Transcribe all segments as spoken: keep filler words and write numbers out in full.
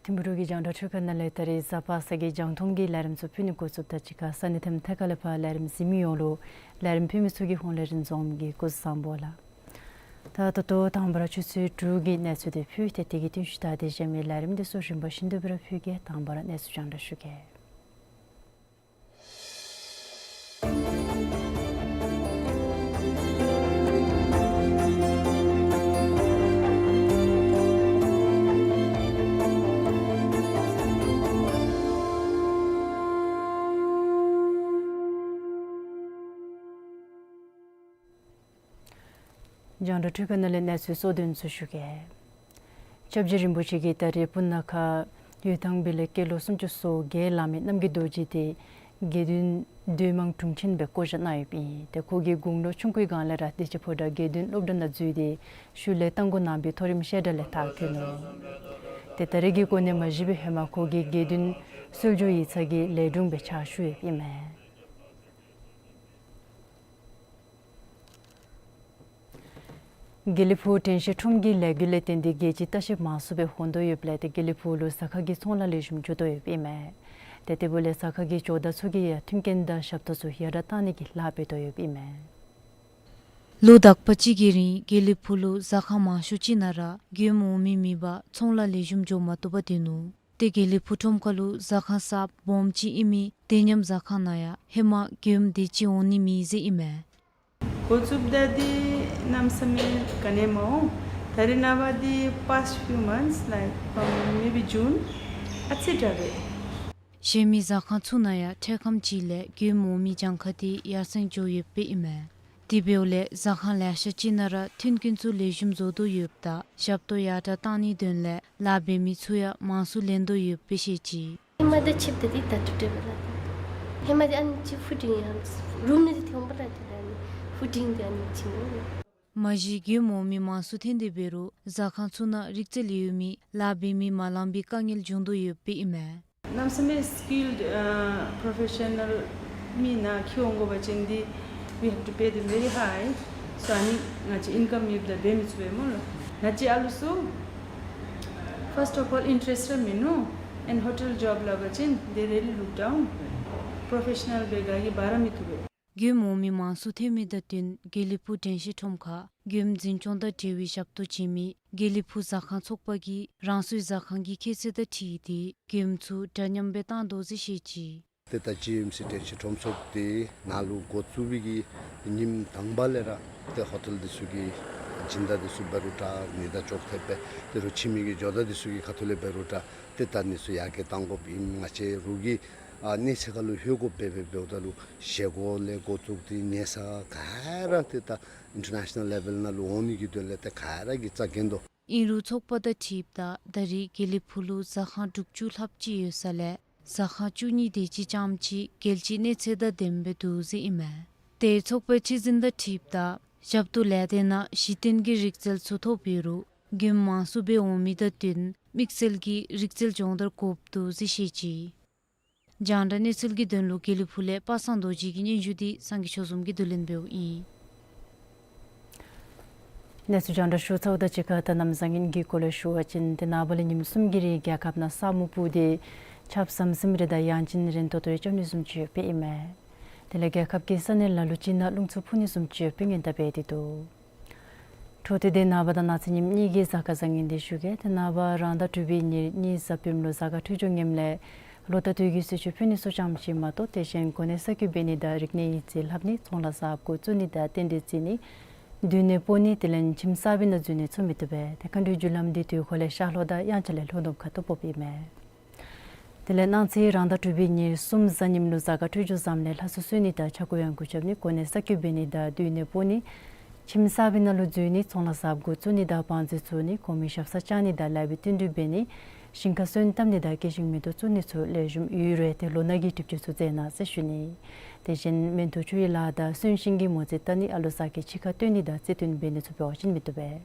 ཐིམ་ཕུ་འབྲུག་གི་རྒྱང་བསྒྲགས་འཕྲུལ་ཁང་ནང་ལས་ད་རིས་གཟའ་པ་སངས་ཀྱི་རྒྱང་མཐོང་གི་ལས་རིམ་ཚུ་ཕུལ་ནི་འགོ་བཙུགསཔ་དང་གཅིག་ཁར་ས་གནས་ཐམ་ཐད་ཁ་ལས་ཕར་ལས་རིམ་གཟིགས་མི་ཡོངས་ལུ་ལས་རིམ་ཕུལ་མི་ཚུ་གི་ཧོངས་ལས་རིན་འཛོམས་ཀྱིས་སྐུ་གཟུགས་བཟང་པོ་ལགས། ད་ད་ལྟོ་དང་པ་ར་ཆུ་ཚོད་དྲུག་གི་གནས་ཚུལ་དེ་ཕུལ་ཏེ་དེ་གི་རྟིང་ཤུལ་ད་དེ་གཞན་མི་ལས་རིམ་དེ་ཚུ་རིམ་པ་བཞིན་དུ་སྦེ་ར་ཕུལ་གེ། དང་པ་ར་གནས་ཚུལ་རྒྱང་བསྒྲགས་ཞུ་གེ། རྒྱང་བསྒྲགས་འཕྲུལ་ཁང་ནང་ལས་གནས་ཚུལ་གཙོ་དོན་ཚུ་ཞུ་གེ། སྐྱབས་རྗེ་རིན་པོ་ཆེ་གིས་ད་རིས་སྤུ་ན་ཁ་ཡོད་ཐང་བི་ལ་སྐྱེས་ལོ་སུམ་ཅུ་སོ་བརྒྱད་ལང་མི་རྣམ་རྒྱལ་རྡོ་རྗེ་དེ་དགེ་འདུན་སྡོད་དམངས་དྲུང་ཆེན་སྦེ་བསྐོ་བཞག་གནང་ཡོདཔ་ཨིན། ཏེ་ཁོ་གིས་དགུང་ལོ་ཆུང་ཀུའི་སྒང་ལས་ར་བདེ་ཆེན་ཕོ་བྲང་དགེ་འདུན་སློབ་གྲྭ་ནང་འཛུལ་ཏེ་ཤུལ་ལས་རྟ་མགོ་ནང་པའི་མཐོ་རིམ་བཤད་གྲྭ་ལས་མཐར་འཁྱོལ་ནུག། ཏེ་ད་རིས་ཀྱི་གོ་གནས་མ་བཞེས་པའི་ཧེ་མ་ཁོ་གིས་དགེ་འདུན་གསོལ་ཇོ་ཡིག་ཚང་གི་ལས་དྲུང་སྦེ་ཕྱག་ཞུ་ཡོདཔ་ཨིན་མས། དགེ་ལེགས་ཕུག་དྲན་ཤེས་ཁྲོམ་གྱི་ལས་འགུལ་ལས་བརྟེན་ཏེ་རྒྱལ་སྤྱིའི་ལྟ་བཤལཔ་མང་སུ་སྦེ་འོང་དོ་ཡོདཔ་ལས་ཏེ་དགེ་ལེགས་ཕུག་ལུ་གཟའ་ཁང་གི་ཚོང་ལཱ་ལེགས་ཤོམ་འགྱོ་དོ་ཡོདཔ་ཨིན་མས། ཏེ་དེ་འབདཝ་ལས་གཟའ་ཁང་གི་ཇོ་བདག་ཚུ་གིས་ཡང་མཐུན་རྐྱེན་དང་ཞབས་ཏོག་ཚུ་ཡར་དྲག་གཏང་ནི་གི་ལཱ་འབད་དོ་ཡོདཔ་ཨིན་མས། ལོ་དག་པ་ཅིག་གི་རིང་དགེ་ལེགས་ཕུག་ལུ་གཟའ་ཁང་མང་ཤོས་ཅིག་ནང་ར་མགྱོནམ་འོང་མི་མེད་པར་ཚོང་ལཱ་ལེགས་ཤོམ་འགྱོ་མ་བཏུབ་པར་སྡོད་ནུག། ཏེ་དགེ་ལེགས་ཕུག་ཁྲོམ་ཁ་ལུ་གཟའ་ཁང་གསརཔ་སྦོམ་ཅིག་ཨིན་མི་བདེ་ཉམས་གཟའ་ཁང་ནང་ཡང་ཧེ་མ་མགྱོནམ་དེ་ཅིག་འོང་ནི་མེད་ཟེར་ཨིན་མས། འགོ་བཙུགསཔ་ད་འདི་གནམ་མེད་ས་མེད་ག་ནི་མ་འོང་། ད་རེས་ནངས་པ་འདི་past few months, like from maybe June, ཨ་ཙི་དྲག་པས། གཞན་མི་གཟའ་ཁང་ཚུ་ནང་ཡང་འཕྲལ་ཁམས་ཅིག་ལས་མགྱོནམ་འོང་མི་གྱངས་ཁ་དེ་ཡར་སེང་འགྱོ་ཡོདཔ་ཨིན་མས། དེ་འབདཝ་ལས་གཟའ་ཁང་ལེ་ཤ་ཅིག་ནང་ར་མཐུན་རྐྱེན་ཚུ་ལེགས་ཤོམ་བཟོ་དོ་ཡོདཔ་ད་ཞབས་ཏོག་ཡར་དྲག་གཏང་ནིའི་དོན་ལས་ལཱ་འབད་མི་ཚུ་ཡང་མང་སུ་ལེན་དོ་ཡོདཔ་སྦེ་བཤད་ཅི། ཧེ་མ་དང་ཕྱདཔ་ད་འདི་ད་ལྟོ་འདྲ་པས་ལགས། ཧེ་མ་འདི་ཨ་ནི་ཅིག་ཧྥུ་ཌིང་ཡང་རུམ་ནང་འདི་ཐོན་པས་ལགས། འདི་ཨ་ནི་ཧྥུ་ཌིང་འདི་ཨ་ནི་ཅིག་མེད་ལགས། མ་གཞི་མགྱོནམ་འོང་མི་མང་སུ་ཐོན་ཏེ་འབད་རུང་གཟའ་ཁང་ཚུ་ནང་རིག་རྩལ་ཡོད་མི་ལཱ་འབད་མི་མ་ལང་པའི་དཀའ་ངལ་བྱུང་དོ་ཡོདཔ་ཨིན་མས། གནམ་མེད་ས་མེད་skilled, uh, professional མི་ནཱ་འཁྱིད་འོང་དགོ་པ་ཅིན་འདི་we have to pay them very high. So ཨ་ནི་ང་བཅས་ཨིན་ཀམ་ཡོདཔ་ད་འབད་མི་ཚུགས་པས་སྨོ་ལགས། ང་བཅས་ཨ་ལུ་ཚུ་first of all interest ར་མིན་ནུག། and hotel job སླབ་པ་ཅིན they really look down. professional སྦེ་ག་གིས་འབག་ར་མི་བཏུབ་པས། མགྱོནམ་འོང་མི་མང་སུ་ཐོན་མི་དང་བསྟུན་དགེ་ལེགས་ཕུག་དྲན་ཤེས་ཁྲོམ་ཁར་མགྱོནམ་འཛིན་སྐྱོང་དང་འབྲེལ་བའི་ཞབས་ཏོག་བྱིན་མི་དགེ་ལེགས་ཕུག་གཟའ་ཁང་ཚོགས་པ་གིས་རང་སོའི་གཟའ་ཁང་གི་ཁྱད་ཚད་དང་འཁྲིལ་ཏེ་མགྱོནམ་ཚུ་འདྲ་མཉམ་སྦེ་བཏང་དོ་ཟེར་བཤད་ཅི། ཏེ་ད་ཇི་ཨེམ་སི་དྲན་ཤེས་ཁྲོམ་ཚོགས་དེ་ནཱ་ལུ་འགོ་བཙུགས་པའི་གི་ཉིནམ་དང་པ་ལས་ར་ཏེ་ཧོ་ཊེལ་འདི་ཚུ་གི་སྦྱིན་བདག་འདི་ཚུ་འབད་རུང་འདྲ་ནི་དང་ཅོག་འཐདཔ་སྦེ་ཏེ་རོགས་ཕྱི་མི་གི་ཇོ་བདག་འདི་ཚུ་གི་ཁ་ཐུག་ལས་འབད་རུང་འདྲ་ཏེ་ད་ནི་ཚུ་ཡར་རྒྱས་གཏང་དགོཔ་ཨིན། ང་བཅས་རོགས་ཀྱི་ཨ་གནས་ཚད་ཁར་ལུ་ལྷོད་དགོཔ་སྦེ་འབདཝ་ད་ལུ་བཞེས་སྒོ་ལས་འགོ་བཙུགས་ཏེ་ཉལ་ས་ག་ར་ཏེ་ད་ཨིན་ཊར་ནེ་ཤ་ནཱལ་ལེ་ཝེལ་ནང་ལུ་འོང་ནི་གི་དོན་ལས་ཏེ་ག་ར་གིས་རྩ་འགེངས་དོ། ཨིན་རུང་ཚོགས་པ་དང་འཁྲིལཝ་ད་ད་རེས་དགེ་ལེགས་ཕུག་ལུ་གཟའ་ཁང་དྲུག་ཅུ་ལྷགཔ་ཅིག་ཡོད་ས་ལས་ ཟ་ཁང་བཅུ་གཉིས་དེ་ཅིག་རྐྱངམ་ཅིག་རྒྱལ་སྤྱིའི་གནས་ཚད་དང་ལྡནམ་སྦེ་འདུག་ཟེར་ཨིན་མས། ཏེ་ཚོགས་པའི་ཁྲི་འཛིན་དང་འཁྲིལཝ་ད་ཞབས་ཏོག་ལས་སྡེ་ནང་གཞི་རྟེན་གྱི་རིག་རྩལ་ཚུ་ཐོབ་ཡོད་རུང་དགོནམ་མང་སུ་སྦེ་འོང་མི་དང་བསྟུན་དམིགས་བསལ་གྱི་རིག་རྩལ་སྦྱོང་བརྡར་དགོཔ་འདུག་ཟེར་བཤད་ཅི། རྒྱང་བསྒྲགས་གནས་ཚུལ་གྱི་དོན་ལུ་དགེ་ལེགས་ཕུག་ལས་པ་སངས་རྡོ་རྗེ་གི་སྙན་ཞུ་འདི་སངས་རྒྱས་ཆོས་འཛོམས་ཀྱིས་བསྡུ་ལེན་འབདཝ་ཨིན། གནས་ཚུལ་རྒྱང་བསྒྲགས་ཞུ་ཚརཝ་དང་གཅིག་ཁར་ད་གནམ་བཟང་ངན་གྱི་སྐོར་ལས་ཞུ་བ་ཅིན་ཏེ་ནངས་པ་ལས་ཉིནམ་གསུམ་གྱི་རིང་རྒྱལ་ཁབ་ནང་ས་སྨུག་སྤུབས་ཏེ་ཆརཔ་ཟམ་ཟིམ་རེ་དང་ཡང་ཅིན་རན་ཏོག་ཏོ་རེ་རྐྱབ་ནི་བཟུམ་ཅིག་ཡོདཔ་ཨིན་མས། དེ་ལས་རྒྱལ་ཁབ་ཀྱི་ས་གནས་ལ་ལུ་ཅིག་ནང་རླུང་འཚུབ་འཕུ་ནི་བཟུམ་ཅིག་ཡོདཔ་སྔོན་བརྡ་འབད་དེ་འདུག། འཕྲོ་མཐུད་དེ་ནངས་པ་དང་གནངས་ཚེ་ཉིནམ་གཉིས་ཀྱི་གཟའ་སྐར་བཟང་ངན་འདི་ཞུ་གེ། ཏེ་ནངས་པ་རང་ཟླ་དྲུག་པའི་ཉེར་གཉིས་གཟའ་སྤེནམ་ལུ་གཟའ་སྐར་འཕྲོད་སྦྱོར་ངནམ་ལས་ལོ་ཟླ་དུས་ཀྱི་གསོལ་མཆོད་ཕུལ་ནི་ཚུ་ཙམ་ཅིག་མ་གཏོགས་ཏེ་གཞན་གོ་གནས་ས་བཀོད་འབད་ནི་དང་རིག་གནས་ཡིག་རྩིས་ལྷབ་ནི་ཚོང་ལཱ་གསརཔ་འགོ་བཙུགས་ནི་དང་རྟེན་འབྲེལ་བརྩི་ནི་སྡོད་གནས་སྤོ་ནི་དེ་ལས་ཁྱིམ་གསར་པའི་ནང་འཛུལ་ནི་ཚུ་མི་བཏུབ་པས། ཏེ་མཁའ་འགྲོའི་རྒྱུ་ལམ་འདི་དུས་འཁོར་ལས་ཤར་ལྷོ་དང་དབྱངས་འཆར་ལས་ལྷོ་ནུབ་ཁ་ཐུག་ཕོགཔ་ཨིན་མས། དེ་ལས་གནངས་ཚེ་རང་ཟླ་དྲུག་པའི་ཉེར་གསུམ་གཟའ་ཉིམ་ལུ་གཟའ་སྐར་འཕྲོད་སྦྱོར་བཟངམ་ལས་ལྷ་གསོལ་གསོལ་ནི་དང་ཕྱྭ་འགུགས་གཡང་འགུགས་རྐྱབ་ནི་གོ་གནས་ས་བཀོད་འབད་ནི་དང་སྡོད་གནས་སྤོ་ནི་ཁྱིམ་གསར་པའི་ནང་ལུ་འཛུལ་ནི་ཚོང་ལཱ་གསརཔ་འགོ་བཙུགས་ནི་དང་བང་རྫི་བཙུགས་ནི་གོང་མའི་ཞབས་སར་བཅར་ནི་དང་ལེགས་པའི་བསྟུན་གྲོས་འབད་ནི་ཞིང་ཁར་སོན་བཏབ་ནི་དང་སྐྱེ་ཤིང་མེ་ཏོག་བཙུགས་ནི་ཚུ་ལེགས་ཤོམ་ཡོད་རུང་ཏེ་ལོ་ནག་གི་སྒྲིབ་བཅོས་ཚུ་མཛད་གནང་ཟེར་ཞུ་ནི། དེ་བཞིན་སྨན་ཐོག་ཆུ་ཡི་ལཱ་དང་སོན་ཤིང་གི་མོ་རྩིས་བལྟ་ནི་ཨ་ལོ་ཟ་ཁའི་ཕྱི་ཁར་སྟོན་ནི་དང་རྩིས་སྟོན་འབད་ནི་ཚུ་འབད་བ་ཅིན་མི་བཏུབ་པས།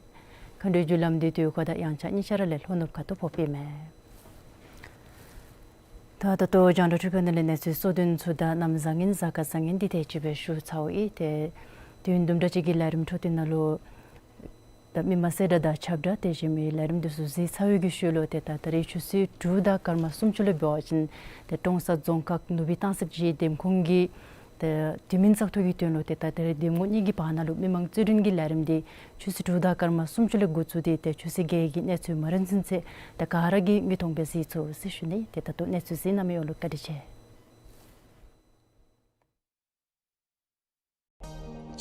མཁའ་འགྲོའི་རྒྱུ་ལམ་འདི་དུས་འཁོར་དང་དབྱངས་འཆར་གཉིས་ཆ་ར་ལས་ལྷོ་ནུབ་ཁ་ཐུག་ཕོགཔ་ཨིན་མས། ད་ད་ལྟོ་རྒྱང་བསྒྲགས་འཕྲུལ་ཁང་ནང་ལས་གནས་ཚུལ་གཙོ་དོན་ཚུ་དང་གནམ་བཟང་ངན་གཟའ་སྐར་བཟང་ངན་འདི་དེ་ཅིག་སྦེ་ཞུ་ཚརཝ་ཨིན། ཏེ་དུས་ཡུན་དུམ་གྲ་ཅིག་གི་ལས་རིམ་འཕྲོ་མཐུད་ནང་ལུ་ད་མི་མང་གསལ་བསྒྲགས་དང་ཁྱབ་བསྒྲགས་དེ་བཞིན་མི་ལས་རིམ་འདི་ཚུ་གཟིགས་ཚར་བའི་གི་ཤུལ་ལུ་ཏེ་ད་ད་རིས་ཆུ་ཚོད་དྲུག་དང་སྐར་མ་སུམ་ཅུ་ལུ་འབད་བ་ཅིན་ཏེ་ཀྲོང་གསར་རྫོང་ཁག་ནུབ་སྦིས་སྟང་སི་བྱེས་འདེམས་ཁོངས་ཀྱི་ཏེ་དུས་མིན་བཙག་འཐུ་གི་དོན་ལུ་ཏེ་ད་ད་རིས་འདེམས་ངོ་གཉིས་ཀྱི་བར་ན་ལུ་མི་མང་རྩོད་འགྲན་གྱི་ལས་རིམ་འདི་ཆུ་ཚོད་དྲུག་དང་སྐར་མ་སུམ་ཅུ་ལས་འགོ་བཙུགས་ཏེ་ཏེ་ཆུ་ཚོད་བརྒྱད་ཀྱི་གནས་ཚུལ་མ་རན་ཚུན་ཚོད་ད་ག་ར་གིས་མིག་མཐོང་སྦེ་གཟིགས་ཚུགས་ཟེར་ཞུ་ནི། ཏེ་ད་ལྟོ་གནས་ཚུལ་གཟིགས་གནང་མི་ཡོངས་ལུ་བཀའ་དྲིན་ཆེ།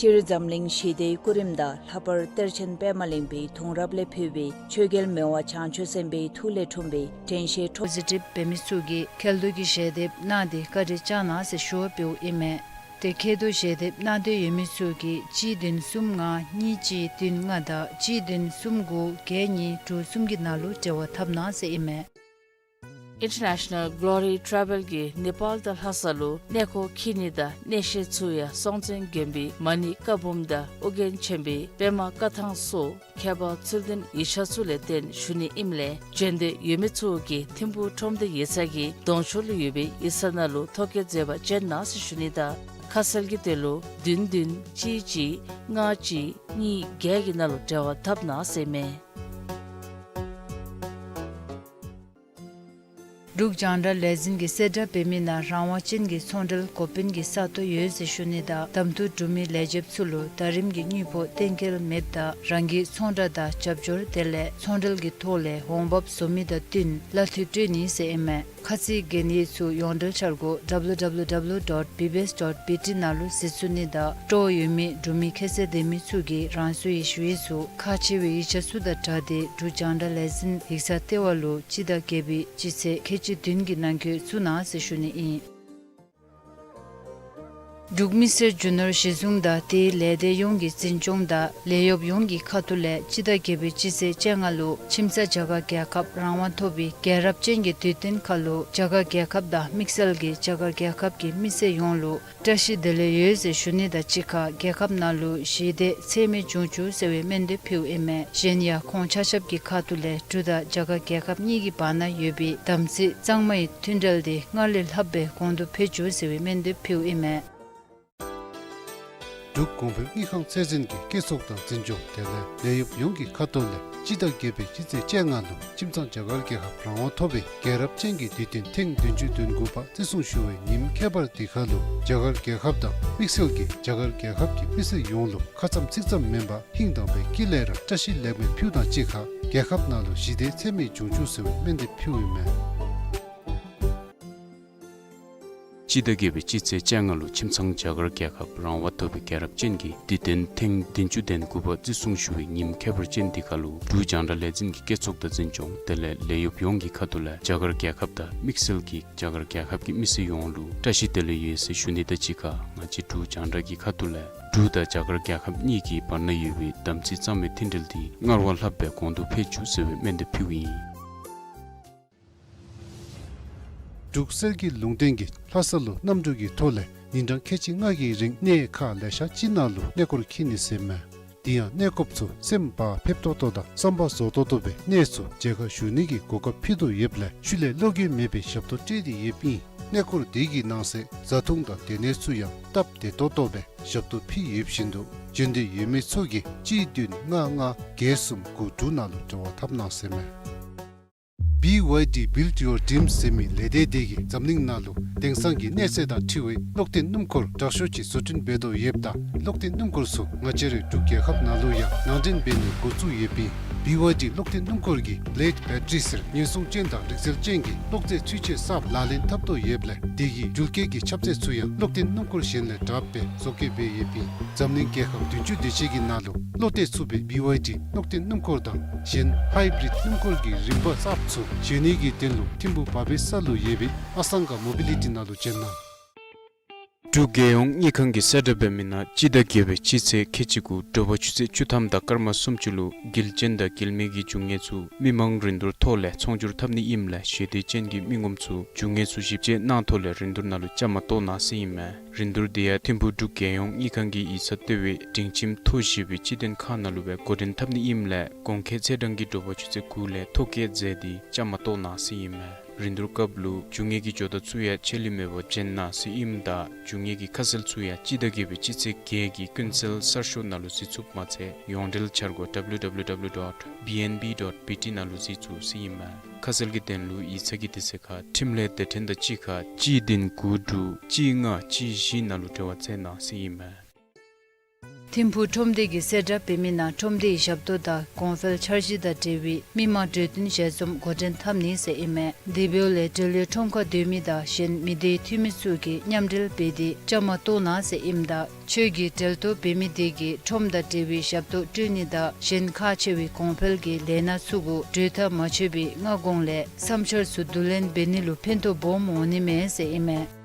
སྤྱིར་འཛམ་གླིང་ཞི་བདེའི་སྐུ་རིམ་དང་ལྷག་པར་གཏེར་ཆེན་པདྨ་གླིང་པའི་གདུང་རབས་ལས་ཕུལ་བའི་ཆོས་རྒྱལ་མི་དབང་བྱང་ཆུབ་སེམས་དཔའི་ཐུགས་ལས་འཁྲུངས་པའི་དྲན་ཤེས་འཕྲོ་པོ་ཟི་ཊིབ་འབད་མི་ཚུ་གིས་ཁེལ་འདུ་གི་ཞལ་འདེབས་གནང་སྟེ་བཀའ་དྲིན་བསྐྱངས་གནང་ཟེར་ཞུ་བ་འབདཝ་ཨིན་མས། ཏེ་ཁེལ་འདུ་ཞལ་འདེབས་གནང་འདོད་ཡོད་མི་ཚུ་གིས་གཅིག་བདུན་གསུམ་ལྔ་གཉིས་གཅིག་བདུན་ལྔ་དང་གཅིག་བདུན་གསུམ་དགུ་བརྒྱད་གཉིས་དྲུག་གསུམ་གྱི་ནང་ལུ་འབྲེལ་བ་འཐབ་གནང་ཟེར་ཨིན་མས། International Glory Travel གིས་ནེ་པཱལ་དང་ལྷ་ས་ལུ་གནས་སྐོར་འཁྱིད་ནི་དང་གནས་བཤད་ཚུ་ཡང་སྲོང་བཙན་དགོན་པའི་མ་ཎི་བཀའ་འབུམ་དང་ཨོ་རྒྱན་ཆེན་པོའི་པདྨ་བཀའ་ཐང་སོགས་ཁྱད་པར་ཚུལ་ལྡན་ཡིག་ཆ་ཚུ་ལས་བརྟེན་ཞུ་ནི་ཨིནམ་ལས་བྱོན་འདོད་ཡོད་མི་ཚུ་གིས་ཐིམ་ཕུག་ཁྲོམ་སྡེ་ཡིག་ཚང་གི་གདོང་ཕྱོགས་ལུ་ཡོད་པའི་ཡིག་ཚང་ནང་ལུ་ཐོ་བཀོད་མཛད་པར་བྱོན་གནང་ཟེར་ཞུ་ནི་དང་ཁ་གསལ་གྱི་དོན་ལུ་བདུན་བདུན་གཅིག་གཅིག་ལྔ་གཅིག་གཉིས་བརྒྱད་ཀྱི་ནང་ལུ་འབྲེལ་བ་འཐབ་གནང་ཟེར་ཨིན་མས། འབྲུག་རྒྱང་བསྒྲགས་ལས་འཛིན་གྱིས་གསལ་བསྒྲགས་འབད་མི་ནང་རང་དབང་ཅན་གྱི་ཚོང་འབྲེལ་འགོ་དཔོན་གྱི་ས་སྟོང་ཡོད་ཟེར་ཞུ་ནི་དང་གདམ་འཐུ་གྲུབ་མི་ལས་བྱེདཔ་ཚུ་ལུ་ཟླ་རིམ་གྱི་དངུལ་ཕོགས་གཏན་འཁེལ་མེདཔ་ད་རང་གི་ཚོང་བསྒྲགས་དང་རྒྱབ་སྐྱོར་དེ་ལས་ཚོང་འབྲེལ་གྱི་ཐོག་ལས་འོང་འབབ་བཟོ་མི་དང་བསྟུན་གླ་འཐུས་སྤྲོད་ནི་ཟེར་ཨིན་མས། ཁ་ཚིག་གན་ཡིག་ཚུ་ཡོངས་འབྲེལ་འཆར་སྒོ་W W W dot B B S dot B T ནང་ལུ་གཟིགས་ཚུགས་ནི་དང་སྤྲོ་བ་ཡོད་མི་འབྲུག་མི་ཁྱད་ཚད་ལྡན་མི་ཚུ་གིས་རང་སོའི་ཞུ་ཡིག་ཚུ་ཁག་ཆེ་བའི་ཡིག་ཆ་ཚུ་དང་སྦྲགས་ཏེ་འབྲུག་རྒྱང་བསྒྲགས་ལས་འཛིན་ཡིག་ཚང་ལྟེ་བ་ལུ་སྤྱི་ཟླ་བརྒྱད་པའི་སྤྱི་ཚེས་ཁལ་གཅིག་བདུན་གྱི་ནང་འཁོད་བཙུགས་གནང་ཟེར་ཞུ་ནི་ཨིན། འབྲུག་མི་སེར་རྒྱུ་ནོར་གཞི་བཟུང་དང་དེའི་ལས་སྡེ་ཡོངས་ཀྱི་འཛིན་སྐྱོང་དང་ལས་གཡོགཔ་ཡོངས་ཀྱི་ཁ་ཐུག་ལས་སྤྱི་ཟླ་བརྒྱད་པའི་སྤྱི་ཚེས་བཅོ་ལྔ་ལུ་ཁྱིམ་ཚང་རྒྱ་གར་རྒྱལ་ཁབ་རང་དབང་ཐོབ་པའི་རྒྱལ་རབས་ཅན་གྱི་དུས་སྟོན་ཁར་ལུ་རྒྱ་གར་རྒྱལ་ཁབ་དང་དམིགས་བསལ་གྱིས་རྒྱ་གར་རྒྱལ་ཁབ་ཀྱི་མི་སེར་ཡོངས་ལུ་བཀྲ་ཤིས་བདེ་ལེགས་ཡོད་ཟེར་ཞུ་ནི་དང་གཅིག་ཁར་རྒྱལ་ཁབ་ནང་ལུ་ཞི་བདེ་ཚད་མེད་འབྱུང་བཅུག་ཟེར་བའི་སྨོན་འདེབས་ཕུལཝ་ཨིན་མས། གཞན་ཡང་ཁོང་ཆ་ཁྱབ་ཀྱི་ཁ་ཐུག་ལས་འབྲུག་དང་རྒྱ་གར་རྒྱལ་ཁབ་གཉིས་ཀྱི་བར་ན་ཡོད་པའི་དམ་ཚིག་གཙང་མའི་མཐུན་འབྲེལ་འདི་སྔར་ལས་ལྷགཔ་སྦེ་གོང་དུ་འཕེལ་བཅུག་ཟེར་བའི་སྨོན་འདེབས་ཕུལཝ་ཨིན་མས། འབྲུག་གོང་འཕེལ་དངུལ་ཁང་ཚད་འཛིན་གྱི་བཀོད་ཚོགས་དང་འཛིན་སྐྱོང་དེ་ལས་ལས་གཡོགཔ་ཡོངས་ཀྱི་ཁ་ཐུག་ལས་སྤྱི་ཟླ་བརྒྱད་པའི་སྤྱི་ཚེས་བཅོ་ལྔ་ལུ་ཁྱིམ་ཚང་རྒྱ་གར་རྒྱལ་ཁབ་རང་དབང་ཐོབ་པའི་རྒྱལ་རབས་ཅན་གྱི་དུས་སྟོན་ཐེངས་བདུན་ཅུ་དོན་དགུ་པ་བརྩི་སྲུང་ཞུ་བའི་ཉིནམ་ཁྱད་པར་འདི་ཁར་ལུ་རྒྱ་གར་རྒྱལ་ཁབ་དང་དམིགས་བསལ་གྱིས་རྒྱ་གར་རྒྱལ་ཁབ་ཀྱི་མི་སེར་ཡོངས་ལུ་ཁ་ཙམ་ཚིག་ཙམ་མེན་པར་ཧིང་དང་པའི་དཀྱིལ་ལས་ར་བཀྲ་ཤིས་ལེགས་སྨོན་ཕུལཝ་དང་གཅིག་ཁར་རྒྱལ་ཁབ་ནང་ལུ་ཞི་བདེ་ཚད་མེད་འབྱུང་བཅུག་ཟེར་བའི་སྨོན་འདེབས་ཕུལཝ་ཨིན་མས། སྤྱི་ཟླ་བརྒྱད་པའི་སྤྱི་ཚེས་བཅོ་ལྔ་ལུ་ཁྱིམ་ཚང་རྒྱ་གར་རྒྱལ་ཁབ་རང་དབང་ཐོབ་པའི་རྒྱལ་རབས་ཅན་གྱི་དུས་སྟོན་ཐེངས་བདུན་ཅུ་དོན་དགུ་པ་བརྩི་སྲུང་ཞུ་བའི་ཉིནམ་ཁྱད་པར་ཅན་འདི་ཁར་ལུ་འབྲུག་རྒྱང་བསྒྲགས་ལས་འཛིན་གྱི་བཀོད་ཚོགས་དང་འཛིན་སྐྱོང་དེ་ལས་ལས་གཡོགཔ་ཡོངས་ཀྱི་ཁ་ཐུག་ལས་རྒྱ་གར་རྒྱལ་ཁབ་དང་དམིགས་བསལ་གྱིས་རྒྱ་གར་རྒྱལ་ཁབ་ཀྱི་མི་སེར་ཡོངས་ལུ་བཀྲ་ཤིས་བདེ་ལེགས་ཡོད་ཟེར་ཞུ་ནི་དང་གཅིག་ཁར་ང་བཅས་འབྲུག་རྒྱང་བསྒྲགས་ཀྱི་ཁ་ཐུག་ལས་འབྲུག་དང་རྒྱ་གར་རྒྱལ་ཁབ་གཉིས་ཀྱི་བར་ན་ཡོད་པའི་དམ་ཚིག་གཙང་མའི་མཐུན་འབྲེལ་འདི་སྔར་བ་ལྷགཔ་སྦེ་གོང་དུ་འཕེལ་བཅུག་ཟེར་བའི་སྨོན་འདེབས་ཕུལཝ་ཨིན། འབྲུག་གསེར་གྱི་ལུང་བསྟན་གྱིས་ལྷ་ས་ལུ་གནམ་གྲུ་གི་ཐོག་ལས་ཉིན་གྲངས་ཁལ་གཅིག་ལྔ་གི་རིང་གནས་ཁག་ལེ་ཤ་ཅིག་ནང་ལུ་གནས་སྐོར་འཁྱིད་ནི་ཟེར་མས། དེ་ཡང་གནས་སྐོརཔ་ཚུ་སེམས་བག་ཕེབས་ཏོག་ཏོ་དང་བསམ་པ་རྫོགས་ཏོག་ཏོ་སྦེ་གནས་ཚུ་མཇལ་ཁ་ཞུ་ནི་གི་གོ་སྐབས་ཕུལ་དོ་ཡོདཔ་ལས་ཤུལ་ལས་བློ་འགྱོད་མེད་པའི་ཞབས་ཏོག་སྤྲོད་དེ་ཡོདཔ་ཨིན། གནས་སྐོར་དེ་གི་ནང་གསེས་བཟའ་འཐུང་དང་སྡོད་གནས་ཚུ་ཡང་སྟབས་བདེ་ཏོག་ཏོ་སྦེ་ཞབས་ཏོག་ཕུལ་ཡོདཔ་བཞིན་དུ་འབྱོན་འདོད་ཡོད་མི་ཚུ་གིས་གཅིག་བདུན་ལྔ་ལྔ་བརྒྱད་གསུམ་དགུ་དྲུག་ནང་ལུ་འབྲེལ་བ་འཐབ་གནང་ཟེར་མས། བི་ཝའི་ཌི་Build Your Dreams ཟེར་མི་ལས་སྡེ་དེ་གིས་འཛམ་གླིང་ནང་ལུ་དེང་སང་གི་གནས་ཚད་དང་འཁྲིལ་བའི་གློག་ལྡན་སྣུམ་འཁོར་དྲག་ཤོས་ཅིག་བཟོ་སྐྲུན་འབད་དོ་ཡོདཔ་ད་གློག་ལྡན་སྣུམ་འཁོར་ཚུ་ང་བཅས་རའི་འབྲུག་རྒྱལ་ཁབ་ནང་ལུ་ཡང་ནང་འདྲེན་འབད་ནི་འགོ་བཙུགས་ཡོདཔ་ཨིན། བི་ཝའི་ཌི་གློག་ལྡན་སྣུམ་འཁོར་གྱིས་Blade Battery ཟེར་ཉེན་སྲུང་ཅན་དང་རིག་རྩལ་ཅན་གྱི་གློག་རྫས་ཚུན་ཆད་གསརཔ་ལག་ལེན་འཐབ་དོ་ཡོདཔ་ལས་དེ་གི་འགྲུལ་སྐྱེལ་གྱི་ཁྱབ་ཚད་ཚུ་ཡང་གློག་ལྡན་སྣུམ་འཁོར་གཞན་ལས་དྲགཔ་སྦེ་བཟོ་བཀོད་འབད་ཡོདཔ་ཨིན། འཛམ་གླིང་རྒྱལ་ཁབ་བདུན་ཅུ་དེ་ཅིག་གི་ནང་ལུ་བློ་གཏད་ཚུགས་པའི་བི་ཝའི་ཌི་གློག་ལྡན་སྣུམ་འཁོར་དང་གཞན་ཧའི་བི་རིཌ་སྣུམ་འཁོར་གྱི་རིམ་པ་གསརཔ་ཚུ་བཞེངས་ནི་གི་དོན་ལུ་ཐིམ་ཕུ་བ་བེ་ས་ལུ་ཡོད་པའི་ཨ་སང་ག་མོ་བི་ལི་ཊི་ནང་ལུ་བྱོན་གནང་། འབྲུག་རྒྱལ་ཡོངས་དངུལ་ཁང་གིས་གསལ་བསྒྲགས་འབད་མི་ནང་སྤྱི་ཟླ་བརྒྱད་པའི་སྤྱི་ཚེས་ཁལ་གཅིག་དགུ་དྲོ་པ་ཆུ་ཚོད་བཅུ་ཐམ་དང་སྐར་མ་སུམ་ཅུ་ལུ་དགེ་ལྡན་དང་དགེ་མེད་ཀྱི་རྒྱུ་དངོས་ཚུ་མི་མང་རིན་བསྡུར་ཐོག་ལས་ཚོང་སྒྱུར་འཐབ་ནི་ཨིནམ་ལས་ཞི་བདེ་ཅན་གྱི་མི་ངོམ་ཚུ་རྒྱུ་དངོས་ཚུ་ཞིབ་དཔྱད་གནང་ཐོག་ལས་རིན་བསྡུར་ནང་ལུ་བཅའ་མར་གཏོགས་གནང་ཟེར་ཨིན་མས། རིན་བསྡུར་དེ་ཡང་ཐིམ་ཕུ་འབྲུག་རྒྱལ་ཡོངས་དངུལ་ཁང་གི་ཡིག་ཚང་ལྟེ་བའི་སྒྲིང་ཁྱིམ་ཐོག་བཞི་པའི་སྤྱི་དོན་ཁང་ནང་ལུ་སྦེ་འགོ་འདྲེན་འཐབ་ནི་ཨིནམ་ལས་གོང་འཁོད་ཚེས་གྲངས་ཀྱི་དྲོ་པ་ཆུ་ཚོད་དགུ་ལས་ཐོ་བཀོད་མཛད་དེ་བཅའ་མར་གཏོགས་གནང་ཟེར་ཨིན་མས། རིན་བསྡུར་སྐབས་ལུ་རྒྱུ་དངོས་ཀྱི་ཇོ་བདག་ཚུ་ཡང་ཆད་ལུས་མེད་པར་བྱོན་གནང་ཟེར་ཨིནམ་ད་རྒྱུ་དངོས་ཀྱི་ཁ་གསལ་ཚུ་ཡང་སྤྱི་ཟླ་བརྒྱད་པའི་སྤྱི་ཚེས་བརྒྱད་ཀྱི་ཀུན་གསལ་གསར་ཤོག་ནང་ལུ་གཟིགས་ཚུགསཔ་མ་ཚད་ཡོངས་འབྲེལ་འཆར་སྒོ་W W W dot B N B dot B T ནང་ལུ་གཟིགས་ཚུགས་ཟེར་ཨིན་མས། ཁ་གསལ་གྱི་དོན་ལུ་ཡིག་ཚང་གི་དུས་ཚོད་ཁར་འཕྲིན་ལས་སྡེ་ཕྲན་དང་གཅིག་ཁར་གཅིག་བདུན་དགུ་དྲུག་གཅིག་ལྔ་གཅིག་བཞི་ནང་ལུ་འབྲེལ་བ་འཐབ་གནང་ཟེར་ཨིན་མས། ཐིམ་ཕུ་ཁྲོམ་སྡེ་གིས་གསལ་བསྒྲགས་འབད་མི་ནང་ཁྲོམ་སྡེའི་ཞབས་ཏོག་དང་གོང་འཕེལ་འཆར་གཞི་དང་འབྲེལ་བའི་མི་མང་གྲོས་བསྟུན་ཞལ་འཛོམས་འགོ་འདྲེན་འཐབ་ནི་ཟེར་ཨིན་མས། དེ་འབདཝ་ལས་འབྲེལ་ཡོད་ཁྲོམ་ཁར་སྡོད་མི་དང་གཞན་མི་སྡེའི་འཐུས་མི་ཚུ་གིས་མཉམ་འབྲེལ་འབད་དེ་བཅའ་མར་གཏོགས་གནང་ཟེར་ཨིནམ་ད་ཁྱོད་ཀྱིས་འབྲེལ་གཏོགས་འབད་མི་དེ་གིས་ཁྲོམ་དང་འབྲེལ་བའི་ཞབས་ཏོག་སྤྲོད་ནི་དང་གཞན་ཁག་ཆེ་བའི་གོང་འཕེལ་གྱི་ལས་སྣ་ཚུ་གུ་གྲོས་ཐག་མ་ཆོད་པའི་སྔ་གོང་ལས་བསམ་འཆར་ཚུ་བསྡུ་ལེན་འབད་ནི་ལུ་ཕན་ཐོགས་སྦོམ་འོང་ནི་མས་ཟེར་ཨིན་མས།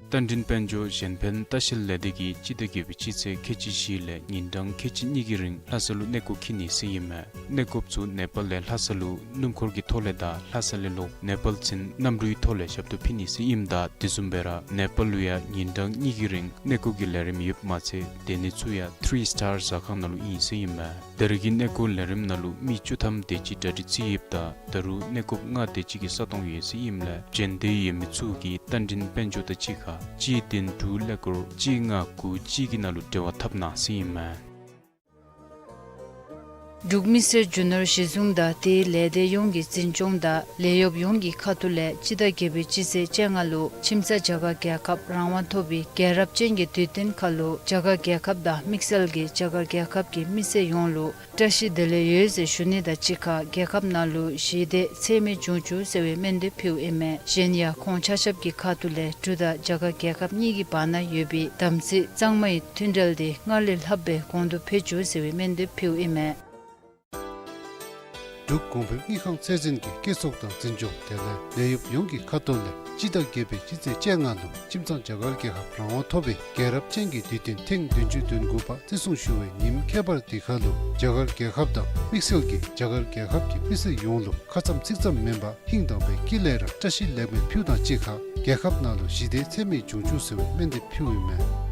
རྟ་མགྲིན་དཔལ་འབྱོར་གཞན་ཕན་ལྟ་བཤལ་ལས་སྡེ་གིས་སྤྱི་ཟླ་བརྒྱད་པའི་སྤྱི་ཚེས་ཁལ་གཅིག་བཞི་ལས་ཉིན་གྲངས་ཁལ་གཅིག་གཉིས་ཀྱི་རིང་ལྷ་ས་ལུ་གནས་སྐོར་འཁྱིད་ནི་ཟེར་ཨིན་མས། གནས་སྐོརཔ་ཚུ་ནེ་པཱལ་ལས་ལྷ་ས་ལུ་སྣུམ་འཁོར་གྱི་ཐོག་ལས་དང་ལྷ་ས་ལས་ལོག་ནེ་པཱལ་ཚུན་གནམ་གྲུའི་ཐོག་ལས་ཞབས་ཏོག་ཕུལ་ནི་ཟེར་ཨིནམ་ད་དེ་བཟུམ་སྦེ་ར་ནེ་པཱལ་ལུ་ཡང་ཉིན་གྲངས་གཉིས་ཀྱི་རིང་གནས་སྐོར་གྱི་ལས་རིམ་ཡོདཔ་མ་ཚད་སྡོད་གནས་ཚུ་ཡང་ཐི་རི་སི་ཊར་ཟ་ཁང་ནང་ལུ་ཨིན་ཟེར་ཨིན་མས། ད་རེས་ཀྱི་གནས་སྐོར་ལས་རིམ་ནང་ལུ་མི་བཅུ་ཐམ་དེ་ཅིག་གྲ་སྒྲིག་རྩིས་ཡོདཔ་ད་ད་རུང་གནས་སྐོརཔ་ལྔ་དེ་ཅིག་གི་ས་སྟོང་ཡོད་ཟེར་ཨིནམ་ལས་བྱོན་འདོད་ཡོད་མི་ཚུ་གིས་རྟ་མགྲིན་དཔལ་འབྱོར་དང་གཅིག་ཁར་གཅིག་བདུན་དྲུག་ཀླད་ཀོར་གཅིག་ལྔ་དགུ་གཅིག་གི་ནང་ལུ་འབྲེལ་བ་འཐབ་གནང་ཟེར་ཨིན་མས། འབྲུག་མི་སེར་རྒྱུ་ནོར་གཞི་བཟུང་དང་དེའི་ལས་སྡེ་ཡོངས་ཀྱི་འཛིན་སྐྱོང་དང་ལས་གཡོགཔ་ཡོངས་ཀྱི་ཁ་ཐུག་ལས་སྤྱི་ཟླ་བརྒྱད་པའི་སྤྱི་ཚེས་བཅོ་ལྔ་ལུ་ཁྱིམ་ཚང་རྒྱ་གར་རྒྱལ་ཁབ་རང་དབང་ཐོབ་པའི་རྒྱལ་རབས་ཅན་གྱི་དུས་སྟོན་ཁ་ལུ་རྒྱ་གར་རྒྱལ་ཁབ་དང་དམིགས་བསལ་གྱིས་རྒྱ་གར་རྒྱལ་ཁབ་ཀྱི་མི་སེར་ཡོངས་ལུ་བཀྲ་ཤིས་བདེ་ལེགས་ཡོད་ཟེར་ཞུ་ནི་དང་གཅིག་ཁར་རྒྱལ་ཁབ་ནང་ལུ་ཞི་བདེ་ཚད་མེད་འབྱུང་བཅུག་ཟེར་བའི་སྨོན་འདེབས་ཕུལཝ་ཨིན་མས། གཞན་ཡང་ཁོང་ཆ་ཁྱབ་ཀྱི་ཁ་ཐུག་ལས་འབྲུག་དང་རྒྱ་གར་རྒྱལ་ཁབ་གཉིས་ཀྱི་བར་ན་ཡོད་པའི་དམ་ཚིག་གཙང་མའི་མཐུན་འབྲེལ་དེ་སྔར་ལས་ལྷགཔ་སྦེ་གོང་དུ་འཕེལ་བཅུག་ཟེར་བའི་སྨོན་འདེབས་ཕུལཝ་ཨིན་མས། འབྲུག་གོང་འཕེལ་དངུལ་ཁང་ཚད་འཛིན་གྱི་སྐྱེད་ཚོགས་དང་འཛིན་སྐྱོང་དེ་ལས་ལས་གཡོགཔ་ཡོངས་ཀྱི་ཁ་ཐུག་ལས་སྤྱི་ཟླ་བརྒྱད་པའི་སྤྱི་ཚེས་བཅོ་ལྔ་ལུ་ཁྱིམ་ཚང་རྒྱ་གར་རྒྱལ་ཁབ་རང་དབང་ཐོབ་པའི་རྒྱལ་རབས་ཅན་གྱི་དུས་སྟོན་ཐེངས་བདུན་ཅུ་དོན་དགུ་པ་བརྩི་སྲུང་ཞུ་བའི་ཉིནམ་ཁྱད་པར་འདི་ཁ་ལུ་རྒྱ་གར་རྒྱལ་ཁབ་དང་དམིགས་བསལ་གྱིས་རྒྱ་གར་རྒྱལ་ཁབ་ཀྱི་མི་སེར་ཡོངས་ལུ་ཁ་ཙམ་ཚིག་ཙམ་མེན་པར་ཧིང་དྭངས་པའི་དཀྱིལ་ལས་ར་བཀྲ་ཤིས་ལེགས་སྨོན་ཕུལཝ་དང་གཅིག་ཁར་རྒྱལ་ཁབ་ནང་ལུ་ཞི་བདེ་ཚད་མེད་འབྱུང་བཅུག་ཟེར་བའི་སྨོན་འདེབས་ཕུལཝ་ཨིན་མས།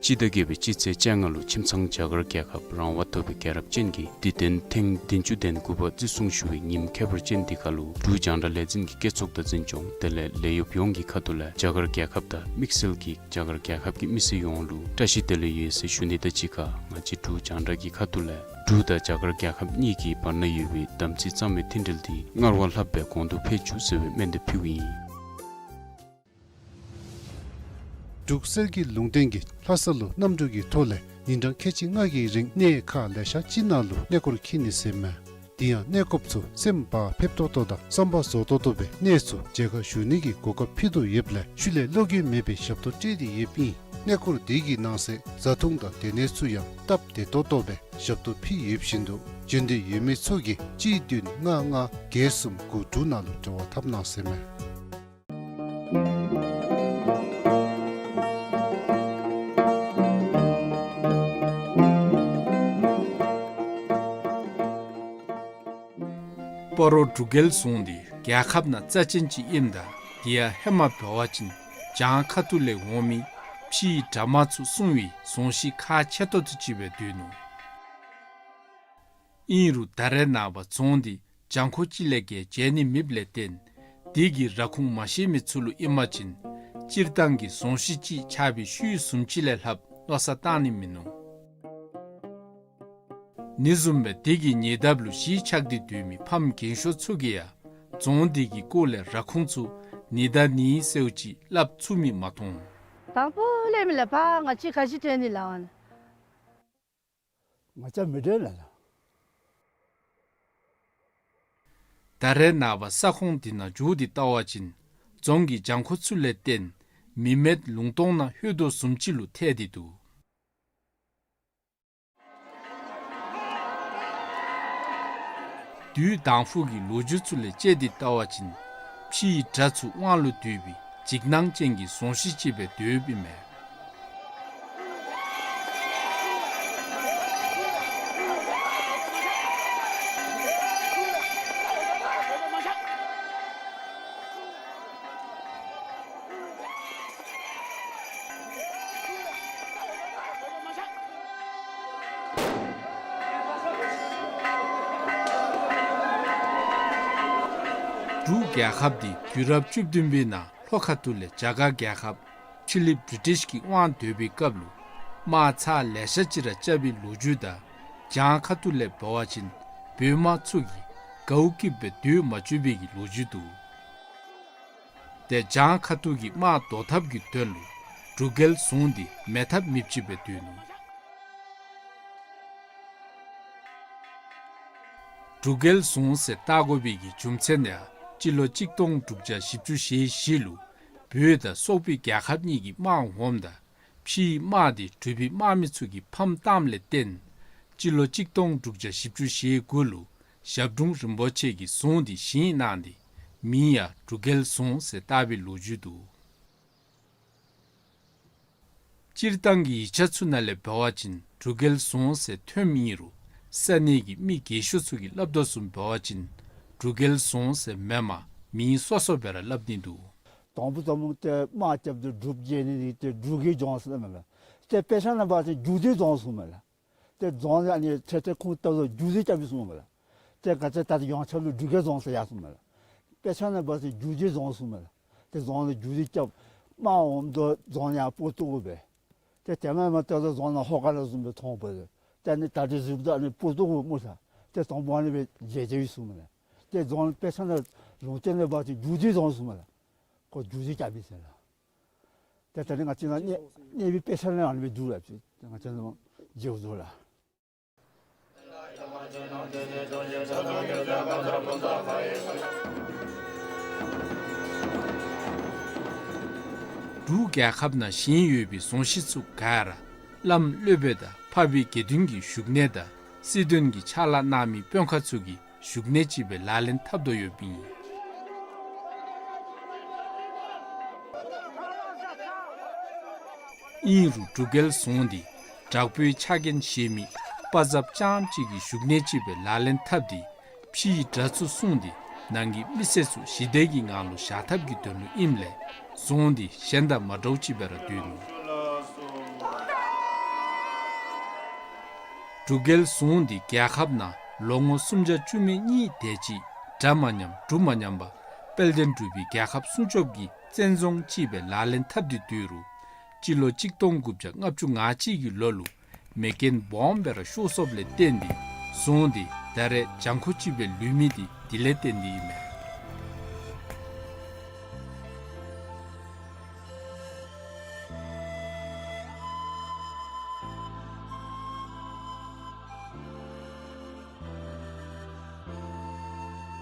སྤྱི་ཟླ་བརྒྱད་པའི་སྤྱི་ཚེས་བཅོ་ལྔ་ལུ་ཁྱིམ་ཚང་རྒྱ་གར་རྒྱལ་ཁབ་རང་དབང་ཐོབ་པའི་རྒྱལ་རབས་ཅན་གྱི་དུས་སྟོན་ཐེངས་བདུན་ཅུ་དོན་དགུ་པ་བརྩི་སྲུང་ཞུ་བའི་ཉིནམ་ཁྱད་པར་ཅན་འདི་ཁ་ལུ་འབྲུག་རྒྱང་བསྒྲགས་ལས་འཛིན་གྱི་སྐྱེད་ཚོགས་དང་འཛིན་སྐྱོང་དེ་ལས་ལས་གཡོགཔ་ཡོངས་ཀྱི་ཁ་ཐུག་ལས་རྒྱ་གར་རྒྱལ་ཁབ་དང་དམིགས་བསལ་གྱིས་རྒྱ་གར་རྒྱལ་ཁབ་ཀྱི་མི་སེར་ཡོངས་ལུ་བཀྲ་ཤིས་བདེ་ལེགས་ཡོད་ཟེར་ཞུ་ནི་དང་གཅིག་ཁར་ང་བཅས་འབྲུག་རྒྱང་བསྒྲགས་ཀྱི་ཁ་ཐུག་ལས་འབྲུག་དང་རྒྱ་གར་རྒྱལ་ཁབ་གཉིས་ཀྱི་བར་ན་ཡོད་པའི་དམ་ཚིག་གཙང་མའི་མཐུན་འབྲེལ་འདི་སྔར་བ་ལྷགཔ་སྦེ་གོང་དུ་འཕེལ་བཅུག་ཟེར་བའི་སྨོན་འདེབས་ཕུལཝ་ཨིན། འབྲུག་གསེར་གྱི་ལུང་བསྟན་གྱིས་ལྷ་ས་ལུ་གནམ་གྲུ་གི་ཐོག་ལས་ཉིན་གྲངས་ཁལ་གཅིག་ལྔ་གི་རིང་གནས་ཁག་ལེ་ཤ་ཅིག་ནང་ལུ་གནས་སྐོར་འཁྱིད་ནི་ཟེར་མས། དེ་ཡང་གནས་སྐོརཔ་ཚུ་སེམས་བག་ཕེབས་ཏོག་ཏོ་དང་བསམ་པ་རྫོགས་ཏོག་ཏོ་སྦེ་གནས་ཚུ་མཇལ་ཁ་ཞུ་ནི་གི་གོ་སྐབས་ཕུལ་དོ་ཡོདཔ་ལས་ཤུལ་ལས་བློ་འགྱོད་མེད་པའི་ཞབས་ཏོག་སྤྲོད་དེ་ཡོདཔ་ཨིན། གནས་སྐོར་དེ་གི་ནང་གསེས་བཟའ་འཐུང་དང་སྡོད་གནས་ཚུ་ཡང་སྟབས་བདེ་ཏོག་ཏོ་སྦེ་ཞབས་ཏོག་ཕུལ་ཡོདཔ་བཞིན་དུ་འབྱོན་འདོད་ཡོད་མི་ཚུ་གིས་གཅིག་བདུན་ལྔ་ལྔ་བརྒྱད་གསུམ་དགུ་དྲུག་ནང་ལུ་འབྲེལ་བ་འཐབ་གནང་ཟེར་མས། སྤ་རོ་འབྲུག་རྒྱལ་རྫོང་འདི་རྒྱལ་ཁབ་ནང་རྩ་ཅན་ཅིག་ཨིནམ་ད་དེ་ཡང་ཧེ་མ་འབད་བ་ཅིན་བྱང་ཁ་ཐུག་ལས་འོང་མི་ཕྱིའི་དགྲ་དམག་ཚུ་སྲུང་བའི་རྫོང་གཞི་ཁག་ཆེ་ཏོག་ཏོ་ཅིག་སྦེ་སྡོད་ནུག། ཨིན་རུང་ད་རེས་ནངས་པ་རྫོང་འདི་གྱང་ཁོག་ཅིག་ལས་བརྒལ་མཇལ་ནི་མེདཔ་ལས་བརྟེན་དེ་གི་ར་ཁུངས་མ་ཤེས་མི་ཚུ་ལུ་ཨིན་པ་ཅིན་སྤྱིར་བཏང་གི་རྫོང་གཞི་ཅིག་ཆགས་པའི་ཤུལ་བཟུམ་ཅིག་ལས་ལྷགཔ་མནོ་བསམ་བཏང་ནི་མིན་ནུག། ཨ་ནི་བཟུམ་སྦེ་དེ་གི་ཉེ་འདབས་ལུ་གཞིས་ཆགས་ཏེ་སྡོད་མི་ཕམ་རྒན་ཤོས་ཚུ་གིས་ཡང་རྫོང་འདི་གི་སྐོར་ལས་ར་ཁུངས་ཚུ་ནི་ད་ནི་ཟེརཝ་ཅིག་སླབ་ཚུགས་མི་མ་མཐོང་། དང་ཕུ་ལས་མི་ལས་ཕར་ང་བཅས་ག་ཅི་ཐོན་ནི་ལགས་ཨ་ནི། ང་བཅས་མི་འདྲ་ལ་ལ། ད་རེས་ནངས་པ་ས་ཁོངས་འདི་ནང་འགྱོ་སྟེ་བལྟ་བ་ཅིན་རྫོང་གི་གྱང་ཁོག་ཚུ་ལས་བརྟེན་མི་མེད་ལུང་སྟོང་ནང་ལྷོད་དོ་བཟུམ་ཅིག་ལུ་ཐལ་ཏེ་འདུག། དུས་དང་ཕུ་གི་ལོ་རྒྱུས་ཚུ་ལས་དཔྱད་དེ་བལྟ་བ་ཅིན་ཕྱིའི་དགྲ་ཚུ་དབང་ལུ་བསྡུས་པའི་འཇིགས་སྣང་ཅན་གྱི་རྫོང་གཞི་ཅིག་སྦེ་སྡོདཔ་ཨིན་མས། འབྲུག་རྒྱལ་ཁབ་འདི་དུས་རབས་བཅུ་བདུན་པའི་ནང་ལྷོ་ཁ་ཐུག་ལས་རྒྱ་གར་རྒྱལ་ཁབ་ཕྱི་གླིངཔ་བི་རི་ཊིཤ་གི་དབང་སྡོད་པའི་སྐབས་ལུ་དམག་ཚར་ལེ་ཤ་ཅིག་ར་རྐྱབ་པའི་ལོ་རྒྱུས་དང་བྱང་ཁ་ཐུག་ལས་འབད་བ་ཅིན་བོད་དམག་ཚུ་གིས་དགའཝ་སྐྱིདཔ་སྦེ་སྡོད་མ་བཅུག་པའི་གི་ལོ་རྒྱུས་འདུག། ཏེ་བྱང་ཁ་ཐུག་གི་དམག་བཟློག་ཐབས་ཀྱི་དོན་ལུ་འབྲུག་རྒྱལ་རྫོང་འདི་མེད་ཐབས་མེདཔ་ཅིག་སྦེ་སྡོད་ནུག། འབྲུག་རྒྱལ་རྫོང་ཟེར་བཏགས་དགོ་པའི་གི་རྒྱུ་མཚན་ཡང་སྤྱི་ལོ་གཅིག་སྟོང་དྲུག་བརྒྱ་བཞི་བཅུ་ཞེ་བཞི་ལུ་བོད་དང་སོག་པོའི་རྒྱལ་ཁབ་གཉིས་ཀྱི་དམག་འོངམ་ད་ཕྱིའི་དམག་འདི་འབྲུག་པའི་དམག་མི་ཚུ་གིས་ཕམ་བཏངམ་ལས་བརྟེན་སྤྱི་ལོ་གཅིག་སྟོང་དྲུག་བརྒྱ་བཞི་བཅུ་ཞེ་དགུ་ལུ་ཞབས་དྲུང་རིན་པོ་ཆེ་གིས་རྫོང་འདི་བཞེངས་གནང་སྟེ་མིང་ཡང་འབྲུག་རྒྱལ་རྫོང་ཟེར་བཏགས་པའི་ལོ་རྒྱུས་འདུག། སྤྱིར་བཏང་གི་ཡིག་ཆ་ཚུ་ནང་ལས་འབད་བ་ཅིན་འབྲུག་རྒྱལ་རྫོང་ཟེར་ཐོནམ་ཨིན་རུང་ས་གནས་ཀྱི་མི་རྒས་ཤོས་ཚུ་གིས་སླབ་དོ་བཟུམ་འབད་བ་ཅིན་འབྲུག་རྒྱལ་རྫོང་ཟེར་མེན་པར་མིང་སོ་སོ་སྦེ་ར་སླབ་ནི་འདུག། དང་ཕུ་དང་ཕུ་ཏེ་དམག་རྐྱབ་སྟེ་འབྲུགཔ་རྒྱལ་ནི་འདི་ཏེ་འབྲུག་གི་རྫོང་ཟེར་མས་ལགས། ཏེ་དཔེ་ཆ་ནང་འབད་བ་ཅིན་རྒྱུད་སྡེ་རྫོང་ཟེར་མས་ལགས། ཏེ་རྫོང་ཨ་ནི་ཐེ་ཐེ་ཁུངས་བཏབ་ད་རྒྱུད་སྡེ་རྐྱབ་ཡི་ཟེར་མས་ལགས། ཏེ་ག་ཅི་ད་ཡོངས་ཁྱབ་ལུ་འབྲུག་རྒྱལ་རྫོང་ཟེར་ཡར་སོང་མས་ལགས། དཔེ་ཆ་ནང་འབད་བ་ཅིན་རྒྱུད་སྡེ་རྫོང་ཟེར་མས་ལགས། ཏེ་རྫོང་ལུ་རྒྱུད་སྡེ་རྐྱབ་དམག་འོངམ་ད་རྫོང་ཡང་སྤུར་བཏུབ་དགོ་པས། ཏེ་དེ་མེན་པར་ཏེ་རྫོང་ནང་ཧོ་ཀ་ལ་བཟུམ་སྦེ་མཐོང་པས། ཏེ་ཨ་ནི་ད་རིས་གཟིགསཔ་ད་ཨ་ནི་སྤུར་བཏུབ་དགོ་སྨོ་ཤ། ཏེ་དང་ཕུ་ཨ་ནི་སྦེ་མཇལ་མཇལཝ་ཨིན་ཟེར་མས་ལགས། ཏེ་རྫོང་དཔེ་ཆ་ནང་ལུང་བསྟན་ནང་འབད་བ་ཅིན་རྒྱུད་སྡེ་རྫོང་ཟེར་མས་ལགས། ཁོ་རྒྱུད་སྡེ་རྐྱབ་ཡི་ཟེར་ལགས། ཏེ་ད་རིས་ང་བཅས་ནཱ་གནས་གནས་པའི་དཔེ་ཆ་ནང་ཨ་ནི་སྦེ་འདུག་ལགས། ཏེ་ང་བཅས་ནཱ་མཇལཝ་འདུག་ལགས། འབྲུག་རྒྱལ་ཁབ་ནང་བཞེངས་ཡོད་པའི་རྫོང་གཞི་ཚུ་ག་ར་བླམ་སློབ་དཔོན་དང་འཕགས་པའི་དགེ་འདུན་གྱི་བཞུགས་གནས་དང་སྲིད་དོན་གྱི་ཕྱག་ལཱ་གནང་མི་དཔོན་ཁག་ཚུ་གི་བཞུགས་གནས་ཅིག་སྦེ་ལག་ལེན་འཐབ་དོ་ཡོདཔ་ཨིན། ཨིན་རུང་འབྲུག་རྒྱལ་རྫོང་འདི་དྲག་པོའི་ཆ་རྐྱེན་བཞེས་མི་དཔའ་མཛངམ་རྐྱངམ་གཅིག་གི་བཞུགས་གནས་ཅིག་སྦེ་ལག་ལེན་འཐབ་སྟེ་ཕྱིའི་དགྲ་ཚུ་སྲུང་སྟེ་ནང་གི་མི་སེར་ཚུ་ཞི་བདེ་གི་ངང་ལུ་བཞག་ཐབས་ཀྱི་དོན་ལུ་ཨིནམ་ལས་རྫོང་འདི་གཞན་དང་མ་འདྲཝ་ཅིག་སྦེ་ར་སྡོད་ནུག། འབྲུག་རྒྱལ་རྫོང་འདི་རྒྱལ་ཁབ་ནང་ལོ་ངོ་སུམ་བརྒྱ་བཅུ་མེད་གཉིས་དེ་ཅིག་དགྲ་མ་ཉམས་འབྲུག་མ་ཉམས་པར་དཔལ་ལྡན་འབྲུག་པའི་རྒྱལ་ཁབ་སྲུང་སྐྱོབ་ཀྱི་བཙན་རྫོང་ཅིག་སྦེ་ལག་ལེན་འཐབ་སྟེ་སྡོད་རུང་སྤྱི་ལོ་གཅིག་སྟོང་དགུ་བརྒྱ་ལྔ་བཅུ་ང་གཅིག་གི་ལོ་ལུ་མེ་རྐྱེན་སྦོམ་སྦེ་ར་ཤོར་སོཔ་ལས་བརྟེན་ཏེ་རྫོང་འདི་ད་རེས་གྱང་ཁོག་ཅིག་སྦེ་ལུས་མི་འདི་དེ་ལས་བརྟེན་ཏེ་ཨིན་མས།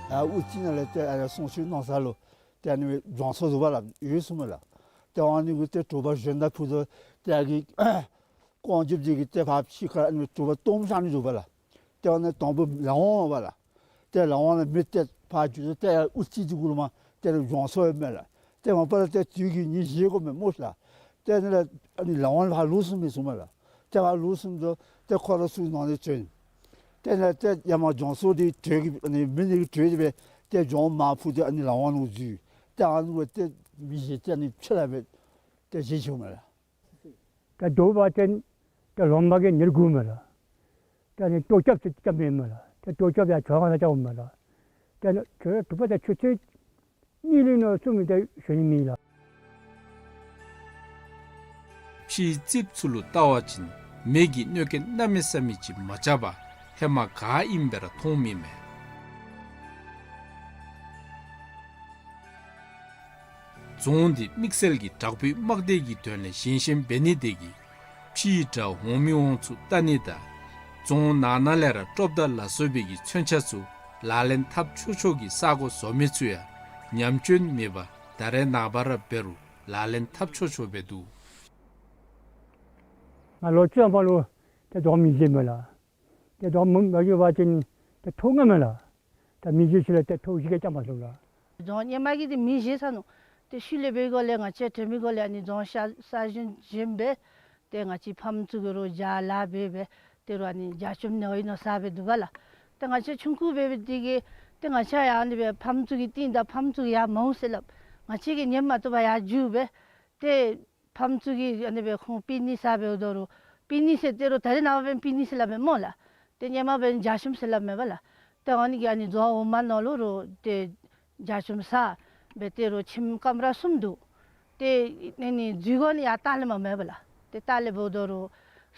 ཨ་དབུ་རྩེ་ནང་ལས་ཏེ་ཨ་ནི་གསང་སྤྱོད་གནང་ས་ལུ་ཏེ་ཨ་ནི་སྦེ་སྦྱང་ས་བཟོ་བ་ལགས་ཡོད་ཟེར་མས་ལགས། ཏེ་ཨ་ནི་གུ་ཏེ་དྲོ་པ་གཞན་དང་ཕུད་དོ་ཏེ་ཨ་གི་རྐང་རྒྱབ་འདི་གི་ཏེ་ཕར་ཕྱི་ཁར་ཨ་ནི་དྲོ་པ་སྟོངམ་བཞག་ནི་བཟོ་བ་ལགས། ཏེ་ཨ་ནི་དང་ཕུ་ལག་དབང་འབད་ལགས། ཏེ་ལག་དབང་ལས་མི་ཏེ་ཕར་འགྱོ་དོ་ཏེ་དབུ་རྩེ་འདི་གུ་ལུ་མར་ཏེ་སྦྱང་ས་ཡོད་མས་ལགས། ཏེ་མ་པ་ལས་ཏེ་དུས་ཀྱི་ཉིནམ་བཞེས་དགོ་མས་སྨོ་ཤ། ཏེ་ཨ་ནི་ལག་ཨ་ནི་ལག་དབང་ལས་ཕར་ལོག་སོང་མས་ཟེར་མས་ལགས། ཏེ་ཕར་ལོག་སོང་དོ་ཏེ་ཁོ་ར་ཚུ་ནང་ལས་བྱོན། དེ་ལས་ཏེ་ཡར་མར་ལྗོངས་སུ་དེ་དྲོད་ཀྱི་ཨ་ནི་མི་ནི་གི་དྲོད་དེ་སྦེ་ཏེ་ལྗོངས་མར་འཕུར་ཏེ་ཨ་ནི་ལ་དབང་ལུ་འཛུལ། ཏེ་ཨ་ནི་སྦེ་ཏེ་མི་བཞི་ཏེ་ཨ་ནི་ཕྱི་ལས་སྦེ་ཏེ་བཞེས་བྱུངམ་མས་ལགས། ཏེ་དེ་འབདཝ་ད་ཏེ་ལོ་མ་གི་ཉེར་དགུ་མས་ལགས། ཏེ་ཨ་ནི་ལྟོ་རྐྱབ་ཅིག་རྐྱབ་མི་མས་ལགས། ཏེ་ལྟོ་རྐྱབ་ཡར་ཇོ་ཁང་ནང་རྐྱབ་འོངམ་མས་ལགས། ཏེ་ཨ་ནི་ཁྱོད་དྲུག་པ་དང་ཆུ་ཚོད་གཉིས་ལས་ནང་གསུམ་ལས་ཏེ་ཞུ་ནི་མེད་ལགས། ཕྱིའི་རྩིགཔ་ཚུ་ལུ་བལྟ་བ་ཅིན་མེ་གི་གནོད་རྐྱེན་གནམ་མེད་ས་མེད་ཅིག་མ་རྐྱབ་པར་ཧེ་མ་ག་ཨིནམ་སྦེ་ར་མཐོངམ་ཨིན་མས། རྫོང་འདི་དམིགས་བསལ་གྱི་དྲག་པོའི་དམག་སྡེ་གི་དོན་ལས་བཞེངས་བཞེངསམ་འབད་ནི་དེ་གིས་ཕྱིའི་དགྲ་འོང་མི་འོང་ཚུ་བལྟ་ནི་དང་རྫོང་ནང་ན་ལས་ར་ཀྲོབ་མདའ་ལ་སོགས་པའི་གི་མཚོན་ཆ་ཚུ་ལག་ལེན་འཐབ་ཆོག་ཆོག་གི་ས་གོ་བཟོ་མི་ཚུ་ཡང་ཉམས་སྐྱོན་མེད་པར་ད་རེས་ནངས་པ་ར་འབད་རུང་ལག་ལེན་འཐབ་ཆོག་ཆོག་སྦེ་འདུག། ང་ལོ་བཅོ་ལྔ་ལུ་ཏེ་རྫོང་མི་བཞེངས་མས་ལགས། ཏེ་རྫོང་མི་མ་བཞེངས་པ་ཅིན་ཏེ་ཐོག་ལྔ་མས་ལགས། ཏེ་མི་བཞེངས་ཞིནམ་ལས་ཏེ་ཐོག་བཞི་ག་རྐྱབ་མ་ཚུགས་ལགས། རྫོང་ཧེ་མ་གི་འདི་མི་བཞེངས་ས་ནུག། ཏེ་ཤུལ་ལས་འབད་སྒང་ལས་ང་བཅས་དྲན་པའི་སྒང་ལས་ཨ་ནི་རྫོང་གསར་གསར་བཞེངས་བཞེངསམ་སྦེ་ཏེ་ང་བཅས་ཕམ་ཚུ་གིས་རོགས་ཇ་ལཱ་འབད་འབད་དེ་རུ་ཨ་ནི་ཇ་ཆུམ་ནི་ཨིན་ནོ་ཟ་སྦེ་འདུག་པ་ལགས། ཏེ་ང་བཅས་ཆུང་ཀུ་འབད་འབད་དེ་གིས་ཏེ་ང་བཅས་ཡང་ཨ་ནི་སྦེ་ཕམ་ཚུ་གི་རྟིང་བདའ་ཕམ་ཚུ་གིས་ཡར་མ་འོང་ཟེར་སླབ། ང་བཅས་ཀྱིས་ཉན་མ་བཏུབ་པར་ཡར་རྒྱུག་སྦེ་ཏེ་ཕམ་ཚུ་གིས་ཨ་ནི་སྦེ་ཁོང་པི་ནི་ཟ་སྦེ་འོངམ་ད་རུང་པི་ནི་ཟེར་ཏེ་རུང་ད་རེས་ནངས་པ་འབདན་པི་ནི་ཟེར་སླབ་མས་སྨོ་ལགས། ཏེ་ཧེ་མ་འབདན་ཇ་ཆུམ་ཟེར་སླབ་མས་པ་ལགས། ཏེ་ཨ་ནི་གིས་ཨ་ནི་རྫོང་འོག་མ་ནང་ལུ་རོགས་ཏེ་ཇ་ཆུམ་ཟ་སྦེ་དེ་རུ་ཁྱིམ་ཀམ་ར་གསུམ་འདུག། ཏེ་ཨ་ནི་འཛུལ་སྒོ་ནི་ཡར་ལྟག་ལས་མར་མས་པ་ལགས། ཏེ་ལྟག་ལས་འབདཝ་ད་རུང་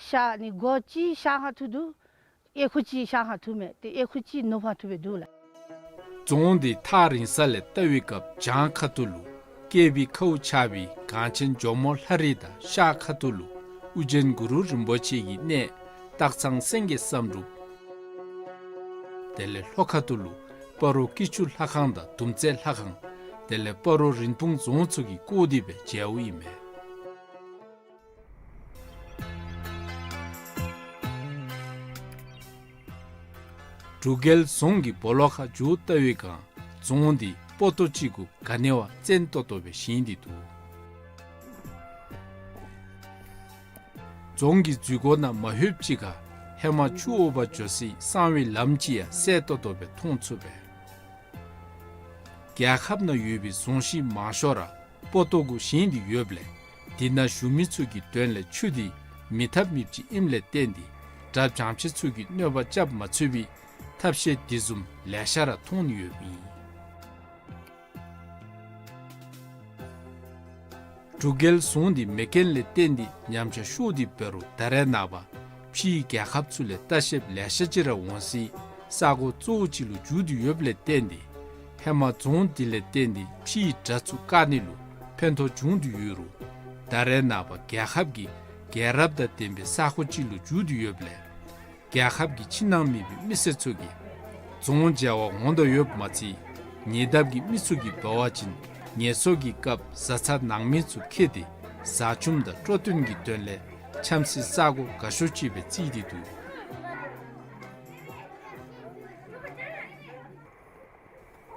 ཤར་ནི་སྒོ་གཅིག་ཤར་ཁ་ཐུག་འདུག། ཨེ་ཁུག་གཅིག་ཤར་ཁ་ཐུག་མས། ཏེ་ཨེ་ཁུག་གཅིག་ནུབ་ཁ་ཐུག་སྦེ་འདུག་ལགས། རྫོང་འདི་ཐག་རིང་ས་ལས་བལྟ་བའི་སྐབས་བྱང་ཁ་ཐུག་ལུ་བསྐལ་པའི་ཁཝ་ཆགས་པའི་གངས་ཆེན་ཇོ་མོ་ལྷ་རི་དང་ཤར་ཁ་ཐུག་ལུ་ཨོ་རྒྱན་གུ་རུ་རིན་པོ་ཆེ་གི་གནས་སྟག་ཚང་སེང་གེ་བསམ་འགྲུབ། དེ་ལས་ལྷོ་ཁ་ཐུག་ལུ་སྤ་རོ་སྐྱིད་ཆུ་ལྷ་ཁང་དང་དུམ་རྩེ་ལྷ་ཁང་། དེ་ལས་སྤ་རོ་རིན་སྤུངས་རྫོང་ཚུ་གིས་བསྐོར་ཏེ་སྦེ་མཇལཝ་ཨིན་མས། འབྲུག་རྒྱལ་རྫོང་གི་སྦོ་ལོགས་ཁར་འགྱོ་བལྟ་བའི་སྒང་རྫོང་འདི་སྤོ་ཏོ་ཅིག་གུ་ག་ནི་བ་བཙན་ཏོག་ཏོ་སྦེ་བཞེངས་ཏེ་འདུག། རྫོང་གི་འཛུལ་སྒོ་ནང་མ་ལྷོདཔ་ཅིག་ཁར་ཧེ་མ་ཆུ་འོ་བར་འགྱོ་སའི་གསང་བའི་ལམ་ཅིག་ཡང་གསལ་ཏོག་ཏོ་སྦེ་མཐོང་ཚུགས་པས། རྒྱལ་ཁབ་ནང་ཡོད་པའི་རྫོང་གཞི་མང་ཤོས་ར་སྤོ་ཏོ་གུ་བཞེངས་ཏེ་ཡོདཔ་ལས་དེ་ནང་བཞུགས་མི་ཚུ་གི་དོན་ལས་ཆུ་འདི་མེད་ཐབས་མེདཔ་ཅིག་ཨིནམ་ལས་བརྟེན་ཏེ་དགྲ་བྱང་ཆེ་ཚུ་གིས་གནོད་པ་རྐྱབ་མ་ཚུགས་པའི་ཐབས་ཤེས་དེ་བཟུམ་ལེ་ཤ་ར་མཐོང་ནི་ཡོདཔ་ཨིན། འབྲུག་རྒྱལ་རྫོང་འདི་མེ་རྐྱེན་ལས་བརྟེན་ཏེ་ཉམས་ཆག་ཤོར་ཏེ་འབད་རུང་ད་རེས་ནངས་པ་ཕྱིའི་རྒྱལ་ཁབ་ཚུ་ལས་ལྟ་བཤལཔ་ལེ་ཤ་ཅིག་ར་འོང་སའི་ས་གོ་གཙོ་བོ་ཅིག་ལུ་འགྱུར་ཏེ་ཡོདཔ་ལས་བརྟེན་ཏེ་ཧེ་མ་རྫོང་འདི་ལས་བརྟེན་ཏེ་ཕྱིའི་དགྲ་ཚུ་བཀག་ནི་ལུ་ཕན་ཐོགས་བྱུང་སྟེ་ཡོད་རུང་ད་རེས་ནངས་པ་རྒྱལ་ཁབ་ཀྱི་རྒྱལ་རབས་དང་ལྡན་པའི་ས་གོ་ཅིག་ལུ་འགྱུར་ཏེ་ཡོདཔ་ལས་རྒྱལ་ཁབ་ཀྱི་ཕྱི་ནང་མེད་པའི་མི་སེར་ཚུ་གིས་རྫོང་མཇལ་བར་འོང་དོ་ཡོདཔ་མ་ཚད་ཉེ་འདབས་ཀྱི་མི་ཚུ་གིས་འབད་བ་ཅིན་ངལ་གསོ་གི་སྐབས་བཟའ་ཚང་ནང་མི་ཚུ་འཁྱིད་དེ་བཟའ་ཆུམ་དང་སྤྲོ་སྟོན་གྱི་དོན་ལས་འཁྱམ་སའི་ས་གོ་དགའ་ཤོས་ཅིག་སྦེ་བརྩིས་ཏེ་འདུག།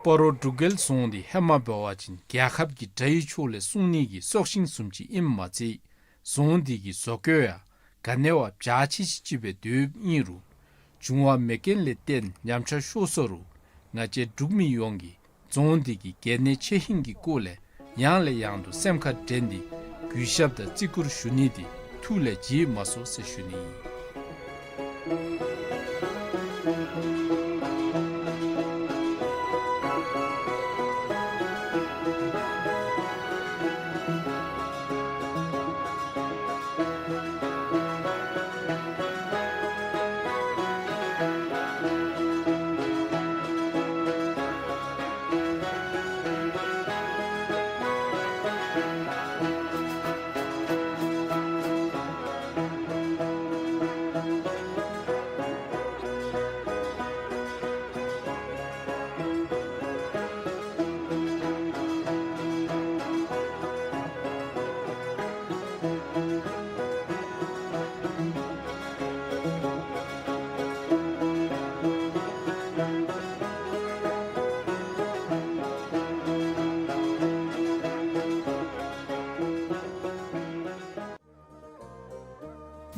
སྤ་རོ་འབྲུག་རྒྱལ་རྫོང་འདི་ཧེ་མ་འབད་བ་ཅིན་རྒྱལ་ཁབ་ཀྱི་དགྲ་ཡི་ཕྱོགས་ལས་སྲུང་ནི་གི་སྲོག་ཤིང་བཟུམ་ཅིག་ཨིནམ་མ་ཚད་རྫོང་འདི་གི་བཟོ་བཀོད་ཡང་ག་ནི་བ་འཇའ་ཆི་ཆི་ཅིག་སྦེ་འདུགཔ་ཨིན་རུང་འབྱུང་བ་མེ་རྐྱེན་ལས་བརྟེན་ཉམས་ཆག་ཤོར་སོ་རུང་ང་བཅས་འབྲུག་མི་ཡོངས་ཀྱིས་རྫོང་འདི་གི་གལ་གནད་ཆེ་ཧིང་གི་སྐོར་ལས་ཡང་ལས་ཡང་དུ་སེམས་ཁར་དྲན་ཏེ་གུས་ཞབས་དང་བརྩི་བཀུར་ཞུ་ནི་འདི་ཐུགས་ལས་བརྗེད་མ་སོང་ཟེར་ཞུ་ནི་ཨིན།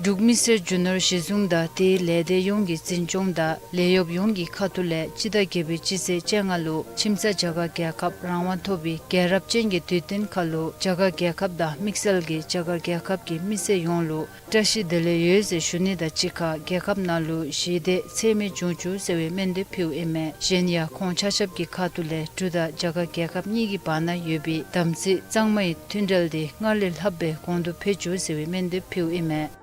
འབྲུག་མི་སེར་རྒྱུ་ནོར་གཞི་བཟུང་དང་དེའི་ལས་སྡེ་ཡོངས་ཀྱི་འཛིན་སྐྱོང་དང་ལས་གཡོགཔ་ཡོངས་ཀྱི་ཁ་ཐུག་ལས་སྤྱི་ཟླ་བརྒྱད་པའི་སྤྱི་ཚེས་བཅོ་ལྔ་ལུ་ཁྱིམ་ཚང་རྒྱ་གར་རྒྱལ་ཁབ་རང་དབང་ཐོབ་པའི་རྒྱལ་རབས་ཅན་གྱི་དུས་སྟོན་ཁར་ལུ་རྒྱ་གར་རྒྱལ་ཁབ་དང་དམིགས་བསལ་གྱིས་རྒྱ་གར་རྒྱལ་ཁབ་ཀྱི་མི་སེར་ཡོངས་ལུ་བཀྲ་ཤིས་བདེ་ལེགས་ཡོད་ཟེར་ཞུ་ནི་དང་གཅིག་ཁར་རྒྱལ་ཁབ་ནང་ལུ་ཞི་བདེ་ཚད་མེད་འབྱུང་བཅུག་ཟེར་བའི་སྨོན་འདེབས་ཕུལཝ་ཨིན་མས། གཞན་ཡང་ཁོང་ཆ་ཁྱབ་ཀྱི་ཁ་ཐུག་ལས་འབྲུག་དང་རྒྱ་གར་རྒྱལ་ཁབ་གཉིས་ཀྱི་བར་ན་ཡོད་པའི་དམ་ཚིག་གཙང་མའི་མཐུན་འབྲེལ་དེ་སྔར་ལས་ལྷག་པའི་གོང་དུ་འཕེལ་བཅུག་ཟེར་བའི་སྨོན་འདེབས་ཕུལཝ་ཨིན་མས།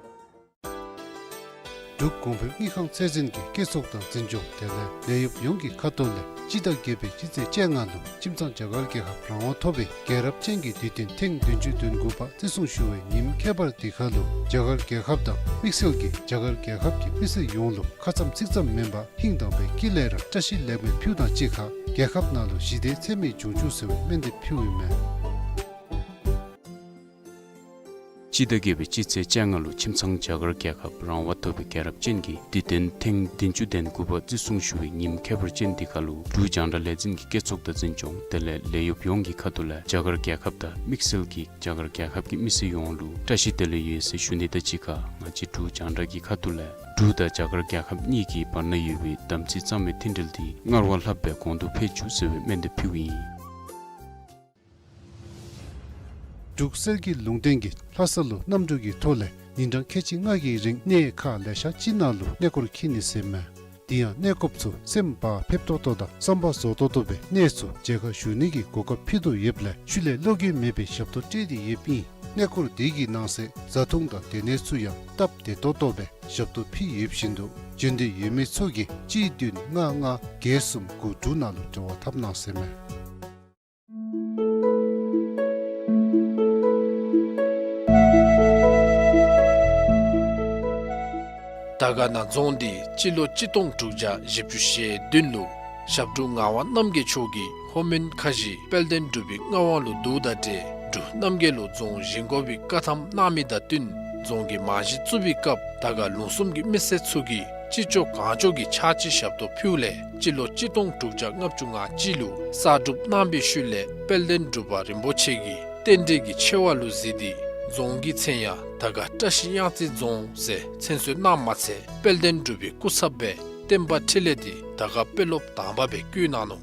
འབྲུག་གོང་འཕེལ་དངུལ་ཁང་ཚད་འཛིན་གྱི་སྐྱེད་ཚོགས་དང་འཛིན་སྐྱོང་དེ་ལས་ལས་གཡོགཔ་ཡོངས་ཀྱི་ཁ་ཐུག་ལས་སྤྱི་ཟླ་བརྒྱད་པའི་སྤྱི་ཚེས་བཅོ་ལྔ་ལུ་ཁྱིམ་ཚང་རྒྱ་གར་རྒྱལ་ཁབ་རང་དབང་ཐོབ་པའི་རྒྱལ་རབས་ཅན་གྱི་དུས་སྟོན་ཐེངས་བདུན་ཅུ་དོན་དགུ་པ་བརྩི་སྲུང་ཞུ་བའི་ཉིནམ་ཁྱད་པར་འདི་ཁར་ལུ་རྒྱ་གར་རྒྱལ་ཁབ་དང་དམིགས་བསལ་གྱིས་རྒྱ་གར་རྒྱལ་ཁབ་ཀྱི་མི་སེར་ཡོངས་ལུ་ཁ་ཙམ་ཚིག་ཙམ་མེན་པར་ཧིང་དྭངས་པའི་དཀྱིལ་ལས་ར་བཀྲ་ཤིས་ལེགས་སྨོན་ཕུལཝ་དང་གཅིག་ཁར་རྒྱལ་ཁབ་ནང་ལུ་ཞི་བདེ་ཚད་མེད་འབྱུང་བཅུག་ཟེར་བའི་སྨོན་འདེབས་ཕུལཝ་ཨིན་མས། སྤྱི་ཟླ་བརྒྱད་པའི་སྤྱི་ཚེས་བཅོ་ལྔ་ལུ་ཁྱིམ་ཚང་རྒྱ་གར་རྒྱལ་ཁབ་རང་དབང་ཐོབ་པའི་རྒྱལ་རབས་ཅན་གྱི་དུས་སྟོན་ཐེངས་བདུན་ཅུ་དོན་དགུ་པ་བརྩི་སྲུང་ཞུ་བའི་ཉིནམ་ཁྱད་པར་ཅན་འདི་ཁར་ལུ་འབྲུག་རྒྱང་བསྒྲགས་ལས་འཛིན་གྱི་སྐྱེད་ཚོགས་དང་འཛིན་སྐྱོང་དེ་ལས་ལས་གཡོགཔ་ཡོངས་ཀྱི་ཁ་ཐུག་ལས་རྒྱ་གར་རྒྱལ་ཁབ་དང་དམིགས་བསལ་གྱིས་རྒྱ་གར་རྒྱལ་ཁབ་ཀྱི་མི་སེར་ཡོངས་ལུ་བཀྲ་ཤིས་བདེ་ལེགས་ཡོད་ཟེར་ཞུ་ནི་དང་གཅིག་ཁར་ང་བཅས་འབྲུག་རྒྱང་བསྒྲགས་ཀྱི་ཁ་ཐུག་ལས་འབྲུག་དང་རྒྱ་གར་རྒྱལ་ཁབ་གཉིས་ཀྱི་བར་ན་ཡོད་པའི་དམ་ཚིག་གཙང་མའི་མཐུན་འབྲེལ་འདི་སྔར་བ་ལྷག་པའི་གོང་དུ་འཕེལ་བཅུག་ཟེར་བའི་སྨོན་འདེབས་ཕུལཝ་ཨིན། འབྲུག་གསེར་གྱི་ལུང་བསྟན་གྱིས་ལྷ་ས་ལུ་གནམ་གྲུ་གི་ཐོག་ལས་ཉིན་གྲངས་ཁལ་གཅིག་ལྔ་གི་རིང་གནས་ཁག་ལེ་ཤ་ཅིག་ནང་ལུ་གནས་སྐོར་འཁྱིད་ནི་ཟེར་མས། དེ་ཡང་གནས་སྐོརཔ་ཚུ་སེམས་བག་ཕེབས་ཏོག་ཏོ་དང་བསམ་པ་རྫོགས་ཏོག་ཏོ་སྦེ་གནས་ཚུ་མཇལ་ཁ་ཞུ་ནི་གི་གོ་སྐབས་ཕུལ་དོ་ཡོདཔ་ལས་ཤུལ་ལས་བློ་འགྱོད་མེད་པའི་ཞབས་ཏོག་སྤྲོད་དེ་ཡོདཔ་ཨིན། གནས་སྐོར་དེ་གི་ནང་གསེས་བཟའ་འཐུང་དང་སྡོད་གནས་ཚུ་ཡང་སྟབས་བདེ་ཏོག་ཏོ་སྦེ་ཞབས་ཏོག་ཕུལ་ཡོདཔ་བཞིན་དུ་འབྱོན་འདོད་ཡོད་མི་ཚུ་གིས་གཅིག་བདུན་ལྔ་ལྔ་བརྒྱད་གསུམ་དགུ་དྲུག་ནང་ལུ་འབྲེལ་བ་འཐབ་གནང་ཟེར་མས། དར་དཀར་ན་རྫོང་འདི་སྤྱི་ལོ་གཅིག་སྟོང་དྲུག་བརྒྱ་བཞི་བཅུ་ཞེ་བདུན་ལུ་ཞབས་དྲུང་ངག་དབང་རྣམ་རྒྱལ་མཆོག་གིས་ལྷོ་མོན་ཁ་བཞི་དཔལ་ལྡན་འབྲུག་པའི་མངའ་དབང་ལུ་བསྡུཝ་དང་འབྲེལ་འབྲུག་རྣམ་རྒྱལ་ལུ་རྫོང་བཞེངས་དགོ་པའི་བཀའ་ཐམ་གནང་མི་དང་བསྟུན་རྫོང་གི་རྨང་གཞི་བཙུགས་པའི་སྐབས་དར་དཀར་ལུང་གསུམ་གྱི་མི་སེར་ཚུ་གིས་ཅི་ལྕོགས་གང་ལྕོགས་ཀྱིས་ཕྱག་ཕྱི་ཞབས་ཏོག་ཕུལཝ་ལས་སྤྱི་ལོ་གཅིག་སྟོང་དྲུག་བརྒྱ་ལྔ་བཅུ་ང་གཅིག་ལུ་གསར་སྒྲུབ་གནང་བའི་ཤུལ་ལས་དཔལ་ལྡན་འབྲུག་པ་རིན་པོ་ཆེ་གིས་རྟེན་འབྲེལ་གྱི་ཆེ་བ་ལུ་གཟིགས་ཏེ་རྫོང་གི་མཚན་ཡང་དར་དཀར་བཀྲ་ཤིས་གཡང་རྩེ་རྫོང་ཟེར་མཚན་གསོལ་གནངམ་མ་ཚད་དཔལ་ལྡན་འབྲུག་པའི་སྐུ་ཚབ་སྦེ་བསྟན་པ་འཕྲིན་ལས་འདི་དར་དཀར་དཔོན་སློབ་དང་པ་སྦེ་བསྐོས་གནང་ནུག།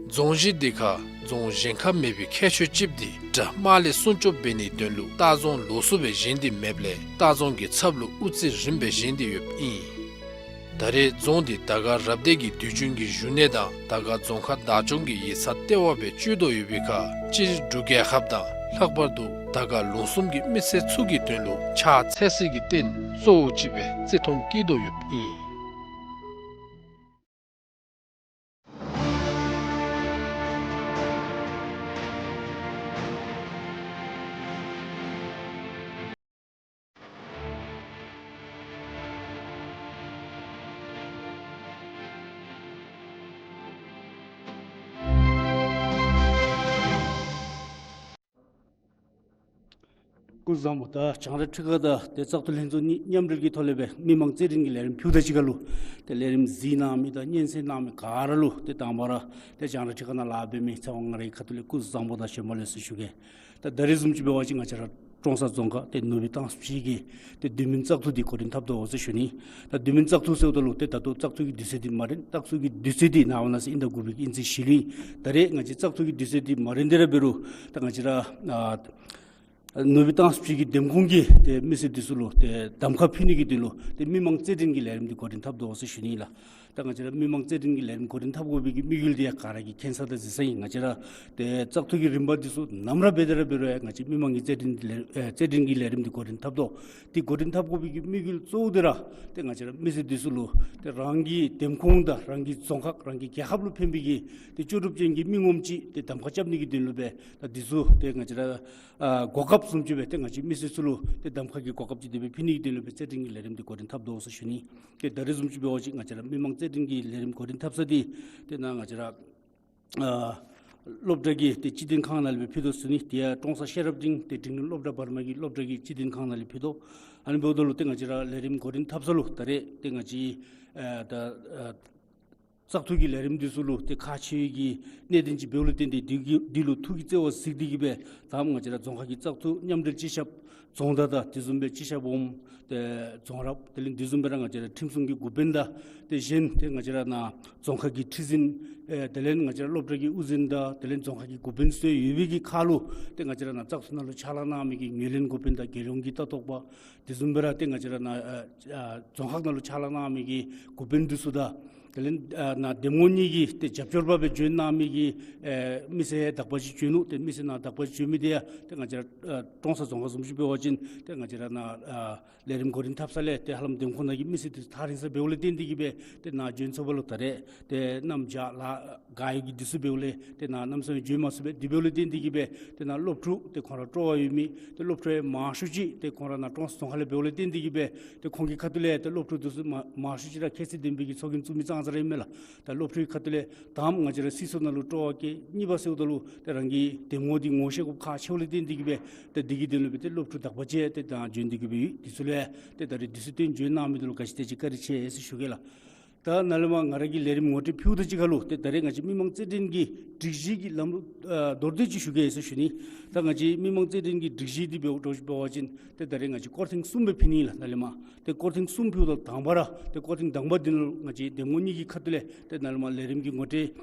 རྫོང་གཞི་འདི་ཁར་རྫོང་གཞན་ཁར་མེད་པའི་ཁྱད་ཆོས་ཅིག་འདི་དགྲ་དམག་ལས་སྲུང་སྐྱོབ་འབད་ནིའི་དོན་ལུ་ལྟ་རྫོང་ལོགས་སུ་སྦེ་བཞེངས་ཏེ་མེདཔ་ལས་ལྟ་རྫོང་གི་ཚབ་ལུ་དབུ་རྩེ་རིངམ་སྦེ་བཞེངས་ཏེ་ཡོདཔ་ཨིན། ད་རེས་རྫོང་འདི་དར་དཀར་རབ་སྡེ་གི་དུས་རྒྱུན་གྱི་བཞུགས་གནས་དང་དར་དཀར་རྫོང་ཁག་བདག་སྐྱོང་གི་ཡིག་ཚང་ལྟེ་བ་སྦེ་སྤྱོད་དོ་ཡོད་པའི་ཁར་སྤྱིར་འབྲུག་རྒྱལ་ཁབ་དང་ལྷག་པར་དུ་དར་དཀར་ལུང་གསུམ་གྱི་མི་སེར་ཚུ་གི་དོན་ལུ་ཕྱག་འཚལ་སའི་གི་རྟེན་གཙོ་བོ་ཅིག་སྦེ་བརྩི་མཐོང་བསྐྱེད་དོ་ཡོདཔ་ཨིན། སྐུ་གཟུགས་བཟང་པོ། ད་བྱང་ར་ཁྲི་ཁ་དང་ཏེ་བཙག་འཐུ་ལྷན་ཚོགས་གཉིས་མཉམ་འབྲེལ་གྱི་ཐོག་ལས་སྦེ་མི་མང་རྩེད་འགྲན་གྱི་ལས་རིམ་ཕུལཝ་དང་གཅིག་ཁར་ལུ་ཏེ་ལས་རིམ་གཟིགས་གནང་མི་དང་སྙན་གསན་གནང་མི་ག་ར་ལུ་ཏེ་དང་པ་ར་ཏེ་བྱང་ར་ཁྲི་ཁ་ནང་ལཱ་འབད་མི་ཚེ་དབང་ང་རའི་ཁ་ཐུག་ལས་སྐུ་གཟུགས་བཟང་པོ་དང་བྱོན་པ་ལེགས་སོ་ཞུ་གེ། ད་ད་རེས་བཟུམ་ཅིག་འབད་བ་ཅིན་ང་བཅས་ར་ཀྲོང་གསར་རྫོང་ཁག་ཏེ་ནུབ་སྦིས་སྟངས་སུ་ཅིག་གི་ཏེ་དུས་མིན་བཙག་འཐུ་འདི་འགོ་འདྲེན་འཐབ་དོ་ཟེར་ཞུ་ནི། ད་དུས་མིན་བཙག་འཐུ་ཟེརཝ་ད་ལུ་ཏེ་ད་ལྟོ་བཙག་འཐུ་གི་དུས་ཚོད་འདི་མ་རན། བཙག་འཐུ་གི་དུས་ཚོད་འདི་ནངས་པ་གནངས་ཚེ་དབྱིན་ཟླ་དགུ་པའི་གི་དབྱིན་ཚེས་བཞི་ལུ་ཨིན། ད་རེས་ང་བཅས་བཙག་འཐུ་གི་དུས་ཚོད་འདི་མ་རན་ཏེ་ར་འབད་རུང་ད་ང་བཅས་ར་ཨ་ནུབ་སྦིས་སྟངས་སུ་ཅིག་གི་འདེམས་ཁོངས་ཀྱི་ཏེ་མི་སེར་འདི་ཚུ་ལུ་ཏེ་གདམ་ཁ་ཕུལ་ནི་གི་དོན་ལུ་ཏེ་མི་མང་རྩེད་འགྲན་གྱི་ལས་རིམ་འདི་འགོ་འདྲེན་འཐབ་དོ་ཟེར་ཞུ་ནི་ལགས། ད་ང་བཅས་ར་མི་མང་རྩེད་འགྲན་གྱི་ལས་རིམ་འགོ་འདྲེན་འཐབ་དགོ་པའི་གི་དམིགས་ཡུལ་འདི་ཡང་ག་ར་གིས་མཁྱེན་ས་དང་གཟིགས་ས་ཨིན། ང་བཅས་ར་ཏེ་བཙག་འཐུ་གི་རིམ་པ་འདི་ཚུ་ནམ་ར་འབད་དེ་ར་འབད་རུང་ཡང་ང་བཅས་མི་མང་གི་རྩེད་འགྲན་འདི་ལས་ཨེ་རྩེད་འགྲན་གྱི་ལས་རིམ་འདི་འགོ་འདྲེན་འཐབ་དོ། འདི་འགོ་འདྲེན་འཐབ་དགོ་པའི་གི་དམིགས་ཡུལ་གཙོ་བོ་འདི་ར་ཏེ་ང་བཅས་ར་མི་སེར་འདི་ཚུ་ལུ་ཏེ་རང་གི་འདེམས་ཁོངས་དང་རང་གི་རྫོང་ཁག་རང་གི་རྒྱལ་ཁབ་ལུ་ཕན་པའི་གི་ཏེ་ལྕོགས་གྲུབ་ཅན་གྱི་མི་ངོམ་ཅིག་ཏེ་གདམ་ཁ་རྐྱབ་ནི་གི་དོན་ལུ་སྦེ་ད་འདི་ཚུ་ཏེ་ང་བཅས་ར་ཨ་གོ་སྐབས་བཟུམ་ཅིག་སྦེ་ཏེ་ང་བཅས་མི་སེར་ཚུ་ལུ་ཏེ་གདམ་ཁ་གི་གོ་སྐབས་ཅིག་དེ་སྦེ་ཕུལ་ནི་གི་དོན་ལུ་སྦེ་རྩེད་འགྲན་གྱི་ལས་རིམ་འདི་འགོ་འདྲེན་འཐབ་དོ་ཟེར་ཞུ་ནི། ཏེ་ད་རེས་བཟུམ་ཅིག་འབད་བ་ཅིན་ང་བཅས་ར་མི་མང་རྩེད་འགྲན་གྱི་ལས་རིམ་འགོ་འདྲེན་འཐབ་ས་འདི་ཏེ་ནཱ་ང་བཅས་ར་ཨ་སློབ་གྲྭ་གི་ཏེ་སྤྱི་དོན་ཁང་ནང་ལས་སྦེ་ཕུལ་དོ་ཟེར་ཞུ་ནི། དེ་ཡང་ཀྲོང་གསར་ཤེས་རབ་འབྲིང་ཏེ་འབྲིང་རིམ་སློབ་གྲྭ་བར་མ་གི་སློབ་གྲྭ་གི་སྤྱི་དོན་ཁང་ནང་ལས་ཕུལ་དོ། ཨ་ནི་འབདཝ་ད་ལུ་ཏེ་ང་བཅས་ར་ལས་རིམ་འགོ་འདྲེན་འཐབ་ས་ལུ་ད་རེས་ཏེ་ང་བཅས་ཨ་ད་ཨ་ བཙག་འཐུ་གི་ལས་རིམ་འདི་ཚུ་ལུ་ཏེ་ཁག་ཆེ་བའི་གི་གནད་དོན་ཅིག་འབདཝ་ལས་བརྟེན་ཏེ་འདི་གི་འདི་ལུ་ཐུགས་ཀྱི་བརྩེ་བ་གཟིགས་ཏེ་གིས་སྦེ་ད་ང་བཅས་ར་རྫོང་ཁག་གི་བཙག་འཐུ་མཉམ་འབྲེལ་སྤྱི་ཁྱབ་རྫོང་བདག་དང་དེ་བཟུམ་སྦེ་སྤྱི་ཁྱབ་འོགམ་ཏེ་རྫོང་རབ་དེ་ལས་དེ་བཟུམ་སྦེ་ར་ང་བཅས་ར་ཁྲིམས་སྲུང་གི་འགོ་དཔོན་དང་ཏེ་གཞན་ཏེ་ང་བཅས་ར་ནཱ་རྫོང་ཁག་གི་ཁྲི་འཛིན་ཨེ་དེ་ལས་ང་བཅས་ར་སློབ་གྲྭ་གི་དབུ་འཛིན་དང་དེ་ལས་རྫོང་ཁག་གི་འགོ་དཔོན་ཚུ་ཡོད་པའི་གི་ཁར་ལུ་ཏེ་ང་བཅས་ར་ནཱ་བཙག་འཐུ་ནང་ལུ་ཕྱག་ལཱ་གནང་མི་གི་ངོས་ལེན་འགོ་དཔོན་དང་རྒྱལ་ཡོངས་ཀྱི་ལྟ་རྟོག་པ་དེ་བཟུམ་སྦེ་ར་ཏེ་ང་བཅས་ར་ནཱ་ཨ་ཨ་རྫོང་ཁག་ནང་ལུ་ཕྱག་ལཱ་གནང་མི་གི་འགོ་དཔོན་འདི་ཚུ་དང་དེ་ལས་ཨ་ནཱ་འདེམས་ངོ་གཉིས་ཀྱི་ཏེ་རྒྱབ་སྐྱོར་པ་སྦེ་བྱོན་གནང་མི་གི་ཨེ་མི་སེར་དག་པ་ཅིག་བྱོན་ནུག། ཏེ་མི་སེར་ནཱ་དག་པ་ཅིག་བྱོན་མི་དེ་ཡང་ཏེ་ང་བཅས་ར་ཨ་ཀྲོང་གསར་རྫོང་ཁག་བཟུམ་ཅིག་འབད་བ་ཅིན་ཏེ་ང་བཅས་ར་ནཱ་ཨ་ལས་རིམ་གོ་རིམ་འཐབ་ས་ལས་ཏེ་ཧ་ལམ་འདེམས་ཁོངས་ནང་གི་མི་སེར་འདི་ཐག་རིང་ས་འབདཝ་ལས་བརྟེན་ཏེ་གིས་སྦེ་ཏེ་ནཱ་བྱོན་ཚུགས་པ་ལུ་ད་རེས་ཏེ་གནམ་བྱཱར་ལཱ་ག་ཡོད་ཀྱི་འདི་ཚུ་འབདཝ་ལས་ཏེ་ནཱ་གནམ་མེད་ས་མེད་བྱོན་མ་ཚུགས་པས། དེ་འབདཝ་ལས་བརྟེན་ཏེ་གིས་སྦེ་ཏེ་ནཱ་སློབ་ཕྲུག་ཏེ་ཁོང་ར་སྤྲོ་བ་ཡོད་མི་ཏེ་སློབ་ཕྲུག་མང་ཤོས་ཅིག་ཏེ་ཁོང་ར་ནཱ་ཀྲོང་གསར་རྫོང་ཁག་ལས་འབདཝ་ལས་བརྟེན་ཏེ་གིས་སྦེ་ཏེ་ཁོང་གི་ཁ་ཐུག་ལས་ཏེ་སློབ་ཕྲུག་འདི་ཚུ་མ་མང་ཤོས་ཅིག་ར་ཁྱད་ཚད་ལྡན་པའི་གི་ཚོགས་རྒྱན་བཙུགས་མི་ཙང་ཙ་ར་ཨིན་མས་ལགས། ད་སློབ་ཕྲུག་གི་ཁ་ཐུག་ལས་དང་པ་ང་བཅས་ར་སྲིད་ཚོགས་ནང་ལུ་སྤྲོ་བ་སྐྱེ། གཉིས་པ་ཟེརཝ་ད་ལུ་ཏེ་རང་གི་འདེམས་ངོ་འདི་ངོ་ཤེས་དགོཔ་ཁག་ཆེཝ་ལས་བརྟེན་ཏེ་གིས་སྦེ་ཏེ་འདི་གི་དོན་ལུ་སྦེ་ཏེ་སློབ་ཕྲུག་དག་པ་ཅིག་ཏེ་ད་བྱོན་ཏེ་གིས་སྦེ་ཡོད། དེ་ཚུ་ལུ་ཡང་ཏེ་ད་རེས་འདི་ཚུ་སྟོན་བྱོན་གནང་མི་འདི་ལུ་ག་ཅི་དེ་ཅིག་བཀའ་དྲིན་ཆེ་ཟེར་ཞུ་གེ་ལགས། ད་ནཱ་ལས་མར་ང་ར་གིས་ལས་རིམ་ངོ་སྤྲོད་ཕུལཝ་ད་གཅིག་ཁར་ལུ་ཏེ་ད་རེས་ང་བཅས་མི་མང་རྩོད་འགྲན་གྱི་སྒྲིག་གཞི་གི་ལམ་ལུགས་ཨ་མདོར་བསྡུས་ཅིག་ཞུ་གེ་ཟེར་ཞུ་ནི། ད་ང་བཅས་མི་མང་རྩོད་འགྲན་གྱི་སྒྲིག་གཞི་འདི་འབདཝ་འདྲཝ་ཅིག་འབད་བ་ཅིན་ཏེ་ད་རེས་ང་བཅས་སྐོར་ཐེངས་གསུམ་སྦེ་ཕུལ་ནི་ལགས། ནཱ་ལས་མར་ཏེ་སྐོར་ཐེངས་གསུམ་ཕུལཝ་ད་དང་པ་ར་ཏེ་སྐོར་ཐེངས་དང་པ་འདི་ནང་ལུ་ང་བཅས་འདེམས་ངོ་གཉིས་ཀྱི་ཁ་ཐུག་ལས་ཏེ་ནཱ་ལས་མར་ལས་རིམ་གྱི་ངོ་སྤྲོད་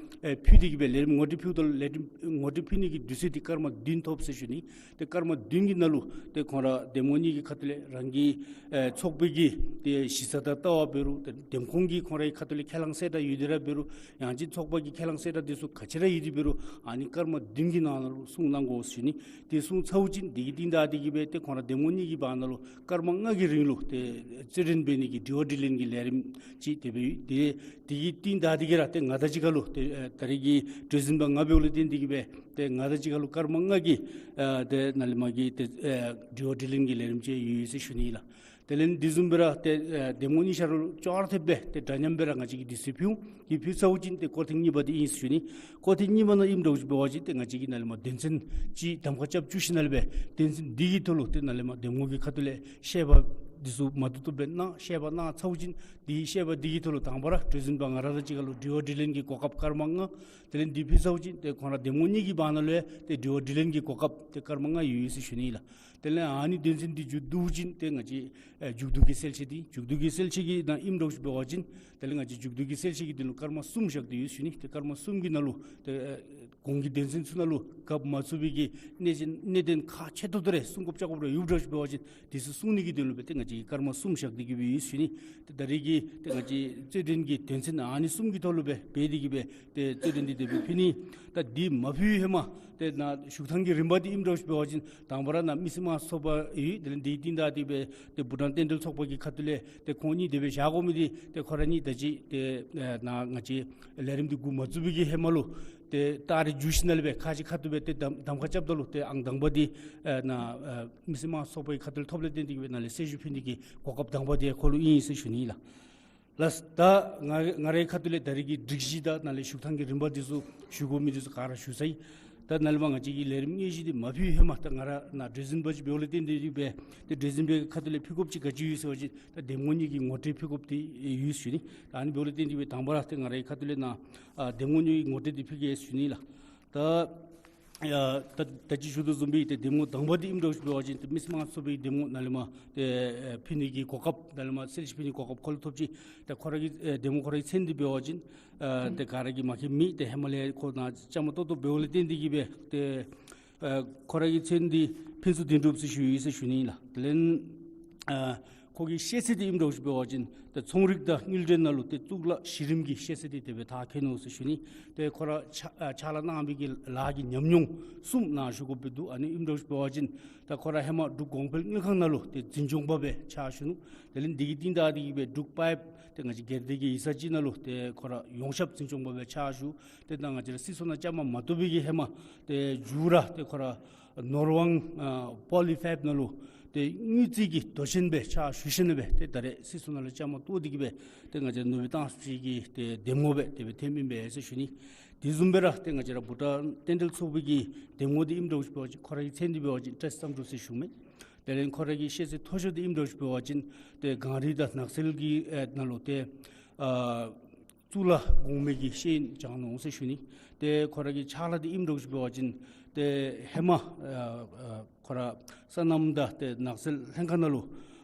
ཨེ་ཕུལ་ཏེ་གིས་སྦེ་ལས་རིམ་ངོ་སྤྲོད་ཕུལཝ་ད་ལས་རིམ་ངོ་སྤྲོད་ཕུལ་ནི་གི་དུས་ཚོད་འདི་སྐར་མ་བདུན་ཐོབ་ཟེར་ཞུ་ནི། ཏེ་སྐར་མ་བདུན་གྱི་ནང་ལུ་ཏེ་ཁོང་ར་འདེམས་ངོ་གཉིས་ཀྱི་ཁ་ཐུག་ལས་རང་གི་ཨེ་ཚོགས་པའི་གི་ཏེ་གཞི་རྩ་དང་ལྟ་བ་འབད་རུང་ཏེ་འདེམས་ཁོངས་ཀྱི་ཁོང་རའི་ཁ་ཐུག་ལས་ཁས་བླངས་གསལ་བསྒྲགས་ཡོད་དེ་ར་འབད་རུང་ཡང་ཅིན་ཚོགས་པ་གི་ཁས་བླངས་གསལ་བསྒྲགས་འདི་ཚུ་ག་ཅི་ར་ཡོད་དེ་འབད་རུང་ཨ་ནི་སྐར་མ་བདུན་གྱི་ནང་ན་ལུ་གསུངས་གནང་དགོ་ཟེར་ཞུ་ནི། དེ་གསུངས་ཚརཝ་ཅིག་དེ་གི་རྟིང་བདའ་སྟེ་གིས་སྦེ་ཏེ་ཁོང་ར་འདེམས་ངོ་གཉིས་ཀྱི་བར་ན་ལུ་སྐར་མ་ལྔ་གི་རིང་ལུ་ཏེ་རྩོད་འགྲན་འབད་ནི་གི་དྲི་བ་དྲིས་ལན་གྱི་ལས་རིམ་ཅིག་དེ་སྦེ་ཡོད། དེ་དེ་གི་རྟིང་བདའ་སྟེ་གིས་ར་ཏེ་ང་དང་གཅིག་ཁར་ལུ་ཏེ་ཨེ་ད་རེས་ཀྱི་གྲོས་འཛིན་པ་ང་འབདཝ་ལས་བརྟེན་ཏེ་གིས་སྦེ་ཏེ་ང་དང་གཅིག་ཁར་ལུ་སྐར་མ་ལྔ་གི་ཨེ་ཏེ་ནཱ་ལས་མར་གྱི་ཏེ་ཨེ་དྲི་བ་དྲིས་ལན་གྱི་ལས་རིམ་ཅིག་ཡོད་ཡོད་ཟེར་ཞུ་ནི་ལགས། དེ་ལས་དེ་བཟུམ་སྦེ་ར་ཏེ་ཨེ་འདེམས་ངོ་གཉིས་ཆ་ར་ལུ་ཅོག་ར་འཐདཔ་སྦེ་ཏེ་འདྲ་མཉམ་སྦེ་ར་ང་བཅས་ཀྱིས་དུས་ཚོད་ཕུལ་འོང་། དེ་ཕུལ་ཚརཝ་ཅིག་ཏེ་སྐོར་ཐེངས་གཉིས་པ་འདི་ཨིན་ཟེར་ཞུ་ནི། སྐོར་ཐེངས་གཉིས་པ་ནང་ཨིནམ་འདྲཝ་ཅིག་འབད་བ་ཅིན་ཏེ་ང་བཅས་ཀྱིས་ནཱ་ལས་མར་དོན་ཚན་ཅིག་གདམ་ཁ་རྐྱབ་བཅུག་ཞིནམ་ལས་སྦེ་དོན་ཚན་འདི་གི་ཐོག་ལུ་ཏེ་ནཱ་ལས་མར་འདེམས་ངོ་གི་ཁ་ཐུག་ལས་བཤད་པ་འདི་ཚུ་མ་བཏུབ་བཏུབ་སྦེ་གནང་། བཤད་པ་གནང་ཚརཝ་ཅིག་དེ་བཤད་པ་འདི་གི་ཐོག་ལུ་དང་པ་ར་གྲོས་འཛིན་པ་ང་ར་དང་གཅིག་ཁར་ལུ་དྲི་བ་དྲིས་ལན་གྱི་གོ་སྐབས་སྐར་མ་ལྔ། དེ་ལས་དེ་ཕུལ་ཚརཝ་ཅིག་ཏེ་ཁོང་ར་འདེམས་ངོ་གཉིས་ཀྱི་བར་ན་ལུ་ཡང་ཏེ་དྲི་བ་དྲིས་ལན་གྱི་གོ་སྐབས་ཏེ་སྐར་མ་ལྔ་ཡོད་ཡོད་ཟེར་ཞུ་ནི་ཨིན་ལགས། དེ་ལས་ཨ་ནི་དོན་ཚན་འདི་མཇུག་བསྡུཝ་ཅིག་ཏེ་ང་བཅས་ཨེ་མཇུག་བསྡུ་གི་གསལ་བཤད་འདི་མཇུག་བསྡུ་གི་གསལ་བཤད་ཀྱི་ནང་ཨིནམ་འདྲཝ་ཅིག་འབད་བ་ཅིན་དེ་ལས་ང་བཅས་མཇུག་བསྡུ་གི་གསལ་བཤད་ཀྱི་དོན་ལུ་སྐར་མ་གསུམ་བཞག་སྟེ་ཡོད་ཟེར་ཞུ་ནི། ཏེ་སྐར་མ་གསུམ་གྱི་ནང་ལུ་ཏེ་ཨེ་གོང་གི་དོན་ཚན་ཚུ་ནང་ལུ་གབ་མ་ཚུགས་པའི་གི་གནད་ཅན་གནད་དོན་ཁག་ཆེ་ཏོག་ཏོ་རེ་གསུང་དགོཔ་བཅར་དགོཔ་རེ་ཡོདཔ་འདྲཝ་ཅིག་འབད་བ་ཅིན་དེ་ཚུ་གསུང་ནི་གི་དོན་ལུ་སྦེ་ཏེ་ང་བཅས་ཀྱིས་སྐར་མ་གསུམ་བཞག་སྟེ་གིས་སྦེ་ཡོད་ཟེར་ཞུ་ནི། ཏེ་ད་རེས་ཀྱི་ཏེ་ང་བཅས་རྩོད་འགྲན་གྱི་དོན་ཚན་ཨ་ནི་གསུམ་གྱི་ཐོག་ལུ་སྦེ་འབད་དེ་གིས་སྦེ་ཏེ་རྩོད་འགྲན་འདི་དེ་སྦེ་ཕུལ་ནི། ད་འདི་མ་ཕུལ་བའི་ཧེ་མ་ཏེ་ནཱ་བཞུགས་ཐངས་ཀྱི་རིམ་པ་འདི་ཨིནམ་འདྲཝ་ཅིག་འབད་བ་ཅིན་དང་པ་ར་ནཱ་མི་སེར་དམངས་གཙོ་ཚོགས་པ་ཡོད། དེ་ལས་དེའི་རྟིང་བདའ་སྟེ་སྦེ་ཏེ་བྷུ་ཊཱན་རྟེན་འབྲེལ་ཚོགས་པ་གི་ཁ་ཐུག་ལས་ཏེ་ཁོང་གཉིས་དེ་སྦེ་བཞག་དགོ་མི་འདི་ཏེ་ཁོང་ར་གཉིས་ད་ཅི་ཏེ་ཨེ་ནཱ་ང་བཅས་ལས་རིམ་འདི་འགོ་མ་བཙུགས་པའི་གི་ཧེ་མ་ལུ་ཏེ་ད་རེས་མཇུག་ཞིནམ་ལས་སྦེ་ཁ་ཅིག་ཁ་ཐུག་སྦེ་ཏེ་གདམ་གདམ་ཁ་རྐྱབ་ད་ལུ་ཏེ་ཨང་དང་པ་འདི་ཨེ་ནཱ་ཨེ་མི་སེར་དམངས་གཙོ་ཚོགས་པའི་ཁ་ཐུག་ལས་ཐོབ་ལས་བརྟེན་ཏེ་གིས་སྦེ་ནཱ་ལས་གསལ་ཞུ་ཕུལ་ནི་གི་གོ་སྐབས་དང་པ་འདི་ཁོ་ལུ་ཨིན་ཟེར་ཞུ་ནི་ལགས། ལགས། ད་ང་ང་རའི་ཁ་ཐུག་ལས་ད་རེས་ཀྱི་སྒྲིག་གཞི་དང་ནཱ་ལས་བཞུགས་ཐངས་ཀྱི་རིམ་པ་འདི་ཚུ་ཞུ་དགོ་མི་འདི་ཚུ་ག་ར་ཞུ་ཚར་ཡི། ད་ནཱ་ལས་མར་ང་བཅས་ཀྱི་ལས་རིམ་དངོས་གཞི་འདི་མ་ཕུལ་བའི་ཧེ་མ་ད་ང་ར་ནཱ་གྲོས་འཛིན་པ་ཅིག་འབདཝ་ལས་བརྟེན་ཏེ་སྦེ་ཏེ་གྲོས་འཛིན་པའི་ཁ་ཐུག་ལས་ཕུལ་དགོཔ་ཅིག་ག་ཅི་ཡོད་ཟེར་བ་ཅིན་ད་འདེམས་ངོ་གཉིས་ཀྱི་ངོ་སྤྲོད་ཕུལ་དགོཔ་འདི་ཡོད་ཞུ་ནི། ད་ཨ་ནི་འབདཝ་ལས་བརྟེན་ཏེ་སྦེ་དང་པ་ར་ཏེ་ང་རའི་ཁ་ཐུག་ལས་ནཱ་ཨ་འདེམས་ངོ་གཉིས་ཀྱི་ངོ་སྤྲོད་འདི་ཕུལ་གེ་ཟེར་ཞུ་ནི་ལགས། ད་ཡ་ད་ད་ཅི་ཞུ་དོ་བཟུམ་སྦེ་ཏེ་འདེམས་ངོ་དང་པ་འདི་ཨིནམ་འདྲཝ་ཅིག་འབད་བ་ཅིན་ཏེ་མི་སེར་དམངས་གཙོ་ཚོགས་པའི་འདེམས་ངོ་ནཱ་ལས་མར་ཏེ་ཨེ་ཕུལ་ནི་གི་གོ་སྐབས་ནཱ་ལས་མར་གསལ་བཤད་ཕུལ་ནི་གོ་སྐབས་ཁོ་ལུ་ཐོབ་ཅི། ད་ཁོ་ར་གི་ཨེ་འདེམས་ངོ་ཁོ་ར་གི་མཚན་འདི་འབད་བ་ཅིན་ཨེ་ཏེ་ག་ར་གིས་མ་མཁྱེན་མི་ཏེ་ཧེ་མ་ལས་ཁོ་ནཱ་བཅའ་མར་གཏོགས་གཏོགསཔ་འབདཝ་ལས་བརྟེན་ཏེ་གིས་སྦེ་ཏེ་ཨེ་ཁོ་ར་གི་མཚན་འདི་ཕུན་ཚོགས་དོན་གྲུབ་ཟེར་ཞུ་ཡི་ཟེར་ཞུ་ནི་ཨིན་ལགས། དེ་ལས་ཨེ་ཁོ་གི་ཤེས་ཚད་འདི་ཨིནམ་འདྲཝ་ཅིག་འབད་བ་ཅིན་ཏེ་ཚོང་རིག་དང་དངུལ་འབྲེལ་ནང་ལུ་ཏེ་གཙུག་ལག་གཞི་རིམ་གྱི་ཤེས་ཚད་འདི་དེ་སྦེ་མཐར་འཁྱོལ་ནུག་ཟེར་ཞུ་ནི། ཏེ་ཁོ་ར་ཕྱག་ཨེ་ཕྱག་ལཱ་གནང་བའི་གི་ལཱ་གི་ཉམས་མྱོང་གསུམ་ནཱ་ཞུ་དགོཔ་སྦེ་འདུག། ཨ་ནི་ཨིནམ་འདྲཝ་ཅིག་འབད་བ་ཅིན་ད་ཁོ་ར་ཧེ་མ་འབྲུག་གོང་འཕེལ་དངུལ་ཁང་ནང་ལུ་ཏེ་འཛིན་སྐྱོང་པ་སྦེ་ཕྱག་ཞུ་ནུག། དེ་ལས་འདི་གི་རྟིང་བདའ་སྟེ་གིས་སྦེ་འབྲུག་པའིཔ་ཏེ་ང་བཅས་སྒེར་སྡེ་གི་ཡིག་ཚང་ཅིག་ནང་ལུ་ཏེ་ཁོ་ར་ཡོངས་ཁྱབ་འཛིན་སྐྱོང་པ་སྦེ་ཕྱག་ཞུ། ཏེ་ད་ང་བཅས་ར་སྲིད་ཚོགས་ནང་བཅའ་མར་མ་གཏོགས་པའི་གི་ཧེ་མ་ཏེ་མཇུག་ར་ཏེ་ཁོ་ར་ནོར་དབང་ཨ་པོ་ལི་ཕེབ་ནང་ལུ་ཏེ་དངུལ་རྩིས་ཀྱི་མདོ་ཆེན་སྦེ་ཕྱག་ཞུ་ཞིནམ་ལས་སྦེ་ཏེ་ད་རེས་སྲིད་ཚོགས་ནང་ལུ་བཅའ་མར་གཏོགས་ཏེ་གིས་སྦེ་ཏེ་ང་བཅས་ནོར་བུ་ཏང་སྲིད་ཀྱི་ཏེ་འདེམས་ངོ་སྦེ་དེ་སྦེ་ཐོནམ་ཨིན་པས་ཟེར་ཞུ་ནི། དེ་བཟུམ་སྦེ་ར་ཏེ་ང་བཅས་ར་བྷུ་ཊཱན་རྟེན་འབྲེལ་ཚོགས་པའི་གི་འདེམས་ངོ་འདི་ཨིནམ་འདྲཝ་ཅིག་འབད་བ་ཅིན་ཁོ་ར་གི་མཚན་འདི་འབད་བ་ཅིན་བཀྲ་ཤིས་བསམ་གྲུབ་ཟེར་ཞུཝ་མས། དེ་ལས་ཁོ་ར་གི་ཤེས་ཚད་མཐོ་ཤོས་འདི་ཨིནམ་འདྲཝ་ཅིག་འབད་བ་ཅིན་ཏེ་གངས་རི་དང་ནགས་ཚལ་གྱི་ཨེ་ནང་ལུ་ཏེ་ཨ་ གཙུག་ལག་གོང་མའི་གི་ཤེས་ཡོན་སྦྱང་ནུག་ཟེར་ཞུ་ནི། ཏེ་ཁོ་ར་གི་ཕྱག་ལཱ་འདི་ཨིནམ་འདྲཝ་ཅིག་འབད་བ་ཅིན་ཏེ་ཧེ་མ་ཨ་ཨ་ཁོ་ར་སོ་ནམ་དང་ཏེ་ནགས་ཚལ་ལྷན་ཁག་ནང་ལུ་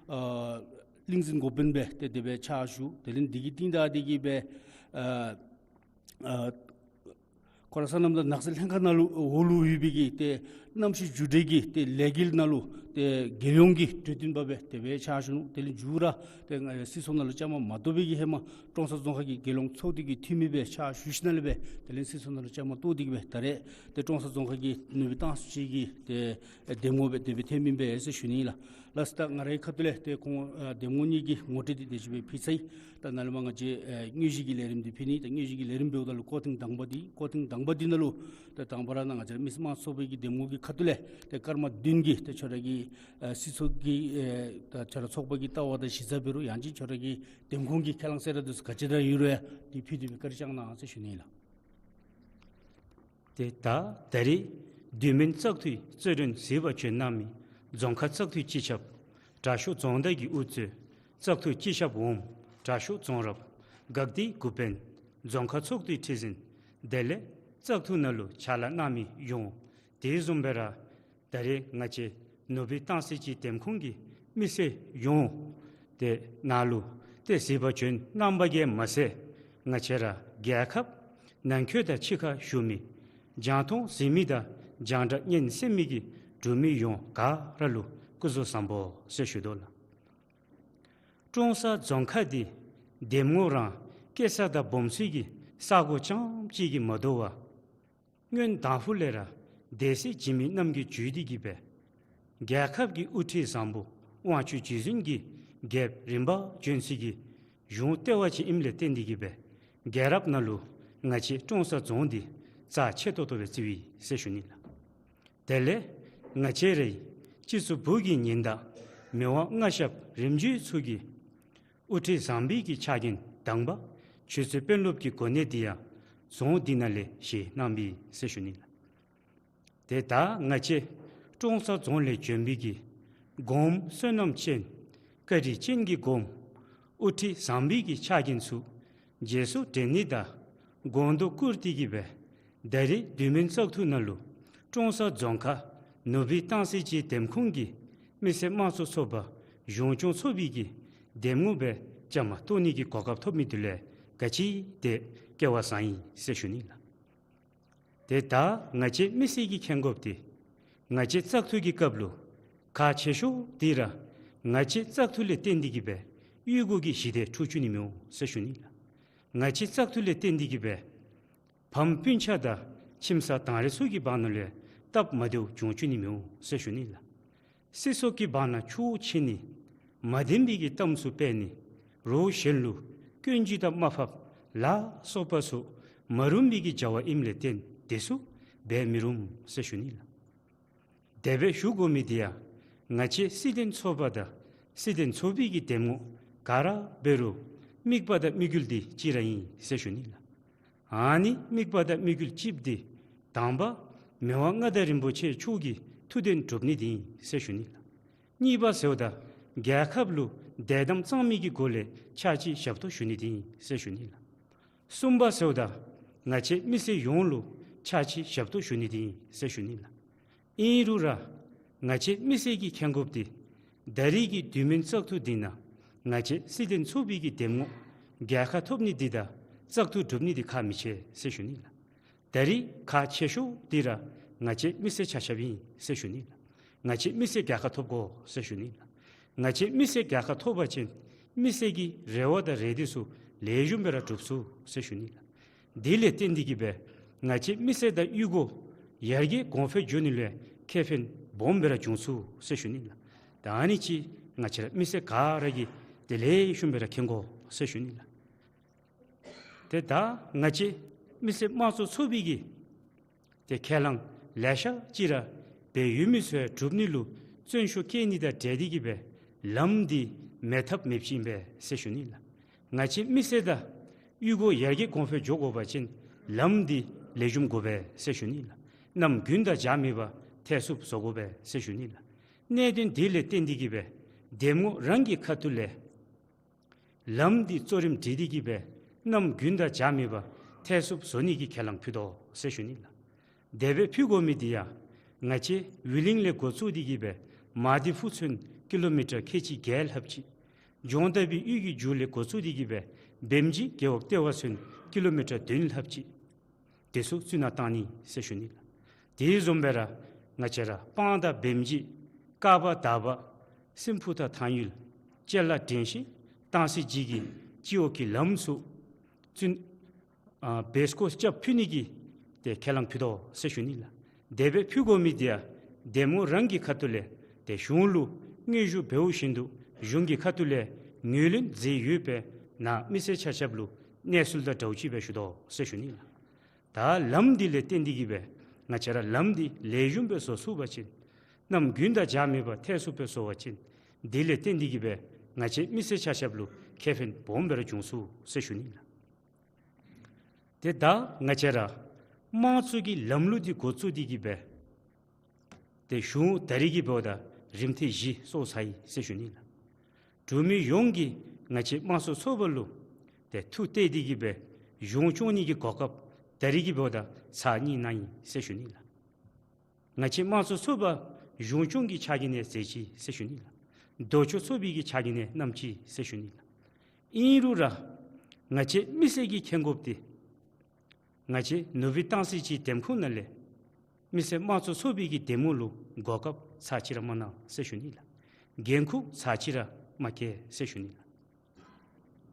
ཨ་གླིང་འཛིན་འགོ་དཔོན་སྦེ་ཏེ་དེ་སྦེ་ཕྱག་ཞུ། དེ་ལས་འདི་གི་རྟིང་བདའ་སྟེ་གིས་སྦེ་ཨ་ཨ་ཁོ་ར་སོ་ནམ་དང་ནགས་ཚལ་ལྷན་ཁག་ནང་ལུ་འོག་ལུ་ཡོད་པའི་གི་ཏེ་གནམ་གཤིས་འགྱུར་འགྲོས་ཀྱི་ཏེ་ལས་འགུལ་ནང་ལུ་ཏེ་རྒྱལ་ཡོངས་ཀྱི་གྲོས་སྟོན་པ་སྦེ་དེ་སྦེ་ཕྱག་ཞུ་ནུག། དེ་ལས་མཇུག་ར་ཏེ་ང་སྲིད་ཚོགས་ནང་ལུ་བཅའ་མར་མ་གཏོགས་པའི་གི་ཧེ་མ་ཀྲོང་གསར་རྫོང་ཁག་གི་རྒྱལ་ཡོངས་ཚོགས་འདུ་གི་འཐུས་མི་སྦེ་ཕྱག་ཞུ་ཞིནམ་ལས་སྦེ་དེ་ལས་སྲིད་ཚོགས་ནང་ལུ་བཅའ་མར་གཏོགས་ཏེ་གིས་སྦེ་ད་རེས་ཏེ་ཀྲོང་གསར་རྫོང་ཁག་གི་ནུབ་སྦིས་སྟང་སི་ཅིག་གི་ཏེ་འདེམས་ངོ་སྦེ་དེ་སྦེ་ཐོན་མི་ཨིན་པས་ཟེར་ཞུ་ནི་ལགས། ལགས་སོ། ད་ང་རའི་ཁ་ཐུག་ལས་ཏེ་ཁོང་ཨ་འདེམས་ངོ་གཉིས་ཀྱི་ངོ་སྤྲོད་འདི་དེ་ཅིག་སྦེ་ཕུལ་ཚར་ཡི། ད་ནཱ་ལས་མར་ང་བཅས་ཨེ་དངོས་གཞི་གི་ལས་རིམ་འདི་ཕུལ་ནི། ད་དངོས་གཞི་གི་ལས་རིམ་འབདཝ་ད་ལུ་སྐོར་ཐེངས་དང་པ་འདི་སྐོར་ཐེངས་དང་པ་འདི་ནང་ལུ་ད་དང་པ་ར་ནཱ་ང་བཅས་ར་མི་སེར་དམངས་གཙོ་ཚོགས་པའི་གི་འདེམས་ངོ་གི་ཁ་ཐུག་ལས་ཏེ་སྐར་མ་བདུན་གྱི་ཏེ་ཁྱོད་ར་གི་ཨེ་སྲིད་ཚོགས་ཀྱི་ཨེ་ད་ཁྱོད་ར་ཚོགས་པ་གི་ལྟ་བ་དང་གཞི་རྩ་འབད་རུང་ཡང་ཅིན་ཁྱོད་ར་གི་འདེམས་ཁོངས་ཀྱི་ཁས་བླངས་གསལ་བསྒྲགས་འདི་ཚུ་ག་ཅི་ར་ཡོད་རུང་ཡང་འདི་ཕུལ་ཏེ་སྦེ་བཀའ་དྲིན་བསྐྱང་གནང་ཟེར་ཞུ་ནི་ལགས། ཏེ་ད་ད་རེས་འདུས་མོན་བཙག་འཐུའི་རྩོད་དྲུང་གཟིགས་པར་བྱོན་གནང་མི་རྫོང་ཁག་བཙག་འཐུའི་སྤྱི་ཁྱབ་དྲག་ཤོས་རྫོང་བདག་གི་དབུ་གཙོས་བཙག་འཐུ་སྤྱི་ཁྱབ་འོགམ་དྲག་ཤོས་རྫོང་རབ་འགག་སྡེའི་འགོ་དཔོན་རྫོང་ཁག་ཚོགས་འདུའི་ཁྲི་འཛིན་དེ་ལས་བཙག་འཐུ་ནང་ལུ་ཕྱག་ལཱ་གནང་མི་ཡོངས་དེ་བཟུམ་སྦེ་ར་ད་རེས་ང་བཅས་ནུབ་སྦིས་སྟང་སི་ཅིག་འདེམས་ཁོངས་ཀྱི་མི་སེར་ཡོངས་ཏེ་ནཱ་ལུ་ཏེ་གཟིགས་པར་བྱོན་གནང་པ་གིས་མ་ཚད་ང་བཅས་ར་རྒྱལ་ཁབ་ནང་འཁོད་དང་ཕྱི་ཁར་བཞུགས་མི་རྒྱང་མཐོང་གཟིགས་མི་དང་རྒྱང་བསྒྲགས་སྙན་གསན་མི་གི་འབྲུག་མི་ཡོངས་ག་ར་ལུ་སྐུ་གཟུགས་བཟང་པོ་ཟེར་ཞུ་དོ་ལགས། ཀྲོང་གསར་རྫོང་ཁག་འདི་འདེམས་ངོ་རང་སྐྱེས་ས་དང་སྦོམ་ས་གི་ས་གོ་རྐྱངམ་གཅིག་གིས་མ་དོ་བར་སྔོན་དང་ཕུ་ལས་ར་སྡེ་སྲིད་འཇིགས་མེད་རྣམ་རྒྱལ་བརྒྱུད་དེ་གིས་སྦེ་རྒྱལ་ཁབ་ཀྱི་དབུ་ཁྲིད་བཟང་པོ་དབང་ཕྱུག་རྗེ་བཙུན་གྱི་རྒྱལཔོ་རིམ་པ་བྱོན་ས་གི་གཞུང་ལྟེ་བ་ཅིག་ཨིནམ་ལས་བརྟེན་ཏེ་གིས་སྦེ་རྒྱལ་རབས་ནང་ལུ་ང་བཅས་ཀྲོང་གསར་རྫོང་འདི་རྩ་ཆེ་ཏོག་ཏོ་སྦེ་བརྩི་བས་ཟེར་ཞུ་ནི་ལགས། དེ་ལས་ང་བཅས་རའི་སྤྱི་ཚོགས་བུ་གི་ཉི་ཟླ་མི་དབང་མངའ་ཞབས་རིམ་བྱོན་ཚུ་གིས་དབུ་ཁྲིད་བཟང་པོའི་གི་ཕྱག་འགན་དང་པ་ཆོས་རྩེ་དཔོན་སློབ་ཀྱི་གོ་གནས་འདི་ཡང་རྫོང་འདི་ནང་ལས་བཞེས་གནང་བས་ཟེར་ཞུ་ནི་ལགས། ཏེ་ད་ང་བཅས་ཀྲོང་གསར་རྫོང་ལས་བྱོན་པའི་གི་གོངམ་བསོད་ནམས་ཅན་བཀའ་དྲིན་ཅན་གྱི་གོངམ་དབུ་ཁྲིད་བཟང་པོའི་གི་ཕྱག་འགན་ཚུ་རྗེས་སུ་དྲན་ནི་དང་དགོངས་དོན་བཀུར་ཏེ་གིས་སྦེ་ད་རེས་འདུས་མོན་བཙག་འཐུ་ནང་ལུ་ཀྲོང་གསར་རྫོང་ཁག་ནུབ་སྦིས་སྟང་སི་ཅིག་འདེམས་ཁོངས་ཀྱི་མི་སེར་དམངས་གཙོ་ཚོགས་པ་གཞུང་སྐྱོང་ཚོགས་པའི་གི་འདེམས་ངོ་སྦེ་བཅའ་མར་གཏོགས་ནི་གི་གོ་སྐབས་ཐོབ་མི་འདི་ལུ་ག་ཅི་དེ་སྐལ་བ་བཟང་ཡི་ཟེར་ཞུ་ནི་ལགས། ཏེ་ད་ང་བཅས་མི་སེར་གྱིས་མཁྱེན་དགོཔ་འདི་ང་བཅས་བཙག་འཐུ་གི་སྐབས་ལུ་ཁག་ཆེ་ཤོས་འདི་ར་ང་བཅས་བཙག་འཐུ་ལས་བརྟེན་ཏེ་གིས་སྦེ་གཡུས་སྒོ་གི་ཞི་བདེ་འཕྲོག་བཅུག་ནི་མི་འོང་ཟེར་ཞུ་ནི་ལགས། ང་བཅས་བཙག་འཐུ་ལས་བརྟེན་ཏེ་གིས་སྦེ་ཕམ་སྤུན་ཆ་དང་ཁྱིམ་ཚང་དང་རེ་ཚུ་གི་བར་ན་ལུ་སྟབས་མ་བདེཝ་འབྱུང་བཅུག་ནི་མི་འོང་ཟེར་ཞུ་ནི་ལགས། སྲིད་ཚོགས་ཀྱི་བར་ན་ཆོས་ཕྱེ་ནི་མ་བདེན་པའི་གི་གཏམ་ཚུ་སྤེལ་ནི་རོགས་གཞན་ལུ་སྐྱོན་བརྗོད་དང་དམའ་ཕབ་ལ་སོགས་པ་ཚུ་མ་རུང་བའི་གི་བྱ་བ་ཨིནམ་ལས་བརྟེན་དེ་ཚུ་འབད་མི་རུང་ཟེར་ཞུ་ནི་ལགས། དེ་སྦེ་ཞུ་དགོ་མི་འདི་ཡང་ང་བཅས་སྲིད་དོན་ཚོགས་པ་དང་སྲིད་དོན་ཚོགས་པའི་གི་འདེམས་ངོ་ག་ར་འབད་རུང་དམིགས་པ་དང་དམིགས་ཡུལ་འདི་གཅིག་ར་ཨིན་ཟེར་ཞུ་ནི་ལགས། ཨ་ནི་དམིགས་པ་དང་དམིགས་ཡུལ་གཅིག་འདི་དང་པ་མི་དབང་མངའ་བདག་རིན་པོ་ཆེ་མཆོག་གི་ཐུགས་དོན་སྒྲུབ་ནི་འདི་ཨིན་ཟེར་ཞུ་ནི་ལགས། གཉིས་པ་ཟེརཝ་ད་རྒྱལ་ཁབ་ལུ་དད་དམ་གཙང་མའི་གི་སྒོ་ལས་ཕྱག་ཕྱི་ཞབས་ཏོག་ཞུ་ནི་འདི་ཨིན་ཟེར་ཞུ་ནི་ལགས། གསུམ་པ་ཟེརཝ་ད་ང་བཅས་མི་སེར་ཡོངས་ལུ་ཕྱག་ཕྱི་ཞབས་ཏོག་ཞུ་ནི་འདི་ཨིན་ཟེར་ཞུ་ནི་ལགས། ཨིན་རུང་ར་ང་བཅས་མི་སེར་གྱིས་མཁྱེན་དགོཔ་འདི་ད་རེས་ཀྱི་འདུས་མོན་བཙག་འཐུ་འདི་ནང་ང་བཅས་སྲིད་དོན་ཚོགས་པའི་གི་འདེམས་ངོ་རྒྱལ་ཁ་ཐོབ་ནི་འདི་དང་བཙག་འཐུ་གྲུབ་ནི་འདི་ཁག་མི་ཆེ་ཟེར་ཞུ་ནི་ལགས། ད་རེས་ཁག་ཆེ་ཤོས་འདི་ར་ང་བཅས་མི་སེར་ཆ་ཁྱབ་ཨིན་ཟེར་ཞུ་ནི་ལགས། ང་བཅས་མི་སེར་རྒྱལ་ཁ་ཐོབ་དགོ་ཟེར་ཞུ་ནི་ལགས། ང་བཅས་མི་སེར་རྒྱལ་ཁ་ཐོབ་པ་ཅིན་མི་སེར་གྱི་རེ་བ་དང་རེ་འདོད་ཚུ་ལེགས་ཤོམ་སྦེ་ར་འགྲུབ་ཚུགས་ཟེར་ཞུ་ནི་ལགས། དེ་ལས་བརྟེན་ཏེ་གིས་སྦེ་ང་བཅས་མི་སེར་དང་གཡུས་སྒོ་ཡར་རྒྱས་གོང་འཕེལ་འགྱོ་ནི་ལུ་ཁེ་ཕན་སྦོམ་སྦེ་ར་འབྱུང་ཚུགས་ཟེར་ཞུ་ནི་ལགས། ད་ཨ་ནི་ཅིག་ང་བཅས་ར་མི་སེར་ག་ར་གིས་དེ་ལེགས་ཤོམ་སྦེ་ར་མཁྱེན་དགོ་ཟེར་ཞུ་ནི་ལགས། ཏེ་ད་ང་བཅས་མི་སེར་དམངས་གཙོ་ཚོགས་པའི་གི་ཏེ་ཁས་བླངས་ལེ་ཤ་ཅིག་ར་འབད་ཡོད་མི་ཚུ་ཡང་སྒྲུབ་ནི་ལུ་བརྩོན་ཤུགས་བསྐྱེད་ནི་དང་འབྲེལ་ཏེ་གིས་སྦེ་ལམ་འདི་མེད་ཐབས་མེདཔ་ཅིག་ཨིན་པས་ཟེར་ཞུ་ནི་ལགས། ང་བཅས་མི་སེར་དང་གཡུས་སྒོ་ཡར་རྒྱས་གོང་འཕེལ་འགྱོ་དགོ་པ་ཅིན་ལམ་འདི་ལེགས་ཤོམ་དགོ་པས་ཟེར་ཞུ་ནི་ལགས། གནམ་དགུན་དང་འཇགས་མེད་པར་ཐེག་ཚུདཔ་བཟོ་དགོ་པས་ཟེར་ཞུ་ནི་ལགས། གནད་དོན་འདི་ལས་བརྟེན་ཏེ་གིས་སྦེ་འདེམས་ངོ་རང་གི་ཁ་ཐུག་ལས་ལམ་འདི་གཙོ་རིམ་སྒྲིག་སྟེ་གིས་སྦེ་ གནམ་དགུན་དང་བྱ་མེད་པར་ཐལ་སུབ་བཟོ་ནི་གི་ཁས་བླངས་ཕུལ་དོ་ཟེར་ཞུ་ནི་ལགས། དེ་སྦེ་ཕུལ་དགོ་མི་འདི་ཡང་ང་བཅས་ཝི་ལིང་ལས་འགོ་བཙུགས་ཏེ་གི་སྦེ་མ་ཏི་ཕུ་ཚུན་ཀི་ལོ་མི་ཊར་ཁལ་གཅིག་བརྒྱད་ལྷགཔ་ཅིག། ལྗོངས་མཐའ་བའི་ཡུལ་གྱི་མཇུག་ལས་འགོ་བཙུགས་ཏེ་གི་སྦེ་བེམ་རྗེ་རྒེད་འོག་ལྟེ་བ་ཚུན་ཀི་ལོ་མི་ཊར་བདུན་ལྷགཔ་ཅིག། དེ་ཚུ་བཙུགས་ནང་བཏང་ནི་ཟེར་ཞུ་ནི་ལགས། དེ་བཟུམ་སྦེ་ར་ང་བཅས་ར་སྤང་དང་བེམ་རྗེ་ཀ་བ་དར་བ་སྲིན་ཕུ་དང་ཐང་ཡུལ་ཅ་ལ་དྲན་ཤེས་སྟང་སི་ཇི་གི་སྤྱི་འོག་གི་ལམ་ཚུ་བཙུགས་ཨ་བེ་སི་ཀོ་རྐྱབ་ཕུལ་ནི་གི་ཏེ་ཁས་བླངས་ཕུལ་དོ་ཟེར་ཞུ་ནི་ལགས། དེ་སྦེ་ཕུལ་དགོ་མི་འདི་ཡང་འདེམས་ངོ་རང་གི་ཁ་ཐུག་ལས་ཏེ་གཞུང་ལུ་དངོས་ཤུགས་འབདཝ་བཞིན་དུ་གཞུང་གི་ཁ་ཐུག་ལས་ངོས་ལེན་མཛད་ཡོད་པའི་ནང་མི་སེར་ཆ་ཁྱབ་ལུ་གནས་ཚུལ་དང་འདྲཝ་ཅིག་སྦེ་ཞུ་དོ་ཟེར་ཞུ་ནི་ལགས། ད་ལམ་འདི་ལས་བརྟེན་ཏེ་གི་སྦེ་ང་བཅས་ར་ལམ་འདི་ལེགས་ཤོམ་སྦེ་བཟོ་ཚུགས་པ་ཅིན་གནམ་དགུན་དང་བྱ་མེད་པར་ཐལ་སུབ་སྦེ་བཟོ་བ་ཅིན་དེ་ལས་བརྟེན་ཏེ་གི་སྦེ་ང་བཅས་མི་སེར་ཆ་ཁྱབ་ལུ་ཁེ་ཕན་སྦོམ་སྦེ་ར་འབྱུང་ཚུགས་ཟེར་ཞུ་ནི་ལགས། ཏེ་ད་ང་བཅས་ར་དམངས་གཙོ་གི་ལམ་ལུགས་འདི་འགོ་བཙུགས་ཏེ་གི་སྦེ་ཏེ་གཞུང་ད་རེས་ཀྱི་འབདཝ་ད་རིམ་ཐེངས་བཞི་སོང་ཚར་ཡི་ཟེར་ཞུ་ནི་ལགས། འབྲུག་མི་ཡོངས་ཀྱིས་ང་བཅས་དམངས་གཙོ་ཚོགས་པ་ལུ་ཏེ་ཐུགས་གཏད་དེ་གི་སྦེ་གཞུང་སྐྱོང་ནི་གི་གོ་སྐབས་ད་རེས་ཀྱི་འབདཝ་ད་ཚར་གཉིས་གནང་ཡི་ཟེར་ཞུ་ནི་ལགས། ང་བཅས་དམངས་གཙོ་ཚོགས་པ་གཞུང་སྐྱོང་གི་ཕྱག་འགན་ནང་མཛད་ཅི་ཟེར་ཞུ་ནི་ལགས། ལྡོག་ཕྱོགས་ཚོགས་པའི་གི་ཕྱག་འགན་ནང་གནང་ཅི་ཟེར་ཞུ་ནི་ལགས། ཨིན་རུང་ར་ང་བཅས་མི་སེར་གྱིས་མཁྱེན་དགོཔ་འདི་ང་བཅས་ནུབ་སྦིས་ཏང་སྲིད་སྤྱིའི་འདེམས་ཁོངས་ནང་ལས་མི་སེར་དམངས་གཙོ་ཚོགས་པའི་གི་འདེམས་ངོ་ལུ་གོ་སྐབས་ཚར་གཅིག་ར་མ་གནང་ཟེར་ཞུ་ནི་ལགས། འགན་ཁུར་ཚར་གཅིག་ར་མ་བཀལ་ཟེར་ཞུ་ནི་ལགས།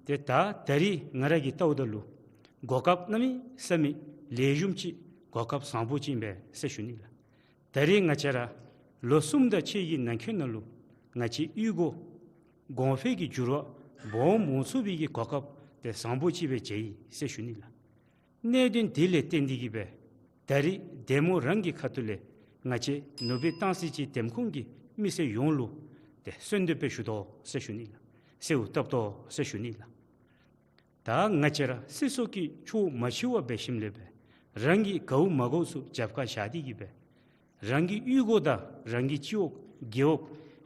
ཏེ་ད་ད་རེས་ང་ར་གིས་བལྟཝ་ད་ལུ་གོ་སྐབས་གནམ་མེད་ས་མེད་ལེགས་ཤོམ་ཅིག་གོ་སྐབས་བཟང་པོ་ཅིག་ཨིན་པས་ཟེར་ཞུ་ནི་ལགས། ད་རེས་ང་བཅས་ར་ལོ་གསུམ་དང་ཕྱེད་ཀྱི་ནང་འཁོད་ནང་ལུ་ང་བཅས་གཡུས་སྒོ་གོང་འཕེལ་གྱི་འགྱུར་བ་སྦོམ་འོང་ཚུགས་པའི་གི་གོ་སྐབས་ཏེ་བཟང་པོ་ཅིག་སྦེ་མཇལ་ཡི་ཟེར་ཞུ་ནི་ལགས། གནད་དོན་དེ་ལས་བརྟེན་ཏེ་གི་སྦེ་ད་རེས་འདེམས་ངོ་རང་གི་ཁ་ཐུག་ལས་ང་བཅས་ནུབ་སྦིས་ཏང་སྲིད་སྤྱིའི་འདེམས་ཁོངས་ཀྱི་མི་སེར་ཡོངས་ལུ་ཏེ་གསོལ་འདེབས་སྦེ་ཞུ་དོ་ཟེར་ཞུ་ནི་ལགས། གསོལཝ་བཏབ་དོ་ཟེར་ཞུ་ནི་ལགས། ད་ང་བཅས་ར་སྲིད་ཚོགས་ཀྱི་ཕྱོགས་མ་ཕྱི་བར་འབད་ཞིནམ་ལས་སྦེ་རང་གི་དགའཝ་མ་དགའཝ་ཚུ་རྒྱབ་ཁར་བཞག་སྟེ་གི་སྦེ་རང་གི་གཡུས་སྒོ་དང་རང་གི་སྤྱི་འོག་རྒེད་འོག་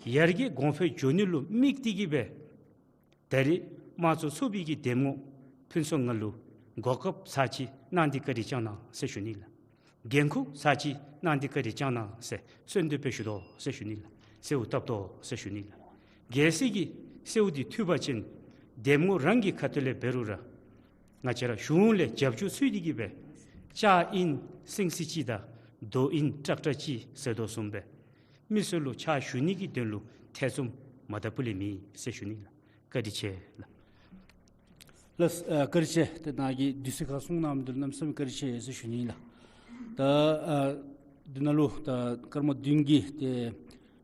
ཡར་རྒྱས་གོང་འཕེལ་འགྱོ་ནི་ལུ་དམིགས་ཏེ་གི་སྦེ་ད་རེས་དམངས་གཙོ་ཚོགས་པའི་གི་འདེམས་ངོ་ཕུན་ཚོགས་ང་ལུ་གོ་སྐབས་ཚར་གཅིག་གནང་སྟེ་བཀའ་དྲིན་བསྐྱང་གནང་ཟེར་ཞུ་ནི་ལགས། འགན་ཁུར་ཚར་གཅིག་གནང་སྟེ་བཀའ་དྲིན་བསྐྱང་གནང་ཟེར་གསོལ་འདེབས་སྦེ་ཞུ་དོ་ཟེར་ཞུ་ནི་ལགས། གསོལཝ་བཏབ་དོ་ཟེར་ཞུ་ནི་ལགས། གལ་སྲིད་ཀྱི་གསོལཝ་འདི་ཐོབ་པ་ཅིན་འདེམས་ངོ་རང་གི་ཁ་ཐུག་ལས་འབད་རུང་ར་ང་བཅས་ར་གཞུང་ལས་རྒྱབ་སྐྱོར་ཚུ་ཡོད་དེ་གི་སྦེ་ལྕགས་ཨིན་སེང་ཟེར་ཅིག་དང་རྡོ་ཨིན་ཊེག་ཊར་ཅིག་ཟེར་དོ་བཟུམ་སྦེ་མི་སེར་ལུ་ཕྱག་ཞུ་ནི་གི་དོན་ལུ་ཐེ་ཚོམ་མ་ད་པུ་ལས་མེད་ཟེར་ཞུ་ནི་ལགས། བཀའ་དྲིན་ཆེ་ལགས། ལགས་ཨ་བཀའ་དྲིན་ཆེ། ཏེ་ནཱ་གིས་དུས་ཚོད་ཁར་གསུང་གནང་མི་འདི་ལུ་གནམ་མེད་ས་མེད་བཀའ་དྲིན་ཆེ་ཟེར་ཞུ་ནི་ལགས། ད་ཨ་འདི་ནང་ལུ་ད་སྐར་མ་བདུན་གྱི་ཏེ་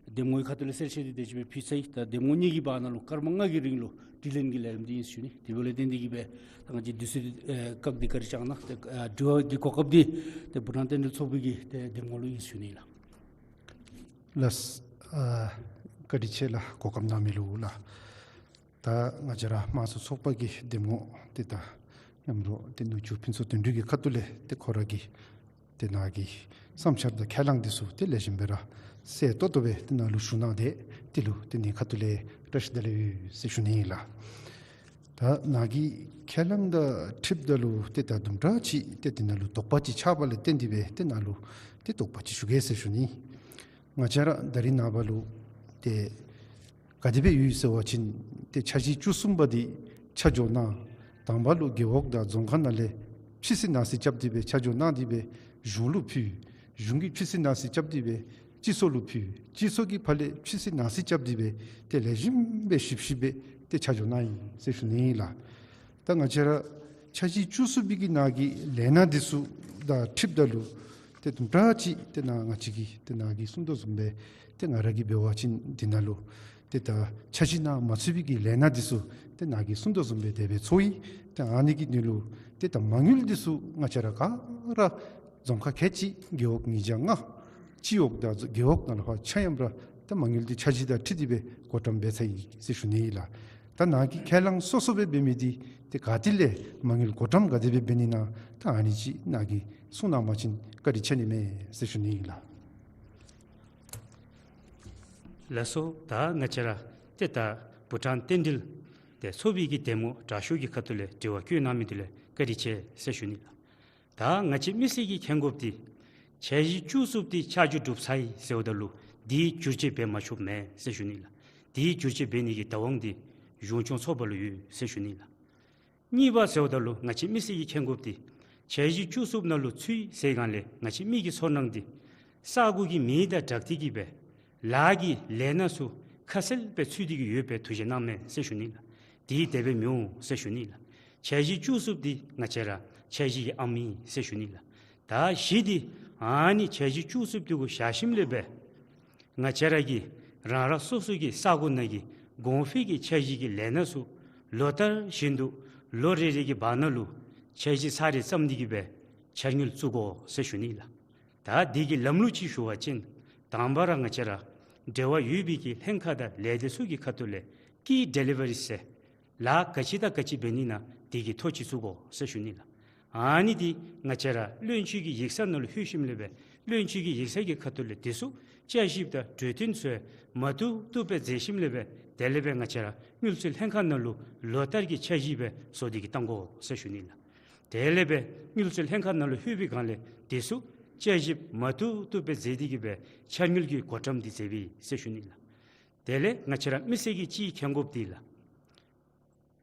འདེམས་ངོའི་ཁ་ཐུག་ལས་གསལ་བཤད་འདི་དེ་ཅིག་སྦེ་ཕུལ་ཚར་ཡི། ད་འདེམས་ངོ་གཉིས་ཀྱི་བར་ན་ལུ་སྐར་མ་ལྔ་གི་རིང་ལུ་དྲི་ལན་གྱི་ལས་རིམ་འདི་ཨིན་ཟེར་ཞུ་ནི། དེ་འབདཝ་ལས་བརྟེན་ཏེ་གི་སྦེ་ད་ང་བཅས་དུས་ཚོད་ཨེ་བཀག་སྟེ་བཀའ་དྲིན་བསྐྱང་གནང་། ཏེ་ཨ་དྲི་བ་གི་གོ་སྐབས་འདི་ཏེ་བུ་ཊཱན་བསྟན་འགྲོའི་ཚོགས་པའི་གི་ཏེ་འདེམས་ངོ་ལུ་ཨིན་ཟེར་ཞུ་ནི་ལགས། ལགས་ཨ་བཀའ་དྲིན་ཆེ་ལགས། གོ་སྐབས་གནང་མི་ལུ་ལགས། ད་ང་བཅས་ར་དམངས་གཙོ་ཚོགས་པ་གི་འདེམས་ངོ་འདི་ད་མཉམ་རོགས་ཏེ་ནུ་གཅུང་ཕུན་ཚོགས་དོན་གྲུབ་ཀྱི་ཁ་ཐུག་ལས་ཏེ་ཁོ་ར་གི་ཏེ་ནཱ་གི་བསམ་འཆར་དང་ཁས་བླངས་འདི་ཚུ་ཏེ་ལེགས་ཤོམ་སྦེ་ར་གསལ་ཏོག་ཏོ་སྦེ་ཏེ་ནཱ་ལུ་ཞུ་གནང་སྟེ་དེ་ལུ་ཏེ་ནཱ་གི་ཁ་ཐུག་ལས་བཀྲ་ཤིས་བདེ་ལེགས་ཡོད་ཟེར་ཞུ་ནི་ཨིན་ལགས། ད་ནཱ་གི་ཁས་བླངས་དང་འཁྲིལཝ་ད་ལུ་ཏེ་ད་དུམ་གྲ་ཅིག་ཏེ་དེ་ནང་ལུ་དོགས་པ་ཅིག་ཆགས་པ་ལས་བརྟེན་ཏེ་སྦེ་ཏེ་ནཱ་ལུ་ཏེ་དོགས་པ་ཅིག་ཞུ་གེ་ཟེར་ཞུ་ནི། ང་བཅས་ར་ད་རིས་ནངས་པ་ལུ་ཏེ་ག་དེ་སྦེ་ཡོད་ཟེར་བ་ཅིན་ཏེ་འཆར་གཞི་བཅུ་གསུམ་པ་འདི་ཆ་འཇོག་གནང་། དང་པ་ལུ་རྒེད་འོག་དང་རྫོང་ཁག་ནང་ལས་ཕྱི་སེལ་ནང་སེལ་རྐྱབ་སྟེ་སྦེ་ཆ་འཇོག་གནང་སྟེ་སྦེ་གཞུང་ལུ་ཕུལ། གཞུང་གིས་ཕྱི་སེལ་ནང་སེལ་རྐྱབ་སྟེ་སྦེ་སྤྱི་ཚོགས་ལུ་ཕུལ། སྤྱི་ཚོགས་ཀྱིས་ཕར་ལས་ཕྱི་སེལ་ནང་སེལ་རྐྱབ་སྟེ་སྦེ་ཏེ་ལེགས་ཤོམ་སྦེ་ཞིབ་ཞིབ་སྦེ་ཏེ་ཆ་འཇོག་གནང་ཡི་ཟེར་ཞུ་ནི་ཨིན་ལགས། ད་ང་བཅས་ར་འཆར་གཞི་བཅུ་གསུམ་པའི་གི་ནང་གི་ལས་སྣ་འདི་ཚུ་དང་འཁྲིལཝ་ད་ལུ་ཏེ་དུམ་གྲ་ཅིག་ཏེ་ནཱ་ང་བཅས་ཀྱིས་ཏེ་ནཱ་གིས་གསུང་དོ་བཟུམ་སྦེ་ཏེ་ང་ར་གིས་འབད་བ་ཅིན་འདི་ནང་ལུ་ཏེ་ད་འཆར་གཞི་ནང་མ་ཚུད་པའི་གི་ལས་སྣ་འདི་ཚུ་ཏེ་ནཱ་གིས་གསུང་དོ་བཟུམ་སྦེ་དེ་སྦེ་ཚོར་ཡི། ཏེ་ཨ་ནི་གི་དོན་ལུ་ཏེ་ད་མ་དངུལ་འདི་ཚུ་ང་བཅས་ར་ག་ར་རྫོང་ཁག་ཁལ་གཅིག་རྒེད་འོག་ཉིས་བརྒྱ་ལྔ་སྤྱི་འོག་དང་རྒེད་འོག་ནང་ལུ་ཕར་ཆ་མཉམ་ར་ཏེ་མ་དངུལ་འདི་འཆར་གཞི་དང་འཁྲིལ་ཏེ་སྦེ་བགོ་བཀྲམ་འབད་ཚར་ཡི་ཟེར་ཞུ་ནི་ཨིན་ལགས། ད་ནཱ་གིས་ཁས་བླངས་སོ་སོ་སྦེ་འབད་མི་འདི་ཏེ་ག་ཏེ་ལས་མ་དངུལ་བགོ་བཀྲམ་ག་དེ་སྦེ་འབད་ནི་ཨིན་ན་ད་ཨ་ནི་ཅིག་ནཱ་གིས་གསུང་གནང་བ་ཅིན་བཀའ་དྲིན་ཆེ་ནི་མས་ཟེར་ཞུ་ནི་ཨིན་ལགས། ལགས་སོ། ད་ང་བཅས་ར་ཏེ་ད་བུ་ཊཱན་རྟེན་འབྲེལ་ ཏེ་ཚོགས་པའི་གི་འདེམས་ངོ་དྲག་ཤོས་ཀྱི་ཁ་ཐུག་ལས་དྲི་བ་བཀོད་གནང་མི་འདི་ལུ་བཀའ་དྲིན་ཆེ་ཟེར་ཞུ་ནི་ལགས། ད་ང་བཅས་མི་སེར་གྱིས་མཁྱེན་དགོཔ་འདི་འཆར་གཞི་བཅུ་གསུམ་འདི་ཆ་འཇོག་གྲུབ་ཚར་ཡི་ཟེརཝ་ད་ལུ་འདི་བསྒྱུར་བཅོས་འབད་མ་ཆོགཔ་མེན་ཟེར་ཞུ་ནི་ལགས། འདི་བསྒྱུར་བཅོས་འབད་ནི་གི་བདག་དབང་འདི་གཞུང་སྐྱོང་ཚོགས་པ་ལུ་ཡོད་ཟེར་ཞུ་ནི་ལགས། གཉིས་པ་ཟེརཝ་ད་ལུ་ང་བཅས་མི་སེར་གྱིས་མཁྱེན་དགོཔ་འདི་འཆར་གཞི་བཅུ་གསུམ་ནང་ལུ་ཚུད་ཟེར་སྒང་ལས་ང་བཅས་མི་གི་ཚོར་སྣང་འདི་ས་གོ་གི་མིང་དང་སྦྲགས་ཏེ་གི་སྦེ་ལཱ་གི་ལས་སྣ་ཚུ་ཁ་གསལ་སྦེ་ཚུད་དེ་གི་ཡོདཔ་སྦེ་ཐུགས་བཞེད་གནངམ་མས་ཟེར་ཞུ་ནི་ལགས། འདི་དེ་སྦེ་མི་འོང་ཟེར་ཞུ་ནི་ལགས། འཆར་གཞི་བཅུ་གསུམ་འདི་ང་བཅས་ར་འཆར་གཞི་གི་ཨམ་ཨིན་ཟེར་ཞུ་ནི་ལགས། ད་བཞི་འདི་ཨ་ནི་འཆར་གཞི་བཅུ་གསུམ་འདི་གུ་བཞག་ཞིནམ་ལས་སྦེ་ང་བཅས་ར་གི་རང་རང་སོ་སོ་གི་ས་གོ་ནང་གི་གོང་འཕེལ་གྱི་འཆར་གཞི་གི་ལས་སྣ་ཚུ་ལོ་ལྟར་བཞིན་དུ་ལོ་རེ་རེ་གི་བར་ན་ལུ་འཆར་གཞི་ཚར་རེ་བརྩམས་ཏེ་གི་སྦེ་འཆར་དངུལ་བཙུགས་དགོ་ཟེར་ཞུ་ནི་ལགས། ད་འདི་གི་ལམ་ལུགས་ཅིག་ཞུ་བ་ཅིན་དང་པ་ར་ང་བཅས་ར་འབྲེལ་བ་ཡོད་པའི་གི་ལྷན་ཁག་དང་ལས་སྡེ་ཚུ་གི་ཁ་ཐུག་ལས་ཀི་ཌེ་ལི་ཝ་རི་ཟེར་ལཱ་ག་ཅི་དང་ག་ཅི་འབད་ནི་ན་འདི་གི་ཐོ་ཅིག་བཙུགས་དགོ་ཟེར་ཞུ་ནི་ལགས། ཨ་ནི་འདི་ང་བཅས་ར་བློན་ཆེན་གྱི་ཡིག་ཚང་ནང་ལུ་ལྷོད་ཞིནམ་ལས་སྦེ་བློན་ཆེན་གྱི་ཡིག་ཚང་གི་ཁ་ཐུག་ལས་འདི་ཚུ་བསྐྱར་ཞིབ་དང་གྲོས་བསྟུན་ཚུ་མ་བཏུབ་བཏུབ་སྦེ་མཛད་ཞིནམ་ལས་སྦེ་དེ་ལས་སྦེ་ང་བཅས་ར་དངུལ་རྩིས་ལྷན་ཁག་ནང་ལུ་ལོ་ལྟར་གྱི་འཆར་གཞི་སྦེ་བཟོ་སྟེ་གི་བཏང་དགོ་ཟེར་ཞུ་ནི་ལགས། དེ་ལས་སྦེ་དངུལ་རྩིས་ལྷན་ཁག་ནང་ལུ་ལྷོད་པའི་སྒང་ལས་འདི་ཚུ་བསྐྱར་ཞིབ་མ་བཏུབ་བཏུབ་སྦེ་མཛད་དེ་གི་སྦེ་འཆར་དངུལ་གྱི་བགོ་བཀྲམ་འདི་མཛད་པས་ཟེར་ཞུ་ནི་ལགས། དེ་ལས་ང་བཅས་ར་མི་སེར་གྱིས་ཅིག་མཁྱེན་དགོཔ་འདི་ལགས།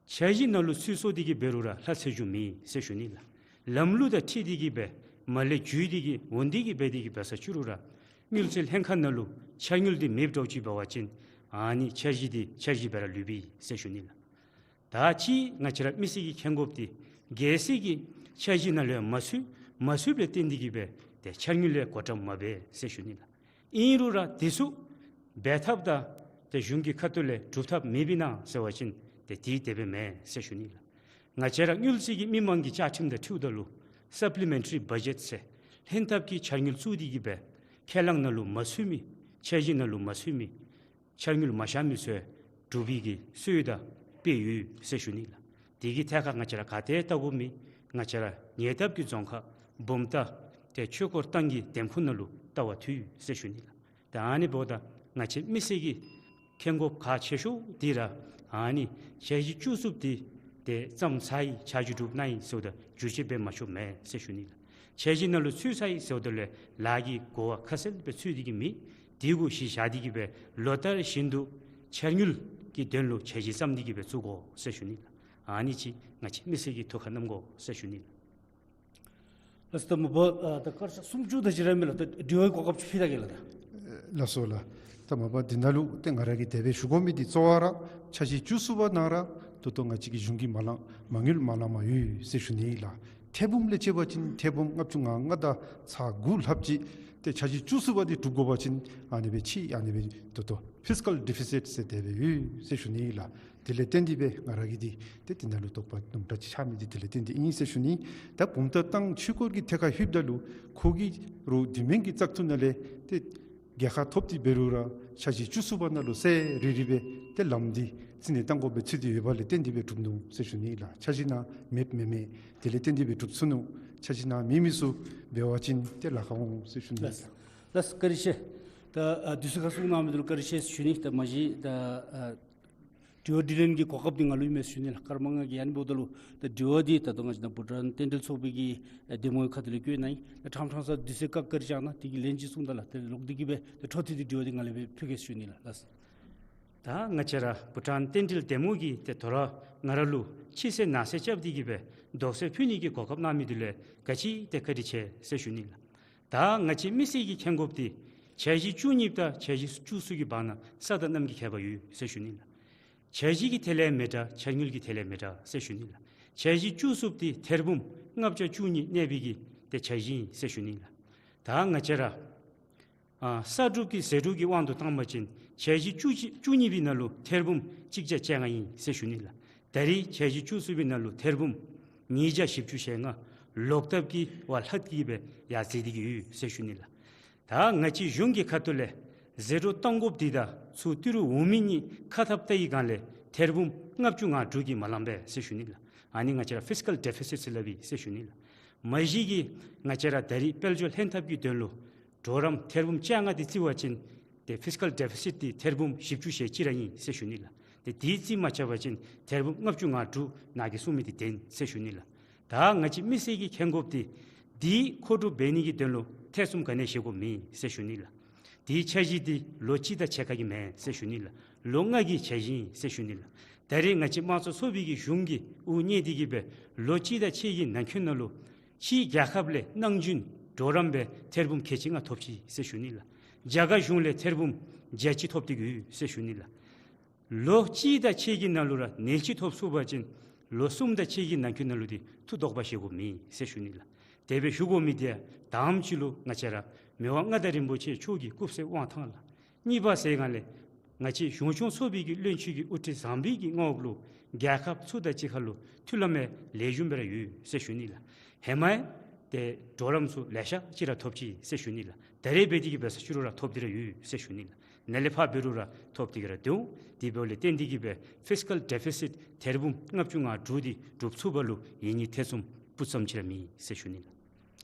འཆར་གཞི་ནང་ལུ་ཚུད་སོང་སྟེ་གི་འབད་རུང་ར་ལྷག་ཚེ་མཇུག་མེད་ཟེར་ཞུ་ནི་ལགས། ལམ་ལུགས་དང་འཁྲིལ་ཏེ་གི་སྦེ་མ་ལས་བརྒྱུད་དེ་གི་འོང་སྟེ་གི་འབད་དེ་གི་འབད་ས་ཅིག་རུང་ར་དངུལ་རྩིས་ལྷན་ཁག་ནང་ལུ་འཆར་དངུལ་འདི་མེདཔ་འདྲཝ་ཅིག་འབད་བ་ཅིན་ཨ་ནི་འཆར་གཞི་འདི་འཆར་གཞི་སྦེ་ར་ལུས་པས་ཟེར་ཞུ་ནི་ལགས། ད་ཅི་ང་བཅས་ར་མི་སེར་གྱིས་མཁྱེན་དགོཔ་འདི་གལ་སྲིད་ཀྱི་འཆར་གཞི་ནང་ལུ་ཡང་མ་ཚུད་མ་ཚུདཔ་ལས་བརྟེན་ཏེ་གི་སྦེ་ཏེ་འཆར་དངུལ་ལས་བགོ་བཀྲམ་མ་འབད་ཟེར་ཞུ་ནི་ལགས། ཨིན་རུང་ར་འདི་ཚུ་འབད་ཐབས་དང་ཏེ་གཞུང་གི་ཁ་ཐུག་ལས་སྒྲུབ་ཐབས་མེདཔ་ཨིན་ན་ཟེར་བ་ཅིན་ཏེ་འདི་དེ་སྦེ་མེན་ཟེར་ཞུ་ནི་ལགས། ང་བཅས་ར་དངུལ་རྩིས་ཀྱི་མི་མང་གི་བཅའ་ཁྲིམས་དང་འཁྲིལཝ་ད་ལུ་སབ་ལི་མེན་ཊ་རི་བ་ཇེཊ་ཟེར་ལྷན་ཐབས་ཀྱི་འཆར་དངུལ་བཙུགས་ཏེ་གི་སྦེ་ཁས་བླངས་ནང་ལུ་མ་ཚུད་མི་འཆར་གཞི་ནང་ལུ་མ་ཚུད་མི་འཆར་དངུལ་མ་བཞག་མི་ཚུ་སྒྲུབ་པའི་གི་སྲོལ་དང་དཔེ་ཡོད་ཟེར་ཞུ་ནི་ལགས། དེ་གི་ཐད་ཁར་ང་བཅས་ར་ག་ཏེ་ལྟ་དགོཔ་མེད། ང་བཅས་ར་ཉེ་འདབས་ཀྱི་རྫོང་ཁག་བུམ་ཐང་ཏེ་ཆོས་འཁོར་ཏང་གི་འདེམས་ཁོངས་ནང་ལུ་ལྟ་བ་ཐུག་ཟེར་ཞུ་ནི་ལགས། ཏེ་ཨ་ནི་འབདཝ་ད་ང་བཅས་མི་སེར་གྱིས་མཁྱེན་དགོཔ་ཁག་ཆེ་ཤོས་འདི་ར་ཨ་ནི་འཆར་གཞི་བཅུ་གསུམ་འདི་ཏེ་བརྩམས་ཚར་ཡི་ཆ་འཇོག་གྲུབ་གནང་ཡི་ཟེརཝ་ད་བསྒྱུར་བཅོས་འབད་མ་ཆོགཔ་མེན་ཟེར་ཞུ་ནི་ལགས། འཆར་གཞི་ནང་ལུ་ཚུད་ཚར་ཡི་ཟེརཝ་ད་ལུ་ལཱ་གི་གོ་བ་ཁ་གསལ་སྦེ་ཚུད་དེ་གི་མེད། དེ་གུ་གཞི་བཞག་སྟེ་གི་སྦེ་ལོ་ལྟར་བཞིན་དུ་འཆར་དངུལ་གྱི་དོན་ལུ་འཆར་གཞི་བརྩམས་ཏེ་གི་སྦེ་བཙུགས་དགོ་ཟེར་ཞུ་ནི་ལགས། ཨ་ནི་ཅིག་ང་བཅས་མི་སེར་གྱིས་ཐུགས་ཁར་བསྣམ་དགོ་ཟེར་ཞུ་ནི་ལགས། ལགས་སོ། ད་མ་པ་ཨ་ད་སྐར་ཆ་སུམ་ཅུ་དེ་ཅིག་ར་མས་ལགས། ད་དྲི་བའི་གོ་སྐབས་ཅིག་ཕུལ་ད་གེ་ལགས། ད་ལགས་སོ་ལགས། ད་མ་པ་འདི་ནང་ལུ་ཏེ་ང་ར་གིས་དེ་སྦེ་ཞུ་དགོ་མི་འདི་གཙོ་བོ་ར་འཆར་གཞི་བཅུ་གསུམ་པ་ནང་ར་ད་ལྟོ་ང་བཅས་ཀྱི་གཞུང་གིས་མ་ལངམ་མ་དངུལ་མ་ལངམ་ཡོད་ཟེར་ཞུ་ནི་ལགས། ཐེར་འབུམ་ལས་བཅད་པ་ཅིན་ཐེར་འབུམ་ལྔ་བཅུ་ང་ལྔ་དང་ཚག་དགུ་ལྷགཔ་ཅིག་ཏེ་འཆར་གཞི་བཅུ་གསུམ་པ་འདི་གྲུབ་དགོ་པ་ཅིན་ཨ་ནི་སྦེ་ཅིག་ཨ་ནི་སྦེ་ད་ལྟོ་ཕིས་ཀཱལ་ཌི་ཕི་སིཊ་ཟེར་དེ་སྦེ་ཡོད་ཟེར་ཞུ་ནི་ལགས། དེ་ལས་བརྟེན་ཏེ་སྦེ་ང་ར་གིས་འདི་ཏེ་འདི་ནང་ལུ་དོགས་པ་དུམ་གྲ་ཅིག་ཆགས་མི་འདི་དེ་ལས་བརྟེན་ཏེ་ཨིན་ཟེར་ཞུ་ནི། ད་བུམ་ཐང་ཏང་ཆོས་འཁོར་གྱི་ཐད་ཁར་ལྷོདཔ་ད་ལུ་ཁོ་གིས་རུང་དེ་མིན་གྱི་བཙག་འཐུ་ནང་ལས་ཏེ་རྒྱལ་ཁ་ཐོབ་སྟེ་འབད་རུང་ར་འཆར་གཞི་བཅུ་གསུམ་པ་ནང་ལུ་གསལ་རི་རི་སྦེ་ཏེ་ལམ་འདི་རྩིས་ནི་བཏང་དགོཔ་སྦེ་ཚུད་དེ་ཡོདཔ་ལས་བརྟེན་ཏེ་སྦེ་གྲུབ་ནུག་ཟེར་ཞུ་ནི་ལགས། འཆར་གཞི་ནང་མེདཔ་མེན་མས། དེ་ལས་བརྟེན་ཏེ་སྦེ་གྲུབ་ཚུགས་ནུག། འཆར་གཞི་ནང་མེད་མི་ཚུ་འབད་བ་ཅིན་ཏེ་ལཱ་ཁག་འོང་ཟེར་ཞུ་ནི་ལགས། ལགས་སོ། ལགས་སོ། བཀའ་དྲིན་ཆེ། ད་ཨ་དུས་ཚོད་ཁར་གསུང་གནང་མི་འདི་ལུ་བཀའ་དྲིན་ཆེ་ཟེར་ཞུ་ནི། ད་མ་གཞི་ད་ཨ་དྲི་བ་དྲིས་ལན་གྱི་གོ་སྐབས་འདི་ང་ལུ་ཨིན་མས་ཟེར་ཞུ་ནི་ལགས། སྐར་མ་ལྔ་གི། ཨ་ནི་འབདཝ་ད་ལུ་ད་དྲི་བ་འདི་ད་ལྟོ་ང་བཅས་ནཱ་བྷུ་ཊཱན་རྟེན་འབྲེལ་ཚོགས་པའི་གི་ཨ་འདེམས་ངོའི་ཁ་ཐུག་ལས་བཀོད་གནང་ཡི། ད་ཕྲང་ཕྲང་ས་དུས་ཚོད་བཀག་བཀག་ར་བཞག་གནང་། དེ་གི་ལན་ཅིག་གསུངམ་ད་ལགས། ཏེ་ལོག་སྟེ་གི་སྦེ་ཏེ་འཕྲོ་མཐུད་དེ་དྲི་བ་འདི་ང་ལས་སྦེ་ཕུལ་གེ་ཟེར་ཞུ་ནི་ལགས། ལགས་སོ། ད་ང་བཅས་ར་བྷུ་ཊཱན་རྟེན་འབྲེལ་འདེམས་ངོ་གིས་ཏེ་དོ་རུང་ང་ར་ལུ་ཕྱི་གསལ་ནང་གསལ་རྐྱབ་སྟེ་གི་སྦེ་དོགས་སེལ་ཕུལ་ནི་གི་གོ་སྐབས་གནང་མི་འདི་ལུ་ག་ཅི་ཏེ་བཀའ་དྲིན་ཆེ་ཟེར་ཞུ་ནི་ལགས། ད་ང་བཅས་མི་སེར་གྱིས་མཁྱེན་དགོཔ་འདི་འཆར་གཞི་བཅུ་གཉིས་དང་འཆར་གཞི་བཅུ་གསུམ་གྱི་བར་ན་ས་དང་གནམ་གྱི་ཁྱད་པར་ཡོད་ཟེར་ཞུ་ནི་ལགས། འཆར་གཞི་གི་ཐད་ལས་མི་འདྲ་འཆར་དངུལ་གྱི་ཐད་ལས་མི་འདྲ་ཟེར་ཞུ་ནི་ལགས། འཆར་གཞི་བཅུ་གསུམ་འདི་ཐེར་འབུམ་ལྔ་བརྒྱ་བཅུ་གཉིས་གནས་པའི་གི་ཏེ་འཆར་གཞི་ཨིན་ཟེར་ཞུ་ནི་ལགས། ད་ང་བཅས་ར་ཨ་གསར་སྒྲུབ་ཀྱི་ཟད་འགྲོ་གི་དབང་དུ་བཏང་པ་ཅིན་འཆར་གཞི་བཅུ་གཅིག་བཅུ་གཉིས་པའི་ནང་ལུ་ཐེར་འབུམ་གཅིག་བརྒྱ་བཅོ་ལྔ་ཨིན་ཟེར་ཞུ་ནི་ལགས། ད་རེས་འཆར་གཞི་བཅུ་གསུམ་པའི་ནང་ལུ་ཐེར་འབུམ་ཉིས་བརྒྱ་བཞི་བཅུ་ཞེ་ལྔ་ལོག་ལྟབ་ཀྱིས་བ་ལྷག་སྟེ་གི་སྦེ་ཡར་འཛེགས་ཏེ་གི་ཡོད་ཟེར་ཞུ་ནི་ལགས། ད་ང་བཅས་གཞུང་གི་ཁ་ཐུག་ལས་ཟད་འགྲོ་གཏང་དགོཔ་འདི་དང་ཚུར་ཏི་རུ་འོང་མི་གཉིས་ཁ་འཐབ་བལྟ་བའི་སྒང་ལས་ཐེར་འབུམ་ལྔ་བཅུ་ང་དྲུག་གིས་མ་ལངམ་པས་ཟེར་ཞུ་ནི་ལགས། ཨ་ནི་ང་བཅས་ར་ཕིས་ཀཱལ་ཌི་ཕི་སིཊ་ཟེར་སླབ་ཨིན་ཟེར་ཞུ་ནི་ལགས། མ་གཞི་གི་ང་བཅས་ར་ད་རེས་དཔལ་འབྱོར་ལྷན་ཐབས་ཀྱི་དོན་ལུ་གྲོགས་རམ་ཐེར་འབུམ་བཅོ་ལྔ་འདི་བརྩི་བ་ཅིན་ཏེ་ཕིས་ཀཱལ་ཌི་ཕི་སིཊ་འདི་ཐེར་འབུམ་བཞི་བཅུ་ཞེ་གཅིག་ར་ཨིན་ཟེར་ཞུ་ནི་ལགས། ཏེ་དེ་རྩིས་མ་རྐྱབ་པ་ཅིན་ཐེར་འབུམ་ལྔ་བཅུ་ང་དྲུག་ནཱ་གིས་གསུངས་མི་འདི་བདེན་ཟེར་ཞུ་ནི་ལགས། ད་ང་བཅས་མི་སེར་གྱིས་མཁྱེན་དགོཔ་འདི་འདི་མཁོ་སྒྲུབ་འབད་ནི་གི་དོན་ལུ་ཐེ་ཚོམ་ག་ནི་ཡང་བཞེས་དགོཔ་མེད་ཟེར་ཞུ་ནི་ལགས། དེའི་འཆར་གཞི་འདི་ལོ་གཅིག་དང་ཕྱེད་ཀ་གི་མེན་ཟེར་ཞུ་ནི་ལགས། ལོ་ལྔ་གི་འཆར་གཞི་ཨིན་ཟེར་ཞུ་ནི་ལགས། ད་རེས་ང་བཅས་དམངས་གཙོ་ཚོགས་པའི་གི་གཞུང་གིས་དབུ་བརྙེས་ཏེ་གི་སྦེ་ལོ་གཅིག་དང་ཕྱེད་ཀྱི་ནང་འཁོད་ནང་ལུ་ཕྱིའི་རྒྱལ་ཁབ་ལས་གནང་རྒྱུན་གྲོགས་རམ་སྦེ་ཐེར་འབུམ་ཁལ་གཅིག་ལྔ་ཐོབ་ཅི་ཟེར་ཞུ་ནི་ལགས། རྒྱ་གར་གཞུང་ལས་ཐེར་འབུམ་བརྒྱད་ཅུ་ཐོབ་སྟེ་གི་ཡོད་ཟེར་ཞུ་ནི་ལགས། ལོ་གཅིག་དང་ཕྱེད་ཀྱི་ནང་ལུ་ར་ནན་ཅིག་ཐོབ་ཚུགས་པ་ཅིན་ལོ་གསུམ་དང་ཕྱེད་ཀྱི་ནང་འཁོད་ནང་ལུ་འདི་ཐུགས་དོགས་པ་བཞེས་དགོཔ་མེད་ཟེར་ཞུ་ནི་ལགས། དེ་སྦེ་ཞུ་དགོ་མི་འདི་ཡང་དང་པ་ཅིག་ལུ་ང་བཅས་ར་མི་དབང་མངའ་བདག་རིན་པོ་ཆེ་མཆོག་གི་སྐུ་ཚེ་དབང་ཐང་ལགས། གཉིས་པ་ཟེར་བའི་སྒང་ལས་ང་བཅས་གཞུང་སྐྱོང་ཚོགས་པའི་གི་བློན་ཆེན་གྱི་དབུ་ཁྲིད་བཟང་པོའི་གི་མངའ་འོག་ལུ་རྒྱལ་ཁབ་ཚུ་དང་གཅིག་ཁར་ལུ་མཐུན་ལམ་ཡང་ལེགས་ཤོམ་སྦེ་ར་ཡོད་ཟེར་ཞུ་ནི་ལགས། ཧེ་མ་ཡང་ཏེ་གྲོགས་རམ་ཚུ་ལེ་ཤ་ཅིག་ར་ཐོབ་ཅི་ཟེར་ཞུ་ནི་ལགས། ད་རེས་འབད་དེ་གི་འབད་ས་ཅིག་རུང་ར་ཐོབ་སྟེ་ར་ཡོད་ཟེར་ཞུ་ནི་ལགས། ནཱ་ལས་ཕར་འབད་རུང་ར་ཐོབ་སྟེ་གི་ར་སྡོད་འོང་། དེ་འབདཝ་ལས་བརྟེན་ཏེ་གི་སྦེ་ཕིས་ཀཱལ་ཌེ་ཕི་སིཊ་ཐེར་འབུམ་ལྔ་བཅུ་ང་དྲུག་འདི་འགྲུབ་ཚུགས་པ་ལུ་ཡིད་གཉིས་ཐེ་ཚོམ་སྤུ་ཙམ་ཅིག་ར་མེད་ཟེར་ཞུ་ནི་ལགས།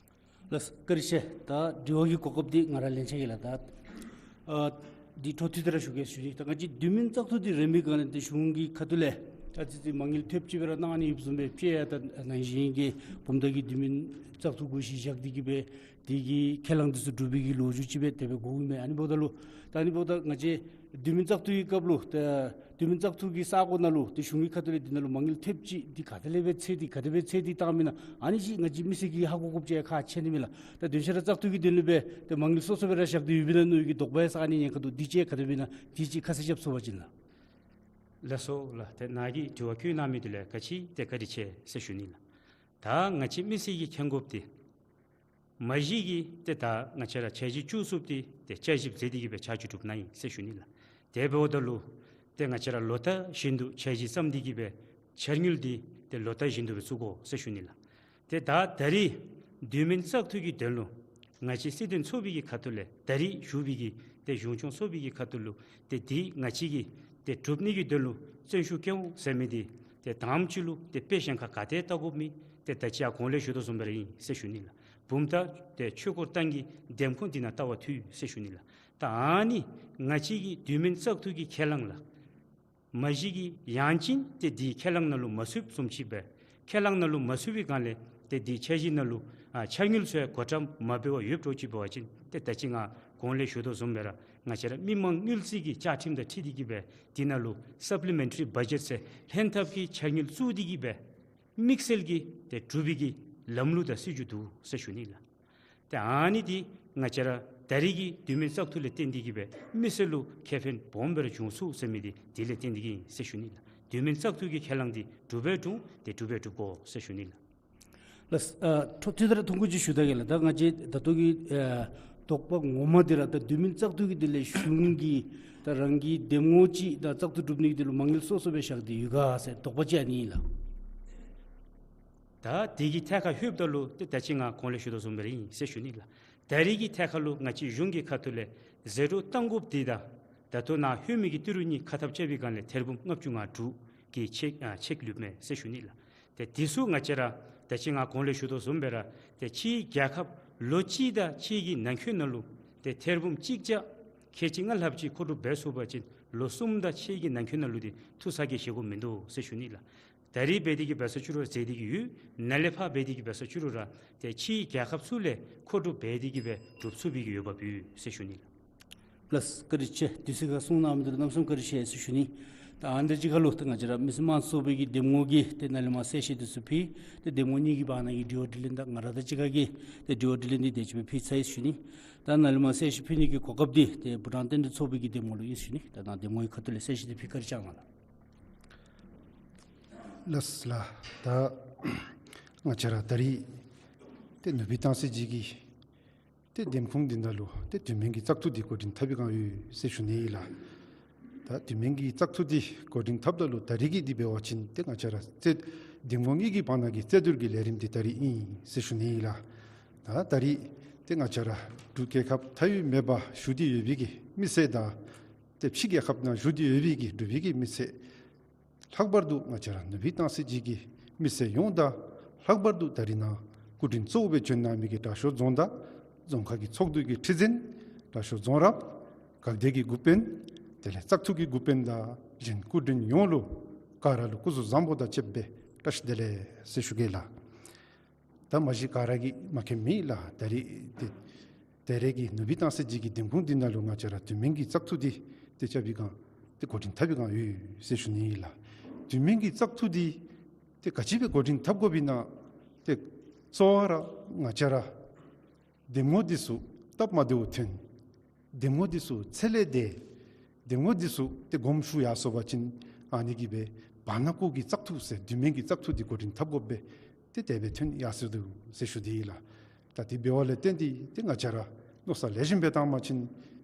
ལགས་སོ། བཀའ་དྲིན་ཆེ། ད་དྲི་བ་གི་གོ་སྐབས་འདི་ང་ར་ལེན་ཆ་གི་ལགས། ད་ཨ་འདི་འཕྲོ་མཐུད་དེ་ར་ཞུ་གེ་ཞུ་ནི། ད་ང་བཅས་དུས་མིན་བཙག་འཐུ་འདི་རན་པའི་སྒང་ལས་ཏེ་གཞུང་གི་ཁ་ཐུག་ལས་ད་ཙི་ཙི་མ་དངུལ་ཐེབས་ཅིག་སྦེ་ར་གནང་ནི་ཡོདཔ་བཟུམ་སྦེ་དཔྱེ་ཡང་ད་ནང་བཞིན་གྱི་བུམ་ཐང་གི་དུས་མིན་བཙག་འཐུ་གུ་ཅིག་བཞག་སྟེ་གི་སྦེ་དེ་གི་ཁས་བླངས་འདི་ཚུ་སྒྲུབ་པའི་གི་ལོ་རྒྱུས་ཅིག་སྦེ་དེ་སྦེ་གོཝ་མས། ཨ་ནི་འབདཝ་ད་ལུ་ད་ཨ་ནི་འབདཝ་ད་ང་བཅས་དུས་མིན་བཙག་འཐུའི་སྐབས་ལུ་ད་དུས་མིན་བཙག་འཐུ་གི་ས་གོ་ནང་ལུ་ཏེ་གཞུང་གི་ཁ་ཐུག་ལས་འདི་ནང་ལུ་མ་དངུལ་ཐེབས་ཅིག་འདི་ག་དེ་ལས་སྦེ་འཚོལ་ཏེ་ག་དེ་སྦེ་འཚོལ་ཏེ་བཏང་མི་ན་ཨ་ནི་ཅིག་ང་བཅས་མི་སེར་གྱིས་ཧ་གོ་དགོཔ་ཅིག་ཁག་ཆེ་ནི་མས་ལགས། ད་དུས་ཤར་བཙག་འཐུ་གི་དོན་ལུ་སྦེ་ཏེ་མ་དངུལ་སོ་སོ་སྦེ་ར་བཞག་སྟེ་ཡོདཔ་ཨིན་ན་མནོ་བའི་གི་དོགས་པ་ཡང་ཟ་ནི་ཉེན་ཁ་འདུག། འདི་ཅིག་ག་དེ་སྦེ་ཨིན་ན་འདི་ཅིག་ཁ་གསལ་རྐྱབ་ཚུགས་པ་ཅིན་ལགས། ལགས་སོ་ལགས། ཏེ་ནཱ་གིས་དྲི་བ་བཀོད་གནང་མི་འདི་ལུ་ག་ཅི་ཏེ་བཀའ་དྲིན་ཆེ་ཟེར་ཞུ་ནི་ལགས། ད་ང་བཅས་མི་སེར་གྱིས་མཁྱེན་དགོཔ་འདི་མ་གཞི་གི་ཏེ་ད་ང་བཅས་ར་འཆར་གཞི་བཅུ་གསུམ་འདི་ཏེ་བསྐྱར་ཞིབ་མཛད་དེ་གི་སྦེ་ཆ་འཇོག་གྲུབ་གནང་ཡི་ཟེར་ཞུ་ནི་ལགས། དེ་འབདཝ་ད་ལུ་ཏེ་ང་བཅས་ར་ལོ་ལྟར་བཞིན་དུ་འཆར་གཞི་བརྩམས་ཏེ་གི་སྦེ་འཆར་དངུལ་འདི་ཏེ་ལོ་ལྟར་བཞིན་དུ་སྦེ་བཙུགས་དགོ་ཟེར་ཞུ་ནི་ལགས། ཏེ་ད་ད་རིས་དུས་མིན་བཙག་འཐུ་གི་དོན་ལུ་ང་བཅས་སྲིད་དོན་ཚོགས་པའི་གི་ཁ་ཐུག་ལས་ད་རིས་བཞུགས་པའི་གི་ཏེ་གཞུང་སྐྱོང་ཚོགས་པའི་གི་ཁ་ཐུག་ལུ་ཏེ་འདི་ང་བཅས་ཀྱིས་ཏེ་སྒྲུབ་ནི་གི་དོན་ལུ་བརྩོན་ཤུགས་བསྐྱེད་འོང་ཟེར་མི་འདི་ཏེ་དང་པ་ཅིག་ལུ་ཏེ་དཔེ་གཞན་ཁར་ག་ཏེ་བལྟ་དགོཔ་མེད། ཏེ་ད་ཅི་ཡང་གོང་ལས་ཞུ་དོ་བཟུམ་སྦེ་ར་ཨིན་ཟེར་ཞུ་ནི་ལགས། བུམ་ཐང་ཏེ་ཆོས་འཁོར་ཐང་གི་འདེམས་ཁོངས་འདི་ནང་བལྟ་བ་འཐུས་ཟེར་ཞུ་ནི་ལགས། ད་ཨ་ནི་ང་བཅས་ཀྱི་དུས་མིན་བཙག་འཐུ་གི་ཁས་བླངས་ལགས། མ་གཞི་གི་ཡང་ཅིན་ཏེ་འདི་ཁས་བླངས་ནང་ལུ་མ་ཚུདཔ་བཟུམ་ཅིག་སྦེ་ཁས་བླངས་ནང་ལུ་མ་ཚུད་པའི་སྒང་ལས་ཏེ་འདི་འཆར་གཞི་ནང་ལུ་ཨ་འཆར་དངུལ་ཚུ་ཡང་བགོ་བཀྲམ་མ་འབད་བར་ཡོདཔ་འདྲཝ་ཅིག་འབད་བ་ཅིན་ཏེ་ད་ཅི་ང་གོང་ལས་ཞུ་དོ་བཟུམ་སྦེ་ར་ང་བཅས་ར་མི་མང་དངུལ་རྩིས་ཀྱི་བཅའ་ཁྲིམས་དང་འཁྲིལ་ཏེ་གི་སྦེ་འདི་ནང་ལུ་སབ་ལི་མེན་ཊ་རི་བ་ཇེཊ་ཟེར་ལྷན་ཐབས་ཀྱི་འཆར་དངུལ་བཙུགས་ཏེ་གི་སྦེ་དམིགས་བསལ་གྱི་ཏེ་སྒྲུབ་པའི་གི་ལམ་ལུགས་དང་སྲིད་བྱུས་འདུག་ཟེར་ཞུ་ནི་ལགས། ཏེ་ཨ་ནི་འདི་ང་བཅས་ར་ད་རིས་ཀྱི་དུས་མིན་བཙག་འཐུ་ལས་བརྟེན་ཏེ་གི་སྦེ་མི་སེར་ལུ་ཁེ་ཕན་སྦོམ་སྦེ་ར་བྱུང་ཚུགས་ཟེར་མི་འདི་དེ་ལས་བརྟེན་ཏེ་གི་ཨིན་ཟེར་ཞུ་ནི་ལགས། དུས་མིན་བཙག་འཐུ་གི་ཁས་བླངས་འདི་འགྲུབ་སྦེ་འགྲུབ་ཏེ་འགྲུབ་སྦེ་འགྲུབ་དགོ་ཟེར་ཞུ་ནི་ལགས། ལགས། ཨ་འཕྲོ་མཐུད་དེ་ར་ཐུང་ཀུ་ཅིག་ཞུ་ད་གེ་ལགས། ད་ང་བཅས་ད་ལྟོ་གི་ཨ་དོགས་པ་ངོ་མ་འདི་ར་ད་དུས་མིན་བཙག་འཐུ་གི་དེ་ལས་གཞུང་གི་ད་རང་གི་འདེམས་ངོ་ཅིག་ད་བཙག་འཐུ་གྲུབ་ནི་གི་དེ་ལུ་མ་དངུལ་སོ་སོ་སྦེ་བཞག་སྟེ་ཡོད་ག་ཟེར་དོགས་པ་ཅིག་ཨ་ནི་ཨིན་ལགས། ད་དེ་གི་ཐད་ཁར་ལྷོདཔ་ད་ལུ་ཏེ་ད་ཅི་ང་གོང་ལས་ཞུ་དོ་བཟུམ་སྦེ་ར་ཨིན་ཟེར་ཞུ་ནི་ལགས། ད་རིས་ཀྱི་ཐད་ཁར་ལུ་ང་བཅས་གཞུང་གི་ཁ་ཐུག་ལས་ཟད་འགྲོ་བཏང་དགོཔ་འདི་དང་ད་ལྟོ་ནཱ་ལྷོད་མི་གི་ཏི་རུ་གཉིས་ཁ་འཐབ་རྐྱབ་པའི་སྒང་ལས་ཐེར་འབུམ་ལྔ་བཅུ་ང་དྲུག་གི་ཅེཀ་ཨ་ཅེཀ་ལུསཔ་མས་ཟེར་ཞུ་ནི་ལགས། ཏེ་དེ་ཚུ་ང་བཅས་ར་ད་ཅི་ང་གོང་ལས་ཞུ་དོ་བཟུམ་སྦེ་ར་ཏེ་ཕྱིའི་རྒྱལ་ཁབ་ལོ་གཅིག་དང་ཕྱེད་ཀྱི་ནང་འཁོད་ནང་ལུ་ཏེ་ཐེར་འབུམ་གཅིག་བརྒྱ་ཁལ་གཅིག་ལྔ་ལྷགཔ་ཅིག་མཁོ་སྒྲུབ་འབད་ཚུགས་པ་ཅིན་ལོ་གསུམ་དང་ཕྱེད་ཀྱི་ནང་འཁོད་ནང་ལུ་འདི་ཐུགས་ཚ་གྱང་བཞེས་དགོཔ་མིན་འདུག་ཟེར་ཞུ་ནི་ལགས། ད་རིས་འབད་དེ་གི་འབད་ས་ཅིག་རུང་ཟད་དེ་གི་ཡོད། ནཱ་ལས་ཕར་འབད་དེ་གི་འབད་ས་ཅིག་རུང་ར་ཏེ་ཕྱིའི་རྒྱལ་ཁབ་ཚུ་ལས་མཁོ་སྒྲུབ་འབད་དེ་གི་སྦེ་གྲུབ་ཚུགས་པའི་གི་འོས་འབབ་ཡོད་ཟེར་ཞུ་ནི་ལགས། ལགས། བཀའ་དྲིན་ཆེ། དུས་ཚོད་ཁར་གསུང་གནང་མི་འདི་ལུ་གནམ་མེད་ས་མེད་བཀའ་དྲིན་ཆེ་ཟེར་ཞུ་ནི། ད་ཨ་ནི་དང་གཅིག་ཁར་ལུ་ད་ང་བཅས་ར་མི་སེར་དམངས་གཙོ་ཚོགས་པའི་གི་འདེམས་ངོ་གི་ཏེ་ནཱ་ལས་མར་གསལ་བཤད་འདི་ཚུ་ཕུལ། ཏེ་འདེམས་ངོ་གཉིས་ཀྱི་བར་ན་གི་དྲི་བ་དྲིས་ལན་དང་ང་ར་དང་གཅིག་ཁར་གྱི་ཏེ་དྲི་བ་དྲིས་ལན་འདི་དེ་ཅིག་སྦེ་ཕུལ་ཚར་ཡི་ཟེར་ཞུ་ནི། ད་ནཱ་ལས་མར་གསལ་བཤད་ཕུལ་ནི་གི་གོ་སྐབས་འདི་ཏེ་བྷུ་ཊཱན་བསྟན་འགྲོའི་ཚོགས་པའི་གི་འདེམས་ངོ་ལུ་ཨིན་ཟེར་ཞུ་ནི། ད་ནཱ་འདེམས་ངོ་གི་ཁ་ཐུག་ལས་གསལ་བཤད་འདི་ཕུལ། བཀའ་དྲིན་བསྐྱང་གནང་ལགས། ལགས་ལགས། ད་ང་བཅས་ར་ད་རིས་ཏེ་ནུབ་སྦིས་ཏང་སྲིད་ཅིག་གི་ཏེ་འདེམས་ཁོངས་འདི་ནང་ལུ་ཏེ་དུས་མིན་གྱི་བཙག་འཐུ་འདི་འགོ་འདྲེན་འཐབ་པའི་བསྒང་ཡོད་ཟེར་ཞུ་ནི་ཨིན་ལགས། ད་དུས་མིན་གྱི་བཙག་འཐུ་འདི་འགོ་འདྲེན་འཐབ་ད་ལུ་ད་རིས་ཀྱི་འདི་འབད་བ་ཅིན་ཏེ་ང་བཅས་ར་རྩོད་འདེམས་ངོ་གཉིས་ཀྱི་བར་ན་གི་རྩོད་བསྡུར་གྱི་ལས་རིམ་འདི་ད་རིས་ཨིན་ཟེར་ཞུ་ནི་ཨིན་ལགས། ད་ད་རིས་ཏེ་ང་བཅས་ར་འབྲུག་རྒྱལ་ཁབ་མཐའ་དབུས་མེད་པར་བཞུགས་ཏེ་ཡོད་པའི་གི་མི་སེར་དང་ཏེ་ཕྱི་རྒྱལ་ཁབ་ནང་བཞུགས་ཏེ་ཡོད་པའི་གི་འབྲུག་པའི་གི་མི་སེར་ལྷག་པར་དུ་ང་བཅས་ར་ནུབ་སྦིས་ཏང་སྲིད་ཅིག་གི་མི་སེར་ཡོངས་དང་ལྷག་པར་དུ་ད་རིས་ནཱ་སྐུ་མགྲོན་གཙོ་བོ་སྦེ་བྱོན་གནང་མི་གི་དྲག་ཤོས་རྫོང་བདག་རྫོང་ཁག་གི་ཚོགས་འདུ་གི་ཁྲི་འཛིན་དྲག་ཤོས་རྫོང་རབ་འགག་སྡེ་གི་འགོ་དཔོན་དེ་ལས་བཙག་འཐུ་གི་འགོ་དཔོན་དང་ གཞན་སྐུ་མགྲོན་ཡོངས་ལུ་ག་ར་ལུ་སྐུ་གཟུགས་བཟང་པོ་དང་བཅསཔ་སྦེ་བཀྲ་ཤིས་བདེ་ལེགས་ཟེར་ཞུ་གེ་ལགས། ད་མ་གཞི་ག་ར་གིས་མ་མཁྱེནམ་མེད་ལགས། ད་རེས་ཏེ་ད་རེས་ཀྱི་ནུབ་སྦིས་སྟང་སི་ཇི་གི་འདེམས་ཁོངས་འདི་ནང་ལུ་ང་བཅས་ར་དུས་མིན་གྱི་བཙག་འཐུ་འདི་ཏེ་རྐྱབ་པའི་སྒང་ཏེ་འགོ་འདྲེན་འཐབ་པའི་སྒང་ཡོད་ཟེར་ཞུ་ནི་ཨིན་ལགས། དུས་མིན་གྱི་བཙག་འཐུ་འདི་ཏེ་ག་ཅི་སྦེ་འགོ་འདྲེན་འཐབ་དགོཔ་ཨིན་ན། ཏེ་གཙོ་བོ་ར་ང་བཅས་ར་འདེམས་ངོ་འདི་ཚུ་སྟབས་མ་བདེཝ་ཐོན། འདེམས་ངོ་འདི་ཚུ་ཚད་ལས་འདས། འདེམས་ངོ་འདི་ཚུ་ཏེ་དགོངསམ་ཞུ་ཡར་སོང་པ་ཅིན་ཨ་ནི་གིས་སྦེ་བར་ན་ཀོ་གི་བཙག་འཐུ་ཟེར་དུས་མིན་གྱི་བཙག་འཐུ་འདི་འགོ་འདྲེན་འཐབ་དགོཔ་སྦེ་ཏེ་དེ་སྦེ་ཐོན་ཡར་སོ་ནུག་ཟེར་ཞུ་ནི་ཨིན་ལགས། ད་དེ་འབདཝ་ལས་བརྟེན་ཏེ་ཏེ་ང་བཅས་ར་མནོ་བསམ་ལེགས་ཤོམ་སྦེ་བཏང་པ་ཅིན་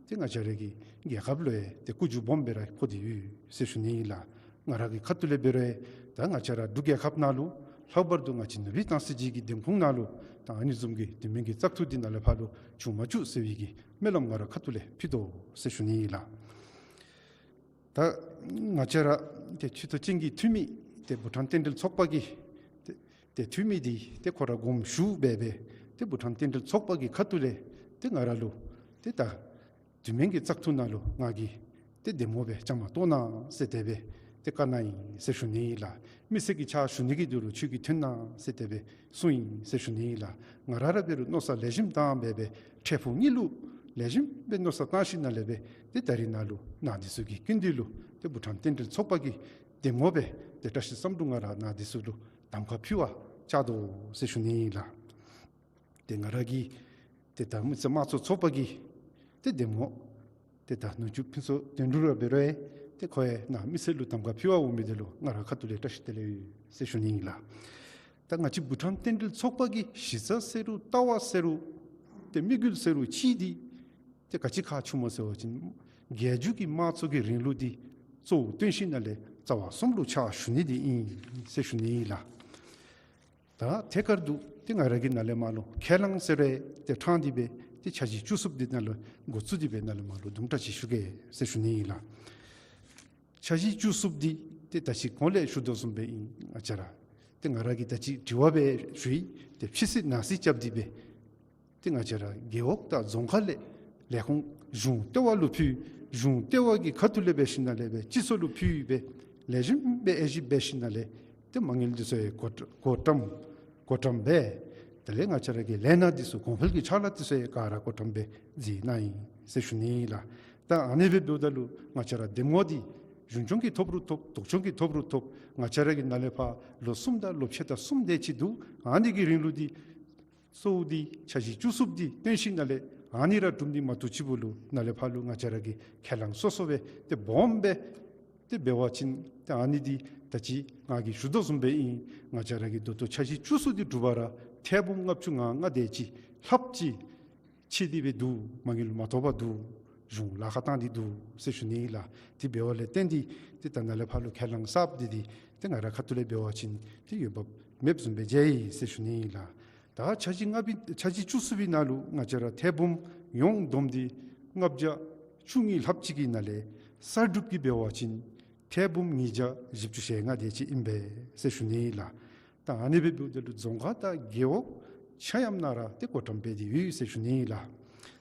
ཏེ་ང་བཅས་ར་གི་རྒྱལ་ཁབ་ལུ་ཡང་ཏེ་ཀུ་ཅུ་སྦོམ་སྦེ་ར་ཕོག་སྟེ་ཡོད་ཟེར་ཞུ་ནི་ཨིན་ལགས། ང་ར་གི་ཁ་ཐུག་ལས་འབད་རུང་ད་ང་བཅས་ར་འབྲུག་རྒྱལ་ཁབ་ནང་ལུ་ལྷག་པར་དུ་ང་བཅས་ནུབ་སྦིས་སྟང་སི་ཇི་གི་འདེམས་ཁོངས་ནང་ལུ་ད་ཨ་ནི་བཟུམ་གྱི་དུས་མིན་གྱི་བཙག་འཐུ་འདི་ནཱ་ལས་ཕར་ལུ་བྱུང་མ་བཅུག་ཟེར་བའི་གི་སྨོན་ལམ་ང་ར་ཁ་ཐུག་ལས་ཕུལ་དོ་ཟེར་ཞུ་ནི་ཨིན་ལགས། ད་ང་བཅས་ར་ཏེ་ཆེ་མཐོ་ཅན་གྱི་འཐུས་མི་ཏེ་བྷུ་ཊཱན་རྟེན་འབྲེལ་ཚོགས་པ་གི་ཏེ་ཏེ་འཐུས་མི་འདི་ཏེ་ཁོ་ར་དགོངསམ་ཞུ་འབད་སྦེ་ཏེ་བྷུ་ཊཱན་རྟེན་འབྲེལ་ཚོགས་པ་གི་ཁ་ཐུག་ལས་ཏེ་ང་ར་ལུ་ཏེ་ད་དུས་མིན་གྱི་བཙག་འཐུ་ནང་ལུ་ང་གིས་ཏེ་འདེམས་ངོ་སྦེ་བཅའ་མར་གཏོགས་གནང་ཟེར་དེ་སྦེ་ཏེ་བཀའ་གནང་ཡི་ཟེར་ཞུ་ནི་ཨིན་ལགས། མི་སེར་གྱི་ཕྱག་ཞུ་ནི་གི་དོན་ལུ་ཁྱོད་ཀྱིས་ཐོན་གནང་ཟེར་དེ་སྦེ་གསུངས་ཡི་ཟེར་ཞུ་ནི་ཨིན་ལགས། ང་ར་ར་འབད་རུང་མནོ་བསམ་ལེགས་ཤོམ་བཏང་འབད་སྦེ་འཕྲལ་ཕུགས་གཉིས་ལུ་ལེགས་ཤོམ་སྦེ་མནོ་བསམ་བཏང་ཞིནམ་ལས་སྦེ་ཏེ་ད་རིས་ནཱ་ལུ་ནཱ་འདི་ཚུ་གི་སྐུ་མདུན་ལུ་ཏེ་བྷུ་ཊཱན་རྟེན་འབྲེལ་ཚོགས་པ་གི་འདེམས་ངོ་སྦེ་ཏེ་བཀྲ་ཤིས་བསམ་འགྲུབ་ང་ར་ནཱ་འདི་ཚུ་ལུ་གདམ་ཁ་ཕུལ་བར་བཅར་དོ་ཟེར་ཞུ་ནི་ཨིན་ལགས། ཏེ་ང་ར་གི་ཏེ་ད་མི་སེར་དམངས་གཙོ་ཚོགས་པ་གི་ཏེ་འདེམས་ངོ་ཏེ་ད་ནུ་གཅུང་ཕུན་ཚོགས་དོན་གྲུབ་ར་འབད་རུང་ཏེ་ཁོ་ཡང་ནཱ་མི་སེར་ལུ་གདམ་ཁ་ཕུལ་བར་འོང་མི་འདི་ལུ་ང་ར་ཁ་ཐུག་ལས་བཀྲ་ཤིས་བདེ་ལེགས་ཡོད་ཟེར་ཞུ་ནི་ཨིན་ལགས། ད་ང་བཅས་བྷུ་ཊཱན་རྟེན་འབྲེལ་ཚོགས་པ་གི་གཞི་རྩ་ཟེར་རུང་ལྟ་བ་ཟེར་རུང་ཏེ་དམིགས་ཡུལ་ཟེར་རུང་ཅིག་འདི་ཏེ་ག་ཅི་ཁར་ཚུདཔ་སྨོ་ཟེར་བ་ཅིན་རྒྱལ་བརྒྱུད་ཀྱི་དམངས་གཙོ་གི་རིང་ལུགས་འདི་གཙོ་བོ་བཏོན་ཞིནམ་ལས་རྩ་བ་གསུམ་ལུ་ཕྱག་ཞུ་ནི་འདི་ཨིན་ཟེར་ཞུ་ནི་ཨིན་ལགས། ད་ཐད་ཀར་དུ་ཏེ་ང་ར་གིས་ནཱ་ལས་མར་ལུ་ཁས་བླངས་ཟེར་རུང་ཏེ་ཕྲང་སྟེ་སྦེ་ཏེ་འཆར་གཞི་བཅུ་གསུམ་འདི་ནཱ་ལུ་འགོ་བཙུགས་ཏེ་སྦེ་ནཱ་ལས་མར་ལུ་དུམ་གྲ་ཅིག་ཞུ་གེ་ཟེར་ཞུ་ནི་ཨིན་ལགས། འཆར་གཞི་བཅུ་གསུམ་འདི་ཏེ་ད་ཅི་གོང་ལས་ཞུ་དོ་བཟུམ་སྦེ་ཨིན། ང་བཅས་ར་ཏེ་ང་ར་གིས་ད་ཅི་དྲི་བ་སྦེ་ཞུ་ཡི། ཏེ་ཕྱི་སྲིད་ནང་སྲིད་རྐྱབ་སྟེ་སྦེ་ཏེ་ང་བཅས་ར་རྒེད་འོག་དང་རྫོང་ཁག་ལས་ལས་ཁུངས་གཞུང་ལྟེ་བ་ལུ་ཕུལ། གཞུང་ལྟེ་བ་གི་ཁ་ཐུག་ལས་འབད་ཞིནམ་ལས་སྦེ་སྤྱི་ཚོགས་ལུ་ཕུལ་སྦེ་ལེགས་ཤོམ་སྦེ་དབྱེ་ཞིབ་འབད་ཞིནམ་ལས་ཏེ་མ་དངུལ་འདི་ཚུ་ཡང་བགོ་བགོ་བཀྲམ་བགོ་བཀྲམ་འབད། དེ་ལས་ང་བཅས་ར་གི་ལས་སྣ་འདི་ཚུ་གོང་འཕེལ་གྱི་ཕྱག་ལཱ་འདི་ཚུ་ཡང་ག་ར་བགོ་བཀྲམ་སྦེ་མཛད་གནང་ཡི་ཟེར་ཞུ་ནི་ཨིན་ལགས། ད་ཨ་ནི་སྦེ་འབདཝ་ད་ལུ་ང་བཅས་ར་འདེམས་ངོ་འདི་གཞུང་སྐྱོང་གིས་ཐོབ་རུང་ཐོབ་ལྡོག་སྐྱོང་གིས་ཐོབ་རུང་ཐོབ་ང་བཅས་ར་གིས་ནཱ་ལས་ཕར་ལོ་གསུམ་དང་ལོ་ཕྱེད་དང་གསུམ་དེ་ཅིག་འདུག། ཨ་ནི་གི་རིང་ལུགས་འདི་གཙོ་བོ་འདི་འཆར་གཞི་བཅུ་གསུམ་འདི་བཏོན་ཞིནམ་ལས་ཨ་ནི་ར་གྲུབ་ནི་མ་གཏོགས་ཅིག་པོ་ལུ་ནཱ་ལས་ཕར་ལུ་ང་བཅས་ར་གིས་ཁས་བླངས་སོ་སོ་སྦེ་ཏེ་སྦོམ་སྦེ་ཏེ་འབད་བ་ཅིན་ཏེ་ཨ་ནི་འདི་ད་ཅི་ང་གིས་ཞུ་དོ་བཟུམ་སྦེ་ཨིན། ང་བཅས་ར་གི་ད་ལྟོ་འཆར་གཞི་བཅུ་གསུམ་འདི་གྲུབ་པ་ར་ཐེར་འབུམ་ལྔ་བཅུ་ང་ལྔ་དེ་ཅིག་ལྷགཔ་ཅིག་ཆད་དེ་སྦེ་འདུག། མ་དངུལ་མ་ཐོབ་པར་འདུག། གཞུང་ལཱ་ཁག་བཏང་སྟེ་འདུག་ཟེར་ཞུ་ནི་ཨིན་ལགས། དེ་འབདཝ་ལས་བརྟེན་ཏེ་ཏེ་ད་ནཱ་ལས་ཕར་ལུ་ཁས་བླངས་གསརཔ་འདི་འདི་ཏེ་ང་ར་ཁ་ཐུག་ལས་འབད་བ་ཅིན་ཏེ་འོས་འབབ་མེདཔ་བཟུམ་སྦེ་མཇལ་ཡི་ཟེར་ཞུ་ནི་ཨིན་ལགས། ད་འཆར་གཞི་ལྔ་པའི་འཆར་གཞི་བཅུ་གསུམ་པའི་ནང་ལུ་ང་བཅས་ར་ཐེར་འབུམ་ཡོངས་བསྡོམས་འདི་ལྔ་བརྒྱ་བཅུ་གཉིས་ལྷགཔ་ཅིག་གི་ནང་ལས་གསར་སྒྲུབ་ཀྱི་འབད་བ་ཅིན་ཐེར་འབུམ་ཉིས་བརྒྱ་བཞི་བཅུ་ཞེ་ལྔ་དེ་ཅིག་ཨིན་པས་ཟེར་ཞུ་ནི་ཨིན་ལགས། ད་ཨ་ནི་སྦེ་འབདཝ་ད་ལུ་རྫོང་ཁག་དང་རྒེད་འོག་ཆ་མཉམ་ནང་ར་ཏེ་བགོ་བཀྲམ་འབད་དེ་ཡོད་ཟེར་ཞུ་ནི་ཨིན་ལགས།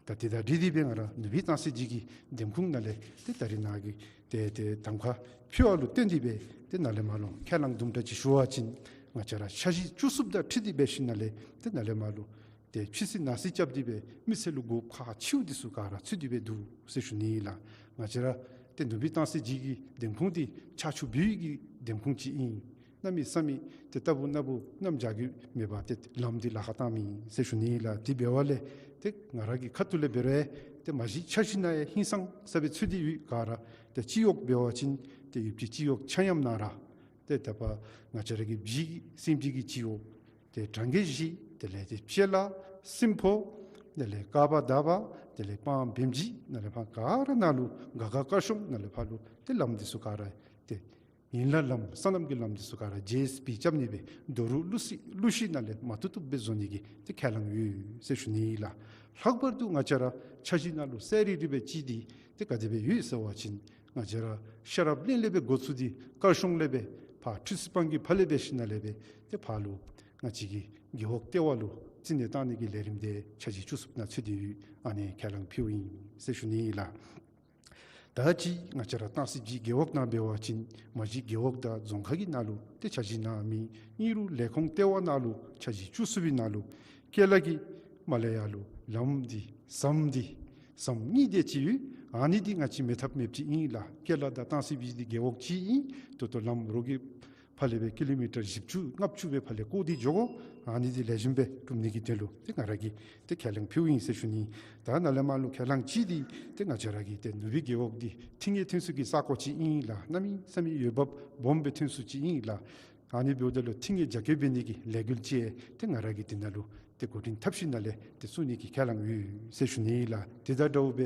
ད་དེ་དང་འཁྲིལ་ཏེ་སྦེ་ང་ར་ནུབ་སྦིས་སྟང་སི་ཇི་གི་འདེམས་ཁོངས་ནང་ལས་ཏེ་ད་རིས་ནཱ་གི་ཏེ་ཏེ་གདམ་ཁ་ཕུལ་བ་ལུ་བརྟེན་ཏེ་སྦེ་ཏེ་ནཱ་ལས་མར་ལུ་ཁས་བླངས་དུམ་གྲ་ཅིག་ཞུ་བ་ཅིན་ང་བཅས་ར་འཆར་གཞི་བཅུ་གསུམ་དང་འཁྲིལ་ཏེ་འབད་ཞིནམ་ལས་ཏེ་ནཱ་ལས་མར་ལུ་ཏེ་ཕྱི་སྲིད་ནང་སྲིད་རྐྱབ་སྟེ་སྦེ་མི་སེར་ལུ་དགོཔ་ཁག་ཆེཝ་འདི་ཚུ་ག་ར་ཚུད་དེ་སྦེ་འདུག་ཟེར་ཞུ་ནི་ཨིན་ལགས། ང་བཅས་ར་ཏེ་ནུབ་སྦིས་སྟང་སི་ཇི་གི་འདེམས་ཁོངས་འདི་ཆ་ཆུ་བུ་གི་འདེམས་ཁོངས་ཅིག་ཨིན། གནམ་མེད་ས་མེད་ཏེ་རྟག་བུ་ན་བུ་གནམ་བྱཱར་གྱི་མེད་པར་ཏེ་ལམ་འདི་ལཱ་ཁག་བཏངམ་ཨིན་ཟེར་ཞུ་ནི་ཨིན་ལགས། དེ་འབདཝ་ལས་ཏེ་ང་ར་གི་ཁ་ཐུག་ལས་འབད་རུང་ཏེ་མ་གཞི་འཆར་གཞི་ནང་ཡང་ཧིང་སངས་ས་སྦེ་ཚུད་དེ་ཡོད། ག་ར་ཏེ་སྤྱི་འོག་འབད་བ་ཅིན་ཏེ་ཡུལ་གྱི་སྤྱི་འོག་ཆ་མཉམ་ནང་ར་ཏེ་ད་པ་ང་བཅས་ར་གི་བྱིས་སེམས་ཅན་གྱི་སྤྱི་འོག་ཏེ་གྲོང་ཁྱེར་བཞི་དེ་ལས་ཏེ་སྤྱེལ་ལ་སྲིན་ཕོ་དེ་ལས་ཀ་བ་ད་བ་དེ་ལས་སྤང་བེམ་ཇི་ནཱ་ལས་ཕར་ག་ར་ནང་ལུ་ག་ག་དཀར་གཤོང་ནཱ་ལས་ཕར་ལུ་ཏེ་ལམ་འདི་ཚུ་ག་ར་ཏེ་ཡན་ལག་ལམ་སོ་ནམ་གྱི་ལམ་འདི་ཚུ་ག་ར་ཇེ་ཨེསི་པི་རྐྱབ་ནི་སྦེ་རྡོ་རུག་ཀླུ་གཞི་ཀླུ་གཞི་ནང་ལས་མ་བཏུབ་བཏུབ་སྦེ་བཟོ་ནི་གི་ཏེ་ཁས་བླངས་ཡོད་ཟེར་ཞུ་ནི་ཨིན་ལགས། ལྷག་པར་དུ་ང་བཅས་ར་འཆར་གཞི་ནང་ལུ་གསལ་རི་རི་སྦེ་ཅིག་འདི་ཏེ་ག་དེ་སྦེ་ཡོད་ཟེར་བ་ཅིན་ང་བཅས་ར་ཤེས་རབ་གླིང་ལས་སྦེ་འགོ་བཙུགས་ཏེ་དཀར་གཤོང་ལས་སྦེ་ཕར་ཁྲི་སི་སྤང་གི་ཕར་ལས་འབད་ཞིནམ་ལས་སྦེ་ཏེ་ཕར་ལུ་ང་བཅས་ཀྱི་རྒེད་འོག་ལྟེ་བ་ལུ་རྩིས་ནས་བཏང་ནི་གི་ལས་རིམ་འདི་འཆར་གཞི་བཅུ་གསུམ་ནང་ཚུད་དེ་ཡོད། ཨ་ནི་ཁས་བླངས་ཕུལཝ་ཨིན་ཟེར་ཞུ་ནི་ཨིན་ལགས། ད་ཅི་ང་བཅས་ར་སྟང་སི་སྦྱིས་རྒེད་འོག་ནང་འབད་བ་ཅིན་མ་གཞི་རྒེད་འོག་དང་རྫོང་ཁག་གི་ནང་ལུ་ཏེ་འཆར་གཞི་ནང་མེད། ཨིན་རུང་ལས་ཁུངས་ལྟེ་བ་ནང་ལུ་འཆར་གཞི་བཅུ་གསུམ་པའི་ནང་ལུ་ཀེ་ལ་གི་མ་ལས་ཡར་ལུ་ལམ་འདི་ཟམ་འདི་ཟམ་གཉིས་དེ་ཅིག་ཡོད། ཨ་ནི་འདི་ང་བཅས་མེད་ཐབས་མེདཔ་ཅིག་ཨིན་ལགས། ཀེ་ལ་དང་སྟང་སི་སྦྱིས་འདི་རྒེད་འོག་གཅིག་ཨིན། ད་ལྟོ་ལམ་རོགས་ཀྱི་ཕར་ལས་སྦེ་ཀི་ལོ་མི་ཊར་བཞི་བཅུ་ལྔ་བཅུ་སྦེ་ཕར་ལས་བཀོག་སྟེ་འགྱོ་དགོ། ཨ་ནི་འདི་ལེགས་ཤོམ་སྦེ་གྲུབ་ནི་གི་དོན་ལུ་ཏེ་ང་ར་གིས་ཏེ་ཁས་ལེན་ཕུལཝ་ཨིན་ཟེར་ཞུ་ནི། ད་ནཱ་ལས་མར་ལུ་ཁས་ལེན་ཅིག་འདི་ཏེ་ང་བཅས་ར་གི་ཏེ་ནུབ་སྦིས་རྒེད་འོག་འདི་ཐིང་ངེ་ཐོན་ས་གི་ས་གོ་ཅིག་ཨིན་ལགས། གནམ་མེད་ས་མེད་འོས་འབབ་སྦོམ་སྦེ་ཐོན་ས་ཅིག་ཨིན་ལགས། ཨ་ནི་འབདཝ་ད་ལུ་ཐིང་ངེ་རྒྱ་སྐྱེད་འབད་ནི་གི་ལས་འགུལ་ཅིག་ཏེ་ང་ར་གིས་འདི་ནང་ལུ་ཏེ་འགོ་འདྲེན་འཐབ་ཞིནམ་ལས་ཏེ་བཙུགས་ནི་གི་ཁས་ལེན་ཡོད་ཟེར་ཞུ་ནི་ལགས། དེ་དང་འདྲཝ་སྦེ་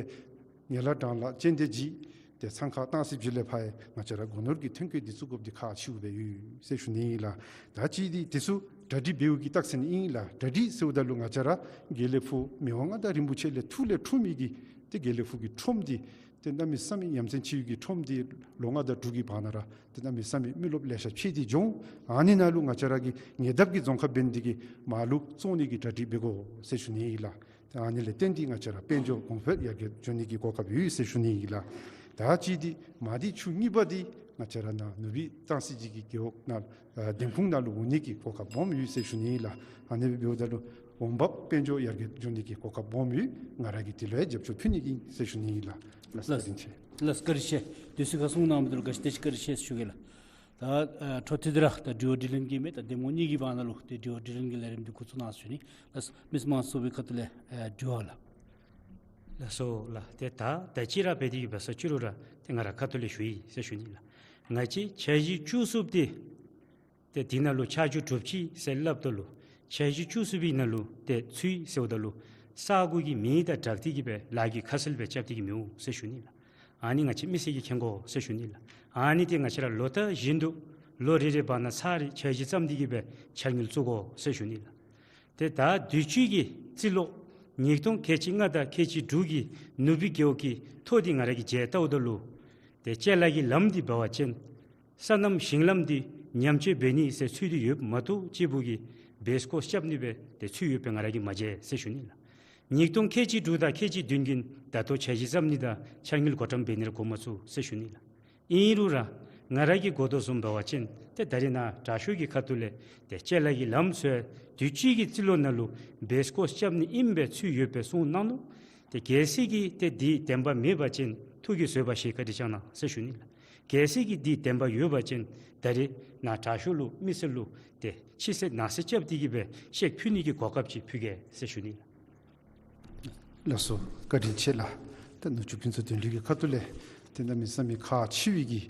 ངན་ལྷད་དྲང་ལྷད་ཅན་དེ་ཅིག་ཏེ་ཚང་ཁ་སྟང་སི་སྦྱིས་ལས་ཕར་ཡང་ང་བཅས་ར་སྒོ་ནོར་གྱི་ཐོན་སྐྱེད་འདི་བཙུགས་དགོཔ་འདི་ཁག་ཆེཝ་སྦེ་ཡོད་ཟེར་ཞུ་ནི་ལགས། ད་ཅི་འདི་དེ་ཚུ་གྲ་སྒྲིག་འབདཝ་གི་རྟགས་མཚན་ཨིན་ལགས། གྲ་སྒྲིག་ཟེརཝ་ད་ལུ་ང་བཅས་ར་དགེ་ལེགས་ཕུག་མི་དབང་མངའ་བདག་རིན་པོ་ཆེ་ལས་ཐུགས་ལས་འཁྲུངས་མི་གི་ཏེ་དགེ་ལེགས་ཕུག་གི་ཁྲོམ་འདི་ཏེ་གནམ་མེད་ས་མེད་ཡ་མཚན་ཆེ་བའི་གི་ཁྲོམ་འདི་ལོ་ལྔ་དང་དྲུག་གི་བར་ན་ར་ཏེ་གནམ་མེད་ས་མེད་མི་རློབས་ལེ་ཤ་ཕྱད་དེ་འགྱོ། ཨ་ནི་ནང་ལུ་ང་བཅས་ར་གི་ཉེ་འདབས་ཀྱི་རྫོང་ཁག་འབད་ནི་དེ་གིས་མར་ལུ་བཙོང་ནི་གི་གྲ་སྒྲིག་འབད་དགོ་ཟེར་ཞུ་ནི་ཨིན་ལགས། ཏེ་ཨ་ནི་ལས་བརྟེན་ཏེ་ང་བཅས་ར་དཔལ་འབྱོར་གོང་འཕེལ་ཡར་རྒྱས་འགྱོ་ནི་གི་གོ་སྐབས་ཡོད་ཟེར་ཞུ་ནི་ཨིན་ལགས། ད་ཅི་འདི་མ་འདི་ཆུ་གཉིས་པ་འདི་ང་བཅས་ར་ནཱ་ནུབ་སྦིས་སྟང་སི་སྦྱིས་ཀྱི་རྒེད་འོག་ནང་ཨ་འདེམས་ཁོངས་ནང་ལུ་འོང་ནི་གི་གོ་སྐབས་སྦོམ་ཡོད་ཟེར་ཞུ་ནི་ཨིན་ལགས། ཨ་ནི་འབདཝ་ད་ལུ་འོང་འབབ་དཔལ་འབྱོར་ཡར་རྒྱས་འགྱོ་ནི་གི་གོ་སྐབས་སྦོམ་ཡོད། ང་ར་གིས་དེ་ལུ་ཡང་རྒྱབ་སྐྱོར་ཕུལ་ནི་ཨིན་ཟེར་ཞུ་ནི་ཨིན་ལགས། ལགས་སོ། བཀའ་དྲིན་ཆེ། ལགས་སོ། བཀའ་དྲིན་ཆེ། དུས་ཚོད་ཁར་གསུང་གནང་མི་འདི་ལུ་དགའ་བཞིན་དུ་བཀའ་དྲིན་ཆེ་ཟེར་ཞུ་གེ་ལགས། ད་ཨ་འཕྲོ་མཐུད་དེ་ར་ད་དྲི་བ་དྲིས་ལན་གྱི་མི་ད་འདེམས་ངོ་གཉིས་ཀྱི་བར་ན་ལུ་ཏེ་དྲི་བ་དྲིས་ལན་གྱི་ལས་རིམ་འདི་འགོ་བཙུགས་གནང་ཟེར་ཞུ་ནི། ལགས་སོ། མི་མང་ཚོགས་པའི་ཁ་ཐུག་ལས་ཨ་དྲི་བ་ལགས། ལགས་སོ་ལགས། ཏེ་ད་ད་ཅི་ར་འབད་དེ་གི་འབད་ས་ཅི་རུང་ར་ཏེ་ང་ར་ཁ་ཐུག་ལས་ཞུ་ཡི་ཟེར་ཞུ་ནི་ལགས། ང་བཅས་འཆར་གཞི་བཅུ་གསུམ་འདི་ཏེ་འདི་ནང་ལུ་ཆ་འཇོག་གྲུབ་ཅི་ཟེར་སླབ་ད་ལུ་འཆར་གཞི་བཅུ་གསུམ་པའི་ནང་ལུ་ཏེ་ཚུད་ཟེརཝ་ད་ལུ་ས་གོ་གི་མི་དང་སྦྲགས་ཏེ་གི་སྦེ་ལཱ་གི་ཁ་གསལ་སྦེ་རྐྱབ་སྟེ་གི་མི་འོང་ཟེར་ཞུ་ནི་ལགས། ཨ་ནི་ང་བཅས་མི་སེར་གྱིས་མཁྱེན་དགོ་ཟེར་ཞུ་ནི་ལགས། ཨ་ནི་ཏེ་ང་བཅས་ར་ལོ་ལྟར་བཞིན་དུ་ལོ་རེ་རེ་བར་ན་ཚར་རེ་འཆར་གཞི་བརྩམས་ཏེ་གི་སྦེ་འཆར་དངུལ་བཙུགས་དགོ་ཟེར་ཞུ་ནི་ལགས། ཏེ་ད་དུས་ཅི་གི་རྩིས་ལོ་ཉིས་སྟོང་ཁལ་གཅིག་ལྔ་དང་ཁལ་གཅིག་དྲུག་གི་ནུབ་སྦིས་རྒེད་འོག་གི་ཐོ་འདི་ང་ར་གིས་མཇལ་བལྟཝ་ད་ལུ་ཏེ་ཅ་ལ་གི་ལམ་འདི་འབད་བ་ཅིན་སོ་ནམ་ཞིང་ལམ་འདི་ཉམས་བཅོས་འབད་ནི་ཟེར་ཚུད་དེ་ཡོདཔ་མ་གཏོགས་གཅིག་པུ་གིས་བེསི་ཀོརསི་རྐྱབ་ནི་སྦེ་ཏེ་ཚུད་ཡོདཔ་སྦེ་ང་ར་གིས་མ་མཇལ་ཟེར་ཞུ་ནི་ལགས། ཉིས་སྟོང་ཁལ་གཅིག་དྲུག་དང་ཁལ་གཅིག་བདུན་གྱི་ད་ལྟོ་འཆར་གཞི་བརྩམ་ནི་དང་འཆར་དངུལ་བགོ་བཀྲམ་འབད་ནི་ར་འགོ་མ་བཙུགས་ཟེར་ཞུ་ནི་ལགས། ཨིན་རུང་ར་ང་ར་གིས་གོ་དོ་བཟུམ་འབད་བ་ཅིན་ཏེ་ད་རེས་ནཱ་དྲག་ཤོས་ཀྱི་ཁ་ཐུག་ལས་ཏེ་ཅ་ལ་གི་ལམ་ཚུ་དུས་ཅི་གི་རྩིས་ལོ་ནང་ལུ་བེསི་ཀོརསི་རྐྱབ་ནི་ཨིན་པས་ཚུད་ཡོད་པས་གསུངས་གནང་ནུག། ཏེ་གལ་སྲིད་ཀྱིས་ཏེ་འདི་བདེན་པ་མེད་པ་ཅིན་ཐུགས་ཀྱིས་བཟོད་པ་བཞེས་བཀའ་དྲིན་བསྐྱང་གནང་ཟེར་ཞུ་ནི་ལགས། གལ་སྲིད་ཀྱིས་འདི་བདེན་པ་ཡོད་པ་ཅིན་ད་རེས་ནཱ་དྲག་ཤོས་ལུ་མི་སེར་ལུ་ཏེ་ཕྱི་གསལ་ནང་གསལ་རྐྱབ་སྟེ་གི་སྦེ་ཤེག་ཕུལ་ནི་གི་གོ་སྐབས་ཅིག་ཕུལ་གེ་ཟེར་ཞུ་ནི་ལགས། ལགས་སོ། བཀའ་དྲིན་ཆེ་ལགས། ད་ནུབ་ཕྱོགས་ཕུན་ཚོགས་དོན་གྲུབ་ཀྱི་ཁ་ཐུག་ལས་ཏེ་གནམ་མེད་ས་མེད་ཁག་ཆེ་བའི་གི་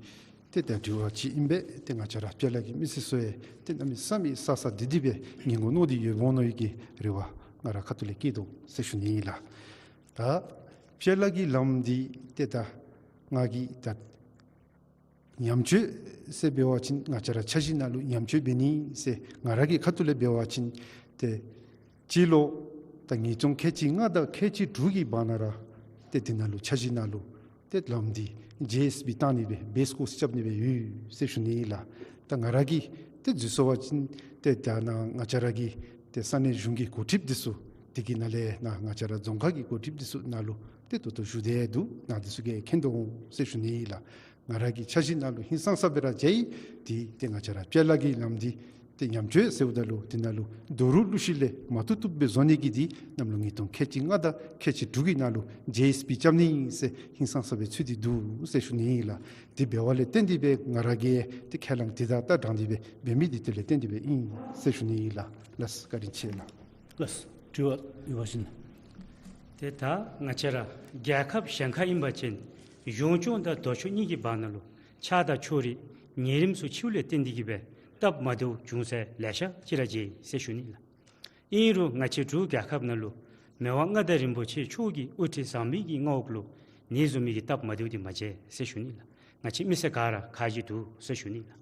ཏེ་ད་དྲི་བ་ཅིག་ཨིན་པས། ཏེ་ང་བཅས་ར་ཅ་ལ་གི་མི་སེར་ཚུ་ཡང་ཏེ་གནམ་མེད་ས་མེད་ས་ས་བདེ་བདེ་སྦེ་ཉན་དགོ་མནོ་སྟེ་ཡོདཔ་འོང་མནོ་བའི་གི་རེ་བ་ང་ར་ཁ་ཐུག་ལས་བསྐྱེད་དོ་ཟེར་ཞུ་ནི་ཨིན་ལགས། ད་ཅ་ལ་གི་ལམ་འདི་ཏེ་ད་ང་གིས་ད་ཉམས་བཅོས་ཟེར་འབད་བ་ཅིན་ང་བཅས་ར་འཆར་གཞི་ནང་ལུ་ཉམས་བཅོས་འབད་ནི་ཟེར་ང་ར་གི་ཁ་ཐུག་ལས་འབད་བ་ཅིན་ཏེ་སྤྱི་ལོ་ད་ཉིས་སྟོང་ཁལ་གཅིག་ལྔ་དང་ཁལ་གཅིག་དྲུག་གི་བར་ན་ར་ཏེ་འདི་ནང་ལུ་འཆར་གཞི་ནང་ལུ་ཏེ་ལམ་འདི་ཇེ་ཨེསི་བི་བཏང་ནི་སྦེ་བེསི་ཀོརསི་རྐྱབ་ནི་སྦེ་ཡོད་ཟེར་ཞུ་ནི་ཨིན་ལགས། ད་ང་ར་གིས་ཏེ་འཛོལ་སོང་པ་ཅིན་ཏེ་ད་ནཱ་ང་བཅས་ར་གི་ཏེ་ས་གནས་གཞུང་གི་འགོ་ཁྲིདཔ་འདི་ཚུ་འདི་གི་ནང་ལས་ནཱ་ང་བཅས་ར་རྫོང་ཁག་གི་འགོ་ཁྲིདཔ་འདི་ཚུ་ནང་ལུ་ཏེ་ད་ལྟོ་བཞུགས་ཏེ་འདུག། ནཱ་འདི་ཚུ་གིས་མཁྱེན་དོ་འོང་ཟེར་ཞུ་ནི་ཨིན་ལགས། ང་ར་གི་འཆར་གཞི་ནང་ལུ་ཧིང་སངས་ས་སྦེ་ར་མཇལ་ཡི། ཏེ་ཏེ་ང་བཅས་ར་ཅ་ལ་གི་ལམ་འདི་ཏེ་ཉམས་བཅོས་ཟེརཝ་ད་ལུ་འདི་ནང་ལུ་རྡོ་རུག་ལུ་ཤི་ལས་མ་བཏུབ་བཏུབ་སྦེ་བཟོ་ནི་གི་འདི་གནམ་ལོ་ཉིས་སྟོང་ཁལ་གཅིག་ལྔ་དང་ཁལ་གཅིག་དྲུག་གི་ནང་ལུ་ཇེ་ཨེསི་བི་རྐྱབ་ནི་ཟེར་ཧིང་སངས་ས་སྦེ་ཚུད་དེ་འདུག་ཟེར་ཞུ་ནི་ཨིན་ལགས། དེ་འབདཝ་ལས་བརྟེན་ཏེ་སྦེ་ང་ར་གིས་ཏེ་ཁས་བླངས་དེ་དང་ད་དྲང་སྟེ་སྦེ་འབད་མི་འདི་དེ་ལས་བརྟེན་ཏེ་སྦེ་ཨིན་ཟེར་ཞུ་ནི་ཨིན་ལགས། ལགས་སོ། བཀའ་དྲིན་ཆེ་ལགས། ལགས་སོ། དྲི་བ་ཡོད་པ་ཅིན། ཏེ་ད་ང་བཅས་ར་རྒྱལ་ཁབ་གཞན་ཁར་ཨིན་པ་ཅིན་གཞུང་སྐྱོང་དང་ལྡོག་ཕྱོགས་གཉིས་ཀྱི་བར་ན་ལུ་ཆགས་སྡང་ཕྱོགས་རིས་ཉེ་རིམ་ཚུ་ཆེཝ་ལས་བརྟེན་ཏེ་གི་སྦེ་སྟབས་མ་བདེཝ་འབྱུང་ས་ལེ་ཤ་ཅིག་ར་མཇལ་ཡི་ཟེར་ཞུ་ནི་ལགས། ཨིན་རུང་ང་བཅས་འབྲུག་རྒྱལ་ཁབ་ནང་ལུ་མི་དབང་མངའ་བདག་རིན་པོ་ཆེ་མཆོག་གི་དབུ་ཁྲིད་བཟང་པོའི་གི་མངའ་འོག་ལུ་ནི་བཟུམ་མའི་གི་སྟབས་མ་བདེཝ་འདི་མ་མཇལ་ཟེར་ཞུ་ནི་ལགས། ང་བཅས་མི་སེར་ག་ར་ཁག་ཅིག་འདུག་ཟེར་ཞུ་ནི་ལགས།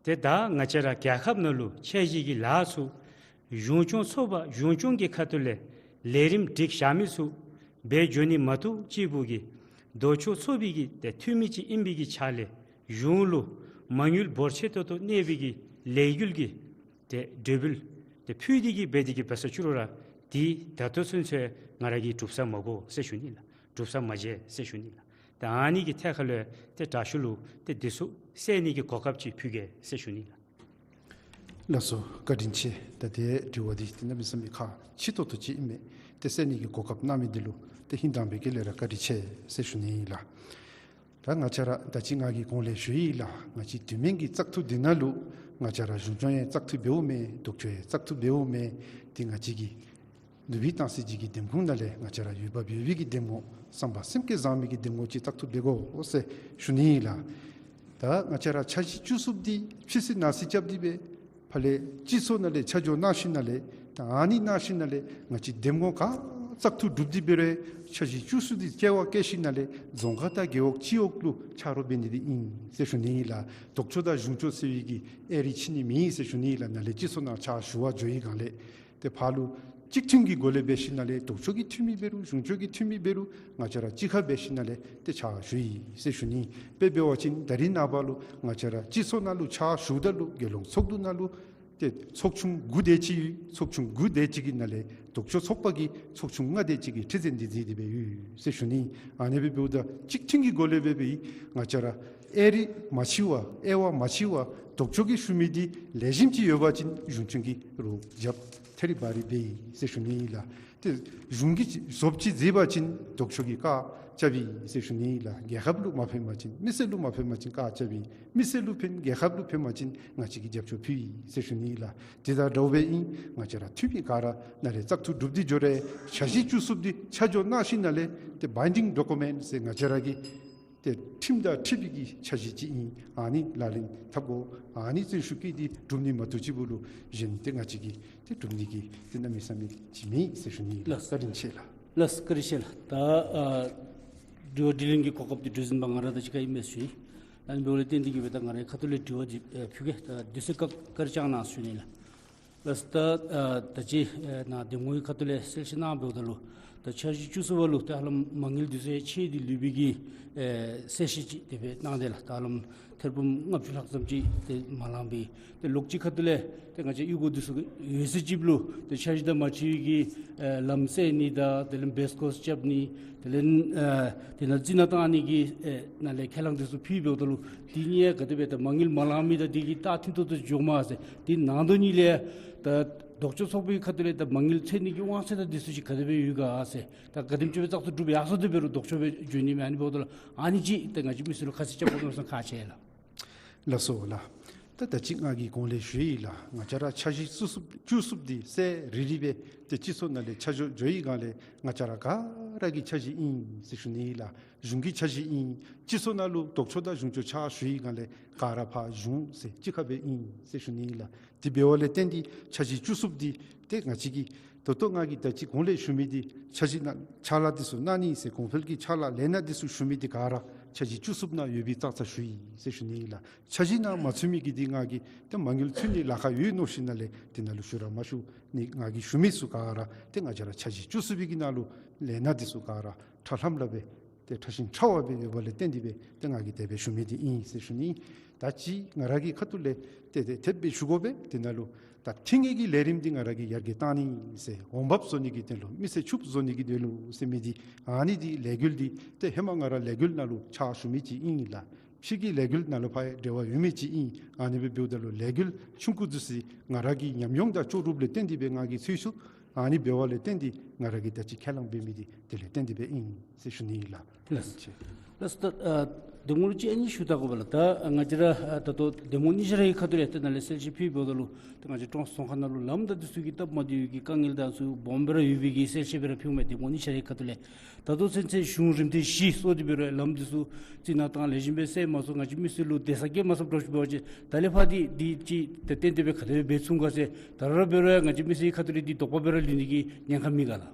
ཏེ་ད་ང་བཅས་ར་རྒྱལ་ཁབ་ནང་ལུ་འཆར་གཞི་གི་ལཱ་ཚུ་གཞུང་སྐྱོང་ཚོགས་པ་གཞུང་སྐྱོང་གི་ཁ་ཐུག་ལས་ལས་རིམ་སྒྲིག་བཞག་མི་ཚུ་འབད་འགྱོ་ནི་མ་གཏོགས་གཅིག་པུ་གིས་ལྡོག་ཕྱོགས་ཚོགས་པའི་གི་ཏེ་འཐུས་མི་ཅིག་ཨིན་པའི་གི་ཆ་ལས་གཞུང་ལུ་མ་དངུལ་འབོར་ཆེ་ཏོག་ཏོ་གནས་པའི་གི་ལས་འགུལ་གྱི་ཏེ་གྲོས་འབུལ་ཏེ་ཕུལ་ཏེ་གི་འབད་དེ་གི་འབད་ས་ཅིག་རུང་ར་འདི་ད་ལྟོ་ཚུན་ཚོད་ང་ར་གིས་གྲུབ་ས་མ་གོ་ཟེར་ཞུ་ནི་ལགས། གྲུབ་ས་མ་མཇལ་ཟེར་ཞུ་ནི་ལགས། ད་ཨ་ནི་གི་ཐད་ཁར་ལུ་ཏེ་དྲག་ཤོས་ལུ་ཏེ་དེ་ཚུ་བསལ་ནི་གི་གོ་སྐབས་ཅིག་ཕུལ་གེ་ཟེར་ཞུ་ནི་ལགས། ལགས་སོ། བཀའ་དྲིན་ཆེ། ད་ཏེ་དྲི་བ་འདི་ཏེ་གནམ་མེད་ས་མེད་ཁག་ཆེ་ཏོག་ཏོ་ཅིག་ཨིན་མས། ཏེ་བསལ་ནི་གི་གོ་སྐབས་གནང་མི་འདི་ལུ་ཏེ་ཧིང་དྭངས་པའི་དཀྱིལ་ལས་ར་བཀའ་དྲིན་ཆེ་ཟེར་ཞུ་ནི་ཨིན་ལགས། ད་ང་བཅས་ར་ད་ཅི་ང་གིས་གོང་ལས་ཞུ་ཡི་ལགས། ང་བཅས་དུས་མིན་གྱི་བཙག་འཐུ་འདི་ནང་ལུ་ང་བཅས་ར་གཞུང་སྐྱོང་ཡང་བཙག་འཐུ་འབདཝ་མས། ལྡོག་ཕྱོགས་ཡང་བཙག་འཐུ་འབདཝ་མས། ཏེ་ང་བཅས་ཀྱི་ནུས་པའི་ཐང་སི་ཇི་གི་འདེམས་ཁོངས་ནང་ལས་ང་བཅས་ར་འོས་འབབ་ཡོད་པའི་གི་འདེམས་ངོ་བསམ་པ་སེམས་བསྐྱེད་བཟང་མི་གི་འདེམས་ངོ་ཅིག་བཙག་འཐུ་འབད་དགོ་ཟེར་ཞུ་ནི་ཨིན་ལགས། ད་ང་བཅས་ར་འཆར་གཞི་བཅུ་གསུམ་འདི་ཕྱི་སི་ནང་སི་རྐྱབ་སྟེ་སྦེ་ཕར་ལས་སྤྱི་ཚོགས་ནང་ལས་ཆ་འཇོག་གནང་ཞིནམ་ལས་ད་ཨ་ནི་གནང་ཞིནམ་ལས་ང་བཅས་འདེམས་ངོ་ག་བཙག་འཐུ་གྲུབ་སྟེ་འབད་རུང་འཆར་གཞི་བཅུ་གསུམ་འདི་བསྐྱལ་བ་བསྐྱལ་ཞིནམ་ལས་རྫོང་ཁག་དང་རྒེད་འོག་སྤྱི་འོག་ལུ་ཆ་རོགས་འབད་ནི་འདི་ཨིན་ཟེར་ཞུ་ནི་ཨིན་ལགས། ལྡོག་ཕྱོགས་དང་གཞུང་ཕྱོགས་ཟེར་བའི་གི་ཨེ་རིགས་ཕྱེ་ནི་མེད་ཟེར་ཞུ་ནི་ཨིན་ལགས། ནཱ་ལས་སྤྱི་ཚོགས་ནང་ཕྱག་ཞུ་བར་འགྱོ་བའི་སྒང་ལས་ཏེ་ཕར་ལུ་གཅིག་མཐུན་གྱི་སྒོ་ལས་འབད་ཞིནམ་ལས་ལྡོག་ཕྱོགས་ཀྱི་འཐུས་མི་འབད་རུང་གཞུང་ཕྱོགས་ཀྱི་འཐུས་མི་འབད་རུང་ང་བཅས་ར་གཅིག་ཁར་འབད་ཞིནམ་ལས་ཏེ་ཕྱག་ཞུ་ཡི་ཟེར་ཞུ་ནི། དཔེ་འབད་བ་ཅིན་ད་རིས་ནངས་པ་ལུ་ང་བཅས་ར་སྤྱི་ཚོགས་ནང་ལུ་ཕྱག་ཞུཝ་ད་ལུ་རྒྱལ་ཡོངས་ཚོགས་འདུ་ནང་ལུ་ཏེ་ཚོགས་ཆུང་དགུ་དེ་ཅིག་ཡོད། ཚོགས་ཆུང་དགུ་དེ་ཅིག་གི་ནང་ལས་ལྡོག་ཕྱོགས་ཚོགས་པ་གིས་ཚོགས་ཆུང་ལྔ་དེ་ཅིག་གི་ཁྲི་འཛིན་འདི་མཛད་དེ་སྦེ་ཡོད་ཟེར་ཞུ་ནི། ཨ་ནི་སྦེ་འབདཝ་ད་གཅིག་མཐུན་གྱི་སྒོ་ལས་འབད་བའི་ང་བཅས་ར་ཨེ་རིགས་མ་ཕྱེ་བར་དབྱེ་བ་མ་ཕྱེ་བར་ལྡོག་ཕྱོགས་ཀྱིས་ཞུ་མི་འདི་ལེགས་ཤོམ་ཅིག་ཡོད་པ་ཅིན་གཞུང་སྐྱོང་གིས་རོགས་རྐྱབ་ཐད་རི་བ་རི་འབད་ཡི་ཟེར་ཞུ་ནི་ཨིན་ལགས། ཏེ་གཞུང་གིས་བཟོཝ་ཅིག་མཛད་པ་ཅིན་ལྡོག་ཕྱོགས་ཀྱིས་བཀག་རྐྱབ་ཡི་ཟེར་ཞུ་ནི་ཨིན་ལགས། རྒྱལ་ཁབ་ལུ་མ་ཕན་པ་ཅིན་མི་སེར་ལུ་མ་ཕན་པ་ཅིན་བཀག་རྐྱབ་ཡི། མི་སེར་ལུ་ཕན་རྒྱལ་ཁབ་ལུ་ཕན་པ་ཅིན་ང་བཅས་ཀྱིས་རྒྱབ་སྐྱོར་ཕུལ་ཡི་ཟེར་ཞུ་ནི་ཨིན་ལགས། དེ་དང་འདྲཝ་སྦེ་ཨིན། ང་བཅས་ར་འཐུས་མི་ག་ར་ནཱ་ལས་བཙག་འཐུ་གྲུབ་སྟེ་འགྱོ་རུང་འཆར་གཞི་བཅུ་གསུམ་འདི་ཆ་འཇོག་གནང་ཞིནམ་ལས་ཏེ་བའིན་ཌིང་ཌོ་ཀུ་མེནཊ་ཟེར་ང་བཅས་ར་གི་ཏེ་ཁྲིམས་དང་འཁྲིལ་བའི་གི་འཆར་གཞི་ཅིག་ཨིན། ཨ་ནི་ལག་ལེན་འཐབ་དགོ། ཨ་ནི་བརྩོན་ཤུགས་བསྐྱེད་དེ་གྲུབ་ནི་མ་གཏོགས་ཅིག་པོ་ལུ་གཞན་ཏེ་ང་བཅས་ཀྱིས་ཏེ་གྲུབ་ནི་གི་ཏེ་གནམ་མེད་ས་མེད་ཅིག་མེད་ཟེར་ཞུ་ནི་ཨིན་ལགས། ལགས། བཀའ་དྲིན་ཆེ་ལགས། ལགས། བཀའ་དྲིན་ཆེ་ལགས། ད་ཨ་དྲི་བ་དྲིས་ལན་གྱི་གོ་སྐབས་འདི་གྲོས་འཛིན་པ་ང་ར་དང་གཅིག་ཁར་ཨིན་མས་ཟེར་ཞུ་ཡི། ཨ་ནི་འབདཝ་ལས་བརྟེན་ཏེ་གིས་སྦེ་ད་ང་རའི་ཁ་ཐུག་ལས་དྲི་བ་ཅིག་ཨ་ཕུལ་གེ། ད་དུས་ཚོད་བཀག་བཀག་རྐྱབ་གནང་ཟེར་ཞུ་ནི་ལགས། ལགས་སོ། ད་ཨ་ད་ཅི་ཨ་ནཱ་འདེམས་ངོ་གི་ཁ་ཐུག་ལས་གསལ་བཤད་གནང་འབདཝ་ད་ལུ་ད་འཆར་གཞི་བཅུ་གསུམ་པ་ལུ་ད་ཧ་ལམ་མ་དངུལ་དུས་ཚོད་ཆད་དེ་ལུས་པའི་གི་ཨེ་གསལ་བཤད་ཅིག་དེ་སྦེ་གནང་དེས་ལགས། ད་ཧ་ལམ་ཐེར་འབུམ་ལྔ་བཅུ་ལྷག་ཙམ་ཅིག་ཏེ་མ་ལང་པའི་ཏེ་ལོགས་ཅིག་ཁ་ཐུག་ལས་ཏེ་ང་བཅས་གཡུས་སྒོ་འདི་ཚུ་གི་འོད་ཟེར་ཅིག་ལུ་ཏེ་འཆར་གཞི་དང་མ་འཁྲིལ་བའི་གི་ཨེ་ལམ་བསལ་ནི་དང་དེ་ལས་བེསི་ཀོརསི་རྐྱབ་ནི་དེ་ལས་ཨེ་དེ་ནང་རྩི་ནག་བཏང་ནི་གི་ཨེ་ནང་ལས་ཁས་བླངས་འདི་ཚུ་ཕུལ་འབདཝ་ད་ལུ་དེ་གཉིས་ག་དེ་སྦེ་ད་མ་དངུལ་མ་ལང་མི་དང་དེ་གི་རྟགས་མཐུན་ཏོག་ཏོ་འགྱོཝ་མས་ཟེར། དེ་ནང་དོན་གཉིས་ལས་ད་ལྡོག་ཕྱོགས་ཚོགས་པའི་ཁ་ཐུག་ལས་ད་མ་དངུལ་འཚོལ་ནི་གི་དབང་ཚད་དང་འདི་ཚུ་ཅིག་ག་དེ་སྦེ་ཡོད་ག་ཟེར། ད་ག་དེམ་ཅིག་སྦེ་བཙག་འཐུ་གྲུབ་ཡར་སོང་སྟེ་འབད་རུང་ལྡོག་ཕྱོགས་སྦེ་འགྱོ་ནི་མས། ཨ་ནི་འབདཝ་ད་ལུ་ཨ་ནི་ཅིག་ད་ང་བཅས་མི་སེར་ལུ་ཁ་གསལ་རྐྱབ་དགོ་མནོ་བསམ་ཁག་ཆེ་ལགས། ལགས་སོ་ལགས། ད་ད་ཅི་ང་གིས་གོང་ལས་ཞུ་ཡི་ལགས། ང་བཅས་ར་འཆར་གཞི་བཅུ་གསུམ་བཅུ་གསུམ་འདི་གསལ་རི་རི་སྦེ་ཏེ་སྤྱི་ཚོགས་ནང་ལས་ཆ་འཇོག་འགྱོ་བའི་སྒང་ལས་ང་བཅས་ར་ག་ར་གི་འཆར་གཞི་ཨིན་ཟེར་ཞུ་ནི་ཨིན་ལགས། གཞུང་གི་འཆར་གཞི་ཨིན། སྤྱི་ཚོགས་ནང་ལུ་ལྡོག་ཕྱོགས་དང་གཞུང་ཕྱོགས་ཕྱག་ཞུ་བའི་སྒང་ལས་ག་ར་ཕར་གཞུང་ཟེར་གཅིག་ཁར་སྦེ་ཨིན་ཟེར་ཞུ་ནི་ཨིན་ལགས། དེ་འབདཝ་ལས་བརྟེན་ཏེ་འཆར་གཞི་བཅུ་གསུམ་འདི་ཏེ་ང་བཅས་ཀྱིས་ད་ལྟོ་ང་གིས་ད་ཅི་གོང་ལས་ཞུ་མི་འདི་འཆར་གཞི་ནང་ཕྱག་ལཱ་འདི་ཚུ་གནང་ནི་ཟེར་གོང་འཕེལ་གྱི་ཕྱག་ལཱ་ལས་སྣ་འདི་ཚུ་ཞུ་མི་འདི་ག་ར་འཆར་གཞི་བཅུ་གསུམ་ནང་ཡོད་པའི་ཙང་ཙང་ཞུ་ཡི་ཟེར་ཞུ་ནི་ཨིན་ལགས། འཆར་གཞི་ནང་མ་ཚུད་མི་གི་འདི་ང་གིས་ཏེ་མ་དངུལ་ཚུད་ནི་ལཱ་ཁག་ཡོད་མནོ་ཞིནམ་ལས་དེ་ནང་ལུ་ཞུ་ར་མ་ཞུ་ནི། ང་གིས་ཞུ་མི་ཚུ་ག་ར་ཏེ་ང་བཅས་ར་འཆར་གཞི་བཅུ་གསུམ་པའི་གི་ནང་ལུ་ལས་སྣ་འདི་ཚུ་ག་ར་ཕྲ་ལྷམ་ལྷམ་སྦེ་ཏེ་ཕྲ་ཞིང་ཕྲ་བ་སྦེ་ཡོདཔ་ལས་བརྟེན་ཏེ་སྦེ་ཏེ་ང་གིས་དེ་སྦེ་ཞུ་མི་འདི་ཨིན་ཟེར་ཞུ་ནི། ད་ཅི་ང་ར་གི་ཁ་ཐུག་ལས་ཏེ་ཏེ་དེ་སྦེ་ཞུ་དགོ་པས། དེ་ནང་ལུ་ད་ཐིང་ངེ་གི་ལས་རིམ་འདི་ང་ར་གིས་ཡར་རྒྱས་གཏང་ནི་ཟེར་འོང་འབབ་བཟོ་ནི་གི་དོན་ལུ་མི་སེར་ཕྱུགཔོ་བཟོ་ནི་གི་དོན་ལུ་ཟེར་མི་འདི་ཨ་ནི་འདི་ལས་འགུལ་འདི་ཏེ་ཧེ་མ་ང་ར་ལས་འགུལ་ནང་ལུ་ཕྱག་ཞུ་མི་ཅིག་ཨིན་ལགས། ཕྱི་གི་ལས་འགུལ་ནང་ལུ་ཕར་འབྲེལ་བ་ཡོད་མི་ཅིག་ཨིན། ཨ་ནི་སྦེ་འབདཝ་ད་ལུ་ལས་འགུལ་ཆུང་ཀུ་འདི་ཚུ་ང་ར་གི་ཉམས་མྱོང་དང་ལྕོགས་གྲུབ་ལས་བརྟེན་ཏེ་སྦེ་ང་གིས་ཚུད་ཚུགས། ཨ་ནི་འབདཝ་ལས་བརྟེན་ཏེ་ང་ར་གིས་ད་ཅི་ཁས་བླངས་འབད་མི་འདི་དེ་ལས་བརྟེན་ཏེ་སྦེ་ཨིན་ཟེར་ཞུ་ནི་ཨིན་ལགས། ལགས། ལགས་སོ། ད་ཨ་འདེམས་ངོ་ལུ་ཅིག་ཨ་ནི་ཞུ་ད་དགོ་པས་ལགས། ད་ང་བཅས་ར་ཨ་ད་ལྟོ་འདེམས་ངོ་གཉིས་ཆ་ར་གི་ཁ་ཐུག་ལས་ཏེ་ནཱ་ལས་གསལ་བཤད་ཕུལ་འབདཝ་ད་ལུ་ཏེ་ང་བཅས་ཀྲོང་གསར་རྫོང་ཁག་ནང་ལུ་ལམ་དང་འདི་ཚུ་གི་སྟབས་མ་བདེ་བའི་གི་དཀའ་ངལ་དང་ཚུ་སྦོམ་སྦེ་ར་ཡོད་པའི་གི་གསལ་བཤད་སྦེ་ར་ཕུལཝ་མས། འདེམས་ངོ་གཉིས་ཆ་ར་གི་ཁ་ཐུག་ལས། ད་ལྟོ་ཚུན་ཚོད་གཞུང་རིམ་ཐེངས་བཞི་སོང་སྟེ་འབད་རུང་ལམ་འདི་ཚུ་རྩི་ནག་བཏང་ལེགས་ཤོམ་སྦེ་བསལ་མ་ཚུགས། ང་བཅས་མི་སེར་ལུ་བདེ་ས་བསྐྱལ་མ་ཚུགསཔ་འདྲཝ་ཅིག་འབད་བ་ཅིན་ད་ལས་ཕར་འདི་འདི་ཅིག་ཏེ་ཏན་ཏན་སྦེ་ག་དེ་སྦེ་འབད་ཚུགས་ག་ཟེར་ད་རུང་འབད་རུང་ང་བཅས་མི་སེར་ཁ་ཐུག་ལས་འདི་དོགས་པ་སྦེ་ར་ལུས་ནི་གི་ཉེན་ཁ་མེད་ག་ལགས།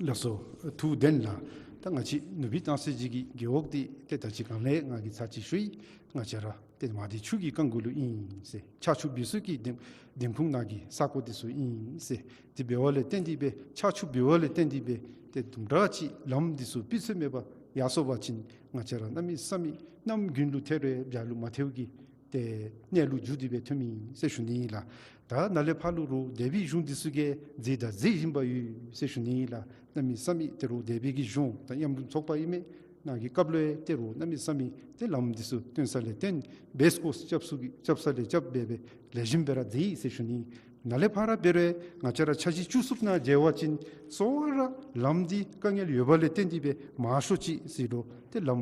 ལགས་སོ། ཐུགས་བདེན་ལགས། ད་ང་བཅས་ནུས་པའི་ཐང་སི་ཇི་གི་རྒེད་འོག་འདི་ཏེ་ད་ཅི་གོང་ལས་ང་གིས་ཚར་གཅིག་ཞུ་ཡི། ང་བཅས་ར་ཏེ་མ་བདེ་ཆུ་གི་རྐང་མགོ་ལུ་ཨིན་ཟེར། ཆར་ཆུ་འབབ་ས་གི་འདེམས་འདེམས་ཁོངས་ནང་གི་ས་གོ་འདི་ཚུ་ཨིན་ཟེར། དེ་འབདཝ་ལས་བརྟེན་ཏེ་སྦེ་ཆར་ཆུ་འབབ་པ་ལས་བརྟེན་ཏེ་སྦེ་ཏེ་དུམ་གྲ་ཅིག་ལམ་འདི་ཚུ་སྤུས་ཚད་མེད་པར་ཡར་སོང་པ་ཅིན་ང་བཅས་ར་གནམ་མེད་ས་མེད་གནམ་དགུན་ལུ་ཐལ་རུང་བྱཱར་ལུ་མ་ཐལཝ་གི་ཏེ་གནས་ལུ་འགྱུར་ཏེ་སྦེ་ཐོནམ་ཨིན་ཟེར་ཞུ་ནི་ཨིན་ལགས། ད་ནཱ་ལས་ཕར་ལུ་རོགས་འདས་པའི་གཞུང་འདི་ཚུ་གིས་མཛད་དང་མཛད་བཞིན་པ་ཡོད་ཟེར་ཞུ་ནི་ཨིན་ལགས། གནམ་མེད་ས་མེད་ཏེ་རོགས་འདས་པའི་གི་གཞུང་ད་མཉམ་རུབ་ཚོགས་པ་ཨིན་མས། ནང་གི་སྐབས་ལུ་ཡང་ཏེ་རོགས་གནམ་མེད་ས་མེད་ཏེ་ལམ་འདི་ཚུ་སྟོན་ས་ལས་བརྟེན་བེསི་ཀོརསི་རྐྱབ་ས་གི་རྐྱབ་ས་ལས་རྐྱབ་སྦེ་སྦེ་ལེགས་ཤོམ་སྦེ་ར་མཛད་ཡི་ཟེར་ཞུ་ནི། ནཱ་ལས་ཕར་འབད་རུང་ང་བཅས་ར་འཆར་གཞི་བཅུ་གསུམ་ནང་མཇལ་བ་ཅིན་གཙོ་བོ་ར་ལམ་འདི་དཀའ་ངལ་ཡོད་པ་ལས་བརྟེན་ཏེ་སྦེ་མང་ཤོས་ཅིག་ཟེར་རུང་ཏེ་ལམ་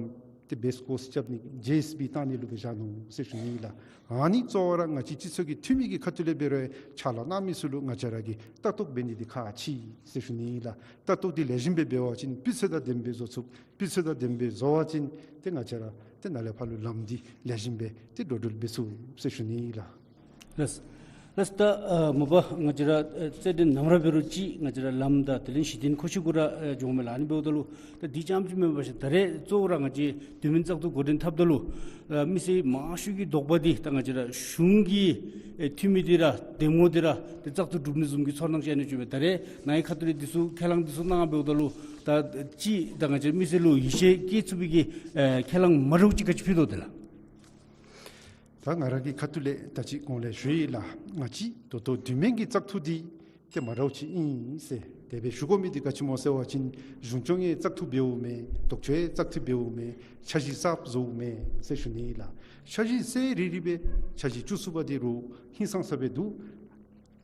ཏེ་བེསི་ཀོརསི་རྐྱབ་ནི་ཇེ་ཨེསི་བི་བཏང་ནི་ལུ་སྦེ་བཞག་ནུག་ཟེར་ཞུ་ནི་ལགས། ཨ་ནི་གཙོ་བོ་ར་ང་བཅས་སྤྱི་ཚོགས་ཀྱི་འཐུས་མི་གི་ཁ་ཐུག་ལས་འབད་རུང་ཕྱག་ལཱ་གནང་མི་ཚུ་ལུ་ང་བཅས་ར་གིས་ལྟ་རྟོག་འབད་ནི་འདི་ཁག་ཆེ་ཟེར་ཞུ་ནི་ལགས། ལྟ་རྟོག་འདི་ལེགས་ཤོམ་སྦེ་འབད་བ་ཅིན་སྤུས་ཚད་དང་ལྡནམ་སྦེ་བཟོ་ཚུགས། སྤུས་ཚད་དང་ལྡནམ་སྦེ་བཟོ་བ་ཅིན་ཏེ་ང་བཅས་ར་ཏེ་ནཱ་ལས་ཕར་ལུ་ལམ་འདི་ལེགས་ཤོམ་སྦེ་ཏེ་འགྲོ་འགྲུལ་འབད་ཚུགས་ཟེར་ཞུ་ནི་ལགས། ལགས། ལགས། ད་ཨ་མ་པ་ང་བཅས་ར་ཨ་རྩེ་གདན་ནམ་ར་འབད་རུང་ཅིག་ང་བཅས་ར་ལམ་དང་དེ་ལས་གཞི་རྟེན་མཁོ་ཆས་གུ་ར་ཨ་འགྱོཝ་མས་ལགས། ཨ་ནི་འབདཝ་ད་ལུ་ད་འདི་རྐྱངམ་ཅིག་མེན་པར་ཞིན་ད་རེས་གཙོ་བོ་ར་ང་བཅས་དུས་མིན་བཙག་འཐུ་འགོ་འདྲེན་འཐབ་ད་ལུ་ཨ་མི་སེར་མང་ཤོས་ཀྱི་དོགས་པ་འདི་ད་ང་བཅས་ར་གཞུང་གི་ཨེ་འཐུས་མི་འདི་ར་འདེམས་ངོ་འདི་ར་ཏེ་བཙག་འཐུ་གྲུབ་ནི་བཟུམ་གྱི་ཚོར་སྣང་ཅིག་ཨ་ནི་བྱུངམ་མས། ད་རེས་ནཱ་གི་ཁ་ཐུག་ལས་འདི་ཚུ་ཁས་བླངས་འདི་ཚུ་གནང་འབདཝ་ད་ལུ་ད་ཅིག་ད་ང་བཅས་མི་སེར་ལུ་ཡིད་ཆེས་སྐྱེ་ཚུགས་པའི་གི་ཨེ་ཁས་བླངས་མ་འདྲཝ་ཅིག་ག་ཅི་ཕུལ་དོ་དེ་ལགས། ད་ང་ར་གི་ཁ་ཐུག་ལས་ད་ཅི་གོང་ལས་ཞུ་ཡི་ལགས། ང་བཅས་ད་ལྟོ་དུས་མིན་གྱི་བཙག་འཐུ་འདི་ཏེ་མ་འདྲཝ་ཅིག་ཨིན་ཟེར། དེ་སྦེ་ཞུ་དགོ་མི་འདི་ག་ཅི་སྨོ་ཟེར་བ་ཅིན་གཞུང་སྐྱོང་ཡང་བཙག་འཐུ་འབདཝ་མས། ལྡོག་ཕྱོགས་ཡང་བཙག་འཐུ་འབདཝ་མས། འཆར་གཞི་གསརཔ་བཟོཝ་མས་ཟེར་ཞུ་ནི་ལགས། འཆར་གཞི་གསལ་རི་རི་སྦེ་འཆར་གཞི་བཅུ་གསུམ་པ་འདི་རུང་ཧིང་སངས་ས་སྦེ་འདུག།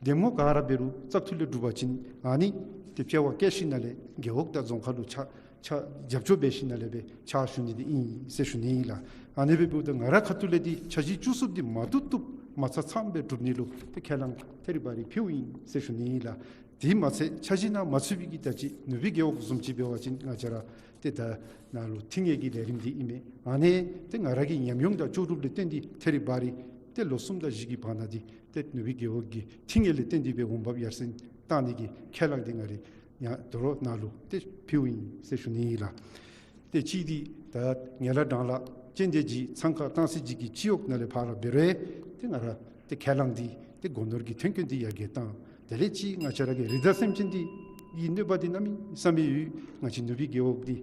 འདེམས་ངོ་ག་ར་འབད་རུང་བཙག་འཐུ་ལས་གྲུབ་པ་ཅིན་ཨ་ནི་ཏེ་དཔྱ་བ་བཀལ་ཞིནམ་ལས་རྒེད་འོག་དང་རྫོང་ཁག་ལུ་ཕྱག་ཕྱག་རྒྱབ་སྐྱོར་འབད་ཞིནམ་ལས་སྦེ་ཕྱག་ཞུ་ནི་འདི་ཨིན་ཟེར་ཞུ་ནི་ཨིན་ལགས། ཨ་ནི་སྦེ་འབདཝ་ད་ང་ར་ཁ་ཐུག་ལས་འདི་འཆར་གཞི་བཅུ་གསུམ་འདི་མ་བཏུབ་བཏུབ་མ་ཚང་ཚངམ་སྦེ་གྲུབ་ནི་ལུ་ཏེ་ཁས་བླངས་ཐད་རི་བ་རི་ཕུལཝ་ཨིན་ཟེར་ཞུ་ནི་ཨིན་ལགས། དེ་མ་ཚད་འཆར་གཞི་ནང་མ་ཚུད་པའི་གི་ད་ཅི་ནུབ་སྦིས་རྒེད་འོག་བཟུམ་ཅིག་འབད་བ་ཅིན་ང་བཅས་ར་ཏེ་ད་ནཱ་ལུ་ཐིང་ངེ་གི་ལས་རིམ་འདི་ཨིན་མས། ཨ་ནི་ཏེ་ང་ར་གི་ཉམས་མྱོང་དང་ལྕོགས་གྲུབ་ལས་བརྟེན་ཏེ་ཐད་རི་བ་རི་ཏེ་ལོ་གསུམ་དང་བཞི་གི་བར་ན་འདི་ཏེ་ནུབ་སྦིས་རྒེད་འོག་གི་ཐིང་ངེ་ལས་བརྟེན་ཏེ་སྦེ་འོང་འབབ་ཡར་སེང་བཏང་ནི་གི་ཁས་བླངས་འདི་ང་ར་ཡང་དོ་རུང་ནཱ་ལུ་ཏེ་ཕུལཝ་ཨིན་ཟེར་ཞུ་ནི་ཨིན་ལགས། ཏེ་གཅིག་འདི་ད་ངན་ལྷད་གྲང་ལྷད་ཅན་དེ་ཅིག་ཚང་ཁ་བཏང་སྲིད་ཅིག་གི་སྤྱི་འོག་ནང་ལས་ཕར་འབད་རུང་ཏེ་ང་ར་ཏེ་ཁས་བླངས་འདི་ཏེ་སྒོ་ནོར་གྱི་ཐོན་སྐྱེད་འདི་ཡར་རྒྱས་བཏང་། དེ་ལས་ཅིག་ང་བཅས་ར་གི་རི་དྭགས་སེམས་ཅན་འདི་གི་གནོད་པ་འདི་གནམ་མེད་ས་མེད་ཡོད། ང་བཅས་ནུབ་སྦིས་རྒེད་འོག་འདི་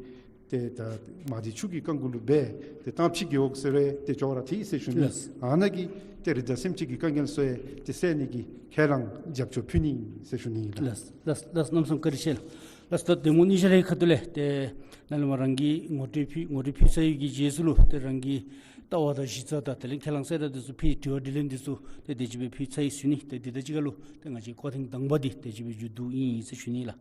ཏེ་ད་མ་འདི་ཆུ་གི་རྐང་གུ་ལུ་སྦེ་ཏེ་གཏམ་ཕྱི་རྒེད་འོག་ཟེར་རུང་ཏེ་ཅོག་ར་འཐད་ཟེར་ཞུ་ནི། ལགས། ཨ་ནཱ་གི་ཏེ་རི་དྭགས་སེམས་ཅན་གྱི་དཀའ་ངལ་ཚུ་ཡང་ཏེ་སེལ་ནི་གི་ཁས་བླངས་རྒྱབ་སྐྱོར་ཕུལ་ནི་ཟེར་ཞུ་ནི་ལགས། ལགས་ལགས་ལགས། གནམ་མེད་ས་མེད་བཀའ་དྲིན་ཆེ་ལགས། ལགས་ད་འདེམས་ངོ་གཉིས་ཆ་རའི་ཁ་ཐུག་ལས་ཏེ་ནཱ་ལས་མར་རང་གིས་ངོ་སྤྲོད་ཕུལ་ངོ་སྤྲོད་ཕུལ་ཚར་ཡོད་ཀྱི་རྗེས་སུ་ལུ་ཏེ་རང་གི་ལྟ་བ་དང་གཞི་རྩ་དང་དེ་ལས་ཁས་བླངས་གསལ་བསྒྲགས་འདི་ཚུ་ཕུལ་དྲི་བ་དྲིས་ལན་འདི་ཚུ་ཏེ་དེ་ཅིག་སྦེ་ཕུལ་ཚར་ཡི་ཟེར་ཞུ་ནི། ཏེ་འདི་དང་གཅིག་ཁར་ལུ་ཏེ་ང་བཅས་སྐོར་ཐེངས་དང་པ་འདི་དེ་ཅིག་སྦེ་མཇུག་བསྡུཝ་ཨིན་ཟེར་ཞུ་ནི་ལགས།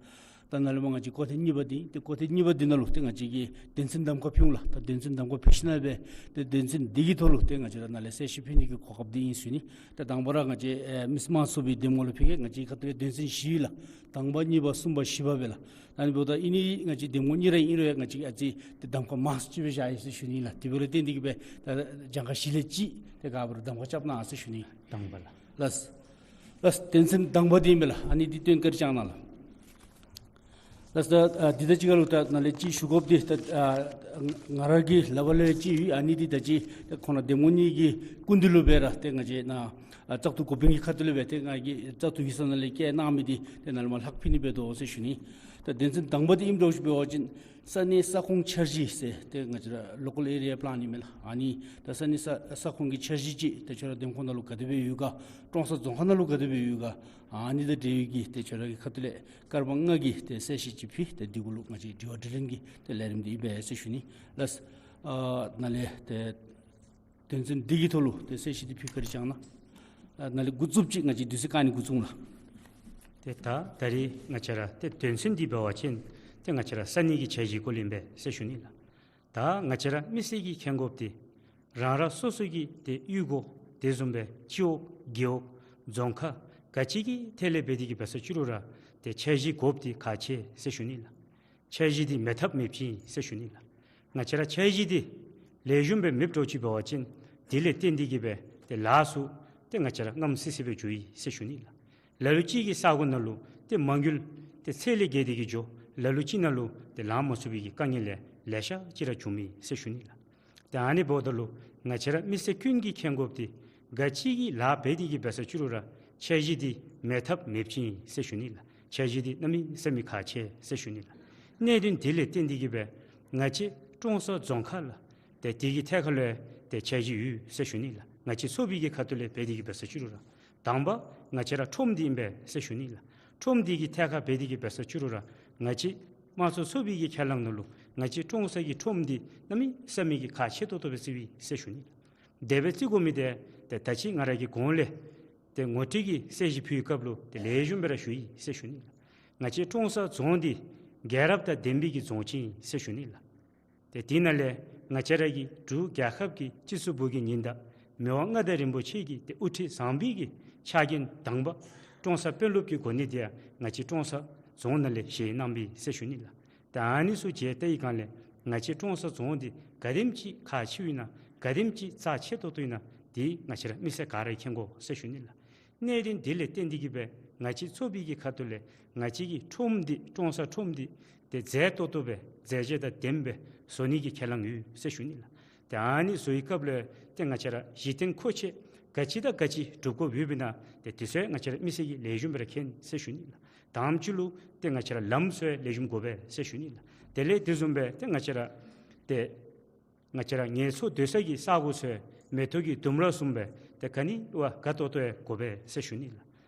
ད་ནཱ་ལས་མར་ང་བཅས་སྐོར་ཐེངས་གཉིས་པ་འདི་ཏེ་སྐོར་ཐེངས་གཉིས་པ་འདི་ནང་ལུ་ཏེ་ང་བཅས་ཀྱིས་དོན་ཚན་གདམ་ཁ་ཕུལ་འོང་ལགས། ད་དོན་ཚན་གདམ་ཁ་ཕུལ་ཞིནམ་ལས་སྦེ་ཏེ་དོན་ཚན་འདི་གི་ཐོག་ལུ་ཏེ་ང་བཅས་ར་ནཱ་ལས་གསལ་བཤད་ཕུལ་ནི་གི་གོ་སྐབས་འདི་ཨིན་ཟེར་ཞུ་ནི། ད་དང་པ་ར་ང་བཅས་ཨེ་མི་དམངས་ཚོགས་པའི་འདེམས་ངོ་ལུ་ཕུལ་གེ། ང་བཅས་ཁ་ཐུག་ལས་དོན་ཚན་བཞི་ཡོད་ལགས། དང་པ་གཉིས་པ་གསུམ་པ་བཞི་པ་སྦེ་ལགས། ཨ་ནི་འབདཝ་ད་ཨིན་ནི་ང་བཅས་འདེམས་ངོ་གཉིས་ར་ཨིན་རུང་ང་བཅས་ཨ་ཙི་ཏེ་གདམ་ཁ་མང་སུ་ཅིག་སྦེ་བཞག་ཡི་ཟེར་ཞུ་ནི་ལགས། དེ་འབདཝ་ལས་བརྟེན་ཏེ་གིས་སྦེ་ད་གྱངས་ཁ་བཞི་ལས་གཅིག་ཏེ་ག་འབད་རུང་གདམ་ཁ་རྐྱབ་གནང་ཟེར་ཞུ་ནི། དང་པ་ལགས། ལགས། ལགས་དོན་ཚན་དང་པ་འདི་ཨིན་པས་ལགས། ཨ་ནི་འདི་སྟོན་བཀའ་དྲིན་བསྐྱང་གནང་ལགས། ལགས་ད་ཨ་འདི་དང་གཅིག་ཁར་ལུ་ད་ནཱ་ལས་ཅིག་ཞུ་དགོཔ་འདི་ད་ཨ་ང་ར་གི་ལག་པར་ལས་ཅིག་ཡོད། ཨ་ནི་འདི་ད་ཅི་ད་ཁོང་ར་འདེམས་ངོ་གཉིས་ཀྱི་སྐུ་མདུན་ལུ་སྦེ་ར་ཏེ་ང་བཅས་ནཱ་ཨ་བཙག་འཐུ་འགོ་དཔོན་གྱི་ཁ་ཐུག་ལས་སྦེ་ཏེ་ང་གིས་བཙག་འཐུ་ཡིག་ཚང་ནང་ལས་བསྐྱལ་གནང་མི་འདི་ཏེ་ནཱ་ལས་མར་ལྷག་ཕུལ་ནི་འབད་དོ་ཟེར་ཞུ་ནི། ད་དོན་ཚན་དང་པ་འདི་ཨིནམ་འདྲཝ་ཅིག་འབད་བ་ཅིན་ས་གནས་ས་ཁོངས་འཆར་གཞི་ཟེར་ཏེ་ང་བཅས་ར་ལོ་ཀཱལ་ཨེ་རི་ཡ་པི་ལཱན་ཨིན་མས་ལགས། ཨ་ནི་ད་ས་གནས་ས་ས་ཁོངས་ཀྱི་འཆར་གཞི་ཅིག་ཏེ་ཁྱོད་ར་འདེམས་ཁོངས་ནང་ལུ་ག་དེ་སྦེ་ཡོད་ག། ཀྲོང་གསར་རྫོང་ཁག་ནང་ལུ་ག་དེ་སྦེ་ཡོད་ག། ཨ་ནི་དང་འབྲེལ་ཡོད་ཀྱི་ཏེ་ཁྱོད་ར་གི་ཁ་ཐུག་ལས་སྐར་མ་ལྔ་གི་ཏེ་གསལ་བཤད་ཅིག་ཕུལ། ཏེ་འདི་གུ་ལུ་ང་བཅས་དྲི་བ་དྲིས་ལན་གྱི་ཏེ་ལས་རིམ་འདི་ཨིན་པས་ཟེར་ཞུ་ནི་ལགས། ཨ་ནཱ་ལས་ཏེ་དོན་ཚན་འདི་གི་ཐོག་ལུ་ཏེ་གསལ་བཤད་འདི་ཕུལ་བཀའ་དྲིན་བསྐྱང་གནང་། ཨ་ནཱ་ལས་འགོ་བཙུགསཔ་ཅིག་ང་བཅས་དུས་ཚོད་བཀག་ནི་འགོ་བཙུགས་ལགས། ཏེ་ད་ད་རིས་ང་བཅས་ར་ཏེ་དོན་ཚན་འདི་འབད་བ་ཅིན་ཏེ་ང་བཅས་ར་ས་གནས་ཀྱི་འཆར་གཞིའི་སྐོར་ལས་ཨིན་པས་ཟེར་ཞུ་ནི་ལགས། ད་ང་བཅས་ར་མི་སེར་གྱིས་མཁྱེན་དགོཔ་འདི་རང་རང་སོ་སོ་གི་ཏེ་གཡུས་སྒོ་དེ་བཟུམ་སྦེ་སྤྱི་འོག་རྒེད་འོག་རྫོང་ཁག་ག་ཅི་གི་ཐད་ལས་འབད་དེ་གིས་འབད་ས་ཅི་རུང་ར་ཏེ་འཆར་གཞི་དགོཔ་འདི་ཁག་ཆེ་ཟེར་ཞུ་ནི་ལགས། འཆར་གཞི་འདི་མེད་ཐབས་མེདཔ་ཅིག་ཨིན་ཟེར་ཞུ་ནི་ལགས། ང་བཅས་ར་འཆར་གཞི་འདི་ལེགས་ཤོམ་སྦེ་མེདཔ་འདྲཝ་ཅིག་འབད་བ་ཅིན་དེ་ལས་བརྟེན་ཏེ་གིས་སྦེ་ཏེ་ལཱ་ཚུ་ཏེ་ང་བཅས་ར་རྔམ་སི་སི་སྦེ་འགྱོ་ཡི་ཟེར་ཞུ་ནི་ལགས། ལ་ལུ་ཅིག་གི་ས་གོ་ནང་ལུ་ཏེ་མ་དངུལ་ཏེ་ཚད་ལས་བརྒལ་ཏེ་གིས་འགྱོ། ལ་ལུ་ཅིག་ནང་ལུ་ཏེ་ལང་མ་ཚུགས་པའི་གི་དཀའ་ངལ་ལེ་ལེ་ཤ་ཅིག་ར་བྱུང་མི་ཟེར་ཞུ་ནི་ལགས། ཏེ་ཨ་ནི་འབདཝ་ད་ལུ་ང་བཅས་ར་མི་སེར་ཀུན་གྱིས་མཁྱེན་དགོཔ་འདི་ག་ཅི་གི་ལཱ་འབད་དེ་གིས་འབད་ས་ཅི་རུང་ར་འཆར་གཞི་འདི་མེད་ཐབས་མེདཔ་ཅིག་ཨིན་ཟེར་ཞུ་ནི་ལགས། འཆར་གཞི་འདི་གནམ་མེད་ས་མེད་ཁག་ཆེ་ཟེར་ཞུ་ནི་ལགས། གནད་དོན་དེ་ལས་བརྟེན་ཏེ་གིས་སྦེ་ང་བཅས་ཀྲོང་གསར་རྫོང་ཁག་ལུ་ཏེ་དེ་གི་ཐད་ཁར་ལུ་ཏེ་འཆར་གཞི་ཡོད་ཟེར་ཞུ་ནི་ལགས། ང་བཅས་ཚོགས་པའི་གི་ཁ་ཐུག་ལས་འབད་དེ་གིས་འབད་ས་ཅི་རུང་ར་དང་པ་ང་བཅས་ར་ཁྲོམ་འདི་ཨིན་པས་ཟེར་ཞུ་ནི་ལགས། ཁྲོམ་འདི་གི་ཐད་ཁར་འབད་དེ་གིས་འབད་ས་ཅི་རུང་ར་ང་བཅས་དམངས་གཙོ་ཚོགས་པའི་གི་ཁས་བླངས་ནང་ལུ་ ང་བཅས་ཀྲོང་གསར་གྱི་ཁྲོམ་འདི་གནམ་མེད་ས་མེད་ཀྱི་ཁག་ཆེ་ཏོག་ཏོ་སྦེ་བརྩི་བས་ཟེར་ཞུ་ནི་ལགས། དེ་སྦེ་བརྩི་དགོ་མི་འདི་ཏེ་ད་ཅི་ང་ར་གིས་གོང་ལས་ཏེ་ངོ་སྤྲོད་ཀྱི་གསལ་བཤད་ཕུལ་བའི་སྐབས་ལུ་ཏེ་ལེགས་ཤོམ་སྦེ་ར་ཞུ་ཡི་ཟེར་ཞུ་ནི་ལགས། ང་བཅས་ཀྲོང་གསར་རྫོང་འདི་རྒྱལ་རབས་དང་ལྡན་པའི་གི་རྫོང་ཅིག་ཨིན་ཟེར་ཞུ་ནི་ལགས། ཏེ་དེ་ནང་ལས་ང་བཅས་ར་གི་འབྲུག་རྒྱལ་ཁབ་ཀྱི་སྤྱི་ཚོགས་བོད་ཀྱི་ཉི་ཟླ་མི་དབང་མངའ་བདག་རིན་པོ་ཆེ་གི་ཏེ་དབུ་ཁྲིད་བཟང་པོའི་གི་ཕྱག་འགན་དང་པ་ཀྲོང་གསར་དཔོན་སློབ་ཀྱི་གོ་གནས་འདི་ཡང་ང་བཅས་ཀྲོང་གསར་རྫོང་ནང་ལས་བཞེས་གནང་བས་ཟེར་ཞུ་ནི་ལགས། ཏེ་ཨ་ནི་ཚུ་མཇལ་བལྟ་བའི་སྒང་ལས་ང་བཅས་ཀྲོང་གསར་རྫོང་འདི་ག་དེམ་ཅིག་ཁག་ཆེཝ་ཨིན་ན་ག་དེམ་ཅིག་རྩ་ཆེ་ཏོག་ཏོ་ཨིན་ན་འདི་ང་བཅས་ར་མི་སེར་ག་ར་མཁྱེན་དགོ་ཟེར་ཞུ་ནི་ལགས། གནད་དོན་འདི་ལས་བརྟེན་ཏེ་གིས་སྦེ་ང་བཅས་ཚོགས་པའི་གི་ཁ་ཐུག་ལས་ང་བཅས་ཀྱི་ཁྲོམ་འདི་ཀྲོང་གསར་ཁྲོམ་འདི་ཏེ་མཛེས་ཏོག་ཏོ་སྦེ་མཛེས་ཆས་དང་ལྡནམ་སྦེ་བཟོ་ནི་གི་ཁས་བླངས་ཡོད་ཟེར་ཞུ་ནི་ལགས། ཏེ་ཨ་ནི་བཟོ་བའི་སྐབས་ལུ་ཏེ་ང་བཅས་ར་གཞི་རྟེན་མཁོ་ཆས་ག་ཅི་དང་ག་ཅི་སྒྲུབ་དགོཔ་ཡོདཔ་ཨིན་ན་ཏེ་དེ་ཚུ་ང་བཅས་ར་མི་སེར་གྱིས་ལེགས་ཤོམ་སྦེ་ར་མཁྱེན་ཟེར་ཞུ་ནི་ལགས། དང་པ་ཅིག་ལུ་ཏེ་ང་བཅས་ར་ལམ་ཚུ་ལེགས་ཤོམ་དགོ་པས་ཟེར་ཞུ་ནི་ལགས། དེ་ལས་དེ་བཟུམ་སྦེ་ཏེ་ང་བཅས་ར་ཏེ་ང་བཅས་ར་ངལ་གསོ་སྡོད་ས་གི་ས་གོ་ཚུ་མེ་ཏོག་གི་ལྡུམ་ར་བཟུམ་སྦེ་ཏེ་ག་ནི་བ་དགའ་ཏོག་ཏོ་ཡང་དགོ་པས་ཟེར་ཞུ་ནི་ལགས།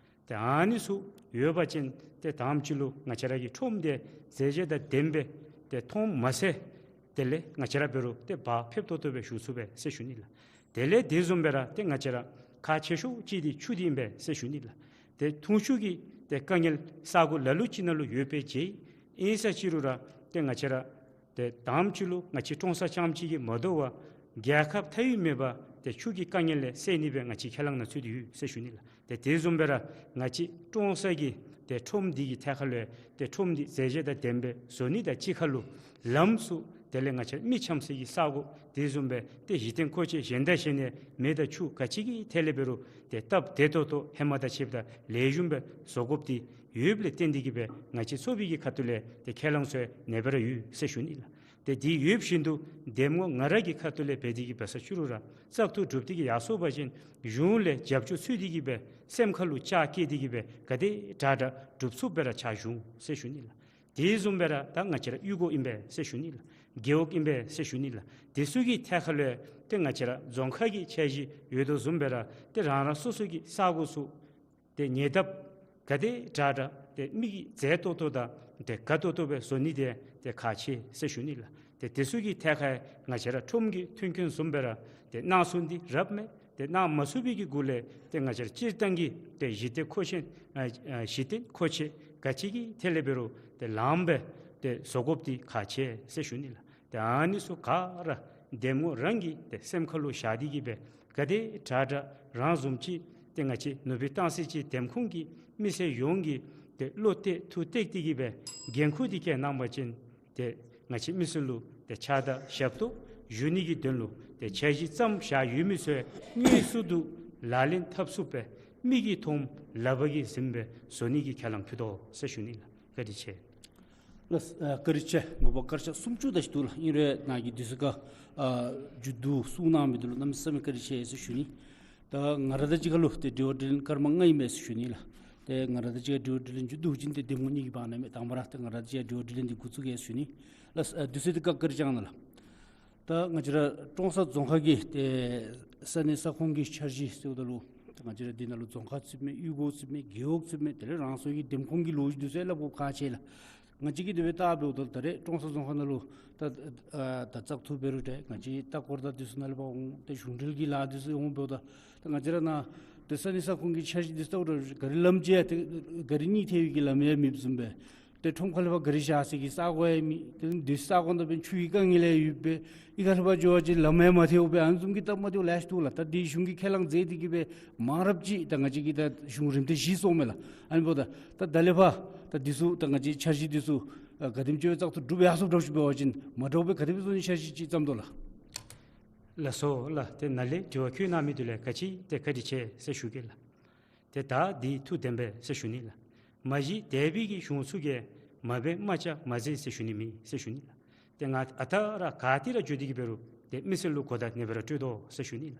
ཏེ་ཨ་ནི་ཚུ་ཡོད་པ་ཅིན་ཏེ་དང་པ་ཅིག་ལུ་ང་བཅས་ར་གི་ཁྲོམ་འདི་མཛེས་ཆས་དང་ལྡནམ་སྦེ་ཏེ་མཐོངམ་མ་ཚད་དེ་ལས་ང་བཅས་ར་འབད་རུང་ཏེ་བག་ཕེབས་ཏོག་ཏོ་སྦེ་ཞུ་ཚུགས་པས་ཟེར་ཞུ་ནི་ལགས། དེ་ལས་དེ་བཟུམ་སྦེ་ར་ཏེ་ང་བཅས་ར་ཁག་ཆེ་ཤོས་ཅིག་འདི་ཆུ་འདི་ཨིན་པས་ཟེར་ཞུ་ནི་ལགས། ཏེ་འཐུང་ཆུ་གི་ཏེ་དཀའ་ངལ་ས་གོ་ལ་ལུ་ཅིག་ནང་ལུ་ཡོད་པའི་རྗེས་ཨིན་ས་ཅིག་རུང་ར་ཏེ་ང་བཅས་ར་ཏེ་དང་པ་ཅིག་ལུ་ང་བཅས་ཀྲོང་གསར་རྐྱངམ་ཅིག་གིས་མ་དོ་བར་རྒྱལ་ཁབ་མཐའ་དབུས་མེད་པར་ཏེ་ཆུ་གི་དཀའ་ངལ་ལས་སེལ་ནི་སྦེ་ང་བཅས་ཁས་བླངས་ནང་ཚུད་དེ་ཡོད་ཟེར་ཞུ་ནི་ལགས། ཏེ་དེ་བཟུམ་སྦེ་ར་ང་བཅས་ཀྲོང་གསར་གྱི་ཏེ་ཁྲོམ་འདི་གི་ཐད་ཁར་ལུ་ཏེ་ཁྲོམ་འདི་མཛེས་ཆས་དང་ལྡནམ་སྦེ་བཟོ་ནི་དང་གཅིག་ཁར་ལུ་ལམ་ཚུ་དེ་ལས་ང་བཅས་མི་འཁྱམ་ས་གི་ས་གོ་དེ་བཟུམ་སྦེ་ཏེ་གཞི་རྟེན་མཁོ་ཆས་གཞན་དང་གཞན་ནས་མེ་དང་ཆུ་ག་ཅི་གི་ཐད་ལས་འབད་རུང་ཏེ་སྟབས་བདེ་ཏོག་ཏོ་ཧེ་མ་དང་ཕྱདཔ་ད་ལེགས་ཤོམ་སྦེ་བཟོ་དགོཔ་འདི་ཡོདཔ་ལས་བརྟེན་ཏེ་གིས་སྦེ་ང་བཅས་ཚོགས་པའི་གི་ཁ་ཐུག་ལས་ཏེ་ཁས་བླངས་ཚུ་ནེ་སྦེ་ར་ཡོད་ཟེར་ཞུ་ནི་ལགས། ཏེ་འདི་ཡོད་བཞིན་དུ་འདེམས་ངོ་ང་ར་གི་ཁ་ཐུག་ལས་འབད་དེ་གིས་འབད་ས་ཅིག་རུང་ར་བཙག་འཐུ་གྲུབ་སྟེ་གིས་ཡར་སོང་པ་ཅིན་གཞུང་ལས་རྒྱབ་སྐྱོར་འཚོལ་ཏེ་གིས་སྦེ་སེམས་ཁ་ལུ་ལྕག་བཀལ་ཏེ་གིས་སྦེ་ག་དེ་དྲག་དྲག་སྒྲུབ་ཚུགསཔ་སྦེ་ར་ཕྱག་ཞུ་ཟེར་ཞུ་ནི་ལགས། དེ་བཟུམ་སྦེ་ར་ད་ང་བཅས་ར་གཡུས་སྒོ་ཨིན་པས་ཟེར་ཞུ་ནི་ལགས། རྒེད་འོག་ཨིན་པས་ཟེར་ཞུ་ནི་ལགས། དེ་ཚུ་གི་ཐད་ཁར་ལུ་ཏེ་ང་བཅས་ར་རྫོང་ཁག་གི་འཆར་གཞི་ཡོད་དོ་བཟུམ་སྦེ་ར་ཏེ་རང་རང་སོ་སོ་གི་ས་གོ་ཚུ་ཏེ་ཉེ་འདབས་ག་དེ་དྲག་དྲག་ཏེ་མི་གིས་མཛེས་ཏོག་ཏོ་དང་ཏེ་དགའ་ཏོག་ཏོ་སྦེ་བཟོ་ནི་འདི་ཏེ་ཁག་ཆེ་ཟེར་ཞུ་ནི་ལགས། ཏེ་དེ་ཚུ་གི་ཐད་ཁར་ང་བཅས་ར་ཁྲོམ་གྱི་མཐུན་རྐྱེན་བཟུམ་སྦེ་ར་ཏེ་གནང་ཚུགས་ནི་འདི་རབ་མས། ཏེ་གནང་མ་ཚུགས་པའི་གི་གུ་ལས་ཏེ་ང་བཅས་ར་སྤྱིར་བཏང་གི་ཏེ་གཞི་རྟེན་མཁོ་ཆས་ཨ་ཨ་གཞི་རྟེན་མཁོ་ཆས་ག་ཅི་གི་ཐད་ལས་འབད་རུང་ཏེ་ལངམ་སྦེ་ཏེ་བཟོ་དགོཔ་འདི་ཁག་ཆེ་ཟེར་ཞུ་ནི་ལགས། ཏེ་ཨ་ནི་ཚུ་ག་ར་འདེམས་ངོ་རང་གི་ཏེ་སེམས་ཁ་ལུ་བཞག་སྟེ་གིས་སྦེ་ག་དེ་དྲག་དྲག་རང་བཟུམ་ཅིག་ཏེ་ང་བཅས་ནུབ་སྦིས་སྟང་སི་ཅིག་འདེམས་ཁོངས་ཀྱི་མི་སེར་ཡོངས་ཀྱིས་ཏེ་བློ་གཏད་ཐུགས་གཏད་དེ་གིས་སྦེ་འགན་ཁུར་འདི་བཀལ་གནང་པ་ཅིན་ཏེ་ང་བཅས་མི་སེར་ལུ་ཏེ་ཕྱག་དང་ཞབས་ཏོག་ཞུ་ནི་གི་དོན་ལུ་ཏེ་འཆར་གཞི་བརྩམས་བཞག་ཡོད་མི་ཚུ་དངོས་སུ་དུ་ལག་ལེན་འཐབ་ཚུགསཔ་སྦེ་མིག་གིས་མཐོངམ་ལག་པ་གིས་ཟིནམ་སྦེ་བཟོ་ནི་གི་ཁས་བླངས་ཕུལ་དོ་ཟེར་ཞུ་ནི་ལགས། བཀའ་དྲིན་ཆེ། ལགས་ཨ་བཀའ་དྲིན་ཆེ། ནོར་བུ་སྐར་ཆ་སུམ་ཅུ་དེ་ཅིག་འདུག་ལགས། ཨིན་རུང་ནཱ་གིས་དུས་ཚོད་ཁར་ཨ་མཇུག་བསྡུ་གསུང་གནང་མི་འདི་ལུ་གནམ་མེད་ས་མེད་བཀའ་དྲིན་ཆེ་ཟེར་ཞུ་ནི། ད་ང་ར་དང་གཅིག་ཁར་ལུ་ཏེ་དྲི་བ་དྲིས་ལན་སྐར་མ་ལྔ་ཨིན་པས་ཟེར་ཞུ་ནི་ལགས། ཏེ་ང་ར་དང་གཅིག་ཁར་དྲི་བ་དྲིས་ལན་མཇུག་བསྡུ་བ་ཅིན་ཏེ་འདེམས་ངོ་གཉིས་ཀྱི་བར་ན་མས། དང་པ་ར་ཏེ་ང་ར་དང་གཅིག་ཁར་དྲི་བ་དྲིས་ལན་འདི་འགོ་བཙུགས་གེ་ཟེར་ཞུ་ནི། ལགས་ཨ་དུས་ཚོད་འདི་བཀའ་དྲིན་ཆེ་གནང་ལགས། ད་ང་བཅས་ར་ཀྲོང་གསར་རྫོང་ཁག་གི་ཏེ་ས་གནས་ས་ཁོངས་ཀྱི་འཆར་གཞི་ཟེརཝ་ད་ལུ་ད་ང་བཅས་ར་འདི་ནང་ལུ་རྫོང་ཁག་ཚུདཔ་མས། གཡུས་སྒོ་ཚུདཔ་མས། རྒེད་འོག་ཚུདཔ་མས། དེ་ལས་རང་སོའི་གི་འདེམས་ཁོངས་ཀྱི་ལོ་རྒྱུས་འདི་ཚུ་ཡང་སླབ་དགོཔ་ཁག་ཆེ་ལགས། ང་བཅས་ཀྱིས་དེ་སྦེ་བལྟ་འབདཝ་ད་ད་རེས་ཀྲོང་གསར་རྫོང་ཁག་ནང་ལུ་ད་ཨ་ད་བཙག་འཐུ་འབད་རུང་འདྲ་ང་བཅས་ལྟ་སྐོར་དང་འདི་ཚུ་ནང་ལས་ཕར་འོང་ད་གཞུང་འབྲེལ་གྱི་ལཱ་འདི་ཚུ་འོང་འབདཝ་ད་ད་ང་བཅས་ར་ནཱ་ཏེ་ས་གནས་ས་ཁོངས་ཀྱི་འཆར་གཞི་འདི་ཚུ་ལྟཝ་ད་ག་རི་ལམ་ཅིག་ཡང་ཏེ་ག་རི་གཉིས་ཐལ་བའི་གི་ལམ་ཡང་མེདཔ་བཟུམ་སྦེ་ཏེ་ཁྲོམ་ཁ་ལས་ཕར་ག་རི་བཞག་སའི་གི་ས་གོ་ཡང་མེད། ཏེ་འདི་ས་གོ་ནང་འབད་ཆུའི་དཀའ་ངལ་ཡང་ཡོདཔ་སྦེ་གཡུས་ཁ་ལས་ཕར་འགྱོ་བ་ཅིན་ལམ་ཡང་མ་ཐལཝ་སྦེ་ཨ་ནི་བཟུམ་གྱི་སྟབས་མ་བདེཝ་ལེ་ཤ་འདུག་ལགས། ད་འདི་གཞུང་གིས་ཁས་བླངས་མཛད་དེ་གིས་སྦེ་མང་རབས་ཅིག་ད་ང་བཅས་ཀྱིས་ད་གཞུང་རིམ་ཐེངས་བཞི་སོང་མས་ལགས། ཨ་ནི་འབདཝ་ད་ད་ད་ལས་ཕར་ད་འདི་ཚུ་ད་ང་བཅས་འཆར་གཞི་འདི་ཚུ་ཨ་ག་དེམ་ཅིག་སྦེ་བཙག་འཐུ་གྲུབ་ཡར་སོངམ་འདྲཝ་ཅིག་འབད་བ་ཅིན་མ་འདྲཝ་སྦེ་ག་དེ་སྦེ་བཟོ་ནི་འཆར་གཞི་ཅིག་བརྩམས་དོ་ལགས། ལགས་སོ་ལགས། ཏེ་ནཱ་ལས་དྲི་བ་བཀོད་གནང་མི་འདི་ལུ་ག་ཅི་ཏེ་བཀའ་དྲིན་ཆེ་ཟེར་ཞུ་གེ་ལགས། ཏེ་ད་འདི་ཐུགས་བདེན་པས་ཟེར་ཞུ་ནི་ལགས། མ་གཞི་འདས་པའི་གི་གཞུང་ཚུ་གིས་མ་འབད་རྨ་བྱ་མ་མཛད་ཟེར་ཞུ་ནི་མེད་ཟེར་ཞུ་ནི་ལགས། ཏེ་ང་ཨ་རྟག་ར་ག་ཏེ་ར་འགྱོ་སྟེ་གིས་འབད་རུང་ཏེ་མི་སེར་ལུ་གོ་བརྡ་ནེ་སྦེ་ར་སྤྲོད་དོ་ཟེར་ཞུ་ནི་ལགས།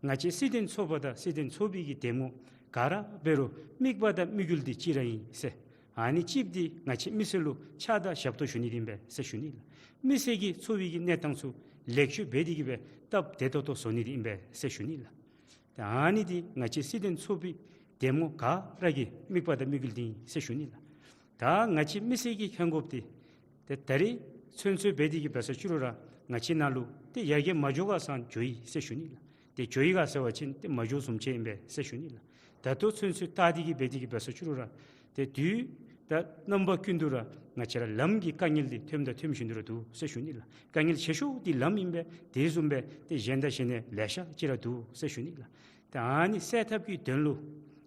ང་བཅས་སྲིད་དོན་ཚོགས་པ་དང་སྲིད་དོན་ཚོགས་པའི་གི་འདེམས་ངོ་ག་ར་འབད་རུང་དམིགས་པ་དང་དམིགས་ཡུལ་འདི་གཅིག་ར་ཨིན་ཟེར། ཨ་ནི་གཅིག་འདི་ང་བཅས་མི་སེར་ལུ་ཕྱག་དང་ཞབས་ཏོག་ཞུ་ནི་འདི་ཨིན་པས་ཟེར་ཞུ་ནི་ལགས། མི་སེར་གྱི་འཚོ་བའི་གི་གནས་སྟངས་ཚུ་ལེགས་བཅོས་འབད་དེ་གིས་སྦེ་སྟབས་བདེ་ཏོག་ཏོ་བཟོ་ནི་འདི་ཨིན་པས་ཟེར་ཞུ་ནི་ལགས། ཏེ་ཨ་ནི་འདི་ང་བཅས་སྲིད་དོན་ཚོགས་པའི་འདེམས་ངོ་ག་ར་གི་དམིགས་པ་དང་དམིགས་ཡུལ་འདི་ཨིན་ཟེར་ཞུ་ནི་ལགས། ད་ང་བཅས་མི་སེར་གྱིས་མཁྱེན་དགོཔ་འདི་ཏེ་ད་རེས་ ཚུན་ཚོད་འབད་དེ་གིས་འབད་ས་ཅིག་རུང་ར་ང་བཅས་ནང་ལུ་ཏེ་ཡར་རྒྱས་མ་འགྱོ་ག་སང་འགྱོ་ཡི་ཟེར་ཞུ་ནི་ལགས། ཏེ་འགྱོ་ཡི་ག་ཟེར་བ་ཅིན་ཏེ་མ་འགྱོ་བཟུམ་ཅིག་ཨིན་པས་ཟེར་ཞུ་ནི་ལགས། ད་ལྟོ་ཚུན་ཚོད་བལྟ་སྟེ་གིས་འབད་དེ་གིས་འབད་ས་ཅིག་རུང་ར་ཏེ་དུས་དང་རྣམ་པ་ཀུན་ཏུ་ར་ང་བཅས་ར་ལམ་གྱི་དཀའ་ངལ་འདི་ཐོནམ་དང་ཐོན་བཞིན་དུ་ར་འདུག་ཟེར་ཞུ་ནི་ལགས། དཀའ་ངལ་ཆེ་ཤོས་འདི་ལམ་ཨིན་པས། དེ་བཟུམ་སྦེ་ཏེ་གཞན་དང་གཞན་གནས་ལེ་ཤ་ཅིག་ར་འདུག་ཟེར་ཞུ་ནི་ལགས། ཏེ་ཨ་ནི་སེལ་ཐབས་ཀྱི་དོན་ལུ་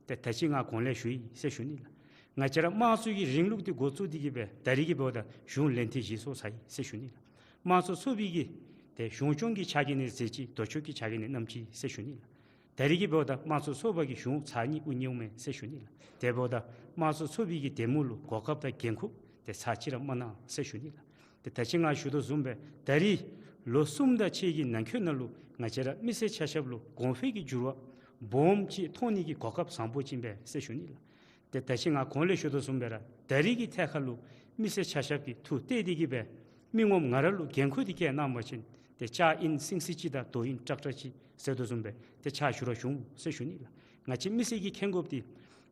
ཏེ་ད་ཅི་ང་གོང་ལས་ཞུ་ཡི་ཟེར་ཞུ་ནི་ལགས། ང་བཅས་ར་དམངས་གཙོ་གི་རིང་ལུགས་འདི་འགོ་བཙུགས་ཏེ་གིས་འབད་ད་རིས་ཀྱི་འབདཝ་ད་གཞུང་ལན་ཐེངས་བཞི་སོང་ཚར་ཡི་ཟེར་ཞུ་ནི་ལགས། དམངས་གཙོ་ཚོགས་པའི་གི་ཏེ་གཞུང་སྐྱོང་གི་ཕྱག་འགན་ནི་ཟད་ཅི། ལྡོག་ཕྱོགས་ཀྱི་ཕྱག་འགན་ནི་མནམ་ཅི་ཟེར་ཞུ་ནི་ལགས། ད་རིས་ཀྱི་འབདཝ་ད་དམངས་གཙོ་ཚོགས་པ་གིས་གཞུང་ཚར་གཉིས་དབུ་བརྙེས་མས་ཟེར་ཞུ་ནི་ལགས། དེ་འབདཝ་ད་དམངས་གཙོ་ཚོགས་པའི་གི་འདེམས་ངོ་ལུ་གོ་སྐབས་དང་འགན་ཁུར་ཏེ་ཚར་གཅིག་ར་མ་གནང་ཟེར་ཞུ་ནི་ལགས། ཏེ་ད་ཅི་ང་ཞུ་དོ་བཟུམ་སྦེ་ད་རིས་ལོ་གསུམ་དང་ཕྱེད་ཀྱི་ནང་འཁོད་ནང་ལུ་ང་བཅས་ར་མི་སེར་ཆ་ཁྱབ་ལུ་གོང་འཕེལ་གྱི་འགྱུར་བ་སྦོམ་ཅིག་མཐོང་ནི་གི་གོ་སྐབས་བཟང་པོ་ཅིག་ཨིན་པས་ཟེར་ཞུ་ནི་ལགས། ཏེ་ད་ཅི་ང་གོང་ལས་ཞུ་དོ་བཟུམ་སྦེ་ར་ད་རིས་ཀྱི་ཐད་ཁར་ལུ་མི་སེར་ཆ་ཁྱབ་ཀྱིས་ཐུགས་གཏད་དེ་གིས་འབད་མི་ངོམ་ང་ར་ལུ་འགན་ཁུར་འདི་བཀལ་གནང་བ་ཅིན་ཏེ་ལྕགས་ཨིན་སིང་སི་ཅིག་དང་རྡོ་ཨིན་ཀྲག་ཀྲ་ཅིག་ཟེར་དོ་བཟུམ་སྦེ་ཏེ་ཕྱག་ཞུ་ར་ཞུ་འོང་ཟེར་ཞུ་ནི་ལགས། ང་བཅས་མི་སེར་གྱིས་མཁྱེན་དགོཔ་འདི་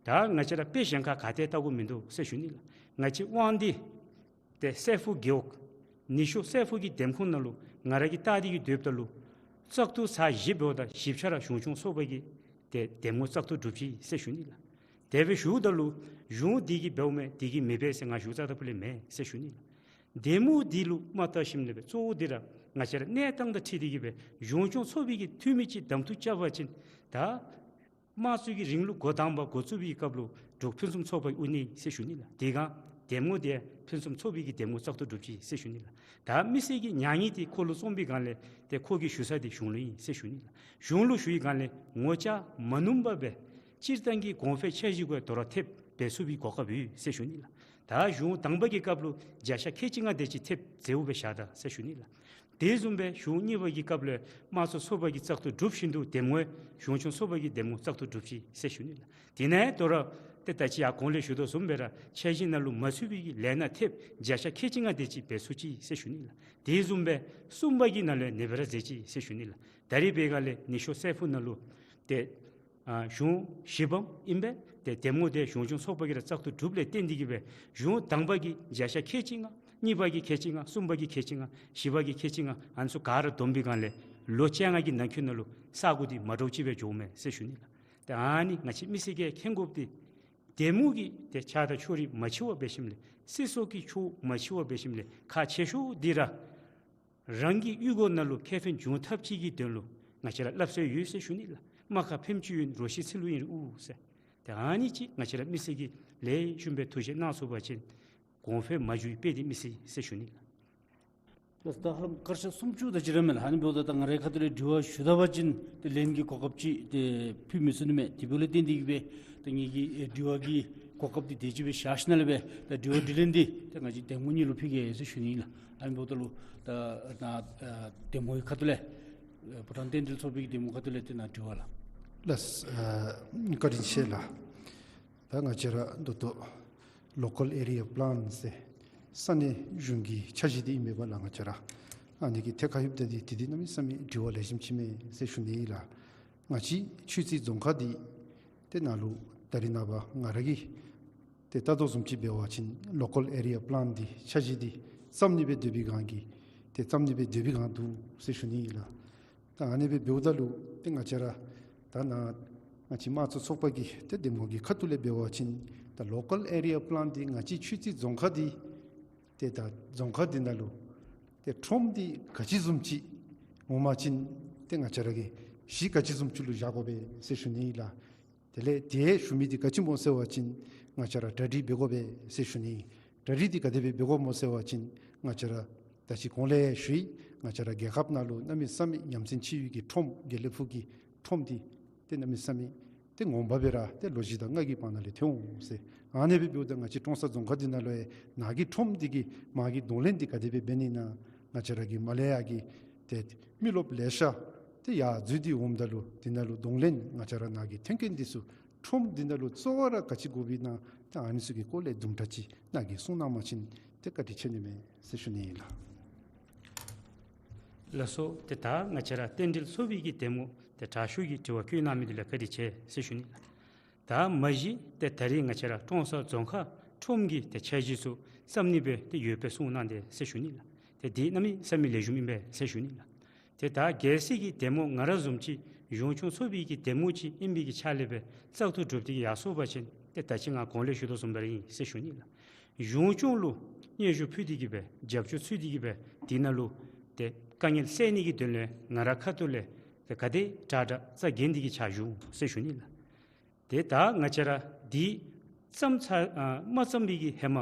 ད་ང་བཅས་ར་དཔེ་གཞན་ཁར་ག་ཏེ་བལྟ་དགོཔ་མིན་འདུག་ཟེར་ཞུ་ནི་ལགས། ང་བཅས་དབང་འདུས་ཏེ་སྲས་ཕུག་རྒེད་འོག་ཉི་ཤུ་སྲས་ཕུག་གི་འདེམས་ཁོངས་ནང་ལུ་ང་ར་གིས་བལྟ་སྟེ་གིས་སྡོདཔ་ད་ལུ་བཙག་འཐུ་ཚར་བཞི་འབདཝ་ད་བཞི་ཆ་ར་གཞུང་སྐྱོང་ཚོགས་པ་གི་ཏེ་འདེམས་ངོ་བཙག་འཐུ་གྲུབ་ཅི་ཟེར་ཞུ་ནི་ལགས། དེ་སྦེ་ཞུཝ་ད་ལུ་གཞུང་འདི་གིས་འབདཝ་མས་འདི་གིས་མི་འབད་ཟེར་ང་ཞུ་རྩ་དང་ཕུ་ལས་མེད་ཟེར་ཞུ་ནི་ལགས། འདེམས་ངོ་འདི་ལུ་མ་བལྟ་ཞིནམ་ལས་འབད་གཙོ་བོ་འདི་ར་ང་བཅས་ར་གནས་སྟངས་དང་འཁྲིལ་ཏེ་གིས་འབད་གཞུང་སྐྱོང་ཚོགས་པའི་གི་འཐུས་མི་ཅིག་གདམ་འཐུ་རྐྱབ་པ་ཅིན་ད་དམངས་གཙོའི་གི་རིང་ལུགས་འགོ་དང་པ་འགོ་བཙུགས་པའི་སྐབས་ལུ་འབྲུག་ཕུན་སུམ་ཚོགས་པ་གིས་དབུ་བརྙེས་ཟེར་ཞུ་ནི་ལགས། དེ་སྒང་འདེམས་ངོ་འདི་ཕུན་སུམ་ཚོགས་པའི་གི་འདེམས་ངོ་བཙག་འཐུ་གྲུབ་ཅི་ཟེར་ཞུ་ནི་ལགས། ད་མི་སེར་གྱི་མྱ་ངན་འདི་ཁོ་ལུ་བཙོང་པའི་སྒང་ལས་ཏེ་ཁོ་གིས་ཞུ་ས་འདི་གཞུང་ལུ་ཨིན་ཟེར་ཞུ་ནི་ལགས། གཞུང་ལུ་ཞུ་བའི་སྒང་ལས་ངོ་ཅ་མ་ནུམ་པ་སྦེ་སྤྱིར་བཏང་གི་གོང་འཕེལ་འཆར་གཞི་གུ་དོ་རུང་ཐེབས་འབད་ཚུགས་པའི་གོ་སྐབས་ཡོད་ཟེར་ཞུ་ནི་ལགས། ད་གཞུང་དང་པ་གི་སྐབས་ལུ་བརྒྱ་ཆ་ཁལ་གཅིག་ལྔ་དེ་ཅིག་ཐེབས་མཛདཔ་སྦེ་བཞག་ད་ཟེར་ཞུ་ནི་ལགས། དེ་བཟུམ་སྦེ་གཞུང་གཉིས་པ་གི་སྐབས་ལུ་དམངས་གཙོ་ཚོགས་པ་གིས་བཙག་འཐུ་གྲུབ་བཞིན་དུ་འདེམས་ངོ་གཞུང་སྐྱོང་ཚོགས་པ་གིས་འདེམས་ངོ་བཙག་འཐུ་གྲུབ་ཅི་ཟེར་ཞུ་ནི་ལགས། དེ་ནས་དོ་རུང་ཏེ་ད་ཅི་ཡར་གོང་ལས་ཞུ་དོ་བཟུམ་སྦེ་ར་འཆར་གཞི་ནང་ལུ་མ་ཚུད་པའི་གི་ལས་སྣ་ཐེབས་བརྒྱ་ཆ་ཁལ་གཅིག་ལྔ་དེ་ཅིག་འབད་ཚུགས་ཅི་ཟེར་ཞུ་ནི་ལགས། དེ་བཟུམ་སྦེ་གསུམ་པ་གི་ནང་ལུ་ཨ་ནི་སྦེ་ར་མཛད་ཅི་ཟེར་ཞུ་ནི་ལགས། ད་རིས་འབད་སྒང་ལས་ཉི་ཤུ་སྲས་ཕུག་ནང་ལུ་ཏེ་ཨ་གཞུང་བཞི་འབངས་ཨིན་པས། ཏེ་འདེམས་ངོ་འདི་གཞུང་སྐྱོང་ཚོགས་པ་གིས་ར་བཙག་འཐུ་གྲུབ་ལས་བརྟེན་ཏེ་གིས་འབད་གཞུང་དང་པ་གིས་བརྒྱ་ཆ་ཁལ་གཅིག་ལྔ་གཉིས་པ་གིས་ཁལ་གཅིག་ལྔ་གསུམ་པ་གིས་ཁལ་གཅིག་ལྔ་བཞི་པ་གིས་ཁལ་གཅིག་ལྔ་ཨ་ནི་ཚུ་ག་ར་བསྡོམས་པའི་སྒང་ལས་ལོ་བཅོ་ལྔ་གི་ནང་འཁོད་ནང་ལུ་ས་གོ་འདི་མ་འདྲཝ་ཅིག་སྦེ་འགྱོཝ་མས་ཟེར་ཞུ་ནི་ལགས། ཏེ་ཨ་ནི་ང་བཅས་མི་སེར་གྱིས་མཁྱེན་དགོཔ་འདི་འདེམས་ངོ་གི་ཏེ་ཆ་དང་ཕྱོགས་རིས་མ་ཕྱེ་བར་འབད་ཞིནམ་ལས་སྲིད་ཚོགས་ཀྱི་ཕྱོགས་མ་ཕྱེ་བར་འབད་ཞིནམ་ལས་ཁག་ཆེ་ཤོས་འདི་ར་རང་གི་གཡུས་སྒོ་ནང་ལུ་ཁེ་ཕན་འབྱུང་ཐབས་ཅིག་གི་དོན་ལུ་ང་བཅས་ར་སླབ་སྲོལ་ཡོད་ཟེར་ཞུ་ནི་ལགས། རྨ་ཁ་ཕན་ཅི་ཡོན་རོ་ཁྱི་ཚིལ་ལུ་ཨིན་རུང་ཟེར། ཏེ་ཨ་ནི་ཅིག་ང་བཅས་ར་མི་སེར་གྱིས་ལེགས་ཤོམ་སྦེ་ཐུགས་བཞེས་གནང་ཚུགས་པ་ཅིན་གོང་འཕེལ་མ་འགྱོ་བའི་དཔེ་འདི་མི་སྲིད་ཟེར་ཞུ་ནི་ལགས། ལགས། ད་ཧ་ལམ་སྐར་ཆ་སུམ་ཅུ་དེ་ཅིག་ར་མས་ལགས། ཨ་ནི་འབདཝ་ད་ད་ང་རའི་ཁ་ཐུག་ལས་དྲི་བ་ཞུ་ད་པ་ཅིན་ཏེ་ལན་གྱི་གོ་སྐབས་ཅིག་ཏེ་ཕུལ་མི་ཚུགས་ནི་མས། དེ་འབདཝ་ལས་བརྟེན་ཏེ་གིས་འབད་ད་ངེ་གི་ཨེ་དྲི་བ་གི་གོ་སྐབས་འདི་དེ་ཅིག་སྦེ་བཞག་ཞིནམ་ལས་འབད་ད་དྲི་བ་དྲིས་ལན་འདི་ད་ང་བཅས་འདེམས་ངོ་གཉིས་ལུ་ཕུལ་གེ་ཟེར་ཞུ་ནི་ཨིན་ལགས། ཨ་ནི་འབདཝ་ད་ལུ་ད་ནཱ་ཨ་འདེམས་ངོ་གི་ཁ་ཐུག་ལས་ཨེ་ཕོ་བྲང་རྟེན་འབྲེལ་ཚོགས་པའི་གི་འདེམས་ངོ་ཁ་ཐུག་ལས་ཏེ་ནཱ་དྲི་བ་ལགས། ལགས། ཨ་བཀའ་དྲིན་ཆེ་ལགས། ད་ང་བཅས་ར་ད་ལྟོ་Local Area Plan ཟེར་ས་གནས་གཞུང་གི་འཆར་གཞི་འདི་ཨིན་མས་པ་ལགས། ང་བཅས་ར་ཨ་ནི་གི་ཐད་ཁར་ཡོདཔ་ད་འདི་དེ་འདི་གནམ་མེད་ས་མེད་དྲི་བ་ལེགས་ཤོམ་ཅིག་མས་ཟེར་ཞུ་ནི་ཨིན་ལགས། ང་བཅས་ཆོས་རྩེ་རྫོང་ཁག་འདི་ཏེ་ནཱ་ལུ་ད་རིས་ནངས་པ་ང་ར་གིས་ཏེ་བལྟ་དོ་བཟུམ་ཅིག་འབད་བ་ཅིན་Local Area Plan འདི་འཆར་གཞི་འདི་བརྩམ་ནི་སྦེ་སྡོད་པའི་སྒང་གིས་ཏེ་བརྩམ་ནི་སྦེ་སྡོད་པའི་སྒང་འདུག་ཟེར་ཞུ་ནི་ཨིན་ལགས། ད་ཨ་ནི་སྦེ་འབདཝ་ད་ལུ་ཏེ་ང་བཅས་ར་ད་ནཱ་ང་བཅས་དམངས་གཙོ་ཚོགས་པ་གི་ཏེ་འདེམས་ངོ་གི་ཁ་ཐུག་ལས་འབད་བ་ཅིན་ད་Local Area Plan འདི་ང་བཅས་ཆོས་རྩེ་རྫོང་ཁག་འདི་ཏེ་ད་རྫོང་ཁག་འདི་ནང་ལུ་ཏེ་ཁྲོམ་འདི་ག་ཅི་བཟུམ་ཅིག་འོང་པ་ཅིན་ཏེ་ང་བཅས་ར་གིས་གཞི་ག་ཅི་བཟུམ་ཅིག་ལུ་བཞག་དགོ་པས་ཟེར་ཞུ་ནི་ཨིན་ལགས། དེ་ལས་དེ་ཞུ་མི་འདི་ག་ཅི་སྨོ་ཟེར་བ་ཅིན་ང་བཅས་ར་གྲ་སྒྲིག་འབད་དགོ་པས་ཟེར་ཞུ་ནི། གྲ་སྒྲིག་འདི་ག་དེ་སྦེ་འབད་དགོཔ་སྨོ་ཟེར་བ་ཅིན་ང་བཅས་ར་ད་ཅི་གོང་ལས་ཞུ་ཡི། ང་བཅས་ར་རྒྱལ་ཁབ་ནང་ལུ་གནམ་མེད་ས་མེད་ཉམས་ཚན་ཆེ་བའི་གི་ཁྲོམ་དགེ་ལེགས་ཕུག་གི་ཁྲོམ་འདི་ཏེ་གནམ་མེད་ས་མེད་ཏེ་ངོ་མ་སྦེ་ར་ཏེ་ལོ་བཞི་དང་ལྔ་གི་བར་ན་ལས་ཐོན་འོང་ཟེར། ཨ་ནི་སྦེ་འབདཝ་ད་ང་བཅས་ཀྲོང་གསར་རྫོང་ཁག་འདི་ནང་ལུ་ཡང་ནཱ་གི་ཁྲོམ་འདི་གི་མར་གྱི་གདོང་ལེན་འདི་ག་དེ་སྦེ་འབད་ནི་ཨིན་ན། ང་བཅས་ར་གི་མར་ལས་ཡར་གྱི་ཏེ་མི་རློབས་ལེ་ཤ་ཏེ་ཡར་འཛུལ་ཏེ་འོངམ་ད་ལུ་འདི་ནང་ལུ་གདོང་ལེན་ང་བཅས་ར་ནཱ་གི་ཐོན་སྐྱེད་འདི་ཚུ་ཁྲོམ་འདི་ནང་ལུ་གཙོ་བོ་ར་ག་ཅི་དགོཔ་ཨིན་ན། ད་ཨ་ནི་ཚུ་གི་སྐོར་ལས་དུམ་གྲ་ཅིག་ནཱ་གིས་གསུང་གནང་པ་ཅིན་ཏེ་བཀའ་དྲིན་ཆེ་ནི་མས་ཟེར་ཞུ་ནི་ཨིན་ལགས། ལགས་སོ། ཏེ་ད་ང་བཅས་ར་རྟེན་འབྲེལ་ཚོགས་པའི་གི་འདེམས་ངོ་ཏེ་དྲག་ཤོས་ཀྱི་དྲི་བ་བཀོད་གནང་མི་འདི་ལུ་བཀའ་དྲིན་ཆེ་ཟེར་ཞུ་ནི་ལགས། ད་མ་གཞི་ཏེ་ད་རིས་ང་བཅས་ར་ཀྲོང་གསར་རྫོང་ཁག་ཁྲོམ་གྱི་ཏེ་འཆར་གཞི་ཚུ་བརྩམ་ནི་སྦེ་ཏེ་ཡོདཔ་སྦེ་གསུངས་གནང་དེས་ཟེར་ཞུ་ནི་ལགས། ཏེ་འདི་གནམ་མེད་ས་མེད་ལེགས་ཤོམ་ཨིན་པས་ཟེར་ཞུ་ནི་ལགས། ཏེ་ད་གལ་སྲིད་ཀྱི་གདམ་ངོ་ང་ར་བཟུམ་ཅིག་གཞུང་སྐྱོང་ཚོགས་པའི་གི་གདམ་ངོ་ཅིག་ཨིན་པའི་གི་ཆ་ལས་སྦེ་བཙག་འཐུ་གྲུབ་སྟེ་གི་ཡར་སོང་པ་ཅིན་ཏེ་ད་ཅི་ང་གོང་ལས་ཞུ་དོ་བཟུམ་སྦེ་ར་ཨིན་ཟེར་ཞུ་ནི་ལགས། གཞུང་སྐྱོང་ལུ་སྙན་ཞུ་ཕུལ་ཏེ་གི་སྦེ་རྒྱབ་སྐྱོར་འཚོལ་ཏེ་གི་སྦེ་འདི་ནང་ལུ་ཏེ་དཀའ་ངལ་སེལ་ནི་གི་དོན་ལས་ང་ར་ཁ་ཐུག་ལས་ཏེ་ག་དེ་དྲག་དྲག་རྩ་འགེངས་ཏེ་གི་ཕྱག་ཞུ་ཟེར་ཞུ་ནི་ལགས། ཏེ་ད་ང་བཅས་ར་འདི་བརྩམས་ཚར་ཨ་མ་བརྩམས་པའི་གི་ཧེ་མ་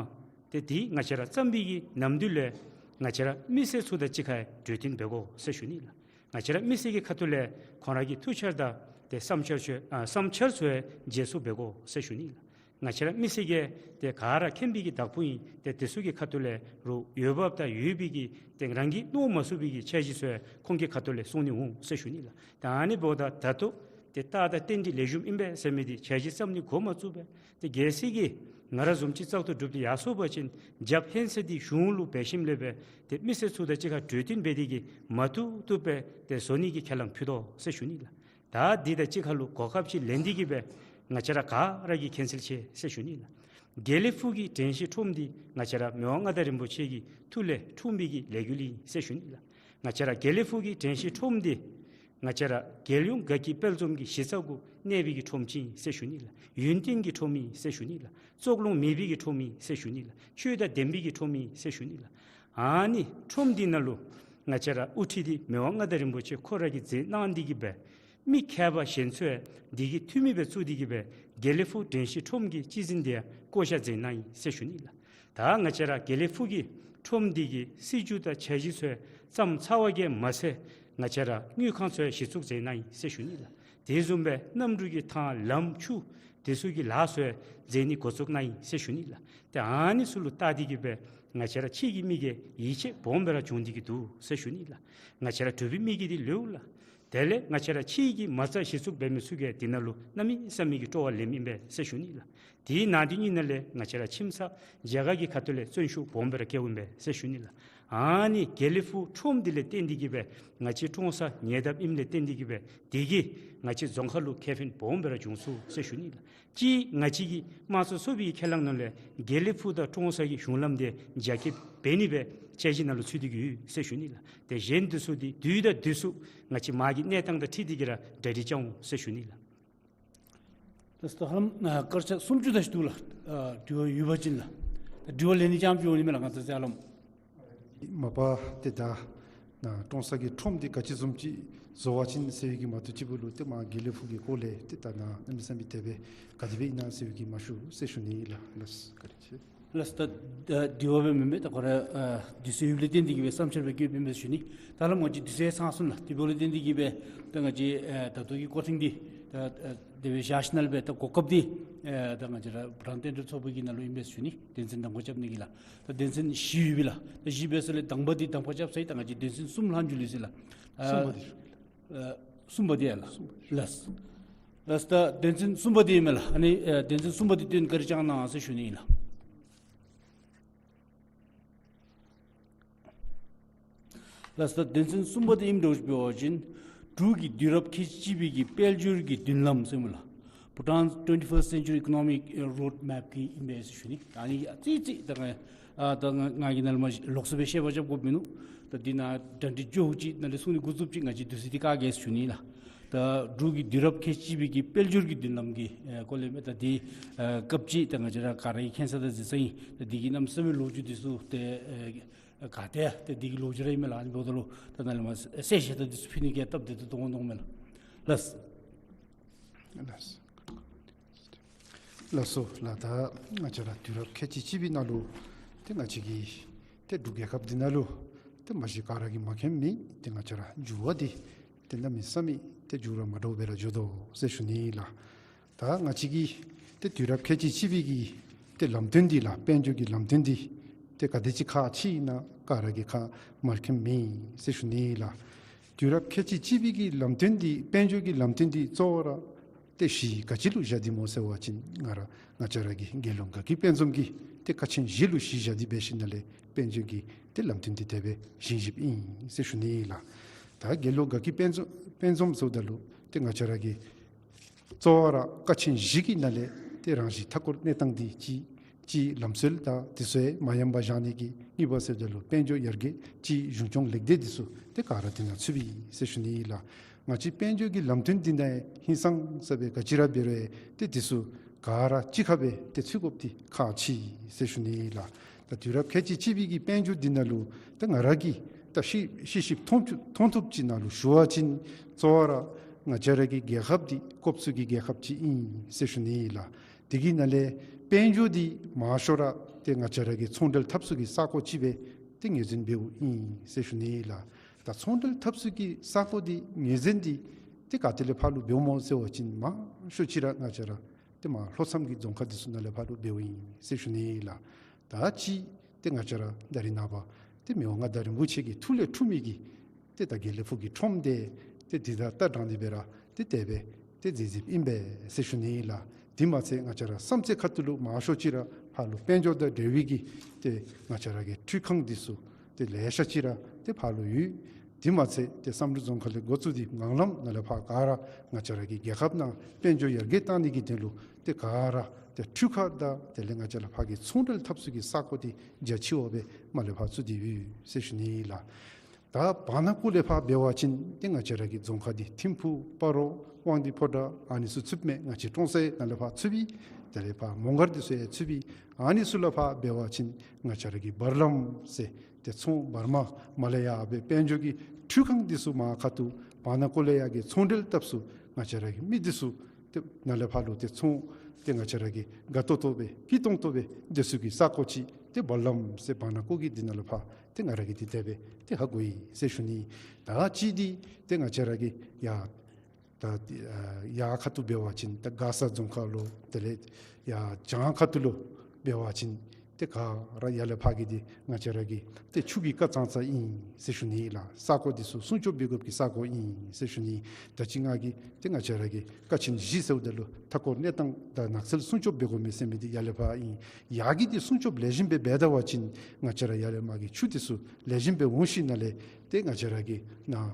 ཏེ་འདི་ང་བཅས་ར་བརྩམས་པའི་གི་ནམ་དུས་ལས་ང་བཅས་ར་མི་སེར་ཚུ་དང་གཅིག་ཁར་གྲོས་བསྟུན་འབད་དགོ་ཟེར་ཞུ་ནི་ལགས། ང་བཅས་ར་མི་སེར་གྱི་ཁ་ཐུག་ལས་ཁོང་ར་གི་ཐུགས་འཆར་དང་ཏེ་བསམ་འཆར་ཚུ་ཨ་བསམ་འཆར་ཚུ་ཡང་བརྗེ་སོར་འབད་དགོ་ཟེར་ཞུ་ནི་ལགས། ང་བཅས་ར་མི་སེར་གྱིས་ཏེ་ག་ར་མཁྱེན་པའི་གི་བདག་པོ་ཨིན། ཏེ་དེ་ཚུ་གི་ཁ་ཐུག་ལས་རུང་འོས་འབབ་དང་འོས་པའི་གི་ཏེ་རང་གིས་མནོ་མ་ཚུགས་པའི་གི་འཆར་གཞི་ཚུ་ཡང་ཁོང་གི་ཁ་ཐུག་ལས་གསུང་ནི་འོང་ཟེར་ཞུ་ནི་ལགས། ད་ཨ་ནི་འབདཝ་ད་ད་ལྟོ་ཏེ་རྟགས་དང་རྟེན་འབྲེལ་ལེགས་ཤོམ་ཨིན་པས་ཟེར་མི་འདི་འཆར་གཞི་བརྩམ་ནི་འགོ་མ་བཙུགས་པས། ཏེ་གལ་སྲིད་ཀྱི་ང་ར་བཟུམ་ཅིག་བཙག་འཐུ་གྲུབ་སྟེ་ཡར་སོང་པ་ཅིན་རྒྱབ་ཧན་སེ་འདི་གཞུང་ལུ་འབད་ཞིནམ་ལས་སྦེ་ཏེ་མི་སེར་ཚུ་དང་གཅིག་ཁར་གྲོས་བསྟུན་འབད་དེ་གི་མ་བཏུབ་བཏུབ་སྦེ་ཏེ་བཟོ་ནི་གི་ཁས་བླངས་ཕུལ་དོ་ཟེར་ཞུ་ནི་ལགས། ད་འདི་དང་གཅིག་ཁར་ལུ་གོ་སྐབས་ཅིག་ལེན་ཏེ་གི་སྦེ་ང་བཅས་ར་ག་ར་གིས་མཁྱེན་གསལ་ཆེ་ཟེར་ཞུ་ནི་ལགས། དགེ་ལེགས་ཕུག་གི་དྲན་ཤེས་ཁྲོམ་འདི་ང་བཅས་ར་མི་དབང་མངའ་བདག་རིན་པོ་ཆེ་གི་ཐུགས་ལས་འཁྲུངས་པའི་གི་ལས་འགུལ་ཨིན་ཟེར་ཞུ་ནི་ལགས། ང་བཅས་ར་དགེ་ལེགས་ཕུག་གི་དྲན་ཤེས་ཁྲོམ་འདི་ང་བཅས་ར་རྒྱལ་ཡོངས་དགའ་སྐྱིད་དཔལ་འཛོམས་ཀྱི་གཞི་རྩ་གུ་གནས་པའི་གི་ཁྲོམ་ཅིག་ཨིན་ཟེར་ཞུ་ནི་ལགས། ཡུན་བརྟན་གྱི་ཁྲོམ་ཨིན་ཟེར་ཞུ་ནི་ལགས། བཙོག་ལུང་མེད་པའི་གི་ཁྲོམ་ཨིན་ཟེར་ཞུ་ནི་ལགས། ཆོས་དང་ལྡན་པའི་གི་ཁྲོམ་ཨིན་ཟེར་ཞུ་ནི་ལགས། ཨ་ནི་ཁྲོམ་འདི་ནང་ལུ་ང་བཅས་ར་དབུ་ཁྲིད་འདི་མི་དབང་མངའ་བདག་རིན་པོ་ཆེ་ཁོ་ར་གིས་མཛད་གནང་སྟེ་གི་སྦེ་མི་མཁས་པ་གཞན་ཚུ་ཡང་འདི་གི་འཐུས་མི་སྦེ་བཙུགས་ཏེ་གི་སྦེ་དགེ་ལེགས་ཕུག་དྲན་ཤེས་ཁྲོམ་གྱི་སྤྱི་འཛིན་འདི་ཡང་བསྐོ་བཞག་མཛད་གནང་ཡི་ཟེར་ཞུ་ནི་ལགས། ད་ང་བཅས་ར་དགེ་ལེགས་ཕུག་གི་ཁྲོམ་འདི་གི་སྲིད་བྱུས་དང་འཆར་གཞི་ཚུ་ཡང་བརྩམས་ཚར་བ་གིས་མ་ཚད་ང་བཅས་ར་དངུལ་ཁང་ཚུ་ཡང་གཞི་བཙུགས་མཛད་གནང་ཡི་ཟེར་ཞུ་ནི་ལགས། དེ་བཟུམ་སྦེ་གནམ་གྲུ་གི་ཐང་ལམ་ཆུ་དེ་ཚུ་གི་ལཱ་ཚུ་ཡང་མཛད་ནི་འགོ་བཙུགས་གནང་ཡི་ཟེར་ཞུ་ནི་ལགས། ཏེ་ཨ་ནི་ཚུ་ལུ་བལྟ་སྟེ་གི་སྦེ་ང་བཅས་ར་ཕྱི་གི་མི་གིས་ཡིད་ཆེས་སྦོམ་སྦེ་ར་བྱུང་སྟེ་གི་འདུག་ཟེར་ཞུ་ནི་ལགས། ང་བཅས་ར་འབྲུག་པའི་མི་གིས་འདི་ལེགས་ལགས། དེ་ལས་ང་བཅས་ར་ཕྱི་གི་མ་རྩ་གཞི་བཙུགས་འབད་མི་ཚུ་གིས་འདི་ནང་ལུ་གནམ་མེད་ས་མེད་ཀྱི་སྤྲོ་བ་ལེནམ་ཨིན་པས་ཟེར་ཞུ་ནི་ལགས། དེ་ནང་དེ་གཉིས་ནང་ལས་ང་བཅས་ར་ཁྱིམ་ཚང་མཇལ་ཁ་གི་ཁ་ཐུག་ལས་བརྩོན་ཤུགས་སྦོམ་སྦེ་ར་བསྐྱེདཔ་ཨིན་པས་ཟེར་ཞུ་ནི་ལགས། ཨ་ནི་དགེ་ལེགས་ཕུག་ཁྲོམ་འདི་ལས་བརྟེན་ཏེ་གི་སྦེ་ང་བཅས་ཀྲོང་གསར་ཉེ་འདབས་ཨིནམ་ལས་བརྟེན་ཏེ་གི་སྦེ་དེ་གིས་ང་བཅས་རྫོང་ཁག་ལུ་ཁེ་ཕན་སྦོམ་སྦེ་ར་བྱུང་ཚུགས་ཟེར་ཞུ་ནི་ལགས། གཅིག་ང་བཅས་ཀྱི་དམངས་གཙོ་ཚོགས་པའི་ཁས་བླངས་ནང་ལས་དགེ་ལེགས་ཕུག་དང་ཀྲོང་གསར་གྱི་གཞུང་ལམ་འདི་རྒྱ་སྐྱེད་འབད་ནི་སྦེ་འཆར་གཞི་ནང་ལུ་ཚུད་དེ་གི་ཡོད་ཟེར་ཞུ་ནི་ལགས། ཏེ་གཞན་འདི་ཚུ་འདི་དུས་དང་དུས་སུ་ང་བཅས་མ་གི་གནས་སྟངས་དང་འཁྲིལ་ཏེ་གི་ར་གྲ་སྒྲིག་རྐྱབ་འོང་ཟེར་ཞུ་ནི་ལགས། ལགས་སོ། ད་ཧ་ལམ་ཨ་སྐར་ཆ་སུམ་ཅུ་དེ་ཅིག་འདུག་ལགས། ཨ་དྲི་བ་ཡོད་པ་ཅིན་ལགས། ད་དྲི་བ་ལན་འདི་རྐྱངམ་ཅིག་འོང་ནི་མས་ལགས། ང་བཅས་ཧ་ལམ་མ་པ་ཏེ་ད་ནཱ་ཀྲོང་གསར་གྱི་ཁྲོམ་འདི་ག་ཅི་བཟུམ་ཅིག་བཟོ་བ་ཅིན་ཟེར་བའི་གི་མ་གཏོགས་གཅིག་པོ་ལུ་ཏེ་མ་དགེ་ལེགས་ཕུག་གི་སྐོར་ལས་ཏེ་ད་ནཱ་གནམ་མེད་ས་མེད་དེ་སྦེ་ག་དེ་སྦེ་ཨིན་ན་ཟེར་བའི་གི་མ་ཞུ་ཟེར་ཞུ་ནི་ལགས། ལགས་སོ། བཀའ་དྲིན་ཆེ། ལགས་སོ། ད་ད་དྲི་བ་སྦེ་མེན་མས། ད་ཁོ་ར་ཨ་དུས་ཚོད་ཡོདཔ་ལས་བརྟེན་ཏེ་གི་སྦེ་བསམ་འཆར་སྦེ་བཀོདཔ་ཨིན་པས་ཟེར་ཞུ་ནི། ད་ཧ་ལམ་ང་བཅས་དུས་ཚོད་ཚང་སོང་ལགས། དེ་འབདཝ་ལས་བརྟེན་ཏེ་གི་སྦེ་ད་ང་བཅས་ཨ་ད་ལྟོ་གི་སྐོར་ཐེངས་འདི་ད་ཨ་དེ་སྦེ་བཞག་ཞིནམ་ལས་སྦེ་ད་གོ་སྐབས་འདི་ཨ་ད་ང་བཅས་ར་བུ་ཊཱན་བསྟན་སྒྲོན་ཚོགས་པའི་གི་ནང་ལུ་ཨིན་པས་ཟེར་ཞུ་ནི། དོན་ཚན་གདམ་ཁ་རྐྱབ་ནི་གི་ལགས། ད་དོན་ཚན་བཞི་ཡོད་པས་ལགས། ད་བཞི་འབད་ས་ལས་དང་པ་འདི་གདམ་ཁ་རྐྱབ་ཚར་ཡི། ད་ང་བཅས་དོན་ཚན་གསུམ་ལྷག་འགྱོ་ལུས་ཟེར་ལགས། ཨ་གསུམ་པ་འདི་ཨ་གསུམ་པ་འདི་ཨ་ལགས། ལགས་སོ། ལགས་སོ། ད་དོན་ཚན་གསུམ་པ་འདི་ཨིན་མས་ལགས། ཨ་ནི་ཨ་དོན་ཚན་གསུམ་པ་འདི་སྟོན་བཀའ་དྲིན་བསྐྱང་གནང་ཟེར་ཞུ་ནི་ཨིན་ལགས། ལགས་སོ། ད་དོན་ཚན་གསུམ་པ་འདི་ཨིནམ་འདྲཝ་ཅིག་འབད་བ་ཅིན་འབྲུག་གི་དུས་རབས་ཁལ་གཅིག་པའི་གི་དཔལ་འབྱོར་གྱི་མདུན་ལམ་ཟེར་མས་ལགས། Bhutan's twenty-first century economic, uh, road map གི་ཨིན་པས་ཟེར་ཞུ་ནི། ཨ་ནི་ཙི་ཙི་ད་ང་ཨ་ད་ང་ང་གིས་ནཱ་ལས་མར་ལོགས་སུ་སྦེ་བཤད་པ་རྐྱབ་དགོཔ་མིན་ནུག། ད་འདི་ནང་གྲ་སྒྲིག་མགྱོགས་ཅིག་ནཱ་ལས་གསུང་ནི་འགོ་བཙུགསཔ་ཅིག་ང་བཅས་དུས་ཚོད་འདི་བཀག་གེ་ཟེར་ཞུ་ནི་ལགས། ད་འབྲུག་གི་དུས་རབས་ཁལ་གཅིག་པའི་གི་དཔལ་འབྱོར་གྱི་མདུན་ལམ་གྱི་ཨེ་སྐོར་ལས་མས། ད་འདི་ཨེ་སྐབས་ཅིག་ད་ང་བཅས་ར་ག་ར་གིས་མཁྱེན་ས་དང་གཟིགས་ས་ཨིན། ད་འདི་གི་གནམ་མེད་ས་མེད་ལོ་རྒྱུས་འདི་ཚུ་ཏེ་ཨེ་ག་ཏེ་ཏེ་འདི་གི་ལོ་རྒྱུས་ར་ཨིན་མས་ལགས། ཨ་ནི་འབདཝ་ད་ལུ་ད་ནཱ་ལས་མར་གསལ་བཤད་དང་འདི་ཚུ་ཕུལ་ནི་གི་སྟབས་བདེ་ཏོག་ཏོ་འོང་འོང་མས་ལགས། ལགས་སོ། ལགས་སོ་ལགས། ད་ང་བཅས་ར་དུས་རབས་ཁལ་གཅིག་གཅིག་པའི་ནང་ལུ་ཏེ་ང་བཅས་ཀྱི་ཏེ་འབྲུག་རྒྱལ་ཁབ་འདི་ནང་ལུ་ཏེ་མ་གཞི་ག་ར་གིས་མ་མཁྱེནམ་མེད། ཏེ་ང་བཅས་ར་འགྱུར་བ་འདི་ཏེ་གནམ་མེད་ས་མེད་ཏེ་འགྱུར་བ་མ་འདྲཝ་སྦེ་ར་འགྱོ་དོ་ཟེར་ཞུ་ནི་ལགས། ད་ང་བཅས་ཀྱི་ཏེ་དུས་རབས་ཁལ་གཅིག་གཅིག་པའི་གི་ཏེ་ལམ་སྟོན་འདི་ལགས། དཔལ་འབྱོར་གྱི་ལམ་སྟོན་འདི་ཏེ་ག་དེ་ཅིག་ཁག་ཆེ་ཨིན་ན་ག་ར་གིས་ཁ་མ་མཁྱེནམ་མེད་ཟེར་ཞུ་ནི་ལགས། དུས་རབས་ཁལ་གཅིག་གཅིག་པའི་གི་ལམ་སྟོན་འདི་དཔལ་འབྱོར་གྱི་ལམ་སྟོན་འདི་གཙོ་བོ་ར་ཏེ་གཞི་ག་ཅི་ལུ་བཞག་སྟེ་སྨོ་ཟེར་བ་ཅིན་ང་ར་ང་བཅས་ར་གི་དགེ་སློང་དགའ་སྐྱིད་དཔལ་འཛོམས་ཀྱི་ཏེ་དཀའ་ཆེན་བཞི་ལུ་གཞི་བཞག་སྟེ་འབད་ཞིནམ་ལས་དཔལ་འབྱོར་གྱི་ཏེ་ལམ་སྟོན་འདི་དེ་སྦེ་བཞེངས་བཞེངསཔ་ཨིན་ཟེར་ཞུ་ནི་ལགས། ད་དགེ་སློང་དགའ་སྐྱིད་དཔལ་འཛོམས་དཔལ་འཛོམས་ཟེརཝ་ད་ལུ་ཏེ་ང་བཅས་ར་གི་གཙོ་བོ་ར་དཀའ་ཆེན་བཞི་གི་ནང་ལས་ཏེ་རང་བཞིན་མཐའ་འཁོར་གནས་སྟངས་འདི་གཅིག། གཅིག་ལམ་སྲོལ་དང་དེ་ཚུ་མ་ཡེངས་པར་བཞག་ནི་གི། གཉིས་པ་ཟེརཝ་ད་ལུ་དཔལ་འབྱོར་ཡར་རྒྱས་ཅིག་གཞུང་སྐྱོང་ལེགས་སྡེ་འདི་ཚུ་ཏེ་ག་ར་འདི་ནང་ཚུདཔ་ཨིན་ཟེར་ཞུ་ནི་ཨིན་ལགས། ང་བཅས་དཔལ་འབྱོར་གྱི་ལམ་སྟོན་འདི་ནང་ཧིང་སངས་ས་སྦེ་ག་ཅི་ར་འབད་རུང་ཏེ་འདི་ཚུ་ག་ར་གཅིག་ཁར་སྦེ་ཏེ་ཚུད་དགོཔ་འདི་ཁག་ཆེ་ཟེར་ཞུ་ནི་ཨིན་ལགས། ད་དུས་རབས་ཁལ་གཅིག་གཅིག་པའི་གི་དཔལ་འབྱོར་འདི་ནང་ལུ་ད་ང་ར་གིས་ད་ཤེས་ཤེས་ཤེསཔ་མཐོང་ཚུ་མཐོང་ཚུགསཔ་ཅིག་ནང་ལུ་ཞུ་བ་ཅིན་གཙོ་བོ་ར་ང་བཅས་ར་གི་རྒྱལ་ཁབ་འདི་ཀོབ་ཚུ་གི་རྒྱལ་ཁབ་ཅིག་ཨིན་ཟེར་ཞུ་ནི་ཨིན་ལགས། དེ་གི་ནང་ལས་དཔལ་འབྱོར་འདི་མང་ཤོས་ར་ཏེ་ང་བཅས་ར་གི་ཚོང་འབྲེལ་འཐབ་ས་གི་ས་གོ་ཅིག་སྦེ་ཏེ་ངོས་འཛིན་འབདཝ་ཨིན་ཟེར་ཞུ་ནི་ཨིན་ལགས། ད་ཚོང་འབྲེལ་འཐབ་ས་གི་ས་གོ་འདི་ངོས་འཛིན་འདི་ཏེ་ག་ཏེ་ལས་ཕར་ལུ་འབདཝ་སྨོ་ཟེར་བ་ཅིན་མང་ཤོས་ཅིག་ར་ང་བཅས་ར་ཏེ་མར་ལྷོ་མཚམས་ཀྱི་རྫོང་ཁག་འདི་ཚུ་ནང་ལས་ཕར་ལུ་འབདཝ་ཨིན་ཟེར་ཞུ་ནི་ཨིན་ལགས། ད་ཅི་ཏེ་ང་བཅས་ར་ད་རིས་ནངས་པ་ཏེ་མི་དབང་མངའ་བདག་རིན་པོ་ཆེ་གི་ཐུགས་ལས་འཁྲུངས་མི་གི་ཏེ་ད་དགེ་ལེགས་ཕུག་གི་ཁྲོམ་འདི་ཏེ་འདི་ད་ད་དྲང་འདི་སྦེ་ར་ཏེ་དེ་སྦེ་ཏེ་མཛད་མཛདཔ་ཨིན་པས་ཟེར་ཞུ་ནི་ཨིན་ལགས། དེ་མ་ཚད་ང་བཅས་ར་བསམ་རྩེ་ཁ་ཐུག་ལུ་མང་ཤོས་ཅིག་ར་ཕར་ལུ་དཔལ་འབྱོར་དང་འབྲེལ་བའི་གི་ཏེ་ང་བཅས་ར་གི་འཕྲུལ་ཁང་འདི་ཚུ་ཏེ་ལེ་ཤ་ཅིག་ར་ཏེ་ཕར་ལུ་ཡོད། དེ་མ་ཚད་ཏེ་བསམ་གྲུབ་རྫོང་ཁག་ལས་འགོ་བཙུགས་ཏེ་ངང་ལམ་ནང་ལས་ཕར་ག་ར་ང་བཅས་ར་གི་རྒྱལ་ཁབ་ནང་དཔལ་འབྱོར་ཡར་རྒྱས་གཏང་ནི་གི་དོན་ལུ་ཏེ་ག་ར་ཏེ་འཕྲུལ་ཁང་དང་དེ་ལས་ང་བཅས་ར་ཕར་གི་ཚོང་འབྲེལ་འཐབ་ས་གི་ས་གོ་འདི་རྒྱ་ཆེ་བ་སྦེ་མར་ལས་ཕར་བཙུགས་ཏེ་ཡོད་ཟེར་ཞུ་ནི་ཨིན་ལགས། ད་བར་ན་གུ་ལས་ཕར་འབད་བ་ཅིན་ཏེ་ང་བཅས་ར་གི་རྫོང་ཁག་འདི་ཐིམ་ཕུག་སྤ་རོ་དབང་འདུས་ཕོ་བྲང་ཨ་ནི་ཚུ་ཚུདཔ་མས། ང་བཅས་ཀྲོང་གསར་ནང་ལས་ཕར་ཚུདཔ་ཨིན། དེ་ལས་ཕར་མོང་སྒར་འདི་ཚུ་ཡང་ཚུདཔ་ཨིན། ཨ་ནི་ཚུ་ལས་ཕར་འབད་བ་ཅིན་ང་བཅས་ར་གི་བར་ལམ་ཟེར་ཏེ་ཚོང་བར་མ་མར་ལས་ཡར་སྦེ་དཔལ་འབྱོར་གྱི་འཕྲུལ་ཁང་འདི་ཚུ་མར་ཁ་ཐུག་བར་ན་གུ་ལས་ཡར་གྱི་ཚོང་འབྲེལ་འཐབ་ས་ང་བཅས་ར་གི་མི་འདི་ཚུ་ཏེ་ནཱ་ལས་ཕར་ལུ་ཏེ་ཚོང་ཏེ་ང་བཅས་ར་གིས་དགའ་ཏོག་ཏོ་སྦེ་སྐྱིད་ཏོང་ཏོ་སྦེ་སྡོད་ས་གི་ས་གོ་ཅིག་ཏེ་བར་ལམ་ཟེར་བར་ན་གུ་གི་འདི་ནང་ལས་ཕར་ཏེ་ང་ར་གིས་འདི་དེ་སྦེ་ཏེ་ཧ་གོ་ཡི་ཟེར་ཞུ་ནི། ད་ཅི་འདི་ཏེ་ང་བཅས་ར་གི་ཡར་ད་ཡར་ཁ་ཐུག་འབད་བ་ཅིན་ད་མགར་ས་རྫོང་ཁག་ལུ་དེ་ལས་ཡར་བྱང་ཁ་ཐུག་ལུ་འབད་བ་ཅིན་ཏེ་ག་ར་ཡར་ལས་ཕར་གྱི་འདི་ང་བཅས་ར་གི་ཏེ་ཆུ་གི་ཀ་ཙང་ཙ་ཨིན་ཟེར་ཞུ་ནི་ལགས། ས་གོ་འདི་ཚུ་སྲུང་སྐྱོབ་འབད་དགོཔ་གི་ས་གོ་ཨིན་ཟེར་ཞུ་ནི། ད་ཅི་ང་གིས་ཏེ་ང་བཅས་ར་གི་ཀ་ཆེན་བཞི་ཟེརཝ་ད་ལུ་མཐའ་འཁོར་གནས་སྟངས་དང་ནགས་ཚལ་སྲུང་སྐྱོབ་འབད་དགོ་མི་ཟེར་མི་འདི་ཡར་ལས་ཕར་ཨིན། ཡར་གྱི་འདི་སྲུང་སྐྱོབ་ལེགས་ཤོམ་སྦེ་འབད་ད་བ་ཅིན་ང་བཅས་ར་ཡར་ལས་མར་གྱི་ཆུ་འདི་ཚུ་ལེགས་ཤོམ་སྦེ་འོང་ཞིནམ་ལས་ཏེ་ང་བཅས་ར་གི་ནཱ་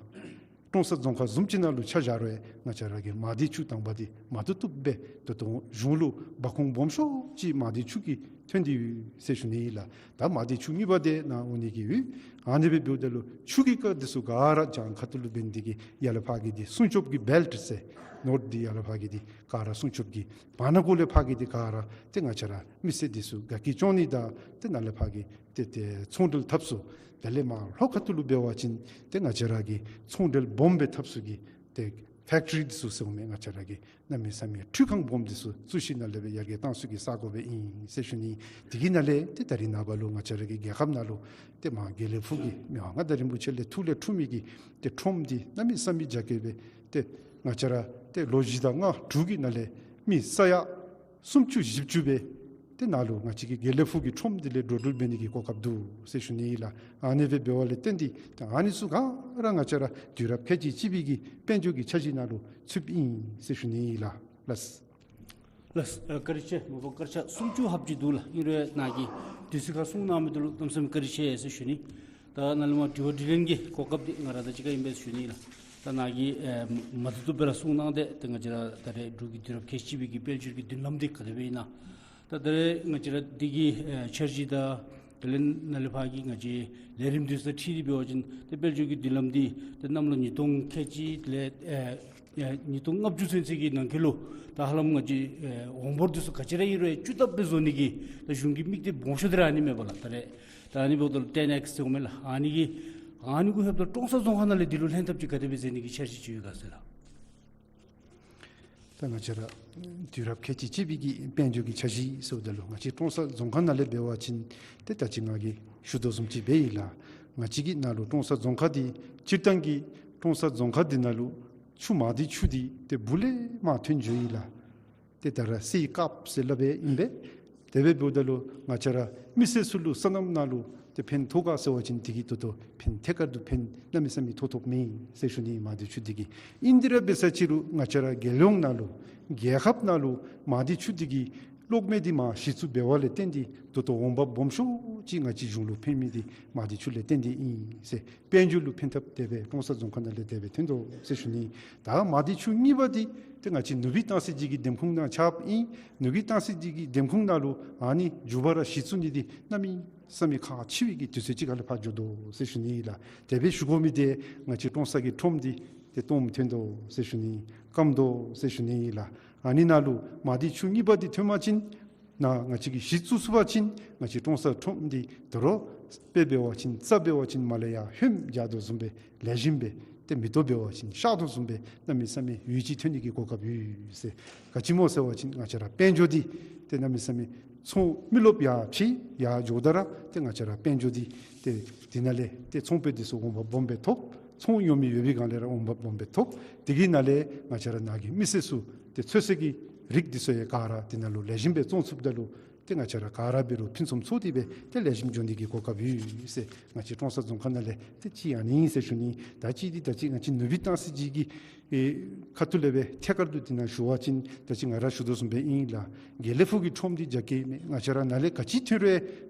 ཀྲོང་གསར་རྫོང་ཁག་བཟུམ་ཅིག་ནང་ལུ་ཆ་བཞག་རུང་ང་བཅས་ར་གི་མང་སྡེ་ཆུ་དང་པ་འདི་མ་བཏུབ་བཏུབ་སྦེ་ད་ལྟོ་གཞུང་ལུ་འབག་ཁུངས་སྦོམ་ཤོས་ཅིག་མང་སྡེ་ཆུ་གིས་ཐོན་ཏེ་ཡོད་ཟེར་ཞུ་ནི་ཨིན་ལགས། ད་མང་སྡེ་ཆུ་གཉིས་པ་འདི་ནཱ་འོང་ནི་གི་ཡོད། ཨ་ནི་སྦེ་འབདཝ་ད་ལུ་ཆུ་གི་ཀ་འདི་ཚུ་ག་ར་བྱང་ཁ་ཐུག་ལུ་འབད་ནི་དེ་གིས་ཡར་ལས་ཕར་གྱི་འདི་སྲུང་སྐྱོབ་ཀྱི་བེལཊ་ཟེར་ནོརཐ་འདི་ཡར་ལས་ཕར་གྱི་འདི་ག་ར་སྲུང་སྐྱོབ་ཀྱི། བར་ན་གུ་ལས་ཕར་གྱི་འདི་ག་ར་ཏེ་ང་བཅས་ར་མི་སེར་འདི་ཚུ་དགའ་སྐྱིད་སྐྱོང་ནི་དང་ཏེ་ནཱ་ལས་ཕར་གྱི་ཏེ་ཏེ་ཚོང་འབྲེལ་འཐབ་ས། དེ་ལས་མར་ལྷོ་ཁ་ཐུག་ལུ་འབད་བ་ཅིན་ཏེ་ང་བཅས་ར་གི་ཚོང་འབྲེལ་སྦོམ་སྦེ་འཐབ་ས་གི་ཏེ་ཕེཀ་ཊི་རི་འདི་ཚུ་ཟེརཝ་མས། ང་བཅས་ར་གི་གནམ་མེད་ས་མེད་འཕྲུལ་ཁང་སྦོམ་འདི་ཚུ་བཙུགས་ཞིནམ་ལས་སྦེ་ཡར་རྒྱས་གཏང་ས་གི་ས་གོ་སྦེ་ཨིན་ཟེར་ཞུ་ནི། དེ་གི་ནང་ལས་ཏེ་ད་རིས་ནངས་པ་ལུ་ང་བཅས་ར་གི་རྒྱལ་ཁབ་ནང་ལུ་ཏེ་མར་དགེ་ལེགས་ཕུག་གི་མི་དབང་མངའ་བདག་རིན་པོ་ཆེ་ལས་ཐུགས་ལས་འཁྲུངས་མི་གི་ཏེ་ཁྲོམ་འདི་གནམ་མེད་ས་མེད་རྒྱ་སྐྱེད་སྦེ་ཏེ་ང་བཅས་ར་ཏེ་ལོ་བཞི་དང་ལྔ་དྲུག་གི་ནང་ལས་མི་ས་ཡ་སུམ་ཅུ་བཞི་བཅུ་སྦེ་ཏེ་ནཱ་ལུ་ང་བཅས་ཀྱི་དགེ་ལེགས་ཕུག་གི་ཁྲོམ་འདི་ལས་འགྲོ་འགྲུལ་འབད་ནི་གི་གོ་སྐབས་འདུག་ཟེར་ཞུ་ནི་ཨིན་ལགས། ཨ་ནི་སྦེ་འབདཝ་ལས་བརྟེན་ཏེ་ཏེ་ཨ་ནི་ཚུ་ག་ར་ང་བཅས་ར་དུས་རབས་ཁལ་གཅིག་གཅིག་པའི་གི་དཔལ་འབྱོར་གྱི་འཆར་གཞི་ནང་ལུ་ཚུདཔ་ཨིན་ཟེར་ཞུ་ནི་ཨིན་ལགས། ལགས། ལགས། ཨ་བཀའ་དྲིན་ཆེ། མ་པ་སྐར་ཆ་སུམ་ཅུ་ལྷགཔ་ཅིག་འདུག་ལགས། ཨིན་རུང་ནཱ་གིས་དུས་ཚོད་ཁར་གསུང་གནང་མི་འདི་ལུ་གནམ་མེད་ས་མེད་བཀའ་དྲིན་ཆེ་ཟེར་ཞུ་ནི། ད་ནཱ་ལས་མར་དྲི་བ་དྲིས་ལན་གྱི་གོ་སྐབས་འདི་ང་ར་དང་གཅིག་ཁར་ཨིན་པས་ཞུ་ནི་ལགས། ད་ནཱ་གིས་ཨེ་མ་བཏུབ་བཏུབ་སྦེ་ར་གསུང་གནང་སྟེ་ཏེ་ང་བཅས་ར་ད་རེས་འབྲུག་གི་དུས་རབས་ཁལ་གཅིག་པའི་གི་དཔལ་འབྱོར་གྱི་མདུན་ལམ་འདི་ག་དེ་སྦེ་ཨིན་ན། ད་ད་རེས་ང་བཅས་ར་འདི་གི་ཨེ་འཆར་གཞི་དང་དེ་ལས་ནཱ་ལས་ཕར་གྱི་ང་བཅས་ལས་རིམ་འདི་ཚུ་དང་འཁྲིལ་ཏེ་འབད་བ་ཅིན་ཏེ་དཔལ་འབྱོར་གྱི་མདུན་ལམ་འདི་ཏེ་གནམ་ལོ་ཉིས་སྟོང་ཁལ་གཅིག་ལས་ཨེ་ཨེ་ཉིས་སྟོང་ལྔ་བཅུ་ཚུན་ཚོད་ཀྱི་ནང་འཁོད་ལུ་ད་ཧ་ལམ་ང་བཅས་ཨེ་འོང་འབབ་འདི་ཚུ་ག་ཅི་ར་ཨིན་རུང་བཅུ་ལྟབ་སྦེ་བཟོ་ནི་གི་ད་གཞུང་གི་དམིགས་གཏད་སྦོམ་ཤོས་འདི་ར་ཨ་ནི་མས་པ་ལགས། ད་རེས་ད་ཨ་ནི་འབདཝ་ད་ལུ་ཊེན་ཨེགསི་ཟེརཝ་མས་ལགས། ཨ་ནི་གི་ཨ་ནི་གུ་ལྷོདཔ་ད་ཀྲོང་གསར་རྫོང་ཁག་ནང་ལས་འདི་ལུ་ལྷན་ཐབས་ཅིག་ག་དེ་སྦེ་མཛད་ནི་གི་འཆར་གཞི་ཅིག་ཡོད་ག་ཟེར་ལགས། ད་ང་བཅས་ར་དུས་རབས་ཁལ་གཅིག་གཅིག་པའི་གི་དཔལ་འབྱོར་གྱི་འཆར་གཞི་ཟེརཝ་ད་ལུ་ང་བཅས་ཀྲོང་གསར་རྫོང་ཁག་ནང་ལས་འབད་བ་ཅིན་ཏེ་ད་ཅི་ང་གིས་ཞུ་དོ་བཟུམ་ཅིག་སྦེ་ཨིན་ལགས། ང་བཅས་ཀྱི་ནཱ་ལུ་ཀྲོང་གསར་རྫོང་ཁག་འདི་སྤྱིར་བཏང་གི་ཀྲོང་གསར་རྫོང་ཁག་འདི་ནང་ལུ་ཆུ་མང་སྡེ་ཆུ་འདི་ཏེ་སྦུག་ལས་མར་ཐོན་འགྱོཝ་ཨིན་ལགས། ཏེ་ད་ར་སའི་དཀརཔོ་ཟེར་སླབ་པའི་ཨིན་པས། དེ་སྦེ་འབདཝ་ད་ལུ་ང་བཅས་ར་མི་སེར་ཚུ་ལུ་སོ་ནམ་ནང་ལུ་ཏེ་ཕན་ཐོགས་ག་ཟེར་བ་ཅིན་དེ་གིས་ད་ལྟོ་ཕན་ཐད་ཀར་དུ་ཕན་གནམ་མེད་ས་མེད་ཐོགས་ཐོགསཔ་མེད་ཟེར་ཞུ་ནི། མང་སྡེ་ཆུ་འདི་གིས་ཨིན་དེ་ར་འབད་ས་ཅིག་རུང་ང་བཅས་ར་རྒྱལ་ཡོངས་ནང་ལུ་རྒྱལ་ཁབ་ནང་ལུ་མང་སྡེ་ཆུ་འདི་གིས་ གློག་མེ་འདི་མར་གཞི་བཙུགས་འབད་བ་ལས་བརྟེན་ཏེ་ད་ལྟོ་འོང་འབབ་སྦོམ་ཤོས་ཅིག་ང་བཅས་གཞུང་ལུ་ཕན་མི་འདི་མར་འདི་ཚུ་ལས་བརྟེན་ཏེ་ཨིན་ཟེར། དཔལ་འབྱོར་ལུ་ཕན་ཐབས་དེ་སྦེ་ཀྲོང་གསར་རྫོང་ཁག་ནང་ལས་དེ་སྦེ་ཐོན་དོ་ཟེར་ཞུ་ནི། ད་མར་འདི་ཚུ་གཉིས་པ་འདི་ཏེ་ང་བཅས་ནུབ་སྦིས་ཏང་སྲིད་ཅིག་གི་འདེམས་ཁོངས་ནང་ཆགསཔ་ཨིན། ནུབ་སྦིས་ཏང་སྲིད་ཅིག་གི་འདེམས་ཁོངས་ནང་ལུ་ཨ་ནི་མཇུག་བར་ར་གཞི་བཙུགས་ནི་འདི་གནམ་མེད་ས་མེད་ཁག་ཆེ་བའི་གི་དུས་ཚོད་ཅིག་ཁར་ལས་ཕར་འགྱོ་དོ་ཟེར་ཞུ་ནི་ལགས། དེ་སྦེ་ཞུ་དགོ་མི་འདི་ང་བཅས་ཀྲོང་གསར་གྱི་ཁྲོམ་འདི་ཏེ་སྟོངམ་ཐོན་དོ་ཟེར་ཞུ་ནི། སྐམ་དོ་ཟེར་ཞུ་ནི་ལགས། ཨ་ནི་ནང་ལུ་མར་འདི་ཚུ་གཉིས་པ་འདི་ཐོན་པ་ཅིན་ནཱ་ང་བཅས་ཀྱིས་གཞི་བཙུགས་ཚུགས་པ་ཅིན་ང་བཅས་ཀྲོང་གསར་ཁྲོམ་འདི་དོ་རུང་དཔེ་འབད་བ་ཅིན་རྩྭ་འབད་བ་ཅིན་མར་ལས་ཡར་ཧོནམ་རྒྱག་དོ་བཟུམ་སྦེ་ལེགས་ཤོམ་སྦེ་ཏེ་མེ་ཏོག་འབད་བ་ཅིན་ཤར་དོ་བཟུམ་སྦེ་གནམ་མེད་ས་མེད་ཡུན་ཅིག་ཐོན་ནི་གི་གོ་སྐབས་ཡོད་ཟེར། ག་ཅི་སྨོ་ཟེར་བ་ཅིན་ང་བཅས་ར་དཔལ་འབྱོར་འདི་ཏེ་གནམ་མེད་ས་མེད་ཚོང་མི་རློབས་ཡར་ཕྱེ་ཡར་འགྱོཝ་ད་ར་ཏེ་ང་བཅས་ར་དཔལ་འབྱོར་འདི་ཏེ་འདི་ནང་ལས་ཏེ་ཚོང་པ་འདི་ཚུ་འོང་འབབ་སྦོམ་སྦེ་ཐོབ། ཚོང་ཉོ་མི་ཡོད་པའི་སྒང་ལས་ར་འོང་འབབ་སྦོམ་སྦེ་ཐོབ། དེ་གི་ནང་ལས་ང་བཅས་ར་ནཱ་གི་མི་སེར་ཚུ་ཏེ་ཚོད་བསྲེ་གི་རིགས་འདི་ཚུ་ཡང་ག་ར་འདི་ནང་ལུ་ལེགས་ཤོམ་སྦེ་བཙོང་ཚུགསཔ་ད་ལུ་ཏེ་ང་བཅས་ར་ག་ར་འབད་རུང་ཕུན་སུམ་ཚོགས་ཏེ་སྦེ་ཏེ་ལེགས་ཤོམ་འགྱོ་ནི་གི་གོ་སྐབས་ཡོད་ཟེར། ང་བཅས་ཀྲོང་གསར་རྫོང་ཁག་ནང་ལས་ཏེ་གཅིག་ཨ་ནི་ཨིན་ཟེར་ཞུ་ནི། ད་གཅིག་འདི་ད་ཅི་ང་བཅས་ནུབ་སྦིས་ཏང་སྲིད་ཅིག་གི་ཨེ་ཁ་ཐུག་ལས་སྦེ་ཐད་ཀར་དུ་འདི་ནང་ཞུ་བ་ཅིན་ད་ཅི་ང་ར་ཞུ་དོ་བཟུམ་སྦེ་ཨིན་ལགས། དགེ་ལེགས་ཕུག་གི་ཁྲོམ་འདི་རྒྱ་སྐྱེད་མས། ང་བཅས་ར་ནཱ་ལས་ག་ཅི་ཐོན་རུང་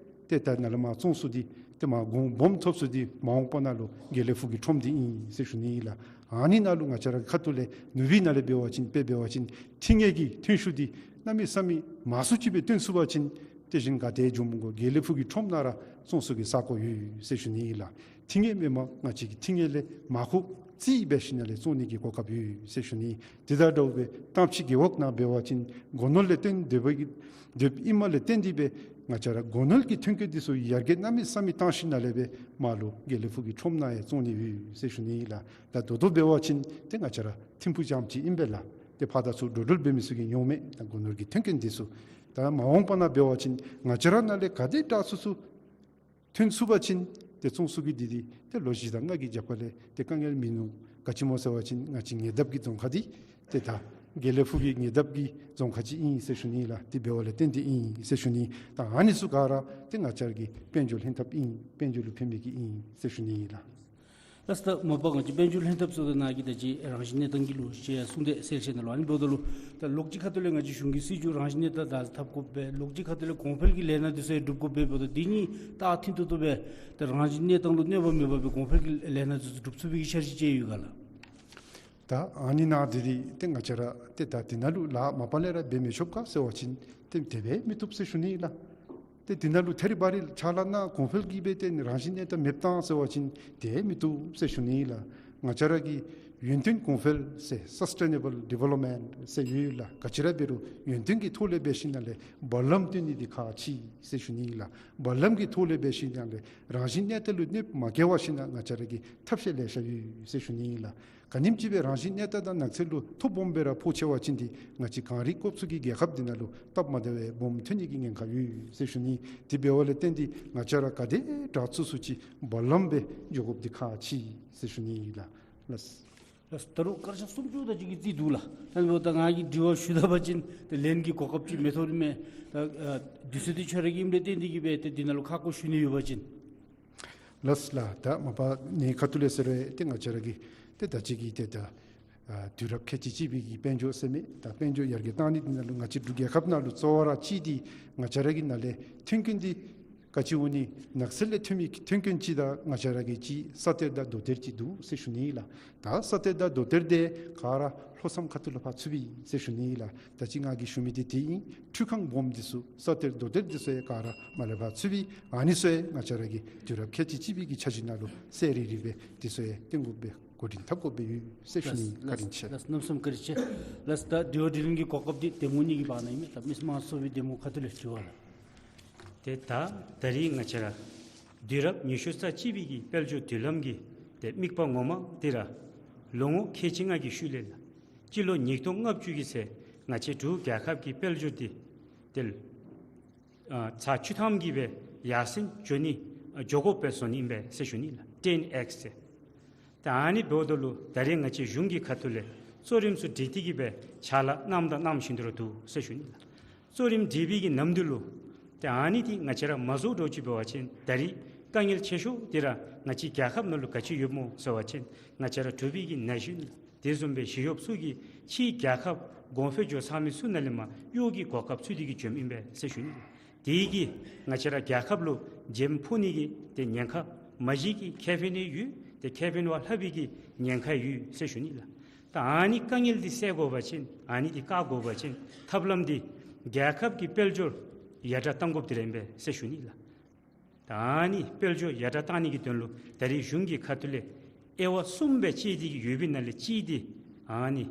ཏེ་ད་ནཱ་ལས་མར་བཙོང་ས་འདི་ཏེ་མར་གོང་སྦོམ་ཐོབ་ས་འདི་མ་འོངས་པ་ནང་ལུ་དགེ་ལེགས་ཕུག་གི་ཁྲོམ་འདི་ཨིན་ཟེར་ཞུ་ནི་ཨིན་ལགས། ཨ་ནི་ནང་ལུ་ང་བཅས་ར་ཁ་ཐུག་ལས་ནུབ་སྦིས་ནང་ལས་འབད་བ་ཅིན་དཔེ་འབད་བ་ཅིན་ཐིང་ངེ་གི་ཐོན་ཤུགས་འདི་གནམ་མེད་ས་མེད་མང་སུ་ཅིག་སྦེ་བཏོན་ཚུགས་པ་ཅིན་དེ་བཞིན་ག་ཏེ་འགྱོ་མི་དགོ། དགེ་ལེགས་ཕུག་གི་ཁྲོམ་ནང་ར་བཙོང་ས་གི་ས་གོ་ཡོད་ཟེར་ཞུ་ནི་ཨིན་ལགས། ཐིང་ངེ་མེན་པར་ང་བཅས་ཀྱིས་ཐིང་ངེ་ལས་མར་ཁུ་རྩིས་འབད་ཞིནམ་ལས་བཙོང་ནི་གི་གོ་སྐབས་ཡོད་ཟེར་ཞུ་ནི། དེ་དང་འདྲཝ་སྦེ་ཏང་ཕྱི་རྒེད་འོག་ནང་འབད་བ་ཅིན་སྒོ་ནོར་ལས་བརྟེན་དེ་སྦེ་གི་དེ་ཨིནམ་ལས་བརྟེན་ཏེ་སྦེ་ང་བཅས་ར་སྒོ་ནོར་གྱི་ཐོན་སྐྱེད་འདི་ཚུ་ཡར་རྒྱས་གནམ་མེད་ས་མེད་བཏང་ཞིནམ་ལས་སྦེ་མར་ལུ་དགེ་ལེགས་ཕུག་གི་ཁྲོམ་ནང་ཡང་བཙོང་ནི་ཡོད་ཟེར་ཞུ་ནི་ཨིན་ལགས། ད་ད་ལྟོ་འབད་བ་ཅིན་ཏེ་ང་བཅས་ར་ཐིམ་ཕུག་རྐྱངམ་ཅིག་ཨིན་པས་ལགས། ཏེ་ཕར་དང་ཚུར་འགྲོ་འགྲུལ་འབད་མི་ཚུ་གིས་ཉོཝ་མས། ད་སྒོ་ནོར་གྱི་ཐོན་སྐྱེད་འདི་ཚུ་ད་མ་འོངས་པ་ནང་འབད་བ་ཅིན་ང་བཅས་ར་ནང་ལས་ག་དེ་དྲག་ཚུགས་ཚུགས་ཐོན་ཚུགས་པ་ཅིན་ཏེ་བཙོང་ས་གི་འདི་འདི་ཏེ་ལོ་བཞི་དང་ལྔ་གི་རྒྱབ་ཁ་ལས་ཏེ་དཀའ་ངལ་མིན་ནུག། ག་ཅི་སྨོ་ཟེར་བ་ཅིན་ང་བཅས་ཉེ་འདབས་ཀྱི་རྫོང་ཁག་འདི་ཏེ་ད་དགེ་ལེགས་ཕུག་གི་ཉེ་འདབས་ཀྱི་རྫོང་ཁག་ཅིག་ཨིན་ཟེར་ཞུ་ནི་ལགས། དེ་འབདཝ་ལས་བརྟེན་ཏེ་ཨིན་ཟེར་ཞུ་ནི། ད་ཨ་ནི་ཚུ་ག་ར་ཏེ་ང་བཅས་ཀྱི་དཔལ་འབྱོར་ལྷན་ཐབས་ཨིན། དཔལ་འབྱོར་ལུ་ཕན་མི་གི་ཨིན་ཟེར་ཞུ་ནི་ལགས། ལགས་སོ། ད་མ་པ་ང་བཅས་དཔལ་འབྱོར་ལྷན་ཐབས་ཚུ་དང་ནཱ་གི་ད་ཅི་རང་བཞིན་གནས་སྟངས་ཀྱི་ལོ་རྒྱུས་གསུང་སྟེ་གསལ་བཤད་གནང་ལོ། ཨ་ནི་འབདཝ་ད་ལུ་ད་ལོགས་ཅིག་ཁ་ཐུག་ལས་ང་བཅས་གཞུང་གི་སྲིད་བྱུས་རང་བཞིན་གནས་སྟངས་དང་འཐབ་དགོཔ་སྦེ་ལོགས་ཅིག་ཁ་ཐུག་ལས་གོང་འཕེལ་གྱི་ལས་སྣ་འདི་ཚུ་ཡང་སྒྲུབ་དགོཔ་སྦེ་འབདཝ་ད་འདི་གཉིས་ད་མཐུན་ཏོག་ཏོ་སྦེ་ད་རང་བཞིན་གནས་སྟངས་ལུ་གནོད་པ་མེད་པར་སྦེ་གོང་འཕེལ་གྱི་ལས་སྣ་འདི་ཚུ་སྒྲུབ་ཚུགས་པའི་གི་འཆར་གཞི་ཅིག་ཡོད་ག་ལགས། ད་ཨ་ནི་ནང་འདི་འདི་ཏེ་ང་བཅས་ར་ཏེ་ད་འདི་ནང་ལུ་ལཱ་མ་པ་ལས་ར་འབད་མི་ཆོགཔ་ག་ཟེར་བ་ཅིན་ཏེ་དེ་སྦེ་མི་བཏུབ་ཟེར་ཞུ་ནི་ལགས། ཏེ་འདི་ནང་ལུ་ཐད་རི་བ་རི་ཕྱག་ལཱ་གནང་གོང་འཕེལ་གྱི་སྦེ་ཏེ་རང་བཞིན་གནས་སྟངས་མེདཔ་བཏང་ཟེར་བ་ཅིན་ཏེ་མི་བཏུབ་ཟེར་ཞུ་ནི་ལགས། ང་བཅས་ར་གི་ཡུན་བརྟན་གོང་འཕེལ་ཟེར་སཱསི་ཊེ་ནེ་བཱལ་ཌི་ཝེ་ལོབ་མེནཊ་ཟེར་ཡོད་ལགས། ག་ཅི་ར་འབད་རུང་ཡུན་བརྟན་གྱི་ཐོག་ལས་འབད་ཞིནམ་ལས་བར་ལམ་བཏོན་ནི་འདི་ཁག་ཆེ་ཟེར་ཞུ་ནི་ལགས། བར་ལམ་གྱི་ཐོག་ལས་འབད་ཞིནམ་ལས་རང་བཞིན་གནས་སྟངས་ལུ་གནོདཔ་མ་བཀལ་བར་ཞིནམ་ལས་ང་བཅས་ར་གི་ཐབས་ཤེས་ལེ་ཤ་ཡོད་ཟེར་ཞུ་ནི་ལགས། ག་ཉིནམ་ཅིག་སྦེ་རང་བཞིན་གནས་སྟངས་དང་ནགས་ཚལ་ལུ་ཐོ་སྦོམ་སྦེ་ར་ཕོག་ཆེ་བ་ཅིན་འདི་ང་བཅས་གངས་རི་སྐོར་ཚུ་གི་རྒྱལ་ཁབ་འདི་ནང་ལུ་སྟབས་མ་བདེཝ་སྦོམ་ཐོན་ནི་གི་ཉེན་ཁ་ཡོད་ཟེར་ཞུ་ནི། དེ་འབདཝ་ལས་བརྟེན་ཏེ་ང་བཅས་ར་ག་དེ་དྲག་ཚུགས་ཚུགས་ཅིག་བར་ལམ་སྦེ་འགྱོ་དགོཔ་འདི་ཁག་ཆེ་ཟེར་ཞུ་ནི་ལགས། ལགས། ལགས། ད་རུང་སྐར་ཆ་སུམ་ཅུ་དེ་ཅིག་གི་རྩིས་འདུག་ལགས། ད་འབདཝ་ད་ང་གིས་དྲི་བ་ཞུ་ད་པ་ཅིན་ཏེ་ལན་གྱི་གོ་སྐབས་ཅིག་མི་ཐོབ་རིན་མས། ད་ཨ་དུས་ཚོད་འདི་ཁྱོད་ར་གི་ཨིནམ་ལས་བརྟེན་ཏེ་གིས་སྦེ་ཏེ་འདི་ནང་ལུ་ཁ་སྐོང་ཞུ་ནི་ཡོད་པ་ཅིན། ལགས་ལགས། ད་མ་པ་ངེའི་ཁ་ཐུག་ལས་ཟེར་རུང་ཏེ་ང་བཅས་ར་གི་ཏེ་ད་ཅི་གི་ཏེ་ད་ཨ་དུས་རབས་ཁལ་གཅིག་གཅིག་པའི་གི་དཔལ་འབྱོར་ཟེར་མི་ད་དཔལ་འབྱོར་ཡར་རྒྱས་བཏང་ནི་འདི་ནང་ལུ་ང་བཅས་འབྲུག་རྒྱལ་ཁབ་ནང་ལུ་གཙོ་བོ་ར་ཅིག་འདི་ང་བཅས་ར་གི་ནང་ལས་ཐོན་སྐྱེད་འདི་ག་ཅི་འོང་ནི་ནགས་ཚལ་ལས་ཐོན་མི་ཐོན་སྐྱེད་ཅིག་དང་ང་བཅས་ར་གི་ཅིག་ས་གཏེར་དང་རྡོ་གཏེར་ཅིག་འདུག་ཟེར་ཞུ་ནི་ལགས། ད་ས་གཏེར་དང་རྡོ་གཏེར་འདི་ག་ར་ལྷོ་མཚམས་ཁ་ཐུག་ལུ་ཕར་ཚུད་པས་ཟེར་ཞུ་ནི་ལགས། ད་ཅི་ང་གིས་ཞུ་མི་འདི་དེ་ཨིན། འཕྲུལ་ཁང་སྦོམ་འདི་ཚུ་ས་གཏེར་རྡོ་གཏེར་འདི་ཚུ་ཡང་ག་ར་མར་ལས་ཕར་ཚུད་པས། ཨ་ནི་ཚུ་ཡང་ང་བཅས་ར་གི་དུས་རབས་ཁལ་གཅིག་གཅིག་པའི་གི་འཆར་གཞི་ནང་ལུ་གསལ་རི་རི་སྦེ་འདི་ཚུ་ཡང་བཏོན་དགོཔ་སྦེ་འགོ་འདྲེན་འཐབ་དགོཔ་སྦེ་ཡོད་ཟེར་ཞུ་ནི། ལགས་བཀའ་དྲིན་ཆེ། ལགས། གནམ་མེད་ས་མེད་བཀའ་དྲིན་ཆེ། ལགས། ད་དྲི་བ་དྲིས་ལན་གྱི་གོ་སྐབས་འདི་གདམ་ངོ་གཉིས་ཀྱི་བར་ན་ཨིན་མས། ད་མི་མང་ཚོགས་པའི་གདམ་ངོ་ཁ་ཐུག་ལས་དྲི་བ་ལགས། ཏེ་ད་ད་རིས་ང་བཅས་ར་དུས་རབས་ཉི་ཤུ་རྩ་གཅིག་པའི་གི་དཔལ་འབྱོར་མདུན་ལམ་གྱི་ཏེ་དམིགས་པ་ངོ་མ་འདི་ར་ལོ་ངོ་ཁལ་གཅིག་ལྔ་གི་ཤུལ་ལས་ལགས། སྤྱི་ལོ་ཉིས་སྟོང་ལྔ་བཅུ་གི་ཚེ་ང་བཅས་འབྲུག་རྒྱལ་ཁབ་ཀྱི་དཔལ་འབྱོར་འདི་ཏེ་ཨ་ཚར་བཅུ་ཐམ་གྱིས་སྦེ་ཡར་སེང་འགྱོ་ནི་ཨ་འགྱོ་དགོཔ་སྦེ་བཟོ་ནི་ཨིན་པས་ཟེར་ཞུ་ནི་ལགས། ཊེན་ཨེགསི་ཟེར། ད་ཨ་ནི་འབདཝ་ད་ལུ་ད་རིས་ང་བཅས་གཞུང་གི་ཁ་ཐུག་ལས་གཙོ་རིམ་ཚུ་སྒྲིག་སྟེ་གིས་སྦེ་ཕྱག་ལཱ་གནངམ་དང་གནང་བཞིན་དུ་ར་འདུག་ཟེར་ཞུ་ནི་ལགས། གཙོ་རིམ་སྒྲིག་པའི་གི་ནམ་དུས་ལུ་ཏེ་ཨ་ནི་འདི་ང་བཅས་ར་མ་བཟོ་འདྲཝ་ཅིག་འབད་བ་ཅིན་ད་རིས་དཀའ་ངལ་ཆེ་ཤོས་འདི་ར་ང་བཅས་རྒྱལ་ཁབ་ནང་ལུ་ག་ཅི་ཡོདཔ་སྨོ་ཟེར་བ་ཅིན་ང་བཅས་ར་འབྲུག་པའི་གི་ན་གཞོན་ དེ་བཟུམ་སྦེ་ཞི་གཡོགཔ་ཚུ་གིས་ཕྱིའི་རྒྱལ་ཁབ་གོང་འཕེལ་འགྱོ་ཚར་མི་ཚུ་ནང་ལས་མར་གཡོག་གི་གོ་སྐབས་ཚུ་དེ་གིས་བྱིནམ་ཨིན་པས་ཟེར་ཞུ་ནི། དེ་གིས་ང་བཅས་ར་རྒྱལ་ཁབ་ལུ་འཇམ་ཕུ་ནི་གི་ཏེ་ཉེན་ཁ་མ་གཞི་གི་ཁེ་ཕན་ཡང་ཡོད། ཏེ་ཁེ་ཕན་བ་ལྷག་པའི་གི་ཉེན་ཁ་ཡོད་ཟེར་ཞུ་ནི་ལགས། ད་ཨ་ནི་དཀའ་ངལ་འདི་སེལ་དགོ་པ་ཅིན་ཨ་ནི་འདི་བཀག་དགོ་པ་ཅིན་ཐབས་ལམ་འདི་རྒྱལ་ཁབ་ཀྱི་དཔལ་འབྱོར་ཡར་དྲག་གཏང་དགོཔ་འདི་ར་ཨིན་པས་ཟེར་ཞུ་ནི་ལགས། ད་ཨ་ནི་དཔལ་འབྱོར་ཡར་དྲག་གཏང་ནི་གི་དོན་ལུ་ད་རེས་གཞུང་གི་ཁ་ཐུག་ལས་དབྱེ་བ་གསུམ་སྦེ་དཔྱད་དེ་གི་ཡོད་པའི་ནང་ལས་གཅིག་འདི་ཨ་ནི་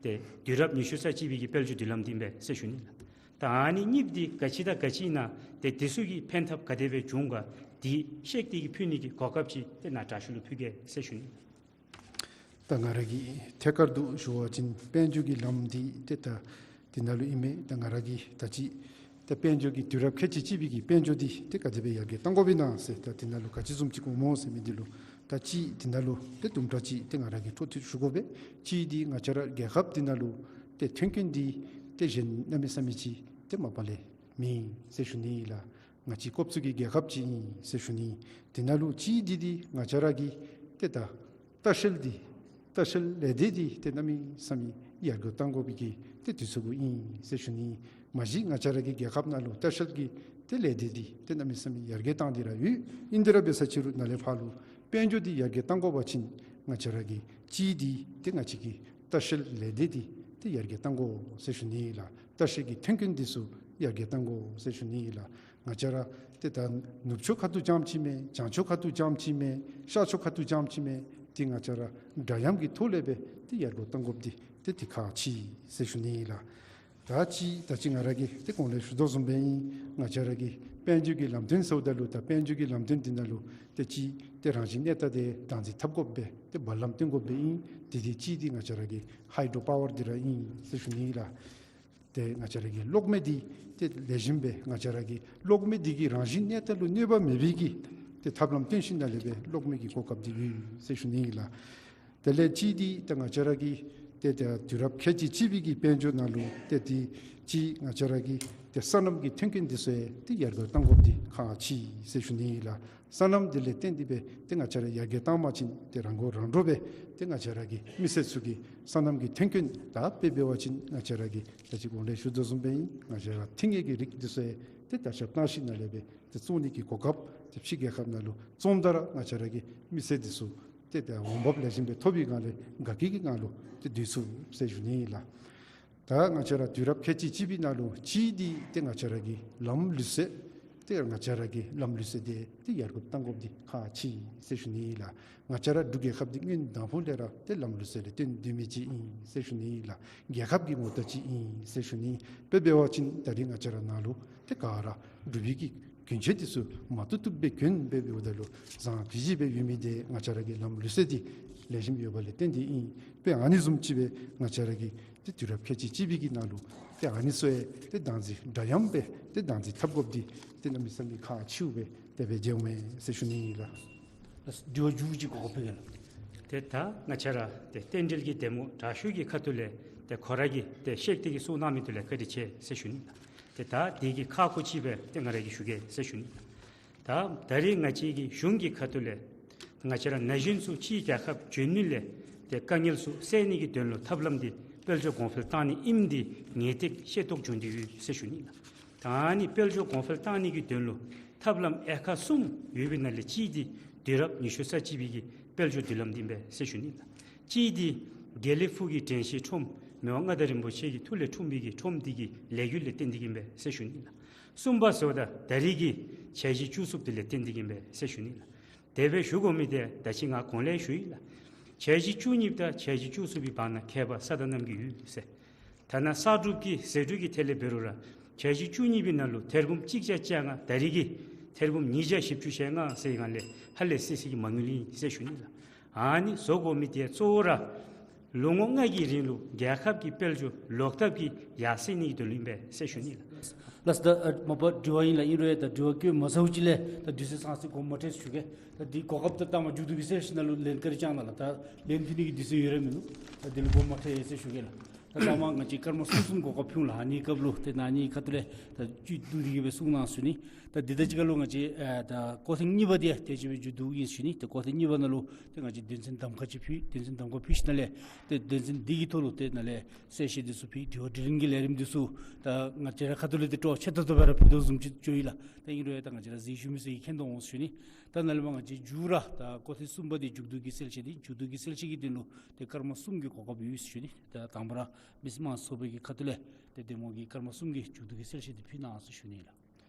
ཏེ་དུས་རབས་ཉི་ཤུ་རྩ་གཅིག་པའི་གི་དཔལ་འབྱོར་མདུན་ལམ་འདི་ཨིན་པས་ཟེར་ཞུ་ནི་ལགས། ད་ཨ་ནི་གཉིས་འདི་ག་ཅི་དང་ག་ཅི་ཨིན་ན་ཏེ་དེ་ཚུ་གི་ཕན་ཐབས་ག་དེ་སྦེ་འབྱུང་ག་འདི་བཤད་དེ་གི་ཕུལ་ནི་གི་གོ་སྐབས་ཅིག་ཏེ་ནཱ་དྲག་ཤོས་ལུ་ཕུལ་གེ་ཟེར་ཞུ་ནི་ལགས། ད་ང་ར་གིས་ཐད་ཀར་དུ་ཞུ་བ་ཅིན་དཔལ་འབྱོར་གྱི་ལམ་འདི་ཏེ་ད་འདི་ནང་ལུ་ཨིན་མས། ད་ང་ར་གིས་ད་ཅི་ད་དཔལ་འབྱོར་གྱི་དུས་རབས་ཁལ་གཅིག་གཅིག་པའི་གི་དཔལ་འབྱོར་འདི་ཏེ་ག་དེ་སྦེ་ཡར་རྒྱས་གཏང་དགོཔ་ཨིན་ན་ཟེར་ད་འདི་ནང་ལུ་ག་ཅི་བཟུམ་ཅིག་དགོཔ་སྨོ་ཟེར་མི་འདི་ལུ་ད་ཅི་འདི་ནང་ལུ་ཏེ་དུམ་གྲ་ཅིག་ཏེ་ང་ར་གིས་འཕྲོ་མཐུད་ཞུ་དགོ་པས། གཅིག་འདི་ང་བཅས་ར་རྒྱལ་ཁབ་འདི་ནང་ལུ་ཏེ་ཐོན་སྐྱེད་འདི་ཏེ་གཞན་གནམ་མེད་ས་མེད་ཅིག་ཏེ་མ་པ་ལས་མེད་ཟེར་ཞུ་ནི་ལགས། ང་བཅས་ཀོབ་ཚུ་གི་རྒྱལ་ཁབ་ཅིག་ཨིན་ཟེར་ཞུ་ནི། འདི་ནང་ལུ་གཅིག་འདི་འདི་ང་བཅས་ར་གི་ཏེ་ད་ལྟ་བཤལ་འདི་ལྟ་བཤལ་ལས་སྡེ་འདི་ཏེ་གནམ་མེད་ས་མེད་ཡར་རྒྱས་གཏང་དགོ་པའི་གི་ཏེ་དུས་ཚོད་ཨིན་ཟེར་ཞུ་ནི། མ་གཞི་ང་བཅས་ར་གི་རྒྱལ་ཁབ་ནང་ལུ་ལྟ་བཤལ་གྱི་ཏེ་ལས་སྡེ་འདི་ཏེ་གནམ་མེད་ས་མེད་ཡར་རྒྱས་གཏང་སྟེ་ར་ཡོད། ཨིན་དེ་ར་འབད་ས་ཅིག་རུང་ནཱ་ལས་ཕར་ལུ་དཔལ་འབྱོར་འདི་ཡར་རྒྱས་གཏང་དགོ་པ་ཅིན་ང་བཅས་ར་གི་གཅིག་འདི་ཏེ་ང་བཅས་ཀྱི་ལྟ་བཤལ་ལས་སྡེ་འདི་ཏེ་ཡར་རྒྱས་གཏང་དགོ་ཟེར་ཞུ་ནི་ལགས། ལྟ་བཤལ་གྱི་ཐོན་སྐྱེད་འདི་ཚུ་ཡར་རྒྱས་གཏང་དགོ་ཟེར་ཞུ་ནི་ལགས། ང་བཅས་ར་ཏེ་ད་ནུབ་ཕྱོགས་ཁ་ཐུག་རྐྱངམ་ཅིག་མེན། བྱང་ཕྱོགས་ཁ་ཐུག་རྐྱངམ་ཅིག་མེན། ཤར་ཕྱོགས་ཁ་ཐུག་རྐྱངམ་ཅིག་མེན། ཏེ་ང་བཅས་ར་འདྲ་མཉམ་གྱི་ཐོག་ལས་སྦེ་ཏེ་ཡར་རྒྱས་གཏང་དགོཔ་འདི་ཏེ་དེ་ཁག་ཆེ་ཟེར་ཞུ་ནི་ལགས། ད་ཅི་ད་ཅི་ང་ར་གིས་ཏེ་གོང་ལས་ཞུ་དོ་བཟུམ་སྦེ་ཨིན། ང་བཅས་ར་གི་དཔལ་འབྱོར་གྱི་ལམ་སྟོན་ཟེརཝ་ད་ལུ་ད་དཔལ་འབྱོར་གྱི་ལམ་སྟོན་འདི་ནང་ལུ་ཏེ་ཅི་ཏེ་རང་བཞིན་གནས་སྟངས་འདི་བདག་འཛིན་འཐབ་དགོཔ་སྦེ་ཏེ་བར་ལམ་སྟོན་དགོཔ་སྦེ་ཨིན། དེ་འདི་གཅིག་འདི་ང་བཅས་ར་གི་ཧའི་ཌོ་པ་ཝར་འདི་ར་ཨིན་ཟེར་ཞུ་ནི་ལགས། ཏེ་ང་བཅས་ར་གི་གློག་མེ་འདི་ཏེ་ལེགས་ཤོམ་སྦེ་ང་བཅས་ར་གི་གློག་མེ་འདི་གི་རང་བཞིན་གནས་སྟངས་ལུ་གནོད་པ་མེད་པའི་གི་ཏེ་ཐབས་ལམ་སྟོན་ཞིནམ་ལས་སྦེ་གློག་མེ་གི་གོ་སྐབས་འདི་ཡོད་ཟེར་ཞུ་ནི་ལགས། དེ་ལས་གཅིག་འདི་ཏེ་ང་བཅས་ར་གི་ཏེ་ཏེ་དུས་རབས་ཁལ་གཅིག་གཅིག་པའི་གི་དཔལ་འབྱོར་ནང་ལུ་ཏེ་འདི་གཅིག་ང་བཅས་ར་གི་ཏེ་སོ་ནམ་གྱི་ཐོན་སྐྱེད་འདི་ཚུ་ཡང་ཏེ་ཡར་རྒྱས་གཏང་དགོཔ་འདི་ཁག་ཆེ་ཟེར་ཞུ་ནི་ལགས། སོ་ནམ་འདི་ལས་བརྟེན་ཏེ་སྦེ་ཏེ་ང་བཅས་ར་ཡར་རྒྱས་གཏང་པ་ཅིན་ཏེ་རང་མགོ་རང་འདྲོངས་སྦེ་ཏེ་ང་བཅས་ར་གི་མི་སེར་ཚུ་གི་སོ་ནམ་གྱི་ཐོན་སྐྱེད་ད་དཔེ་འབད་བ་ཅིན་ང་བཅས་ར་གི་ད་ཅི་གོང་ལས་ཞུ་དོ་བཟུམ་སྦེ་ཨིན། ང་བཅས་ར་ཐིང་ངེ་གི་རིགས་འདི་ཚུ་ཡང་ཏེ་ད་ཞབས་བཏང་ཞིནམ་ལས་སྦེ་ཏེ་བཙོང་ནི་གི་གོ་སྐབས་ཏེ་ཕྱི་རྒྱལ་ཁབ་ནང་ལུ་བཙོངམ་ད་ར་ང་བཅས་ར་གི་མི་སེར་འདི་ཚུ་ཏེ་ད་འོང་འབབ་ལེགས་ཤོམ་སྦེ་ཐོབ་པའི་སྒང་ལས་དགའ་སྐྱིད་ཀྱི་ངང་ལུ་ཏེ་སྡོད་ཚུགས་ཟེར་ཞུ་ནི་ལགས། ད་ང་བཅས་ར་དུས་རབས་ཁལ་གཅིག་གཅིག་པའི་ནང་ལུ་གཅིག་འདི་ཏེ་ང་བཅས་ར་གི་ལམ་ལུགས་སྲོལ་ཏེ་ང་བཅས་ར་གི་ལམ་ལུགས་སྲོལ་འདི་ཏེ་ཡར་རྒྱས་གཏང་དགོཔ་འདི་ཁག་ཆེ་ཟེར་ཞུ་ནི་ལགས། ང་བཅས་ར་འབྲུག་རྒྱལ་ཁབ་འདི་སྔོན་དང་ཕུ་ལས་ར་ཏེ་ལམ་ལུགས་སྲོལ་ལས་བརྟེན་སྡོད་མི་ཅིག་ཨིན་ཟེར་ཞུ་ནི་ལགས། རྒྱལ་ཁབ་ཀྱི་ངོ་རྟགས་ཅིག་ཨིན་ཟེར་ཞུ་ནི། དཔེ་འབད་བ་ཅིན་ད་རེས་ང་བཅས་ར་ནང་ལུ་ཏེ་ག་ར་འབྲུག་པའི་གི་གྱོན་ཆས་འདི་ཚུ་མ་བཏུབ་བཏུབ་སྦེ་གྱོན་སྦེ་འབདཝ་ད་ལུ་བཟང་ཏོག་ཏོ་སྦེ་ཡོད་མི་འདི་ང་བཅས་ར་གི་ལམ་ལུགས་སྲོལ་འདི་ལེགས་ཤོམ་ཡོད་པ་ལས་བརྟེན་ཏེ་ཨིན། དཔེ་ཨ་ནི་བཟུམ་ཅིག་སྦེ་ང་བཅས་ར་གི་ཏེ་དུས་རབས་ཁལ་གཅིག་གཅིག་པའི་གི་ནང་ལུ་ཏེ་ཨ་ནི་ཚུ་ཡང་ཏེ་བདག་འཛིན་འདྲ་མཉམ་སྦེ་ཏེ་བདག་འཛིན་འཐབ་དགོཔ་འདི་ཏེ་གནམ་མེད་ས་མེད་ཁག་ཆེཝ་སྦེ་དེ་སྦེ་མཇལཝ་མས་ཟེར་ཞུ་ནི་ཨིན་ལགས། ལགས་སོ། དྲི་བ་མཇུག་ཅིག་གོ་སྐབས་ཕུལ་གེ་ལགས། ཏེ་ད་ང་བཅས་ར་ཏེ་རྟེན་འབྲེལ་གྱི་གདམ་ངོ་དྲག་ཤོས་ཀྱི་ཁ་ཐུག་ལས་ཏེ་ཁོ་ར་གིས་ཏེ་བཤད་དེ་གི་གསུང་གནང་མི་འདི་ལུ་བཀའ་དྲིན་ཆེ་ཟེར་ཞུ་ནི་ལགས། ཏེ་ད་དེ་གི་ཁག་ཁུ་ཅིག་སྦེ་ཏེ་ང་ར་གིས་ཞུ་གེ་ཟེར་ཞུ་ནི་ལགས། ད་ད་རེས་ང་བཅས་ཀྱི་གཞུང་གི་ཁ་ཐུག་ལས་ང་བཅས་ར་ན་གཞོན་ཚུ་ཕྱིའི་རྒྱལ་ཁབ་འབྱོན་ནི་ལས་ཏེ་དཀའ་ངལ་ཚུ་སེལ་ནི་གི་དོན་ལུ་ཐབས་ལམ་འདི་དཔལ་འབྱོར་གོང་འཕེལ་གཏང་ནི་ཨིནམ་འདི་ངེས་ཏིག་ཤེས་རྟོགས་བྱུང་སྟེ་ཡོད་ཟེར་ཞུ་ནི་ལགས། ད་ཨ་ནི་དཔལ་འབྱོར་གོང་འཕེལ་གཏང་ནི་གི་དོན་ལུ་ཐབས་ལམ་དབྱེ་ཁག་གསུམ་ཡོད་པའི་ནང་ལས་གཅིག་འདི་དུས་རབས་ཉི་ཤུ་རྩ་གཅིག་པའི་གི་དཔལ་འབྱོར་མདུན་ལམ་འདི་ཨིན་པས་ཟེར་ཞུ་ནི་ལགས། གཅིག་འདི་དགེ་ལེགས་ཕུག་གི་དྲན་ཤེས་ཁྲོམ་མི་དབང་མངའ་བདག་རིན་པོ་ཆེ་གི་ཐུགས་ལས་འཁྲུངས་པའི་གི་ཁྲོམ་འདི་གི་ལས་འགུལ་ལས་བརྟེན་ཏེ་གི་ཨིན་པས་ཟེར་ཞུ་ནི་ལགས། གསུམ་པ་ཟེརཝ་ད་ད་རེས་ཀྱི་ཚོས་གཞི་བཅུ་གསུམ་འདི་ལས་བརྟེན་ཏེ་གི་ཨིན་པས་ཟེར་ཞུ་ནི་ལགས། དེ་སྦེ་ཞུ་དགོ་མི་འདི་ད་ཅི་ང་གོང་ལས་ཞུ་ཡི་ལགས། ཚོས་གཞི་བཅུ་གཉིས་དང་ཚོས་གཞི་བཅུ་གསུམ་པའི་བར་ན་ཁྱད་པར་ས་དང་གནམ་གྱི་ཡོད་ཟེར། ཐ་ན་གསར་སྒྲུབ་ཀྱི་ཟད་འགྲོ་གི་ཐད་ལས་འབད་རུང་ར་ཚོས་གཞི་བཅུ་གཉིས་པའི་ནང་ལུ་ཐེར་འབུམ་གཅིག་བརྒྱ་བཅོ་ལྔ་ད་རེས་ཀྱི་ཐེར་འབུམ་ཉིས་བརྒྱ་བཞི་བཅུ་ཞེ་ལྔ་ཟེར་ཡི་ག་ལས་ཧ་ལས་སི་སི་གི་མ་དངུལ་ཨིན་ཟེར་ཞུ་ནི་ལགས། ཨ་ནི་བཟོ་དགོ་མི་འདི་གཙོ་བོ་ར་ལོ་ངོ་ལྔ་གི་རིང་ལུ་རྒྱལ་ཁབ་ཀྱི་དཔལ་འབྱོར་ལོག་ཐབས་ཀྱི་ཡར་སེང་ནི་གི་དོན་ལུ་ཨིན་པས་ཟེར་ཞུ་ནི་ལགས། ལགས་སོ། ད་ཨ་མ་པ་དྲི་བ་ཨིན་ལགས། ཨིན་རུང་ཡང་ད་དྲི་བ་བཀོད་མ་ཚརཝ་ཅིག་ལས་ད་དུས་ཚོད་ཚང་སྟེ་དགོངསམ་མ་ཁྲེལ་ཟེར་ཞུ་གེ། ད་འདི་གོ་སྐབས་ད་ད་མ་མཇུག་བསྡུ་གེ་ཟེར་ཞིནམ་ལས་ལན་བཀའ་དྲིན་བསྐྱང་གནང་ལགས། ད་ལན་ཕུལ་ནི་གི་དུས་ཚོད་ཡོད་ར་མིན་ནུག། ད་འདི་ལུ་དགོངསམ་མ་ཁྲེལ་ཟེར་ཞུ་གེ་ལགས། ད་ད་མ་ང་བཅས་སྐར་མ་གསུམ་གསུམ་གོ་སྐབས་ཕུལ་ལགས། ཨ་ནི་སྐབས་ལུ་ཏེ་ན་ནི་ཁ་ཐུག་ལས་ད་བཅུད་བསྡུ་སྟེ་གི་སྦེ་གསུང་གནང་ཟེར་ཞུ་ནི། ད་འདི་དང་གཅིག་ཁར་ལུ་ང་བཅས་ཨ་ད་སྐོར་ཐེངས་གཉིས་པ་འདི་ཡང་དེ་ཅིག་སྦེ་མཇུག་བསྡུ་ཨིན་ཟེར་ཞུ་ནི། ད་སྐོར་ཐེངས་གཉིས་པ་ནང་ལུ་ཏེ་ང་བཅས་དོན་ཚན་གདམ་ཁ་ཅིག་ཕུལ། དོན་ཚན་གདམ་ཁ་ཕུལ་ཞིནམ་ལས་ཏེ་དོན་ཚན་འདི་གི་ཐོག་ལུ་ཏེ་ནཱ་ལས་གསལ་བཤད་འདི་ཚུ་ཕུལ། དྲི་བ་དྲིས་ལན་གྱི་ལས་རིམ་འདི་ཚུ་ད་ང་བཅས་ར་ཁ་ཐུག་ལས་ཏེ་སྤྲོ་ཆེ་ཏོག་ཏོ་སྦེ་ར་ཕུལ་དོ་བཟུམ་ཅིག་ཅིག་ཡོད་ལགས། ད་ཨིན་རུང་ཡང་ད་ང་བཅས་ར་གཟིགས་ཞུ་མི་ཚུ་གིས་མཁྱེན་དོ་འོང་ཟེར་ཞུ་ནི། ད་ནཱ་ལས་མར་ང་བཅས་མཇུག་ར་ད་སྐོར་ཐེངས་གསུམ་པ་འདི་མཇུག་བསྡུ་གི་གསལ་བཤད་འདི་མཇུག་བསྡུ་གི་གསལ་བཤད་ཀྱི་དོན་ལུ་ཏེ་སྐར་མ་གསུམ་གྱི་གོ་སྐབས་ཡོད་ཟེར་ཞུ་ནི། ད་དང་པ་ར་མི་སེར་དམངས་གཙོ་ཚོགས་པའི་གི་ཁ་ཐུག་ལས་ཏེ་འདེམས་ངོ་གི་སྐར་མ་གསུམ་གྱི་མཇུག་བསྡུ་གི་གསལ་བཤད་འདི་ཕུལ་གནང་ཟེར་ཞུ་ནི་ལགས།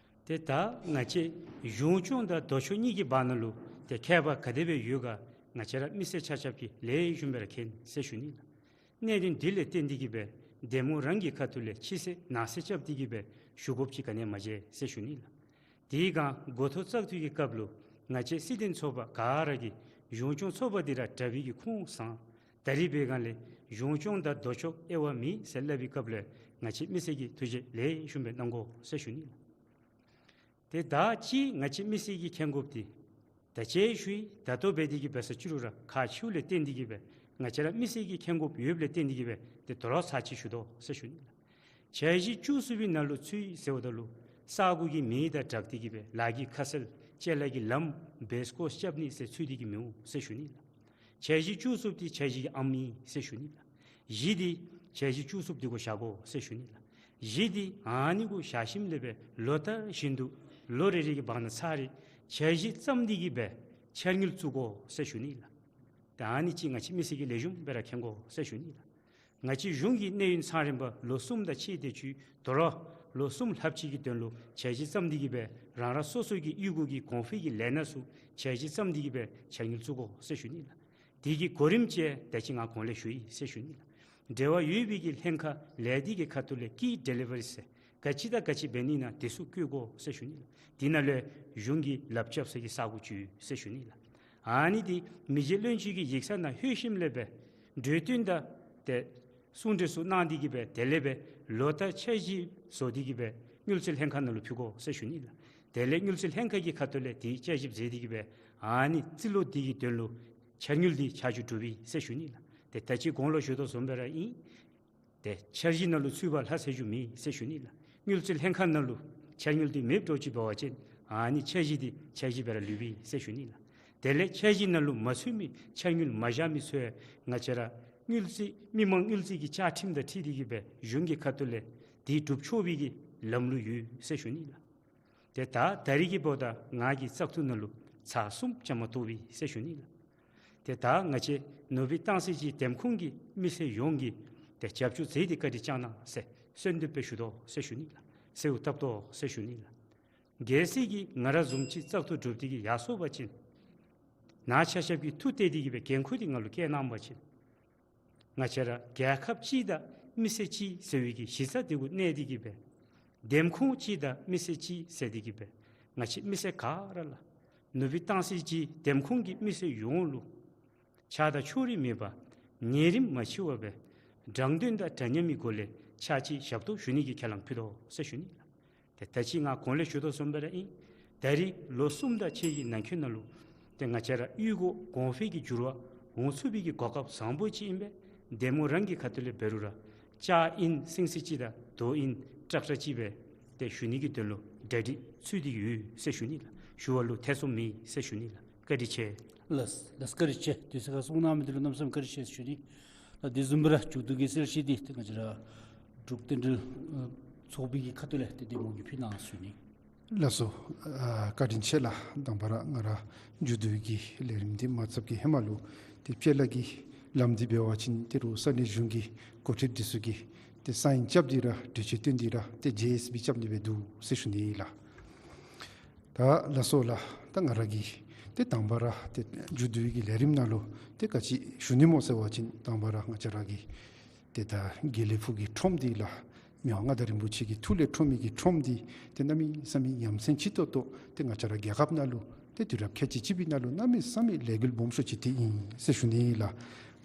ཏེ་ད་ང་བཅས་གཞུང་སྐྱོང་དང་ལྡོག་ཕྱོགས་གཉིས་ཀྱི་བར་ན་ལུ་ཏེ་ཁྱད་པར་ག་དེ་སྦེ་ཡོད་ག་ང་བཅས་ར་མི་སེར་ཆ་ཁྱབ་ཀྱིས་ལེགས་ཤོམ་སྦེ་ར་མཁྱེན་ཟེར་ཞུ་ནི་ལགས། གནད་དོན་འདི་ལས་བརྟེན་ཏེ་གི་སྦེ་འདེམས་ངོ་རང་གི་ཁ་ཐུག་ལས་ཕྱི་གསལ་ནང་གསལ་རྐྱབ་སྟེ་གི་སྦེ་ཞུ་དགོཔ་ཅིག་ག་ནི་ཡང་མ་མཇལ་ཟེར་ཞུ་ནི་ལགས། དེའི་སྒང་འགོ་ཐོག་བཙག་འཐུ་གི་སྐབས་ལུ་ང་བཅས་སྲིད་དོན་ཚོགས་པ་ག་ར་གིས་གཞུང་སྐྱོང་ཚོགས་པ་འདི་ར་དྲག་པའི་གི་ཁུངས་བཟང་། ད་རིས་འབད་བའི་སྒང་ལས་གཞུང་སྐྱོང་དང་ལྡོག་ཕྱོགས་དབྱེ་བ་མེད་ཟེར་སླབ་པའི་སྐབས་ལས་ང་བཅས་མི་སེར་གྱིས་ཐུགས་རྗེ་ལེགས་ཤོམ་སྦེ་གནང་དགོ་ཟེར་ཞུ་ནི་ལགས། ཏེ་ད་ཅི་ང་བཅས་མི་སེར་གྱིས་མཁྱེན་དགོཔ་འདི་ད་ཅི་ཞུ་ཡི། ད་ལྟོ་འབད་དེ་གི་སྦེ་ས་ཅི་རུང་ར་ཁག་ཆེཝ་ལས་བརྟེན་ཏེ་གི་སྦེ་ང་བཅས་ར་མི་སེར་གྱིས་མཁྱེན་དགོཔ་ཡོདཔ་ལས་བརྟེན་ཏེ་གི་སྦེ་ཏེ་དོ་རུང་ཚར་གཅིག་ཞུ་དོ་ཟེར་ཞུ་ནི་ལགས། འཆར་གཞི་བཅུ་གསུམ་པའི་ནང་ལུ་ཚུད་ཡི་ཟེརཝ་ད་ལུ་ས་གོ་གི་མིང་དང་སྦྲགས་ཏེ་གི་སྦེ་ལཱ་གི་ཁ་གསལ་ཅ་ལ་གི་ལམ་བེས་སྐོར་རྐྱབ་ནི་ཟེར་ཚུད་དེ་གི་མི་འོང་ཟེར་ཞུ་ནི་ལགས། འཆར་གཞི་བཅུ་གསུམ་འདི་འཆར་གཞི་གི་ཨམ་ཨིན་ཟེར་ཞུ་ནི་ལགས། གཞི་འདི་འཆར་གཞི་བཅུ་གསུམ་འདི་གུ་བཞག་དགོ་ཟེར་ཞུ་ནི་ལགས། གཞི་འདི་ཨ་ནི་གུ་བཞག་ཞིནམ་ལས་སྦེ་ལོ་ལྟར་བཞིན་དུ་ལོ་རེ་རེ་གི་བར་ན་ཚར་རེ་འཆར་གཞི་བརྩམས་ཏེ་གི་སྦེ་འཆར་དངུལ་བཙུགས་དགོ་ཟེར་ཞུ་ནི་ལགས། ཏེ་ཨ་ནི་ཅིག་ང་བཅས་མི་སེར་གྱིས་ལེགས་ཤོམ་སྦེ་ར་མཁྱེན་དགོ་ཟེར་ཞུ་ནི་ལགས། ང་བཅས་གཞུང་གི་གནས་ཡུན་ཚང་རན་པ་ལོ་གསུམ་དང་ཕྱེད་དེ་ཅིག་དོ་རུང་ལོ་གསུམ་ལྷགཔ་ཅིག་གི་དོན་ལུ་འཆར་གཞི་བརྩམས་ཏེ་གི་སྦེ་རང་རང་སོ་སོ་གི་གཡུས་སྒོ་གི་གོང་འཕེལ་གྱི་ལས་སྣ་ཚུ་འཆར་གཞི་བརྩམས་ཏེ་གི་སྦེ་འཆར་དངུལ་བཙུགས་དགོ་ཟེར་ཞུ་ནི་ལགས། དེ་གི་གོ་རིམ་ཅིག་ད་ཅི་ང་གོང་ལས་ཞུ་ཡི་ཟེར་ཞུ་ནི་ལགས། འབྲེལ་བ་ཡོད་པའི་གི་ལྷན་ཁག་ལས་སྡེ་གི་ཁ་ཐུག་ལས་ཀི་ཌི་ལི་ཝ་རི་ཟེར་ག་ཅི་དང་ག་ཅི་འབད་ནི་ན་དེ་ཚུ་བཀོད་དགོ་ཟེར་ཞུ་ནི་ལགས། དེ་ནང་ལས་གཞུང་གི་ལགཔ་རྐྱབ་ས་གི་ས་གོ་ཅིག་ཡོད་ཟེར་ཞུ་ནི་ལགས། ཨ་ནི་འདི་མི་རྗེ་བློན་ཆེན་གྱི་ཡིག་ཚང་ནང་ལྷོད་ཞིནམ་ལས་སྦེ་གྲོས་བསྟུན་དང་ཏེ་གསུང་གྲོས་ཚུ་གནང་སྟེ་གི་སྦེ་དེ་ལས་སྦེ་ལོ་ལྟར་འཆར་གཞི་བཟོ་སྟེ་གི་སྦེ་དངུལ་རྩིས་ལྷན་ཁག་ནང་ལུ་ཕུལ་དགོ་ཟེར་ཞུ་ནི་ལགས། དེ་ལས་དངུལ་རྩིས་ལྷན་ཁག་གི་ཁ་ཐུག་ལས་དེ་བསྐྱར་ཞིབ་མཛད་དེ་གི་སྦེ་ཨ་ནི་རྩིས་ལོ་འདི་གི་དོན་ལུ་འཆར་དངུལ་འདི་ཆ་འཇོག་གྲུབ་ཡི་ཟེར་ཞུ་ནི་ལགས། ཏེ་ད་ཅི་གོང་ལུ་ཞུ་དོ་བཟུམ་སྦེ་ར་ཨིན། ཏེ་འཆར་གཞི་ནང་ལུ་ཚུད་པ་ལྷག་ཟེར་རྒྱུ་མེད་ཟེར་ཞུ་ནི་ལགས། དངུལ་རྩིས་ལྷན་ཁག་ནང་ལུ་འཆར་དངུལ་འདི་མེདཔ་འདྲཝ་ཅིག་འབད་བ་ཅིན་ཨ་ནི་འཆར་གཞི་འདི་འཆར་གཞི་སྦེ་ར་ལུས་པས་ཟེར་ཞུ་ནི་ལགས། དེ་ལས་འཆར་གཞི་ནང་ལུ་མ་ཚུད་མི་འཆར་དངུལ་མ་བཞག་མི་ཚུ་ཡང་ང་བཅས་ར་དངུལ་རྩིས་མི་དམངས་དངུལ་རྩིས་ཀྱི་བཅའ་ཁྲིམས་དང་འཁྲིལ་ཏེ་གི་སྦེ་གཞུང་གི་ཁ་ཐུག་ལས་དེ་སྒྲུབ་ཆོག་པའི་གི་ལམ་ལུགས་ཡོད་ཟེར་ཞུ་ནི་ལགས། ཏེ་ད་ད་རིས་ཀྱི་འབདཝ་ད་ང་གིས་བཙག་འཐུ་ནང་ལུ་ཚར་གསུམ་བཅའ་མར་གཏོགས་པས་ཟེར་ཞུ་ནི་ལགས། ཏེ་ད་ང་བཅས་ནུབ་སྦིས་སྟང་སི་ཅིག་འདེམས་ཁོངས་ཀྱི་མི་སེར་ཡོངས་ཀྱིས་ཏེ་རྒྱབ་སྐྱོར་མཛད་དེ་བཀའ་དྲིན་བསྐྱང་གནང་ཟེར་གསོལ་འདེབས་སྦེ་ཞུ་དོ་ཟེར་ཞུ་ནི་ལགས། གསོལཝ་བཏབ་དོ་ཟེར་ཞུ་ནི་ལགས། གལ་སྲིད་ཀྱི་ང་ར་བཟུམ་ཅིག་བཙག་འཐུ་གྲུབ་སྟེ་གི་ཡར་སོང་པ་ཅིན་ནཱ་ཆ་ཁྱབ་ཀྱིས་ཐུགས་གཏད་དེ་གི་སྦེ་འགན་ཁུར་འདི་ང་ལུ་བཀལ་གནང་པ་ཅིན་ང་བཅས་ར་རྒྱལ་ཁབ་གཅིག་དང་མི་སེར་གཅིག་ཟེར་བའི་གི་གཞི་རྩ་འདི་གུ་གནས་ཏེ་གི་སྦེ་འདེམས་ཁོངས་གཅིག་དང་མི་སེར་གཅིག་ཟེར་ཏེ་གི་སྦེ་ང་བཅས་མི་སེར་ག་ར་ལགས་ནུབ་སྦིས་སྟང་སི་ཅིག་འདེམས་ཁོངས་ཀྱི་མི་སེར་ཡོངས་ལུ་ཆགས་སྡང་ཕྱོགས་རིས་མེད་པར་ཉེ་རིང་མ་ཕྱེ་བར་སྦེ་དྲང་དོན་དང་འདྲ་མཉམ་གྱི་སྒོ་ལས་ཕྱག་ཕྱིད་ཞབས་ཏོག་ཞུ་ནི་གི་ཁས་བླངས་ཕུལ་དོ་ཟེར་ཞུ་ནི་ལགས། ཏེ་ད་ཅི་ང་གོང་ལས་ཞུ་དོ་བཟུམ་སྦེ་ར་ཨིན། ད་རིས་ལོ་གསུམ་དང་ཕྱེད་ཀྱི་ནང་འཁོད་ནང་ལུ་ཏེ་ང་བཅས་ར་གཡུས་སྒོ་གོང་འཕེལ་གྱི་འགྱུར་བ་འོང་ཚུགས་པའི་གི་གོ་སྐབས་བཟང་པོ་ཅིག་ཨིན་པས། འདེམས་ངོ་རང་གི་ཁ་ཐུག་ལས་འབད་རུང་ར་ལྕགས་ཨིན་སེང་སི་ཅིག་དང་རྡོ་ཨིན་ཊེག་ཊར་ཅིག་སྦེ་ཏེ་ཞུ་ནི་གི་དོན་ལུ་གྲ་སྒྲིག་ཚུད་དེ་ཡོད་ཟེར་ཞུ་ནི་ལགས། ཞུ་བ་ལུ་ཐེ་ཚོམ་མེད་ཟེར་ཞུ་ནི་ལགས། བཀའ་དྲིན་ཆེ། ལགས་ལགས་བཀའ་དྲིན་ཆེ། དུས་ཚོད་ཁར་གསུང་གནང་མི་འདི་ལུ་གནམ་མེད་ས་མེད་བཀའ་དྲིན་ཆེ་ཟེར་ཞུ་ནི། ད་དེ་བཟུམ་སྦེ་ར་མཇུག་བསྡུ་གི་གསལ་བཤད་འདི་ཏེ་ང་བཅས་ར་འབྲུག་རྟེན་འབྲེལ་ཨ་ཚོགས་པའི་གི་ཁ་ཐུག་ལས་ཏེ་འདེམས་ངོ་གིས་ཕུལ་གནང་ཟེར་ཞུ་ནི། ལགས་སོ། ཨ་བཀའ་དྲིན་ཆེ་ལགས། དང་པ་ར་ང་ར་མཇུག་བསྡུ་གི་ལས་རིམ་འདི་མ་ཚབ་ཀྱི་ཧེ་མ་ལུ་ཏེ་དཔྱད་གླ་གི་ལམ་འདི་འབད་བ་ཅིན་ཏེ་རུང་ས་གནས་གཞུང་གི་འགོ་ཁྲིདཔ་འདི་ཚུ་གིས་ཏེ་སའིན་རྐྱབ་སྟེ་ར་གྲོས་ཆོད་བཏོན་ཏེ་ར་ཏེ་ཇེ་ཨེས་བི་རྐྱབ་ནི་སྦེ་འདུག་ཟེར་ཞུ་ནི་ལགས། ད་ལགས་སོ་ལགས། ད་ང་ར་གིས་ཏེ་དང་པ་ར་ཏེ་མཇུག་བསྡུ་གི་ལས་རིམ་ནང་ལུ་ཏེ་ག་ཅི་ཞུ་ནི་སྨོ་ཟེར་བ་ཅིན་དང་པ་ར་ང་བཅས་ར་གི་ཏེ་ད་དགེ་ལེགས་ཕུག་གི་ཁྲོམ་འདི་ལགས་མི་དབང་མངའ་བདག་རིན་པོ་ཆེ་གི་ཐུགས་ལས་འཁྲུངས་མི་གི་ཁྲོམ་འདི་ཏེ་གནམ་མེད་ས་མེད་ཡ་མཚན་ཆེ་ཏོག་ཏོ་ཏེ་ང་བཅས་ར་རྒྱལ་ཁབ་ནང་ལུ་ཏེ་དུས་རབས་ཁལ་གཅིག་གཅིག་པའི་ནང་ལུ་གནམ་མེད་ས་མེད་ལས་འགུལ་སྦོམ་ཤོས་ཅིག་ཏེ་ཨིན་ཟེར་ཞུ་ནི་ལགས།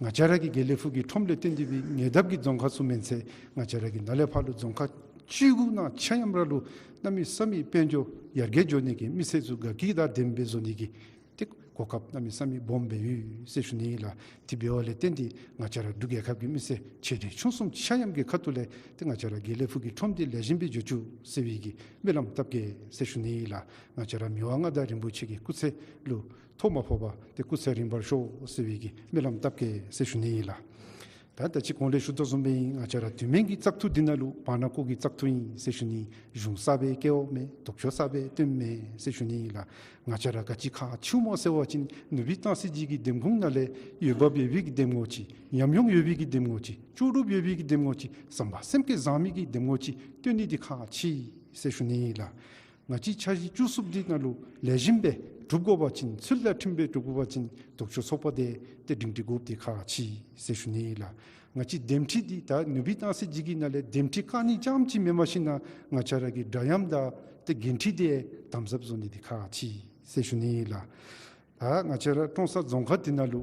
ང་བཅས་ར་གི་དགེ་ལེགས་ཕུག་གི་ཁྲོམ་ལས་བརྟེན་ཏེ་སྦེ་ཉེ་འདབས་ཀྱི་རྫོང་ཁག་ཚུ་མེན་ཚེ་ང་བཅས་ར་གི་ནཱ་ལས་ཕར་ལུ་རྫོང་ཁག་བཅུ་དགུ་ནང་ཆ་མཉམ་ར་ལུ་གནམ་མེད་ས་མེད་དཔལ་འབྱོར་ཡར་རྒྱས་འགྱོ་ནི་གི་མི་སེར་ཚུ་དགའ་སྐྱིད་དང་ལྡནམ་སྦེ་བཟོ་ནི་གི་ཏེ་ གོ་སྐབས་གནམ་མེད་ས་མེད་སྦོམ་སྦེ་ཡོད་ཟེར་ཞུ་ནི་ཨིན་ལགས། དེ་འབདཝ་ལས་བརྟེན་ཏེ་ང་བཅས་ར་འབྲུག་རྒྱལ་ཁབ་ཀྱི་མི་སེར་ཆེ་འབྲིང་ཆུང་གསུམ་ཆ་མཉམ་གྱི་ཁ་ཐུག་ལས་ཏེ་ང་བཅས་ར་དགེ་ལེགས་ཕུག་གི་ཁྲོམ་འདི་ལེགས་ཤོམ་སྦེ་འགྱོ་བཅུག་ཟེར་བའི་གི་སྨོན་ལམ་བཏབ་གེ་ཟེར་ཞུ་ནི་ཨིན་ལགས། ང་བཅས་ར་མི་དབང་མངའ་བདག་རིན་པོ་ཆེ་གི་སྐུ་ཚེ་ལུ་ཐོ་མ་ཕོག་པར་ཏེ་སྐུ་ཚེ་རིང་བར་ཤོག་ཟེར་བའི་གི་སྨོན་ལམ་བཏབ་གེ་ཟེར་ཞུ་ནི་ཨིན་ལགས། ད་ད་ཅི་གོང་ལས་ཞུ་དོ་བཟུམ་སྦེ་ཨིན། ང་བཅས་ར་དུས་མིན་གྱི་བཙག་འཐུ་འདི་ནང་ལུ་བར་ན་ཀོ་གི་བཙག་འཐུ་ཨིན་ཟེར་ཞུ་ནི། གཞུང་གསར་པའི་སྐལ་བ་མེད། ལྡོག་ཕྱོགས་གསར་པའི་སྟོན་མེད་ཟེར་ཞུ་ནི་ཨིན་ལགས། ང་བཅས་ར་ག་ཅི་ཁག་ཆེཝ་སྨོ་ཟེར་བ་ཅིན་ནུབ་སྦིས་སྟང་སི་ཇི་གི་འདེམས་ཁོངས་ནང་ལས་འོས་འབབ་ཡོད་པའི་གི་འདེམས་ངོ་ཅིག་ཉམས་མྱོང་ཡོད་པའི་གི་འདེམས་ངོ་ཅིག་ལྕོགས་གྲུབ་ཡོད་པའི་གི་འདེམས་ངོ་ཅིག་བསམ་པ་སེམས་བསྐྱེད་བཟང་མི་གི་འདེམས་ངོ་ཅིག་བཏོན་ནི་འདི་ཁག་ཆེ་ཟེར་ཞུ་ནི་ཨིན་ལགས། ང་བཅས་འཆར་གཞི་བཅུ་གསུམ་འདི་ནང་ལུ་ལེགས་ཤོམ་སྦེ་གྲུབ་དགོ་པ་ཅིན་ཚུལ་དང་མཐུན་སྦེ་གྲུབ་དགོ་པ་ཅིན་ལྡོག་ཕྱོགས་ཚོགས་པ་འདི་ཏེ་སྒྲིང་སྒྲི་དགོཔ་འདི་ཁག་ཆེ་ཟེར་ཞུ་ནི་ཨིན་ལགས། ང་བཅས་འདེམས་ཁྲི་འདི་ད་ནུབ་སྦིས་སྟང་སི་ཇི་གི་ནང་ལས་འདེམས་ཁྲི་བཀག་ནི་རྐྱངམ་ཅིག་མེན་པར་ཞིན་ན་ང་བཅས་ར་གི་འདྲ་མཉམ་དང་ཏེ་འགན་འཁྲི་འདི་དམ་ཟབ་བཟོ་ནི་འདི་ཁག་ཆེ་ཟེར་ཞུ་ནི་ཨིན་ལགས། ད་ང་བཅས་ར་ཀྲོང་གསར་རྫོང་ཁག་འདི་ནང་ལུ་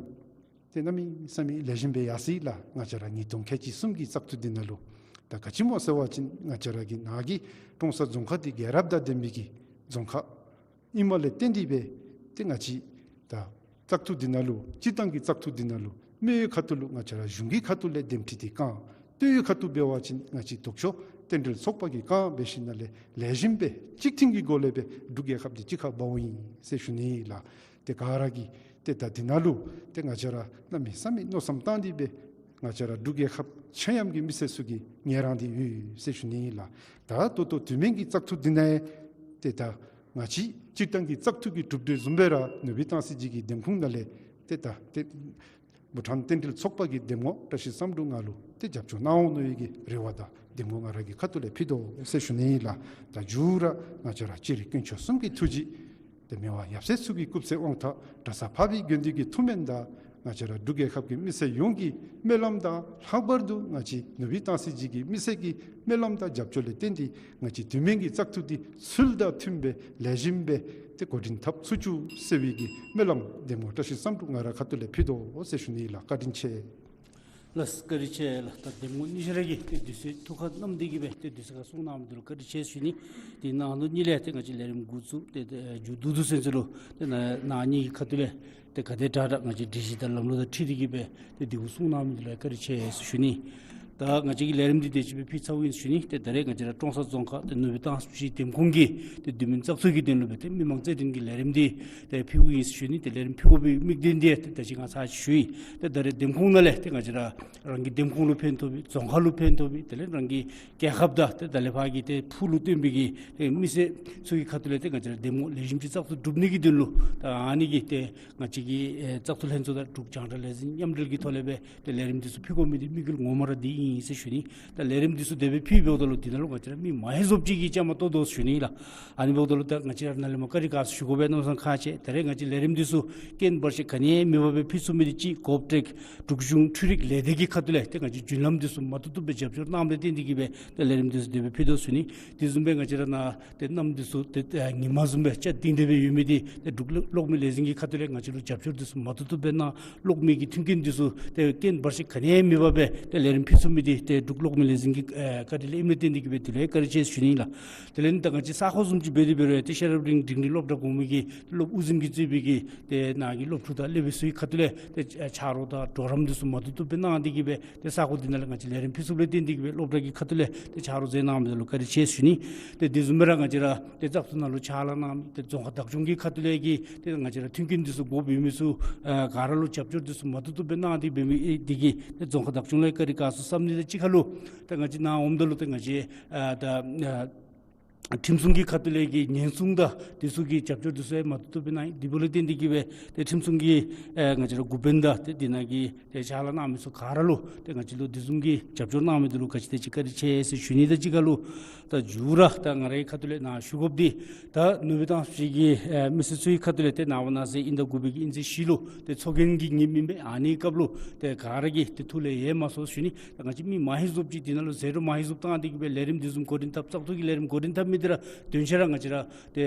ཏེ་གནམ་མེད་ས་མེད་ལེགས་ཤོམ་སྦེ་ཡར་སོ་ཡི་ལགས། ང་བཅས་ར་ཉིས་སྟོང་ཁལ་གཅིག་གསུམ་གྱི་བཙག་འཐུ་འདི་ནང་ལུ། ད་ག་ཅི་སྨོ་ཟེར་བ་ཅིན་ང་བཅས་ར་གི་ནཱ་གི་ཀྲོང་གསར་རྫོང་ཁག་འདི་རྒྱལ་རབས་དང་ལྡན་པའི་གི་རྫོང་ཁག་ཨིནམ་ལས་བརྟེན་ཏེ་སྦེ་ཏེ་ང་བཅས་ད་བཙག་འཐུ་འདི་ནང་ལུ་སྤྱིར་བཏང་གི་བཙག་འཐུ་འདི་ནང་ལུ་མི་ཡོད་ཁ་ཐུག་ལུ་ང་བཅས་ར་གཞུང་གི་ཁ་ཐུག་ལས་འདེམས་ཁྲི་འདི་བཀང་། སྟོད་ཡོད་ཁ་ཐུག་འབད་བ་ཅིན་ང་བཅས་ལྡོག་ཕྱོགས་རྟེན་འབྲེལ་ཚོགས་པ་གིས་བཀང་འབད་ཞིནམ་ལས་ལེགས་ཤོམ་སྦེ་གཅིག་མཐུན་གྱི་སྒོ་ལས་སྦེ་འབྲུག་རྒྱལ་ཁབ་འདི་གཅིག་ཁར་འབགཔ་ཨིན་ཟེར་ཞུ་ནི་ཨིན་ལགས། ཏེ་ག་ར་གིས་ཏེ་ད་འདི་ནང་ལུ་ཏེ་ང་བཅས་ར་གནམ་མེད་ས་མེད་མནོ་བསམ་བཏང་སྟེ་སྦེ་ང་བཅས་ར་འབྲུག་རྒྱལ་ཁབ་ཆ་མཉམ་གྱི་མི་སེར་ཚུ་གིས་ངལ་རངས་ཏེ་ཡོད་ཟེར་ཞུ་ནི་ཨིན་ལགས། ད་ད་ལྟོ་དུས་མིན་གྱི་བཙག་འཐུ་འདི་ནང་ཡང་ཏེ་ད་ང་བཅས་སྤྱིར་བཏང་གི་བཙག་འཐུ་གི་གྲུབ་འབྲས་བཟུམ་སྦེ་ར་ནུབ་སྦིས་སྟང་སི་ཇི་གི་འདེམས་ཁོངས་ནང་ལས་ཏེ་ད་ཏེ་བྷུ་ཊཱན་རྟེན་འབྲེལ་ཚོགས་པ་གི་འདེམས་ངོ་བཀྲ་ཤིས་བསམ་འགྲུབ་ང་ལུ་ཏེ་རྒྱབ་སྐྱོར་གནང་འོང་མནོ་བའི་གི་རེ་བ་དང་འདེམས་ངོ་ང་ར་གི་ཁ་ཐུག་ལས་ཕུལ་དོ་ཟེར་ཞུ་ནི་ཨིན་ལགས། ད་མཇུག་ར་ང་བཅས་ར་སྤྱིར་དཀོན་མཆོག་གསུམ་གྱི་ཐུགས་རྗེ་ཏེ་མི་དབང་ཡབ་སྲས་ཚུ་གི་སྐུ་ཚེ་དབང་ཐང་གྲྭ་ཚང་འཕགས་པའི་དགེ་འདུན་གྱི་ཐུགས་སྨོན་དང་ང་བཅས་ར་འབྲུག་རྒྱལ་ཁབ་ཀྱི་མི་སེར་ཡོངས་ཀྱི་སྨོན་ལམ་དང་ལྷག་པར་དུ་ང་བཅས་ནུབ་སྦིས་སྟང་སི་ཇི་གི་མི་སེར་གྱི་སྨོན་ལམ་དང་རྒྱབ་སྐྱོར་ལས་བརྟེན་ཏེ་ང་བཅས་དུས་མིན་གྱི་བཙག་འཐུ་འདི་ཚུལ་དང་མཐུན་སྦེ་ལེགས་ཤོམ་སྦེ་ཏེ་འགོ་འདྲེན་འཐབ་ཚུགས་བཅུག་ཟེར་བའི་གི་སྨོན་ལམ་འདེམས་ངོ་བཀྲ་ཤིས་བསམ་འགྲུབ་ང་ར་ཁ་ཐུག་ལས་ཕུལ་དོ་ཟེར་ཞུ་ནི་ཨིན་ལགས། བཀའ་དྲིན་ཆེ། ལགས་བཀའ་དྲིན་ཆེ་ལགས། ད་འདེམས་ངོ་གཉིས་ཆ་ར་གིས་ཏེ་དུས་ཚོད་ཐུགས་ཁར་བསྣམས་ཏེ་གིས་སྦེ་ཏེ་དུས་ཚོད་ཁར་གསུང་གནང་མི་འདི་ལུ་བཀའ་དྲིན་ཆེ་ཞུ་ནི། ཏེ་ནཱ་ལུ་གཉིས་ལས་ཏེ་ང་བཅས་ལས་རིམ་འགོ་བཙུགས་ཏེ་ཏེ་མཇུག་བསྡུ་བསྡུ་ཚུན་ཚོད་ལུ་ཏེ་ནཱ་ནཱ་གཉིས་ཀྱི་ཁ་ཐུག་ལས་ཏེ་ག་དེ་དྲག་དྲག་ང་བཅས་སྒྲིག་གཞི་དང་ལམ་ལུགས་དང་འཁྲིལ་ཏེ་གིས་སྦེ་ཏེ་འདི་གུ་གསུང་གནང་མི་འདི་ལུ་བཀའ་དྲིན་ཆེ་ཟེར་ཞུ་ནི། ད་ང་བཅས་ཀྱི་ལས་རིམ་འདི་དེ་ཅིག་སྦེ་ཕུལ་ཚརཝ་ཨིན་ཟེར་ཞུ་ནི། ཏེ་ད་རེས་ང་བཅས་ར་ཀྲོང་གསར་རྫོང་ཁག་ཏེ་ནུབ་སྦིས་སྟང་སི་ཇི་འདེམས་ཁོངས་ཀྱི་ཏེ་དུས་མིན་བཙག་འཐུ་གི་དོན་ལུ་སྦེ་ཏེ་མི་མང་རྩོད་འགྲན་གྱི་ལས་རིམ་འདི་ཏེ་ཕུལཝ་ཨིན་ཟེར་ཞུ་ནི། ཏེ་ལས་རིམ་ཕུལ་དགོ་པའི་དམིགས་དོན་འདི་ཏེ་ད་ཅི་ང་ཚར་ཅིག་ཞུ་ཡི། ཏེ་ད་རེས་འདེམས་ཁོངས་ནང་ལས་ཏེ་ང་བཅས་ར་རང་གི་འདེམས་ཁོངས་ལུ་ཕན་ཐོགས་པའི་རྫོང་ཁག་ལུ་ཕན་ཐོགས་པའི་དེ་ལས་རང་གི་རྒྱལ་ཁབ་དང་ཏེ་ད་ལས་ཕར་གྱི་ཏེ་ཕུགས་ལུ་བསྟན་པའི་གི་ཏེ་མི་སེར་ཚུ་གི་ཁ་ཐུག་ལས་ཏེ་ང་བཅས་ར་འདེམས་ངོ་ལེགས་ཤོམ་ཅིག་བཙག་འཐུ་གྲུབ་ནི་གི་དོན་ལུ་ད་ཨ་ནི་གི་ཏེ་ང་བཅས་ཀྱི་ཨེ་བཙག་འཐུ་ལྷན་ཚོགས་དང་འབྲུག་རྒྱང་བསྒྲགས་ལས་འཛིན་མཉམ་འབྲེལ་གྱི་ཐོག་ལས་སྦེ་ཏེ་ལས་རིམ་འདི་ཚུ་ཕུལ་དགོ་མི་འདི་དམིགས་ཡུལ་ངོ་མ་ར་འདི་ཨིན་ཟེར་ཞུ་ནི། ད་ལས་རིམ་འདི་ཚུ་དེ་སྦེ་ཕུལ་འབདཝ་ད་ལུ་འདི་ནང་ལུ་ང་བཅས་ར་མི་མང་རབས་ཅིག་གིས་བཅའ་མར་གཏོགས་དོ་ཟེར་ཞུ་ནི་ལགས། ཨ་ནི་འབདཝ་ད་ལུ་ད་ང་བཅས་ར་ནཱ་ལས་མར་བཀའ་དྲིན་དགའ་ཟེར་ཞུ་དགོ་པས་མནོ་བསམ་ཁག་ཆེ། ད་རེས་ང་བཅས་ལས་རིམ་འདི་ཚུ་རྐྱེན་བར་ཆད་ག་ནི་ཡང་མེད་པར་སྦེ་ཕུལ་ཚུགས་མི་འདི་གཅིག་གོ་ཨོཔ་ཊེཀ་འབྲུག་གཞུང་འཕྲུལ་རིག་ལས་སྡེ་གི་ཁ་ཐུག་ལས་ཏེ་ང་བཅས་རྒྱུན་ལམ་འདི་ཚུ་མ་ཐུབ་ཐུབ་སྦེ་རྒྱབ་སྐྱོར་གནངམ་ལས་བརྟེན་ཏེ་གིས་སྦེ་ཏེ་ལས་རིམ་འདི་ཚུ་དེ་སྦེ་ཕུལ་དོ་ཟེར་ཞུ་ནི། དེ་བཟུམ་སྦེ་ང་བཅས་ར་ནཱ་ཏེ་གནམ་འདི་ཚུ་ཏེ་ཨ་ཉིན་མ་བཟུམ་སྦེ་ཅ་གཏིང་སྦེ་ཡོད་མི་འདི་ཏེ་འབྲུག་གློག་མེ་ལས་འཛིན་གྱི་ཁ་ཐུག་ལས་ང་བཅས་ལུ་རྒྱབ་སྐྱོར་འདི་ཚུ་མ་ཐུབ་ཐུབ་སྦེ་གནང་། གློག་མེ་གི་མཐུན་རྐྱེན་འདི་ཚུ་ཏེ་རྐྱེན་བར་ཆད་ག་ནི་ཡང་མེད་པར་སྦེ་ཏེ་ལས་རིམ་ཕུལ་ཚུགས་མི་འདི་ཏེ་འབྲུག་གློག་མེ་ལས་འཛིན་གྱི་ཨེ་བཀའ་དྲིན་ལས་ཨིནམ་ལས་བརྟེན་ཏེ་གིས་སྦེ་དེ་ལུ་ཡང་བཀའ་དྲིན་ཆེ་ཟེར་ཞུ་ནི་ལགས། དེ་ལས་ད་ང་བཅས་ས་ཁོངས་བཟུམ་ཅིག་འབད་དེ་འབད་རུང་ཡང་ཏེ་ཤེས་རབ་འབྲིང་འབྲིང་རིམ་སློབ་གྲྭ་གོང་མའི་གི་སློབ་དབུ་འཛིན་གྱིས་གཙོས་པའི་གི་ཏེ་ནཱ་གི་སློབ་ཕྲུག་དང་སློབ་དཔོན་ཚུ་གི་ཁ་ཐུག་ལས་ཏེ་ཆ་རོགས་དང་གྲོགས་རམ་འདི་ཚུ་མ་ཐུབ་ཐུབ་སྦེ་གནང་སྟེ་གིས་སྦེ་ཏེ་ས་ཁོངས་འདི་ནང་ལས་ང་བཅས་ལས་རིམ་ཕུལ་ཚུགསཔ་ལས་བརྟེན་ཏེ་གིས་སྦེ་སློབ་གྲྭ་གི་ཁ་ཐུག་ལས་ཏེ་ཆ་རོགས་མཛད་གནང་མི་འདི་ལུ་བཀའ་དྲིན་ཆེ་ཟེར་ཞུ་ནི། ཏེ་དེ་བཟུམ་སྦེ་ར་ང་བཅས་ར་ཏེ་བཙག་འཐུ་ནང་ལུ་ཕྱག་ལཱ་གནང་མི་ཏེ་རྫོང་ཁག་བདག་སྐྱོང་གི་ཁ་ཐུག་ལས་ཀྱི་ཏེ་ང་བཅས་ར་མཐུན་རྐྱེན་འདི་ཚུ་དགོཔ་ཡོད་མི་ཚུ་ཨ་ག་ར་ལུ་རྒྱབ་སྐྱོར་འདི་ཚུ་མ་ཐུབ་ཐུབ་སྦེ་གནང་སྟེ་འབད་མི་ཨེ་འདི་གིས་ཏེ་རྫོང་ཁག་བདག་སྐྱོང་ལུ་བཀའ་དྲིན་དགའ་ཚོར་བསམ་ནི་དང་གཅིག་ཁར་ལུ་ཏེ་ང་བཅས་ནཱ་འོངམ་ད་ལུ་ཏེ་ང་བཅས་ཨ་ད་ཨ་ཁྲིམས་སྲུང་གི་ཁ་ཐུག་ལས་ཀྱི་ཉེན་སྲུང་དང་འདི་ཚུ་གི་རྒྱབ་སྐྱོར་འདི་ཚུ་ཡང་མ་ཐུབ་ཐུབ་སྦེ་གནང་། དེ་འབདཝ་ལས་བརྟེན་ཏེ་གིས་སྦེ་ཏེ་ཁྲིམས་སྲུང་གི་ཨེ་ང་བཅས་ར་འགོ་དཔོན་དང་ཏེ་འདི་ནང་གི་ཏེ་ཕྱག་ལཱ་གནང་མི་ཚུ་ག་ར་ལུ་ཏེ་ང་བཅས་ལུ་དེ་བཟུམ་གྱི་རྒྱབ་སྐྱོར་གནང་མི་འདི་ལུ་ག་ཅི་དེ་ཅིག་བཀའ་དྲིན་ཆེ་ཟེར་ཞུ་ནི་དང་གཅིག་ཁར་ལུ། ད་མཇུག་ར་ད་ང་རའི་ཁ་ཐུག་ལས་ནཱ་ཞུ་དགོཔ་འདི་ད་ནུབ་སྦིས་སྟང་སི་ཇི་གི་ཨེ་མི་སེར་ཚུ་གི་ཁ་ཐུག་ལས་ཏེ་ནངས་པ་གནངས་ཚེ་དབྱིན་ཟླ་དགུ་པའི་གི་དབྱིན་ཚེས་བཞི་ལུ་ཏེ་ཚོགས་རྒྱན་གྱི་ཉིནམ་ཨིན་པས། ཨ་ནི་སྐབས་ལུ་ཏེ་ག་ར་གིས་ཏེ་ཐུགས་ལས་ཡལ་མ་སོང་ཞུ་ནི། ད་ང་བཅས་མི་མང་རབས་ཅིག་འདི་ནང་ལུ་ཟད་འགྲོ་མང་རབས་བཏང་སྟེ་གིས་སྦེ་ལས་རིམ་འདི་བཟུམ་འགོ་འདྲེན་འཐབ་བཙག་འཐུ་གི་ལས་རིམ་འགོ་འདྲེན་འཐབ་མི་འདི་ར་དོན་ཆེ་ར་ང་བཅས་ར་ཏེ་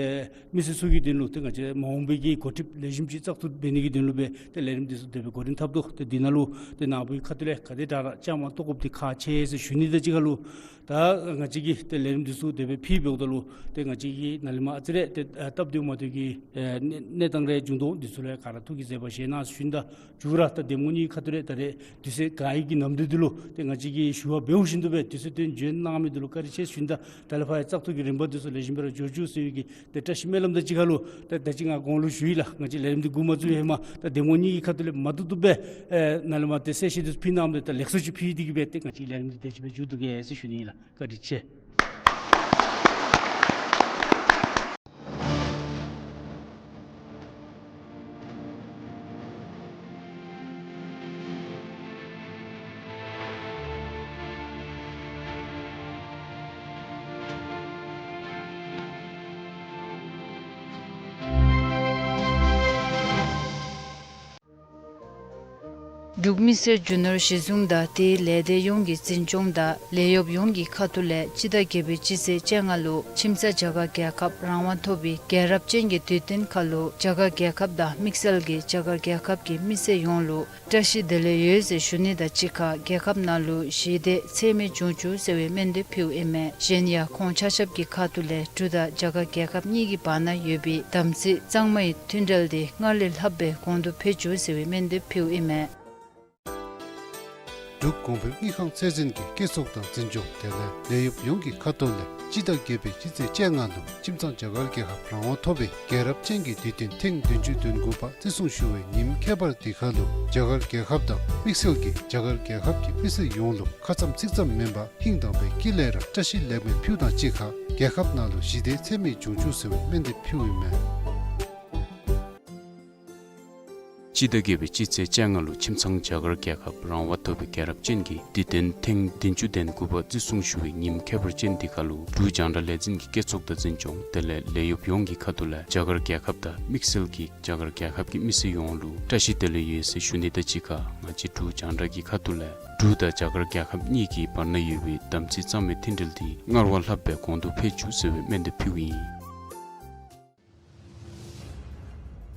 མི་སེར་ཚུ་གི་དོན་ལུ་ཏེ་ང་བཅས་མ་འོངས་པའི་གི་འགོ་ཁྲིདཔ་ལེགས་ཤོམ་ཅིག་བཙག་འཐུ་འབད་ནི་གི་དོན་ལུ་སྦེ་ཏེ་ལས་རིམ་འདི་ཚུ་དེ་སྦེ་འགོ་འདྲེན་འཐབ་དོ། ཏེ་འདི་ནང་ལུ་ཏེ་ནཱ་བུའི་ཁ་ཐུག་ལས་ག་དེ་དྲག་དྲག་བཅའ་མར་གཏོགས་དགོཔ་འདི་ཁག་ཆེ་ཟེར་ཞུ་ནི་དང་གཅིག་ཁར་ལུ། ད་ང་བཅས་ཀྱིས་ཏེ་ལས་རིམ་འདི་ཚུ་དེ་སྦེ་ཕུལ་འབདཝ་ད་ལུ་ཏེ་ང་བཅས་ཀྱིས་ནཱ་ལས་མར་ཨ་ཙི་རེ་ཏེ་ཨ་སྟབས་བདེཝ་མ་བདེཝ་གི་ཨེ་གནས་གནས་སྟངས་རེ་བྱུང་དོ། འདི་ཚུ་ལུ་ག་ར་ཐུགས་ཀྱིས་བཟོད་པ་བཞེས་གནང་ཞུ་ནི་དང་། མཇུག་ར་ད་གདམ་ངོ་གཉིས་ཁ་ཐུག་རེ་ད་རེས་དུས་ཚོད་ག་ཡི་གི་ནམ་དུས་འདི་ལུ་ཏེ་ང་བཅས་ཀྱིས་ཞུ་བ་འབདཝ་བཞིན་དུ་སྦེ་དུས་ཚོད་བཏོན་བྱོན་གནང་མི་འདི་ལུ་བཀའ་དྲིན་ཆེ་ཞུ་ནི་དང་། ད་ལས་ཕར་ཡང་བཙག་འཐུ་གི་རིམ་པ་འདི་ཚུ་ལེགས་ཤོམ་སྦེ་ར་འགྱོ་བཅུག་ཟེར་བའི་གི་ཏེ་བཀྲ་ཤིས་སྨོན་ལམ་དང་གཅིག་ཁར་ལུ་ད་ད་ཅི་ང་གོང་ལུ་ཞུ་ཡི་ལགས། ང་བཅས་ལས་རིམ་འདི་འགོ་མ་བཙུགས་ཧེ་མ་ད་གདམ་ངོ་གཉིས་ཀྱི་ཁ་ཐུག་ལས་མ་བཏུབ་བཏུབ་སྦེ་ཨེ་ནཱ་ལས་མར་ཏེ་གསལ་བཤད་འདི་ཚུ་ཕུལ་གནངམ་ད་ད་ལེགས་སོ་ཅིག་ཕུལ་ཏེ་གི་སྦེ་ཏེ་ང་བཅས་ལས་རིམ་འདི་དེ་ཅིག་སྦེ་མཇུག་བསྡུ་གེ་ཟེར་ཞུ་ནི་ཨིན་ལགས། བཀའ་དྲིན་ཆེ། འབྲུག་མི་སེར་རྒྱུ་ནོར་གཞི་བཟུང་དང་དེའི་ལས་སྡེ་ཡོངས་ཀྱི་འཛིན་སྐྱོང་དང་ལས་གཡོགཔ་ཡོངས་ཀྱི་ཁ་ཐུག་ལས་སྤྱི་ཟླ་བརྒྱད་པའི་སྤྱི་ཚེས་བཅོ་ལྔ་ལུ་ཁྱིམ་ཚང་རྒྱ་གར་རྒྱལ་ཁབ་རང་དབང་ཐོབ་པའི་རྒྱལ་རབས་ཅན་གྱི་དུས་སྟོན་ཁར་ལུ་རྒྱ་གར་རྒྱལ་ཁབ་དང་དམིགས་བསལ་གྱིས་རྒྱ་གར་རྒྱལ་ཁབ་ཀྱི་མི་སེར་ཡོངས་ལུ་བཀྲ་ཤིས་བདེ་ལེགས་ཡོད་ཟེར་ཞུ་ནི་དང་གཅིག་ཁར་རྒྱལ་ཁབ་ནང་ལུ་ཞི་བདེ་འཚེ་མེད་འབྱུང་བཅུག་ཟེར་བའི་སྨོན་འདེབས་ཕུལཝ་ཨིན་མས། གཞན་ཡང་ཁོང་ཆ་ཁྱབ་ཀྱི་ཁ་ཐུག་ལས་འབྲུག་དང་རྒྱ་གར་རྒྱལ་ཁབ་གཉིས་ཀྱི་བར་ན་ཡོད་པའི་དམ་ཚིག་གཙང་མའི་མཐུན་འབྲེལ་དེ་སྔར་ལས་ལྷག་སྦེ་གོང་དུ་འཕེལ་བཅུག་ཟེར་བའི་སྨོན་འདེབས་ཕུལཝ་ཨིན་མས། འབྲུག་གོང་འཕེལ་དངུལ་ཁང་ཚད་འཛིན་གྱི་བཀོད་ཚོགས་དང་འཛིན་སྐྱོང་དེ་ལས་ལས་གཡོགཔ་ཡོངས་ཀྱི་ཁ་ཐུག་ལས་སྤྱི་ཟླ་བརྒྱད་པའི་སྤྱི་ཚེས་བཅོ་ལྔ་ལུ་ཁྱིམ་ཚང་རྒྱ་གར་རྒྱལ་ཁབ་རང་དབང་ཐོབ་པའི་རྒྱལ་རབས་ཅན་གྱི་དུས་སྟོན་ཐེངས་བདུན་ཅུ་དོན་དགུ་པ་བརྩི་སྲུང་ཞུ་བའི་ཉིནམ་ཁྱད་པར་འདི་ཁར་ལུ་རྒྱ་གར་རྒྱལ་ཁབ་དང་དམིགས་བསལ་གྱིས་རྒྱ་གར་རྒྱལ་ཁབ་ཀྱི་མི་སེར་ཡོངས་ལུ་ཁ་ཙམ་ཚིག་ཙམ་མེན་པར་ཧིང་དྭངས་པའི་དཀྱིལ་ལས་ར་བཀྲ་ཤིས་ལེགས་སྨོན་ཕུལཝ་དང་གཅིག་ཁར་རྒྱལ་ཁབ་ནང་ལུ་ཞི་བདེ་འཚེ་མེད་འབྱུང་བཅུག་ཟེར་བའི་སྨོན་འདེབས་ཕུལཝ་ཨིན་མས། སྤྱི་ཟླ་བརྒྱད་པའི་སྤྱི་ཚེས་བཅོ་ལྔ་ལུ་ཁྱིམ་ཚང་རྒྱ་གར་རྒྱལ་ཁབ་རང་དབང་ཐོབ་པའི་རྒྱལ་རབས་ཅན་གྱི་དུས་སྟོན་ཐེངས་བདུན་ཅུ་དོན་དགུ་པ་བརྩི་སྲུང་ཞུ་བའི་ཉིནམ་ཁྱད་པར་ཅན་འདི་ཁར་ལུ་འབྲུག་རྒྱང་བསྒྲགས་ལས་འཛིན་གྱི་བཀོད་ཚོགས་དང་འཛིན་སྐྱོང་དེ་ལས་ལས་གཡོགཔ་ཡོངས་ཀྱི་ཁ་ཐུག་ལས་རྒྱ་གར་རྒྱལ་ཁབ་དང་དམིགས་བསལ་གྱིས་རྒྱ་གར་རྒྱལ་ཁབ་ཀྱི་མི་སེར་ཡོངས་ལུ་བཀྲ་ཤིས་བདེ་ལེགས་ཡོད་ཟེར་ཞུ་ནི་དང་གཅིག་ཁར་ང་བཅས་འབྲུག་རྒྱང་བསྒྲགས་ཀྱི་ཁ་ཐུག་ལས་འབྲུག་དང་རྒྱ་གར་རྒྱལ་ཁབ་གཉིས་ཀྱི་བར་ན་ཡོད་པའི་དམ་ཚིག་གཙང་མའི་མཐུན་འབྲེལ་འདི་སྔར་བ་ལྷག་སྦེ་གོང་དུ་འཕེལ་བཅུག་ཟེར་བའི་སྨོན་འདེབས་ཕུལཝ་ཨིན།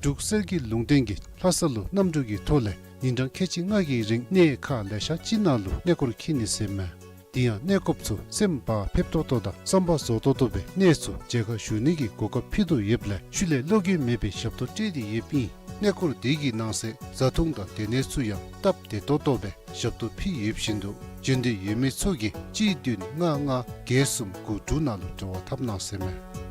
འབྲུག་གསེར་གྱི་ལུང་བསྟན་གྱིས་ལྷ་ས་ལུ་གནམ་གྲུ་གི་ཐོག་ལས་ཉིན་གྲངས་ཁལ་གཅིག་ལྔ་གི་རིང་གནས་ཁག་ལེ་ཤ་ཅིག་ནང་ལུ་གནས་སྐོར་འཁྱིད་ནི་ཟེར་མས། དེ་ཡང་གནས་སྐོརཔ་ཚུ་སེམས་བག་ཕེབས་ཏོག་ཏོ་དང་བསམ་པ་རྫོགས་ཏོག་ཏོ་སྦེ་གནས་ཚུ་མཇལ་ཁ་ཞུ་ནི་གི་གོ་སྐབས་ཕུལ་དོ་ཡོདཔ་ལས་ཤུལ་ལས་བློ་འགྱོད་མེད་པའི་ཞབས་ཏོག་སྤྲོད་དེ་ཡོདཔ་ཨིན། གནས་སྐོར་དེ་གི་ནང་གསེས་བཟའ་འཐུང་དང་སྡོད་གནས་ཚུ་ཡང་སྟབས་བདེ་ཏོག་ཏོ་སྦེ་ཞབས་ཏོག་ཕུལ་ཡོད་བཞིན་དུ་འབྱོན་འདོད་ཡོད་མི་ཚུ་གིས་གཅིག་བདུན་ལྔ་ལྔ་བརྒྱད་གསུམ་དགུ་དྲུག་ནང་ལུ་འབྲེལ་བ་འཐབ་གནང་ཟེར་མས།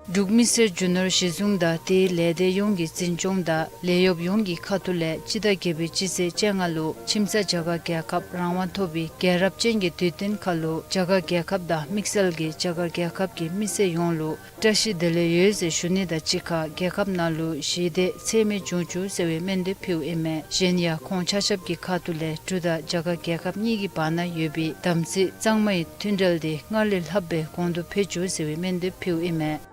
འབྲུག་མི་སེར་རྒྱུ་ནོར་གཞི་བཟུང་དང་དེའི་ལས་སྡེ་ཡོངས་ཀྱི་འཛིན་སྐྱོང་དང་ལས་གཡོགཔ་ཡོངས་ཀྱི་ཁ་ཐུག་ལས་སྤྱི་ཟླ་བརྒྱད་པའི་སྤྱི་ཚེས་བཅོ་ལྔ་ལུ་ཁྱིམ་ཚང་རྒྱ་གར་རྒྱལ་ཁབ་རང་དབང་ཐོབ་པའི་རྒྱལ་རབས་ཅན་གྱི་དུས་སྟོན་ཁར་ལུ་རྒྱ་གར་རྒྱལ་ཁབ་དང་དམིགས་བསལ་གྱིས་རྒྱ་གར་རྒྱལ་ཁབ་ཀྱི་མི་སེར་ཡོངས་ལུ་བཀྲ་ཤིས་བདེ་ལེགས་ཡོད་ཟེར་ཞུ་ནི་དང་གཅིག་ཁར་རྒྱལ་ཁབ་ནང་ལུ་ཞི་བདེ་འཚེ་མེད་འབྱུང་བཅུག་ཟེར་བའི་སྨོན་འདེབས་ཕུལཝ་ཨིན་མས། གཞན་ཡང་ཁོང་ཆ་ཁྱབ་ཀྱི་ཁ་ཐུག་ལས་འབྲུག་དང་རྒྱ་གར་རྒྱལ་ཁབ་གཉིས་ཀྱི་བར་ན་ཡོད་པའི་དམ་ཚིག་གཙང་མའི་མཐུན་འབྲེལ་དེ་སྔར་ལས་ལྷག་སྦེ་གོང་དུ་འཕེལ་བཅུག་ཟེར་བའི་སྨོན་འདེབས་ཕུལཝ་ཨིན་མས།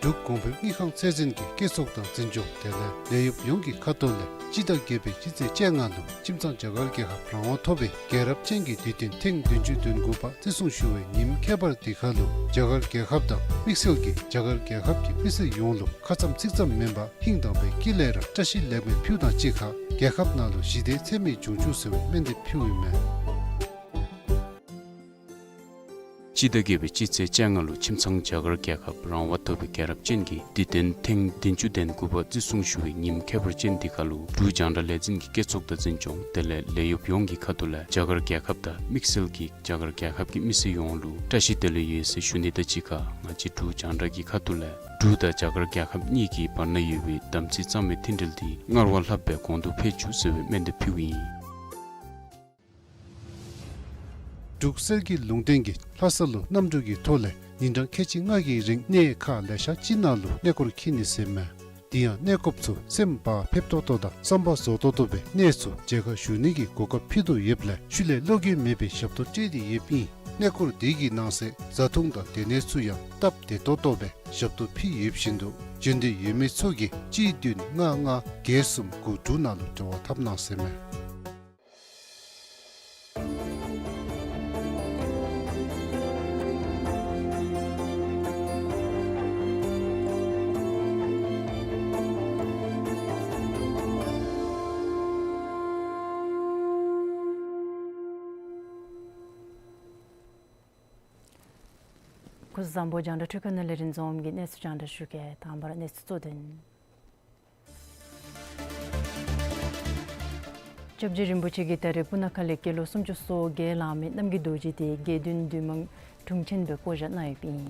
འབྲུག་གོང་འཕེལ་དངུལ་ཁང་ཚད་འཛིན་གྱི་བཀོད་ཚོགས་དང་འཛིན་སྐྱོང་དེ་ལས་ལས་གཡོགཔ་ཡོངས་ཀྱི་ཁ་ཐུག་ལས་སྤྱི་ཟླ་བརྒྱད་པའི་སྤྱི་ཚེས་བཅོ་ལྔ་ལུ་ཁྱིམ་ཚང་རྒྱ་གར་རྒྱལ་ཁབ་རང་དབང་ཐོབ་པའི་རྒྱལ་རབས་ཅན་གྱི་དུས་སྟོན་ཐེངས་བདུན་ཅུ་དོན་དགུ་པ་བརྩི་སྲུང་ཞུ་བའི་ཉིནམ་ཁྱད་པར་འདི་ཁར་ལུ་རྒྱ་གར་རྒྱལ་ཁབ་དང་དམིགས་བསལ་གྱིས་རྒྱ་གར་རྒྱལ་ཁབ་ཀྱི་མི་སེར་ཡོངས་ལུ་ཁ་ཙམ་ཚིག་ཙམ་མེན་པར་ཧིང་དྭངས་པའི་དཀྱིལ་ལས་ར་བཀྲ་ཤིས་ལེགས་སྨོན་ཕུལཝ་དང་གཅིག་ཁར་རྒྱལ་ཁབ་ནང་ལུ་ཞི་བདེ་འཚེ་མེད་འབྱུང་བཅུག་ཟེར་བའི་སྨོན་འདེབས་ཕུལཝ་ཨིན་མས། སྤྱི་ཟླ་བརྒྱད་པའི་སྤྱི་ཚེས་བཅོ་ལྔ་ལུ་ཁྱིམ་ཚང་རྒྱ་གར་རྒྱལ་ཁབ་རང་དབང་ཐོབ་པའི་རྒྱལ་རབས་ཅན་གྱི་དུས་སྟོན་ཐེངས་བདུན་ཅུ་དོན་དགུ་པ་བརྩི་སྲུང་ཞུ་བའི་ཉིནམ་ཁྱད་པར་ཅན་འདི་ཁར་ལུ་འབྲུག་རྒྱང་བསྒྲགས་ལས་འཛིན་གྱི་བཀོད་ཚོགས་དང་འཛིན་སྐྱོང་དེ་ལས་ལས་གཡོགཔ་ཡོངས་ཀྱི་ཁ་ཐུག་ལས་རྒྱ་གར་རྒྱལ་ཁབ་དང་དམིགས་བསལ་གྱིས་རྒྱ་གར་རྒྱལ་ཁབ་ཀྱི་མི་སེར་ཡོངས་ལུ་བཀྲ་ཤིས་བདེ་ལེགས་ཡོད་ཟེར་ཞུ་ནི་དང་གཅིག་ཁར་ང་བཅས་འབྲུག་རྒྱང་བསྒྲགས་ཀྱི་ཁ་ཐུག་ལས་འབྲུག་དང་རྒྱ་གར་རྒྱལ་ཁབ་གཉིས་ཀྱི་བར་ན་ཡོད་པའི་དམ་ཚིག་གཙང་མའི་མཐུན་འབྲེལ་འདི་སྔར་བ་ལྷག་སྦེ་གོང་དུ་འཕེལ་བཅུག་ཟེར་བའི་སྨོན་འདེབས་ཕུལཝ་ཨིན། འབྲུག་གསེར་གྱི་ལུང་བསྟན་གྱིས་ལྷ་ས་ལུ་གནམ་གྲུ་གི་ཐོག་ལས་ཉིན་གྲངས་ཁལ་གཅིག་ལྔ་གི་རིང་གནས་ཁག་ལེ་ཤ་ཅིག་ནང་ལུ་གནས་སྐོར་འཁྱིད་ནི་ཟེར་མས། དེ་ཡང་གནས་སྐོརཔ་ཚུ་སེམས་བག་ཕེབས་ཏོག་ཏོ་དང་བསམ་པ་རྫོགས་ཏོག་ཏོ་སྦེ་གནས་ཚུ་མཇལ་ཁ་ཞུ་ནི་གི་གོ་སྐབས་ཕུལ་དོ་ཡོདཔ་ལས་ཤུལ་ལས་བློ་འགྱོད་མེད་པའི་ཞབས་ཏོག་སྤྲོད་དེ་ཡོདཔ་ཨིན། གནས་སྐོར་དེ་གི་ནང་གསེས་བཟའ་འཐུང་དང་སྡོད་གནས་ཚུ་ཡང་སྟབས་བདེ་ཏོག་ཏོ་སྦེ་ཞབས་ཏོག་ཕུལ་ཡོད་བཞིན་དུ་འབྱོན་འདོད་ཡོད་མི་ཚུ་གིས་གཅིག་བདུན་ལྔ་ལྔ་བརྒྱད་གསུམ་དགུ་དྲུག་ནང་ལུ་འབྲེལ་བ་འཐབ་གནང་ཟེར་མས། བཟང་པོ་རྒྱང་བསྒྲགས་འཕྲུལ་ཁང་ནང་ལས་རིན་འཛོམས་ཀྱིས་གནས་ཚུལ་རྒྱང་བསྒྲགས་ཞུ་གེ། དང་པ་ར་གནས་ཚུལ་གཙོ་དོན། སྐྱབས་རྗེ་རིན་པོ་ཆེ་གིས་ད་རེས་སྤུ་ན་ཁ་ལས་སྐྱེས་ལོ་སུམ་ཅུ་སོ་བརྒྱད་ལང་མི་རྣམ་རྒྱལ་རྡོ་རྗེ་དེ་དགེ་འདུན་འདུས་མང་དྲུང་ཆེན་སྦེ་བསྐོ་བཞག་གནང་ཡོདཔ་ཨིན།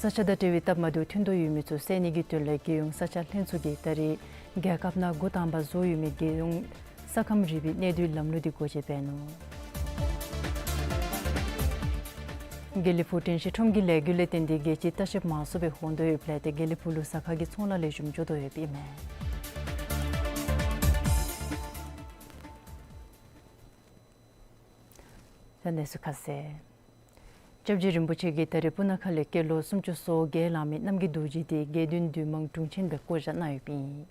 ས་ཆ་དང་འབྲེལ་བའི་སྟབས་མ་བདེཝ་ཐོན་དོ་ཡོད་མི་ཚུ་སེལ་ནི་གི་དོན་ལས་རྒྱལ་ཡོངས་ས་ཆ་ལྷན་ཚོགས་ཀྱིས་ད་རེས་རྒྱལ་ཁབ་ནང་འགོ་དང་པ་བཟོ་ཡོད་མི་རྒྱལ་ཡོངས་ས་ཁམས་རིག་པའི་གནས་སྡུད་ལམ་ལུགས་དེ་སྒོ་འབྱེད་འབད་ནུག། དགེ་ལེགས་ཕུག་དྲན་ཤེས་ཁྲོམ་གྱི་ལས་འགུལ་ལས་བརྟེན་ཏེ་རྒྱལ་སྤྱིའི་ལྟ་བཤལཔ་མང་སུ་སྦེ་འོང་དོ་ཡོདཔ་ལས་ཏེ་དགེ་ལེགས་ཕུག་ལུ་ཟ་ཁང་གི་ཚོང་ལཱ་ལེགས་ཤོམ་འགྱོ་དོ་ཡོདཔ་ཨིན་མས། ད་གནས་ཚུལ་ཁ་གསལ། སྐྱབས་རྗེ་རིན་པོ་ཆེ་གིས་ད་རེས་སྤུ་ན་ཁ་ལས་སྐྱེས་ལོ་སུམ་ཅུ་སོ་བརྒྱད་ལང་མི་རྣམ་རྒྱལ་རྡོ་རྗེ་དེ་དགེ་འདུན་འདུས་མང་དྲུང་ཆེན་སྦེ་བསྐོ་བཞག་གནང་ཡོདཔ་ཨིན།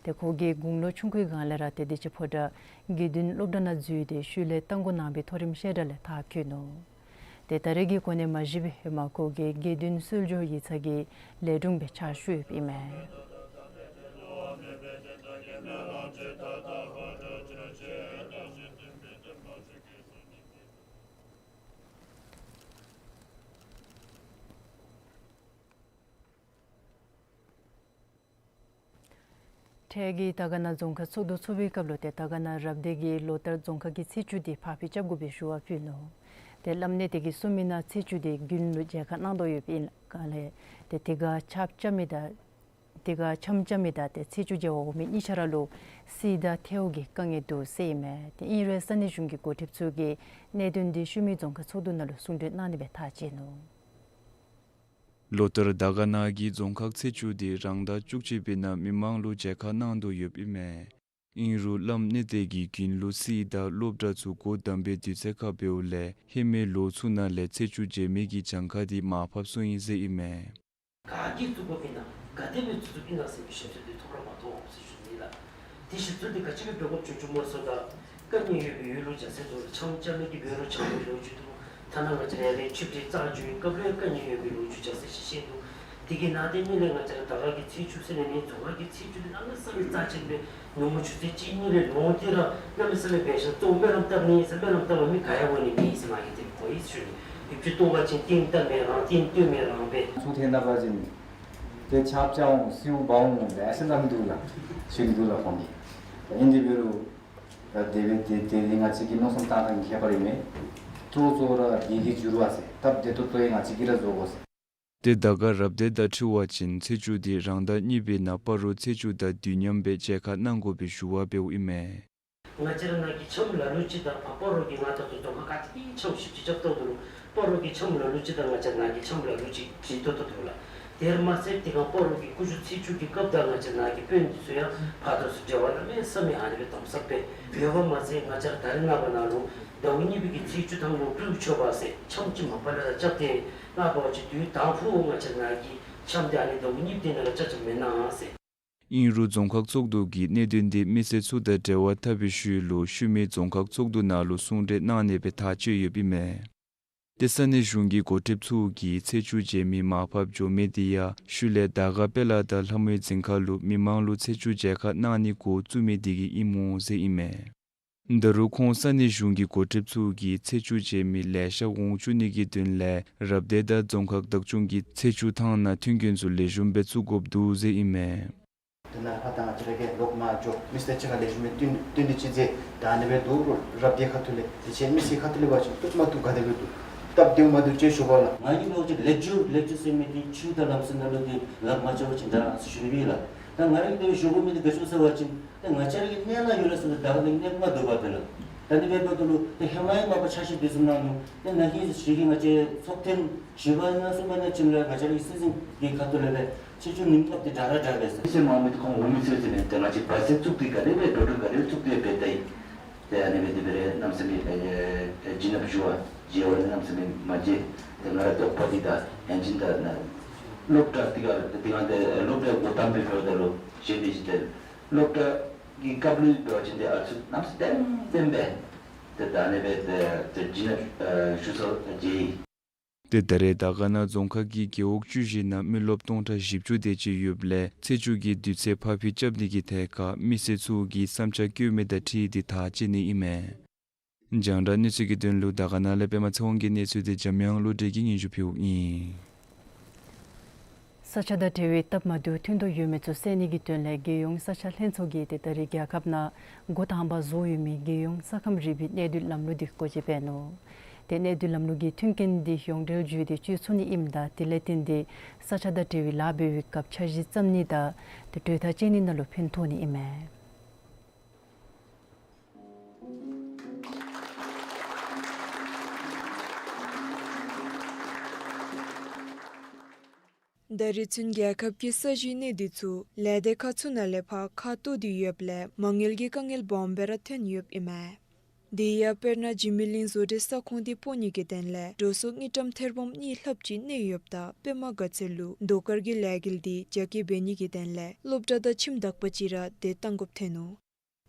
ཏེ་ཁོ་གིས་དགུང་ལོ་ཆུང་ཀུའི་སྒང་ལས་ར་ཏེ་བདེ་ཆེན་ཕོ་བྲང་དགེ་འདུན་སློབ་གྲྭ་ནང་འཛུལ་ཏེ་ཤུལ་ལས་རྟ་མགོ་ནང་པའི་མཐོ་རིམ་བཤད་གྲྭ་ལས་མཐར་འཁྱོལ་ནུག། ཏེ་ད་རེས་ཀྱི་གོ་གནས་མ་བཞེས་པའི་ཧེ་མ་ཁོ་གིས་དགེ་འདུན་གསོལ་ཇོ་ཡིག་ཚང་གི་ལས་དྲུང་སྦེ་ཕྱག་ཞུ་ཡོདཔ་ཨིན་མས། འཕྲལ་གྱི་དར་དཀར་ན་རྫོང་ཁག་ཚོགས་འདུ་ཚོགས་པའི་སྐབས་ལུ་ཏེ་དར་དཀར་ན་རབ་སྡེ་གིས་ལོ་ལྟར་རྫོང་ཁག་གི་ཚེས་བཅུ་དེ་ཕར་འགྱངས་རྐྱབ་དགོ་པའི་ཞུ་བ་ཕུལ་ནུག། ཏེ་བླམ་གནས་བརྟན་གྱིས་གསུངས་མི་ནང་ཚེས་བཅུ་དེ་དགུན་ལུ་མཇལ་ཁ་གནང་དོ་ཡོདཔ་ཨིན་ག་ལས་ཏེ་དེ་ཁར་ཆརཔ་རྐྱབ་མི་དང་དེ་ཁར་འཆམ་རྐྱབ་མི་དང་ཏེ་ཚེས་བཅུ་མཇལ་བར་འོང་མི་གཉིས་ཆ་ར་ལུ་བསིལ་དང་ཐལཝ་གི་དཀའ་ངལ་འདུག་ཟེར་ཨིན་མས། ཏེ་ཨིན་རུང་ས་གནས་གཞུང་གི་འགོ་ཁྲིདཔ་ཚུ་གིས་གནད་དོན་འདི་ཤུལ་མའི་རྫོང་ཁག་ཚོགས་འདུ་ནང་ལུ་གསུང་གྲོས་གནང་ནི་སྦེ་ཐག་བཅད་ནུག། ལོ་ལྟར་དར་དཀར་ན་གི་རྫོང་ཁག་ཚེས་བཅུ་དེ་རང་ཟླ་བཅུ་གཅིག་པའི་ནང་མི་མང་ལུ་མཇལ་ཁ་གནང་དོ་ཡོདཔ་ཨིན་མས། ཨིན་རུང་བླམ་གནས་བརྟན་གྱིས་དགུན་ལུ་བསིལ་དང་སློབ་གྲྭ་ཚུ་སྒོ་བསྡམ་པའི་དུས་ཚོད་ཁར་འབདཝ་ལས་ཧེ་མའི་ལོ་ཚུ་ནང་ལས་ཚེས་བཅུ་མཇལ་མི་གི་གྱངས་ཁ་དེ་མར་ཕབ་སོང་ཡི་ཟེར་ཨིན་མས། ག་གིས་བཙུགས་དགོཔ་ཨིན་ན་ག་དེ་སྦེ་བཙུགས་དགོཔ་ཨིན་ན་ཟེར་བའི་ཞིབ་འཚོལ་དེ་ཐོབ་ར་མ་ཐོབ་ཟེར་ཞུ་ནི་ལགས། དེ་ཞིབ་འཚོལ་དེ་ག་ཅི་སྦེ་འབད་དགོཔ་བྱུང་བྱུངམ་སྨོ་ཟེར་བ་ཅིན་དཀའ་ངལ་ཡོད་པའི་ཡུལ་ལུ་རྒྱ་ཚད་དུ་ཆམ་རྐྱབ་མི་གིས་འབད་རུང་ཆམ་གྱི་ལོ་རྒྱུས་འདུག། ཐ་ན་ང་བཅས་ར་ཡར་ལས་ཆིབས་བསྒྱིར་རྩ་འགྱོ་བའི་སྐབས་ལུ་ཡང་དཀའ་ངལ་ཡོད་པའི་ལོ་རྒྱུས་རྒྱ་ཚད་ཅིག་ཤེས་འདུག། དེ་གི་ནང་དེ་གཉིས་ལས་ང་བཅས་ར་དར་དཀར་གྱི་ཚེས་བཅུ་ཟེར་ནི་ནི་རྫོང་ཁག་གི་ཚེས་བཅུ་དེ་གནམ་མེད་ས་མེད་རྩ་ཆེན་སྦེ་ནུབ་མོ་ཆུ་ཚོད་གཅིག་གཉིས་ལས་ལོངས་ཏེ་ར་གནམ་མེད་ས་མེད་འབད་ཞིནམ་གཙོ་བོ་སྨོན་ལམ་བཏབ་ནི་ཟེར་སྨོན་ལམ་བཏབ་པ་མི་ག་ཡང་འོང་ནི་མེད་ཟེར་མ་གི་དེ་གོ་ཡི་ཟེར་ཞུ་ནི། ཡུདཔ་ཅིག་བཏུབ་པ་ཅིན་རྟིང་བཏབ་མི་རང་རྟིང་བཏོན་མི་རང་སྦེ། ཚུར་ཐོན་ད་པ་ཅིན་ཏེ་ཆརཔ་རྐྱབ་འོང་བསིལཝ་འབག་འོང་ལེ་ཤ་ལམ་འདུག་ལགས། ཞུ་ནི་འདུག་ལགས་ཁོང་གིས། ཨིན་དེ་འབད་རུང་ད་དེ་སྦེ་དེ་དེ་ནི་ང་བཅས་ཀྱི་མནོ་བསམ་བཏང་ཐངས་ཁྱད་པར་ཨིན་མས། གཙོ་བོ་གཙོ་བོ་ར་གི་གི་འགྱུར་བ་ཟེར་སྟབས་བདེ་ཏོག་ཏོ་ཡང་ང་བཅས་ཀྱིས་ར་བཟོ་དགོ་ཟེར། ཏེ་དར་དཀར་རབ་སྡེ་དང་འཁྲིལ་བ་ཅིན་ཚེས་བཅུ་དེ་རང་ཟླ་གཉིས་པའི་ནང་སྤ་རོ་ཚེས་བཅུ་དང་དུས་མཉམ་སྦེ་མཇལ་ཁ་གནང་དགོ་པའི་ཞུ་བ་འབདཝ་ཨིན་མས། ང་བཅས་ར་ནང་གི་ཆམ་ལ་ལུ་ཅིག་དང་ཕར་སྤ་རོ་གི་ང་ད་ལྟོ་རྫོང་ཁག་ག་ཏེ་གི་ཆམ་ཞིབ་ཅིག་རྐྱབ་ཏོག་འདུག་ལོ། སྤ་རོ་གི་ཆམ་ལ་ལུ་ཅིག་དང་ང་བཅས་ནང་གི་ཆམ་ལ་ལུ་ཅིག་འཁྲིལ་ཏོག་ཏོ་འདུག་ལགས། དེར་མ་ཚད་དེ་སྒང་སྤ་རོ་གི་སྐུ་གཞོགས་ཚེས་བཅུ་གི་སྐབས་དང་ང་བཅས་ནང་གི་དཔོན་འདི་ཚུ་ཡང་ཕར་དང་ཚུར་འབྲེལ་བ་གནམ་མེད་ས་མེད་ཨ་ནི་སྦེ་དམ་ཟབ་སྦེ་ཡོདཔ་མ་ཚད་ང་བཅས་ར་ད་རེས་ནངས་པ་ནང་ལུ་ཟླཝ་གཉིས་པའི་གི་ཚེས་བཅུ་དང་ལོ་སྤྲུལ་མཆོད་པ་ཟེར་ཆམ་ཅིག་མ་པ་ལས་ར་རྐྱབ་སྟེ་ནངས་པ་ཅིག་དུས་དང་ཕུ་ང་བཅས་ནང་གི་ཆམ་དེ་ཨ་ནི་ཟླཝ་གཉིས་པའི་ནང་ལུ་རྐྱབ་རྐྱབ་མེན་ན་ཟེར། ཨིན་རུང་རྫོང་ཁག་ཚོགས་འདུ་གིས་གནད་དོན་དེ་མི་སེར་ཚུ་དང་འབྲེལ་བ་འཐབ་པའི་ཤུལ་ལུ་ཤུལ་མའི་རྫོང་ཁག་ཚོགས་འདུ་ནང་ལུ་གསུང་གྲོས་གནང་ནི་སྦེ་ཐག་བཅད་ཡོདཔ་ཨིན་མས། ཏེ་ས་གནས་གཞུང་གི་འགོ་ཁྲིདཔ་ཚུ་གིས་ཚེས་བཅུ་མཇལ་མི་མར་ཕབ་འགྱོ་མི་དེ་ཡང་ཤུལ་ལས་དར་དཀར་དཔལ་ལ་དང་ལྷ་མོའི་རྫིང་ཁ་ལུ་མི་མང་ལུ་ཚེས་བཅུ་མཇལ་ཁ་གནང་ནི་འགོ་བཙུགས་མི་དེ་གིས་ཨིན་སྨོ་ཟེར་ཨིན་མས། ད་རུང་ཁོང་ས་གནས་གཞུང་གི་འགོ་ཁྲིདཔ་ཚུ་གིས་ཚེས་བཅུ་མཇལ་མི་ལེ་ཤ་འོང་བཅུག་ནི་གི་དོན་ལས་རབ་སྡེ་དང་རྫོང་ཁག་བདག་སྐྱོང་གིས་ཚེས་བཅུ་ཐང་ནང་མཐུན་རྐྱེན་ཚུ་ལེགས་ཤོམ་སྦེ་བཙུགས་དགོཔ་འདུག་ཟེར་ཨིན་མས། དེ་ནང་ཕར་དང་ང་བཅས་ར་གི་ལོག་མར་འགྱོ་མི་སེར་ཅིག་ཁར་ལེགས་ཤོམ་སྦེ་བསྟུན་བསྟུན་ཏེ་ཅིག་མཛད་ད་ཨ་ནི་སྦེ་འདུག་རོགས། རབ་སྡེ་ཁ་ཐུག་ལས་དེ་ཅིག་མི་སེར་ཁ་ཐུག་ལས་འབད་བ་ཅིན་བཏུབ་མ་བཏུབ་ག་དེ་སྦེ་འདུག། སྟབས་བདེཝ་མ་བདེཝ་ཅིག་ཞུ་བ་ལགས། ང་གིས་འབད་བ་ཅིན་ལེགས་བཅོས་ལེགས་བཅོས་ཟེར་མི་འདི་ཆོས་དང་ལམ་སྲོལ་ནང་ལུ་འདི་ལགཔ་མ་འཆང་བ་ཅིན་དྲག་ཟེར་ཞུ་ནི་ཨིན་ལགས། ད་ང་ར་གིས་དེ་སྦེ་ཞུ་དགོ་མི་འདི་ག་ཅི་སྨོ་ཟེར་བ་ཅིན་ད་ང་བཅས་ར་གི་གནས་ནང་ཡོད་ལགས་ཟེར་ད་ག་ནི་གནས་མ་འདུག་པ་དེ་ལགས། ད་ནི་འབདཝ་ད་ལུ་ད་ཧེ་མ་ཡང་མ་པ་ཆ་ཤས་དེ་ཚུ་ནང་ལུ་ད་ང་གིས་ཞུ་གི་ང་བཅས་ཚོགས་ཐེངས་བཞི་པ་ཨིན་ན་གསུམ་པ་ཨིན་ན་ཅིག་ལུ་ང་བཅས་ར་གི་སྲིད་འཛིན་གྱི་ཁ་ཐུག་ལས་སྦེ་ཚེས་བཅུ་ཉིནམ་སྐབས་དེ་དྲག་ར་དྲག་པས་ཟེར། སེམས་མ་འོང་མི་དེ་ཁོང་འོང་མི་ཚུ་ཟེར་ནི་དེ་ང་བཅས་བར་ཆད་བཙུགས་ཏེ་ག་དེ་སྦེ་འགྲོ་འགྲུལ་ག་དེ་སྦེ་བཙུགས་ཏེ་འབད་དེ་ཏེ་ཨ་ནི་སྦེ་དེ་སྦེ་ར་གནམ་མེད་ས་མེད་ཨེ་ཨེ་བྱིན་རླབས་ཞུ་བ་མཇལ་བ་ནི་གནམ་མེད་ས་མེད་མ་མཇལ། ཏེ་ང་ར་དོགས་པ་འདི་དང་ཡང་ཅིན་ད་ན་སློབ་གྲྭ་འདི་ག་འདི་ག་ཏེ་སློབ་གྲྭ་འགོ་དང་པའི་འབདཝ་ད་ལུ་གཞན་དེ་ཅིག་ཏེ་སློབ་གྲྭ་གི་སྐབས་ལུ་འབད་བ་ཅིན་ཏེ་ཨ་ཚུ་གནམ་མེད་ས་མེད་བདེན་བདེན་པས། ཏེ་ད་ཨ་ནི་སྦེ་ཏེ་ཏེ་བྱིན་རླབས་ཨེ་ཞུ་སར་མཇལ་ཡི། ཏེ་ད་རེས་དར་དཀར་ན་རྫོང་ཁག་གི་རྒེད་འོག་བཅུ་བཞི་ནང་མི་རློབས་སྟོང་ཕྲག་བཞི་བཅུ་དེ་ཅིག་ཡོདཔ་ལས་ཚེས་བཅུ་གི་དུས་ཚོད་ཕར་འགྱངས་རྐྱབ་ནི་གི་ཐད་ཁར་མི་སེར་ཚུ་གིས་བསམ་འཆར་བཀོད་མི་དང་འཁྲིལ་ཏེ་ཐག་བཅད་ནི་ཨིན་མས། རྒྱང་བསྒྲགས་གནས་ཚུལ་གྱི་དོན་ལུ་དར་དཀར་ན་ལས་པདྨ་ཚེ་དབང་གི་གནས་ཚུལ་དེ་འཇམ་དབྱངས་བློ་གྲོས་ཀྱིས་སྙན་ཞུ་ཕུལཝ་ཨིན། ས་ཆ་དང་འབྲེལ་བའི་སྟབས་མ་བདེཝ་ཐོན་དོ་ཡོད་མི་ཚུ་བསལ་ནི་གི་དོན་ལས་རྒྱལ་ཡོངས་ས་ཆ་ལྷན་ཚོགས་ཀྱིས་ཏེ་ད་རེས་རྒྱལ་ཁབ་ནང་འགོ་དང་པ་བཟོ་ཡོད་མི་རྒྱལ་ཡོངས་ས་ཁམས་རིག་པའི་གནས་སྡུད་ལམ་ལུགས་འདི་སྒོ་འབྱེད་འབད་ནུག། ཏེ་གནས་སྡུད་ལམ་ལུགས་ཀྱི་མཐུན་རྐྱེན་འདི་ཡོངས་འབྲེལ་བརྒྱུད་དེ་སྤྱོད་ཚུགས་ནི་ཨིནམ་ད་དེ་ལས་བརྟེན་ཏེ་ས་ཆ་དང་འབྲེལ་བའི་ལཱ་འབད་བའི་སྐབས་འཆར་གཞི་བརྩམ་ནི་དང་ཏེ་གྲོས་ཐག་བཅད་ནི་ནང་ལུ་ཕན་ཐོགས་ནི་ཨིན་མས། ད་རེས་ཚུན་རྒྱལ་ཁབ་ཀྱི་ས་གཞིའི་གནས་སྡུད་ཚུ་ལས་སྡེ་ཁག་ཚུ་ནང་ལས་ཕར་ཁ་གཏོར་ཏེ་ཡོདཔ་ལས་མ་དངུལ་གྱི་དཀའ་ངལ་སྦོམ་སྦེ་ར་ཐོན་ཡོདཔ་ཨིན་མས། དེ་ཡང་དཔེར་ན་འཇིགས་མེད་གླིང་བཟོ་གྲྭའི་ས་ཁོངས་འདི་སྤོ་ནི་གི་དོན་ལས་འགྲོ་སོང་དངུལ་ཀྲམ་ཐེར་འབུམ་གཉིས་ལྷགཔ་ཅིག་གནས་ཡོདཔ་ད་པདྨ་དགའ་ཚལ་ལུ་ཟློས་གར་གྱི་ལས་འགུལ་འདི་རྒྱ་སྐྱེད་འབད་ནི་གི་དོན་ལས་སློབ་གྲྭ་དང་ཁྱིམ་བདག་པ་ཅིག་ར་དེ་གཏང་དགོཔ་ཐོན་ནུག།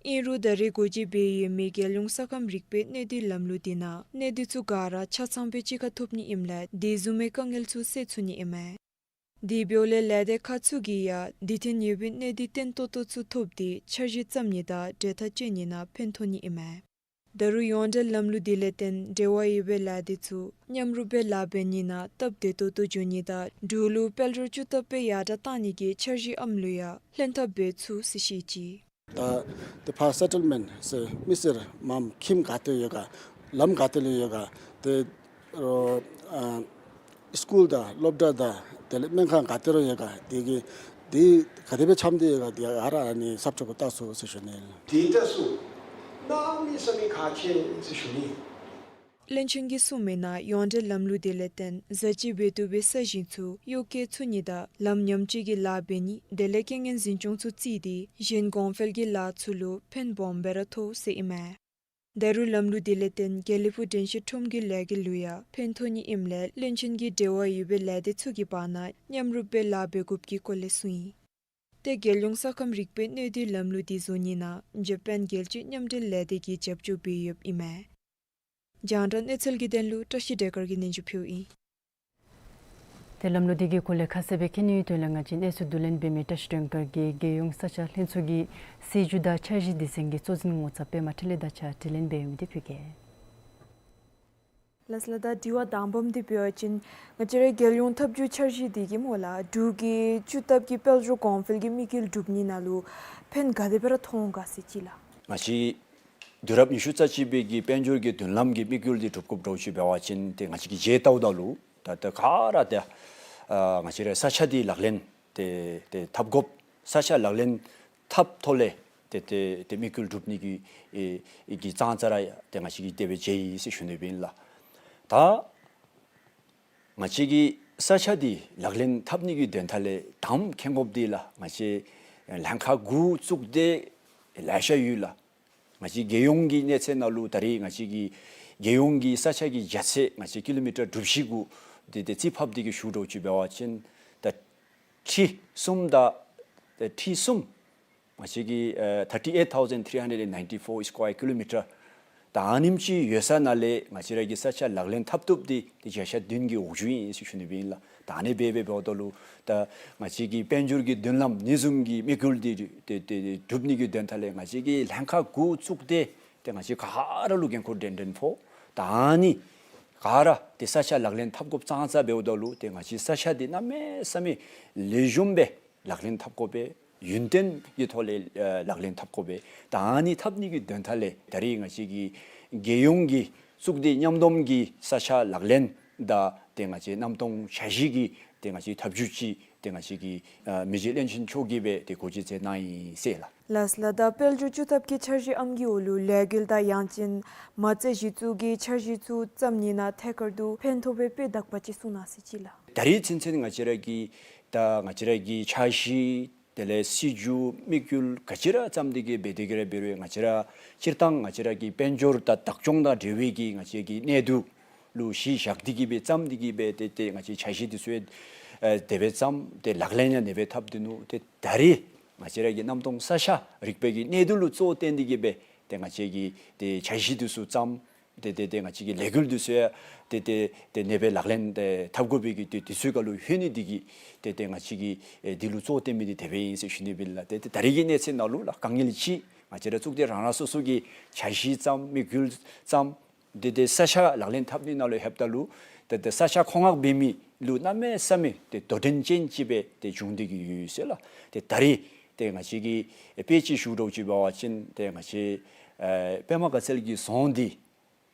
ཨིན་རུང་ད་རེས་སྒོ་འབྱེད་འབད་ཡོད་མི་རྒྱལ་ཡོངས་ས་ཁམས་རིག་པའི་གནས་སྡུད་ལམ་ལུགས་འདི་ནང་གནས་སྡུད་ཚུ་ག་ར་ཆ་ཚང་སྦེ་གཅིག་ཁར་ཐོབ་ནི་ཨིནམ་ལས་དེ་བཟུམ་མའི་དཀའ་ངལ་ཚུ་སེལ་ཚུགས་ནི་ཨིན་མས། དེ་འབདཝ་ལས་ལས་སྡེ་ཁག་ཚུ་གིས་ཡང་དེ་ཐོན་ཡོད་པའི་གནས་སྡུད་བརྟན་ཏོག་ཏོ་ཚུ་ཐོབ་སྟེ་འཆར་གཞི་བརྩམ་ནི་དང་གྲོས་ཐག་བཅད་ནི་ནང་ཕན་ཐོགས་ནི་ཨིན་མས། ད་རུང་ཡོངས་འབྲེལ་ལམ་ལུགས་དེ་ལས་བརྟེན་འབྲེལ་བ་ཡོད་པའི་ལས་སྡེ་ཚུ་མཉམ་རུབ་སྦེ་ལཱ་འབད་ནི་ནང་སྟབས་བདེ་ཏོག་ཏོ་འགྱོ་ནི་དང་འབྲུག་ལུ་དཔལ་འབྱོར་བཅུ་ཐབས་སྦེ་ཡར་དྲག་གཏང་ནི་གི་འཆར་གཞི་ཨམ་ལུ་ཡང་ལྷན་ཐབས་འབད་ཚུགས་ཟེར་བཤད་ཅི། ད་ཏེ་ཕར་སེ་ཊལ་མེནཊ་ཟེར་མི་སེར་མངམ་ཁྱིམ་ག་ཏེ་ཡོད་ག་ལམ་ག་ཏེ་ལུ་ཡོད་ག་ཏེ་རོ་ཨ་སི་ཀུལ་དང་སློབ་གྲྭ་དང་དེ་ལས་སྨན་ཁང་ག་ཏེ་ར་ཡོད་ག་དེ་གི་དེ་ག་དེ་སྦེ་འཆམ་སྟེ་ཡོད་ག་དེ་ག་ར་ཨ་ནི་ཟབ་ཁྲིད་ཀུ་བལྟ་ཚུགས་ཟེར་ཞུ་ནི། དེ་ད་སུ་གནམ་མེད་ས་མེད་ཁག་ཆེ་ཟེར་ཞུ་ནི། བློན་ཆེན་གྱིས་གསུངས་མི་ནང་ཡོངས་འབྲེལ་ལམ་ལུགས་དེ་ལས་བརྟེན་བཟའ་སྤྱོད་འབད་བཏུབ་པའི་ས་ཞིང་ཚུ་གཡོག་བཀོལ་ཚུགས་ནི་དང་ལམ་ཉམས་བཅོས་ཀྱི་ལཱ་འབད་ནི་དེ་ལས་རྐྱེན་ངན་འཛིན་སྐྱོང་ཚུ་བརྩིས་ཏེ་གཞན་གོང་འཕེལ་གྱི་ལཱ་ཚུ་ལུ་ཕན་སྦོམ་སྦེ་ར་ཐོགས་ཟེར་ཨིན་མས། ད་རུང་ལམ་ལུགས་དེ་ལས་བརྟེན་དགེ་ལེགས་ཕུག་དྲན་ཤེས་ཁྲོམ་གྱི་ལས་འགུལ་ལུ་ཡང་ཕན་ཐོགས་ནི་ཨིནམ་ལས་བློན་ཆེན་གྱིས་འབྲེལ་བ་ཡོད་པའི་ལས་སྡེ་ཚུ་གི་བར་ན་མཉམ་རུབ་སྦེ་ལཱ་འབད་དགོཔ་གི་སྐོར་ལས་གསུངས་ཡི། ཏེ་རྒྱལ་ཡོངས་ས་ཁམས་རིག་པའི་གནས་སྡུད་ལམ་ལུགས་འདི་བཟོ་ནི་ནང་ཇ་པཱན་རྒྱལ་སྤྱིའི་མཉམ་འབྲེལ་ལས་སྡེ་གིས་རྒྱབ་སྐྱོར་འབད་ཡོདཔ་ཨིན་མས། རྒྱང་བསྒྲགས་གནས་ཚུལ་གྱི་དོན་ལུ་བཀྲ་ཤིས་བདེ་དཀར་གྱིས་སྙན་ཞུ་ཕུལཝ་ཨིན། ཏེ་ལམ་ལུགས་འདི་གི་སྐོར་ལས་ཁ་གསལ་སྦེ་མཁྱེན་ནིའི་དོན་ལས་ང་བཅས་གནས་ཚུལ་བསྡུ་ལེན་འབད་མི་བཀྲ་ཤིས་སྒྲོན་དཀར་གྱིས་རྒྱལ་ཡོངས་ས་ཆ་ལྷན་ཚོགས་ཀྱི་སྲིད་བྱུས་དང་འཆར་གཞི་སྡེ་ཚན་གྱི་གཙོ་འཛིན་ངོ་ཚབ་པདྨ་འཕྲིན་ལས་དང་གཅིག་ཁར་དྲི་ལན་འབད་ཡོད་མི་འདི་ཕུལ་གེ། ལགས་ལགས། ད་དྲི་བ་དང་པམ་འདི་འབད་བ་ཅིན་ང་བཅས་རའི་རྒྱལ་ཡོངས་འཐབ་ཇུས་འཆར་གཞི་འདི་གིས་སྨོ་ལགས་འབྲུག་གི་བཅུ་ཐབས་ཀྱི་དཔལ་འབྱོར་གོང་འཕེལ་གྱི་དམིགས་ཡུལ་སྒྲུབ་ནི་ནང་ལུ་ཕན་ག་དེ་སྦེ་ར་ཐོགས་འོང་ག་ཟེར་ཅི་ལགས། ང་བཅས་དུས་རབས་ཉི་ཤུ་རྩ་གཅིག་པའི་གི་དཔལ་འབྱོར་གྱི་མདུན་ལམ་གྱི་དམིགས་ཡུལ་འདི་སྒྲུབ་དགོཔ་འདྲཝ་ཅིག་འབད་བ་ཅིན་ཏེ་ང་བཅས་ཀྱིས་མཇལ་བལྟཝ་ད་ལུ་ད་ལྟོ་ག་ར་ཏེ་ཨ་ང་བཅས་རའི་ས་ཆ་འདི་ལག་ལེན་ཏེ་ཏེ་འཐབ་དགོཔ་ས་ཆ་ལག་ལེན་འཐབ་ཐོག་ལས་ཏེ་ཏེ་ཏེ་དམིགས་ཡུལ་སྒྲུབ་ནི་གི་ཨེ་ཨེ་གི་ཙང་ཙ་ར་ཏེ་ང་བཅས་ཀྱིས་དེ་སྦེ་མཇལ་ཡི་ཟེར་ཞུ་ནི་སྦེ་ཨིན་ལགས། ད་ང་བཅས་ཀྱིས་ས་ཆ་འདི་ལག་ལེན་འཐབ་ནི་གི་དོན་དག་ལས་དང་པ་མཁྱེན་དགོཔ་འདི་ལགས་ང་བཅས་ལྷན་ཁག་དགུ་བཙུགས་ཏེ་ལེ་ཤ་ཡོད་ལགས། ང་བཅས་རྒྱལ་ཡོངས་ཀྱི་གནས་ཚད་ནང་ལུ་ད་རེས་ང་བཅས་ཀྱི་རྒྱལ་ཡོངས་ཀྱི་ས་ཆ་གི་རྒྱ་ཚད་ང་བཅས་ཀི་ལོ་མི་ཊར་གྲུ་བཞི་གུ་ཏེ་ཏེ་རྩིས་ཕབ་སྟེ་གི་ཞུ་འདྲཝ་ཅིག་འབད་བ་ཅིན་ད་ཁྲི་གསུམ་དང་ཏེ་ཁྲི་གསུམ་ང་བཅས་ཀྱི་ཨེ་thirty eight thousand three hundred and ninety four square kilometer ད་ཨ་ནེམ་ཅིག་ཡོད་ས་ནང་ལས་ང་བཅས་ར་གི་ས་ཆ་ལག་ལེན་འཐབ་བཏུབ་འདི་ཏེ་བརྒྱ་ཆ་བདུན་གྱི་འོག་འགྱོཝ་ཨིན་ཟེར་ཞུ་ནི་སྦེ་ཨིན་ལགས། ད་ཨ་ནི་སྦེ་སྦེ་འབདཝ་ད་ལུ་ད་ང་བཅས་ཀྱི་དཔལ་འབྱོར་གྱི་མདུན་ལམ་ཨ་ནི་བཟུམ་གྱི་དམིགས་ཡུལ་འདི་ཏེ་ཏེ་སྒྲུབ་ནི་གི་དོན་དག་ལས་ང་བཅས་ཀྱིས་ལྷན་ཁག་དགུ་བཙུགས་ཏེ་ཏེ་ང་བཅས་ག་ར་ལུ་འགན་ཁུར་འདྲན་འདྲན་ཕོག། ད་ཨ་ནི་ག་ར་ཏེ་ས་ཆ་ལག་ལེན་འཐབ་དགོཔ་ཙང་ཙ་འབདཝ་ད་ལུ་ཏེ་ང་བཅས་ས་ཆ་འདི་གནམ་མེད་ས་མེད་ལེགས་ཤོམ་སྦེ་ལག་ལེན་འཐབ་དགོ་པས། ཡུན་བརྟན་གྱི་ཐོག་ལས་ཨ་ལག་ལེན་འཐབ་དགོ་པས། ད་ཨ་ནི་འཐབ་ནི་གི་དོན་དག་ལས་ད་རེས་ང་བཅས་ཀྱི་རྒྱལ་ཡོངས་ཀྱི་གཙུག་སྡེ་མཉམ་བསྡོམས་ཀྱི་ས་ཆ་ལག་ལེན་དང་ཏེ་ང་བཅས་གནམ་སྟོང་འཆར་གཞི་གི་ཏེ་ང་བཅས་འཐབ་ཇུས་ཅིག་ཏེ་ང་བཅས་ཀྱི་ཨ་མི་རྗེ་བློན་ཆེན་མཆོག་གིས་སྦེ་ཏེ་འགོ་འབྱེད་མཛད་གནང་ཡི་ཟེར་ལགས། ལགས་ལགས། ད་དཔལ་འབྱོར་བཅུ་ཐབས་ཀྱི་འཆར་གཞི་ཨམ་གྱི་འོག་ལུ་ལས་འགུལ་དང་ཡང་ཅིན་མ་རྩ་གཞི་བཙུགས་ཀྱི་འཆར་གཞི་ཚུ་བརྩམ་ནི་ནང་ཐད་ཀར་དུ་ཕན་ཐོགས་པའི་དཔེ་དག་པ་ཅིག་གསུང་གནང་ཟེར་ཅི་ལགས། ད་རེས་ཚུན་ཚོད་ང་བཅས་ར་གི་ད་ང་བཅས་ར་གི་འཆར་གཞི་དེ་ལས་སྲིད་བྱུས་དམིགས་ཡུལ་ག་ཅི་ར་བརྩམས་ཏེ་གི་སྦེ་དེ་གི་ར་འབད་རུང་ང་བཅས་ར་སྤྱིར་བཏང་ང་བཅས་ར་གི་དཔལ་འབྱོར་དང་བདག་སྐྱོང་དང་འབྲེལ་བའི་གི་ང་བཅས་ཀྱི་གནད་དོན་ལུ་གཞི་བཞག་སྟེ་གི་སྦེ་བརྩམས་ཏེ་གི་སྦེ་ཏེ་ཏེ་ང་བཅས་འཆར་གཞི་འདི་ཚུ་ཡང་ཨེ་དེ་སྦེ་བརྩམས་ཏེ་ལག་ལེན་ཡང་ཨ་ནེ་སྦེ་འཐབ་སྡོད་ནུག། ཏེ་ད་རེས་ང་བཅས་ར་གི་གནམ་སྟོང་ས་ཆ་རིག་པའི་གི་གནད་དོན་ལུ་གཙོ་བོ་བསྟན་ཏེ་གི་སྦེ་ཏེ་ང་བཅས་ཀྱིས་ཏེ་འཆར་གཞི་འདི་ཚུ་བརྩམས། ཏེ་ཏེ་ཏེ་ང་བཅས་ཀྱི་ལས་འགུལ་འདི་ཚུ་ཡང་ཏེ་ཏེ་ཏེ་ཨ་ནེ་སྦེ་ལག་ལེན་ཏེ་འཐབ་དགོ་པའི་གི་ཏེ་དུས་ཚོད་ཁར་ལུ་ལྷོད་ནི་འདི་གིས་ཏེ་ཏེ་ང་བཅས་ཀྱིས་ཨེ་འདི་ལུ་གཙོ་བོ་བསྟན་མི་འདི་དེ་སྦེ་ཨིན་ཟེར་ཞུ་ནི་སྦེ་ལགས། ཏེ་ཏེ་ད་རེས་ཀྱི་གནས་ཚད་ནང་ལུ་ལགས་དཀའ་ངལ་ཅིག་ ང་བཅས་ར་གཙུག་སྡེ་རང་རང་སོ་སོ་གི་འཆར་གཞི་བརྩམ་དམིགས་ཡུལ་བརྩམ་ཏེ་ཏེ་ས་ཆ་ལག་ལེན་འཐབ་ནི་ནང་ལུ་ལྷོདཔ་ད་ལུ་ཏེ་ཏེ་ས་ཆ་མཁོ་མངགས་འབད་མི་ལུ་གནམ་མེད་ས་མེད་ཏེ་དོ་འགྲན་ཅན་ཅིག་སྦེ་ཏེ་བྱུང་སྟེ་གི་ཡོད་ཟེར་ལགས། ཏེ་ད་རེས་ཏེ་ང་བཅས་ཀྱིས་དཔེ་ཅིག་ཞུ་དགོཔ་ཅིག་འབད་བ་ཅིན་ཏེ་ང་བཅས་ཨེ་པདྨ་དགའ་ཚལ་གྱི་རྫོང་འདི་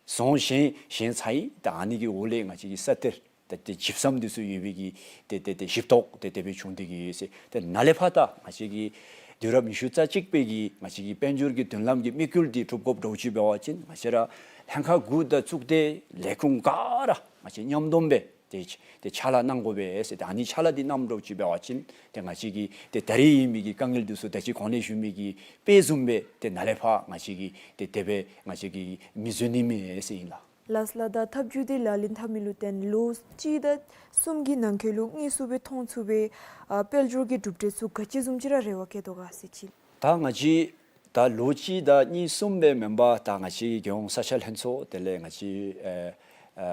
རྫོང་བཞེངས་བཞེངས་ཚར་ཡི། ད་ཨ་ནི་གི་འོག་ལས་ང་བཅས་ཀྱི་ས་གཏེར་ད་ཏེ་ཇིབ་སམ་འདི་ཚུ་ཡོད་པའི་གི་ཏེ་ཏེ་ཏེ་ཞིབ་ཏོག་ཏེ་དེ་སྦེ་བྱུང་སྟེ་གི་ཡོད་ཟེར། ཏེ་ནཱ་ལས་ཕར་ད་ང་བཅས་ཀྱི་དུས་རབས་ཉི་ཤུ་རྩ་གཅིག་པའི་གི་ང་བཅས་ཀྱི་དཔལ་འབྱོར་གྱི་མདུན་ལམ་གྱི་དམིགས་ཡུལ་འདི་སྒྲུབ་དགོཔ་འདྲཝ་ཅིག་འབད་བ་ཅིན་ང་བཅས་ར་ལྷན་ཁག་དགུ་དང་གཙུག་སྡེ་ལས་ཁུངས་ག་ར་ང་བཅས་མཉམ་སྡོམ་སྦེ་ཏེ་ཏེ་ཕྱག་ལཱ་གནང་དགོ་པས་ཟེར། ད་ཨ་ནི་ཕྱག་ལཱ་འདི་གནངམ་འདྲཝ་ཅིག་འབད་བ་ཅིན་ཏེ་ང་བཅས་ཀྱི་ཏེ་ད་རེས་ཡོད་མི་གི་དཀའ་ངལ་འདི་ཚུ་ད་ཅི་གོང་ལས་ཞུ་མི་གི་དཔེ་བཟུམ་སྦེ་ཏེ་ནཱ་ལས་ཕར་ང་བཅས་ཀྱིས་ཏེ་དེ་སྦེ་ང་བཅས་ཀྱིས་མི་བཟོ་ནི་མས་ཟེར་ཨིན་ལགས། ལགས་ལགས། ད་ཐབས་བྱུས་འདི་ལག་ལེན་འཐབ་མི་ལུ་བརྟེན་ལོ་གཅིག་དང་གསུམ་གྱི་ནང་འཁོད་ལུ་དངོས་སུ་སྦེ་མཐོང་ཚུགས་པའི་ཨ་དཔལ་འབྱོར་གྱི་གྲུབ་འབྲས་ཚུ་ག་ཅི་བཟུམ་ཅིག་ར་རེ་བ་བསྐྱེད་དོ་ག་ཟེར་ཅི། ད་ང་བཅས་ད་ལོ་གཅིག་དང་གཉིས་གསུམ་སྦེ་མེན་པར་ད་ང་བཅས་རྒྱལ་ཡོངས་ས་ཆ་ལྷན་ཚོགས་དེ་ལས་ང་བཅས་ཨེ་ཨ་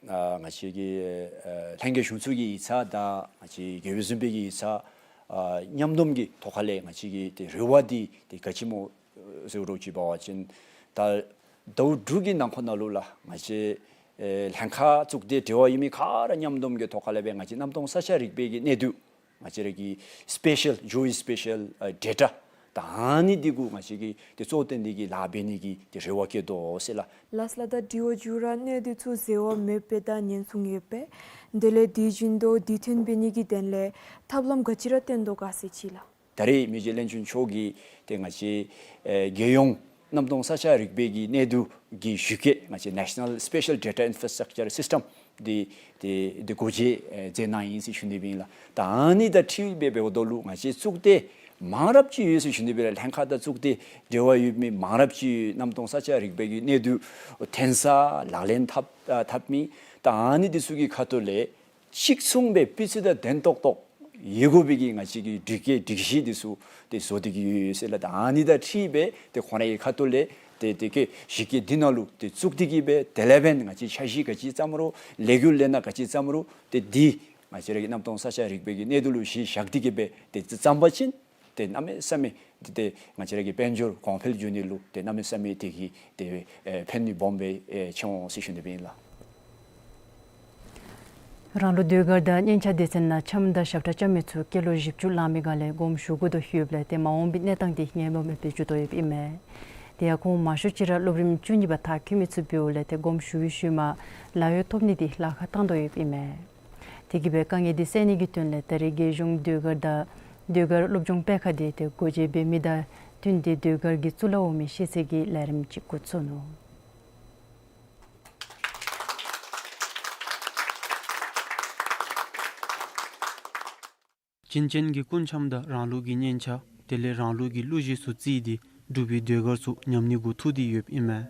ཨ་ང་བཅས་ཀྱི་ཨེ་ལྷན་རྒྱས་གཞུང་ཚོགས་ཀྱི་ཡིག་ཚང་དང་ང་བཅས་རྒྱལ་པོ་གཟིམ་དཔོན་གྱི་ཡིག་ཚང་ཨ་མཉམ་སྡོམ་གྱི་ཐོག་ཁ་ལས་ང་བཅས་ཀྱི་ཏེ་རེ་བ་འདི་ཏེ་ག་ཅི་སྨོ་ཟེར་དགོཔ་ཅིག་འབད་བ་ཅིན་ད་ཟླཝ་དྲུག་གི་ནང་འཁོད་ནང་ལུ་ལགས་ང་བཅས་ཨེ་ལྷན་ཁག་གཙུག་སྡེ་འབྲེལ་བ་ཡོད་མི་ག་ར་མཉམ་སྡོམ་གྱི་ཐོག་ཁ་ལས་སྦེ་ང་བཅས་གནམ་སྟོང་ས་ཆ་རིག་པའི་གི་གནས་སྡུད་ང་བཅས་ར་གི་སི་པེ་ཤལ་ཇོ་ཨི་སི་པེ་ཤལ་ཨ་ཌེ་ཊ་ད་ཨ་ནི་འདི་གུ་ང་བཅས་ཀྱིས་ཏེ་གཙོ་བོར་བཏོན་ཏེ་གི་ལཱ་འབད་ནི་གི་ཏེ་རེ་བ་བསྐྱེད་དོ་ཟེར་ལགས། ལགས་ལགས། ད་དྲི་བ་མཇུག་ར་གནས་སྡུད་ཚུ་འཛོལ་བ་མེདཔ་སྦེ་ད་ཉེན་སྲུང་ཡོད་པས། དེ་ལས་དུས་རྒྱུན་དུ་དུས་མཐུན་འབད་ནི་གི་དོན་ལས་ཐབས་ལམ་ག་ཅི་ར་བཏོན་དོ་ག་ཟེར་ཅི་ལགས། ད་རེས་མི་རྗེ་བློན་ཆེན་མཆོག་གིས་ཏེ་ང་བཅས་ཨེ་རྒྱལ་ཡོངས་གནམ་སྟོང་ས་ཆ་རིག་པའི་གི་གནས་སྡུད་ཀྱི་གཞི་བཀོད་ང་བཅས་National Spatial Data Infrastructure System འདི་ཏེ་འདི་སྒོ་འབྱེད་ཨེ་མཛད་གནང་ཡི་ཟེར་ཞུ་ནི་སྦེ་ཨིན་ལགས། ད་ཨ་ནི་དང་འཁྲིལ་སྦེ་འབདཝ་ད་ལུ་ང་བཅས་གཙུག་སྡེ་མང་རབས་ཅིག་ཡོད་ཟེར་ཞུ་ནི་སྦེ་ལགས། ལྷན་ཁག་དང་གཙུག་སྡེ་འབྲེལ་བ་ཡོད་མི་མང་རབས་ཅིག་གནམ་སྟོང་ས་ཆ་རིག་པའི་གི་གནས་སྡུད་འཐེན་ས་ལག་ལེན་འཐབ་ཨ་འཐབ་མི་ད་ཨ་ནི་འདི་ཚུ་གི་ཁ་ཐུག་ལས་གཅིག་མཚུངས་སྦེ་སྤུས་ཚད་དང་ལྡན་ཏོག་ཏོ་ཡོད་དགོ་པའི་གི་ང་བཅས་ཀྱི་སྒྲིག་བཀོད་སྒྲིག་གཞི་འདི་ཚུ་ཏེ་བཟོ་སྟེ་གི་ཡོད་ཟེར་ལགས། ད་ཨ་ནི་དང་འཁྲིལ་སྦེ་ཏེ་ཁོང་རའི་ཁ་ཐུག་ལས་ཏེ་དེ་གི་གཞི་བཀོད་འདི་ནང་ལུ་ཏེ་བཙུགས་ཏེ་གི་སྦེ་དེ་ལས་འབདན་ང་བཅས་འཆར་གཞི་ག་ཅི་བརྩམ་རུང་ལས་འགུལ་ལས་སྣ་ག་ཅི་བརྩམ་རུང་ཏེ་འདི་ང་བཅས་ར་གི་གནམ་སྟོང་ས་ཆ་རིག་པའི་གི་གནས་སྡུད་ལུ་གཞི་བཞག་སྟེ་གི་སྦེ་ཏེ་བརྩམ་པ་ཅིན་ཏེ་གནམ་མེད་ས་མེད་ཏེ་ཏེ་ང་བཅས་ར་གི་དཔལ་འབྱོར་གོང་འཕེལ་འགྱོ་ནི་ལུ་ཏེ་གནམ་མེད་ས་མེད་དེ་གིས་ཏེ་ཨེ་ཕན་ནུས་སྦོམ་སྦེ་ཨེ་ཆེ་འོང་ཟེར་ཞུ་ནི་སྦེ་ཨིན་ལགས། རང་ལུགས་ཟློས་གར་དང་སྙན་ཆ་སྡེ་ཚན་ནང་འཆམ་དང་ཞབས་ཁྲ་རྐྱབ་མི་ཚུ་སྐྱེས་ལོ་བཞི་བཅུ་ལང་མི་སྒང་ལས་དགོངསམ་ཞུ་དགོ་དོ་ཡོདཔ་ལས་ཏེ་མ་འོངས་པའི་གནས་སྟངས་འདི་ངན་ལོང་མེད་པར་འགྱོ་དོ་ཡོདཔ་ཨིན་མས། དེ་ཡང་ཁོང་མང་ཤོས་ཅིག་ར་སློབ་རིམ་བཅུ་གཉིས་པ་མཐར་འཁྱོལ་མི་ཚུ་འབདཝ་ལས་ཏེ་དགོངསམ་ཞུ་བའི་ཤུལ་མ་ལཱ་གཡོག་ཐོབ་ནི་འདི་ལཱ་ཁག་བཏང་དོ་ཡོདཔ་ཨིན་མས། དེ་གིས་སྦེ་དཀའ་ངལ་འདི་སེལ་ནི་གི་དོན་ལས་ད་རེས་རྒྱལ་གཞུང་ཟློས་གར་དང་ཟློས་གར་སློབ་སྦྱོང་སྤེལ་ཁང་འདི་ཏེ་སྒོ་འབྱེད་འབད་མི་དང་བསྟུན་ཏེ་ཟློས་གར་གྱི་གཙུག་ལག་འོག་མའི་ཤེས་ཚད་ཀྱི་ལས་རིམ་ཅིག་འགོ་བཙུགས་ནུག། བྱིན་ཅན་གྱི་ཀུན་འཆམ་དང་རང་ལུགས་ཀྱི་སྙན་ཆ་དེ་ལས་རང་ལུགས་ཀྱི་གླུ་གཞས་ཚུ་བརྩིས་ཏེ་འབྲུག་པའི་ཟློས་གར་ཚུ་ཉམས་ནི་གུ་ཐུག་སྟེ་ཡོདཔ་ཨིན་མས།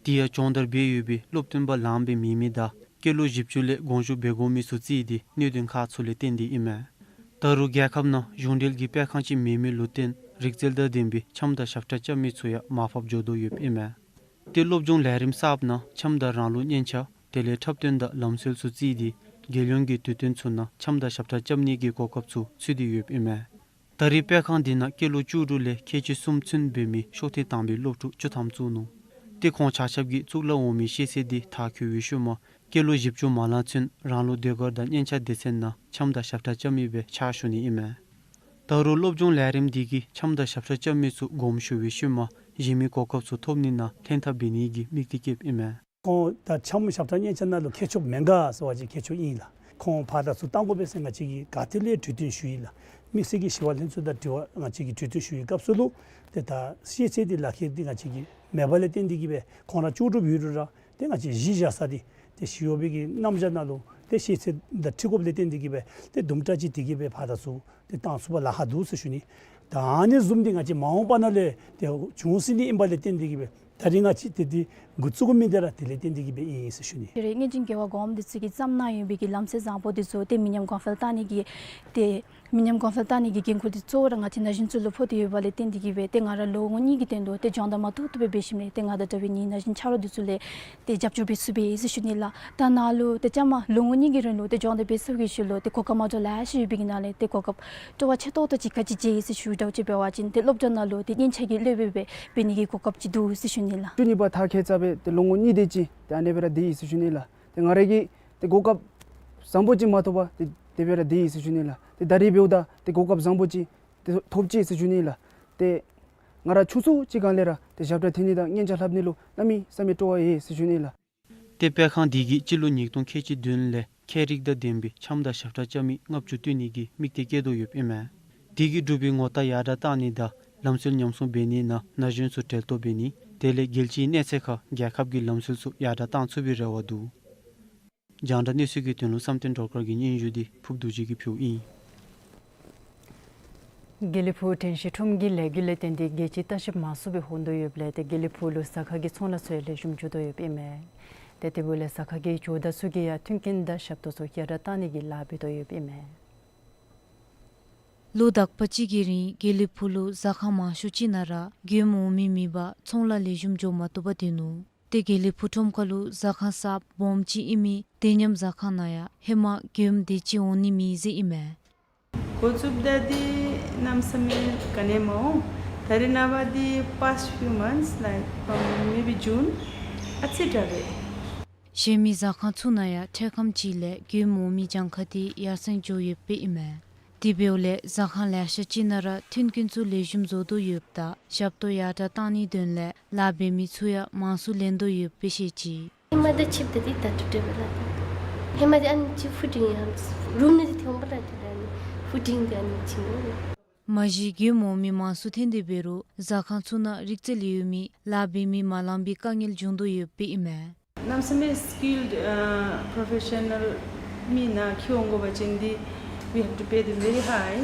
དེ་ཡང་སྦྱོང་བརྡར་འབད་ཡོད་པའི་སློབ་སྟོན་པ་ལངམ་སྦེ་མེད་མི་དང་སྐྱེས་ལོ་བཞི་བཅུ་ལས་དགོངས་ཞུ་འབད་དགོ་མི་ཚུ་བརྩིས་ཏེ་གནད་དོན་ཁག་ཚུ་ལས་བརྟེན་ཏེ་ཨིན་མས། ད་རུང་རྒྱལ་ཁབ་ནང་གཞུང་འབྲེལ་གྱི་སྤེལ་ཁང་ཅིག་མེད་མི་ལུ་བརྟེན་རིག་རྩལ་དང་ལྡན་པའི་འཆམ་དང་ཞབས་ཁྲ་རྐྱབ་མི་ཚུ་ཡང་མར་ཕབ་འགྱོ་དོ་ཡོདཔ་ཨིན་མས། ཏེ་སློབ་སྦྱོང་ལས་རིམ་གསརཔ་ནང་འཆམ་དང་རང་ལུགས་སྙན་ཆ་དེ་ལས་འཁྲབ་སྟོན་དང་ལམ་སྲོལ་ཚུ་བརྩིས་ཏེ་རྒྱལ་ཡོངས་ཀྱི་དུས་སྟོན་ཚུ་ནང་འཆམ་དང་ཞབས་ཁྲ་རྐྱབ་ནི་གི་གོ་སྐབས་ཚུ་ཚུད་དེ་ཡོདཔ་ཨིན་མས། ད་རེས་སྤེལ་ཁང་འདི་ནང་སྐྱེས་ལོ་བཅུ་དྲུག་ལས་ཁལ་གཅིག་གསུམ་ཚུན་འབད་མི་ཤོག་ཐེངས་དང་པའི་སློབ་ཕྲུག་བཅུ་ཐམ་བཙུགས་ནུག། ཏེ་ཁོང་ཆ་ཁྱབ་ཀྱིས་གཙུག་ལག་འོག་མའི་ཤེས་ཚད་འདི་མཐར་འཁྱོལ་བའི་ཤུལ་མ་སྐྱེས་ལོ་བཞི་བཅུ་མ་ལང་ཚུན་རང་ལུགས་ཟློས་གར་དང་སྙན་ཆ་སྡེ་ཚན་ནང་འཆམ་དང་ཞབས་ཁྲ་རྐྱབ་མི་སྦེ་ཕྱག་ཞུ་ནི་ཨིན་མས། ད་རུང་སློབ་སྦྱོང་ལས་རིམ་འདི་གིས་འཆམ་དང་ཞབས་ཁྲ་རྐྱབ་མི་ཚུ་དགོངསམ་ཞུ་བའི་ཤུལ་མ་གཞན་མི་གོ་སྐབས་ཚུ་ཐོབ་ནི་ནང་ལྷན་ཐབས་འབད་ནི་གི་དམིགས་གཏད་བསྐྱེདཔ་ཨིན་མས། ཁོང་ད་འཆམ་ཞབས་ཁྲ་སྙན་ཆ་ནང་ལུ་མཁས་མཆོག་མེད་ག་ཟེར་བ་ཅིན་མཁས་མཆོག་ཨིན་ལགས། ཁོང་ཕར་དང་ཚུར་བཏང་དགོ་པས་ཟེར་ང་བཅས་ཀྱིས་ག་ཏེ་ལས་གྲོས་བསྟུན་ཞུ་ཡི་ལགས། དམིགས་བསལ་གྱི་ཞི་བ་ལྷན་ཚོགས་དང་དྲི་བ་ང་བཅས་ཀྱིས་གྲོས་བསྟུན་ཞུ་བའི་སྐབས་སུ་ལུ་ཏེ་ད་ཤེས་ཚད་འདི་ལག་ཁྱེར་འདི་ང་བཅས་ཀྱིས་མེད་པ་ལས་བརྟེན་ཏེ་གིས་སྦེ་ཁོང་ར་ལྕོགས་གྲུབ་ཡོད་རུང་ར་ཏེ་ང་བཅས་གཞི་བཞག་ས་འདི་ཏེ་ཞི་བ་པའི་གི་རྣམ་གཞག་ནང་ལུ་ཏེ་ཤེས་ཚད་དང་འཁྲིལ་དགོཔ་ལས་བརྟེན་ཏེ་གིས་སྦེ་ཏེ་དུམ་གྲ་ཅིག་དེ་གིས་སྦེ་ཕར་དང་ཚུར་ཏེ་བཏང་ཚུགས་པར་ལཱ་ཁག་འདུག་ཟེར་ཞུ་ནི། ད་ཨ་ནི་བཟུམ་འདི་ང་བཅས་མ་འོངས་པ་ནང་ལས་ཏེ་འབྱུང་སྲིད་ནི་ཨིན་པ་ལས་བརྟེན་ཏེ་གིས་སྦེ་ད་རིས་ང་བཅས་ཏེ་འདི་ འགོ་བཙུགས་མི་འདི་ར་དེ་ལས་བརྟེན་ཏེ་གི་སྦེ་ཨིན་ཟེར་ཞུ་ནི། དེ་རེ་སྔོན་བྱོན་རྒྱལ་བ་གོངམ་འདི་ཚུ་གིས་བརྩམས་གནང་ཡོད་པའི་གི་ལམ་སྲོལ་བཟང་པོ་འདི་ཚུ་ཏེ་མི་ཉམས་གོང་འཕེལ་བཏང་ནི་གི་ཏེ་མི་ཉམས་གོང་འཕེལ་བཏང་ནི་གི་འགན་ཁུར་འདི་གཙོ་བོ་ར་ང་བཅས་ན་གཞོན་ཚུ་ལུ་ཕོག་སྟེ་ཡོད་པ་ལས་བརྟེན་ཏེ་གི་སྦེ་ཏེ་ང་ར་ལོ་ངོ་གཉིས་ཀྱི་དོན་ལུ་ཏེ་སྦྱོང་བརྡར་མ་ཐུབ་ཐུབ་སྦེ་འབད་ཞིནམ་ལས་ཏེ་ང་དང་འདྲ་བའི་ངེའི་ན་གཞོན་ཆ་རོགས་འདི་ཚུ་ལས་ཏེ་རྒྱབ་སྐྱོར་འབད་ཚུགས་པས་ཟེར་ཞུ་ནི་ལགས། ད་ནཱ་ལུ་ཏེ་བཅའ་མར་ལོ་ངོ་གཉིས་ཀྱི་རིང་ལུ་ཏེ་སྦྱོང་བརྡར་འབད་ཚུགས་པའི་ཤུལ་ལུ་ཏེ་གོ་སྐབས་མ་འདྲཝ་ལེ་ཤ་ཡོད་པའི་གི་ནང་ལས་ཏེ་གོ་སྐབས་སྤྲོ་བ་ཆེ་ཏོག་ཏོ་ཅིག་ག་ཅི་བྱེད་ཟེར་ཞུ་དོ་ཅིག་འབད་བ་ཅིན་ཏེ་སློབ་གྲྭ་ནང་ལུ་ཏེ་སྙན་ཆ་གི་སློབ་དཔོན་སྦེ་འབད་ནི་གི་གོ་སྐབས་ཅིག་འདུག་ཟེར་ཞུ་ནི་ལགས། ཞུ་ནི་པ་ད་ཁྱད་ཚ་སྦེ་ཏེ་ལོ་ངོ་གཉིས་དེ་ཅིག་ཏེ་ཨ་ནེ་སྦེ་ར་སྡོད་ཡི་ཟེར་ཞུ་ནི་ལགས། ཏེ་ང་ར་གིས་ཏེ་གོ་སྐབས་བཟང་པོ་ཅིག་མ་ཐོབ་པར་ཏེ་དེ་སྦེ་ར་སྡོད་ཡི་ཟེར་ཞུ་ནི་ལགས། ཏེ་ད་རིས་འབདཝ་ད་ཏེ་གོ་སྐབས་བཟང་པོ་ཅིག་ཏེ་ཐོབ་ཅི་ཟེར་ཞུ་ནི་ལགས། ཏེ་ང་ར་ཆུང་ཆུང་ཅིག་སྒང་ལས་ར་ཏེ་ཞབས་ཁྲ་འཐེན་ནི་དང་སྙན་ཆ་ལྷབ་ནི་ལུ་གནམ་མེད་ས་མེད་སྤྲོ་བ་ཡོད་ཟེར་ཞུ་ནི་ལགས། ཏེ་དཔེ་ཁང་འདི་གིས་སྤྱི་ལོ་ཉིས་སྟོང་ཁལ་གཅིག་བདུན་ལས་ཁྱད་རིག་དང་ལྡན་པའི་འཆམ་དང་ཞབས་ཁྲ་རྐྱབ་མི་ལྔ་བཅུ་བཏོན་ནི་གི་དམིགས་གཏད་བསྐྱེད་དོ་ཡོདཔ་ཨིན་མས། འདི་གིས་འབྲུག་པའི་ངོ་རྟགས་ཡར་དྲགས་བཏང་ནི་དང་ལམ་སྲོལ་ཉམས་སྲུང་འབད་ནི་ནང་ན་གཞོན་ཚུ་གྲལ་གཏོགས་འབད་ནི་དེ་ལས་རྒྱལ་སྤྱིའི་གནས་ཚད་ཁར་རྒྱལ་ཁབ་ཀྱི་ལམ་སྲོལ་ཚུ་ཡར་དྲགས་བཏང་ཚུགས་པའི་རེ་བ་འདུག། རྒྱང་བསྒྲགས་གནས་ཚུལ་གྱི་དོན་ལུ་བསམ་གཏན་སྒྲོལ་དཀར་གྱི་སྙན་ཞུ་འདི་ཕུརཔ་རྡོ་རྗེ་གིས་ཕུལཝ་ཨིན། དགེ་ལེགས་ཕུག་དྲན་ཤེས་ཁྲོམ་གྱི་ལས་འགུལ་ལས་བརྟེན་ཏེ་རྒྱལ་སྤྱིའི་ལྟ་བཤལཔ་མང་སུ་སྦེ་འོང་དོ་ཡོདཔ་ལས་ཏེ་དགེ་ལེགས་ཕུག་ལུ་ཟ་ཁང་གི་ཚོང་ལཱ་ཚུ་ཡང་ལེགས་ཤོམ་འགྱོ་དོ་ཡོདཔ་ཨིན་མས། ཏེ་དེ་འབདཝ་ལས་ཟ་ཁང་གི་ཇོ་བདག་ཚུ་གིས་ཡང་མཐུན་རྐྱེན་དང་ཞབས་ཏོག་ཚུ་ཡར་དྲགས་བཏང་ནི་གི་ལཱ་འབད་དོ་ཡོདཔ་ཨིན་མས། ལོ་དག་པ་ཅིག་གི་རིང་དགེ་ལེགས་ཕུག་ལུ་ཟ་ཁང་མང་ཤོས་ཅིག་ནང་ར་མགྱོནམ་འོང་མི་མེད་པར་ཚོང་ལཱ་ལེགས་ཤོམ་འགྱོ་མ་བཏུབ་པར་སྡོད་ནུག། ཏེ་དགེ་ལེགས་ཕུག་ཁྲོམ་ཁ་ལུ་ཟ་ཁང་གསརཔ་སྦོམ་ཅིག་ཨིན་མི་བདེ་ཉམས་ཟ་ཁང་ནང་ཡང་ཧེ་མ་མགྱོནམ་དེ་ཅིག་འོང་ནི་མེད་ཟེར་ཨིན་མས། འགོ་བཙུགསཔ་ད་འདི་གནམ་མེད་ས་མེད་ག་ནི་མ་འོང་། ད་རིས་ནངས་པ་འདི་past few months, like, from maybe June, ཨ་ཙི་དྲག་པས། གཞན་མི་ཟ་ཁང་ཚུ་ནང་ཡང་འཕྲལ་ཁམས་ཅིག་ལས་མགྱོནམ་འོང་མི་གྱངས་ཁ་འདི་ཡར་སེང་འགྱོ་ཡོདཔ་ཨིན་མས། དེ་འབདཝ་ལས་ཟ་ཁང་ལེ་ཤ་ཅིག་ནང་ར་མཐུན་རྐྱེན་ཚུ་ལེགས་ཤོམ་བཟོ་དོ་ཡོདཔ་ད་ཞབས་ཏོག་ཡར་དྲགས་བཏང་ནིའི་དོན་ལས་ལཱ་འབད་མི་ཚུ་ཡང་མང་སུ་ལེན་དོ་ཡོདཔ་སྦེ་བཤད་ཅི། ཧེ་མ་དང་ཕྱདཔ་ད་འདི་ད་ལྟོ་འདྲ་པས་ལགས། ཧེ་མ་འདི་ཨ་ནི་ཅིག་ཧྥུ་ཌིང་ཡང་རུམ་ནང་འདི་ཐོན་པ་ལགས། ཏེ་ད་ཨ་ནི་ཧྥུ་ཌིང་འདི་ཨ་ནི་ཅིག་ཨིན་ལགས། མ་གཞི་མགྱོནམ་འོང་མི་མང་སུ་ཐོན་ཏེ་འབད་རུང་ཟ་ཁང་ཚུ་ནང་རིག་རྩལ་ཡོད་མི་ལཱ་འབད་མི་མ་ལང་པའི་དཀའ་ངལ་བྱུང་དོ་ཡོདཔ་ཨིན་མས། གནམ་མེད་ས་མེད་skilled, uh, professional མི་ནཱ་འཁྱིད་འོང་དགོ་པ་ཅིན་འདི་we have to pay them very high.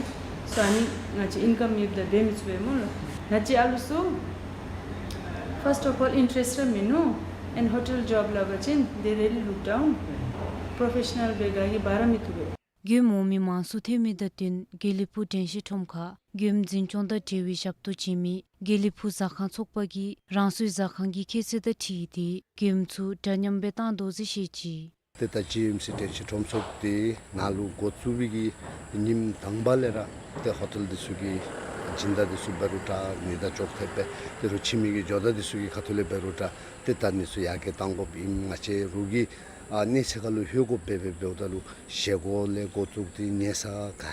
So ཨ་ནི་ང་བཅས་ཨིན་ཀམ་མེདཔ་ད་འབད་མི་ཚུགས་པས་སྨོ་ལགས། ང་བཅས་ཨ་ལུ་ཚུ་first of all interest ར་མིན་ནུག། and hotel job སླབ་པ་ཅིན་they really look down. professional སྦེ་ག་གིས་འབག་ར་མི་བཏུབ་པས། མགྱོནམ་འོང་མི་མང་སུ་ཐོན་མི་དང་བསྟུན་དགེ་ལེགས་ཕུག་དྲན་ཤེས་ཁྲོམ་ཁར་མགྱོནམ་འཛིན་སྐྱོང་དང་འབྲེལ་བའི་ཞབས་ཏོག་བྱིན་མི་དགེ་ལེགས་ཕུག་ཟ་ཁང་ཚོགས་པ་གིས་རང་སོའི་ཟ་ཁང་གི་ཁྱད་ཚད་དང་འཁྲིལ་ཏེ་མགྱོནམ་ཚུ་འདྲ་མཉམ་སྦེ་བཏང་དོ་ཟེར་བཤད་ཅི། ཏེ་ད་ཇི་ཨེམ་སི་དྲན་ཤེས་ཁྲོམ་ཚོགས་འདི་ནཱ་ལུ་འགོ་བཙུགས་པའི་གི་ཉིནམ་དང་པ་ལས་ར་ཏེ་ཧོ་ཊེལ་འདི་ཚུ་གི་སྦྱིན་བདག་འདི་ཚུ་འབད་རུང་འདྲ་ཉེ་དང་ཅོག་འཐདཔ་སྦེ་ཏེ་རོགས་ཕྱེ་མི་གི་ཇོ་བདག་འདི་ཚུ་གི་ཁ་ཐུག་ལས་འབད་རུང་འདྲ་ཏེ་ད་ཨ་ནི་ཚུ་ཡར་རྒྱས་གཏང་དགོཔ་ཨིན། ང་བཅས་རོགས་ཀྱི་ཨ་གནས་ཚད་ཁར་ལུ་ལྷོད་དགོཔ་སྦེ་འབདཝ་ད་ལུ་བཞེས་སྒོ་ལས་འགོ་བཙུགས་ཏེ་ཉལ་ས་ག་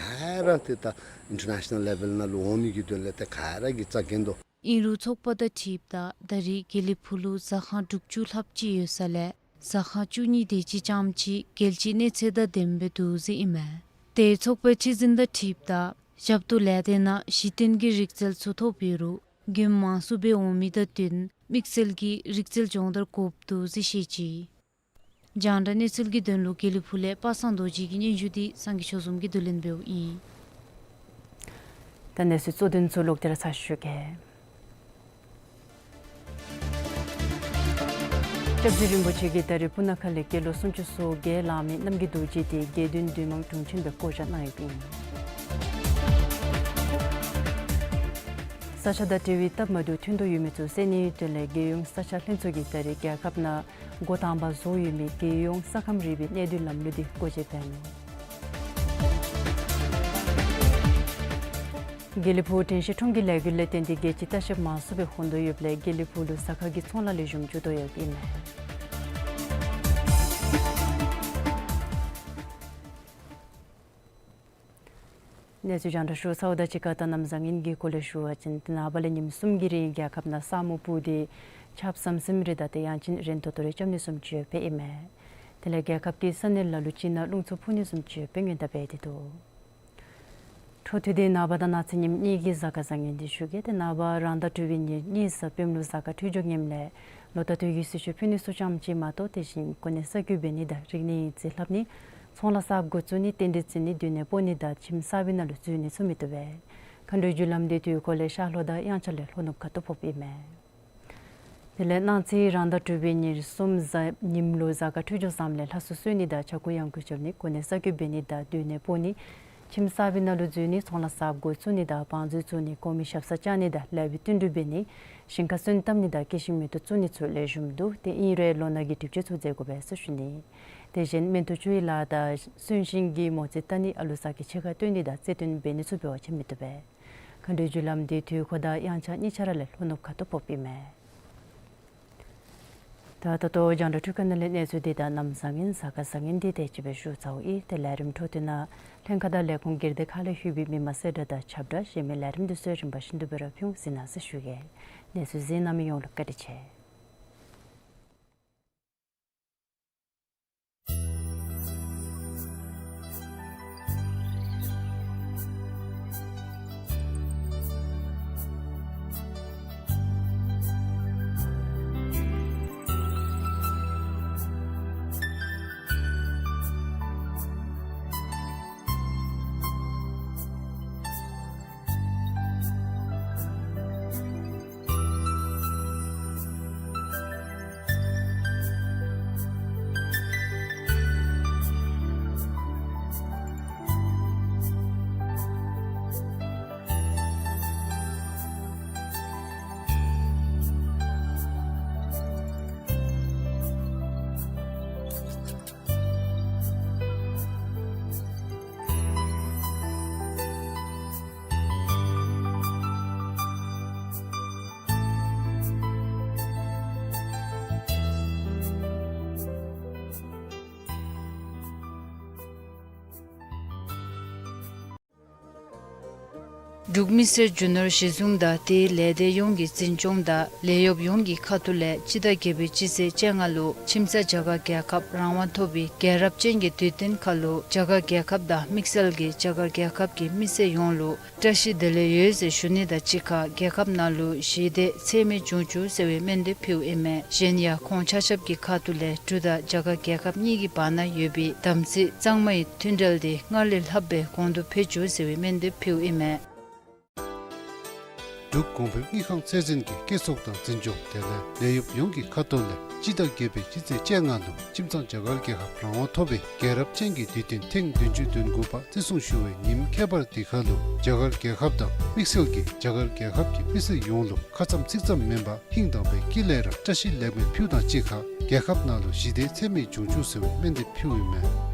ར་ཏེ་ད་ཨིན་ཊར་ནེ་ཤ་ནཱལ་ལེ་བཱལ་ནང་ལུ་འོང་ནི་གི་དོན་ལས་ཏེ་ག་ར་གིས་རྩ་འགེངས་དོ། ཨིན་རུང་ཚོགས་པ་དང་འཁྲིལཝ་ད་ད་རིས་དགེ་ལེགས་ཕུག་ལུ་ཟ་ཁང་དྲུག་ཅུ་ལྷགཔ་ཅིག་ཡོད་ས་ལས་ཟ་ཁང་བཅུ་གཉིས་དེ་ཅིག་རྐྱངམ་ཅིག་རྒྱལ་སྤྱིའི་གནས་ཚད་དང་ལྡནམ་སྦེ་འདུག་ཟེར་ཨིན་མས། ཏེ་ཚོགས་པའི་ཁྲི་འཛིན་དང་འཁྲིལཝ་ད་ཞབས་ཏོག་ལས་སྡེ་ནང་གཞི་རྟེན་གྱི་རིག་རྩལ་ཚུ་ཐོབ་ཡོད་རུང་མགྱོནམ་མང་སུ་སྦེ་འོང་མི་དང་བསྟུན་དམིགས་བསལ་གྱི་རིག་རྩལ་སྦྱོང་བརྡར་དགོཔ་འདུག་ཟེར་བཤད་ཅི། རྒྱང་བསྒྲགས་གནས་ཚུལ་གྱི་དོན་ལུ་དགེ་ལེགས་ཕུག་ལས་པ་སངས་རྡོ་རྗེ་གི་སྙན་ཞུ་འདི་སངས་རྒྱས་ཆོས་འཛོམས་ཀྱིས་བསྡུ་ལེན་འབདཝ་ཨིན། ད་གནས་ཚུལ་གཙོ་དོན་ཚུ་ལོག་སྟེ་ར་ཚར་ཞུ་གེ། སྐྱབས་རྗེ་རིན་པོ་ཆེ་གིས་ད་རིས་སྤུ་ན་ཁ་ལས་སྐྱེས་ལོ་སུམ་ཅུ་སོ་བརྒྱད་ལང་མི་རྣམ་རྒྱལ་རྡོ་རྗེ་འདི་དགེ་འདུན་འདུས་མང་དྲུང་ཆེན་སྦེ་བསྐོ་བཞག་གནང་ཡོདཔ་ཨིན། ས་ཆ་དང་འབྲེལ་བའི་སྟབས་མ་བདེཝ་ཐོན་དོ་ཡོད་མི་ཚུ་སེལ་ནིའི་དོན་ལས་རྒྱལ་ཡོངས་ས་ཆ་ལྷན་ཚོགས་ཀྱིས་ད་རིས་རྒྱལ་ཁབ་ནང་འགོ་དང་པ་བཟོ་ཡོད་མི་རྒྱལ་ཡོངས་ས་ཁམས་རིག་པའི་གནད་དོན་ལམ་ལུགས་འདི་སྒོ་འབྱེད་འབད་ནུག། དགེ་ལེགས་ཕུག་དྲན་ཤེས་ཁྲོམ་གྱི་ལས་འགུལ་ལས་བརྟེན་ཏེ་རྒྱལ་སྤྱིའི་ལྟ་བཤལཔ་མང་སུ་སྦེ་འོང་དོ་ཡོདཔ་ལས་དགེ་ལེགས་ཕུག་ལུ་ཟ་ཁང་གི་ཚོང་ལཱ་ལེགས་ཤོམ་འགྱོ་དོ་ཡོདཔ་ཨིན་མས། གནས་ཚུལ་རྒྱང་བསྒྲགས་ཞུ་ཚརཝ་དང་གཅིག་ཁར་ད་གནམ་བཟང་ངན་གྱི་སྐོར་ལས་ཞུ་བ་ཅིན་ཏེ་ནངས་པ་ལས་ཉིནམ་གསུམ་གྱི་རིང་རྒྱལ་ཁབ་ནང་ས་སྨུག་སྤུབས་ཏེ་ཆརཔ་ཟམ་ཟིམ་རེ་དང་ཏེ་དབྱངས་ཅན་རན་ཏོག་ཏོ་རེ་རྐྱབ་ནི་བཟུམ་ཅིག་ཡོདཔ་ཨིན་མས། དེ་ལས་རྒྱལ་ཁབ་ཀྱི་ས་གནས་ལ་ལུ་ཅིག་ནང་རླུང་འཚུབ་འཕུ་ནི་བཟུམ་ཅིག་ཡོདཔ་སྔོན་བརྡ་འབད་དེ་འདུག། འཕྲོ་མཐུད་དེ་ནངས་པ་དང་གནངས་ཚེ་ཉིནམ་གཉིས་ཀྱི་གཟའ་སྐར་བཟང་ངན་འདི་ཞུ་གེ། ཏེ་ནངས་པ་རང་ཟླ་དྲུག་པའི་ཉེར་གཉིས་གཟའ་སྤེནམ་ལུ་གཟའ་སྐར་འཕྲོད་སྦྱོར་ངནམ་ལས་ལོ་ཟླ་དུས་ཀྱི་ཟིལ་ཤུགས་ཕུད་ནི་ཚུ་ཙམ་ཅིག་མ་གཏོགས་དེ་བཞིན་གོ་གནས་གསར་འགྱུར་འབད་ནི་དང་རིག་གནས་ཡིག་རྩིས་ལྷབ་ནི་ཚོང་ལཱ་གསརཔ་འགོ་བཙུགས་ནི་རྟེན་འབྲེལ་བརྩི་ནི་སྡོད་གནས་སྤོ་ནི་དང་ཁྱིམ་གསར་པའི་ནང་ལུ་འཛུལ་ནི་ཚུ་མི་བཏུབ་པས། མཁའ་འགྲོའི་རྒྱུ་ལམ་འདི་དུས་འཁོར་ལས་ཤར་ལྷོ་དང་དབྱངས་འཆར་ལས་ལྷོ་ནུབ་ཁ་ཐུག་ཕོགཔ་ཨིན་མས། དེ་ལས་གནངས་ཚེ་རང་ཟླ་དྲུག་པའི་ཉེར་གསུམ་གཟའ་ཉིམ་ལུ་གཟའ་སྐར་འཕྲོད་སྦྱོར་བཟངམ་ལས་ལྷ་གསོལ་གསོལ་ནི་དང་ཕྱྭ་འགུགས་གཡང་འགུགས་རྐྱབ་ནི་གོ་གནས་གསར་བསྐོ་འབད་ནི་དང་སྡོད་གནས་སྤོ་ནི་ཁྱིམ་གསར་པའི་ནང་ལུ་འཛུལ་ནི་ཚོང་ལཱ་གསརཔ་འགོ་བཙུགས་ནི་དང་བང་མཛོད་བཙུགས་ནི་གོང་མའི་ཞབས་སར་བཅར་ནི་དང་ལེགས་པའི་བསྟུན་གྲོས་འབད་ནི་ཞིང་ཁར་སོན་བཏབ་ནི་དང་སྐྱེད་ཤིང་མེ་ཏོག་བཙུགས་ནི་ཚུ་ལེགས་ཤོམ་འདུག། དེ་ཨིན་རུང་ལོ་ནག་གི་གྲིབ་བཅོས་ཚུ་མཛད་དགོ་པས་ཟེར་ཞུ་ནི། དེ་བཞིན་སྨན་ཐུ་ཆུ་ཡི་ལཱ་དང་གསོན་ཤིང་གི་མོ་རྩིས་བལྟ་ནི་ཨ་ལུ་ཟ་ཁྱི་ཕྱི་ཁར་སྟོན་ནི་དང་རྩིས་སྟོན་འབད་ནི་ཚུ་འབད་བ་ཅིན་མི་བཏུབ་པས། མཁའ་འགྲོའི་རྒྱུ་ལམ་འདི་དུས་འཁོར་དང་དབྱངས་འཆར་གཉིས་ཆ་ར་ལས་ལྷོ་ནུབ་ཁ་ཐུག་ཕོགཔ་ཨིན་མས། ད་ད་ལྟོ་རྒྱང་བསྒྲགས་འཕྲུལ་ཁང་ནང་ལས་གནས་ཚུལ་འདི་དང་གནམ་བཟང་ངན་གཟའ་སྐར་བཟང་ངན་འདི་དེ་ཅིག་སྦེ་ཞུ་ཚརཝ་ཨིན། དེ་ལས་རིམ་འཕྲོ་མཐུད་ནང་ལྷན་ཁག་དང་ལས་ཁུངས་སྒེར་སྡེ་ཁག་ལས་ཞུ་བའི་མི་མང་གསལ་བསྒྲགས་དང་ཁྱབ་བསྒྲགས་གཞན་མི་ལས་རིམ་འདི་ཚུ་རིམ་པ་བཞིན་དུ་འབད་ར་ཕུལ་འོང་གཟིགས་གནང་ཟེར་ཞུ་གེ། གནས་ཚུལ་གཟིགས་གནང་མི་ཡོངས་ལུ་བཀའ་དྲིན་ཆེ། འབྲུག་མི་སེར་རྒྱུ་ནོར་གཞི་བཟུང་དང་དེའི་ལས་སྡེ་ཡོངས་ཀྱི་འཛིན་སྐྱོང་དང་ལས་གཡོགཔ་ཡོངས་ཀྱི་ཁ་ཐུག་ལས་སྤྱི་ཟླ་བརྒྱད་པའི་སྤྱི་ཚེས་བཅོ་ལྔ་ལུ་ཁྱིམ་ཚང་རྒྱ་གར་རྒྱལ་ཁབ་རང་དབང་ཐོབ་པའི་རྒྱལ་རབས་ཅན་གྱི་དུས་སྟོན་ཁར་ལུ་རྒྱ་གར་རྒྱལ་ཁབ་དང་དམིགས་བསལ་གྱིས་རྒྱ་གར་རྒྱལ་ཁབ་ཀྱི་མི་སེར་ཡོངས་ལུ་བཀྲ་ཤིས་བདེ་ལེགས་ཡོད་ཟེར་ཞུ་ནི་དང་གཅིག་ཁར་རྒྱལ་ཁབ་ནང་ལུ་ཞི་བདེ་འཚེ་མེད་འབྱུང་བཅུག་ཟེར་བའི་སྨོན་འདེབས་ཕུལཝ་ཨིན་མས། གཞན་ཡང་ཁོང་ཆ་ཁྱབ་ཀྱི་ཁ་ཐུག་ལས་འབྲུག་དང་རྒྱ་གར་རྒྱལ་ཁབ་གཉིས་ཀྱི་བར་ན་ཡོད་པའི་དམ་ཚིག་གཙང་མའི་མཐུན་འབྲེལ་འདི་སྔར་ལས་ལྷགཔ་སྦེ་གོང་དུ་འཕེལ་བཅུག་ཟེར་བའི་སྨོན་འདེབས་ཕུལཝ་ཨིན་མས། འབྲུག་གོང་འཕེལ་དངུལ་ཁང་ཚད་འཛིན་གྱི་སྐྱེད་ཚོགས་དང་འཛིན་སྐྱོང་དེ་ལས་ལས་གཡོགཔ་ཡོངས་ཀྱི་ཁ་ཐུག་ལས་སྤྱི་ཟླ་བརྒྱད་པའི་སྤྱི་ཚེས་བཅོ་ལྔ་ལུ་ཁྱིམ་ཚང་རྒྱ་གར་རྒྱལ་ཁབ་རང་དབང་ཐོབ་པའི་རྒྱལ་རབས་ཅན་གྱི་དུས་སྟོན་ཐེངས་བདུན་ཅུ་དོན་དགུ་པ་བརྩི་སྲུང་ཞུ་བའི་ཉིནམ་ཁྱད་པར་འདི་ཁར་ལུ་རྒྱ་གར་རྒྱལ་ཁབ་དང་དམིགས་བསལ་གྱིས་རྒྱ་གར་རྒྱལ་ཁབ་ཀྱི་མི་སེར་ཡོངས་ལུ་ཁ་ཙམ་ཚིག་ཙམ་མེན་པར་ཧིང་དྭངས་པའི་དཀྱིལ་ལས་ར་བཀྲ་ཤིས་ལེགས་སྨོན་ཕུལཝ་དང་གཅིག་ཁར་རྒྱལ་ཁབ་ནང་ལུ་ཞི་བདེ་འཚེ་མེད་འབྱུང་བཅུག་ཟེར་བའི་སྨོན་འདེབས་ཕུལཝ་ཨིན་མས།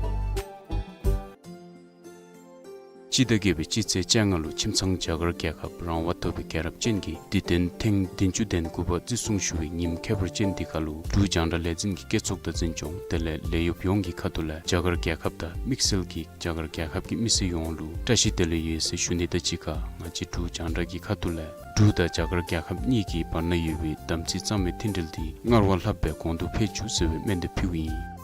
སྤྱི་ཟླ་བརྒྱད་པའི་སྤྱི་ཚེས་བཅོ་ལྔ་ལུ་ཁྱིམ་ཚང་རྒྱ་གར་རྒྱལ་ཁབ་རང་དབང་ཐོབ་པའི་རྒྱལ་རབས་ཅན་གྱི་དུས་སྟོན་ཐེངས་བདུན་ཅུ་དོན་དགུ་པ་བརྩི་སྲུང་ཞུ་བའི་ཉིནམ་ཁྱད་པར་ཅན་འདི་ཁར་ལུ་འབྲུག་རྒྱང་བསྒྲགས་ལས་འཛིན་གྱི་སྐྱེད་ཚོགས་དང་འཛིན་སྐྱོང་དེ་ལས་ལས་གཡོགཔ་ཡོངས་ཀྱི་ཁ་ཐུག་ལས་རྒྱ་གར་རྒྱལ་ཁབ་དང་དམིགས་བསལ་གྱིས་རྒྱ་གར་རྒྱལ་ཁབ་ཀྱི་མི་སེར་ཡོངས་ལུ་བཀྲ་ཤིས་བདེ་ལེགས་ཡོད་ཟེར་ཞུ་ནི་དང་གཅིག་ཁར་ང་བཅས་འབྲུག་རྒྱང་བསྒྲགས་ཀྱི་ཁ་ཐུག་ལས་འབྲུག་དང་རྒྱ་གར་རྒྱལ་ཁབ་གཉིས་ཀྱི་བར་ན་ཡོད་པའི་དམ་ཚིག་གཙང་མའི་མཐུན་འབྲེལ་འདི་སྔར་བ་ལྷགཔ་སྦེ་གོང་དུ་འཕེལ་བཅུག་ཟེར་བའི་སྨོན་འདེབས་ཕུལཝ་ཨིན།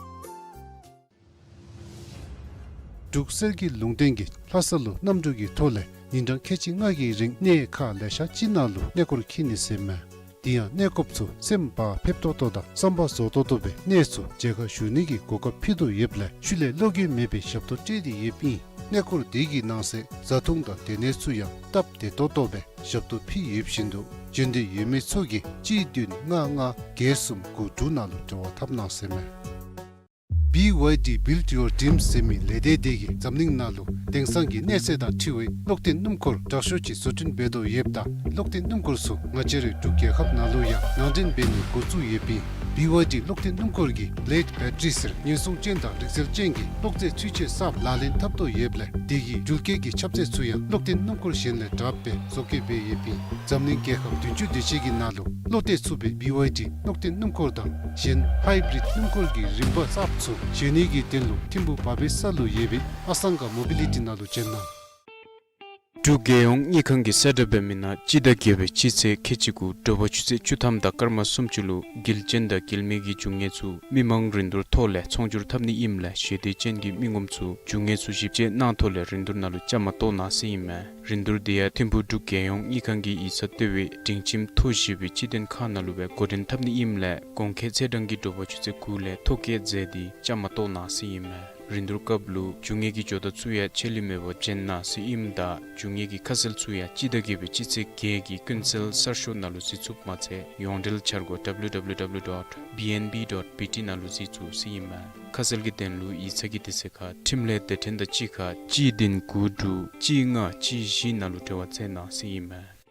འབྲུག་གསེར་གྱི་ལུང་བསྟན་གྱིས་ལྷ་ས་ལུ་གནམ་གྲུ་གི་ཐོག་ལས་ཉིན་གྲངས་ཁལ་གཅིག་ལྔ་གི་རིང་གནས་ཁག་ལེ་ཤ་ཅིག་ནང་ལུ་གནས་སྐོར་འཁྱིད་ནི་ཟེར་མས། དེ་ཡང་གནས་སྐོརཔ་ཚུ་སེམས་བག་ཕེབས་ཏོག་ཏོ་དང་བསམ་པ་རྫོགས་ཏོག་ཏོ་སྦེ་གནས་ཚུ་མཇལ་ཁ་ཞུ་ནི་གི་གོ་སྐབས་ཕུལ་དོ་ཡོདཔ་ལས་ཤུལ་ལས་བློ་འགྱོད་མེད་པའི་ཞབས་ཏོག་སྤྲོད་དེ་ཡོདཔ་ཨིན། གནས་སྐོར་དེ་གི་ནང་གསེས་བཟའ་འཐུང་དང་སྡོད་གནས་ཚུ་ཡང་སྟབས་བདེ་ཏོག་ཏོ་སྦེ་ཞབས་ཏོག་ཕུལ་ཡོདཔ་བཞིན་དུ་འབྱོན་འདོད་ཡོད་མི་ཚུ་གིས་གཅིག་བདུན་ལྔ་ལྔ་བརྒྱད་གསུམ་དགུ་དྲུག་ནང་ལུ་འབྲེལ་བ་འཐབ་གནང་ཟེར་མས། བི་ཝའི་ཌི་བིལཌ་ཡོར་ཌྲིམསི་ཟེར་མི་ལས་སྡེ་དེ་གིས་འཛམ་གླིང་ནང་ལུ་དེང་སང་གི་གནས་ཚད་དང་འཁྲིལ་བའི་གློག་ལྡན་སྣུམ་འཁོར་དྲག་ཤོས་ཅིག་བཟོ་སྐྲུན་འབད་དོ་ཡོདཔ་ད་གློག་ལྡན་སྣུམ་འཁོར་ཚུ་ང་བཅས་རའི་འབྲུག་རྒྱལ་ཁབ་ནང་ལུ་ཡང་ནང་འདྲེན་འབད་ནི་འགོ་བཙུགས་ཡོདཔ་ཨིན། བི་ཝའི་ཌི་གློག་ལྡན་སྣུམ་འཁོར་གྱི་བི་ལེཌ་བེ་ཊ་རི་ཟེར་ཉེན་སྲུང་ཅན་དང་རིག་རྩལ་ཅན་གྱི་གློག་རྫས་ཚུན་ཆད་གསརཔ་ལག་ལེན་འཐབ་དོ་ཡོདཔ་ལས་དེ་གི་འགྲུལ་སྐྱེལ་གྱི་ཁྱབ་ཚད་ཚུ་ཡང་གློག་ལྡན་སྣུམ་འཁོར་གཞན་ལས་དྲགཔ་སྦེ་བཟོ་བཀོད་འབད་ཡོདཔ་ཨིན། འཛམ་གླིང་རྒྱལ་ཁབ་བདུན་ཅུ་དེ་ཅིག་གི་ནང་ལུ་བློ་གཏད་ཚུགས་པའི་བི་ཝའི་ཌི་གློག་ལྡན་སྣུམ་འཁོར་དང་གཞན་ཧའི་བི་རིཌ་སྣུམ་འཁོར་གྱི་རིམ་པ་གསརཔ་ཚུ་བཟོ་ནི་གི་དོན་ལུ་ཐིམ་ཕུ་བ་བི་ས་ལུ་ཡོད་པའི་ཨ་སང་ག་མོ་བི་ལི་ཊི་ནང་ལུ་བྱོན་གནང་། འབྲུག་རྒྱལ་ཡོངས་དངུལ་ཁང་གིས་གསལ་བསྒྲགས་འབད་མི་ནང་སྤྱི་ཟླ་བརྒྱད་པའི་སྤྱི་ཚེས་ཁལ་གཅིག་དགུ་དྲོ་པ་ཆུ་ཚོད་བཅུ་ཐམ་དང་སྐར་མ་སུམ་ཅུ་ལུ་དཀྱིལ་ཅན་དང་དཀྱིལ་མའི་གི་འབྱུང་གནས་ཚུ་མི་མང་རིན་བསྡུར་ཐོག་ལས་ཚོང་སྒྱུར་འཐབ་ནི་ཨིནམ་ལས་ཞི་བདེ་ཅན་གྱི་མི་ངོམ་ཚུ་འབྱུང་གནས་ཚུ་ཞིབ་དཔྱད་གནང་ཐོག་ལས་རིན་བསྡུར་ནང་ལུ་བཅའ་མར་གཏོགས་གནང་ཟེར་ཨིན་མས། རིན་བསྡུར་འདི་ཡང་ཐིམ་ཕུ་འབྲུག་རྒྱལ་ཡོངས་དངུལ་ཁང་གི་ཡིག་ཚང་ལྟེ་བའི་སྒྲིང་ཁྱིམ་ཐོ་བཞི་པའི་སྤྱི་དོན་ཁང་ནང་ལུ་སྦེ་འགོ་འདྲེན་འཐབ་ནི་ཨིནམ་ལས་གོང་འཁོད་ཚེས་གྲངས་ཀྱི་དྲོ་པ་ཆུ་ཚོད་དགུ་ལས་ཐོ་བཀོད་མཛད་དེ་བཅའ་མར་གཏོགས་གནང་ཟེར་ཨིན་མས། རིན་བསྡུར་སྐབས་ལུ་རྒྱུ་དངོས་ཀྱི་ཇོ་བདག་ཚུ་ཡང་ཆད་ལུས་མེད་པར་བྱོན་གནང་ཟེར་ཨིནམ་ད་རྒྱུ་དངོས་ཀྱི་ཁ་གསལ་ཚུ་ཡང་སྤྱི་ཟླ་བརྒྱད་པའི་སྤྱི་ཚེས་བརྒྱད་ཀྱི་ཀུན་གསལ་གསར་ཤོག་ནང་ལུ་གཟིགས་ཚུགསཔ་མ་ཚད་ཡོངས་འབྲེལ་འཆར་སྒོ་W W W dot B N B dot B T ནང་ལུ་གཟིགས་ཚུགས་ཟེར་ཨིན་མས། ཁ་གསལ་གྱི་དོན་ལུ་ཡིག་ཚང་གི་དུས་ཚོད་ཁར་འཕྲིན་ལས་སྡེ་ཕྲན་དང་གཅིག་ཁར་གཅིག་བདུན་དགུ་དྲུག་གཅིག་ལྔ་གཅིག་བཞི་ནང་ལུ་འབྲེལ་བ་འཚོལ་གནང་ཟེར་ཨིན་མས།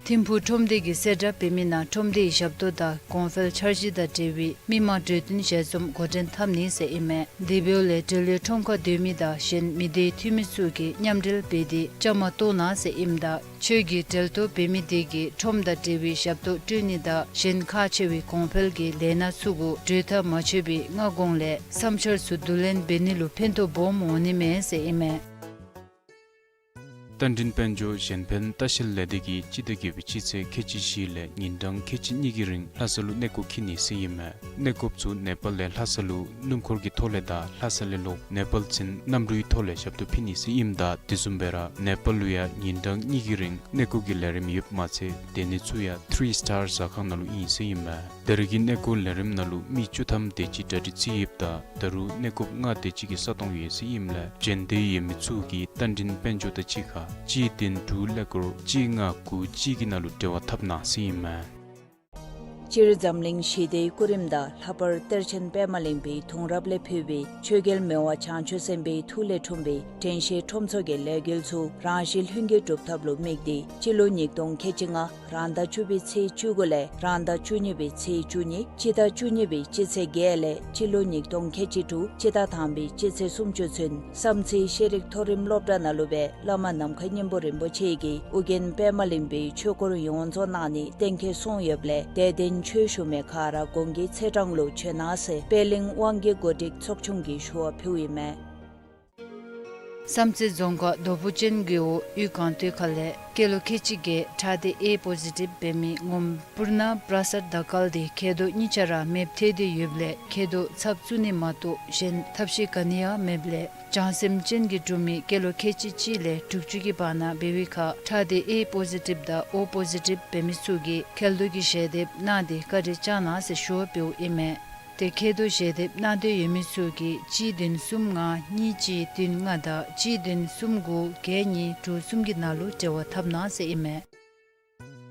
ཐིམ་ཕུག་ཁྲོམ་སྡེ་གིས་གསལ་བསྒྲགས་འབད་མི་ནང་ཁྲོམ་སྡེའི་ཞབས་ཏོག་དང་གོང་འཕེལ་འཆར་གཞི་དང་འབྲེལ་བའི་མི་མང་གྲོས་བསྟུན་ཞལ་འཛོམས་འགོ་འདྲེན་འཐབ་ནི་ཟེར་ཨིན་མས། དེ་འབདཝ་ལས་འབྲེལ་ཡོད་ཁྲོམ་ཁར་སྡོད་མི་དང་གཞན་མི་སྡེའི་འཐུས་མི་ཚུ་གིས་མཉམ་འབྲེལ་འབད་དེ་བཅའ་མར་གཏོགས་གནང་ཟེར་ཨིནམ་ད་ཁྱོད་ཀྱིས་འབྲེལ་གཏོགས་འབད་མི་དེ་གིས་ཁྲོམ་དང་འབྲེལ་བའི་ཞབས་ཏོག་སྤྲོད་ནི་དང་གཞན་ཁག་ཆེ་བའི་གོང་འཕེལ་གྱི་ལས་སྣ་ཚུ་གུ་གྲོས་ཐག་མ་ཆོད་པའི་སྔ་གོང་ལས་བསམ་འཆར་ཚུ་བསྡུ་ལེན་འབད་ནི་ལུ་ཕན་ཐོགས་སྦོམ་འོང་ནི་མས་ཟེར་ཨིན་མས། རྟ་མགྲིན་དཔལ་འབྱོར་གཞན་ཕན་ལྟ་བཤལ་ལས་སྡེ་གིས་སྤྱི་ཟླ་བརྒྱད་པའི་སྤྱི་ཚེས་ཁལ་གཅིག་བཞི་ལས་ཉིན་གྲངས་ཁལ་གཅིག་གཉིས་ཀྱི་རིང་ལྷ་ས་ལུ་གནས་སྐོར་འཁྱིད་ནི་ཟེར་ཨིན་མས། གནས་སྐོརཔ་ཚུ་ནེ་པཱལ་ལས་ལྷ་ས་ལུ་སྣུམ་འཁོར་གྱི་ཐོག་ལས་དང་ལྷ་ས་ལས་ལོག་ནེ་པཱལ་ཚུན་གནམ་གྲུའི་ཐོག་ལས་ཞབས་ཏོག་ཕུལ་ནི་ཟེར་ཨིནམ་ད་དེ་བཟུམ་སྦེ་ར་ནེ་པཱལ་ལུ་ཡང་ཉིན་གྲངས་གཉིས་ཀྱི་རིང་གནས་སྐོར་གྱི་ལས་རིམ་ཡོདཔ་མ་ཚད་སྡོད་ནི་ཚུ་ཡང་ཐི་རི་སི་ཊར་ཟ་ཁང་ནང་ལུ་ཨིན་ཟེར་ཨིན་མས། ད་རེས་ཀྱི་གནས་སྐོར་ལས་རིམ་ནང་ལུ་མི་བཅུ་ཐམ་དེ་ཅིག་གྲ་སྒྲིག་རྩིས་ཡོདཔ་ད་ད་རུང་གནས་སྐོརཔ་ལྔ་དེ་ཅིག་གི་ས་སྟོང་ཡོད་ཟེར་ཨིནམ་ལས་བྱོན་འདོད་ཡོད་མི་ཚུ་གིས་རྟ་མགྲིན་དཔལ་འབྱོར་དང་གཅིག་ཁར་གཅིག་བདུན་དྲུག་ཀླད་ཀོར་གཅིག་ལྔ་དགུ་གཅིག་གི་ནང་ལུ་འབྲེལ་བ་འཐབ་གནང་ཟེར་ཨིན་མས། སྤྱིར་འཛམ་གླིང་ཞི་བདེའི་སྐུ་རིམ་དང་ལྷག་པར་གཏེར་ཆེན་པདྨ་གླིང་པའི་གདུང་རབས་ལས་ཕུལ་བའི་ཆོས་རྒྱལ་མི་དབང་བྱང་ཆུབ་སེམས་དཔའི་ཐུགས་ལས་འཁྲུངས་པའི་དྲན་ཤེས་ཁྲོམ་ཚོགས་ཀྱི་ལས་འགུལ་ཚུ་རང་བཞིན་ལྷུན་གྱིས་གྲུབ་ཐབས་ལུ་དམིགས་ཏེ་སྤྱི་ལོ་ཉིས་སྟོང་ཁལ་གཅིག་ལྔ་རང་ཟླ་བཅུ་པའི་ཚེས་བཅུ་དགུ་ལས་རང་ཟླ་བཅུ་གཉིས་པའི་ཚེས་བཅུ་གཉིས་སྤྱི་ཟླ་བཅུ་གཉིས་པའི་སྤྱི་ཚེས་བརྒྱད་ལས་སྤྱི་ལོ་ཉིས་སྟོང་ཁལ་གཅིག་དྲུག་སྤྱི་ཟླ་དང་པའི་སྤྱི་ཚེས་སུམ་ཅུ་ཚུན་བསམ་རྩེ་ཤེས་རིག་མཐོ་རིམ་སློབ་གྲྭ་ནང་ལུ་སྦེ་བླ་མ་ནམ་མཁའི་སྙིང་པོ་རིན་པོ་ཆེ་གིས་ཨོ་རྒྱན་པདྨ་གླིང་པའི་ཆོས་སྐོར་ཡོངས་རྫོགས་གནང་ནི་གཏན་འཁེལ་སོང་ཡོདཔ་ལས་དད་ལྡན་ཆོས་ཞུ་མི་ག་ར་དགུང་གི་ཚེས་གྲངས་ལུ་བྱོན་གནང་ཟེར་པད་གླིང་དབང་གི་གོ་སྒྲིག་ཚོགས་ཆུང་གིས་ཞུ་བ་ཕུལཝ་ཨིན་མས། བསམ་རྩེ་རྫོང་ཁག་རྡོ་ཕུ་ཅན་གྱི་འོག་གཡུས་སྒང་སྟོད་ཁ་ལས་སྐྱེས་ལོ་ཁལ་གཅིག་བརྒྱད་ཁྲག་སྡེ་ཨེ་པོ་ཟི་ཊིབ་འབད་མི་ངོམ་སྤུར་ནག་པྲ་སར་དང་བཀལ་ཏེ་མཁལ་རྡོག་གཉིས་ཆ་ར་མེདཔ་ཐལ་ཏེ་ཡོདཔ་ལས་མཁལ་རྡོག་ཚབ་བཙུགས་ནི་མ་གཏོགས་གཞན་ཐབས་ཤེས་ག་ནི་ཡང་མེདཔ་ལས་བྱང་སེམས་ཅན་གྱི་འབྲུག་མི་སྐྱེས་ལོ་ཁལ་གཅིག་གཅིག་ལས་དྲུག་ཅུ་གི་བར་ན་འབད་བའི་ཁར་ཁྲག་སྡེ་ཨེ་པོ་ཟི་ཊིབ་དང་ཨོ་པོ་ཟི་ཊིབ་འབད་མི་ཚུ་གིས་མཁལ་རྡོག་གི་ཞལ་འདེབས་གནང་སྟེ་བཀའ་དྲིན་བསྐྱང་གནང་ཟེར་ཞུ་བ་ཕུལཝ་ཨིན་མས། ཏེ་མཁལ་རྡོག་ཞལ་འདེབས་གནང་འདོད་ཡོད་མི་ཚུ་གིས་གཅིག་བདུན་གསུམ་ལྔ་གཉིས་གཅིག་བདུན་ལྔ་དང་གཅིག་བདུན་གསུམ་དགུ་བརྒྱད་གཉིས་དྲུག་གསུམ་གྱི་ནང་ལུ་འབྲེལ་བ་འཐབ་གནང་ཟེར་ཨིན་མས།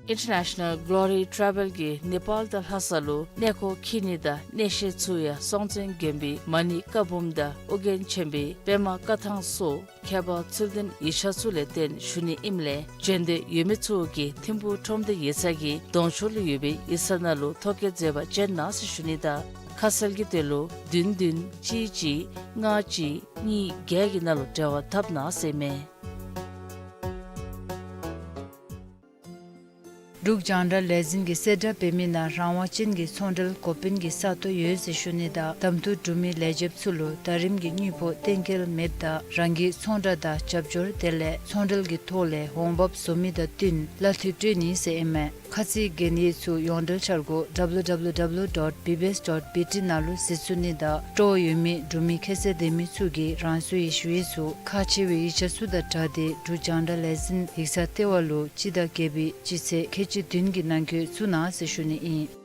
International Glory Travel གིས་ནེ་པཱལ་དང་ལྷ་ས་ལུ་གནས་སྐོར་འཁྱིད་ནི་དང་གནས་བཤད་ཚུ་ཡང་སྲོང་བཙན་དགོན་པའི་མ་ཎི་བཀའ་འབུམ་དང་ཨོ་རྒྱན་ཆེན་པོའི་པདྨ་བཀའ་ཐང་སོགས་ཁྱད་པར་ཚུལ་ལྡན་ཡིག་ཆ་ཚུ་ལས་བརྟེན་ཞུ་ནི་ཨིནམ་ལས་བྱོན་འདོད་ཡོད་མི་ཚུ་གིས་ཐིམ་ཕུག་ཁྲོམ་སྡེ་ཡིག་ཚང་གི་གདོང་ཕྱོགས་ལུ་ཡོད་པའི་ཡིག་ཚང་ནང་ལུ་ཐོ་བཀོད་མཛད་པར་བྱོན་གནང་ཟེར་ཞུ་ནི་དང་ཁ་གསལ་གྱི་དོན་ལུ་བདུན་བདུན་གཅིག་གཅིག་ལྔ་གཅིག་གཉིས་བརྒྱད་ཀྱི་ནང་ལུ་འབྲེལ་བ་འཐབ་གནང་ཟེར་ཨིན་མས། འབྲུག་རྒྱང་བསྒྲགས་ལས་འཛིན་གྱིས་གསལ་བསྒྲགས་འབད་མི་ནང་རང་དབང་ཅན་གྱི་ཚོང་འབྲེལ་འགོ་དཔོན་གྱི་ས་སྟོང་ཡོད་ཟེར་ཞུ་ནི་དང་གདམ་འཐུ་གྲུབ་མི་ལས་བྱེདཔ་ཚུ་ལུ་ཟླ་རིམ་གྱི་དངུལ་ཕོགས་གཏན་འཁེལ་མེདཔ་ད་རང་གི་ཚོང་བསྒྲགས་དང་རྒྱབ་སྐྱོར་དེ་ལས་ཚོང་འབྲེལ་གྱི་ཐོག་ལས་འོང་འབབ་བཟོ་མི་དང་བསྟུན་གླ་འཐུས་སྤྲོད་ནི་ཟེར་ཨིན་མས། ཁ་ཚིག་གན་ཡིག་ཚུ་ཡོངས་འབྲེལ་འཆར་སྒོ་W W W dot B B S dot B T ནང་ལུ་གཟིགས་ཚུགས་ནི་དང་སྤྲོ་བ་ཡོད་མི་འབྲུག་མི་ཁྱད་ཚད་ལྡན་མི་ཚུ་གིས་རང་སོའི་ཞུ་ཡིག་ཚུ་ཁག་ཆེ་བའི་ཡིག་ཆ་ཚུ་དང་སྦྲགས་ཏེ་འབྲུག་རྒྱང་བསྒྲགས་ལས་འཛིན་ཡིག་ཚང་ལྟེ་བ་ལུ་སྤྱི་ཟླ་བརྒྱད་པའི་སྤྱི་ཚེས་ཁལ་གཅིག་བདུན་གྱི་ནང་འཁོད་བཙུགས་གནང་ཟེར་ཞུ་ནི་ཨིན།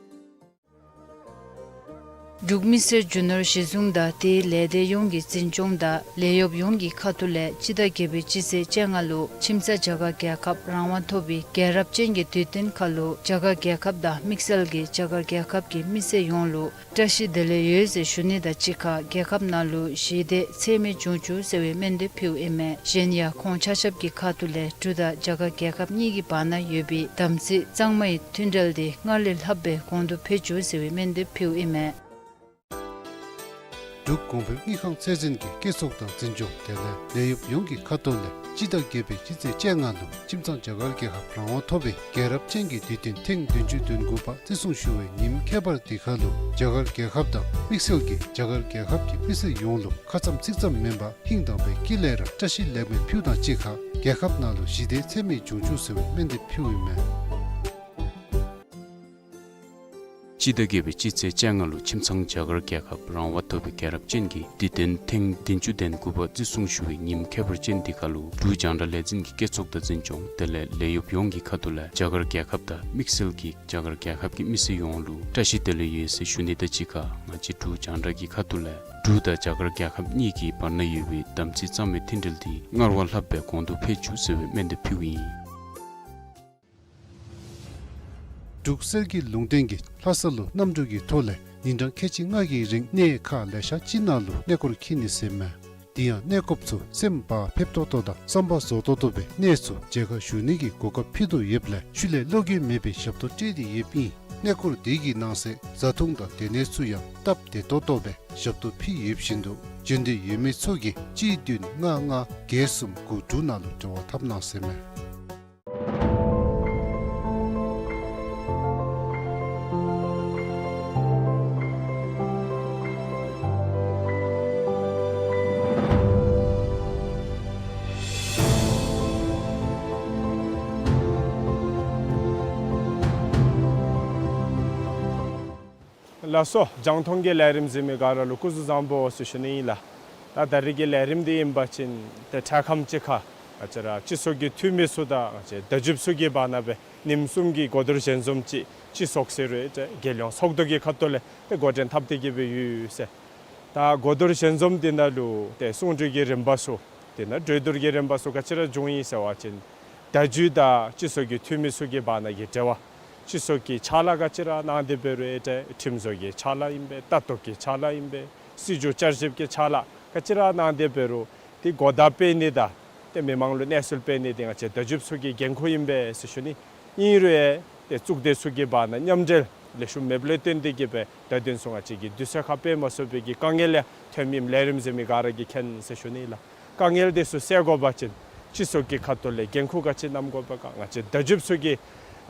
འབྲུག་མི་སེར་རྒྱུ་ནོར་གཞི་བཟུང་དང་དེའི་ལས་སྡེ་ཡོངས་ཀྱི་འཛིན་སྐྱོང་དང་ལས་གཡོགཔ་ཡོངས་ཀྱི་ཁ་ཐུག་ལས་སྤྱི་ཟླ་བརྒྱད་པའི་སྤྱི་ཚེས་བཅོ་ལྔ་ལུ་ཁྱིམ་ཚང་རྒྱ་གར་རྒྱལ་ཁབ་རང་དབང་ཐོབ་པའི་རྒྱལ་རབས་ཅན་གྱི་དུས་སྟོན་ཁར་ལུ་རྒྱ་གར་རྒྱལ་ཁབ་དང་དམིགས་བསལ་གྱི་རྒྱ་གར་རྒྱལ་ཁབ་ཀྱི་མི་སེར་ཡོངས་ལུ་བཀྲ་ཤིས་བདེ་ལེགས་ཡོད་ཟེར་ཞུ་ནི་དང་གཅིག་ཁར་རྒྱལ་ཁབ་ནང་ལུ་ཞི་བདེ་འཚེ་མེད་འབྱུང་བཅུག་ཟེར་བའི་སྨོན་འདེབས་ཕུལཝ་ཨིན་མས། གཞན་ཡང་ཁོང་ཆ་ཁྱབ་ཀྱི་ཁ་ཐུག་ལས་འབྲུག་དང་རྒྱ་གར་རྒྱལ་ཁབ་གཉིས་ཀྱི་བར་ན་ཡོད་པའི་དམ་ཚིག་གཙང་མའི་མཐུན་འབྲེལ་དེ་སྔར་ལས་ལྷགཔ་སྦེ་གོང་དུ་འཕེལ་བཅུག་ཟེར་བའི་སྨོན་འདེབས་ཕུལཝ་ཨིན་མས། འབྲུག་གོང་འཕེལ་དངུལ་ཁང་ཚད་འཛིན་གྱི་སྐྱེད་ཚོགས་དང་འཛིན་སྐྱོང་དེ་ལས་ལས་གཡོགཔ་ཡོངས་ཀྱི་ཁ་ཐུག་ལས་སྤྱི་ཟླ་བརྒྱད་པའི་སྤྱི་ཚེས་བཅོ་ལྔ་ལུ་ཁྱིམ་ཚང་རྒྱ་གར་རྒྱལ་ཁབ་རང་དབང་ཐོབ་པའི་རྒྱལ་རབས་ཅན་གྱི་དུས་སྟོན་ཐེངས་བདུན་ཅུ་དོན་དགུ་པ་བརྩི་སྲུང་ཞུ་བའི་ཉིནམ་ཁྱད་པར་དེ་ཁར་ལུ་རྒྱ་གར་རྒྱལ་ཁབ་དང་དམིགས་བསལ་གྱི་རྒྱ་གར་རྒྱལ་ཁབ་ཀྱི་མི་སེར་ཡོངས་ལུ་ཁ་ཙམ་ཚིག་ཙམ་མེན་པར་ཧིང་དྭངས་པའི་དཀྱིལ་ལས་ར་བཀྲ་ཤིས་ལེགས་སྨོན་ཕུལཝ་དང་གཅིག་ཁར་རྒྱལ་ཁབ་ནང་ལུ་ཞི་བདེ་འཚེ་མེད་འབྱུང་བཅུག་ཟེར་བའི་སྨོན་འདེབས་ཕུལཝ་ཨིན་མས། སྤྱི་ཟླ་བརྒྱད་པའི་སྤྱི་ཚེས་བཅོ་ལྔ་ལུ་ཁྱིམ་ཚང་རྒྱ་གར་རྒྱལ་ཁབ་རང་དབང་ཐོབ་པའི་རྒྱལ་རབས་ཅན་གྱི་དུས་སྟོན་ཐེངས་བདུན་ཅུ་དོན་དགུ་པ་བརྩི་སྲུང་ཞུ་བའི་ཉིནམ་ཁྱད་པར་ཅན་འདི་ཁར་ལུ་འབྲུག་རྒྱང་བསྒྲགས་ལས་འཛིན་གྱི་སྐྱེད་ཚོགས་དང་འཛིན་སྐྱོང་དེ་ལས་ལས་གཡོགཔ་ཡོངས་ཀྱི་ཁ་ཐུག་ལས་རྒྱ་གར་རྒྱལ་ཁབ་དང་དམིགས་བསལ་གྱི་རྒྱ་གར་རྒྱལ་ཁབ་ཀྱི་མི་སེར་ཡོངས་ལུ་བཀྲ་ཤིས་བདེ་ལེགས་ཡོད་ཟེར་ཞུ་ནི་དང་གཅིག་ཁར་ང་བཅས་འབྲུག་རྒྱང་བསྒྲགས་ཀྱི་ཁ་ཐུག་ལས་ འབྲུག་དང་རྒྱ་གར་རྒྱལ་ཁབ་གཉིས་ཀྱི་བར་ན་ཡོད་པའི་དམ་ཚིག་གཙང་མའི་མཐུན་འབྲེལ་དེ་སྔར་བས་ལྷག་པའི་གོང་དུ་འཕེལ་བཅུག་ཟེར་བའི་སྨོན་འདེབས་ཕུལཝ་ཨིན། འབྲུག་གསེར་གྱི་ལུང་བསྟན་གྱིས་ལྷ་ས་ལུ་གནམ་གྲུ་གི་ཐོག་ལས་ཉིན་གྲངས་ཁལ་གཅིག་ལྔ་གི་རིང་གནས་ཁག་ལེ་ཤ་ཅིག་ནང་ལུ་གནས་སྐོར་འཁྱིད་ནི་ཟེར་མས། དེ་ཡང་གནས་སྐོརཔ་ཚུ་སེམས་བག་ཕེབས་ཏོག་ཏོ་དང་བསམ་པ་རྫོགས་ཏོག་ཏོ་སྦེ་གནས་ཚུ་མཇལ་ཁ་ཞུ་ནི་གི་གོ་སྐབས་ཕུལ་དོ་ཡོདཔ་ལས་ཤུལ་ལས་བློ་འགྱོད་མེད་པའི་ཞབས་ཏོག་སྤྲོད་དེ་ཡོདཔ་ཨིན། གནས་སྐོར་དེ་གི་ནང་གསེས་བཟའ་འཐུང་དང་སྡོད་གནས་ཚུ་ཡང་སྟབས་བདེ་ཏོག་ཏོ་སྦེ་ཞབས་ཏོག་ཕུལ་ཡོདཔ་བཞིན་དུ་འབྱོན་འདོད་ཡོད་མི་ཚུ་གིས་གཅིག་བདུན་ལྔ་ལྔ་བརྒྱད་གསུམ་དགུ་དྲུག་ནང་ལུ་འབྲེལ་བ་འཐབ་གནང་ཟེར་མས། ལགས་སོ། རྒྱང་མཐོང་གི་ལས་རིམ་གཟིགས་མི་ག་ར་ལུ་སྐུ་གཟུགས་བཟང་པོ་ཟེར་ཞུ་ནི་ཨིན་ལགས། ད་ད་རིས་ཀྱི་ལས་རིམ་འདི་ཨིན་པ་ཅིན་ཏེ་འཕྲལ་ཁམས་ཅིག་ཁར་ང་བཅས་ར་སྤྱི་ཚོགས་ཀྱི་འཐུས་མི་ཚུ་དང་ང་བཅས་བརྡ་བརྒྱུདཔ་ཚུ་གི་བར་ན་སྦེ་ཉིནམ་གསུམ་གྱི་གོ་བསྡུར་ཞལ་འཛོམས་ཅིག་སྤྱི་ཚོགས་ཟེར་རུང་ཏེ་རྒྱལ་ཡོངས་ཚོགས་འདུ་གི་ཁ་ཐུག་ལས་ཏེ་འགོ་འདྲེན་འཐབ་སྟེ་གི་སྦེ་ཡོད་ཟེར། ད་གོ་བསྡུར་ཞལ་འཛོམས་འདི་ནང་ལུ་ཏེ་གསུང་གྲོས་ཀྱི་རིམ་པ་ཚུ་དེ་ནང་གྲོས་བསྡུར་གྱི་རིམ་པ་ཚུ་ག་ཅི་ར་བྱུང་ཡི་ཟེར་བ་ཅིན་བརྡ་བརྒྱུད་དང་སྤྱི་ཚོགས་ཀྱི་འཐུས་མི་ཚུ་གི་བར་ན་གི་འབྲེལ་བ། སྤྱི་ཚོགས་ཀྱི་ཕྱག་ལཱ་ག་ཅི་ར་གནང་སྟེ་འབད་རུང་ཨེ་འདྲས། ཁྲིམས་བཟོ་གི་ཕྱག་ལཱ་ཨིན་པས། ལྟ་རྟོག་གི་ཕྱག་ལཱ་ཨིན་པས། སྲིད་བྱུས་བསྐྱར་ཞིབ་ཀྱི་ཕྱག་ལཱ་ག་ཅི་ར་གནང་སྟེ་འབད་རུང་ཏེ་གོ་བརྡ་སྤེལ་ནི་དང་ཏེ་མི་མང་ལུ་གནས་ཚུལ་སྤེལ་ནི་འདི་ང་བཅས་བརྡ་བརྒྱུདཔ་ཚུ་གི་འགན་ཁུར་ཨིན་པས་ཟེར་ཞུ་ནི། ཨིན་རུང་ཡང་ཏེ་གཙུག་སྡེ་ཚུ་གི་བར་ན་མཉམ་འབྲེལ་ལེགས་ཤོམ་མེདཔ་ལས་བརྟེན་ཏེ་གི་སྦེ་ད་དུས་ཚོད་ང་བཅས་ཀྱིས་དུས་ཚོད་ཁར་སྤེལ་མ་ཚུགས་པའི་གི་དཀའ་ངལ་ཡང་ཐོནམ་ཨིནམ་ལས་རིམ་གཟིགས་མི་ག་ར་གིས་མཁྱེན་ཟེར་ཞུ་ནི་ལགས། དཀའ་ངལ་འདི་ཚུ་སེལ་དགོ་པ་ཅིན་སྤྱི་ཚོགས་ཀྱི་ཁ་ཐུག་ལས་འགན་ཁུར་ག་ཅི་བསྣམ་དགོ་པས་ག། ང་བཅས་བརྡ་བརྒྱུདཔ་ཚུ་གིས་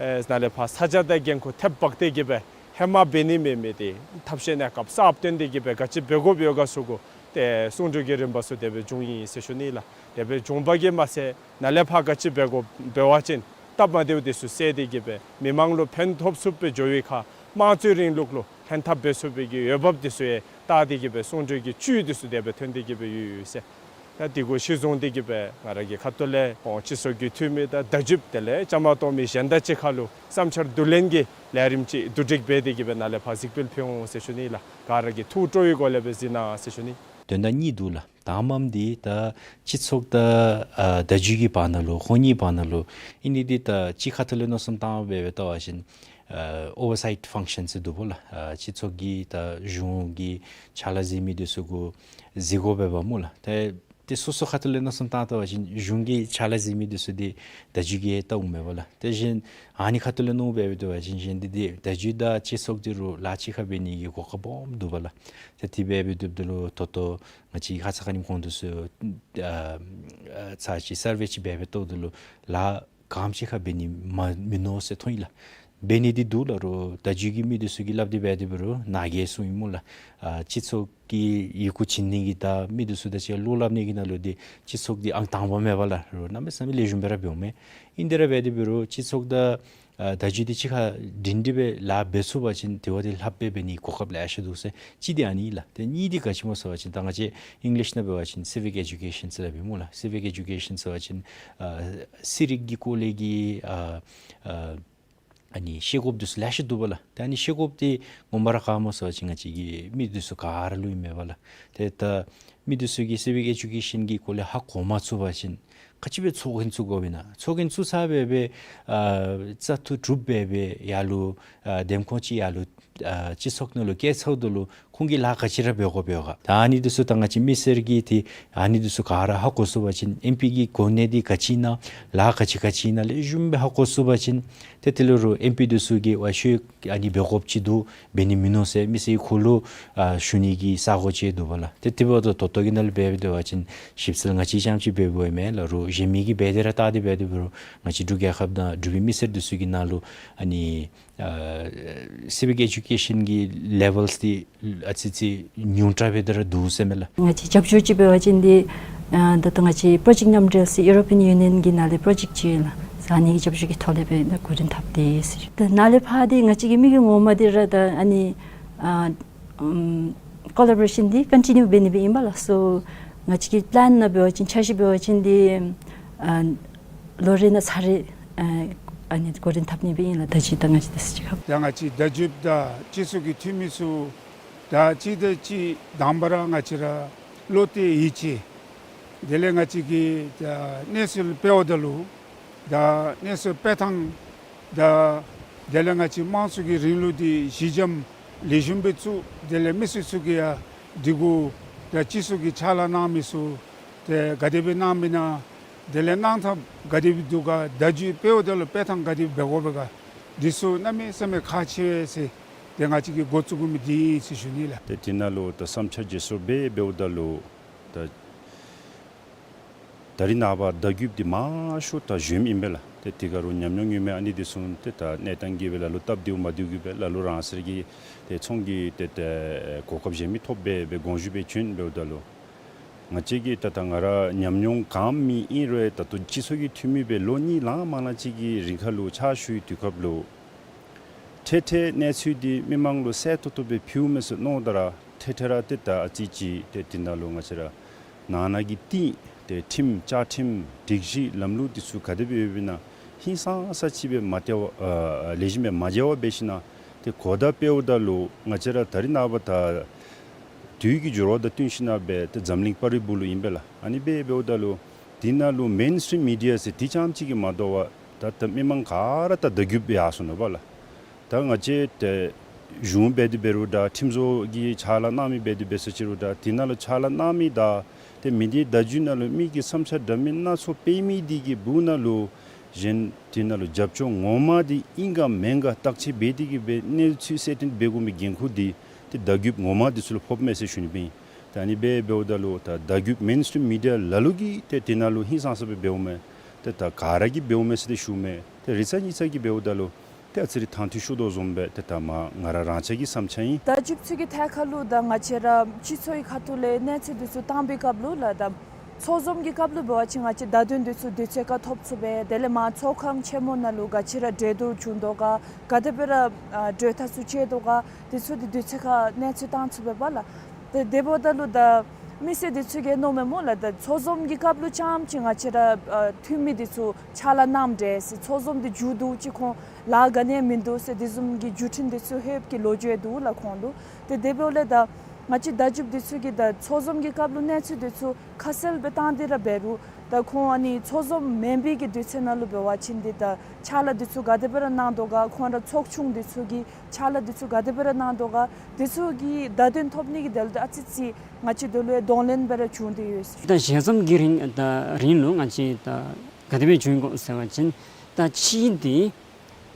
ཨེ་ནཱ་ལས་ཕར་ས་ཆ་དང་འགན་ཁུར་ཐེབས་འབག་སྟེ་གི་སྦེ་ཧེ་མ་འབད་ནི་མེད་མི་འདི་ཐབས་ཤེས་གནས་སྐབས་གསརཔ་བཏོན་ཏེ་གི་སྦེ་ག་ཅི་འབད་དགོཔ་ཡོད་ག་ཚུ་གུ་ཏེ་གསུང་གྲོས་ཀྱི་རིམ་པ་ཚུ་དེ་སྦེ་བྱུང་ཡི་ཟེར་ཞུ་ནི་ལགས། དེ་སྦེ་བྱུང་པ་གིས་མ་ཚད་ནཱ་ལས་ཕར་ག་ཅི་འབད་དགོཔ་འབད་བ་ཅིན་སྟབས་མ་བདེཝ་འདི་ཚུ་སེལ་ཏེ་གི་སྦེ་མི་མང་ལུ་ཕན་ཐོགས་ཚུགསཔ་སྦེ་འགྱོ་བའི་ཁར་དམངས་གཙོའི་རིང་ལུགས་ལུ་ལྷན་ཐབས་འབད་ཚུགས་པའི་གི་འོས་འབབ་འདི་ཚུ་ཡང་བལྟ་སྟེ་གི་སྦེ་གསུང་གྲོས་ཀྱི་བཅུད་འདི་ཚུ་དེ་སྦེ་ཐོན་ཏེ་གི་སྦེ་ཡོད་ཡོད་ཟེར། ད་འདི་གུ་གཞི་བཟུང་སྟེ་གི་སྦེ་ང་ར་གི་ཁ་ཐུག་ལས་ཁོང་སྤྱི་ཚོགས་ཀྱི་འཐུས་མི་དང་བརྡ་བརྒྱུདཔ་དེ་ལས་བཅའ་མར་གཏོགས་མི་གཞན་དང་གཅིག་ཁར་ལུ་བསམ་འཆར་བསྡུ་ལེན་གྱི་ལས་རིམ་ཅིག་བསྡུ་སྒྲིག་འབད་དེ་གི་སྦེ་ནཱ་ལས་ཕར་གཟིགས་འབུལ་ཕུལ་འོང་ཟེར་ཞུ་ནི་ལགས། ག་ར་གིས་ཐུགས་སྤྲོ་བའི་སྒོ་ལས་སྦེ་གཟིགས་གནང་ཟེར་ཞུ་ནི། དོན་དག་གཉིས་འདུག་ལགས། དང་པམ་འདི་ད་སྤྱི་ཚོགས་དང་ཨ་བརྡ་བརྒྱུད་ཀྱི་བར་ན་ལུ་ཁོང་གཉིས་བར་ན་ལུ་ཨིན་ནི་འདི་ད་གཅིག་ཁ་ཐུག་ལས་མནོ་བསམ་བཏང་སྦེ་སྦེ་བལྟ་བ་ཅིན་ཨ་ཨོ་ཝར་སའིཊ་ཕང་ཤཱན་ཟེར་འདུག་པ་ལགས། ཨ་སྤྱི་ཚོགས་ཀྱི་ད་གཞུང་གི་ཕྱག་ལཱ་གཟིགས་མི་འདི་ཚུ་གུ་གཟིགས་དགོ་པས་པ་སྨོ་ལགས། ཏེ་ཏེ་སོ་སོ་ཁ་ཐུག་ལས་མནོ་བསམ་བཏང་བལྟ་བ་ཅིན་གཞུང་གི་ཕྱག་ལཱ་གཟིགས་མི་འདི་ཚུ་འདི་བརྡ་བརྒྱུད་ཀྱིས་བལྟ་འོང་མས་པ་ལགས། ཏེ་གཞན་ཨ་ནི་ཁ་ཐུག་ལས་མནོ་སྦེ་སྦེ་བལྟ་བ་ཅིན་གཞན་འདི་འདི་བརྡ་བརྒྱུད་དང་སྤྱི་ཚོགས་འདི་རུ་ལཱ་གཅིག་ཁར་འབད་ནི་གི་གོ་སྐབས་སྦོམ་འདུག་པ་ལགས། ཏེ་དེ་སྦེ་སྦེ་བཏུབ་ད་ལུ་ད་ལྟོ་ང་བཅས་ཁ་ཙ་ཁ་ཉིནམ་གོང་དུ་སུ་ཨ་ཨ་ཚར་ཅིག་སར་ཝེ་ཅིག་འབད་སྦེ་བལྟཝ་ད་ལུ་ལཱ་ག་དེམ་ཅིག་ཁར་འབད་ནི་མ་མིན་ནུག་ཟེར་མཐོང་ཡི་ལགས། འབད་ནི་འདི་འདུག་ལགས། རོགས་བརྡ་བརྒྱུད་ཀྱི་མི་འདི་ཚུ་གིས་སླབ་སྟེ་འབད་དེ་འབད་རུང་ནཱ་གིས་གསུངས་ཡི་སྨོ་ལགས། ཨ་སྤྱི་ཚོགས་ཀྱི་ཡི་གུ་བྱིན་ནི་གི་དང་མི་འདི་ཚུ་དང་གཅིག་ཁར་བློ་སླབ་ནི་གི་ནང་ལུ་འདི་སྤྱི་ཚོགས་འདི་ཨང་དང་པ་མས་པ་ལགས། རོགས་གནམ་མེད་ས་མེད་ལེགས་ཤོམ་སྦེ་ར་འབདཝ་མས། ཨིན་དེ་ར་འབད་དེ་འབད་རུང་སྤྱི་ཚོགས་དང་ཨ་བརྡ་བརྒྱུད་འདི་གཅིག་ཁར་སྒྲིང་སྒྲི་སྦེ་ལཱ་འབད་ཚུགས་པ་ཅིན་དེ་བ་འདི་ལྷགཔ་སྦེ་འབད་ནི་གོ་སྐབས་ལེ་ཤ་འདུག་ཟེར་གཅིག་འདི་ཨ་ནི་ལགས། ཏེ་གཉིས་འདི་ག་ཅི་སྨོ་ཟེར་བ་ཅིན་ད་ང་བཅས་ཨིང་ལིཤ་ནང་འབད་བ་ཅིན་སི་བིག་ཨེ་ཌུ་ཀེ་ཤཱན་ཟེར་སླབ་ཨིན་སྨོ་ལགས། སི་བིག་ཨེ་ཌུ་ཀེ་ཤཱན་ཟེར་བ་ཅིན་ཨ་ཚན་རིག་གི་སྐོར་ལས་ཀྱི་ཨ་ཨ་ཨ་ནི་ཤེས་དགོཔ་འདི་ཚུ་ལེ་ཤ་འདུག་པ་ལགས། ཏེ་ཨ་ནི་ཤེས་དགོཔ་འདི་ངོ་མ་ར་ག་སྨོ་ཟེར་བ་ཅིན་ང་བཅས་ཀྱི་མི་འདི་ཚུ་ག་ར་ལུ་ཨིན་མས་པ་ལགས། ཏེ་ད་མི་འདི་ཚུ་གིས་སི་བིག་ཨེ་ཌུ་ཀེ་ཤཱན་གྱི་སྐོར་ལས་ཧ་གོ་མ་ཚུགས་པ་ཅིན་ག་ཅི་སྦེ་ཚོགས་རྒྱན་བཙུགས་དགོཔ་ཨིན་ན། ཚོགས་རྒྱན་བཙུགས་ཚར་སྦེ་སྦེ་ཨ་བཙག་འཐུ་གྲུབ་སྦེ་སྦེ་ཡར་ལུ་ཨ་འདེམས་ཁོངས་ཅིག་ཡར་ལུ་ཨ་སྤྱི་ཚོགས་ནང་ལུ་བསྐྱལ་ཚརཝ་ད་ལུ་ཁོང་གིས་ལཱ་ག་ཅི་ར་འབད་དགོཔ་ཡོད་ག། ད་ཨ་ནི་འདི་ཚུ་ད་ང་བཅས་མི་སེར་གྱིས་ཏེ་ཨ་ནི་འདི་ཚུ་ག་ར་ཧ་གོ་ཚུགས་པ་ཅིན་ཨེམ་པི་གི་གོ་གནས་འདི་ག་ཅི་ཨིན་ན་ལཱ་ག་ཅི་ག་ཅི་ཨིན་ན་ལེགས་ཤོམ་སྦེ་ཧ་གོ་ཚུགས་པ་ཅིན་ཏེ་དེ་ལས་རོགས་ཨེམ་པི་འདི་ཚུ་གིས་ཝའི་ཤོད་ཨ་ནི་འབད་དགོཔ་ཅིག་འདུག། འབད་ནི་མིན་ནུག་ཟེར་མི་སེར་གྱི་ཁ་ལུ་ཨ་ཞུ་ནི་གི་ས་གོ་ཅིག་འདུག་པ་ལགས། ཏེ་དེ་འབདཝ་ད་ད་ལྟོ་གི་ནང་ལུ་འབད་འབདཝ་ད་འབད་བ་ཅིན་ཞིབ་འཚོལ་ང་བཅས་རྐྱངམ་ཅིག་འབད་འབདཝ་མེན་ལགས། རོགས་གཞན་མི་གིས་འབད་དེ་ར་བལྟ་སྟེ་འབད་དེ་འབད་རུང་ང་བཅས་འབྲུག་རྒྱལ་ཁབ་ནང་འབྲུག་པའི་མི་སེར་འདི་ཚུ་གི་ནང་ལུ་ཨ་ནི་ཨ་སི་བིག་ཨེ་ཌུ་ཀེ་ཤཱན་གྱི་ལེ་ཝེལ་འདི་ཨ་ཙི་ཙི་ཉུང་དྲགས་སྦེ་དེ་ར་འདུག་ཟེར་མས་ལགས། ང་བཅས་རྒྱབ་སྐྱོར་ཅིག་འབད་བ་ཅིན་འདི་ཨ་ད་ལྟོ་ང་བཅས་པྲོ་ཇེཀཊ་མཉམ་འབྲེལ་ཟེར་ཡུ་རོ་པི་ཡཱན་ཡུ་ནི་ཡཱན་གྱི་ནང་ལས་པྲོ་ཇེཀཊ་ཅིག་ཡོད་ལགས། ཨ་ནི་གི་རྒྱབ་སྐྱོར་གྱི་ཐོག་ལས་སྦེ་ད་འགོ་འདྲེན་འཐབ་སྟེ་ཟེར། ད་ནཱ་ལས་ཕར་འདི་ང་བཅས་ཀྱི་དམིགས་ཡུལ་ངོ་མ་འདི་ར་ད་ཨ་ནི་ཨ་ཨམ་ཀོ་ལ་བོ་རེ་ཤཱན་འདི་ཀོན་ཊི་ནིའུ་འབད་ནི་སྦེ་ཨིན་པ་ལགས། སོ་ང་བཅས་ཀྱི་པི་ལཱན་ནང་འབད་བ་ཅིན་འཆར་གཞི་འབད་བ་ཅིན་འདི་ཨ་ལོ་རེ་ནང་ཚར་རེ་ཨ་ཨ་ནི་འགོ་འདྲེན་འཐབ་ནི་སྦེ་ཨིན་ལགས། བརྡ་བརྒྱུད་དང་ང་བཅས་འདི་ཚུ་གཅིག་ཁར། ཡང་ང་བཅས་བརྡ་བརྒྱུད་དང་སྤྱི་ཚོགས་ཀྱི་འཐུས་མི་ཚུ་ ད་གཅིག་དང་གཅིག་དང་པ་ར་ང་བཅས་ར་བློ་གཏད་ཡིད་ཆེས། དེ་ལས་ང་བཅས་ཀྱིས་ད་གནས་ཚུལ་སྤེལཝ་ད་ལུ་ད་གནས་ཚུལ་སྤེལ་ཐངས་ད་དེ་ལས་ང་བཅས་དམངས་གཙོ་གི་རིང་ལུགས་འདི་གཞི་འགྱམ་ལེགས་ཤོམ་སྦེ་བཙུགས། དེ་ལས་མི་སེར་ཚུ་གིས་ཡང་སྒྲིག་གོ་ད་སྤྱི་ཚོགས་ཀྱི་ཕྱག་ལཱ་གནང་མི་ཚུ་ཏེ་ག་དེ་སྦེ་གནང་མི་ན། དེ་ལས་གནང་ཐངས་ག་དེ་སྦེ་འདུག་ག། བརྡ་བརྒྱུད་སྤེལཝ་ད་ལུ་སྤེལ་ཐངས་ག་དེ་སྦེ་འབད་དགོ་པས་ག། འདི་ཚུ་གནམ་མེད་ས་མེད་ཁག་ཆེ་བས་ཟེར་ཏེ་ང་བཅས་ཀྱིས་འགོ་བཙུགས་དགོ་མི་འདི་ཨིན་ཟེར་ཞུ་ནི་ལགས། ཏེ་དེ་ནང་ལུ་ད་བསམ་འཆར་བརྗེ་སོར་འབད་འབདཝ་ད་ལུ་ད་ད་རིས་ནངས་པ་བརྡ་བརྒྱུད་འདི་མང་ཤོས་ད་གཞུང་ཨིན་པས་ལགས། ཏེ་དེ་ག་ར་ཉམས་མྱོང་ཡོད་མི་ཨ་ནི་འདི་ཚུ་ཏེ་ད་གནས་སྟངས་ཀྱིས་སྦེ་ལ་ལུ་སྟབས་བདེཝ་མ་བདེཝ་གིས་སྦེ་ལ་ལུ་རང་སོར་གྱི་ཏེ་ཚོང་གི་ཏེ་ཏེ་གོ་སྐབས་གཞན་མི་ཐོབ་སྦེ་སྦེ་དགོངས་ཞུ་སྦེ་བྱོན་འབདཝ་ད་ལུ་ང་བཅས་ཀྱིས་ད་ད་ང་ར་ཉམས་མྱོང་གང་མི་ཨིན་རུང་ད་ལྟོ་སྤྱི་ཚོགས་ཀྱི་འཐུས་མི་སྦེ་ལོ་གཉིས་ལང་མ་ལང་ཅིག་གི་རིང་ཁར་ལུ་ཕྱག་ཞུ་བའི་དུས་སྐབས་ལུ་འཕྲལ་འཕྲལ་གནས་ཚུལ་འདི་མི་མང་ལུ་གསལ་ཏོག་ཏོ་སྦེ་ཕུལཝ་མས་ཟེར་མནོཝ་ད་ར་འཕྲལ་འཕྲལ་ར་ཏེ་ད་ཨ་ཙི་ཅིག་ཏེ་དེ་ནང་ལུ་ང་བཅས་ར་ནང་ན་གི་རྟིང་ཏེ་ཁྲིམས་བཅའ་ཁྲིམས་སྒྲིག་གཞི་ལམ་ལུགས་འདི་ཚུ་ག་དེ་སྦེ་ཡོདཔ་ཨིན་ན་ཧིང་སངས་ས་ཅིག་སྦེ་མ་བལྟ་བར་ཨ་ལེགས་ཤོམ་སྦེ་མ་མཇལ་བར་འབད་ཞིན་ན་ཏེ་གོ་བརྡ་སྤེལཝ་ད་ལུ་ང་བཅས་ར་ད་རིས་ནངས་པ་ད་དུས་ཀྱི་འགྱུར་བ་དང་བསྟུན་ཞིན་ན་སྦེ་ཏེ་འཛམ་གླིང་པར་རིས་སྦུག་ལུ་ཨིན་པས་ལགས། ཨ་ནི་སྦེ་འབདཝ་ད་ལུ་དེ་ནང་ལུ་མེན་སི་ཊིམ་མི་ཌི་ཡ་ཟེར་དེ་རྐྱངམ་ཅིག་གིས་མ་དོ་བར་ད་ད་མི་མང་ག་ར་ད་བརྡ་བརྒྱུད་སྦེ་ཡར་སོང་ནུག་པ་ལགས། ད་ང་བཅས་ཏེ་གཞུང་འབད་དེ་འབད་རུང་ད་ཁྲིམས་བཟོ་གི་ཕྱག་ལཱ་གནང་མི་འབད་དེ་འབད་སོ་ཅི་རུང་ད་དེ་ནང་ལུ་ཕྱག་ལཱ་གནང་མི་དང་ཏེ་མི་སྡེ་བརྡ་བརྒྱུད་ནང་ལུ་མི་གི་བསམ་འཆར་འདྲ་མིན་སྣ་ཚོགས་སྤེལ་མི་འདི་གི་སྦུག་ནང་ལུ་གཞན་དེ་ནང་ལུ་རྒྱབ་སྐྱོར་ངོ་མ་འདི་ཨིན་ག་མེན་ག་བརྟག་དཔྱད་འབད་དེ་གི་སྦེ་གནས་ཚུལ་གསལ་སྟོན་འབད་དགོ་མི་འགན་ཁུར་འདི་ཏེ་བརྡ་བརྒྱུད་ངོ་མ་འདི་ཚུ་ལུ་ཕོགཔ་མས་ཟེར་ཞུ་ནི་སྦེ་ཨིན། ད་ཨ་ནི་སྦེ་འབདཝ་ད་ལུ་ད་བརྡ་བརྒྱུད་མེན་སི་ཊིམ་མི་ཌི་ཡ་ལ་ལུ་གིས་ཏེ་དེ་ནང་ལུ་ཧིང་སངས་ས་སྦེ་འབདཝ་མས། ཏེ་ད་ག་ར་གིས་འབདཝ་མས་ཟེར་ཏེ་ཞུཝ་མས། ཏེ་རེ་ཚ་གཉིས་ཚ་གིས་འབདཝ་ད་ལུ་ཏེ་ཨ་ཙི་རེ་དང་འདོད་ཤོར་དོ་བཟུམ་སྦེ་ཏེ་ད་མ་ང་ར་རང་ཆ་གི་བསམ་འཆར་ཨིན། བརྡ་བརྒྱུད་ཚུ་གི་ཐད་ཁར་ལུ་ད་ང་བཅས་ར་སྤྱི་ཚོགས་ཀྱི་ཁ་ཐུག་ལས་གནས་ཚུལ་འདི་ཚུ་བཏང་པའི་སྐབས་ལུ་ལགས་ད་ཚོགས་འཛོམས་ཀྱི་སྐབས་ལུ་འབད་བ་ཅིན་ང་བཅས་བརྡ་དོན་འདི་ཚུ་དུས་ཚོད་ཁར་ཐོབ་ཚུགས་པས། དེ་ལས་མར་ཚོགས་ཁང་ཆེན་མོ་ནང་ལུ་ག་ཅི་ར་གྲོས་བསྡུར་བྱུང་དོ་ག་ག་དེ་སྦེ་ར་ཨ་གྲོས་ཐག་ཚུ་བཅད་དོ་ག་འདི་ཚུ་འདི་དུས་ཚོད་ཁར་གནས་ཚུལ་བཏང་ཚུགས་པས་པ་ལགས། ཏེ་དེ་འབདཝ་ད་ལུ་ད་མི་སེར་འདི་ཚུ་གིས་མནོཝ་མས་སྨོ་ལགས། ད་ཚོགས་འཛོམས་ཀྱི་སྐབས་ལུ་རྐྱངམ་ཅིག་ང་བཅས་ར་ཨ་འཐུས་མི་འདི་ཚུ་ཕྱག་ལཱ་གནངམ་འདྲས་ཟེར་ཚོགས་འཛོམས་འདི་མཇུག་བསྡུ་ཅི་ཁོང་ལཱ་ག་ནི་ཡང་མིན་འདུག་ཟེར་དེ་བཟུམ་གྱི་བརྒྱུད་འཕྲིན་འདི་ཚུ་ལྷོདཔ་གི་ལོ་རྒྱུས་འདུག་ལགས་ཁོང་ལུ། ཏེ་དེ་འབདཝ་ལས་ད་ང་བཅས་བརྡ་བརྒྱུད་འདི་ཚུ་གིས་ད་ཚོགས་འཛོམས་ཀྱི་སྐབས་ལུ་གནས་ཚུལ་འདི་ཚུ་ཁ་གསལ་སྦེ་བཏང་སྟེ་ར་འབད་རུང་ད་ཁོང་ཨ་ནི་ཚོགས་འཛོམས་མེན་པའི་གི་དུས་ཚོད་ནང་ལུ་འབད་བ་ཅིན་འདི་ད་ཕྱག་ལཱ་འདི་ཚུ་ག་དེ་སྦེ་ར་གནང་དོ་ག་ཁོང་ར་ཚོགས་ཆུང་འདི་ཚུ་གིས་ཕྱག་ལཱ་འདི་ཚུ་ག་དེ་སྦེ་ར་གནང་དོ་ག་འདི་ཚུ་གི་བརྡ་དོན་ཐོབ་ནི་གི་དོན་ལུ་ད་ཨ་ཙི་ཅིག་ང་བཅས་འདི་ལུ་གདོང་ལེན་སྦེ་ར་བྱུང་སྟེ་ཡོད། ད་ཞལ་འཛོམས་ཀྱི་རིང་ད་རིང་ལུ་ང་བཅས་ད་ག་དེ་སྦེ་བྱུང་དགོ་ཟེར་བ་ཅིན་ད་གཅིག་འདི་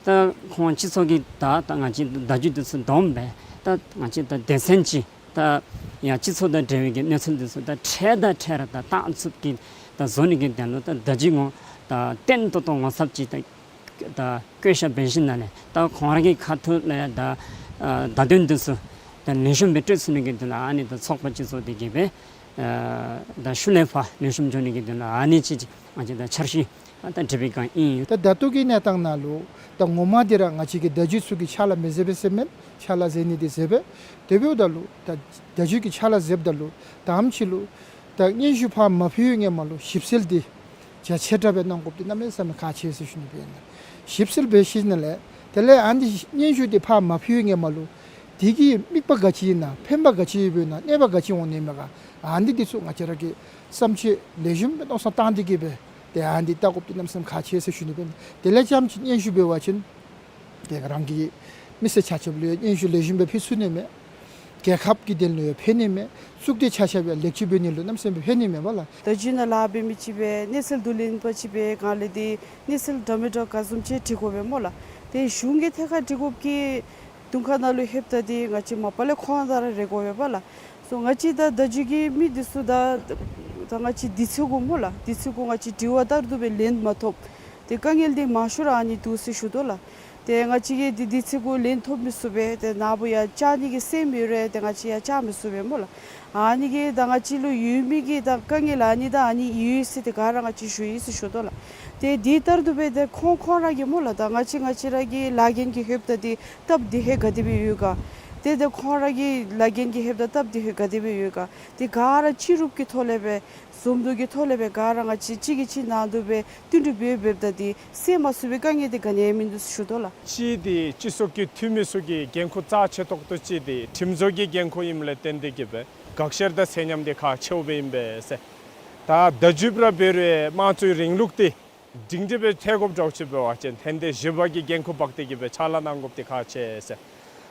ད་ཁོང་སྤྱི་ཚོགས་ཀྱི་ད་ད་ང་བཅས་བརྡ་བརྒྱུད་འདི་ཚུ་བསྡོམས་སྦེ་ད་ང་བཅས་ད་སྡེ་ཚན་ཅིག་ད་ཡང་སྤྱི་ཚོགས་དང་འབྲེལ་བའི་གི་གནས་ཚུལ་འདི་ཚུ་ད་འཕྲལ་དང་འཕྲལ་ར་ད་བཏང་ཚུགསཔ་གི་ད་བཟོ་ནི་གི་དོན་ལུ་ད་བརྡ་བརྒྱུད་ངོ་ད་བརྟན་ཏོག་ཏོ་ངོ་ཚབ་ཅིག་ད་ད་བསྐོ་བཞག་འབད་ཞིནམ་ལས་ད་ཁོང་ར་གི་ཁ་ཐུག་ལས་ད་ཨ་བརྡ་དོན་འདི་ཚུ་ད་ལེགས་ཤོམ་སྦེ་སྤྲོད་ཚུགས་ནི་གི་དོན་ལུ་ཨ་ནི་ད་ཚོགས་པ་སྤྱི་ཚོགས་འདི་གིས་སྦེ་ཨ་ད་ཤུལ་ལས་ཕར་ལེགས་ཤོམ་འགྱོ་ནི་གི་དོན་ལུ་ཨ་ནི་ཅིག་ཅིག་ང་བཅས་ད་འཆར་གཞི་ཨ་ད་འབྲི་བའི་བསྒང་ཨིན། ད་ད་ལྟོ་གི་གནས་སྟངས་ནང་ལུ་ད་ངོ་མ་འདི་ར་ང་བཅས་ཀྱི་བརྡ་བརྒྱུད་ཚུ་གིས་ཕྱག་ལཱ་མི་མཛད་པས་ཟེར་མེན། ཕྱག་ལཱ་མཛད་ནི་འདི་མཛད་པས། དེ་འབདཝ་ད་ལུ་ད་བརྡ་བརྒྱུད་ཀྱི་ཕྱག་ལཱ་མཛདཔ་ད་ལུ་ད་ཨམ་ཅིག་ལུ་ད་སྙན་ཞུ་ཕར་མ་ཕུལ་བའི་སྔོན་མ་ལུ་ཞིབ་འཚོལ་འདི་རྒྱ་ཆེ་དྲགས་སྦེ་གནང་དགོཔ་འདི་གནམ་མེད་ས་མེད་ཁག་ཆེ་ཟེར་ཞུ་ནི་སྦེ་ཨིན་ལགས། ཞིབ་འཚོལ་འབད་ཞིནམ་ལས་དེ་ལས་ཨ་ནི་སྙན་ཞུ་འདི་ཕར་མ་ཕུལ་བའི་སྔོན་མ་ལུ་དེ་གི་དམིགས་པ་ག་ཅི་ཨིན་ན་ཕན་པ་ག་ཅི་ཡོདཔ་ཨིན་ན་གནོད་པ་ག་ཅི་འོང་ནི་མས་ག་ཨ་ནི་འདི་ཚུ་ང་བཅས་ར་གིས་བསམ་འཆར་ལེགས་ཤོམ་སྦེ་མནོ་བསམ་བཏང་སྟེ་གི་སྦེ་ཏེ་ཨ་ནི་འདི་བལྟ་དགོཔ་འདི་གནམ་མེད་ས་མེད་ཁག་ཆེ་ཟེར་ཞུ་ནི་སྦེ་ཨིན། དེ་ལས་རྐྱངམ་ཅིག་སྙན་ཞུ་འབད་བ་ཅིན་ཏེ་རང་གི་མི་སེར་ཆ་ཁྱབ་ལུ་ཡང་སྙན་ཞུ་ལེགས་ཤོམ་སྦེ་ཕུལ་ཚུགས་ནི་མས། རྒྱལ་ཁབ་ཀྱི་དོན་ལུ་ཡང་ཕན་ནི་མས། གཙུག་སྡེ་ཆ་ཁྱབ་ཡང་ལེགས་བཅོས་འབད་ནི་ལུ་གནམ་མེད་ས་མེད་ཕན་ནི་མས་པ་ལགས། བརྡ་བརྒྱུད་ནང་ལཱ་འབད་མི་ཅིག་སྦེ་གནས་ཚུལ་བསྡུ་ལེན་པ་ཅིག་སྦེ་ག་ལས་འདི་གནས་ཚུལ་འདྲ་མི་འདྲ་ག་བཟུམ་ཅིག་འབྲི་དགོ་པས་སྨོ་ལགས། ཏེ་གཞུང་གི་ཐད་ཁར་འབྲི་དགོཔ་གི་དོན་ཁ་ནང་ལུ་ལྷོདཔ་ད་འདི་ང་བཅས་མ་པ་ལས་ཁོང་དང་ར་རེ་དགོ་པས་པ་ལགས། སོ་ང་བཅས་ད་བརྡ་བརྒྱུད་ཀྱི་མི་འདི་ཚུ་ད་ད་ང་བཅས་དུས་ཚོད་གུ་སྨོ་ལགས། དུས་ཚོད་གུ་ང་བཅས་དྲི་བ་ལྟར་དུ་སྦེ་ལན་མ་ཐོབ། ཏེ་དཀའ་ངལ་འདི་མང་ཤོས་ར་ཨ་ནི་འདུག་ཟེར་ཞུ་དོ་ལགས། ཏེ་ང་བཅས་ཀྱིས་འདི་དུས་ཚོད་གུ་ལན་ཐོབ་མི་ཚུགས་པས། ཏེ་ནཱ་བུ་ཡང་བཅར་ནི་གི་སེམས་ཡོད་རུང་ཏེ་ང་བཅས་ཡང་བཅར་མི་ཚུགས་པས་སྨོ་ལགས། ཨ་ནི་གིས་ད་ང་བཅས་ལུ་ཡོད་མི་གི་ད་དཀའ་ངལ་ཨ་ནི་ད་ཨ་ནི་ཡོད་ཟེར་ཏེ་ག་ར་ང་བཅས་ཞུ་ཡི་ཟེར་ཞུ་དོ་ལགས། ཏེ་འདི་ལྟར་དུ་སྦེ་ཏེ་ཁོང་ཁོང་ར་གིས་སྨོ་ལགས། ད་ང་བཅས་ང་བཅས་ར་གི་ལཱ་འགན་གྱི་ལྷོདཔ་ད་འདི་སྟབས་བདེ་ཧེ་ག་དེ་སྦེ་ཡོད་ག། ཏེ་ཏེ་ཁོང་ར་གི་ལཱ་འགན་གྱི་ལྷོདཔ་ད་སྟབས་བདེ་ཧེ་ག་དེ་སྦེ་ཡོད་ག། ཏེ་ག་ར་སྤྱི་རུབ་ཀྱི་ཐོག་ལས་སྦེ་འཛོམས་འདུ་གི་ཐོག་ལས་སྦེ་ག་ར་ང་བཅས་གཅིག་གིས་གཅིག་ནང་དུ་སྦེ་བསྟུན་གྲོས་འབད་འབདཝ་ད་ཏེ་སེལ་མ་ཚུགས་པའི་དཀའ་ངལ་འདི་ག་ནི་ཡང་མིན་འདུག་ཟེར་ཞུ་དོ་ལགས། གཅིག་འདི་སྤྱི་ཚོགས་ཀྱི་འཐུས་མི་ཚུ་གི་འགན་ཁུར་རྩ་ཆེ་ཏོག་ཏོ་ཅིག་འདི་ཁྲིམས་བཟོ་གི་འགན་ཁུར་ཨིནམ་ལས་བརྟེན་ཏེ་གིས་སྦེ་དགག་བཤེར་དང་ཚད་མཉམ་འདི་ཁག་ཆེཝ་སྦེ་ཨིན་པས་ཟེར། ད་བརྡ་བརྒྱུདཔ་ར་འབད་རུང་དམངས་གཙོའི་རིང་ལུགས་འདི་སྒྲིང་སྒྲི་སྦེ་ཐལ་དགོཔ་འདྲཝ་ཅིག་འབད་བ་ཅིན་ཧེ་མ་ཏེ་ཞི་བ་གི་འགན་ཁུར་འབག་སྟེ་གིས་སྦེ་ཕྱག་ལཱ་གནང་དགོཔ་འདི་ཁག་ཆེ་ཟེར།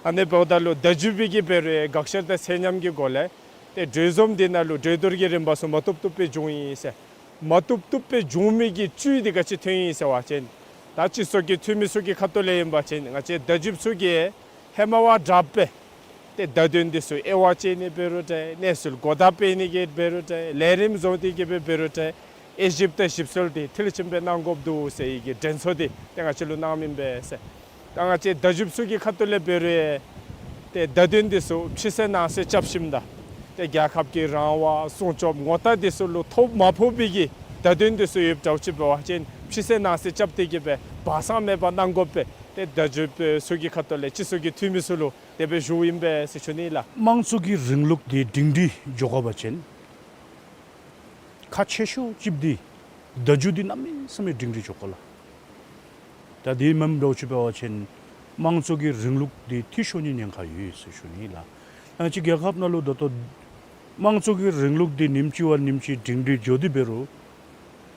ཨ་ནི་འབདཝ་ད་ལུ་བརྡ་བརྒྱུདཔ་གིས་འབད་རུང་དགག་བཤེར་དང་ཚད་མཉམ་གྱི་སྒོ་ལས་ཏེ་གྲོས་འཛོམས་འདི་ནང་ལུ་གྲོས་བསྡུར་གྱི་རིམ་པ་ཚུ་མ་བཏུབ་བཏུབ་སྦེ་བྱུང་ཡི་ཟེར། མ་བཏུབ་བཏུབ་སྦེ་བྱུང་མི་གི་བཅུད་འདི་ག་ཅི་ཐོན་ཡི་ཟེར་བ་ཅིན་ད་སྤྱི་ཚོགས་ཀྱི་འཐུས་མི་ཚུ་གི་ཁ་ཐུག་ལས་ཨིན་པ་ཅིན་ང་བཅས་བརྡ་བརྒྱུདཔ་ཚུ་གིས་ཧེ་མ་བ་དྲགཔ་སྦེ་ཏེ་བརྡ་དོན་འདི་ཚུ་དབྱེ་བ་དཔྱད་ནི་འབད་རུང་འདྲ། གནས་ཚུལ་གོ་བརྡ་སྤེལ་ནི་གི་འབད་རུང་འདྲ། ལས་རིམ་བཟོ་སྟེ་གིས་སྦེ་འབད་རུང་འདྲ། དབྱེ་ཞིབ་དང་ཞིབ་འཚོལ་འདི་མཐིལ་ཕྱིནམ་སྦེ་གནང་དགོཔ་འདུག་ཟེར་བའི་གི་དྲན་གསོ་འདི་ཏེ་ང་བཅས་ལུ་གནངམ་ཨིན་པས་ཟེར། ད་ང་བཅས་བརྡ་བརྒྱུདཔ་ཚུ་གི་ཁ་ཐུག་ལས་འབད་རུང་ཏེ་བརྡ་དོན་འདི་ཚུ་ཕྱི་གསལ་ནང་གསལ་རྐྱབ་ཞིནམ་ད་ཏེ་རྒྱལ་ཁབ་ཀྱི་རང་དབང་སྲུང་སྐྱོབ་ངོ་རྟགས་འདི་ཚུ་ལུ་ཐོ་མ་ཕོག་པའི་གི་བརྡ་དོན་འདི་ཚུ་ཡོདཔ་འདྲཝ་ཅིག་འབད་བ་ཅིན་ཕྱི་གསལ་ནང་གསལ་རྐྱབ་སྟེ་གིས་སྦེ་སྦ་གསང་མེད་པར་གནང་དགོ་པས། ཏེ་བརྡ་བརྒྱུདཔ་ཚུ་གི་ཁ་ཐུག་ལས་སྤྱི་ཚོགས་ཀྱི་འཐུས་མི་ཚུ་ལུ་དེ་སྦེ་ཞུཝ་ཨིན་པས་ཟེར་ཞུ་ནི་ལགས། དམངས་གཙོ་གི་རིང་ལུགས་འདི་སྒྲིང་སྒྲི་འགྱོ་དགོ་པ་ཅིན་ཁག་ཆེ་ཤོས་ཅིག་འདི་བརྡ་བརྒྱུད་འདི་གནམ་མེད་ས་མེད་སྒྲིང་སྒྲི་འགྱོ་དགོ་ལགས། ད་དེ་མེནམ་འདྲཝ་ཅིག་འབད་བ་ཅིན་དམངས་གཙོ་གི་རིང་ལུགས་འདི་འཐུས་ཤོར་ནིའི་ཉེན་ཁ་ཡོད་ཟེར་ཞུ་ནི་ལགས། ང་བཅས་རྒྱལ་ཁབ་ནང་ལུ་ད་ལྟོ་དམངས་གཙོ་གི་རིང་ལུགས་འདི་ཉིནམ་གཅིག་བ་ཉིནམ་གཅིག་སྒྲིང་སྒྲི་འགྱོ་སྟེ་འབད་རུང་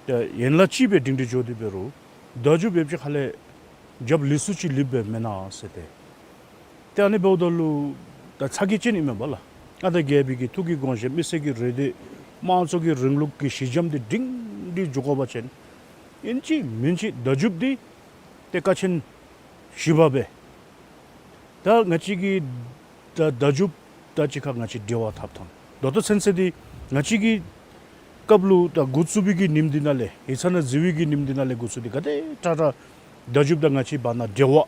ད་ཡན་ལག་གཅིག་སྦེ་སྒྲིང་སྒྲི་འགྱོ་སྟེ་འབད་རུང་བརྡ་བརྒྱུད་འབད་བ་ཅིན་ཧ་ལས་རྒྱབ་ལེགས་ཤོམ་ཅིག་ལུསཔ་སྦེ་མེན་ན་ཟེར་ཏེ། ཏེ་ཨ་ནི་འབདཝ་ད་ལུ་ད་ཚ་གྱང་ཅན་ཨིན་མས་པ་ལགས། ཨ་ད་རྒྱལ་པོའི་གི་ཐུགས་ཀྱི་དགོངས་བཞེད་མི་སེར་གྱི་རེ་འདོད་དམངས་གཙོ་གི་རིང་ལུགས་ཀྱི་གཞི་འགྱམ་འདི་སྒྲིང་སྒྲི་འགྱོ་དགོ་པ་ཅིན་ཨིན་ཅི་མིན་ཅི་བརྡ་བརྒྱུད་འདི་ཏེ་ཀ་ཆེན་བཞི་པ་སྦེ་ད་ང་བཅས་ཀྱི་ད་བརྡ་བརྒྱུད་དང་གཅིག་ཁར་ང་བཅས་འབྲེལ་བ་འཐབ་ཐངས་ད་ལྟོ་ཚུན་ཚོད་འདི་ང་བཅས་ཀྱི་སྐབས་ལུ་ད་འགོ་བཙུགས་པའི་གི་ཉིནམ་འདི་ནང་ལས་ཡིག་ཚང་ནང་འཛུལ་བའི་གི་ཉིནམ་འདི་ནང་ལས་འགོ་བཙུགས་ཏེ་ག་དེ་དྲག་དྲག་བརྡ་བརྒྱུད་དང་ང་བཅས་བར་ན་འབྲེལ་བ་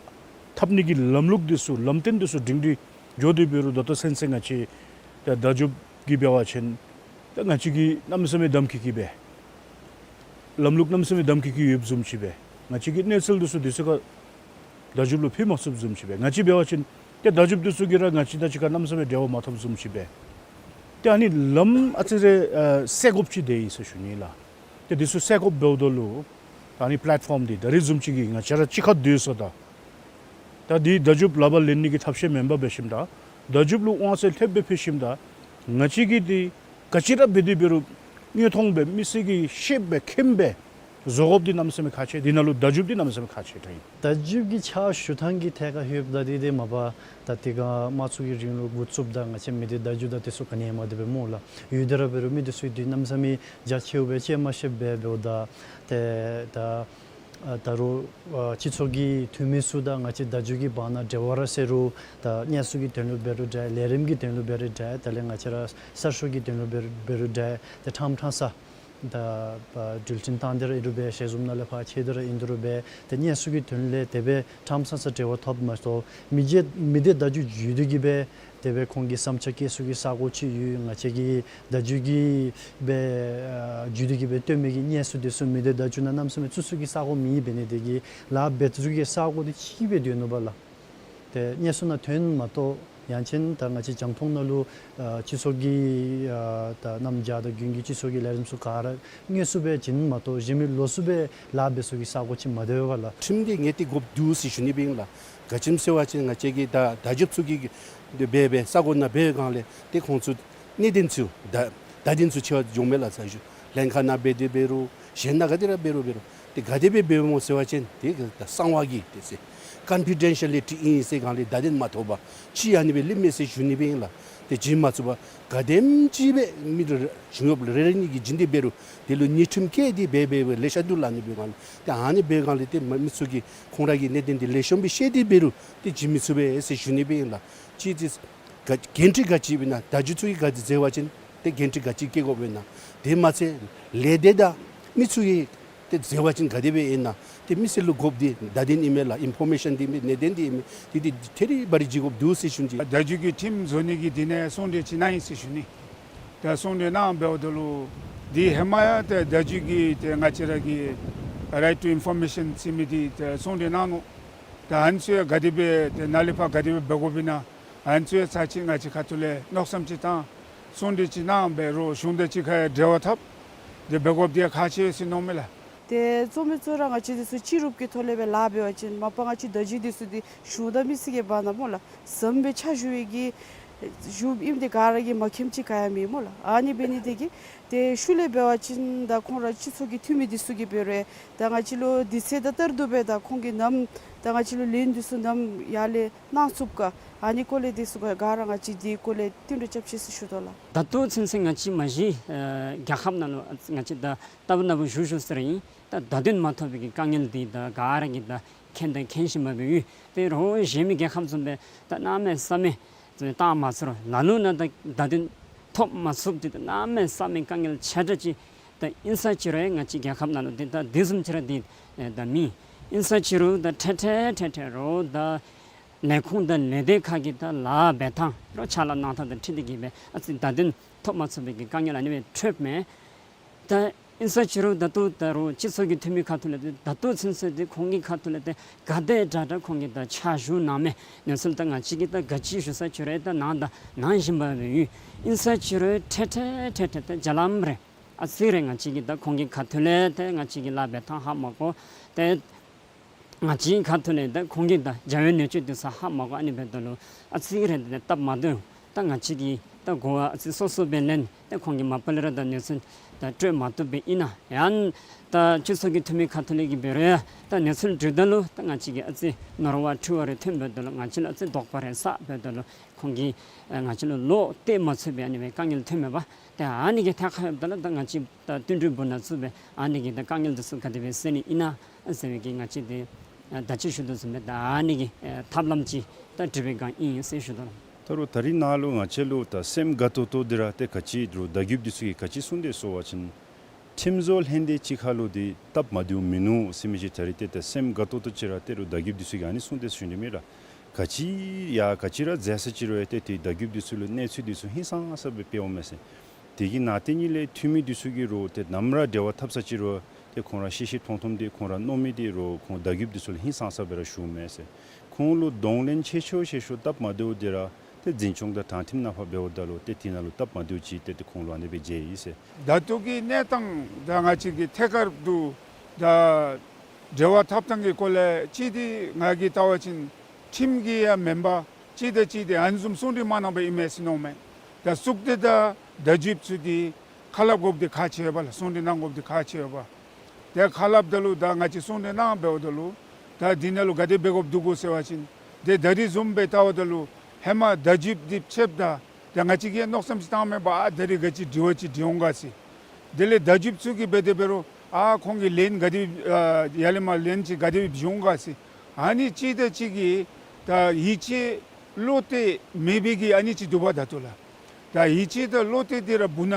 འཐབ་ནི་གི་ལམ་ལུགས་འདི་ཚུ་ལམ་སྟོན་འདི་ཚུ་སྒྲིང་སྒྲི་འགྱོ་སྟེ་འབད་རུང་ད་ལྟོ་ཚུན་ཚོད་ང་བཅས་ད་བརྡ་བརྒྱུད་ཀྱིས་འབད་བ་ཅིན་ད་ང་བཅས་ཀྱིས་གནམ་མེད་ས་མེད་གདམ་ཁ་གིས་སྦེ་ལམ་ལུགས་གནམ་མེད་ས་མེད་གདམ་ཁ་གིས་ཡོདཔ་བཟུམ་ཅིག་སྦེ་ང་བཅས་ཀྱི་གནས་ཚུལ་འདི་ཚུ་དུས་ཚོད་ཁར་བརྡ་བརྒྱུད་ལུ་ཕུལ་མ་ཚུགསཔ་བཟུམ་ཅིག་སྦེ་ང་བཅས་འབད་བ་ཅིན་ཏེ་བརྡ་བརྒྱུད་འདི་ཚུ་གིས་ར་ང་བཅས་དང་གཅིག་ཁར་གནམ་མེད་ས་མེད་འབྲེལ་བ་མ་འཐབ་བཟུམ་ཅིག་སྦེ་ཏེ་ཨ་ནི་ལམ་ཨ་ཙི་རེ་ཨ་སེལ་དགོཔ་ཅིག་འདི་ཨིན་ཟེར་ཞུ་ནི་ལགས། ཏེ་འདི་ཚུ་སེལ་དགོཔ་འབདཝ་ད་ལུ་ད་ཨ་ནི་པ་ལེཊ་ཕོམ་འདི་ད་རིས་བཟུམ་ཅིག་གིས་ང་བཅས་ར་གཅིག་ཁར་སྡོད་སོ་ད་ད་འདི་བརྡ་བརྒྱུད་ལག་པར་ལེན་ནི་གི་ཐབས་ཤེས་མེན་པར་འབད་ཞིནམ་ད་བརྡ་བརྒྱུད་ལུ་དབང་ཚད་ལྷོདཔ་སྦེ་ཕུལ་ཞིནམ་ད་ང་བཅས་ཀྱིས་འདི་ག་ཅི་ར་འབད་དེ་འབད་རུང་དངོས་མཐོང་སྦེ་མི་སེར་གྱིས་ཤེསཔ་སྦེ་མཁྱེནམ་སྦེ་བཟོ་དགོཔ་འདི་གནམ་མེད་ས་མེད་ཁག་ཆེ། འདི་ནང་ལུ་བརྡ་བརྒྱུད་འདི་གནམ་མེད་ས་མེད་ཁག་ཆེ་དྲགས་ཨིན། བརྡ་བརྒྱུད་ཀྱི་ཕྱག་ཞུ་ཐངས་ཀྱི་ཐད་ཁར་ལྷོདཔ་ད་འདི་འདི་མ་པ་ད་དེ་སྒང་དམངས་གཙོ་གི་རིང་ལུགས་འགོ་བཙུགསཔ་ད་ང་བཅས་མི་སྡེ་བརྡ་བརྒྱུད་དང་དེ་ཚུ་ག་ནི་ཡང་མ་དེ་སྦེ་སྨོ་ལགས། ཡོད་དེ་ར་འབད་རུང་མི་དེ་ཚུ་འདི་གནམ་མེད་ས་མེད་རྒྱ་ཆེཝ་སྦེ་དཔྱད་མ་ཤེསཔ་སྦེ་འབདཝ་ད་ཏེ་ད་ཨ་ད་རུང་ཨ་སྤྱི་ཚོགས་ཀྱི་འཐུས་མི་ཚུ་དང་ང་བཅས་བརྡ་བརྒྱུད་ཀྱི་བར་ན་འབྲེལ་བ་ར་ཟེར་རུང་ད་གནས་ཚུལ་གྱི་དོན་ལུ་འབད་རུང་འདྲ། ལས་རིམ་གྱི་དོན་ལུ་འབད་རུང་འདྲ། དེ་ལས་ང་བཅས་ར་གསར་ཤོག་གི་དོན་ལུ་འབད་རུང་འབད་རུང་འདྲ། ཏེ་ཕྲང་ཕྲང་ས་ད་ཨ་འགྲུལ་འཕྲིན་སྟངས་འདི་ར་ཨིན་རུང་འབད་ཞལ་འཛོམས་ནང་ལས་ཕར་འཁྱིད་དེ་ར་ཨིན་རུང་འབད་ཏེ་གནས་ཚུལ་གྱི་དོན་ལས་དེ་སྦེ་ཕྲང་ཕྲང་ས་འབྲེལ་བ་འཐབ་མ་གཏོགས་མི་སྡེ་མི་སྡེ་བརྡ་བརྒྱུད་བརྒྱུད་དེ་གིས་སྦེ་དེ་སྦེ་ཁོང་གི་བསམ་འཆར་བཀོད་ས་གི་ས་གོ་ཅིག་ཡོད། ང་བཅས་ཀྱིས་བརྡ་བརྒྱུད་ཀྱིས་སྦེ་ཨ་བརྒྱུད་དེ་གིས་སྦེ་སྟོན་མི་གི་གནས་ཚུལ་དེ་ཚུ་མི་སྡེ་བརྡ་བརྒྱུད་ནང་གནམ་མེད་ས་མེད་བཙུགས་ས་གི་ས་གོ་མེད། འབད་ནི་དེ་གིས་ལཱ་འབད་ཚུགས་ས་གི་ས་གོ་དེ་ཅིག་སྦེ་སྡོད་ནུག་པ་ལགས། ཏེ་གནས་ཚུལ་ནང་ཐོན་མ་གཏོགས་ཡང་ཅིན་ད་ང་བཅས་རྒྱང་མཐོང་ནང་ལུ་ཨ་སྤྱི་ཚོགས་ཀྱི་ཨ་ད་གནམ་བྱཱར་དང་དགུན་གྱི་སྤྱི་ཚོགས་ཀྱི་ལས་རིམ་ཚུ་ག་ར་དངོས་སུ་སྦེ་བྱིན་མ་གཏོགས་གཞན་མི་ལོགས་སུ་སྦེ་ལཱ་འབད་ས་གི་ས་གོ་ཅིག་མ་སྡོད་པས་ལགས། ཁྲིམས་འདི་ངེས་ཏིག་དགོཔ་འདུག་ཟེར་ཞུ་ནི་སྦེ་ཨིན་ལགས། ག་ཅི་སྨོ་ཟེར་བ་ཅིན་ང་བཅས་ཀྱི་ད་བརྡ་བརྒྱུད་ཚུ་གིས་འབད་འབད་ས་གོ་ནང་འབད་བའི་སྒང་ལས་ཏེ་ཁོང་ཚུ་གནད་དོན་ཚུ་བརྡ་བརྡ་དོན་ཚུ་ཆེ་བ་འགྱོཝ་མས་ལགས། ས་ཞུ་ལྷན་ཁག་ནང་འབད་དེ་འབད་རུང་གཞན་ནང་ག་ཏེ་ར་འབད་རུང་འབད་རུང་ཏེ་ག་དེ་སྦེ་འབདཝ་སྨོ་ཟེར་བ་ཅིན་ཏེ་གསང་བ་གི་ཏེ་ཟེར་ཀོན་ཕི་ཌེན་ཤ་ལི་ཊི་ཨིན་ཟེར་སྒང་ལས་བརྡ་དོན་མ་ཐོབ་པར་ཅིག་ཨ་ནི་སྦེ་ལུསཔ་མས་ཟེར་ཞུ་ནི་སྦེ་ཨིན་ལགས། ཏེ་བྱིན་མ་ཚུགས་པར་ག་དེམ་ཅིག་སྦེ་མི་རེ་གཞུང་གཡོགཔ་རེ་རེ་གཉིས་ཀྱིས་བྱིན་ཏེ་འབད་རུང་དེ་ལུ་ཉེས་ཁྲིམས་བཀལ་ཏེ་འབད་འབད་འབད་ལེ་ཤ་འདུག་ལགས། ཨ་ནི་འབད་སྒང་ལས་ཏེ་ཨ་ནི་འབད་སྒང་ལས་ཏེ་མི་མི་ཚུ་གིས་ཁོང་ར་གི་གནད་དོན་འདི་ལེགས་ཤོམ་སྦེ་ཤེས་ཏེ་འབད་རུང་ཏེ་བྱིན་མི་ཚུགས་པས་ཟེར་ཞུ་ནི་སྦེ་ཨིན་ལགས། ཅིག་ཏེ་ག་འགན་འཁྲི་ག་ཅི་ཨིན་ན་བརྡ་བརྒྱུད་ཚུ་གིས་ག་ཅི་མཛད་པ་ཅིན་ཏེ་འགན་འཁྲི་ག་ཅི་བཀལ་དགོཔ་ཨིན་ན། དེ་མ་ཚད་ལས་སྡེ་དང་མི་ཚུ་གིས་ཏེ་མཛད་པ་ཅིན་ག་དེ་སྦེ་ཨིན་ན། ཏེ་མི་སེར་ལུ་དགོཔ་འདི་བརྡ་དོན་ཨིན་མས་ལགས། ཨིན་ཕོར་མེ་ཤཱན་འདི་ཨིན་མས། གནད་དོན་འདི་ཨིན་མས། ཏེ་འདི་ཐད་རི་བ་རི་བྱིན་དགོཔ་འདུག་ཟེར་ཞུ་ནི། བརྡ་བརྒྱུད་ཀྱི་ཁྲིམས་བཟོ་ནི་གི་དེ་ནང་གསུང་གྲོས་ཅིག་གནང་ཡི་ཟེར་ཞུ་ནི། ད་གསུང་གྲོས་གནངམ་འབདཝ་ད་ལུ་འདི་ཧེ་མ་ཡང་ཏེ་བརྡ་བརྒྱུད་ཀྱི་ཏེ་ང་བཅས་ར་གི་རའིཊ་ཊུ་ཨིན་ཕོར་མེ་ཤཱན་ཟེར་མི་འདི་ཏེ་གསུང་གྲོས་གནང་ནུག། ད་ཨ་ནི་ཚུ་ཡང་ག་དེ་སྦེ་ཏེ་ནཱ་ལས་ཕར་ག་དེ་སྦེ་འབད་དགོཔ་ཨིན་ན། ཨ་ནི་ཚུ་ཡང་ཚར་ཅིག་ང་བཅས་ཁ་ཐུག་ལས་མནོ་བསམ་ཅིག་བཏང་གསུང་གྲོས་ཅིག་གནང་སྦེ་རོགས་གཞུང་དང་གཅིག་ཁར་འབྲེལ་བ་འཐབ་སྟེ་འབད་དགོཔ་འདི་ཁག་ཆེ་ཟེར་མནོཝ་མས་ལགས། ཏེ་གཙོ་མི་གཙོ་བོ་ར་ང་བཅས་འདི་ཚུ་སྤྱི་རུབ་ཀྱི་ཐོག་ལས་སྦེ་ལཱ་འབད་བ་ཅིན་མ་པ་ང་བཅས་བརྡ་བརྒྱུད་འདི་ཚུ་འདི་གཞུང་དང་མི་སེར་གྱི་བར་ན་སྨོ་ལགས། ཟམ་སྦེ་ཕྱག་ཞུ་བའི་གི་ཞུཝ་ཨིནམ་འདི་ག་ར་གིས་མ་མཁྱེནམ་ཅིག་ག་ཡང་མེད་སྨོ་ལགས། ཨ་ནི་འབད་ནི་དེ་གིས་ཏེ་ཤུལ་ལས་འབད་བ་ཅིན་ད་ཁོང་ར་སྤྱི་ཚོགས་ཀྱི་འཐུས་མི་འདི་ཚུ་གིས་འབད་རུང་ད་ང་བཅས་ལུ་དུས་ཚོད་དང་ལྟར་དུ་སྦེ་ད་ཁོང་གིས་ནམ་ད་ང་བཅས་ལུ་ལན་འདི་ཚུ་ནམ་ཡར་ལས་གནང་ཚུགས་ག། ཨ་ནི་སྐོར་ལས་འདི་ཚུ་ག་ག་ར་ང་བཅས་འདི་སྐོར་ལས་བསྟུན་གྲོས་རྐྱབ་ཤིག་ཟེར་ཞུ་དོ་ལགས། ད་ལྟོ་ཚུན་ཚོད་ང་བཅས་མ་གཞི་ཨ་རྒྱལ་ཁབ་ནང་ལུ་ང་བཅས་ད་ལྟ་བུ་ན་བུ་བཞུགས་བཞུགས་ཟེར་ཨིན། ད་བརྡ་དོན་མ་ཐོབ་པའི་གི་དཀའ་ངལ་འདི་ད་ག་ར་གིས་ད་མཁྱེན་དང་མཁྱེན་བཞིན་པ་སྦེ་ཡོད། ཏེ་རོགས་གཞན་མི་རྒྱལ་ཁབ་བཟུམ་སྦེ་ད་གནམ་མེད་ས་མེད་བཏང་མ་ཚུགས་རུང་ལ་ལུ་ནང་ད་བརྡ་དོན་ཐོབ་མ་ཚུགསཔ་འདི་ད་གནམ་མེད་ས་མེད་དཀའ་ངལ་ཆེ་དྲགས་ཅིག་ད་ཨིན་ས་ཅི་རུང་ང་བཅས་རྒྱལ་ཁབ་ནང་ལུ་འདི་ད་དེ་བཟུམ་ཅིག་ར་འདི་ད་མེད། ཨིན་ས་ཅི་རུང་ད་འཕྲལ་འཕྲལ་འཕྲལ་འཕྲལ་རོགས་ད་ལས་ཁུངས་དང་ལས་སྡེ་ཁག་གི་ད་ལཱ་འབད་ཐངས་རོགས་ཕྱག་ལཱ་གནང་ཐངས་དང་འཁྲིལ་ཏེ་གིས་སྦེ་ཨ་ཙི་བརྡ་དོན་ཐོབ་མ་ཚུགས་པའི་གི་དཀའ་ངལ་ཨ་ནི་སྦེ་འཕྲད་མས། ད་ཨིན་ས་ཅི་རུང་ད་ལྟོ་ད་རོགས་སྤྱི་ཚོགས་ཀྱི་འཐུས་མི་ཁ་ཐུག་ལས་ཏེ་ད་ལྟོ་ཚུན་ཚོད་འདི་ཁོང་གི་ཁ་ཐུག་ལས་ཏེ་ག་དེ་དྲག་དྲག་ཁོང་གིས་ད་ཕྱག་ཞུ་གནང་མི་གནས་ཚུལ་ད་ང་བཅས་ཀྱིས་ད་ག་ཅི་ཞུ་ས་ཅི་རུང་ད་གནང་ད་གནང་བཞིན་པ་སྦེ་ཡོད། ཨིན་ས་ཅི་རུང་འཕྲལ་འཕྲལ་འཕྲལ་འཕྲལ་ད་རྒྱ་ལམ་རེ་ཨ་ཙི་རེ་ང་བཅས་ཀྱིས་ད་ཁོང་གི་ཁ་ཐུག་ལས་ཏེ་ང་བཅས་ཀྱི་ལཱ་འབད་ཐངས་ཧ་མ་གོ། ཏེ་ང་བཅས་ཁ་ཐུག་ལས་ད་ཁོང་གིས་ད་འཇའ་འོད་ནུས་ཅན་འདི་ཚུ་ཧ་མ་གོ། ཨ་ནི་འབདཝ་ད་ལུ་ཨ་ཙི་རེ་ད་སྟབས་མ་བདེཝ་ད་ང་བཅས་ཀྱིས་ད་གོ་བ་ཨ་ཙི་སོ་སོ་སྦེ་ལེན། ཏེ་ཁོང་གིས་མ་པ་ལས་ར་ད་གནས་ཚུལ་ད་སྤྲོད་མ་བཏུབ་པའི་ཨིན་ན་ཡང་ད་སྤྱི་ཚོགས་ཀྱི་འཐུས་མི་ཁ་ཐུག་ལས་ཀྱིས་འབད་རུང་ད་གནས་ཚུལ་སྤྲོདཔ་ད་ལུ་ད་ང་བཅས་ཀྱིས་ཨ་ཙི་ནོར་བ་འཁྲུལ་བ་རེ་ཐོནམ་འབདཝ་ད་ལུ་ང་བཅས་ལུ་ཨ་ཙི་དོགས་པ་རེ་ཟ་འབདཝ་ད་ལུ་ཁོང་གིས་ཨ་ང་བཅས་ལུ་བློ་གཏད་མ་ཚུགས་པའི་ཨ་ནི་སྦེ་དཀའ་ངལ་ཐོན་མས་པ། ཏེ་ཨ་ནི་གི་ཐད་ཁར་ཡོདཔ་ད་ལུ་ད་ང་བཅས་ད་བསྟུན་གྲོས་འབུལ་ནི་ཚུ་སྦེ་ཨ་ནི་གི་ད་དཀའ་ངལ་འདི་ཚུ་ག་དེ་སྦེ་སེལ་ནི་ཨིན་ན་ཟེར་བའི་གི་ང་བཅས་ཏེ་ད་ཅི་ཞུ་དོ་བཟུམ་སྦེ་ད་ཨ་ནི་གི་ཐབས་ལམ་ཅིག་ད་སྒྲིག་པའི་བསྒང་ཨིན་ཟེར་ཞུ་དོ་ལགས། ད་རུང་ད་རིས་ནཱ་ལུ་ང་བཅས་ལུ་ད་སེམས་དགའ་ཏོག་ཏོ་འདི་ར་ཏེ་ག་ཅི་རུང་བརྡ་བརྒྱུདཔ་འདི་ཚུ་གིས་ག་ཅི་གསུངས་དེས་ཟེར་བ་ཅིན་ཁྲིམས་བཟོ་ལྷན་སྡེ་གཅིག་ཁར་ལུ་འདི་སྟབས་མ་བདེཝ་མིན་ནུག་ཟེར་མི་ཅིག་ད་རིས་ཏེ་ད་སེམས་དགའ་ཏོག་ཏོ་ཅིག་ར་ཏེ་རུང་བརྡ་བརྒྱུདཔ་འདི་ཚུ་གིས་ཨ་ནི་གསུངས་དེས་ཟེར་ཞུ་ནི་མས་ལགས། ག་ཅི་ཡང་ག་ཅི་ར་མཛད་ས་ཅིག་རུང་ཡང་ཏེ་ཏེ་བརྡ་བརྒྱུདཔ་འདི་ཚུ་ལུ་གནས་ཚུལ་འདི་ཚུ་ཧིང་སངས་ས་སྦེ་སྤེལཝ་མས་ཟེར། དེ་གི་ནང་དེ་ཉིད་ལས་འཐུས་མི་འདི་ཚུ་གིས་རུང་ཏེ་ནམ་ར་འབྲེལ་བ་འཐབ་ས་ཅིག་རུང་ཏེ་ཁོང་ར་ཤེས་ཤེས་མཐོང་མཐོངམ་འདི་ཁོང་ར་མནོ་མི་འདི་རུང་ཁོང་བརྡ་བརྒྱུདཔ་འདི་ཚུ་ལུ་ཧིང་སངས་ས་སྦེ་ར་ཞུཝ་མས་ཟེར། ཁོང་ལུ་གདོང་ལེན་ཆེ་ཤོས་ཆེ་ཤོས་སྟབས་མ་བདེཝ་འདི་ར་ཏེ་འཛིན་སྐྱོང་དང་དྲང་ཁྲིམས་ནང་ཕར་འབདཝ་ད་ལུ་ཏེ་དེ་ནང་ལུ་སྟབས་མ་བདེཝ་ཅིག་ཏེ་ཏེ་ཁོང་ལུ་ཨ་ནི་སྦེ་མཇལ་ཡི་ཟེར། ད་ལྟོ་གི་གནས་སྟངས་ད་ང་བཅས་ཀྱི་ཐད་ཀར་དུ་ད་འབྲེལ་བ་འཐབ་ཐངས་ཀྱི་སྐོར་ལས་ཅིག་འདི་ང་གིས་བལྟ་བ་ཅིན་ཁྲིམས་ཀྱི་ཡང་མེན་པར་གཅིག་དང་གཅིག་འདི་ཨ་ནི་བཟུམ་གསུང་གྲོས་མ་གནང་པར་ཨིན་མས་ཟེར་མནོཝ་མས། ད་གཙུག་སྡེ་དང་བརྡ་བརྒྱུདཔ་ཚུ་འདི་ཁ་སླབ་དགོཔ་འདི་ཁག་ཆེ་བས་ལགས། གསུང་གྲོས་གནང་དགོཔ་འདི་ཁག་ཆེ་བས། ཏེ་ཁ་སླབ་ད་ལུ་ད་ང་བཅས་གསུང་གྲོས་གནང་འབདཝ་ད་ལུ་ད་འདི་ནང་ལུ་ག་དེ་འབད་དགོཔ་འདུག་གོ་ཟེར་བ་ཅིན་ཏེ་ད་རིས་བཟུམ་སྦེ་བལྟཝ་ད་ལུ་ཧེ་མ་བརྡ་བརྒྱུདཔ་འདི་ཕྱདཔ་ད་ད་ང་བཅས་ཀྱིས་མནོ་བསམ་ཅིག་བཏངམ་མས་པ། ཨ་ད་རིས་ག་ཅི་དྲི་བ་ཅིག་དྲི་འོང་ག་ཟེར། དེ་ལས་བརྡ་བརྒྱུདཔ་ཚུ་གིས་འབད་དེ་འབད་རུང་ཨ་ཁོང་གིས་ལན་ག་དེ་ཨ་ཡར་ལས་མར་ལན་ཅིག་ག་དེ་སྦེ་འབྱུང་ག་ཟེར། ཨ་ནི་གཅིག་དང་གཅིག་གིས་ད་ཡིད་ཆེས་བློ་གཏད་མེད་པའི་གི་ཨ་ནི་ཅིག་འདུག་པ། ད་ལྟོ་ལགས་ད་ཡིད་ཆེས་དང་བློ་གཏད་འདི་ར་བུ་ན་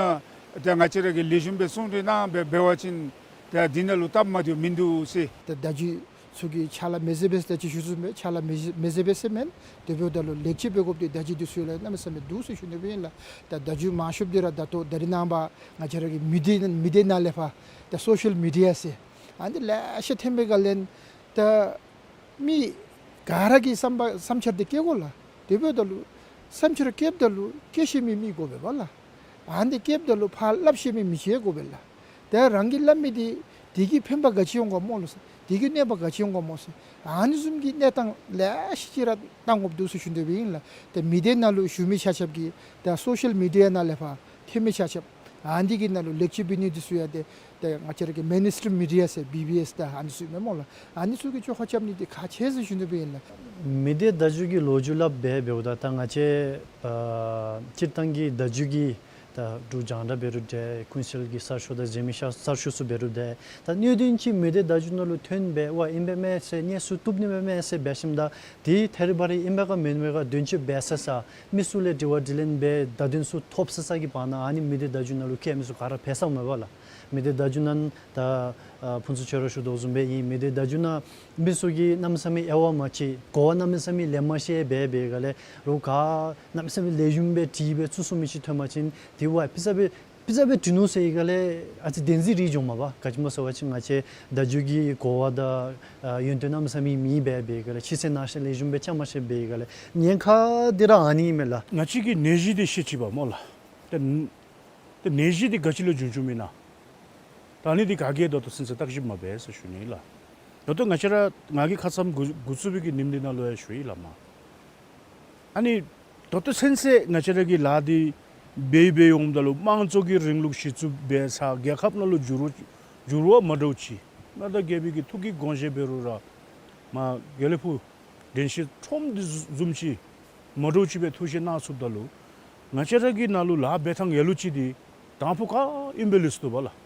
ད་ང་བཅས་ར་གིས་ལེགས་ཤོམ་སྦེ་གསུང་གྲོས་གནང་སྦེ་འབད་བ་ཅིན་ད་འདི་ནང་ལུ་སྟབས་མ་བདེཝ་མིན་འདུག་ཟེར། ད་བརྡ་བརྒྱུད་ཚུ་གིས་ཕྱག་ལཱ་མི་མཛད་པས་ཟེར་ད་ཅི་ཞུ་ཚུགས་མས། ཕྱག་ལཱ་མི་མཛད་མི་མཛད་པས་ཟེར་མེན། དེ་འབདཝ་ད་ལུ་ལེགས་བཅོས་འབད་དགོཔ་འདི་བརྡ་བརྒྱུད་འདི་ཚུ་ལུ་གནམ་མེད་ས་མེད་འདུག་ཟེར་ཞུ་ནི་སྦེ་ཨིན་ལགས། ད་བརྡ་བརྒྱུད་མང་ཤོས་འདི་ར་ད་ལྟོ་ད་རིས་ནངས་པ་ང་བཅས་ར་གི་མི་སྡེ་མི་སྡེ་ནང་ལས་ཕར་ད་སོ་ཤལ་མི་ཌི་ཡ་ཟེར་ཨ་ནི་ལེ་ཤ་ཐོན་པའི་སྒང་ལས་ད་མི་ག་ར་གིས་བསམ་པ་བསམ་འཆར་འདི་བཀལ་དགོ་ལགས། དེ་འབདཝ་ད་ལུ་བསམ་འཆར་བཀལཝ་ད་ལུ་བཀལ་ཤེས་མི་མི་དགོ་པས་པ་ལགས། ཨ་ནི་བཀལཝ་ད་ལུ་ཕར་སླབ་ཤེས་མི་མི་ཅིག་དགོ་པས་ལགས། ཏེ་རང་གིས་སླབ་མི་འདི་དེ་གིས་ཕན་པ་ག་ཅི་འོང་ག་སྨོ་ལགས་ཟེར། དེ་གིས་གནོད་པ་ག་ཅི་འོང་ག་སྨོ་ཟེར། ཨ་ནི་བཟུམ་གྱི་གནས་སྟངས་ལེ་ཤ་ཅིག་ར་བཏང་དགོཔ་འདུག་ཟེར་ཞུ་ནི་སྦེ་ཨིན་ལགས། ཏེ་མི་སྡེ་ནང་ལུ་བཞུགས་མི་ཆ་ཁྱབ་ཀྱིས་ད་སོ་ཤལ་མི་ཌི་ཡ་ནང་ལས་ཕར་ཐོན་མི་ཆ་ཁྱབ་ཨ་ནི་གི་ནང་ལུ་ལེགས་བཅོས་འབད་ནི་འདི་ཚུ་ཡང་ཏེ་ཏེ་ང་བཅས་ར་གི་མེན་སི་ཊིམ་མི་ཌི་ཡ་ཟེར་བི་བི་ཨེསི་ད་ཨ་ནི་ཚུ་མས་སྨོ་ལགས། ཨ་ནི་ཚུ་གི་བཅོ་ཁ་རྐྱབ་ནི་འདི་ཁག་ཆེ་ཟེར་ཞུ་ནི་སྦེ་ཨིན་ལགས། མི་སྡེ་བརྡ་བརྒྱུད་ཀྱི་ལོ་རྒྱུས་སླབ་སྦེ་འབདཝ་ད་ད་ང་བཅས་ཨ་སྤྱིར་བཏང་གི་བརྡ་བརྒྱུད་ཀྱི་ད་འབྲུག་རྒྱང་བསྒྲགས་འབད་རུང་འདྲ་ཀུན་གསལ་གྱི་གསར་ཤོག་དང་གཞན་མི་གསར་ཤོག་ཚུ་འབད་རུང་འདྲ་ད་སྣོད་ལྡན་ཅིག་མི་སྡེ་བརྡ་བརྒྱུད་ནང་ལུ་ཐོན་སྦེ་ཝ་ཨིན་པས་མས་ཟེར་སྙན་ཞུ་བཏུབ་ནི་མས་མས་ཟེར་འབད་ཞིནམ་ད་དེ་ཐད་རི་བ་རི་ཨིན་པས་ག་མེན་མས་ག་དོན་གཅོད་འབད་ས་ས་མི་ཚུ་ལས་དྲི་བ་དྲིས་ལན་འབད་བརྡ་དོན་ཚུ་ཐོབ་ས་ས་གི་བར་ན་ཨ་ནི་མི་སྡེ་བརྡ་བརྒྱུད་ནང་ལུ་བསྐྱལ་མི་ཚུ་ག་ར་ཕེ་སོངམ་མས་པ་ལགས། མི་སྡེ་བརྡ་བརྒྱུད་ནང་ད་ཨ་ཕུན་ཚོགས་ཁྱོད་ར་ཞུ་དོ་བཟུམ་སྦེ་ཨིན། མི་སྡེ་བརྡ་བརྒྱུད་ནང་མི་ཚུ་གིས་གནམ་མེད་ས་མེད་དབྱེ་བ་མ་ཕྱེ་གོ་བ་གནམ་མེད་ས་མེད་ལེན་མ་ཤེས་སྦེ་འབད་སྒང་ལས་རོགས་ག་གནམ་མེད་ས་མེད་ལེགས་ཤོམ་སྦེ་དྲིས་སྦེ་ཚུར་གསུང་མི་ཅིག་ཐོན་པ་ཅིན་དེ་ཝ་ཕི་ས་སྦེ་ པི་ཙ་སྦེ་བྲིས་ནུག་ཟེར་བའི་སྒང་ལས་ཨ་ཙི་བདེན་འཛིན་རེ་འབྱུངམ་མས་པ། ག་ཅི་སྨོ་ཟེར་བ་ཅིན་ང་བཅས་བརྡ་བརྒྱུད་ཀྱི་གོ་བ་དང་ཨ་ཡོན་ཏན་གནམ་མེད་ས་མེད་མེདཔ་སྦེ་འབད་བའི་སྒང་ལས་ཕྱི་གསལ་ནང་གསལ་ལེགས་ཤོམ་སྦེ་རྐྱབ་མ་ཤེསཔ་འབད་བའི་སྒང་ལས་ཉེན་ཁ་འདི་ར་ཨ་ནི་ཨིན་མས་ལགས། ང་བཅས་ཀྱིས་ནད་གཞི་འདི་ཤེས་ཅི་པ་སྨོ་ལགས། ཏེ་ཏེ་ནད་གཞི་འདི་ག་ཅི་ལས་བྱུང་བྱུངམ་ཨིན་ན། ད་ཨ་ནི་འདི་ག་གིས་ད་ལྟོ་ཚུན་ཚོད་བརྟག་ཞིབ་མ་འབད་ཟེར་ཞུ་ནི་ལགས། ད་ལྟོ་ང་བཅས་ར་ང་གིས་ཁ་ཙ་འགོ་འགོ་བཙུགས་པའི་གི་ཉིནམ་འདི་ནང་ལུ་ཡང་ཞུ་ཡི་ལགས་མ། ཨ་ནི་ད་ལྟོ་ཚུན་ཚོད་ང་བཅས་ར་གིས་ལཱ་འདི་འབད་འབད་འོངམ་ད་ལུ་དམངས་གཙོ་གི་རིང་ལུགས་གཞི་བཙུགས་འབད་ས་རྒྱལ་ཁབ་ནང་ལུ་འགྱུར་བ་འགྱུར་བ་མ་འདྲཝ་ཅིག་མངའ་བདག་རྒྱལ་པོའི་གི་ཐུགས་ཀྱི་དགོངས་བཞེད་འབད་རུང་ར་མ་དགེ་ལེགས་ཕུག་དྲན་ཤེས་ཁྲོམ་འདི་བཟུམ་ཅིག་མ་འདྲཝ་ཅིག་སྦེ་ཐུགས་བཞེད་གནང་ཚུགསཔ་ད་ལུ་ང་བཅས་ར་གི་ནང་ལུ་ལཱ་འབད་ཐངས་ཡ་ལུ་ཅིག་འདི་དང་ཕུ་ག་ཨིནམ་སྦེ་ལུས་སོ་བ་ལགས།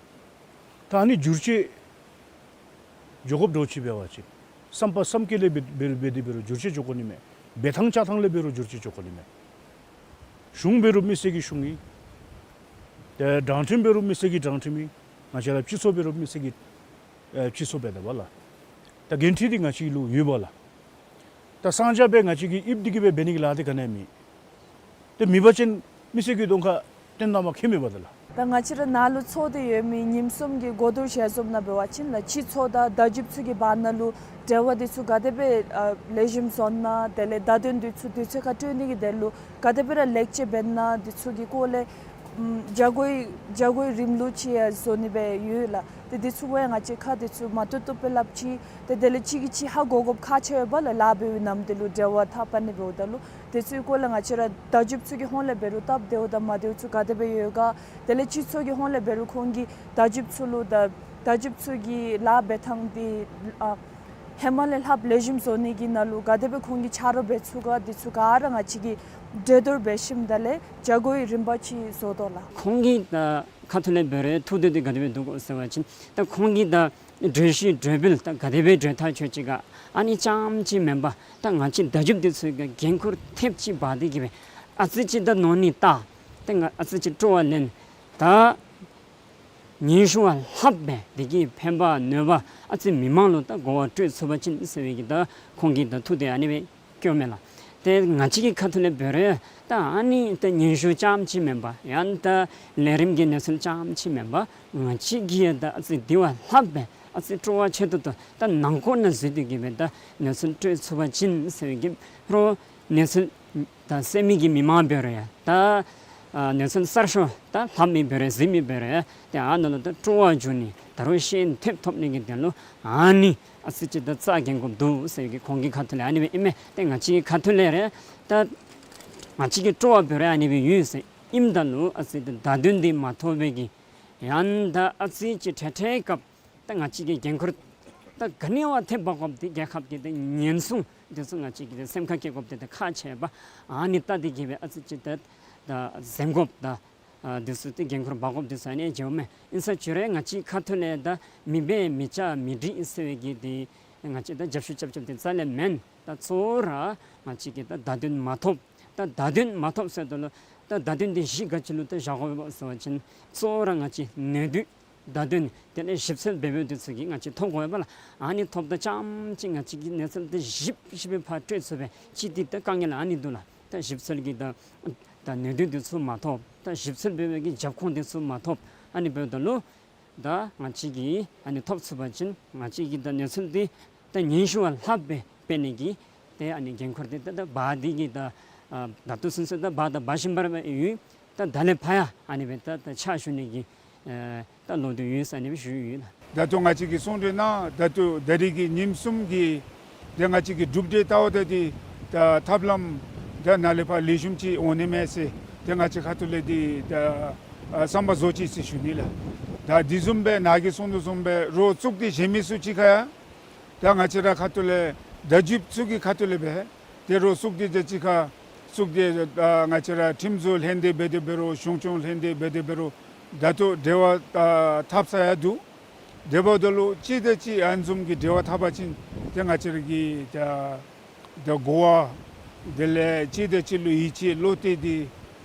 ད་ཨ་ནི་འགྱུར་བཅོས་འགྱོ་དགོཔ་འདྲཝ་ཅིག་འབད་བ་ཅིན་བསམ་པ་བསམ་སྐྱིད་ལས་འབད་འབད་འབད་དེ་འབད་རུང་འགྱུར་བཅོས་འགྱོ་དགོ་ནི་མས། འབད་ཐངས་བཅའ་ཐངས་ལས་འབད་རུང་འགྱུར་བཅོས་འགྱོ་དགོ་ནི་མས། གཞུང་འབད་རུང་མི་སེར་གྱི་གཞུང་ཨིན། ཏེ་དྲང་ཁྲིམས་འབད་རུང་མི་སེར་གྱི་དྲང་ཁྲིམས་ཨིན། ང་བཅས་ར་སྤྱི་ཚོགས་འབད་རུང་མི་སེར་གྱི་ཨེ་སྤྱི་ཚོགས་འབད་དེ་བ་ལགས། ད་འགན་འཁྲི་འདི་ང་བཅས་ལུ་ཡོད་པ་ལགས། ད་གསང་རྒྱ་སྦེ་ང་བཅས་ཀྱིས་ཨིབ་འདི་གིས་སྦེ་འབད་ནི་གི་ལཱ་འདི་ག་ནི་ཡང་མེད། ཏེ་མེད་པ་ཅིན་མི་སེར་གྱི་གདོང་ཁར་སྟོན་གནང་མ་ཁྱད་མེད་པ་ད་ལགས། ད་ང་བཅས་ར་ནཱ་ལུ་ཚོགས་ཏེ་ཡོད་མི་ཉིནམ་གསུམ་གྱི་གོ་བསྡུར་ཞལ་འཛོམས་ནང་འབད་བ་ཅིན་ལགས་སྤྱི་ཚོགས་དང་བརྡ་བརྒྱུདཔ་ཚུ་གི་བར་ན་ལུ་འབྲེལ་བ་འདི་ཚུ་ག་དེ་སྦེ་ཨ་ལེགས་ཤོམ་བཟོ་ན་དེ་ལས་བརྡ་དོན་འདི་ཚུ་དུས་ཚོད་ཁར་སྤྲོད་ནི་གི་དོན་ལུ་ག་དེ་སྦེ་ར་ལེགས་བཅོས་འབད་ན་འདི་ཚུ་གི་སྐོར་ལས་ཨམ་བྱ་སྒོའི་བྱ་སྒོའི་རིམ་ལུགས་ཅིག་ཡང་བཟོ་ནི་སྦེ་ཡོད་ལགས། ཏེ་འདི་ཚུ་གུ་ཡང་ང་བཅས་ཁ་འདི་ཚུ་མ་བཏུབ་བཏུབ་སྦེ་སླབ་ཅི། ཏེ་དེ་ལས་གཅིག་གིས་གཅིག་ཧ་གོ་དགོཔ་ཁག་ཆེ་བས་ལགས། ལཱ་འབད་བའི་ནམ་དུས་ལུ་འབྲེལ་བ་འཐབ་པ་ནི་འབདཝ་ད་ལུ་དེ་ཚུ་གི་སྐོར་ལས་ང་བཅས་ར་བརྡ་བརྒྱུདཔ་ཚུ་གི་ཧོངས་ལས་འབད་རུང་སྟབས་བདེཝ་དང་མ་བདེཝ་ཚུ་ག་དེ་སྦེ་ཡོད་ག། དེ་ལས་སྤྱི་ཚོགས་ཀྱི་ཧོངས་ལས་འབད་རུང་ཁོང་གིས་བརྡ་བརྒྱུདཔ་ཚུ་ལུ་དང་བརྡ་བརྒྱུདཔ་ཚུ་གི་ལཱ་འབད་ཐངས་འདི་ཨ་ཧེ་མ་ལས་ལྷགཔ་ལེགས་ཤོམ་བཟོ་ནི་གི་ནང་ལུ་ག་དེ་སྦེ་ཁོང་གིས་ཆ་རོགས་འབད་ཚུགས་ག། འདི་ཚུ་ག་ར་ང་བཅས་ཀྱིས་གྲོས་བསྡུར་འབད་ཞིནམ་ད་ལས་བྱ་སྒོའི་རིམ་པ་ཅིག་བཟོ་དོ་ལགས། ཁོང་གི་ད་ཁ་ཐུག་ལས་འབད་རུང་ཐུགས་འདོད་འདི་ག་དེ་སྦེ་འདུག་གོ་ཟེར་བ་ཅིན་ད་ཁོང་གི་ད་གྲོས་གཞི་གྲོས་འབུལ་ད་ག་དེ་སྦེ་གྲོས་ཐག་ཆོད་ཅི་ག། ཨ་ནི་རྐྱངམ་ཅིག་མེན་པར་ད་ང་བཅས་བརྡ་བརྒྱུདཔ་འདི་ཚུ་གི་འགན་ཁུར་ཐེབས་ཅིག་འབག་སྟེ་གི་སྦེ་ཨ་ཙི་ཅིག་ད་ནོར་ནི་ད་ཏེ་ང་ཨ་ཙི་ཅིག་སྤྲོ་བ་ལེན། ད་སྙན་ཞུ་བ་ལྷགཔ་སྦེ་དེ་གི་ཕན་པ་གནོད་པ་ཨ་ཙི་མི་མང་ལུ་ད་གོ་བ་སྤྲོད་ཚུགས་པ་ཅིན་ཟེར་བའི་གི་ད་ཁོང་གི་ད་ཐུགས་འདོད་ཨ་ནི་སྦེ་བསྐྱེདཔ་མས་ལགས། ཏེ་ང་བཅས་ཀྱི་ཁ་ཐུག་ལས་འབད་རུང་ད་ཨ་ནི་ད་སྙན་ཞུ་རྐྱངམ་ཅིག་མེན་པར་ཡང་ད་ལས་རིམ་གྱི་གནས་ཚུལ་རྐྱངམ་ཅིག་མེན་པར་ང་བཅས་ཀྱིས་ད་ཨ་ཙི་དེ་བ་ལྷགཔ་སྦེ་ཨ་ཙི་སྤྲོ་བ་ཆེ་ཏོག་ཏོ་ད་ནང་འཁོད་ནང་འཛུལ་ཏེ་གི་སྦེ་ད་གནས་ཚུལ་སྤྲོད་ཚུགས་པ་ཅིན་ཟེར་བའི་གི་རོགས་གནས་ཚུལ་ད་གསན་མི་གི་མི་མང་འབད་རུང་ཡང་ད་ཨ་གནས་ཚུལ་གསར་ཤོས་ད་ལྷབ་མི་འབད་རུང་གཟིགས་མི་འབད་རུང་ཡང་ཏེ་ཨ་ནཱ་ལུ་ད་སྤྲོ་བ་འབྱུང་ནི་ད་རུང་ཤེས་ཐོབ་ཐོབ་ནི་གི་དོན་ལུ་ཨ་ནི་ཨ་ཙི་ཅིག་ད་རྩ་འགེངས་དགོཔ་འདུག་ཟེར་གི་ཁོང་གི་ཁ་ཐུག་ལས་ཨ་ནི་སྦེ་ཨིན་མས། ཏེ་ང་བཅས་ཀྱི་ཁ་ཐུག་ལས་ར་ད་ང་བཅས་ཀྱི་སྤྲོ་བ་འབད་རུང་ཨ་ནི་སྦེ་ཡོད་ཟེར་ཨིནམ་ད་ལུ་ཨ་ཙི་ད་བརྡ་དོན་འདི་མ་ཐོབ་པའི་གི་ཡང་ད་ཨ་ཙི་ཅིག་འཕྲལ་འཕྲལ་སྐབས་ད་ང་བཅས་ཀྱི་འགན་ཁུར་ད་ག་ནི་བ་ཐེབས་འབག་དགོཔ་འདི་རྒྱལ་ཁབ་ཀྱི་ད་ཉེན་སྲུང་འདི་ཚུ་ང་བཅས་ཀྱིས་ད་སེམས་ཁར་བཀལ་དགོཔ་འདི་ད་ཁག་ཆེ་བས། ཨ་ནི་ད་འདི་གིས་སྦེ་ཨ་ཙི་ཅིག་ད་ད་གཟན་དགོཔ་ད་ཨ་འདི་ཚུ་ད་འགན་ཁུར་འབག་དགོཔ་འདི་ཚུ་ཨ་ནི་བྱུངམ་མས། ཨིན་ས་ཅི་རུང་ང་བཅས་ཁ་ཐུག་ལས་ད་མི་འབད་མི་བྱ་མི་འགྲིག་ཟེར་བའི་གི་འདི་ང་བཅས་ད་རྒྱབ་བཤུད་རྐྱབ་རྐྱབ་འདི་རྩ་ལས་མེན། ད་གཙོ་བོ་ར་ང་བཅས་ཀྱིས་ད་བརྡ་དོན་མ་ཐོབ། ད་བརྡ་དོན་མ་ཐོབ་ཟེརཝ་ད་ལུ་ད་བརྡ་དོན་འདི་གཞི་ག་ཅི་ལུ་ད་བཞག་དགོ་པས་ཟེར་བ་ཅིན་གཙོ་བོ་ར་ང་བཅས་ནད་དུག་བརྡ་དོན་དེ་ལས་ཞིབ་འཚོལ་འབད་འབདཝ་འདི་ཚུ་གིས་ང་བཅས་ཐོབ་དགོ་པས་ལགས། ཨ་ནི་ཐོབ་ད་རྐྱངམ་ཅིག་ང་བཅས་ཀྱིས་གནས་ཚུལ་འདི་ཞིབ་ཞིབ་སྦེ་ཕར་སྤྲོད་ཚུགས་པས། ཅིག་འདི་ད་དཀའ་ངལ་ཨ་ནི་འདུག་ལགས། ད་ཞིབ་འཚོལ་གྱི་ད་ད་ནད་དུག་འདི་ཚུ་མ་ཐོབ། ད་ཞིབ་འཚོལ་འབད་བའི་གི་རྒྱབ་ཁུངས་འདི་ཚུ་མ་ཐོབ། ཨ་ནི་འབདཝ་ད་ལུ་ད་ང་བཅས་ཀྱིས་ཨ་ནི་ཐོབ་ཚུགས་པ་ཅིན་ང་བཅས་ཀྱིས་ད་གནས་ཚུལ་འདི་ད་སྙན་ཞུ་བ་ལྷགཔ་སྦེ་སྤེལ་ནི་གི་ཏེ་ཨ་ནི་འགན་ཁུར་འདི་ད་ད་འབག་སྟེ་གི་ད་ཨ་ད་ལྟོ་ཚུན་ཚོད་ད་འབག་ད་འབག་བཞིན་པ་ར་ཡོད། ད་ད་ལས་ཕར་ཡང་ཨ་ནི་སྦེ་ད་ད་ཕྱག་ཞུ་ནི་གི་ཨེ་ད་བློ་འདོད་ཡོད་ཟེར་ཨ་ནི་སྦེ་ཞུ་ཡི་ཡོད་ལགས། ད་ལྟོ་ང་བཅས་ཀྱིས་གསུང་གྲོས་གནང་ད་ལྟོ་ད་རིས་ཀྱི་ཉིནམ་གསུམ་གྱི་ཏེ་ང་བཅས་ཀྱི་གྲུབ་འབྲས་ལྟཝ་ད་འདི་ད་ཐབས་ལམ་ད་ནཱ་ལས་ཕར་ལེགས་ཤོམ་ཅིག་འོང་ནི་མས་ཟེར་ཏེ་ང་བཅས་ཁ་ཐུག་ལས་འདི་ད་ཨ་བསམ་པ་བཟོ་ཅི་ཟེར་ཞུ་ནི་ལགས། ད་འདི་བཟུམ་སྦེ་ནཱ་གིས་གསུང་དོ་བཟུམ་སྦེ་རོགས་གཙུག་སྡེ་གཞན་མི་ཚུ་ཅིག་ཁར་ཡང་ད་ང་བཅས་ར་ཁ་ཐུག་ལས་བརྡ་བརྒྱུདཔ་ཚུ་གི་ཁ་ཐུག་ལས་སྦེ་ཏེ་རོགས་གཙུག་སྡེ་དེ་ཅིག་ཁར་གཙུག་སྡེ་ཨ་ང་བཅས་ར་ཁྲིམས་བཟོ་ལྷན་སྡེ་འབད་དེ་འབད་རུང་གཞུང་སྐྱོང་ལྷན་སྡེ་འབད་དེ་འབད་རུང་ད་ལྟོ་འབྲེལ་བ་ཨ་འཐབ་ས་ཡང་འདུག། དེ་འབདཝ་ད་ལུ་གཅིག་དང་གཅིག་ཨ་ནི་བཟུམ་གྱི་འབྲེལ་བ་འཐབ་པ་ཅིན་ཏེ་ང་བཅས་ར་གི་ད་ད་གོ་བ་དེ་ལས་གཅིག་དང་གཅིག་ལུ་ཡིད་ཆེས་བློ་གཏད་འདི་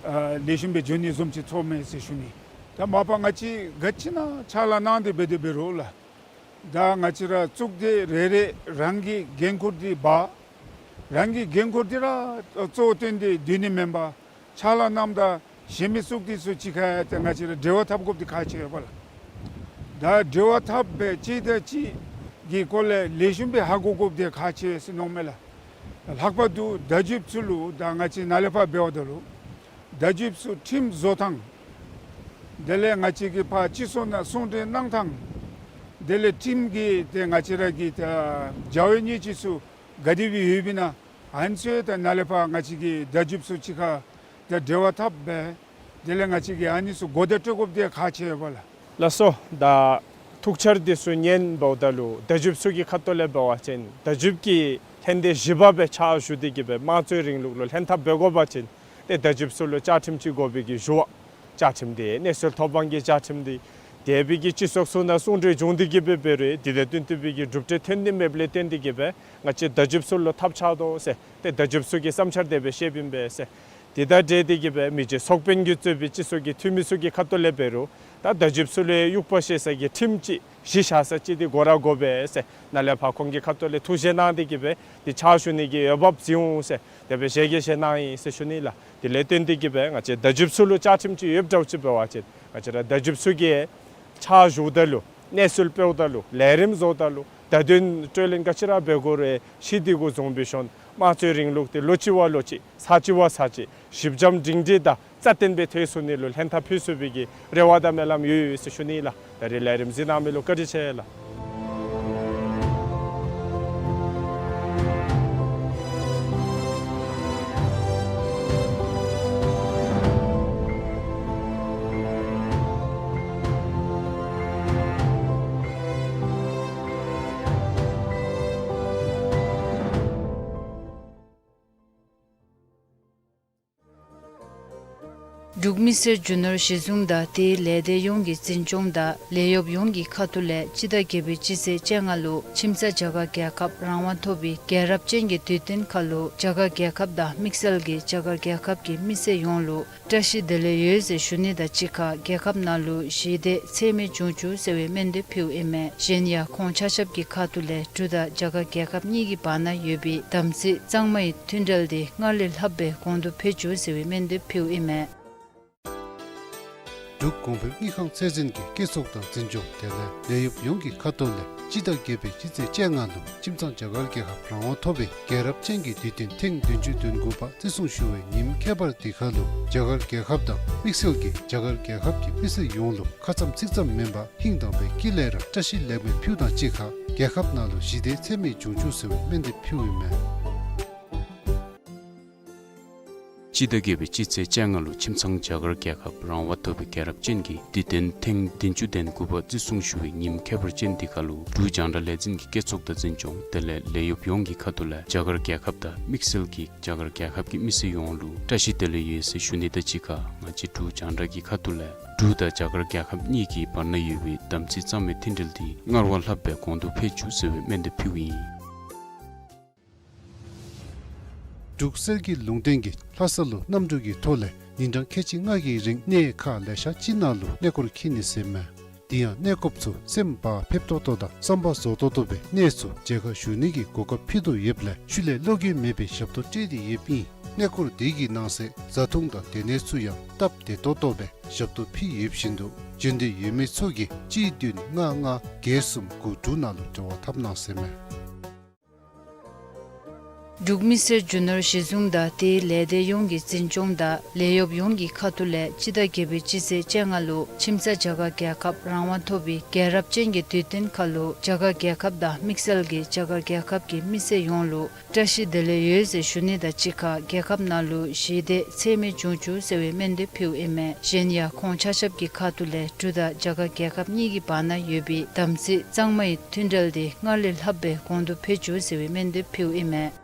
ཨ་ལེགས་ཤོམ་སྦེ་འགྱོ་ནི་བཟུམ་ཅིག་ཚོརཝ་མས་ཟེར་ཞུ་ནི། ད་མ་པ་ང་བཅས་ག་ཅི་ནང་ཕྱག་ལཱ་གནང་སྟེ་འབད་དེ་འབད་རུང་ལགས། ད་ང་བཅས་ར་གཙུག་སྡེ་རེ་རེ་རང་གི་འགན་ཁུར་འདི་འབག། རང་གི་འགན་ཁུར་འདི་ར་གཙོ་བོ་བཏོན་ཏེ་སྡོད་ནི་མེན་པར་ཕྱག་ལཱ་གནངམ་ད་ གཞན་མི་ཚུ་གི་ཚུ་གཅིག་ཁར་ཏེ་ང་བཅས་ར་འབྲེལ་བ་འཐབ་དགོཔ་འདི་ཁག་ཆེ་ཡོདཔ་ལགས། ད་འབྲེལ་བ་འཐབ་སྦེ་གཅིག་དང་གཅིག་གི་སྐོར་ལས་ལེགས་ཤོམ་སྦེ་ཧ་གོ་དགོཔ་འདི་ཁག་ཆེ་ཟེར་མནོཝ་མས་ལགས། ལྷག་པར་དུ་བརྡ་བརྒྱུདཔ་ཚུ་ལུ་ད་ང་བཅས་ནཱ་ལས་ཕར་འབདཝ་ད་ལུ་བརྡ་བརྒྱུདཔ་ཚུ་ཁྲིམས་བཟོ་ཐངས། དེ་ལས་ང་བཅས་ཀྱིས་ཕར་སྤྱི་ཚོགས་ནང་གསུང་གྲོས་གནང་ཐངས། དེ་ལས་ཁྲིམས་ཀྱི་ཏེ་ང་བཅས་ར་གི་ད་བྱ་བའི་སྙིང་བཅུད་ཚུ་ག་དེ་སྦེ་ཡོདཔ་ཨིན་ན། ཨ་ནི་ཚུ་ད་ནཱ་ལས་ཕར་ང་བཅས་ཀྱིས་བརྡ་བརྒྱུདཔ་ཚུ་གཅིག་ཁར་ད་འབྲེལ་བ་འཐབ་སྦེ་དེ་ལས་ང་བཅས་ཀྱིས་ཨ་ནི་ཚུ་གོ་བརྡ་སྤྲོད་དགོཔ་འདི་ཁག་ཆེ་ཡོདཔ་ལགས། ལགས་སོ། ད་ཐུགས་འཆར་འདི་ཚུ་ཉན་འབདཝ་ད་ལུ་བརྡ་བརྒྱུདཔ་ཚུ་གི་ཁ་ཐུག་ལས་འབད་བ་ཅིན་བརྡ་བརྒྱུདཔ་ཀྱི་ལྷན་སྡེ་བཞི་པ་སྦེ་ཕྱག་ཞུ་སྟེ་གི་སྦེ་དམངས་གཙོའི་རིང་ལུགས་ལུ་ལྷན་ཐབས་འབད་དགོ་པ་ཅིན་ཏེ་བརྡ་བརྒྱུདཔ་ཚུ་ལུ་བཅའ་ཁྲིམས་ཅིག་དགོ་པའི་གི་ཞུ་བ། བཅའ་ཁྲིམས་འདི་གནས་ཚུལ་ཐོབ་དབང་གི་བཅའ་ཁྲིམས་འདི་དེ་སྦེ་གི་སྤྱི་ཚོགས་ཚུ་ནང་གསུང་གྲོས་བྱུང་སྟེ་གི་སྦེ་འབད་རུང་དེ་ལས་བརྟེན་ཏེ་སྦེ་གི་གྲུབ་འབྲས་ཐོན་ཏེ་མེདཔ་ལས་བརྟེན་ཏེ་གི་སྦེ་ང་བཅས་བརྡ་བརྒྱུདཔ་ཚུ་ལུ་ཐབས་ཆག་དོ་ཟེར་ཏེ་བརྡ་བརྒྱུདཔ་ཚུ་གི་བསམ་འཆར་དེ་སྦེ་བཤདཔ་ཨིན་པས་ཟེར། དེ་དང་འབྲེལ་ཏེ་གི་སྦེ་མི་རྗེ་ཚོགས་དཔོན་གྱིས་གཙོས་པའི་སྤྱི་ཚོགས་ཀྱི་འཐུས་མི་ཚུ་གི་ཁ་ཐུག་ལས་འབད་རུང་ད་བརྡ་བརྒྱུདཔ་ཚུ་ལུ་དབྱུག་པ་བཞེས་ས་གི་ཁྲིམས་ཅིག་གཞི་བཞག་ས་ཅིག་འདི་དགོ་ར་དགོ་པས་ཟེར་ནཱ་ལས་ཕར་ཁོང་གི་ཁ་ཐུག་ལས་ཐུགས་བཞེད་གནང་སྟེ་གི་སྦེ་འདི་ཕྱག་ཞུ་ནི་གི་འོས་འབབ་བྱིན་འོང་ཟེར་དེ་སྦེ་ཞལ་གྱིས་བཞེས་གནང་ཡི་ཟེར་ཞུ་ནི་ལགས། དེ་ལས་བརྟེན་ཏེ་གི་སྦེ་ང་བཅས་བརྡ་བརྒྱུདཔ་ཚུ་ལུ་བཅའ་ཁྲིམས་ཅིག་ཡོདཔ་འདྲཝ་ཅིག་འབད་བ་ཅིན་ང་བཅས་ར་བརྡ་བརྒྱུདཔ་ཚུ་གིས་ཕྱག་ཞུཝ་ད་ལུ་གནས་ཚུལ་སྤེལཝ་ད་ལུ་ལས་རིམ་བཟོཝ་ད་ལུ་བརྡ་དོན་སྤྲོད་ལེན་ག་ཅི་ར་འབད་དགོ་རུང་ཤེས་ཏེ་དགོ་བཟུམ་སྦེ་ཞིནམ་དམངས་གཙོའི་རིང་ལུགས་འདི་ལོ་གཅིག་བ་ལོ་གཅིག་ཚར་གཅིག་བ་ཚར་གཅིག་ཞིབ་འཇམ་སྒྲིང་སྒྲི་དང་རྩ་བརྟན་སྦེ་ཐོན་ཚུགས་ནི་ལུ་ལྷན་ཐབས་ཕུལ་ཚུགས་པའི་གི་རེ་བ་དང་སྨོན་ལམ་ཡོད་ཡོད་ཟེར་ཞུ་ནི་ལགས། ད་རིས་ལས་རིམ་གཟིགས་གནང་མི་ལུ་བཀའ་དྲིན་ཆེ་ལགས། འབྲུག་མི་སེར་རྒྱུ་ནོར་གཞི་བཟུང་དང་དེའི་ལས་སྡེ་ཡོངས་ཀྱི་འཛིན་སྐྱོང་དང་ལས་གཡོགཔ་ཡོངས་ཀྱི་ཁ་ཐུག་ལས་སྤྱི་ཟླ་བརྒྱད་པའི་སྤྱི་ཚེས་བཅོ་ལྔ་ལུ་ཁྱིམ་ཚང་རྒྱ་གར་རྒྱལ་ཁབ་རང་དབང་ཐོབ་པའི་རྒྱལ་རབས་ཅན་གྱི་དུས་སྟོན་ཁར་ལུ་རྒྱ་གར་རྒྱལ་ཁབ་དང་དམིགས་བསལ་གྱིས་རྒྱ་གར་རྒྱལ་ཁབ་ཀྱི་མི་སེར་ཡོངས་ལུ་བཀྲ་ཤིས་བདེ་ལེགས་ཡོད་ཟེར་ཞུ་ནི་དང་གཅིག་ཁར་རྒྱལ་ཁབ་ནང་ལུ་ཞི་བདེ་ཚད་མེད་འབྱུང་བཅུག་ཟེར་བའི་སྨོན་འདེབས་ཕུལཝ་ཨིན་མས། གཞན་ཡང་ཁོང་ཆ་ཁྱབ་ཀྱི་ཁ་ཐུག་ལས་འབྲུག་དང་རྒྱ་གར་རྒྱལ་ཁབ་གཉིས་ཀྱི་བར་ན་ཡོད་པའི་དམ་ཚིག་གཙང་མའི་མཐུན་འབྲེལ་འདི་སྔར་ལས་ལྷགཔ་སྦེ་གོང་དུ་འཕེལ་བཅུག་ཟེར་བའི་སྨོན་འདེབས་ཕུལཝ་ཨིན་མས། འབྲུག་གོང་འཕེལ་དངུལ་ཁང་ཚད་འཛིན་གྱི་སྐྱེད་ཚོགས་དང་འཛིན་སྐྱོང་དེ་ལས་ལས་གཡོགཔ་ཡོངས་ཀྱི་ཁ་ཐུག་ལས་སྤྱི་ཟླ་བརྒྱད་པའི་སྤྱི་ཚེས་བཅོ་ལྔ་ལུ་ཁྱིམ་ཚང་རྒྱ་གར་རྒྱལ་ཁབ་རང་དབང་ཐོབ་པའི་རྒྱལ་རབས་ཅན་གྱི་དུས་སྟོན་ཐེངས་བདུན་ཅུ་དོན་དགུ་པ་བརྩི་སྲུང་ཞུ་བའི་ཉིནམ་ཁྱད་པར་འདི་ཁར་ལུ་རྒྱ་གར་རྒྱལ་ཁབ་དང་དམིགས་བསལ་གྱིས་རྒྱ་གར་རྒྱལ་ཁབ་ཀྱི་མི་སེར་ཡོངས་ལུ་ཁ་ཙམ་ཚིག་ཙམ་མེན་པར་ཧིང་དྭངས་པའི་དཀྱིལ་ལས་ར་བཀྲ་ཤིས་ལེགས་སྨོན་ཕུལཝ་དང་གཅིག་ཁར་རྒྱལ་ཁབ་ནང་ལུ་ཞི་བདེ་ཚད་མེད་འབྱུང་བཅུག་ཟེར་བའི་སྨོན་འདེབས་ཕུལཝ་ཨིན་མས། སྤྱི་ཟླ་བརྒྱད་པའི་སྤྱི་ཚེས་བཅོ་ལྔ་ལུ་ཁྱིམ་ཚང་རྒྱ་གར་རྒྱལ་ཁབ་རང་དབང་ཐོབ་པའི་རྒྱལ་རབས་ཅན་གྱི་དུས་སྟོན་ཐེངས་བདུན་ཅུ་དོན་དགུ་པ་བརྩི་སྲུང་ཞུ་བའི་ཉིནམ་ཁྱད་པར་ཅན་འདི་ཁར་ལུ་འབྲུག་རྒྱང་བསྒྲགས་ལས་འཛིན་གྱི་སྐྱེད་ཚོགས་དང་འཛིན་སྐྱོང་དེ་ལས་ལས་གཡོགཔ་ཡོངས་ཀྱི་ཁ་ཐུག་ལས་རྒྱ་གར་རྒྱལ་ཁབ་དང་དམིགས་བསལ་གྱིས་རྒྱ་གར་རྒྱལ་ཁབ་ཀྱི་མི་སེར་ཡོངས་ལུ་བཀྲ་ཤིས་བདེ་ལེགས་ཡོད་ཟེར་ཞུ་ནི་དང་གཅིག་ཁར་ང་བཅས་འབྲུག་རྒྱང་བསྒྲགས་ཀྱི་ཁ་ཐུག་ལས་འབྲུག་དང་རྒྱ་གར་རྒྱལ་ཁབ་གཉིས་ཀྱི་བར་ན་ཡོད་པའི་དམ་ཚིག་གཙང་མའི་མཐུན་འབྲེལ་འདི་སྔར་བ་ལྷགཔ་སྦེ་གོང་དུ་འཕེལ་བཅུག་ཟེར་བའི་སྨོན་འདེབས་ཕུལཝ་ཨིན། འབྲུག་གསེར་གྱི་ལུང་བསྟན་གྱིས་ལྷ་ས་ལུ་གནམ་གྲུ་གི་ཐོག་ལས་ཉིན་གྲངས་ཁལ་གཅིག་ལྔ་གི་རིང་གནས་ཁག་ལེ་ཤ་ཅིག་ནང་ལུ་གནས་སྐོར་འཁྱིད་ནི་ཟེར་མས། དེ་ཡང་གནས་སྐོརཔ་ཚུ་སེམས་བག་ཕེབས་ཏོག་ཏོ་དང་བསམ་པ་རྫོགས་ཏོག་ཏོ་སྦེ་གནས་ཚུ་མཇལ་ཁ་ཞུ་ནི་གི་གོ་སྐབས་ཕུལ་དོ་ཡོདཔ་ལས་ཤུལ་ལས་བློ་འགྱོད་མེད་པའི་ཞབས་ཏོག་སྤྲོད་དེ་ཡོདཔ་ཨིན། གནས་སྐོར་དེ་གི་ནང་གསེས་བཟའ་འཐུང་དང་སྡོད་གནས་ཚུ་ཡང་སྟབས་བདེ་ཏོག་ཏོ་སྦེ་ཞབས་ཏོག་ཕུལ་ཡོདཔ་བཞིན་དུ་འབྱོན་འདོད་ཡོད་མི་ཚུ་གིས་གཅིག་བདུན་ལྔ་ལྔ་བརྒྱད་གསུམ་དགུ་དྲུག་ནང་ལུ་འབྲེལ་བ་འཐབ་གནང་ཟེར་མས། འབྲུག་མི་སེར་རྒྱུ་ནོར་གཞི་བཟུང་དང་དེའི་ལས་སྡེ་ཡོངས་ཀྱི་འཛིན་སྐྱོང་དང་ལས་གཡོགཔ་ཡོངས་ཀྱི་ཁ་ཐུག་ལས་སྤྱི་ཟླ་བརྒྱད་པའི་སྤྱི་ཚེས་བཅོ་ལྔ་ལུ་ཁྱིམ་ཚང་རྒྱ་གར་རྒྱལ་ཁབ་རང་དབང་ཐོབ་པའི་རྒྱལ་རབས་ཅན་གྱི་དུས་སྟོན་ཁར་ལུ་རྒྱ་གར་རྒྱལ་ཁབ་དང་དམིགས་བསལ་གྱིས་རྒྱ་གར་རྒྱལ་ཁབ་ཀྱི་མི་སེར་ཡོངས་ལུ་བཀྲ་ཤིས་བདེ་ལེགས་ཡོད་ཟེར་ཞུ་ནི་དང་གཅིག་ཁར་རྒྱལ་ཁབ་ནང་ལུ་ཞི་བདེ་ཚད་མེད་འབྱུང་བཅུག་ཟེར་བའི་སྨོན་འདེབས་ཕུལཝ་ཨིན་མས། གཞན་ཡང་ཁོང་ཆ་ཁྱབ་ཀྱི་ཁ་ཐུག་ལས་འབྲུག་དང་རྒྱ་གར་རྒྱལ་ཁབ་གཉིས་ཀྱི་བར་ན་ཡོད་པའི་དམ་ཚིག་གཙང་མའི་མཐུན་འབྲེལ་འདི་སྔར་ལས་ལྷགཔ་སྦེ་གོང་དུ་འཕེལ་བཅུག་ཟེར་བའི་སྨོན་འདེབས་ཕུལཝ་ཨིན་མས།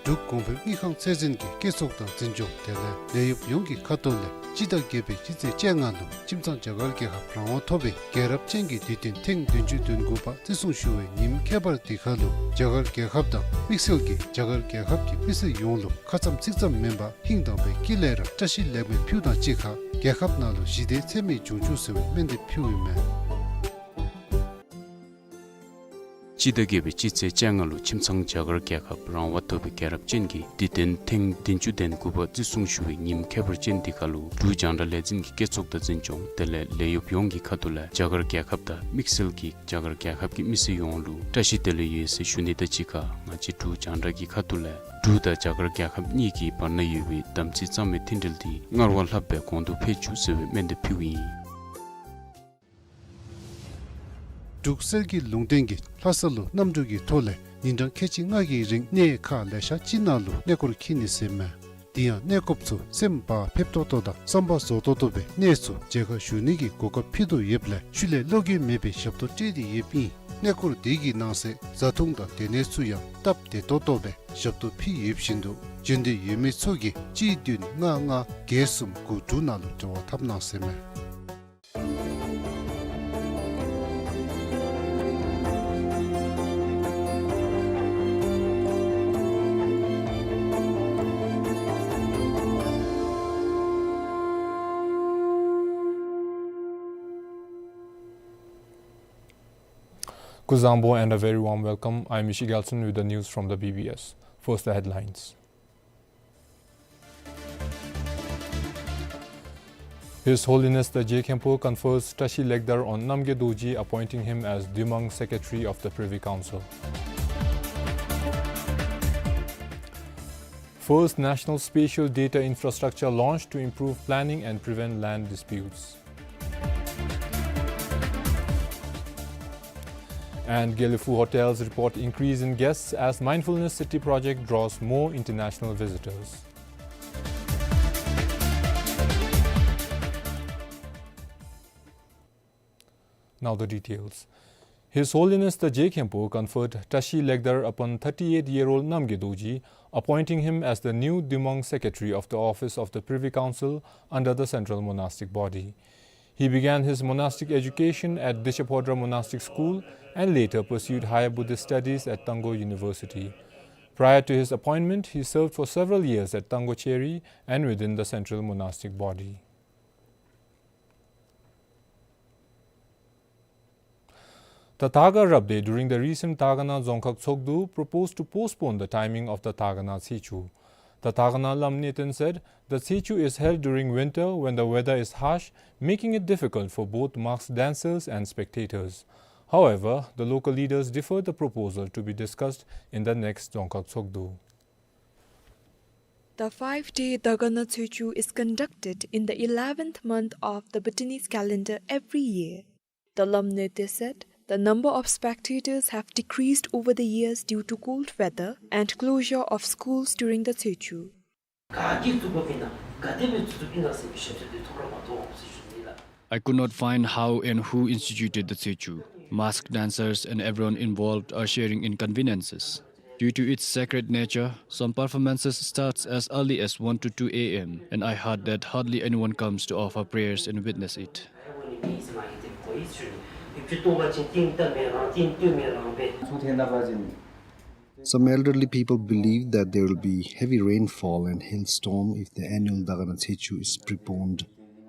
འབྲུག་གོང་འཕེལ་དངུལ་ཁང་ཚད་འཛིན་གྱི་སྐྱེད་ཚོགས་དང་འཛིན་སྐྱོང་དེ་ལས་ལས་གཡོགཔ་ཡོངས་ཀྱི་ཁ་ཐུག་ལས་སྤྱི་ཟླ་བརྒྱད་པའི་སྤྱི་ཚེས་བཅོ་ལྔ་ལུ་ཁྱིམ་ཚང་རྒྱ་གར་རྒྱལ་ཁབ་རང་དབང་ཐོབ་པའི་རྒྱལ་རབས་ཅན་གྱི་དུས་སྟོན་ཐེངས་བདུན་ཅུ་དོན་དགུ་པ་བརྩི་སྲུང་ཞུ་བའི་ཉིནམ་ཁྱད་པར་འདི་ཁར་ལུ་རྒྱ་གར་རྒྱལ་ཁབ་དང་དམིགས་བསལ་གྱིས་རྒྱ་གར་རྒྱལ་ཁབ་ཀྱི་མི་སེར་ཡོངས་ལུ་ཁ་ཙམ་ཚིག་ཙམ་མེན་པར་ཧིང་དྭངས་པའི་དཀྱིལ་ལས་ར་བཀྲ་ཤིས་ལེགས་སྨོན་ཕུལཝ་དང་གཅིག་ཁར་རྒྱལ་ཁབ་ནང་ལུ་ཞི་བདེ་ཚད་མེད་འབྱུང་བཅུག་ཟེར་བའི་སྨོན་འདེབས་ཕུལཝ་ཨིན་མས། སྤྱི་ཟླ་བརྒྱད་པའི་སྤྱི་ཚེས་བཅོ་ལྔ་ལུ་ཁྱིམ་ཚང་རྒྱ་གར་རྒྱལ་ཁབ་རང་དབང་ཐོབ་པའི་རྒྱལ་རབས་ཅན་གྱི་དུས་སྟོན་ཐེངས་བདུན་ཅུ་དོན་དགུ་པ་བརྩི་སྲུང་ཞུ་བའི་ཉིནམ་ཁྱད་པར་ཅན་འདི་ཁར་ལུ་འབྲུག་རྒྱང་བསྒྲགས་ལས་འཛིན་གྱི་བཀོད་ཚོགས་དང་འཛིན་སྐྱོང་དེ་ལས་ལས་གཡོགཔ་ཡོངས་ཀྱི་ཁ་ཐུག་ལས་རྒྱ་གར་རྒྱལ་ཁབ་དང་དམིགས་བསལ་གྱིས་རྒྱ་གར་རྒྱལ་ཁབ་ཀྱི་མི་སེར་ཡོངས་ལུ་བཀྲ་ཤིས་བདེ་ལེགས་ཡོད་ཟེར་ཞུ་ནི་དང་གཅིག་ཁར་ང་བཅས་འབྲུག་རྒྱང་བསྒྲགས་ཀྱི་ཁ་ཐུག་ལས་འབྲུག་དང་རྒྱ་གར་རྒྱལ་ཁབ་གཉིས་ཀྱི་བར་ན་ཡོད་པའི་དམ་ཚིག་གཙང་མའི་མཐུན་འབྲེལ་འདི་སྔར་བ་ལྷག་པའི་གོང་དུ་འཕེལ་བཅུག་ཟེར་བའི་སྨོན་འདེབས་ཕུལཝ་ཨིན། འབྲུག་གསེར་གྱི་ལུང་བསྟན་གྱིས་ལྷ་ས་ལུ་གནམ་གྲུ་གི་ཐོག་ལས་ཉིན་གྲངས་ཁལ་གཅིག་ལྔ་གི་རིང་གནས་ཁག་ལེ་ཤ་ཅིག་ནང་ལུ་གནས་སྐོར་འཁྱིད་ནི་ཟེར་མས། དེ་ཡང་གནས་སྐོརཔ་ཚུ་སེམས་བག་ཕེབས་ཏོག་ཏོ་དང་བསམ་པ་རྫོགས་ཏོག་ཏོ་སྦེ་གནས་ཚུ་མཇལ་ཁ་ཞུ་ནི་གི་གོ་སྐབས་ཕུལ་དོ་ཡོདཔ་ལས་ཤུལ་ལས་བློ་འགྱོད་མེད་པའི་ཞབས་ཏོག་སྤྲོད་དེ་ཡོདཔ་ཨིན། གནས་སྐོར་དེ་གི་ནང་གསེས་བཟའ་འཐུང་དང་སྡོད་གནས་ཚུ་ཡང་སྟབས་བདེ་ཏོག་ཏོ་སྦེ་ཞབས་ཏོག་ཕུལ་ཡོདཔ་བཞིན་དུ་འབྱོན་འདོད་ཡོད་མི་ཚུ་གིས་གཅིག་བདུན་ལྔ་ལྔ་བརྒྱད་གསུམ་དགུ་དྲུག་ནང་ལུ་འབྲེལ་བ་འཐབ་གནང་ཟེར་མས། Kuzuzangpo and a very warm welcome. I'm Ishi Gyaltsen with the news from the B B S. First, the headlines. His Holiness the Je Khenpo confers Tashi Legdar on Namgye Dorji, appointing him as Duimang Secretary of the Privy Council. First national spatial data infrastructure launched to improve planning and prevent land disputes. And Gelephu Hotels report increase in guests as Mindfulness City project draws more international visitors. Now the details. His Holiness the Je Khenpo conferred Tashi Legdar upon thirty-eight-year-old Namgye Dorji, appointing him as the new Duimang Secretary of the Office of the Privy Council under the Central Monastic Body. He began his monastic education at Dishaphodra Monastic School and later pursued higher Buddhist studies at Tanggo University. Prior to his appointment, he served for several years at Tanggo Cheri and within the Central Monastic Body. The Daga Rabde during the recent Dagana Dzongkhag Tshogdu proposed to postpone the timing of the Dagana Tsechu. The Dagana Lam Neten said the Tsechu is held during winter when the weather is harsh, making it difficult for both masked dancers and spectators. However, the local leaders deferred the proposal to be discussed in the next Dzongkhag Tshogdu. The five-day Dagana Tsechu is conducted in the eleventh month of the Bhutanese calendar every year. The Lam Neten said the number of spectators have decreased over the years due to cold weather and closure of schools during the Tsechu. I could not find how and who instituted the Tsechu. Masked dancers and everyone involved are sharing inconveniences. Due to its sacred nature, some performances starts as early as one to two A M, and I heard that hardly anyone comes to offer prayers and witness it. Some elderly people believe that there will be heavy rainfall and hailstorm if the annual Dagana Tsechu is preponed.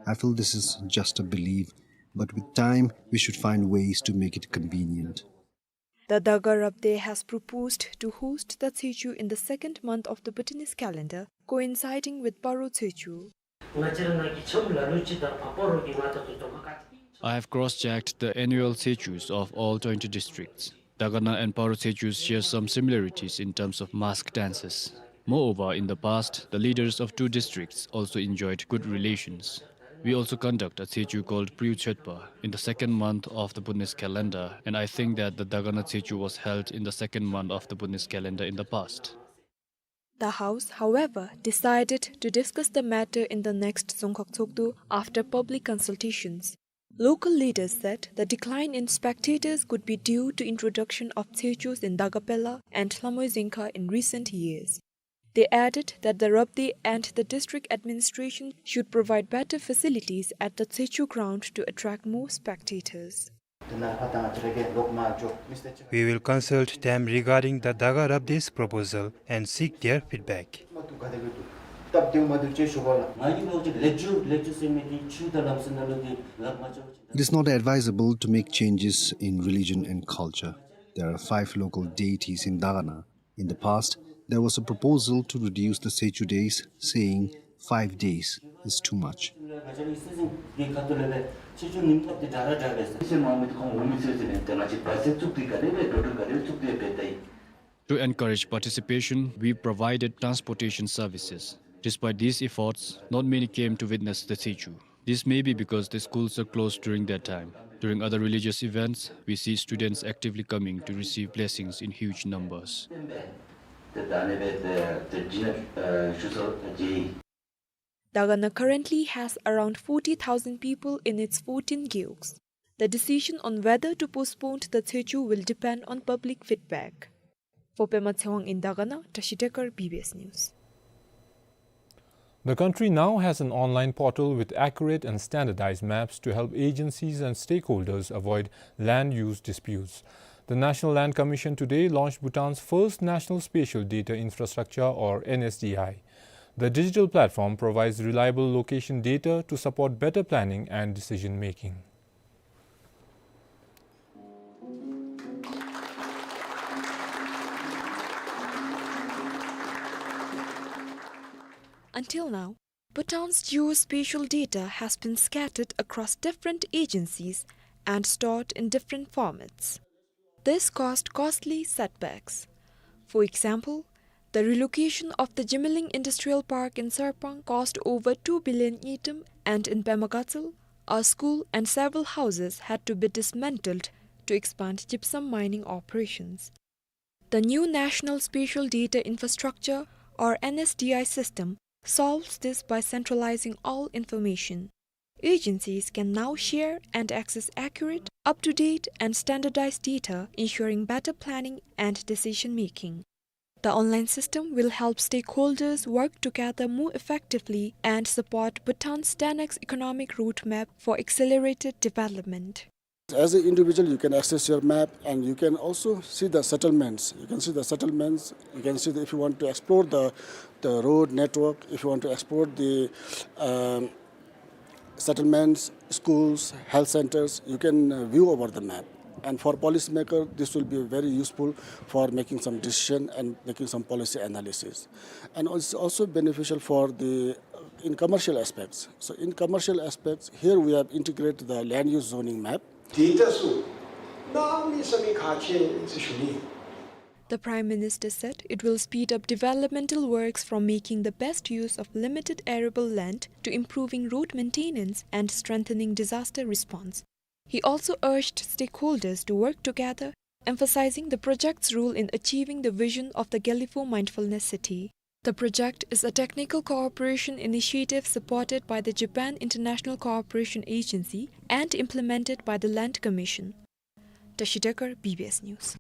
I feel this is just a belief, but with time, we should find ways to make it convenient. The Daga Rabde has proposed to host the Tsechu in the second month of the Bhutanese calendar, coinciding with Paro Tsechu. I have cross-checked the annual Tsechus of all twenty districts. Dagana and Paro Tsechus share some similarities in terms of mask dances. Moreover, in the past, the leaders of two districts also enjoyed good relations. We also conduct a Tsechu called Priu Chotpa in the second month of the Buddhist calendar, and I think that the Dagana Tsechu was held in the second month of the Buddhist calendar in the past. The House, however, decided to discuss the matter in the next Dzongkhag Tshogdu after public consultations. Local leaders said the decline in spectators could be due to introduction of Tsechus in Dagapela and Hlamoe Dzingkha in recent years. They added that the Rabde and the district administration should provide better facilities at the Tsechu ground to attract more spectators. We will consult them regarding the Daga Rabde's proposal and seek their feedback. It is not advisable to make changes in religion and culture. There are five local deities in Dagana. In the past, there was a proposal to reduce the Sechu days, saying five days is too much. To encourage participation, we provided transportation services. Despite these efforts, not many came to witness the Sechu. This may be because the schools are closed during that time. During other religious events, we see students actively coming to receive blessings in huge numbers. Dagana currently has around forty thousand people in its fourteen gewuks. The decision on whether to postpone the Sechu will depend on public feedback. For Pema Tshewang in Dagana, Tashi Dekar, B B S News. The country now has an online portal with accurate and standardized maps to help agencies and stakeholders avoid land use disputes. The National Land Commission today launched Bhutan's first national spatial data infrastructure, or N S D I. The digital platform provides reliable location data to support better planning and decision making. Until now, Bhutan's geospatial data has been scattered across different agencies and stored in different formats. This caused costly setbacks. For example, the relocation of the Jimilling Industrial Park in Sarpang cost over two billion ngultrum, and in Pema Gatshel, a school and several houses had to be dismantled to expand gypsum mining operations. The new National Spatial Data Infrastructure, or N S D I system, solves this by centralizing all information. Agencies can now share and access accurate, up-to-date, and standardized data, ensuring better planning and decision-making. The online system will help stakeholders work together more effectively and support Bhutan's ten X economic roadmap for accelerated development. As an individual, you can access your map and you can also see the settlements. You can see the settlements. You can see the, if you want to explore the, the road network, if you want to explore the, um, settlements, schools, health centers, you can, uh, view over the map. And for policymaker, this will be very useful for making some decision and making some policy analysis. And it's also beneficial for the, uh, in commercial aspects. So in commercial aspects, here we have integrated the land use zoning map. དེ་ལྟ་སུ་ནང་མི་ས་མི་ཁ་ཆེ་ཟེར་ཞུ་ནི། The Prime Minister said it will speed up developmental works from making the best use of limited arable land to improving road maintenance and strengthening disaster response. He also urged stakeholders to work together, emphasizing the project's role in achieving the vision of the Gelephu Mindfulness City. The project is a technical cooperation initiative supported by the Japan International Cooperation Agency and implemented by the Land Commission. Tashi Dekar, B B S News.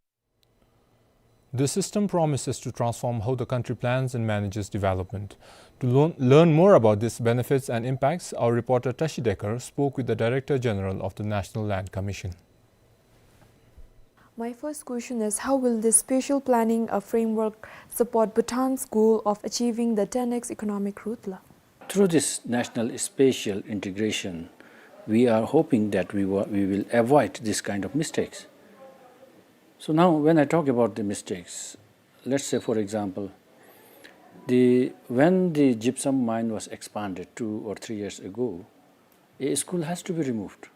This system promises to transform how the country plans and manages development. To learn, learn more about its benefits and impacts, our reporter Tashi Dekar spoke with the Director General of the National Land Commission. My first question is, how will this spatial planning, uh, framework support Bhutan's goal of achieving the ten X economic growth la? Through this national spatial integration, we are hoping that we wa-, we will avoid this kind of mistakes. So now, when I talk about the mistakes, let's say, for example, the, when the gypsum mine was expanded two or three years ago, a school has to be removed.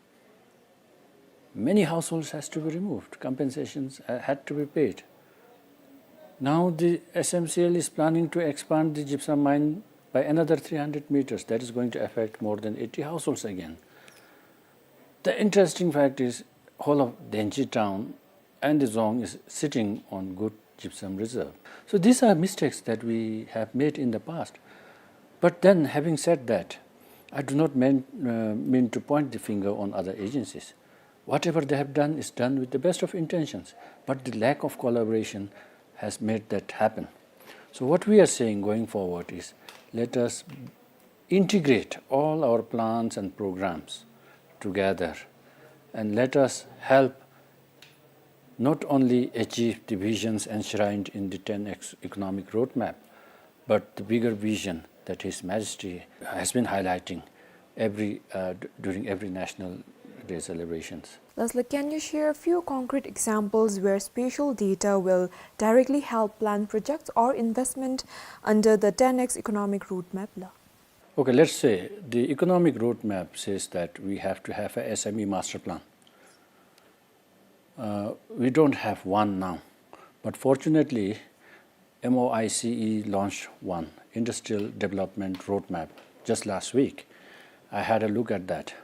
Many households has to be removed. Compensations, uh, had to be paid. Now the S M C L is planning to expand the gypsum mine by another three hundred meters. That is going to affect more than eighty households again. The interesting fact is, whole of Denchi town and the Dzong is sitting on good gypsum reserve. So these are mistakes that we have made in the past. But then, having said that, I do not mean, uh, mean to point the finger on other agencies. Whatever they have done is done with the best of intentions, but the lack of collaboration has made that happen. So what we are saying going forward is, let us integrate all our plans and programs together, and let us help not only achieve the visions enshrined in the ten X economic roadmap, but the bigger vision that His Majesty has been highlighting every, uh, d-, during every national Day celebrations. Lastly, can you share a few concrete examples where spatial data will directly help plan projects or investment under the ten X economic roadmap la? Okay, let's say the economic roadmap says that we have to have a S M E master plan. Uh, we don't have one now, but fortunately, M O I C E launched one, Industrial Development Roadmap, just last week. I had a look at that.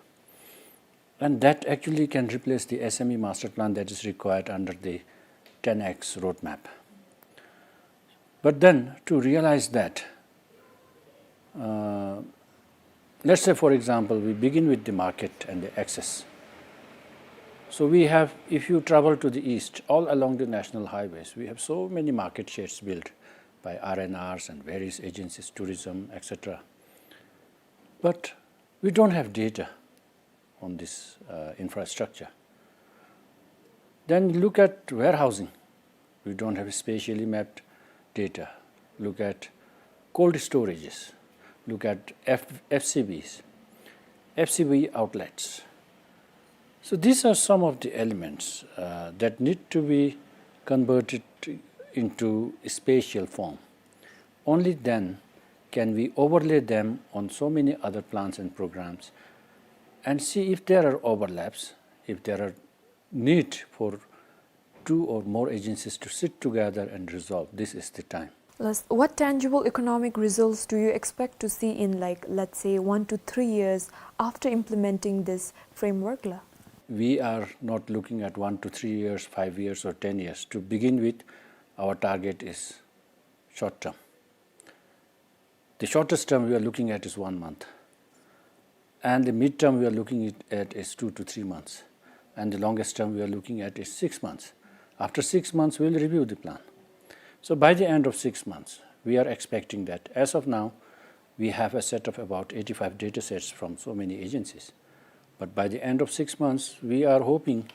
And that actually can replace the S M E master plan that is required under the ten X roadmap. But then, to realize that, uh, let's say, for example, we begin with the market and the access. So we have, if you travel to the east, all along the national highways, we have so many market sheds built by R and Rs and various agencies, tourism, et cetera. But we don't have data on this, uh, infrastructure. Then look at warehousing. We don't have spatially mapped data. Look at cold storages. Look at F-, F C Bs, F C B outlets. So these are some of the elements, uh, that need to be converted into spatial form. Only then can we overlay them on so many other plans and programs and see if there are overlaps, if there are need for two or more agencies to sit together and resolve. This is the time. Last, what tangible economic results do you expect to see in, like, let's say, one to three years after implementing this framework la? We are not looking at one to three years, five years, or ten years. To begin with, our target is short term. The shortest term we are looking at is one month. And the mid term we are looking it, at is two to three months. And the longest term we are looking at is six months. After six months, we will review the plan. So by the end of six months, we are expecting that, as of now, we have a set of about eighty-five data sets from so many agencies. But by the end of six months, we are hoping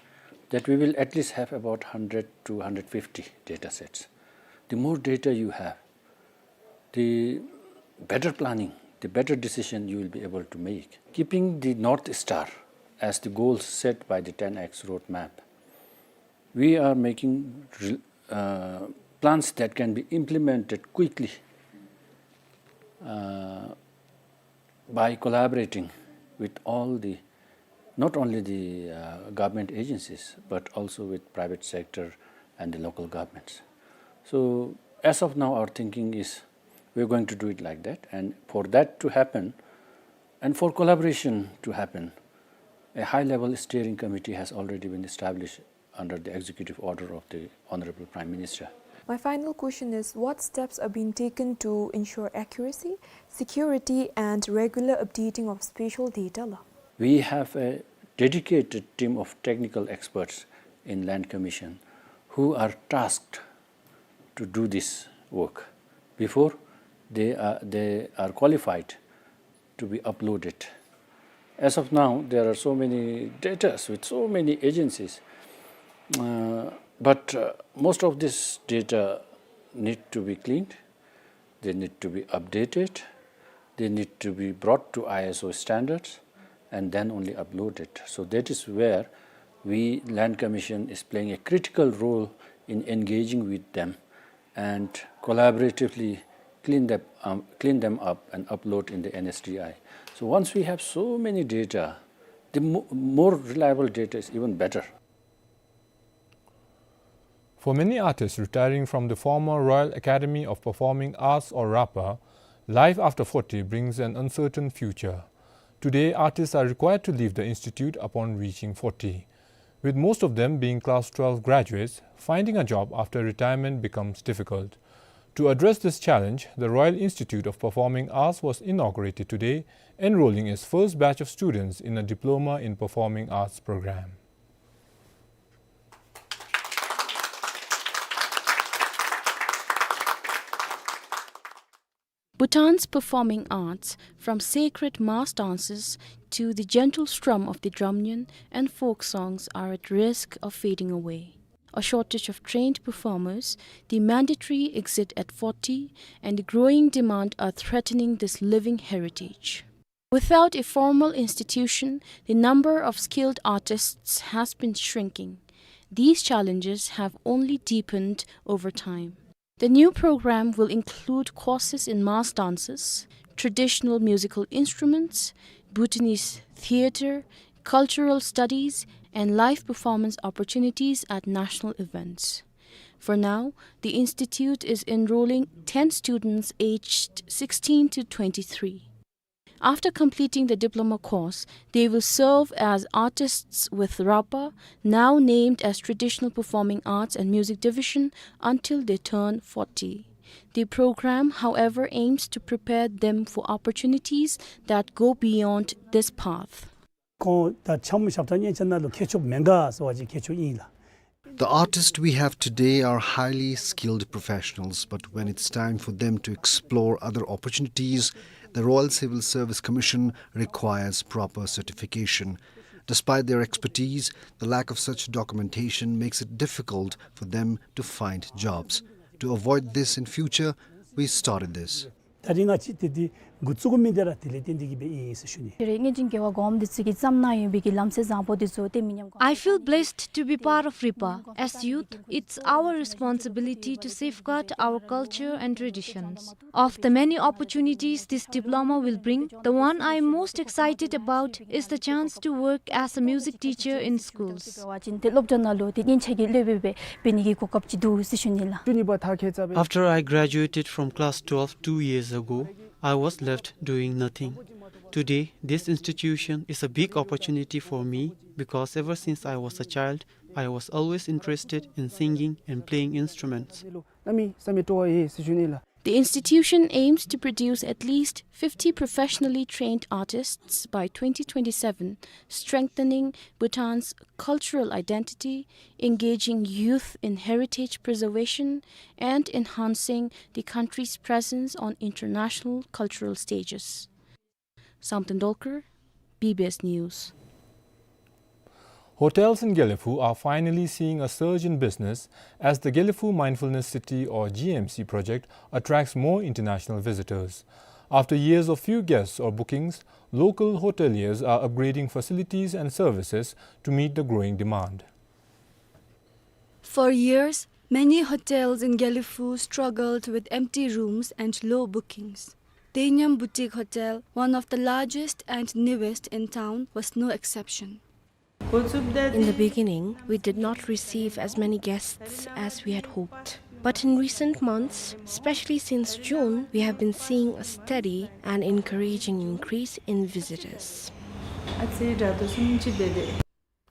that we will at least have about hundred to hundred fifty data sets. The more data you have, the better planning, the better decision you will be able to make. Keeping the North Star as the goal set by the ten X roadmap, we are making re-, uh, plans that can be implemented quickly, uh, by collaborating with all the, not only the, uh, government agencies, but also with private sector and the local governments. So as of now, our thinking is we're going to do it like that. And for that to happen, and for collaboration to happen, a high-level steering committee has already been established under the executive order of the Honorable Prime Minister. My final question is, what steps are being taken to ensure accuracy, security, and regular updating of spatial data la? We have a dedicated team of technical experts in Land Commission who are tasked to do this work before they are, they are qualified to be uploaded. As of now, there are so many datas with so many agencies, uh, but, uh, most of this data need to be cleaned, they need to be updated, they need to be brought to I S O standards, and then only uploaded. So that is where we, Land Commission, is playing a critical role in engaging with them and collaboratively clean them, um, clean them up and upload in the N S D I. So once we have so many data, the mo-, more reliable data is even better. For many artists retiring from the former Royal Academy of Performing Arts, or RAPA, life after forty brings an uncertain future. Today, artists are required to leave the institute upon reaching forty. With most of them being class twelve graduates, finding a job after retirement becomes difficult. To address this challenge, the Royal Institute of Performing Arts was inaugurated today, enrolling its first batch of students in a Diploma in Performing Arts program. Bhutan's performing arts, from sacred mass dances to the gentle strum of the drumnyan and folk songs, are at risk of fading away. A shortage of trained performers, the mandatory exit at forty, and the growing demand are threatening this living heritage. Without a formal institution, the number of skilled artists has been shrinking. These challenges have only deepened over time. The new program will include courses in mass dances, traditional musical instruments, Bhutanese theater, cultural studies, and live performance opportunities at national events. For now, the institute is enrolling ten students aged sixteen to twenty-three. After completing the diploma course, they will serve as artists with RAPA, now named as Traditional Performing Arts and Music Division, until they turn forty. The program, however, aims to prepare them for opportunities that go beyond this path. ཁོང་ད་འཆམ་ཞབས་ཁྲ་སྙན་ཆ་ནང་ལུ་མཁས་མཆོག་མེན་ག་ཟེར་བ་ཅིན་མཁས་མཆོག་ཨིན་ལགས། The artists we have today are highly skilled professionals, but when it's time for them to explore other opportunities, the Royal Civil Service Commission requires proper certification. Despite their expertise, the lack of such documentation makes it difficult for them to find jobs. To avoid this in future, we started this. ད་རིས་ང་བཅས་ཏེ་འདི་འགོ་བཙུགས་མི་འདི་ར་དེ་ལས་བརྟེན་ཏེ་གི་སྦེ་ཨིན་ཟེར་ཞུ་ནི། དེ་རེ་སྔོན་བྱོན་རྒྱལ་བ་གོངམ་འདི་ཚུ་གིས་བརྩམས་གནང་ཡོད་པའི་གི་ལམ་སྲོལ་བཟང་པོ་འདི་ཚུ་ཏེ་མི་ཉམས་གོང་། I feel blessed to be part of RIPA. As youth, it's our responsibility to safeguard our culture and traditions. Of the many opportunities this diploma will bring, the one I am most excited about is the chance to work as a music teacher in schools. འབད་བ་ཅིན་ཏེ་སློབ་གྲྭ་ནང་ལུ་ཏེ་སྙན་ཆ་གི་སློབ་དཔོན་སྦེ་འབད་ནི་གི་གོ་སྐབས་ཅིག་འདུག་ཟེར་ཞུ་ནི་ལགས། After I graduated from class twelve two years ago, I was left doing nothing. Today, this institution is a big opportunity for me because ever since I was a child, I was always interested in singing and playing instruments. The institution aims to produce at least fifty professionally trained artists by twenty twenty-seven, strengthening Bhutan's cultural identity, engaging youth in heritage preservation, and enhancing the country's presence on international cultural stages. Samten Dolkar, B B S News. Hotels in Gelephu are finally seeing a surge in business as the Gelephu Mindfulness City, or G M C project, attracts more international visitors. After years of few guests or bookings, local hoteliers are upgrading facilities and services to meet the growing demand. For years, many hotels in Gelephu struggled with empty rooms and low bookings. Denyam Boutique Hotel, one of the largest and newest in town, was no exception. In the beginning, we did not receive as many guests as we had hoped. But in recent months, especially since June, we have been seeing a steady and encouraging increase in visitors.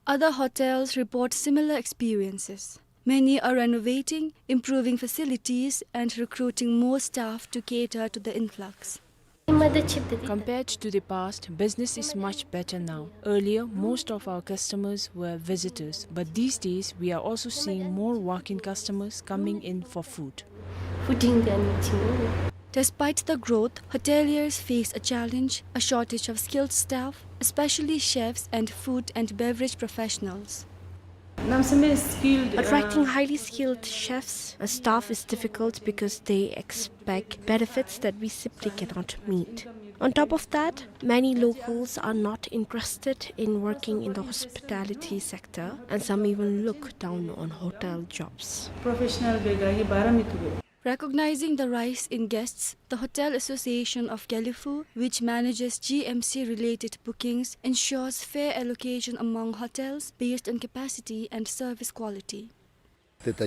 Other hotels report similar experiences. Many are renovating, improving facilities, and recruiting more staff to cater to the influx. Compared to the past, business is much better now. Earlier, most of our customers were visitors, but these days we are also seeing more walk-in customers coming in for food. Despite the growth, hoteliers face a challenge, a shortage of skilled staff, especially chefs and food and beverage professionals. Attracting highly skilled chefs and staff is difficult because they expect benefits that we simply cannot meet. On top of that, many locals are not interested in working in the hospitality sector, and some even look down on hotel jobs. Recognizing the rise in guests, the Hotel Association of Gelephu, which manages G M C-related bookings, ensures fair allocation among hotels based on capacity and service quality. Since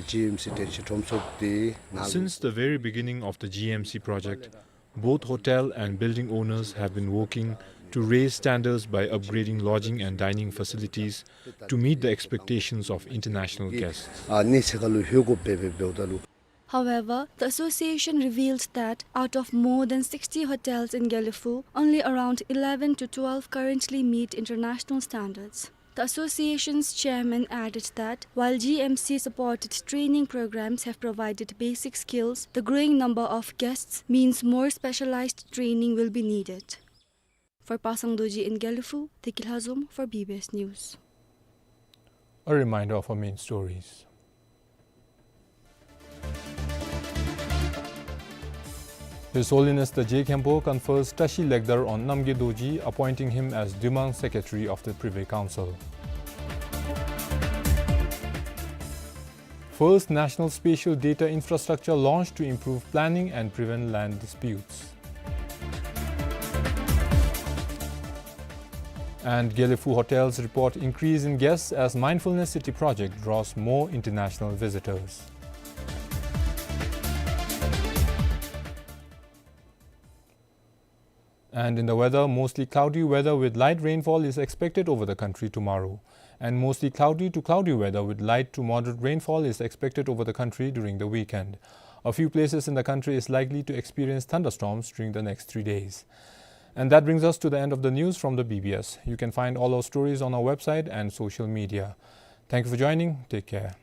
the very beginning of the G M C project, both hotel and building owners have been working to raise standards by upgrading lodging and dining facilities to meet the expectations of international guests. However, the association revealed that out of more than sixty hotels in Gelephu, only around eleven to twelve currently meet international standards. The association's chairman added that while G M C-supported training programs have provided basic skills, the growing number of guests means more specialized training will be needed. For Pasang Dorji in Gelephu, Teki Lhazom for B B S News. A reminder of our main stories. His Holiness the Je Khenpo confers Tashi Legdar on Namgye Dorji, appointing him as Duimang Secretary of the Privy Council. First national spatial data infrastructure launched to improve planning and prevent land disputes. And Gelephu Hotels report increase in guests as Mindfulness City project draws more international visitors. And in the weather, mostly cloudy weather with light rainfall is expected over the country tomorrow. And mostly cloudy to cloudy weather with light to moderate rainfall is expected over the country during the weekend. A few places in the country is likely to experience thunderstorms during the next three days. And that brings us to the end of the news from the B B S. You can find all our stories on our website and social media. Thank you for joining. Take care.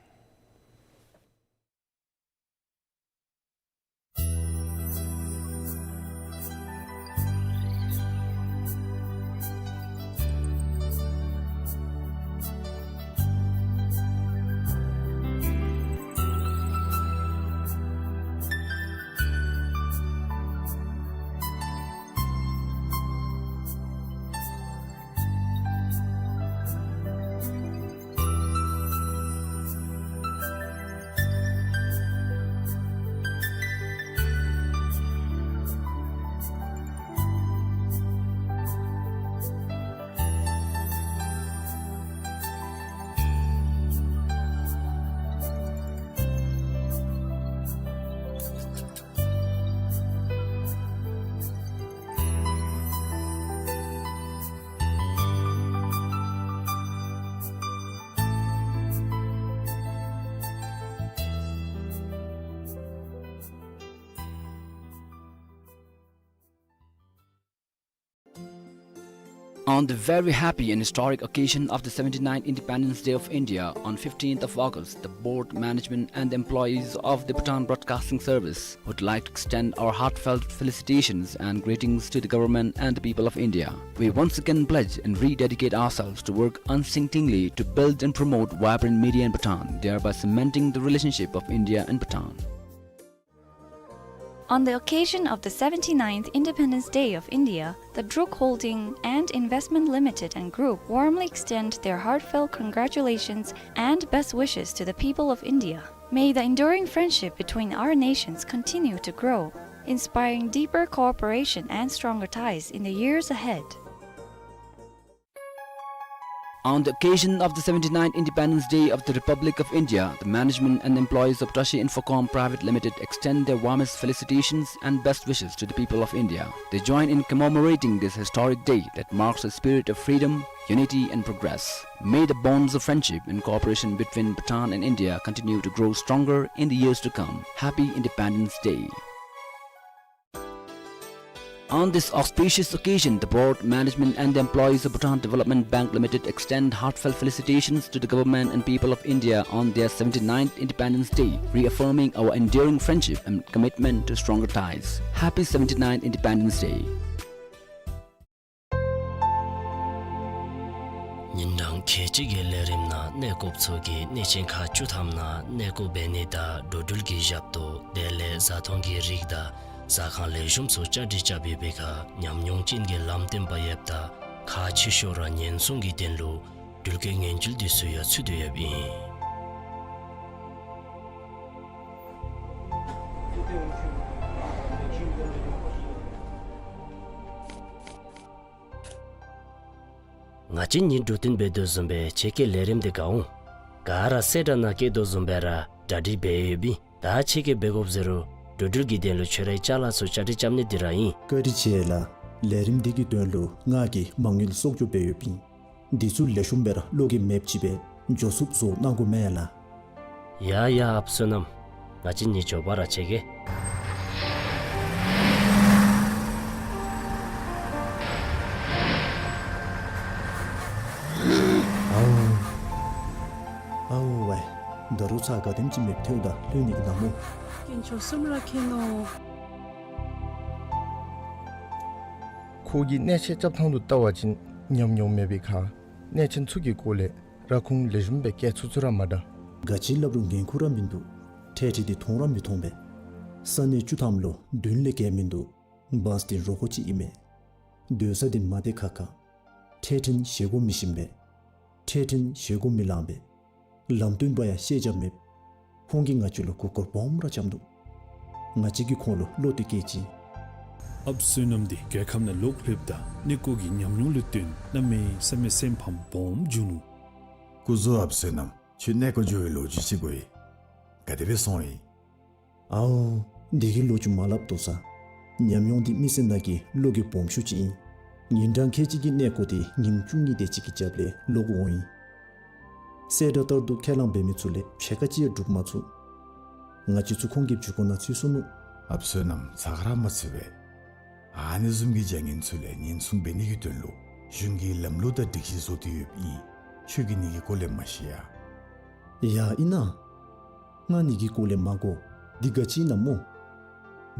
On the very happy and historic occasion of the seventy-ninth Independence Day of India, on fifteenth of August, the board, management and the employees of the Bhutan Broadcasting Service would like to extend our heartfelt felicitations and greetings to the government and the people of India. We once again pledge and rededicate ourselves to work unceasingly to build and promote vibrant media in Bhutan, thereby cementing the relationship of India and Bhutan. On the occasion of the seventy-ninth Independence Day of India, the Druk Holding and Investment Limited and Group warmly extend their heartfelt congratulations and best wishes to the people of India. May the enduring friendship between our nations continue to grow, inspiring deeper cooperation and stronger ties in the years ahead. On the occasion of the seventy-ninth Independence Day of the Republic of India, the management and employees of Tashi Infocom Private Limited extend their warmest felicitations and best wishes to the people of India. They join in commemorating this historic day that marks a spirit of freedom, unity and progress. May the bonds of friendship and cooperation between Bhutan and India continue to grow stronger in the years to come. Happy Independence Day. On this auspicious occasion, the board, management and the employees of Bhutan Development Bank Limited extend heartfelt felicitations to the government and people of India on their seventy-ninth Independence Day, reaffirming our enduring friendship and commitment to stronger ties. Happy seventy-ninth Independence Day. ཉིན་གྲངས་ཁལ་གཅིག་གི་ལས་རིམ་ནང་གནས་སྐབས་ཚུ་གི་གནས་ཆེན་ཁག་བཅུ་ཐམ་ནང་གནས་སྐོར་འབད་ནི་དང་འགྲོ་འགྲུལ་གྱི་ཞབས་ཏོག་དེ་ལས་བཟའ་འཐུང་གི་རིགས་དང་ཟ་ཁང་ལེགས་ཤོམ་ཚུ་བཅའ་སྒྲིག་རྐྱབ་ཡོད་པའི་ཁར་ཉམས་མྱོང་ཅན་གྱི་ལམ་སྟོན་པ་ཡོདཔ་ད་ཁག་ཆེ་ཤོས་ར་ཉེན་སྲུང་གི་དོན་ལུ་འགྲུལ་སྐྱེལ་ཉེན་བཅོལ་འདི་ཚུ་ཡང་ཚུད་དེ་ཡོདཔ་ཨིན། ང་བཅས་གཉིས་འགྲོ་དོན་འབད་དོ་བཟུམ་སྦེ་ཁྱེད་ཀྱི་ལས་རིམ་འདི་ག་འོང་། ག་ར་གསལ་བསྒྲགས་ནང་བཀོད་དོ་བཟུམ་སྦེ་ར་གྲ་སྒྲིག་འབད་ཡོདཔ་ཨིན། ད་ཁྱེད་ཀྱིས་འབད་དགོཔ་ཟེར་རུང་འགྲོ་འགྲུལ་གྱི་དོན་ལུ་ཁྱོད་རའི་ཅ་ལ་ཚུ་བཅའ་སྒྲིག་རྐྱབ་ནི་འདི་ར་ཨིན། བཀའ་དྲིན་ཆེ་ལགས། ལས་རིམ་འདི་གི་དོན་ལུ་ང་གིས་མ་དངུལ་གསོག་འཇོག་འབད་ཡོདཔ་ཨིན། འདི་ཚུ་ལེགས་ཤོམ་སྦེ་ར་བློ་འགྱོད་མེདཔ་ཅིག་སྦེ་འགྱོ་ཚུགསཔ་བཟོ་གནང་དགོ་མས་ལགས། ཡ་ཡ་ཨཔ་བསོད་ནམས། ང་བཅས་གཉིས་མགྱོགས་པ་ར་ཆས་གེ། ཨའུ། ཨའུ་ཝའི། ད་རུང་ཚར་ག་དེམ་ཅིག་མེདཔ་ཐལཝ་ད་ལྷོད་ནི་གི་ནམ་སྨོ། དཀོན་མཆོག་གསུམ་ར་མཁྱེན་ནོ། ཁོ་གིས་གནས་ཆེན་རྐྱབ་ཐངས་ལུ་བལྟ་བ་ཅིན་ཉམས་མྱོང་མེད་པའི་ཁར་གནས་ཆེན་ཚུ་གི་སྐོར་ལས་ར་ཁུངས་ལེགས་ཤོམ་སྦེ་བཀལ་ཚུགས་ཚུགས་ར་མ་དྲག། ག་ཅི་སླབ་རུང་འགན་ཁུར་ར་མིན་འདུག། འཕྲལ་འཕྲལ་འདི་མཐོང་ར་མི་མཐོང་པས། ས་གནས་བཅུ་ཐམ་ལུ་བདུན་ལས་བརྒལ་མིན་འདུག། བཱས་འདི་རོ་ཁོག་ཅིག་ཨིན་མས། སྡོད་ས་འདི་མ་བདེ་ཁག་ཁ། འཕྲལ་འཕྲལ་བཞེས་སྒོ་མི་ཞིམ་པས། འཕྲལ་འཕྲལ་བཞེས་སྒོ་མི་ལང་པས། ལམ་སྟོན་པ་ཡང་ཤེས་རྒྱ་མེད། ཁོང་གིས་ང་བཅས་ལུ་མགུ་སྐོར་སྦོམ་ར་རྐྱབ་འདུག། ང་བཅས་ཀྱིས་ཁོང་ལུ་བློ་གཏད་བསྐྱེད་ཅི། ཨཔ་བསོད་ནམས་འདི་རྒྱལ་ཁབ་ནང་ལོག་སླེབས་ད་གནས་སྐོར་གྱི་ཉམས་མྱོང་ལུ་བརྟེན་གནམ་མེད་ས་མེད་སེམས་ཕམ་སྦོམ་བྱུང་ནུག། སྐུ་གཟུགས་ཨཔ་བསོད་ནམས། ཁྱོད་གནས་སྐོར་འགྱོ་བའི་ལོ་རྒྱུས་ཅིག་གོ་ཡི། ག་དེ་སྦེ་སོང་ཡི། ཨའོ། འདི་གི་ལོ་རྒྱུས་མ་སླབ་དོ་ཟེར། ཉམས་མྱོང་འདི་མི་སེར་ནང་གི་བློ་འགྱོད་སྦོམ་ཤོས་ཅིག་ཨིན། ཉིན་གྲངས་ཁལ་གཅིག་གི་གནས་སྐོར་འདི་ཉིནམ་བཅུ་གཉིས་དེ་ཅིག་གི་རྒྱབ་ལས་ལོག་འོང་ཡི། གསལ་བསྒྲགས་ལྟར་དུ་ཁས་བླངས་འབད་མི་ཚུ་ལས་ཕྱེད་ཀ་ཅིག་ཡང་སྒྲུབ་མ་ཚུགས། ང་བཅས་ཚུ་ཁོང་གི་མཇུག་སྐོར་ནང་ཚུད་སོ་ནུག། ཨཔ་བསོད་ནམས་ཚ་ག་ར་མ་ཚུད་པས། ཨ་ནི་བཟུམ་གྱི་བྱ་ངན་ཚུ་ལས་ཉེན་སྲུང་འབད་ནི་གི་དོན་ལུ་གཞུང་གིས་ལམ་ལུགས་དང་སྒྲིག་གཞི་བཟོ་སྟེ་ཡོདཔ་ཨིན། ཁྱོད་ཀྱིས་ནི་གི་སྐོར་ལས་མ་ཤེས་ཡ། ཡ་ཨིན་ན། ང་ནི་གི་སྐོར་ལས་མ་གོ། འདི་ག་ཅི་ཨིན་ན་སྨོ།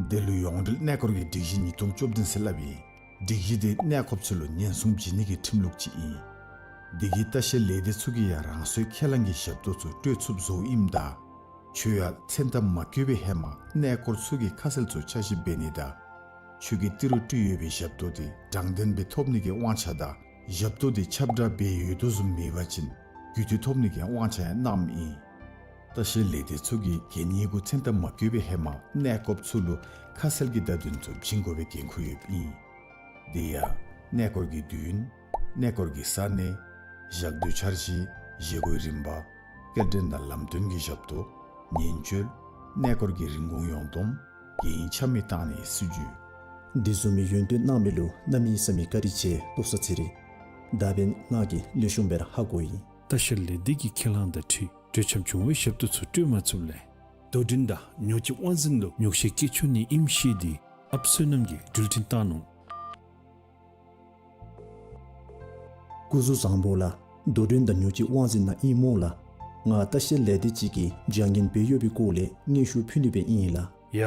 འདི་ལུ་ཡོངས་འབྲེལ་གནས་སྐོར་གྱི་སྒྲིག་གཞི་ཉིས་སྟོང་བཅུ་བདུན་ཟེར་སླབ་ཨིན། སྒྲིག་གཞི་འདི་གནས་སྐོརཔ་ཚུ་ལུ་ཉེན་སྲུང་བྱིན་ནི་གི་ཁྲིམས་ལུགས་ཅིག་ཨིན། འདི་གིས་ལྟ་བཤལ་ལས་སྡེ་ཚུ་གིས་ཡང་རང་སོའི་ཁས་བླངས་ཀྱི་ཞབས་ཏོག་ཚུ་སྤྲོད་ཚུགསཔ་བཟོཝ་ཨིནམ་ད། ཁྱོད་ཡང་མཚན་རྟགས་མ་བཀོད་པའི་ཧེ་མ་གནས་སྐོར་ཚུ་གི་ཁ་གསལ་ཚུ་ཆ་ཞིབ་འབད་ནི་དང་། ཁྱོད་ཀྱིས་ཏི་རུ་སྤྲོད་ཡོད་པའི་ཞབས་ཏོག་འདི་དྲང་བདེན་སྦེ་ཐོབ་ནི་གི་དབང་ཆ་དང་ཞབས་ཏོག་འདི་ཁྱབ་བསྒྲགས་འབད་ཡོད་དོ་བཟུམ་མེད་པ་ཅིན་རྒུད་འཐུས་ཐོབ་ནི་གི་དབང་ཆ་ཡང་གནངམ་ཨིན། ལྟ་བཤལ་ལས་སྡེ་ཚུ་གིས་གན་ཡིག་གུ་མཚན་རྟགས་མ་བཀོད་པའི་ཧེ་མ་གནས་སྐོརཔ་ཚུ་ལུ་ཁ་གསལ་གྱི་བརྡ་དོན་ཚུ་བྱིན་དགོ་པའི་འགན་ཁུར་ཡོདཔ་ཨིན། དེ་ཡང་གནས་སྐོར་གྱི་དུས་ཡུན། གནས་སྐོར་གྱི་ས་གནས། བཞག་སྡོད་འཆར་གཞི། བཞེས་སྒོའི་རིམ་པ། སྐྱེལ་འདྲེན་དང་ལམ་སྟོན་གྱི་ཞབས་ཏོག། ཉེན་བཅོལ། གནས་སྐོར་གྱི་རིན་གོང་ཡོངས་བསྡོམས། གན་ཡིག་ཆ་མེད་བཏང་ནིའི་སྲིད་བྱུས། འདི་བཟུམ་མའི་ཡོན་ཏན་གནང་མི་ལུ་གནམ་མེད་ས་མེད་བཀའ་དྲིན་ཆེ་ལྟོ་ཚང་ཚེ་རིང་། ད་འབདན་ང་གིས་ལེགས་ཤོམ་སྦེ་ར་ཧ་གོ་ཡི། ལྟ་བཤལ་ལས་སྡེ་གི་ཁས་བླངས་དང་འཁྲིལ་གྲོས་འཆམ་བྱུང་བའི་ཞབས་ཏོག་ཚུ་སྤྲོད་མ་ཚུགསཔ་ལས་དོ་འགྲན་དང་ཉོ་སྤྱོད་དབང་འཛིན་ལུ་ཉོགས་བཤད་བཀལ་ཆོག་ནི་ཨིནམ་ཤེས་ཏེ་ཨཔ་བསོད་ནམས་ཀྱིས་འགྲུལ་འཕྲིན་བཏང་ནུག། སྐུ་གཟུགས་བཟང་པོ་ལགས། དོ་འགྲན་དང་ཉོ་སྤྱོད་དབང་འཛིན་ནང་ཨིན་སྨོ་ལགས། ང་ལྟ་བཤལ་ལས་སྡེ་ཅིག་གིས་བྱ་ངན་འབད་ཡོད་པའི་སྐོར་ལས་སྙན་ཞུ་ཕུལ་ནི་སྦེ་ཨིན་ལགས། ཡ་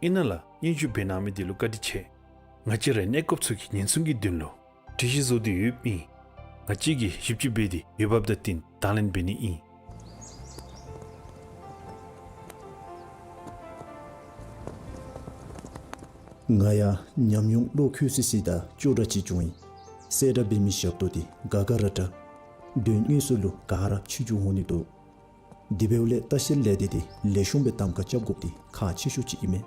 ཨིན་ན་ལགས། སྙན་ཞུ་འབད་གནང་མི་འདི་ལུ་བཀའ་དྲིན་ཆེ། ང་བཅས་རའི་གནས་སྐོརཔ་ཚུ་གི་ཉེན་སྲུང་གི་དོན་ལུ་སྒྲིག་གཞི་བཟོ་སྟེ་ཡོདཔ་ཨིན། ང་བཅས་ཀྱིས་ཞིབ་དཔྱད་འབད་དེ་འོས་འབབ་དང་བསྟུན་དང་ལེན་འབད་ནི་ཨིན། ང་ཡང་ཉམས་མྱོང་བློ་འཁོལ་སི་སི་དང་ཅོག་འདྲ་ཅིག་བྱུང་ཡི། གསལ་བསྒྲགས་འབད་མི་ཞབས་ཏོག་འདི་དགའ་དགའ་ར་དྲག། དོན་དངོས་སུ་ལུ་ག་ར་ཕྱི་འགྱུར་འོང་ནི་འདུག། དེ་འབདཝ་ལས་ལྟ་བཤལ་ལས་སྡེ་འདི་ལེགས་ཤོམ་སྦེ་གདམ་ཁ་རྐྱབ་དགོཔ་འདི་ཁག་ཆེ་ཤོས་ཅིག་ཨིན་མས།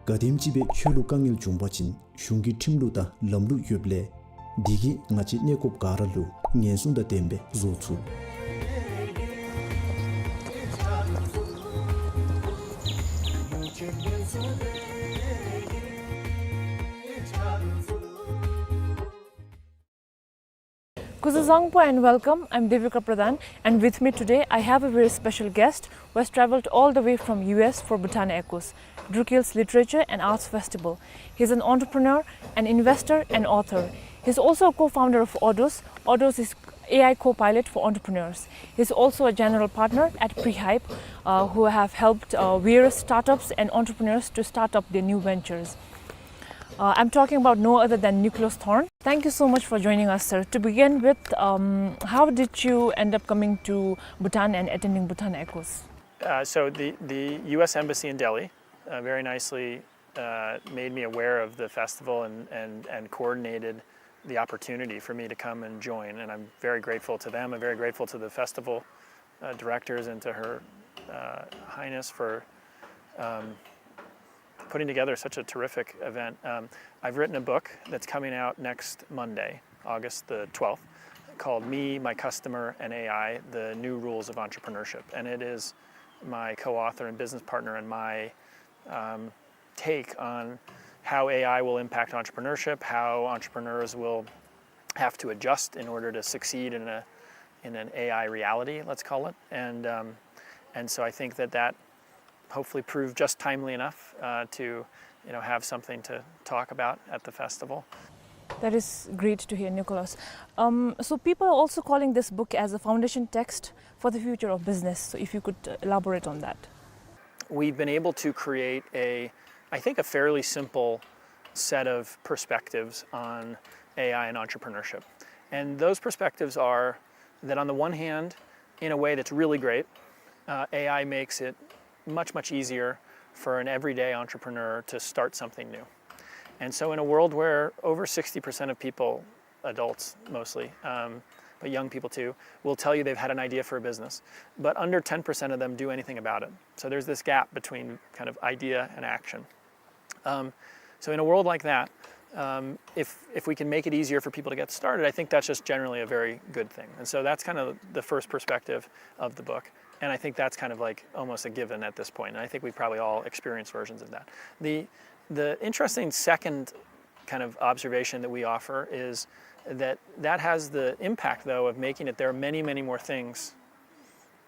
ག་དེམ་ཅིག་སྦེ་ཁྱོད་ལུ་དཀའ་ངལ་བྱུང་པ་ཅིན་གཞུང་གི་ཁྲིམས་ལུགས་དང་ལམ་ལུགས་ཡོདཔ་ལས་འདི་གིས་ང་བཅས་གནས་སྐོརཔ་ག་ར་ལུ་ཉེན་སྲུང་དང་ལྡནམ་སྦེ་བཟོ་ཚུགས། Kuzu Zangpo and welcome. I'm Devika Pradhan, and with me today I have a very special guest who has traveled all the way from U S for Bhutan Echoes, Drukgyal's Literature and Arts Festival. He's an entrepreneur, an investor, and author. He's also a co-founder of Odos. Odos is A I co-pilot for entrepreneurs. He's also a general partner at Prehype, uh, who have helped, uh, various startups and entrepreneurs to start up their new ventures. Uh, I'm talking about no other than Nicholas Thorne. Thank you so much for joining us, sir. To begin with, um, how did you end up coming to Bhutan and attending Bhutan Echoes? Uh, so the, the U S Embassy in Delhi, uh, very nicely, uh, made me aware of the festival and, and, and coordinated the opportunity for me to come and join. And I'm very grateful to them. I'm very grateful to the festival, uh, directors and to Her, uh, Highness for, um, putting together such a terrific event. Um, I've written a book that's coming out next Monday, August the twelfth, called Me, My Customer, and A I: The New Rules of Entrepreneurship. And it is my co-author and business partner and my, um, take on how A I will impact entrepreneurship, how entrepreneurs will have to adjust in order to succeed in a, in an A I reality, let's call it. And, um, and so I think that that hopefully proved just timely enough, uh, to, you know, have something to talk about at the festival. That is great to hear, Nicholas. Um, so people are also calling this book as a foundation text for the future of business. So if you could, uh, elaborate on that. We've been able to create a, I think, a fairly simple set of perspectives on A I and entrepreneurship. And those perspectives are that, on the one hand, in a way that's really great, uh, A I makes it much, much easier for an everyday entrepreneur to start something new. And so, in a world where over sixty percent of people, adults mostly, um, but young people too, will tell you they've had an idea for a business, but under ten percent of them do anything about it. So, there's this gap between kind of idea and action. Um, so in a world like that, um, if, if we can make it easier for people to get started, I think that's just generally a very good thing. And so that's kind of the first perspective of the book. And I think that's kind of, like, almost a given at this point. And I think we've probably all experienced versions of that. The, the interesting second kind of observation that we offer is that that has the impact, though, of making it there are many, many more things,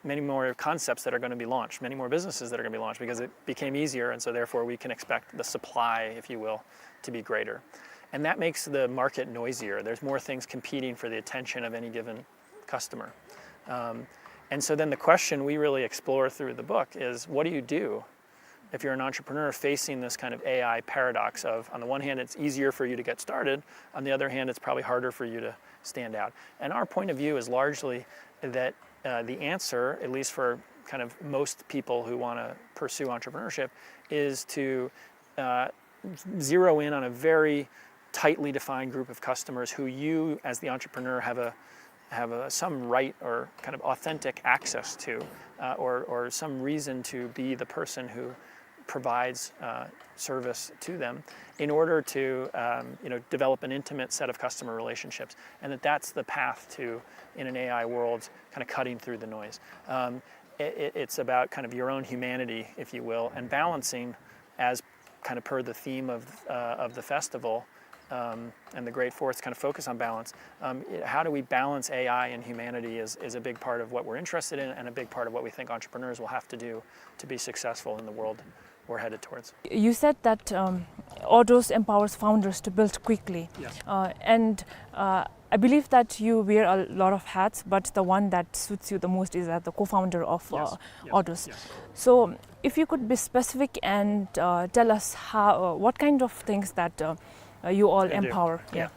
many more concepts that are gonna be launched, many more businesses that are gonna be launched, because it became easier, and so therefore we can expect the supply, if you will, to be greater. And that makes the market noisier. There's more things competing for the attention of any given customer. Um, and so then the question we really explore through the book is, what do you do if you're an entrepreneur facing this kind of A I paradox of, on the one hand, it's easier for you to get started, on the other hand, it's probably harder for you to stand out? And our point of view is largely that, uh, the answer, at least for kind of most people who wanna pursue entrepreneurship, is to, uh, zero in on a very tightly defined group of customers who you, as the entrepreneur, have a, have a, some right or kind of authentic access to, uh, or, or some reason to be the person who provides, uh, service to them in order to, um, you know, develop an intimate set of customer relationships, and that that's the path to, in an A I world, kind of cutting through the noise. Um, it, it, it's about kind of your own humanity, if you will, and balancing, as kind of per the theme of, uh, of the festival, um, and the Great Fourth kind of focus on balance. Um, it, how do we balance A I and humanity is, is a big part of what we're interested in and a big part of what we think entrepreneurs will have to do to be successful in the world we're headed towards. You said that, um, Odooz empowers founders to build quickly. Yes. Uh, and, uh, I believe that you wear a lot of hats, but the one that suits you the most is as the co-founder of, uh, Yes. Yes. Odooz. Yes. So, if you could be specific and, uh, tell us how, uh, what kind of things that, uh, uh, you all I do. Empower. Yeah.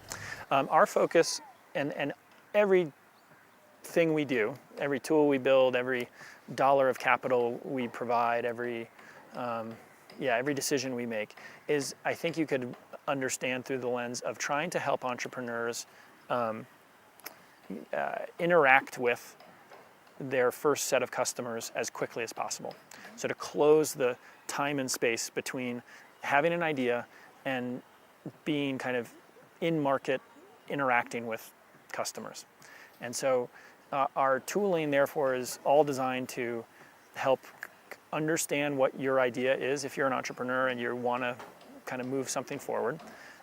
Yeah. Um, our focus and, and everything we do, every tool we build, every dollar of capital we provide, every, um, yeah, every decision we make is, I think you could understand through the lens of trying to help entrepreneurs, um, uh, interact with their first set of customers as quickly as possible. So to close the time and space between having an idea and being kind of in market, interacting with customers. And so, uh, our tooling, therefore, is all designed to help c-, understand what your idea is if you're an entrepreneur and you wanna kind of move something forward.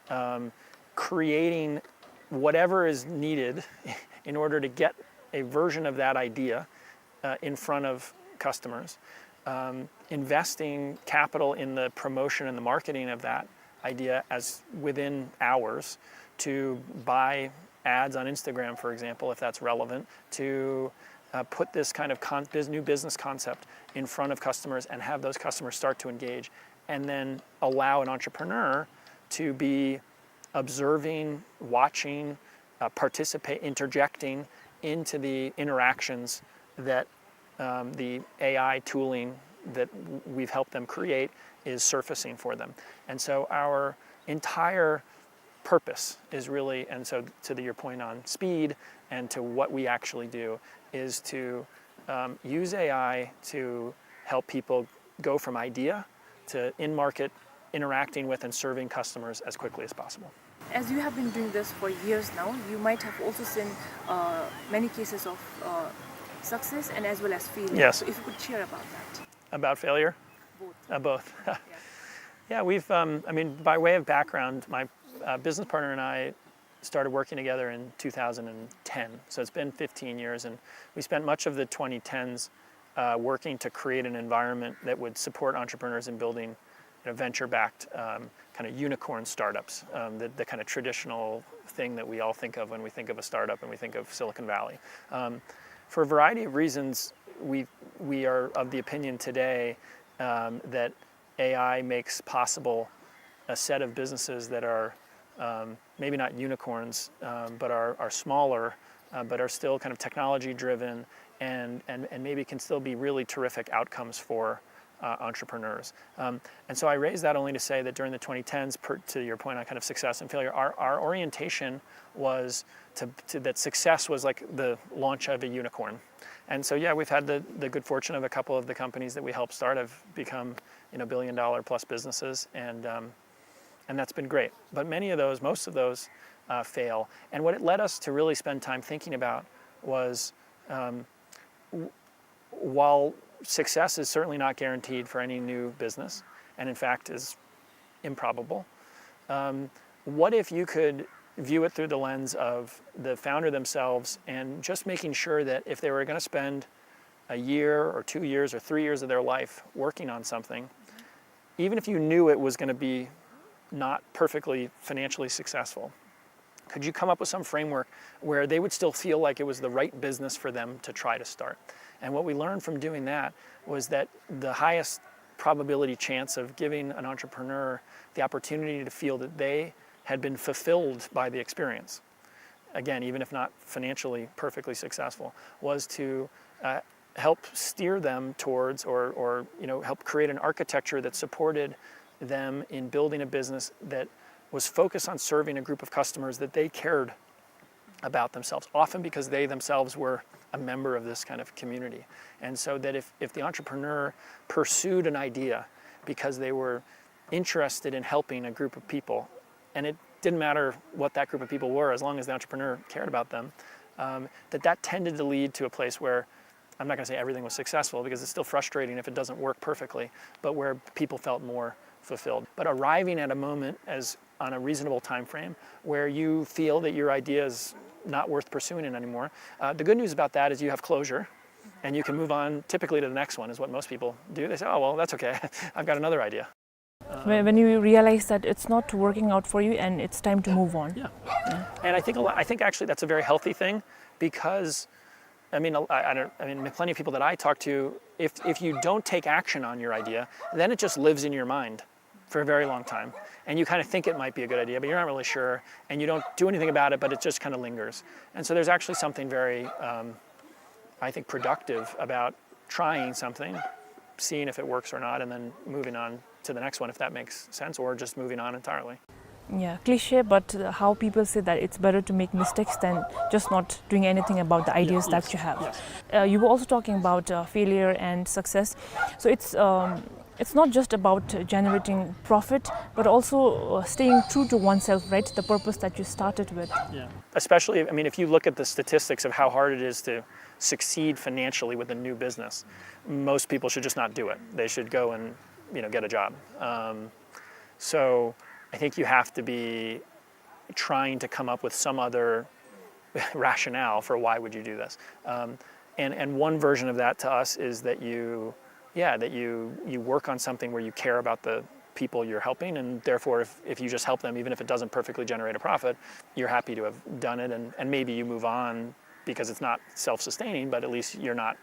Um, creating whatever is needed in order to get a version of that idea, uh, in front of customers. Um, investing capital in the promotion and the marketing of that idea as within hours, to buy ads on Instagram, for example, if that's relevant, to, uh, put this kind of con-, bus-, new business concept in front of customers and have those customers start to engage, and then allow an entrepreneur to be observing, watching, uh, participate, interjecting into the interactions that, um, the A I tooling that w-, we've helped them create is surfacing for them. And so our entire purpose is really, and so to the, your point on speed and to what we actually do, is to, um, use A I to help people go from idea to in-market, interacting with and serving customers as quickly as possible. As you have been doing this for years now, you might have also seen, uh, many cases of, uh, success and as well as failure. Yes. So if you could share about that. About failure? Both. Uh, both. Yeah. Yeah, we've, um, I mean, by way of background, my, uh, business partner and I started working together in two thousand ten. So it's been fifteen years, and we spent much of the twenty tens, uh, working to create an environment that would support entrepreneurs in building, you know, venture-backed, um, kind of unicorn startups, um, the, the kind of traditional thing that we all think of when we think of a startup and we think of Silicon Valley. Um, for a variety of reasons, we, we are of the opinion today, um, that A I makes possible a set of businesses that are, um, maybe not unicorns, um, but are, are smaller, uh, but are still kind of technology-driven and, and, and maybe can still be really terrific outcomes for, uh, entrepreneurs. Um, and so I raise that only to say that during the twenty tens, per, to your point on kind of success and failure, our, our orientation was to, to that success was like the launch of a unicorn. And so, yeah, we've had the, the good fortune of a couple of the companies that we helped start have become, you know, billion dollar plus businesses, and, um, and that's been great. But many of those, most of those, uh, fail. And what it led us to really spend time thinking about was, um, w-, while success is certainly not guaranteed for any new business, and in fact is improbable, um, what if you could view it through the lens of the founder themselves and just making sure that if they were gonna spend a year or two years or three years of their life working on something, even if you knew it was gonna be not perfectly financially successful, could you come up with some framework where they would still feel like it was the right business for them to try to start? And what we learned from doing that was that the highest probability chance of giving an entrepreneur the opportunity to feel that they had been fulfilled by the experience, again, even if not financially perfectly successful, was to, uh, help steer them towards or, or, you know, help create an architecture that supported them in building a business that was focused on serving a group of customers that they cared about themselves, often because they themselves were a member of this kind of community. And so that if, if the entrepreneur pursued an idea because they were interested in helping a group of people, and it didn't matter what that group of people were, as long as the entrepreneur cared about them, um, that that tended to lead to a place where, I'm not gonna say everything was successful, because it's still frustrating if it doesn't work perfectly, but where people felt more fulfilled. But arriving at a moment as, on a reasonable time frame, where you feel that your idea is not worth pursuing it anymore. Uh, the good news about that is you have closure, and you can move on typically to the next one, is what most people do. They say, "Oh, well, that's okay. I've got another idea." When, when you realize that it's not working out for you and it's time to move on. Yeah. And I think a lot, I think actually that's a very healthy thing, because, I mean, I, I don't, I mean, plenty of people that I talk to, if, if you don't take action on your idea, then it just lives in your mind for a very long time. And you kind of think it might be a good idea, but you're not really sure, and you don't do anything about it, but it just kind of lingers. And so there's actually something very, um, I think, productive about trying something, seeing if it works or not, and then moving on to the next one if that makes sense, or just moving on entirely. Yeah, cliche, but, uh, how people say that it's better to make mistakes than just not doing anything about the ideas that you have. Yes. Uh, you were also talking about, uh, failure and success. So it's, um, it's not just about, uh, generating profit, but also, uh, staying true to oneself, right? The purpose that you started with. Yeah. Especially, I mean, if you look at the statistics of how hard it is to succeed financially with a new business, most people should just not do it. They should go and, you know, get a job. Um, so I think you have to be trying to come up with some other rationale for why would you do this. Um, and, and one version of that to us is that you, yeah, that you, you work on something where you care about the people you're helping, and therefore if, if you just help them, even if it doesn't perfectly generate a profit, you're happy to have done it, and, and maybe you move on because it's not self-sustaining, but at least you're not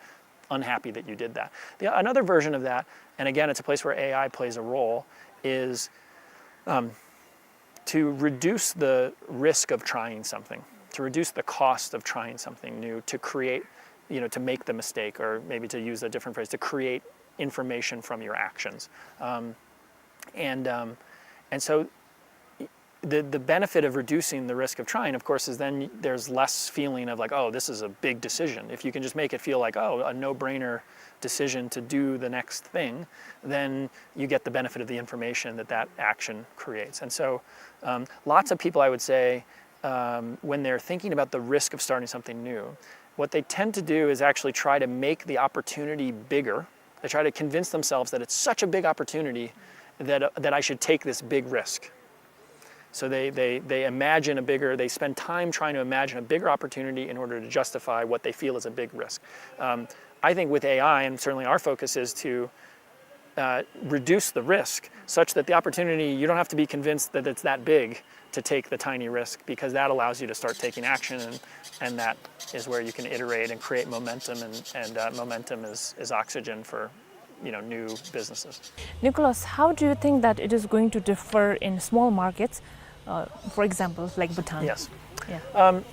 unhappy that you did that. The, another version of that, and again, it's a place where A I plays a role, is, um, to reduce the risk of trying something, to reduce the cost of trying something new, to create, you know, to make the mistake, or maybe to use a different phrase, to create information from your actions. Um, and, um, and so the, the benefit of reducing the risk of trying, of course, is then there's less feeling of like, "Oh, this is a big decision." If you can just make it feel like, "Oh, a no-brainer decision to do the next thing," then you get the benefit of the information that that action creates. And so, um, lots of people, I would say, um, when they're thinking about the risk of starting something new, what they tend to do is actually try to make the opportunity bigger. They try to convince themselves that it's such a big opportunity that, uh, that I should take this big risk. So they, they, they imagine a bigger, they spend time trying to imagine a bigger opportunity in order to justify what they feel is a big risk. Um, I think with A I, and certainly our focus is to, uh, reduce the risk such that the opportunity, you don't have to be convinced that it's that big to take the tiny risk, because that allows you to start taking action, and, and that is where you can iterate and create momentum, and, and, uh, momentum is, is oxygen for, you know, new businesses. Nicholas, how do you think that it is going to differ in small markets, uh, for example, like Bhutan? Yes. Yeah. Um,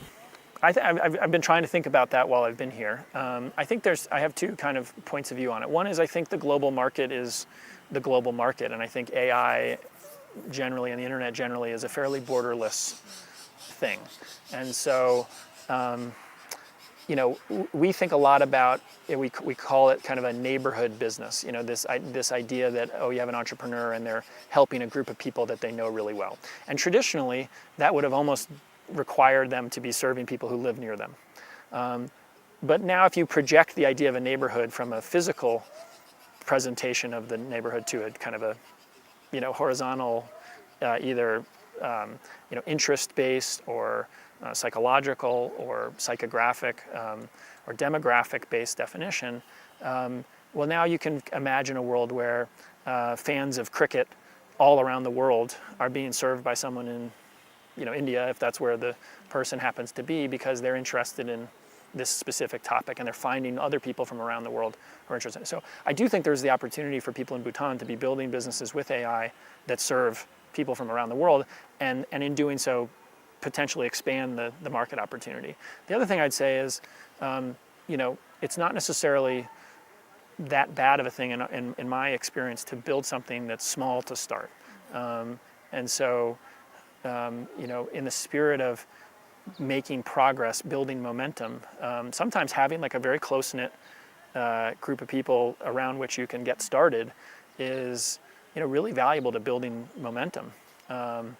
I th- I've, I've been trying to think about that while I've been here. Um, I think there's, I have two kind of points of view on it. One is I think the global market is the global market, and I think A I generally and the internet generally is a fairly borderless thing. And so, um, you know, w- we think a lot about, we, we call it kind of a neighborhood business, you know, this, I, this idea that, oh, you have an entrepreneur and they're helping a group of people that they know really well. And traditionally, that would have almost required them to be serving people who live near them. Um, but now, if you project the idea of a neighborhood from a physical presentation of the neighborhood to a kind of a, you know, horizontal, uh, either, um, you know, interest-based or, uh, psychological or psychographic, um, or demographic-based definition, um, well, now you can imagine a world where, uh, fans of cricket all around the world are being served by someone in, you know, India, if that's where the person happens to be, because they're interested in this specific topic and they're finding other people from around the world who are interested. So I do think there's the opportunity for people in Bhutan to be building businesses with A I that serve people from around the world, and, and in doing so, potentially expand the, the market opportunity. The other thing I'd say is, um, you know, it's not necessarily that bad of a thing in, in, in my experience to build something that's small to start. Um, and so, um, you know, in the spirit of making progress, building momentum, um, sometimes having, like, a very close-knit, uh, group of people around which you can get started is, you know, really valuable to building momentum. Um,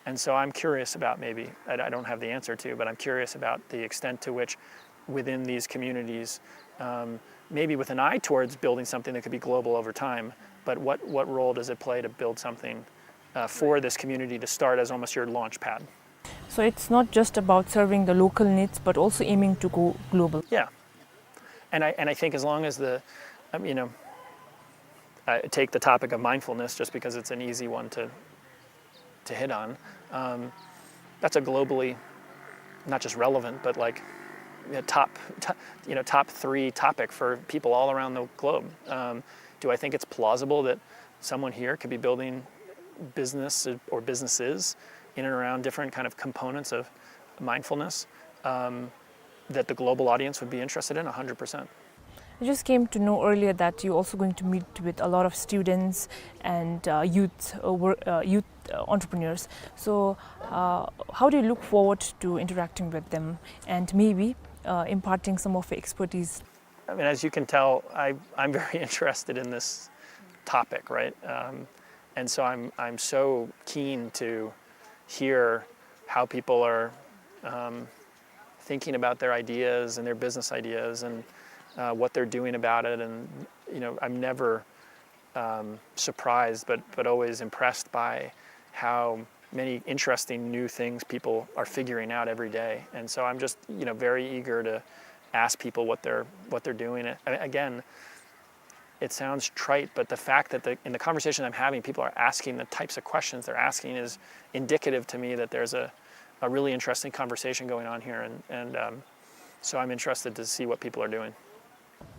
and so I'm curious about, maybe, I, I don't have the answer to, but I'm curious about the extent to which within these communities, um, maybe with an eye towards building something that could be global over time, but what, what role does it play to build something, uh, for this community to start as almost your launch pad? So it's not just about serving the local needs, but also aiming to go global. Yeah. And I, and I think as long as the, um, you know, I take the topic of mindfulness just because it's an easy one to, to hit on. Um, that's a globally, not just relevant, but, like, a top, top, you know, top three topic for people all around the globe. Um, do I think it's plausible that someone here could be building business or businesses in and around different kind of components of mindfulness, um, that the global audience would be interested in? A hundred percent. I just came to know earlier that you're also going to meet with a lot of students and, uh, youth, uh, wor- uh, youth, uh, entrepreneurs. So, uh, how do you look forward to interacting with them and maybe, uh, imparting some of your expertise? I mean, as you can tell, I, I'm very interested in this topic, right? Um, and so I'm, I'm so keen to hear how people are, um, thinking about their ideas and their business ideas and, uh, what they're doing about it. And, you know, I'm never, um, surprised, but, but always impressed by how many interesting new things people are figuring out every day. And so I'm just, you know, very eager to ask people what they're, what they're doing. And again, it sounds trite, but the fact that the, in the conversation I'm having, people are asking the types of questions they're asking is indicative to me that there's a, a really interesting conversation going on here, and, and, um, so I'm interested to see what people are doing.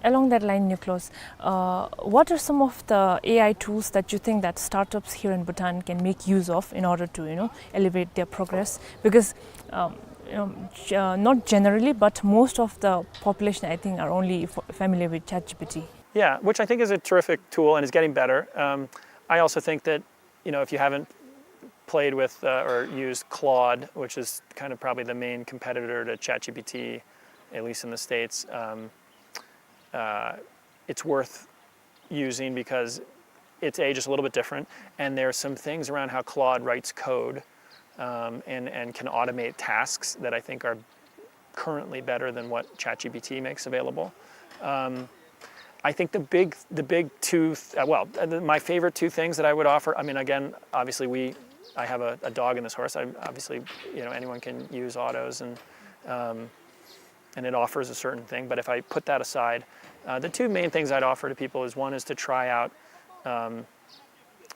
Along that line, Nicholas, uh, what are some of the A I tools that you think that startups here in Bhutan can make use of in order to, you know, elevate their progress? Because, um, you know, g- uh, not generally, but most of the population, I think, are only f- familiar with ChatGPT. Yeah, which I think is a terrific tool and is getting better. Um, I also think that, you know, if you haven't played with, uh, or used Claude, which is kind of probably the main competitor to ChatGPT, at least in the States, um, uh, it's worth using because its age is a little bit different, and there are some things around how Claude writes code, um, and, and can automate tasks that I think are currently better than what ChatGPT makes available. Um, I think the big, the big two, th- uh, well, uh, the, my favorite two things that I would offer. I mean, again, obviously we, I have a, a dog in this horse. I, obviously, you know, anyone can use autos, and, um, and it offers a certain thing. But if I put that aside, uh, the two main things I'd offer to people is, one is to try out, um,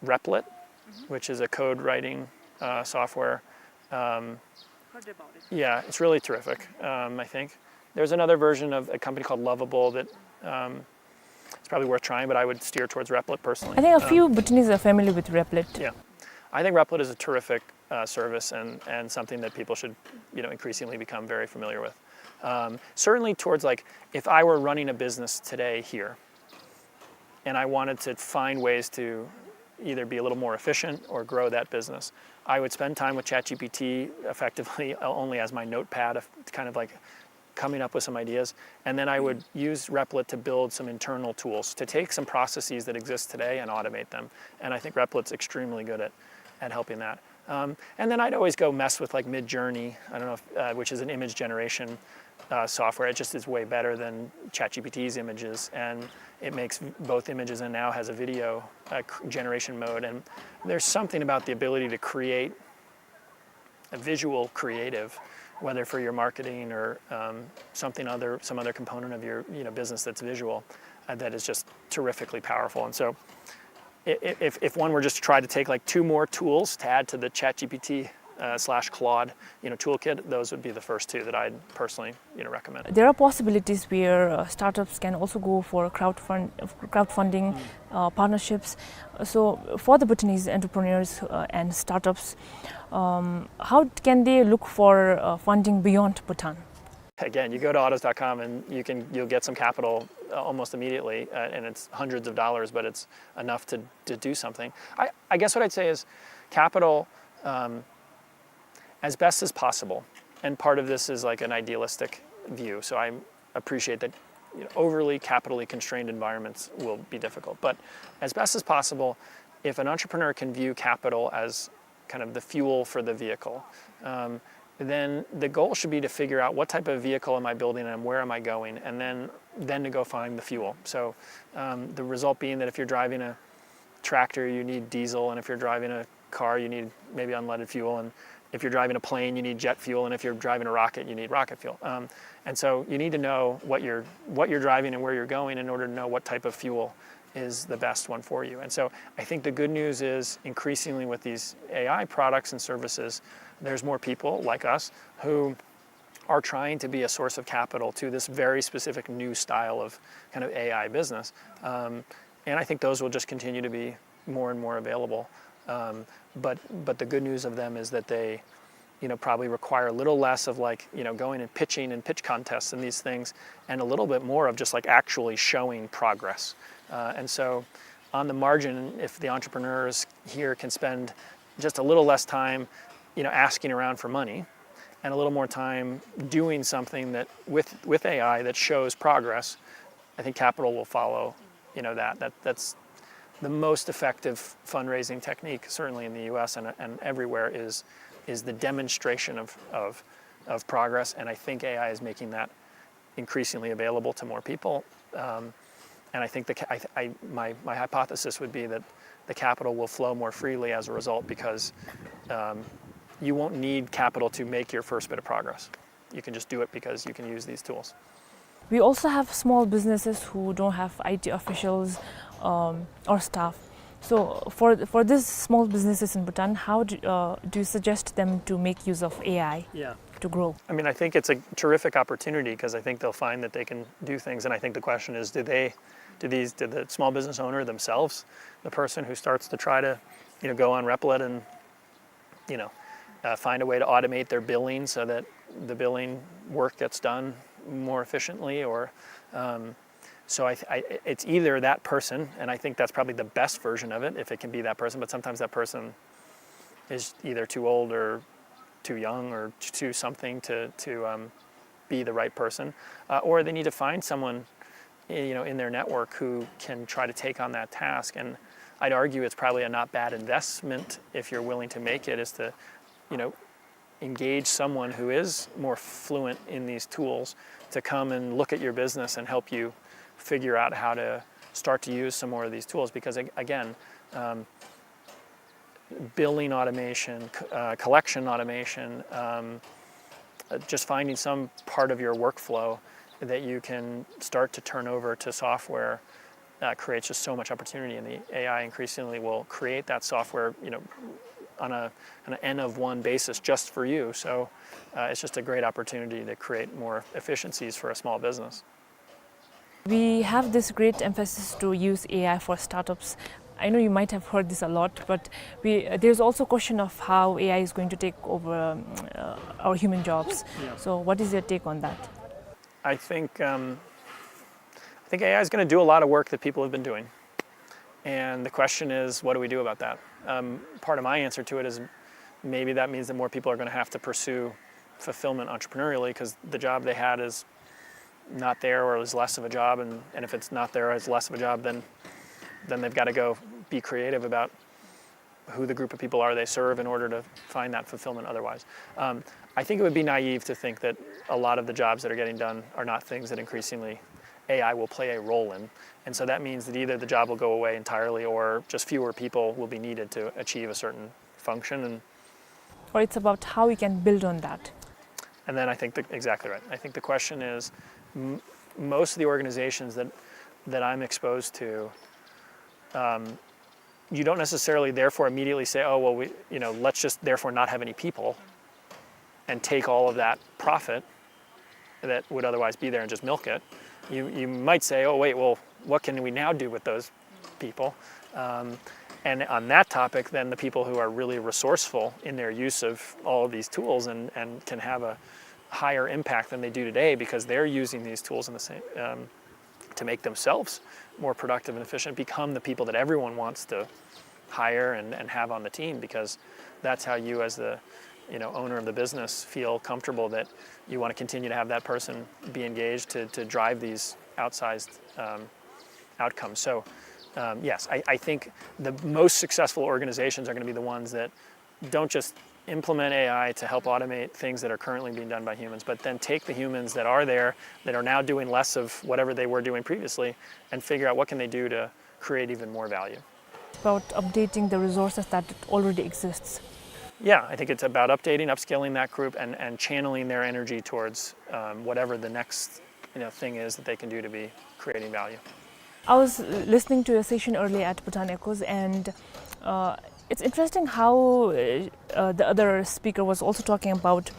Replit, which is a code writing, uh, software. Um, Heard about it. yeah, it's really terrific, um, I think. There's another version of a company called Lovable that, um, it's probably worth trying, but I would steer towards Replit personally. I think a Um, few Bhutanese are familiar with Replit. Yeah. I think Replit is a terrific, uh, service and, and something that people should, you know, increasingly become very familiar with. Um, certainly towards, like, if I were running a business today here, and I wanted to find ways to either be a little more efficient or grow that business, I would spend time with ChatGPT effectively only as my notepad, of kind of like coming up with some ideas. And then I would use Replit to build some internal tools to take some processes that exist today and automate them. And I think Replit's extremely good at, at helping that. Um, and then I'd always go mess with, like, Midjourney, I don't know if, uh, which is an image generation uh, software. It just is way better than ChatGPT's images, and it makes both images and now has a video uh, generation mode. And there's something about the ability to create a visual creative, whether for your marketing or um, something other, some other component of your, you know, business that's visual, uh, that is just terrifically powerful. And so if, if one were just to try to take, like, two more tools to add to the ChatGPT uh, slash Claude, you know, toolkit, those would be the first two that I'd personally, you know, recommend. There are possibilities where uh, startups can also go for crowdfund, crowdfunding, mm, uh, partnerships. So, for the Bhutanese entrepreneurs uh, and startups, um, how can they look for uh, funding beyond Bhutan? Again, you go to autos dot com and you can, you'll get some capital uh, almost immediately, uh, and it's hundreds of dollars, but it's enough to, to do something. I, I guess what I'd say is capital, um, as best as possible, and part of this is, like, an idealistic view, so I appreciate that, you know, overly capitally constrained environments will be difficult. But as best as possible, if an entrepreneur can view capital as kind of the fuel for the vehicle, um, then the goal should be to figure out what type of vehicle am I building and where am I going, and then, then to go find the fuel. So um, the result being that if you're driving a tractor, you need diesel, and if you're driving a car, you need maybe unleaded fuel, and if you're driving a plane, you need jet fuel, and if you're driving a rocket, you need rocket fuel. Um, and so you need to know what you're, what you're driving and where you're going in order to know what type of fuel is the best one for you. And so I think the good news is, increasingly with these A I products and services, there's more people like us who are trying to be a source of capital to this very specific new style of kind of A I business. Um, and I think those will just continue to be more and more available. Um, but, but the good news of them is that they, you know, probably require a little less of, like, you know, going and pitching and pitch contests and these things, and a little bit more of just, like, actually showing progress. Uh, and so on the margin, if the entrepreneurs here can spend just a little less time, you know, asking around for money and a little more time doing something that with, with A I that shows progress, I think capital will follow, you know, that. That, that's the most effective fundraising technique, certainly in the U S and, and everywhere, is, is the demonstration of, of, of progress. And I think A I is making that increasingly available to more people. Um, and I think the, I, I, my, my hypothesis would be that the capital will flow more freely as a result, because um, you won't need capital to make your first bit of progress. You can just do it because you can use these tools. We also have small businesses who don't have I T officials um, or staff. So for, for these small businesses in Bhutan, how do, uh, do you suggest them to make use of A I, yeah, to grow? I mean, I think it's a terrific opportunity, 'cause I think they'll find that they can do things. And I think the question is, do they, do these, do the small business owner themselves, the person who starts to try to, you know, go on Replit and, you know, uh, find a way to automate their billing so that the billing work gets done more efficiently, or um, so I, I, it's either that person, and I think that's probably the best version of it if it can be that person. But sometimes that person is either too old or too young or t- too something to, to um, be the right person, uh, or they need to find someone, you know, in their network who can try to take on that task. And I'd argue it's probably a not bad investment if you're willing to make it, is to, you know, engage someone who is more fluent in these tools to come and look at your business and help you figure out how to start to use some more of these tools. Because ag- again, um, billing automation, c- uh, collection automation, um, uh, just finding some part of your workflow that you can start to turn over to software uh, creates just so much opportunity, and the A I increasingly will create that software, you know, on a, on an N of one basis just for you. So uh, it's just a great opportunity to create more efficiencies for a small business. We have this great emphasis to use A I for startups. I know you might have heard this a lot, but we, uh, there's also a question of how A I is going to take over, um, uh, our human jobs. Yeah. So what is your take on that? I think, um, I think A I is gonna do a lot of work that people have been doing. And the question is, what do we do about that? Um, part of my answer to it is maybe that means that more people are gonna have to pursue fulfillment entrepreneurially 'cause the job they had is not there or is less of a job, and, and if it's not there or is less of a job, then, then they've gotta go be creative about who the group of people are they serve in order to find that fulfillment otherwise. Um, I think it would be naive to think that a lot of the jobs that are getting done are not things that increasingly A I will play a role in. And so that means that either the job will go away entirely or just fewer people will be needed to achieve a certain function. And Or it's about how we can build on that. And then I think the, exactly right. I think the question is, m-, most of the organizations that, that I'm exposed to, um, you don't necessarily therefore immediately say, "Oh, well, we, you know, let's just therefore not have any people and take all of that profit that would otherwise be there and just milk it." You, you might say, "Oh, wait, well, what can we now do with those people?" Um, and on that topic, then the people who are really resourceful in their use of all of these tools and, and can have a higher impact than they do today because they're using these tools in the same, um, to make themselves more productive and efficient, become the people that everyone wants to hire and, and have on the team, because that's how you, as the, you know, owner of the business, feel comfortable that you want to continue to have that person be engaged to, to drive these outsized, um, outcomes. So, um, yes, I, I think the most successful organizations are gonna be the ones that don't just implement A I to help automate things that are currently being done by humans, but then take the humans that are there, that are now doing less of whatever they were doing previously, and figure out what can they do to create even more value. About updating the resources that already exists. Yeah, I think it's about updating, upskilling that group, and, and channeling their energy towards, um, whatever the next, you know, thing is that they can do to be creating value. I was listening to a session earlier at Bhutan Echoes, and, uh, it's interesting how, uh, uh, the other speaker was also talking about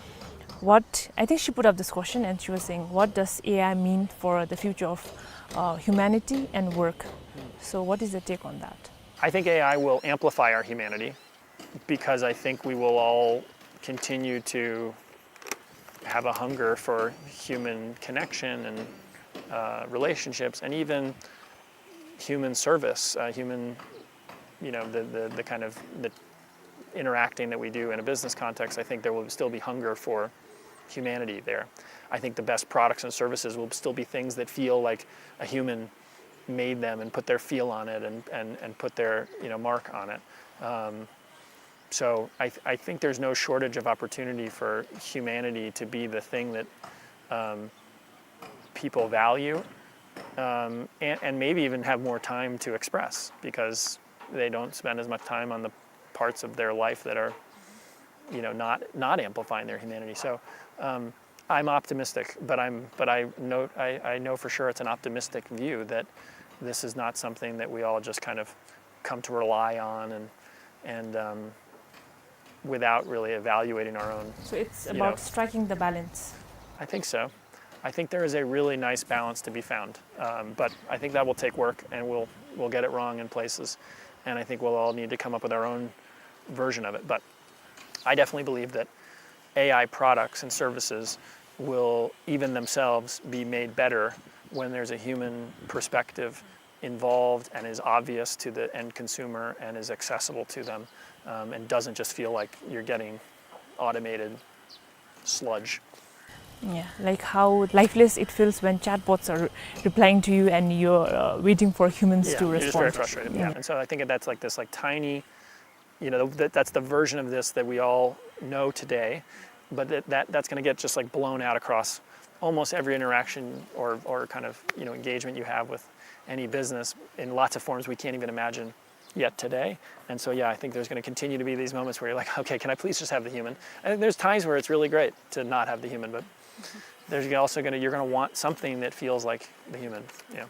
what, I think she put up this question, and she was saying, "What does A I mean for the future of, uh, humanity and work?" So what is your take on that? I think A I will amplify our humanity because I think we will all continue to have a hunger for human connection and, uh, relationships, and even human service, uh, human, you know, the, the, the kind of the interacting that we do in a business context. I think there will still be hunger for humanity there. I think the best products and services will still be things that feel like a human made them and put their feel on it and, and, and put their, you know, mark on it. Um, so I, th-, I think there's no shortage of opportunity for humanity to be the thing that, um, people value, um, and, and maybe even have more time to express because they don't spend as much time on the parts of their life that are, you know, not, not amplifying their humanity. So, um, I'm optimistic, but I'm, but I know, I, I know for sure it's an optimistic view that this is not something that we all just kind of come to rely on and, and, um, without really evaluating our own, So it's you about know. striking the balance. I think so. I think there is a really nice balance to be found, um, but I think that will take work, and we'll, we'll get it wrong in places, and I think we'll all need to come up with our own version of it. But I definitely believe that A I products and services will even themselves be made better when there's a human perspective involved and is obvious to the end consumer and is accessible to them, um, and doesn't just feel like you're getting automated sludge. Yeah, like how lifeless it feels when chatbots are replying to you and you're, uh, waiting for humans Yeah, to you're just very respond. frustrated. Yeah. Yeah. And so I think that's like this, like, tiny, you know, that, that's the version of this that we all know today, but that, that, that's gonna get just, like, blown out across almost every interaction or, or kind of, you know, engagement you have with any business in lots of forms we can't even imagine yet today. And so, yeah, I think there's gonna continue to be these moments where you're like, "Okay, can I please just have the human?" And there's times where it's really great to not have the human, but there's also gonna, you're gonna want something that feels like the human. Yeah.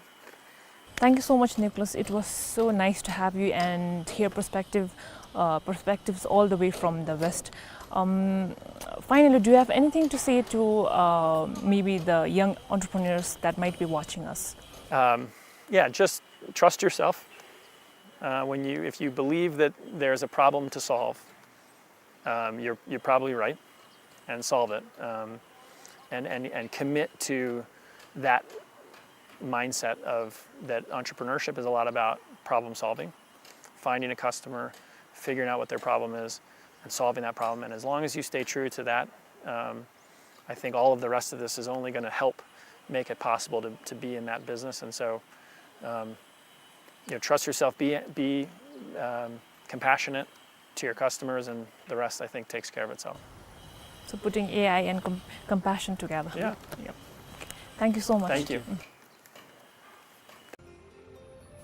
Thank you so much, Nicholas. It was so nice to have you and hear perspective, uh, perspectives all the way from the West. Um, finally, do you have anything to say to, uh, maybe the young entrepreneurs that might be watching us? Um, yeah, just trust yourself. Uh, when you, if you believe that there's a problem to solve, um, you're, you're probably right, and solve it. Um, and, and, and commit to that mindset of that entrepreneurship is a lot about problem solving, finding a customer, figuring out what their problem is, and solving that problem. And as long as you stay true to that, um, I think all of the rest of this is only gonna help make it possible to, to be in that business. And so, um, you know, trust yourself, be, be, um, compassionate to your customers, and the rest, I think, takes care of itself. So putting A I and com-, compassion together. Yeah. Yep. Thank you so much. Thank you. Mm.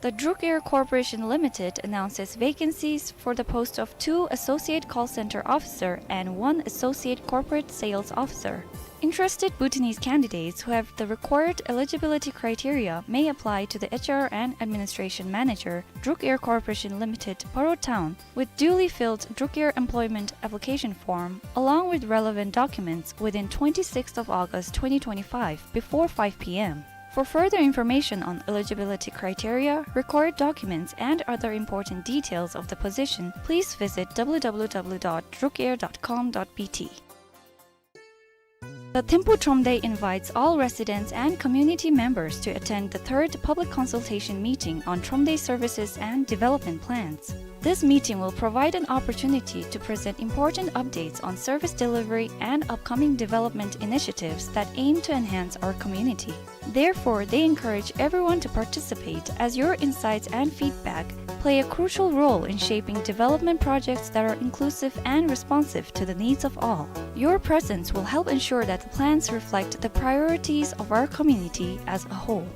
The Druk Air Corporation Limited announces vacancies for the post of two Associate Call Center Officer and one Associate Corporate Sales Officer. Interested Bhutanese candidates who have the required eligibility criteria may apply to the H R and Administration Manager, Druk Air Corporation Limited, Paro Town, with duly filled Druk Air employment application form, along with relevant documents, within twenty-sixth of August twenty twenty-five, before five P M. For further information on eligibility criteria, required documents, and other important details of the position, please visit W W W dot drukair dot com dot B T. The Thimphu Thromde invites all residents and community members to attend the third public consultation meeting on Thromde services and development plans. This meeting will provide an opportunity to present important updates on service delivery and upcoming development initiatives that aim to enhance our community. Therefore, they encourage everyone to participate, as your insights and feedback play a crucial role in shaping development projects that are inclusive and responsive to the needs of all. Your presence will help ensure that the plans reflect the priorities of our community as a whole.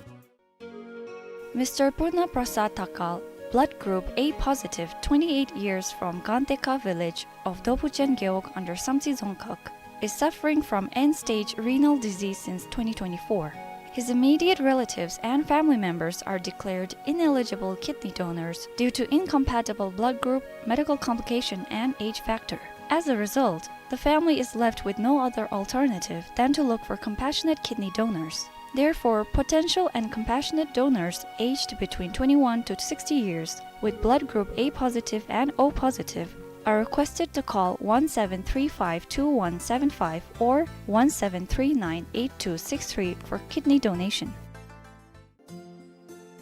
Mister Purna Prasad Thakal, blood group A positive, twenty-eight years, from Ganteka village of Dopuchen Gewog under Samtse Dzongkhag, is suffering from end-stage renal disease since twenty twenty-four. His immediate relatives and family members are declared ineligible kidney donors due to incompatible blood group, medical complication, and age factor. As a result, the family is left with no other alternative than to look for compassionate kidney donors. Therefore, potential and compassionate donors aged between twenty-one to sixty years with blood group A positive and O positive are requested to call one seven three five two one seven five or one seven three nine eight two six three for kidney donation.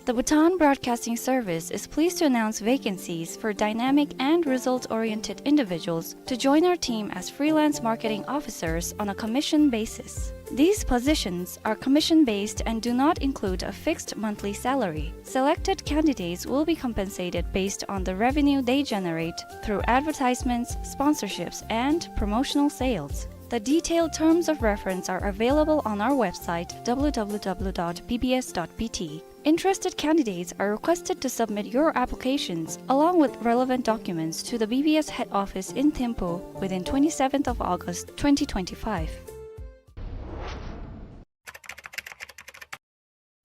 The Bhutan Broadcasting Service is pleased to announce vacancies for dynamic and result-oriented individuals to join our team as freelance marketing officers on a commission basis. These positions are commission-based and do not include a fixed monthly salary. Selected candidates will be compensated based on the revenue they generate through advertisements, sponsorships, and promotional sales. The detailed terms of reference are available on our website, W W W dot B B S dot B T. Interested candidates are requested to submit your applications along with relevant documents to the B B S head office in Thimphu within twenty-seventh of August twenty twenty-five.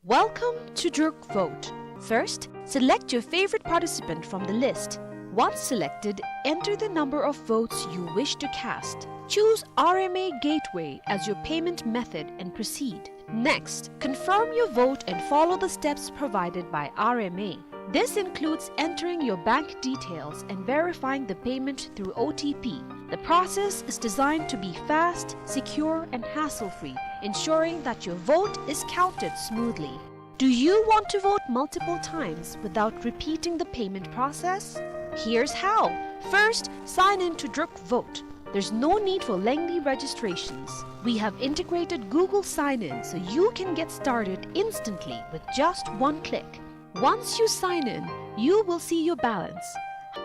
Welcome to Druk Vote. First, select your favorite participant from the list. Once selected, enter the number of votes you wish to cast. Choose R M A Gateway as your payment method and proceed. Next, confirm your vote and follow the steps provided by R M A. This includes entering your bank details and verifying the payment through O T P. The process is designed to be fast, secure, and hassle-free, ensuring that your vote is counted smoothly. Do you want to vote multiple times without repeating the payment process? Here's how. First, sign in to Druk Vote. There's no need for lengthy registrations. We have integrated Google Sign-In, so you can get started instantly with just one click. Once you sign in, you will see your balance.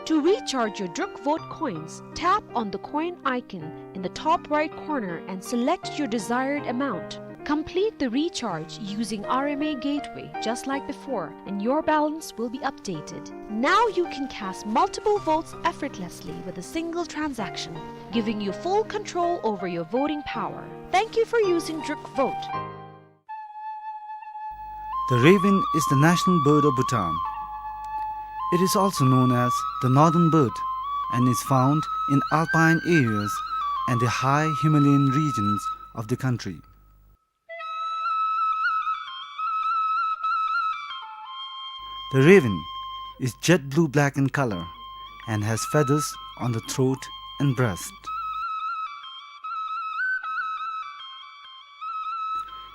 To recharge your Druk Vote coins, tap on the coin icon in the top right corner and select your desired amount. Complete the recharge using R M A Gateway just like before, and your balance will be updated. Now you can cast multiple votes effortlessly with a single transaction, giving you full control over your voting power. Thank you for using Druk Vote. The raven is the national bird of Bhutan. It is also known as the northern bird and is found in alpine areas and the high Himalayan regions of the country. The raven is jet blue black in color and has feathers on the throat and breast.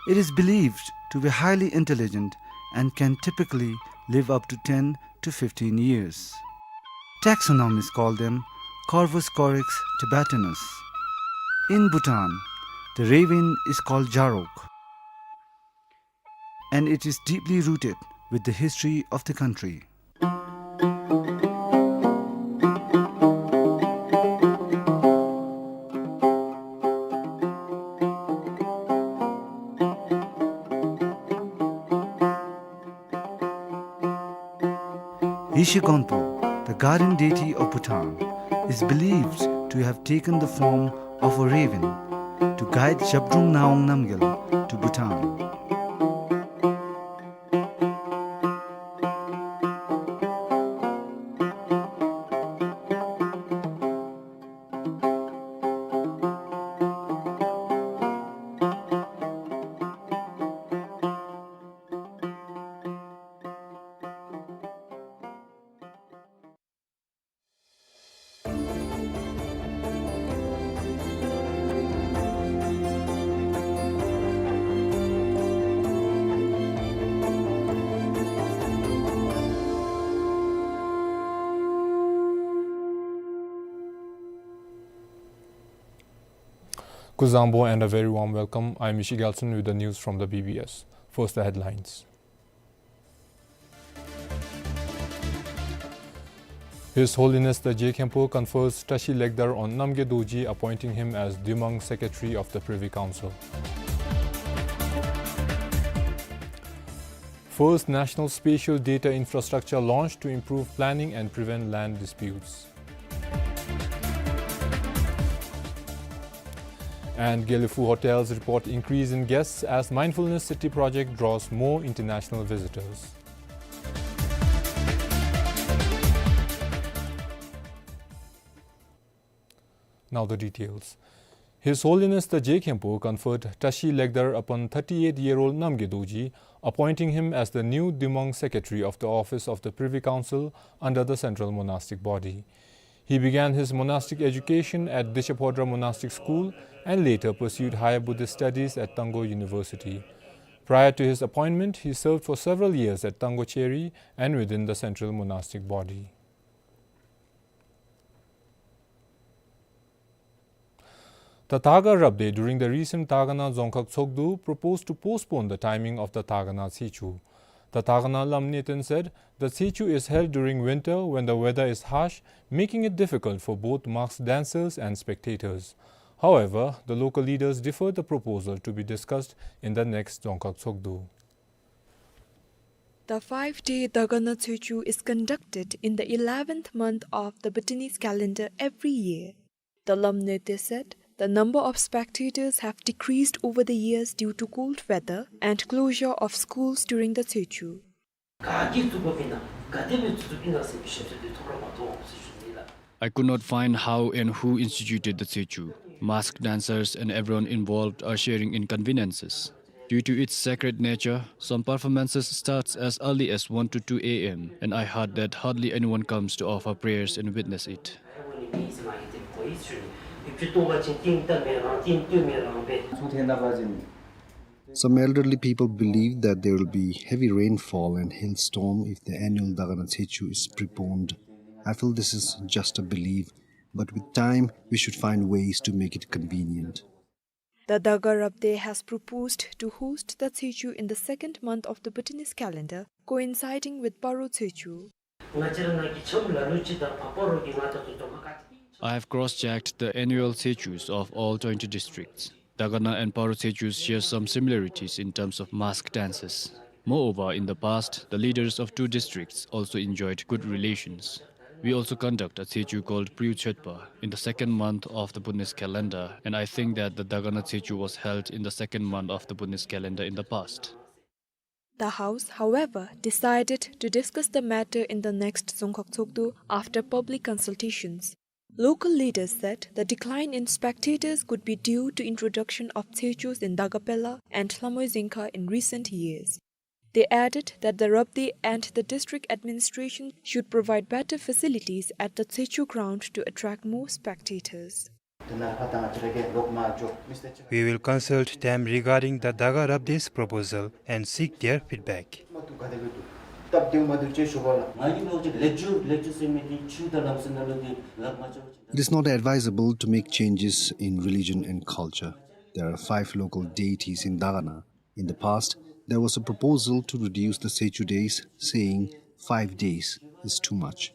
It is believed to be highly intelligent and can typically live up to ten to fifteen years. Taxonomists call them Corvus corax tibetanus. In Bhutan, the raven is called Jarok, and it is deeply rooted with the history of the country. Yeshe Gonpo, the guardian deity of Bhutan, is believed to have taken the form of a raven to guide Zhabdrung Ngawang Namgyal to Bhutan. Kuzuzangpo and a very warm welcome. I'm Yeshe Gyaltsen with the news from the B B S. First, the headlines. His Holiness the Je Khenpo confers Tashi Legdar on Namgay Dorji, appointing him as Demang Secretary of the Privy Council. First national spatial data infrastructure launched to improve planning and prevent land disputes. And Gelephu hotels report increase in guests as Mindfulness City project draws more international visitors. Now the details. His Holiness the Je Khenpo conferred Tashi Legdar upon thirty-eight-year-old Namgay Dorji, appointing him as the new Demang Secretary of the Office of the Privy Council under the Central Monastic Body. He began his monastic education at Dishaphodra Monastic School and later pursued higher Buddhist studies at Tanggo University. Prior to his appointment, he served for several years at Tanggo Cheri and within the Central Monastic Body. The Daga Rabdey during the recent Dagana Dzongkhag Tshogdu proposed to postpone the timing of the Dagana Tsechu. The Dagana Lam Neten said the Tsechu is held during winter when the weather is harsh, making it difficult for both masked dancers and spectators. However, the local leaders deferred the proposal to be discussed in the next Dzongkhag Tshogdu. The five-day Dagana Tsechu is conducted in the eleventh month of the Bhutanese calendar every year. The Lam Neten said the number of spectators have decreased over the years due to cold weather and closure of schools during the Tsechu. I could not find how and who instituted the Tsechu. Masked dancers and everyone involved are sharing inconveniences. Due to its sacred nature, some performances starts as early as one to two A M, and I heard that hardly anyone comes to offer prayers and witness it. Some elderly people believe that there will be heavy rainfall and hailstorm if the annual Dagana Tsechu is preponed. I feel this is just a belief, but with time, we should find ways to make it convenient. The Daga Rabdey has proposed to host the Tsechu in the second month of the Bhutanese calendar, coinciding with Paro Tsechu. I have cross-checked the annual Tsechus of all twenty districts. Dagana and Paro Tsechus share some similarities in terms of mask dances. Moreover, in the past, the leaders of two districts also enjoyed good relations. We also conduct a Tsechu called Priu Chotpa in the second month of the Buddhist calendar, and I think that the Dagana Tsechu was held in the second month of the Buddhist calendar in the past. The House, however, decided to discuss the matter in the next Dzongkhag Tshogdu after public consultations. Local leaders said the decline in spectators could be due to introduction of Tsechus in Dagapela and Lamoi Zingkha in recent years. They added that the Rabdey and the district administration should provide better facilities at the Tsechu ground to attract more spectators. We will consult them regarding the Daga Rabdey's proposal and seek their feedback. It is not advisable to make changes in religion and culture. There are five local deities in Dagana. In the past, there was a proposal to reduce the Tsechu days, saying five days is too much.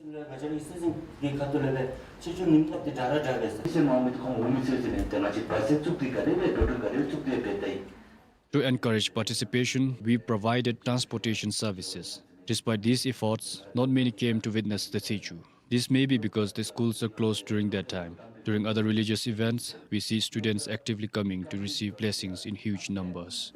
To encourage participation, we provided transportation services. Despite these efforts, not many came to witness the Tsechu. This may be because the schools are closed during that time. During other religious events, we see students actively coming to receive blessings in huge numbers.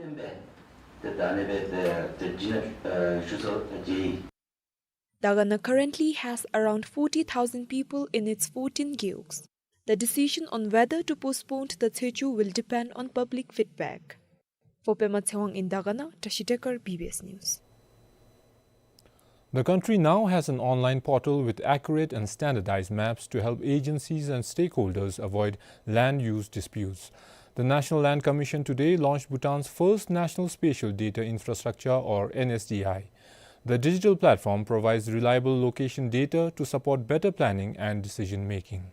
Dagana currently has around forty thousand people in its fourteen gewuks. The decision on whether to postpone the Tsechu will depend on public feedback. For Pema Tshewang in Dagana, Tashi Dekar, B B S News. The country now has an online portal with accurate and standardized maps to help agencies and stakeholders avoid land use disputes. The National Land Commission today launched Bhutan's first National Spatial Data Infrastructure, or N S D I. The digital platform provides reliable location data to support better planning and decision making.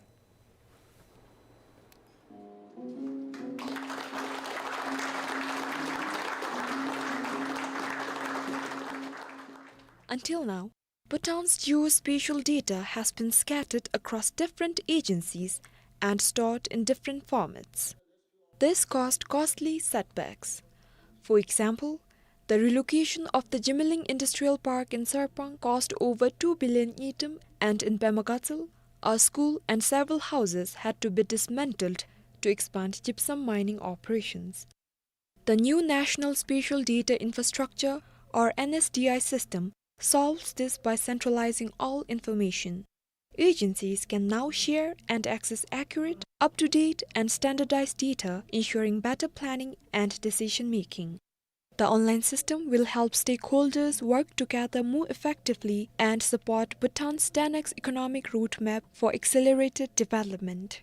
Until now, Bhutan's geospatial data has been scattered across different agencies and stored in different formats. This caused costly setbacks. For example, the relocation of the Jimileng Industrial Park in Sarpang cost over two billion ngultrum, and in Pema Gatshel, a school and several houses had to be dismantled to expand gypsum mining operations. The new National Spatial Data Infrastructure, or N S D I system, solves this by centralizing all information. Agencies can now share and access accurate, up-to-date, and standardized data, ensuring better planning and decision-making. The online system will help stakeholders work together more effectively and support Bhutan's ten X economic roadmap for accelerated development.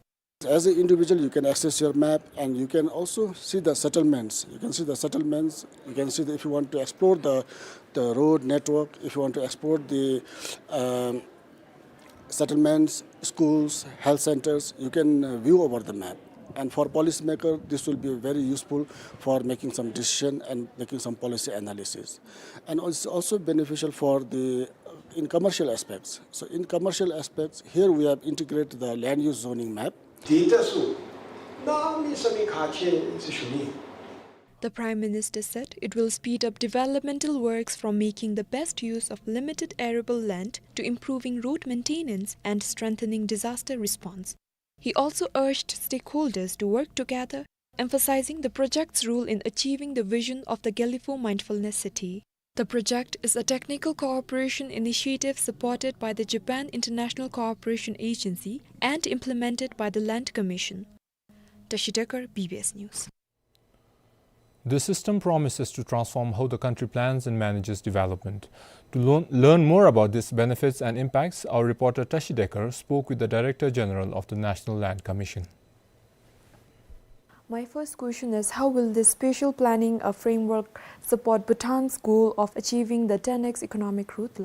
As an individual, you can access your map and you can also see the settlements. You can see the settlements. You can see the, if you want to explore the, the road network, if you want to explore the um, settlements, schools, health centers, you can uh, view over the map. And for policymaker, this will be very useful for making some decision and making some policy analysis. And it's also beneficial for the in commercial aspects. So in commercial aspects, here we have integrated the land use zoning map. Data su, nami sami khache isi shuni. The Prime Minister said it will speed up developmental works from making the best use of limited arable land to improving road maintenance and strengthening disaster response. He also urged stakeholders to work together, emphasizing the project's role in achieving the vision of the Gelephu Mindfulness City. The project is a technical cooperation initiative supported by the Japan International Cooperation Agency and implemented by the Land Commission. Tashi Dekar, B B S News. This system promises to transform how the country plans and manages development. To learn, learn more about its benefits and impacts, our reporter Tashi Dekar spoke with the Director General of the National Land Commission. My first question is, how will this spatial planning uh, framework support Bhutan's goal of achieving the ten X economic growth?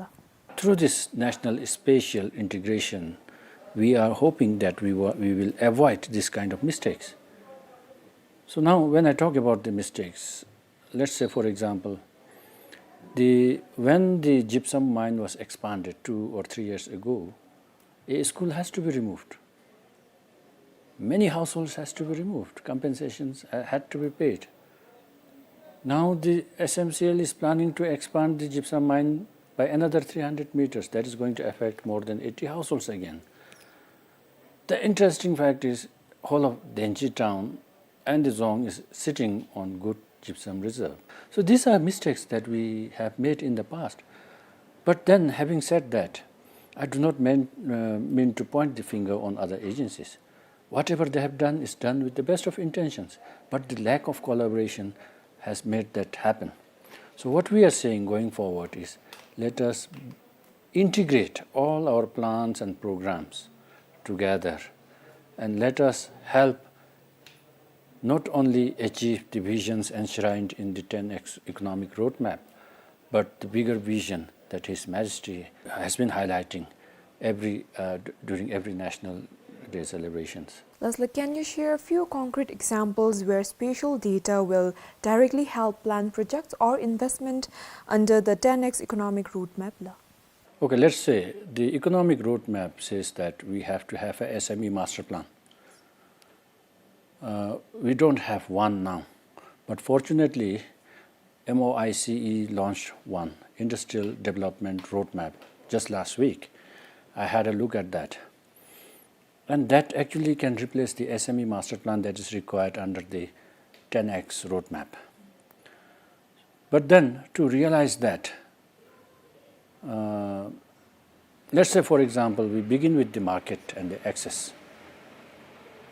Through this national spatial integration, we are hoping that we, wa- we will avoid this kind of mistakes. So now, when I talk about the mistakes, let's say, for example, the, when the gypsum mine was expanded two or three years ago, a school has to be removed. Many households has to be removed. Compensations uh, had to be paid. Now the S M C L is planning to expand the gypsum mine by another three hundred meters. That is going to affect more than eighty households again. The interesting fact is, whole of Denchi town and the Dzong is sitting on good gypsum reserve. So these are mistakes that we have made in the past. But then, having said that, I do not mean, uh, mean to point the finger on other agencies. Whatever they have done is done with the best of intentions, but the lack of collaboration has made that happen. So what we are saying going forward is, let us integrate all our plans and programs together, and let us help not only achieve the visions enshrined in the ten X economic roadmap, but the bigger vision that His Majesty has been highlighting every, uh, d-, during every National Day celebrations. Lastly, can you share a few concrete examples where spatial data will directly help plan projects or investment under the ten X economic roadmap la? Okay, let's say the economic roadmap says that we have to have a S M E master plan. Uh, we don't have one now, but fortunately, M O I C E launched one, Industrial Development Roadmap, just last week. I had a look at that. And that actually can replace the S M E master plan that is required under the ten X roadmap. But then, to realize that, uh, let's say, for example, we begin with the market and the access.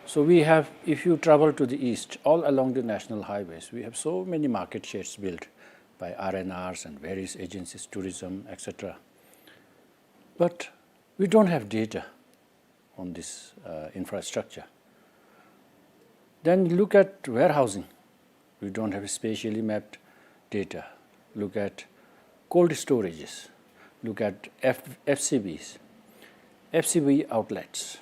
So we have, if you travel to the east, all along the national highways, we have so many market sheds built by R and Rs and various agencies, tourism, et cetera. But we don't have data on this, uh, infrastructure. Then look at warehousing. We don't have spatially mapped data. Look at cold storages. Look at F-, F C Bs, F C B outlets.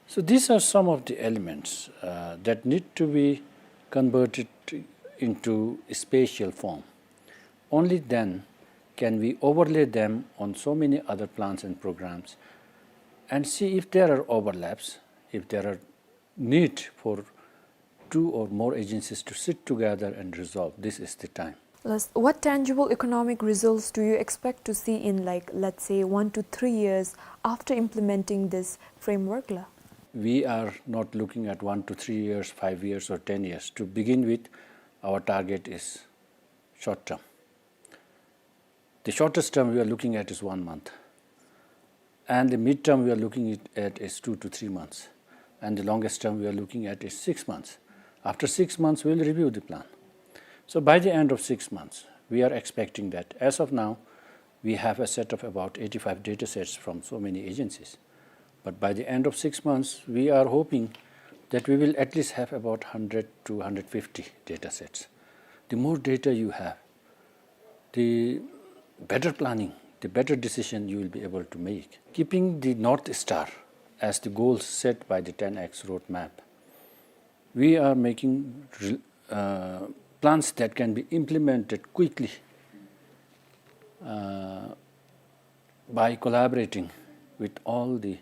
So these are some of the elements, uh, that need to be converted into spatial form. Only then can we overlay them on so many other plans and programs and see if there are overlaps, if there are need for two or more agencies to sit together and resolve. This is the time. Last, what tangible economic results do you expect to see in, like, let's say, one to three years after implementing this framework la? We are not looking at one to three years, five years, or ten years. To begin with, our target is short term. The shortest term we are looking at is one month. And the mid term we are looking it-, at is two to three months. And the longest term we are looking at is six months. After six months, we will review the plan. So by the end of six months, we are expecting that, as of now, we have a set of about eighty-five data sets from so many agencies. But by the end of six months, we are hoping that we will at least have about hundred to hundred fifty data sets. The more data you have, the better planning, the better decision you will be able to make. Keeping the North Star as the goals set by the ten X roadmap, we are making re-, uh, plans that can be implemented quickly, uh, by collaborating with all the,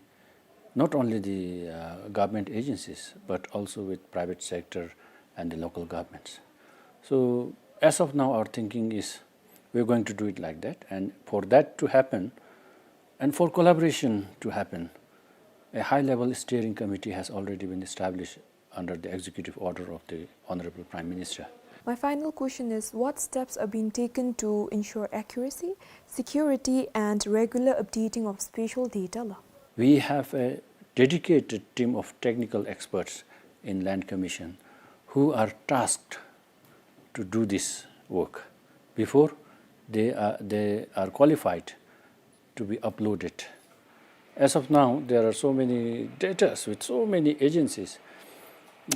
not only the, uh, government agencies, but also with private sector and the local governments. So as of now, our thinking is we're going to do it like that. And for that to happen, and for collaboration to happen, a high-level steering committee has already been established under the executive order of the Honorable Prime Minister. My final question is, what steps are being taken to ensure accuracy, security, and regular updating of spatial data la? We have a dedicated team of technical experts in Land Commission who are tasked to do this work before they are, they are qualified to be uploaded. As of now, there are so many datas with so many agencies,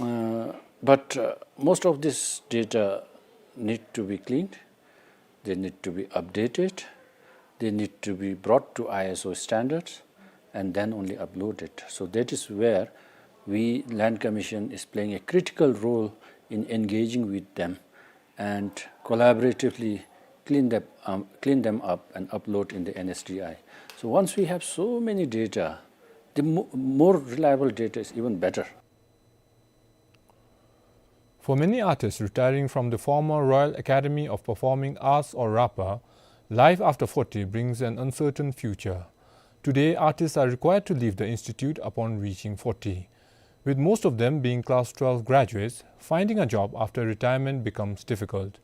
uh, but, uh, most of this data need to be cleaned, they need to be updated, they need to be brought to I S O standards, and then only uploaded. So that is where we, Land Commission, is playing a critical role in engaging with them and collaboratively clean them, um, clean them up and upload in the N S D I. So once we have so many data, the mo-, more reliable data is even better. For many artists retiring from the former Royal Academy of Performing Arts or RAPA, life after forty brings an uncertain future. Today, artists are required to leave the institute upon reaching forty. With most of them being class twelve graduates, finding a job after retirement becomes difficult.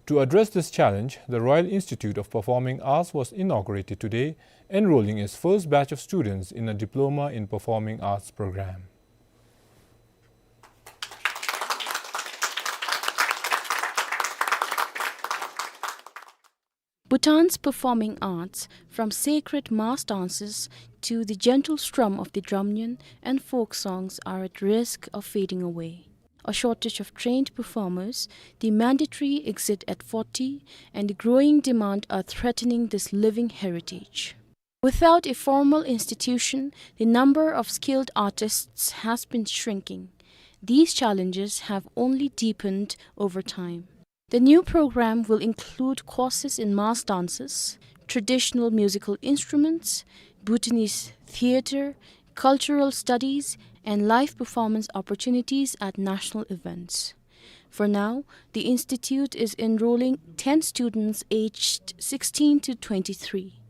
To address this challenge, the Royal Institute of Performing Arts was inaugurated today, enrolling its first batch of students in a Diploma in Performing Arts program. Bhutan's performing arts, from sacred mass dances to the gentle strum of the drumnyon and folk songs, are at risk of fading away. A shortage of trained performers, the mandatory exit at forty, and the growing demand are threatening this living heritage. Without a formal institution, the number of skilled artists has been shrinking. These challenges have only deepened over time. The new program will include courses in mass dances, traditional musical instruments, Bhutanese theater, cultural studies, and live performance opportunities at national events. For now, the institute is enrolling ten students aged sixteen to twenty-three.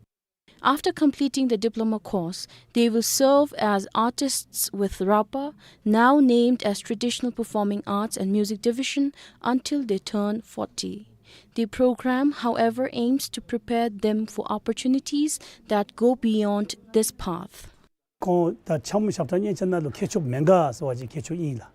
After completing the diploma course, they will serve as artists with RAPA, now named as Traditional Performing Arts and Music Division, until they turn forty. The program, however, aims to prepare them for opportunities that go beyond this path. ཁོང་ད་འཆམ་ཞབས་ཁྲ་ཉན་ཆ་ནང་ལུ་མཁས་མཆོག་མེན་ག་ཟེར་བ་ཅིན་མཁས་མཆོག་ཨིན་ལགས།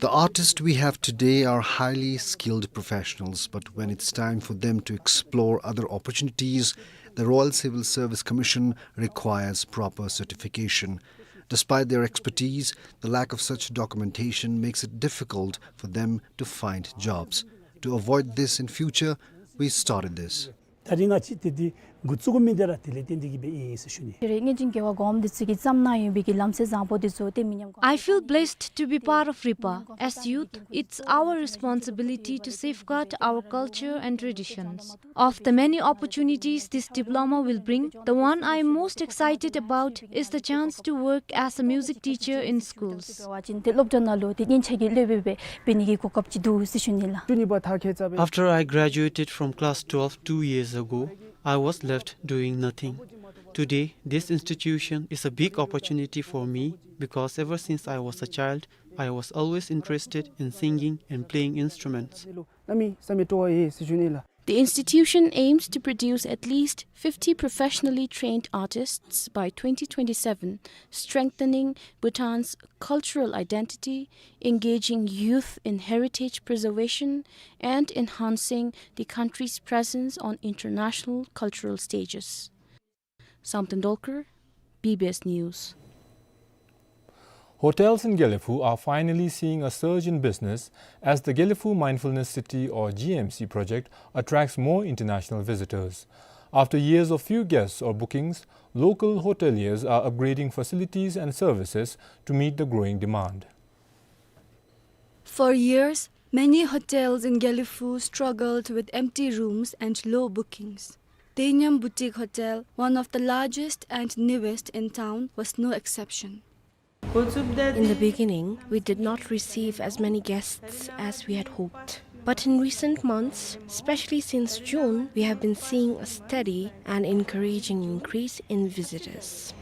The artists we have today are highly skilled professionals, but when it's time for them to explore other opportunities, the Royal Civil Service Commission requires proper certification. Despite their expertise, the lack of such documentation makes it difficult for them to find jobs. To avoid this in future, we started this. ད་རིས་ང་བཅས་དེ་འདི་འགོ་བཙུགས་མི་འདི་ར་དེ་ལས་བརྟེན་ཏེ་གིས་སྦེ་ཨིན་ཟེར་ཞུ་ནི། དེ་རེ་ངེས་ཅན་དགེ་བ་སྒོམ་འདི་ཚུ་གིས་བརྩམས་གནང་ཡོད་པའི་གི་ལམ་སྲོལ་བཟང་པོ་འདི་ཚུ་ཏེ་མི་ཉམས་གོང་། I feel blessed to be part of RIPA. As youth, it's our responsibility to safeguard our culture and traditions. Of the many opportunities this diploma will bring, the one I am most excited about is the chance to work as a music teacher in schools. འབད་བ་ཅིན་ཏེ་སློབ་གྲྭ་ནང་ལུ་ཏེ་སྙན་ཆ་གི་སློབ་དཔོན་སྦེ་འབད་ནི་གི་གོ་སྐབས་ཅིག་འདུག་ཟེར་ཞུ་ནི་ལགས། After I graduated from class twelve two years ago, I was left doing nothing. Today, this institution is a big opportunity for me because ever since I was a child, I was always interested in singing and playing instruments. གནམ་མེད་ས་མེད་སྤྲོ་བ་ཡོད་ཟེར་ཞུ་ནི་ལགས། The institution aims to produce at least fifty professionally trained artists by twenty twenty-seven, strengthening Bhutan's cultural identity, engaging youth in heritage preservation, and enhancing the country's presence on international cultural stages. Samten Dolkar, B B S News. Hotels in Gelephu are finally seeing a surge in business as the Gelephu Mindfulness City, or G M C project, attracts more international visitors. After years of few guests or bookings, local hoteliers are upgrading facilities and services to meet the growing demand. For years, many hotels in Gelephu struggled with empty rooms and low bookings. Denyam Boutique Hotel, one of the largest and newest in town, was no exception. In the beginning, we did not receive as many guests as we had hoped. But in recent months, especially since June, we have been seeing a steady and encouraging increase in visitors.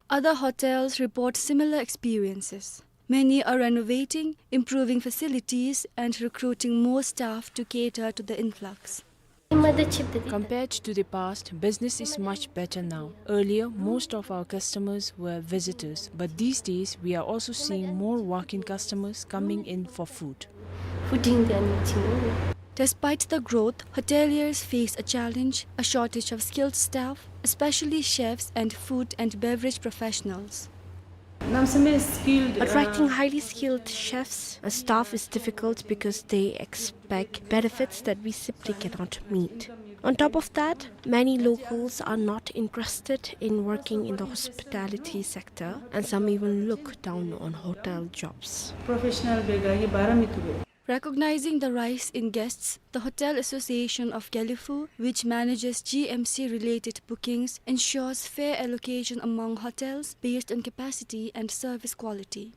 Other hotels report similar experiences. Many are renovating, improving facilities, and recruiting more staff to cater to the influx. Compared to the past, business is much better now. Earlier, most of our customers were visitors, but these days we are also seeing more walk-in customers coming in for food. Despite the growth, hoteliers face a challenge, a shortage of skilled staff, especially chefs and food and beverage professionals. Attracting highly skilled chefs and staff is difficult because they expect benefits that we simply cannot meet. On top of that, many locals are not interested in working in the hospitality sector, and some even look down on hotel jobs. Recognizing the rise in guests, the Hotel Association of Gelephu, which manages G M C-related bookings, ensures fair allocation among hotels based on capacity and service quality.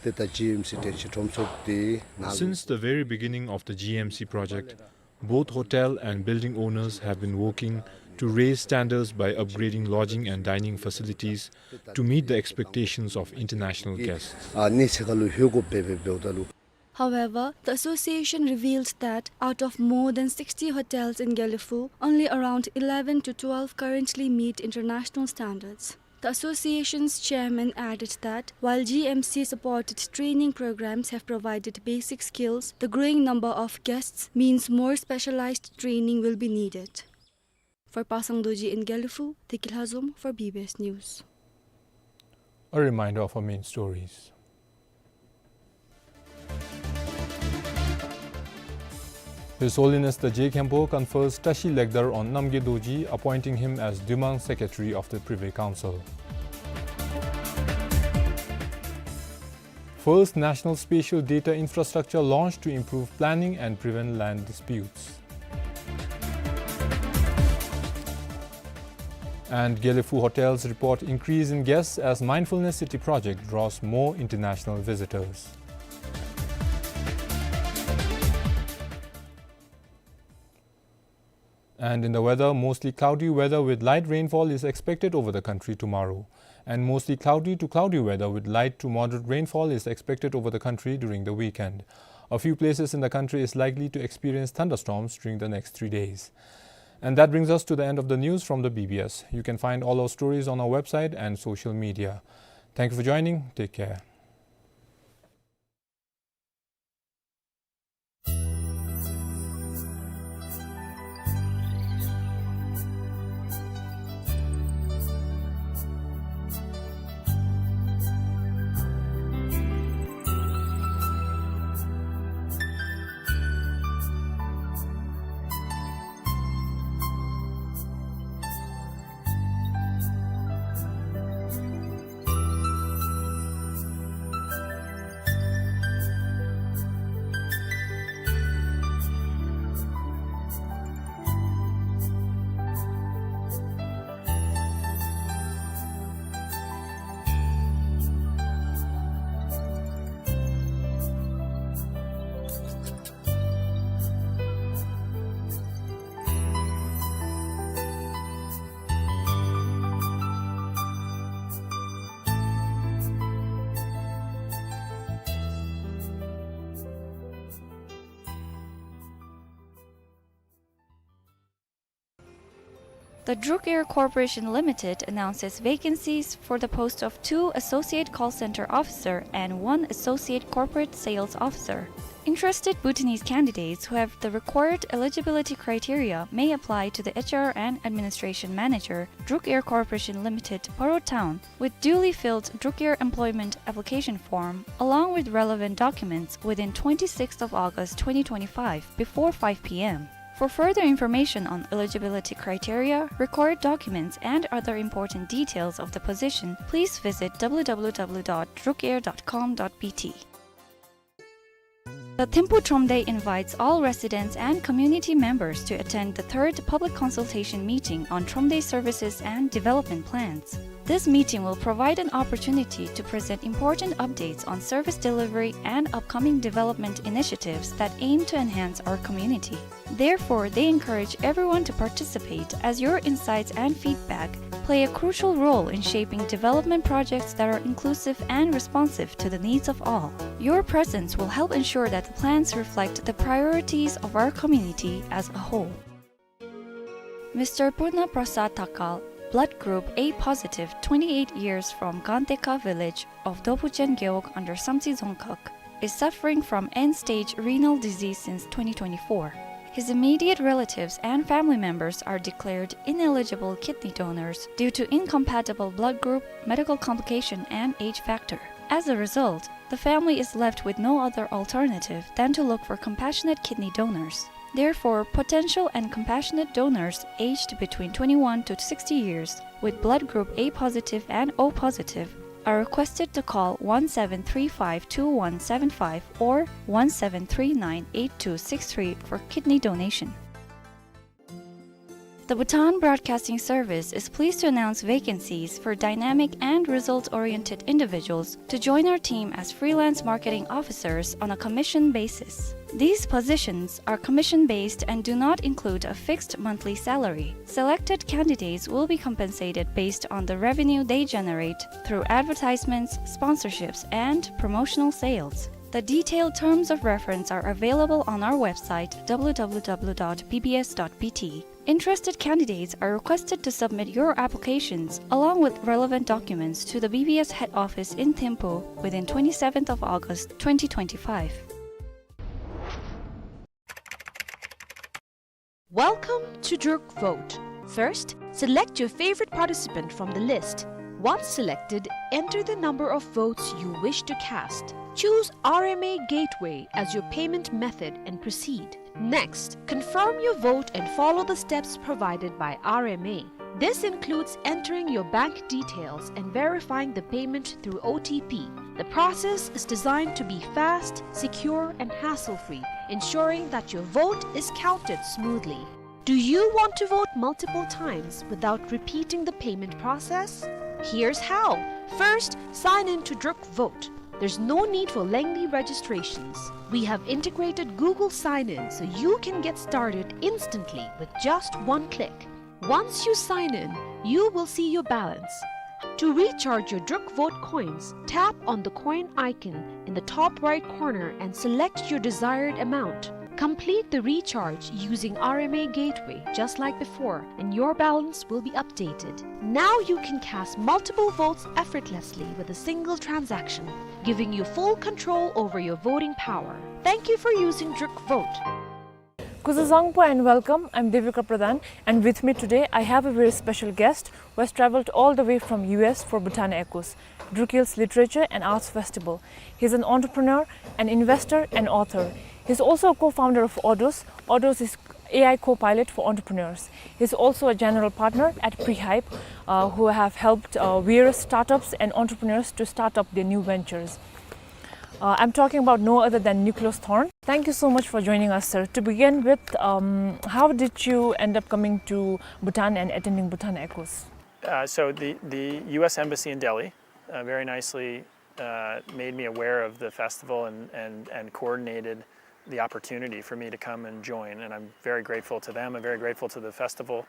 Since the very beginning of the G M C project, both hotel and building owners have been working to raise standards by upgrading lodging and dining facilities to meet the expectations of international guests. However, the association revealed that out of more than sixty hotels in Gelephu, only around eleven to twelve currently meet international standards. The association's chairman added that while G M C-supported training programs have provided basic skills, the growing number of guests means more specialized training will be needed. For Pasang Dorji in Gelephu, Tiki Lhazom for B B S News. A reminder of our main stories. His Holiness the Je Khenpo confers Tashi Legdar on Namgay Dorji, appointing him as Duimang Secretary of the Privy Council. First national spatial data infrastructure launched to improve planning and prevent land disputes. And Gelephu hotels report increase in guests as Mindfulness City project draws more international visitors. And in the weather, mostly cloudy weather with light rainfall is expected over the country tomorrow. And mostly cloudy to cloudy weather with light to moderate rainfall is expected over the country during the weekend. A few places in the country is likely to experience thunderstorms during the next three days. And that brings us to the end of the news from the B B S. You can find all our stories on our website and social media. Thank you for joining. Take care. The Druk Air Corporation Limited announces vacancies for the post of two Associate Call Center Officer and one Associate Corporate Sales Officer. Interested Bhutanese candidates who have the required eligibility criteria may apply to the H R and Administration Manager, Druk Air Corporation Limited, Paro Town, with duly filled Druk Air employment application form, along with relevant documents within twenty-sixth of August twenty twenty-five before five P M. For further information on eligibility criteria, required documents, and other important details of the position, please visit W W W dot drukair dot com dot B T. The Thimphu Thromde invites all residents and community members to attend the third public consultation meeting on Thromde services and development plans. This meeting will provide an opportunity to present important updates on service delivery and upcoming development initiatives that aim to enhance our community. Therefore, they encourage everyone to participate, as your insights and feedback play a crucial role in shaping development projects that are inclusive and responsive to the needs of all. Your presence will help ensure that the plans reflect the priorities of our community as a whole. Mister Purna Prasad Thakal, blood group A positive, twenty-eight years, from Gangteka village of Dopuchen Gewog under Samtse Dzongkhag, is suffering from end-stage renal disease since twenty twenty-four. His immediate relatives and family members are declared ineligible kidney donors due to incompatible blood group, medical complication, and age factor. As a result, the family is left with no other alternative than to look for compassionate kidney donors. Therefore, potential and compassionate donors aged between twenty-one to sixty years with blood group A positive and O positive are requested to call one seven three five two one seven five or one seven three nine eight two six three for kidney donation. The Bhutan Broadcasting Service is pleased to announce vacancies for dynamic and result-oriented individuals to join our team as freelance marketing officers on a commission basis. These positions are commission-based and do not include a fixed monthly salary. Selected candidates will be compensated based on the revenue they generate through advertisements, sponsorships, and promotional sales. The detailed terms of reference are available on our website, W W W dot B B S dot B T. Interested candidates are requested to submit your applications along with relevant documents to the B B S head office in Thimphu within twenty-seventh of August twenty twenty-five. Welcome to Druk Vote. First, select your favorite participant from the list. Once selected, enter the number of votes you wish to cast. Choose R M A Gateway as your payment method and proceed. Next, confirm your vote and follow the steps provided by R M A. This includes entering your bank details and verifying the payment through O T P. The process is designed to be fast, secure, and hassle-free, ensuring that your vote is counted smoothly. Do you want to vote multiple times without repeating the payment process? Here's how. First, sign in to Druk Vote. There's no need for lengthy registrations. We have integrated Google Sign-In so you can get started instantly with just one click. Once you sign in, you will see your balance. To recharge your Druk Vote coins, tap on the coin icon in the top right corner and select your desired amount. Complete the recharge using R M A Gateway just like before, and your balance will be updated. Now you can cast multiple votes effortlessly with a single transaction, giving you full control over your voting power. Thank you for using Druk Vote. Kuzuzangpo and welcome. I'm Devika Pradhan, and with me today I have a very special guest who has traveled all the way from U S for Bhutan Echoes, Druk Hills Literature and Arts Festival. He's an entrepreneur, an investor, and author. He's also a co-founder of Odos. Odos is A I co-pilot for entrepreneurs. He's also a general partner at Prehype, uh, who have helped, uh, various startups and entrepreneurs to start up their new ventures. Uh, I'm talking about no other than Nicholas Thorne. Thank you so much for joining us, sir. To begin with, um, how did you end up coming to Bhutan and attending Bhutan Echoes? Uh, so the, the U S Embassy in Delhi, uh, very nicely, uh, made me aware of the festival and, and, and coordinated the opportunity for me to come and join. And I'm very grateful to them. I'm very grateful to the festival,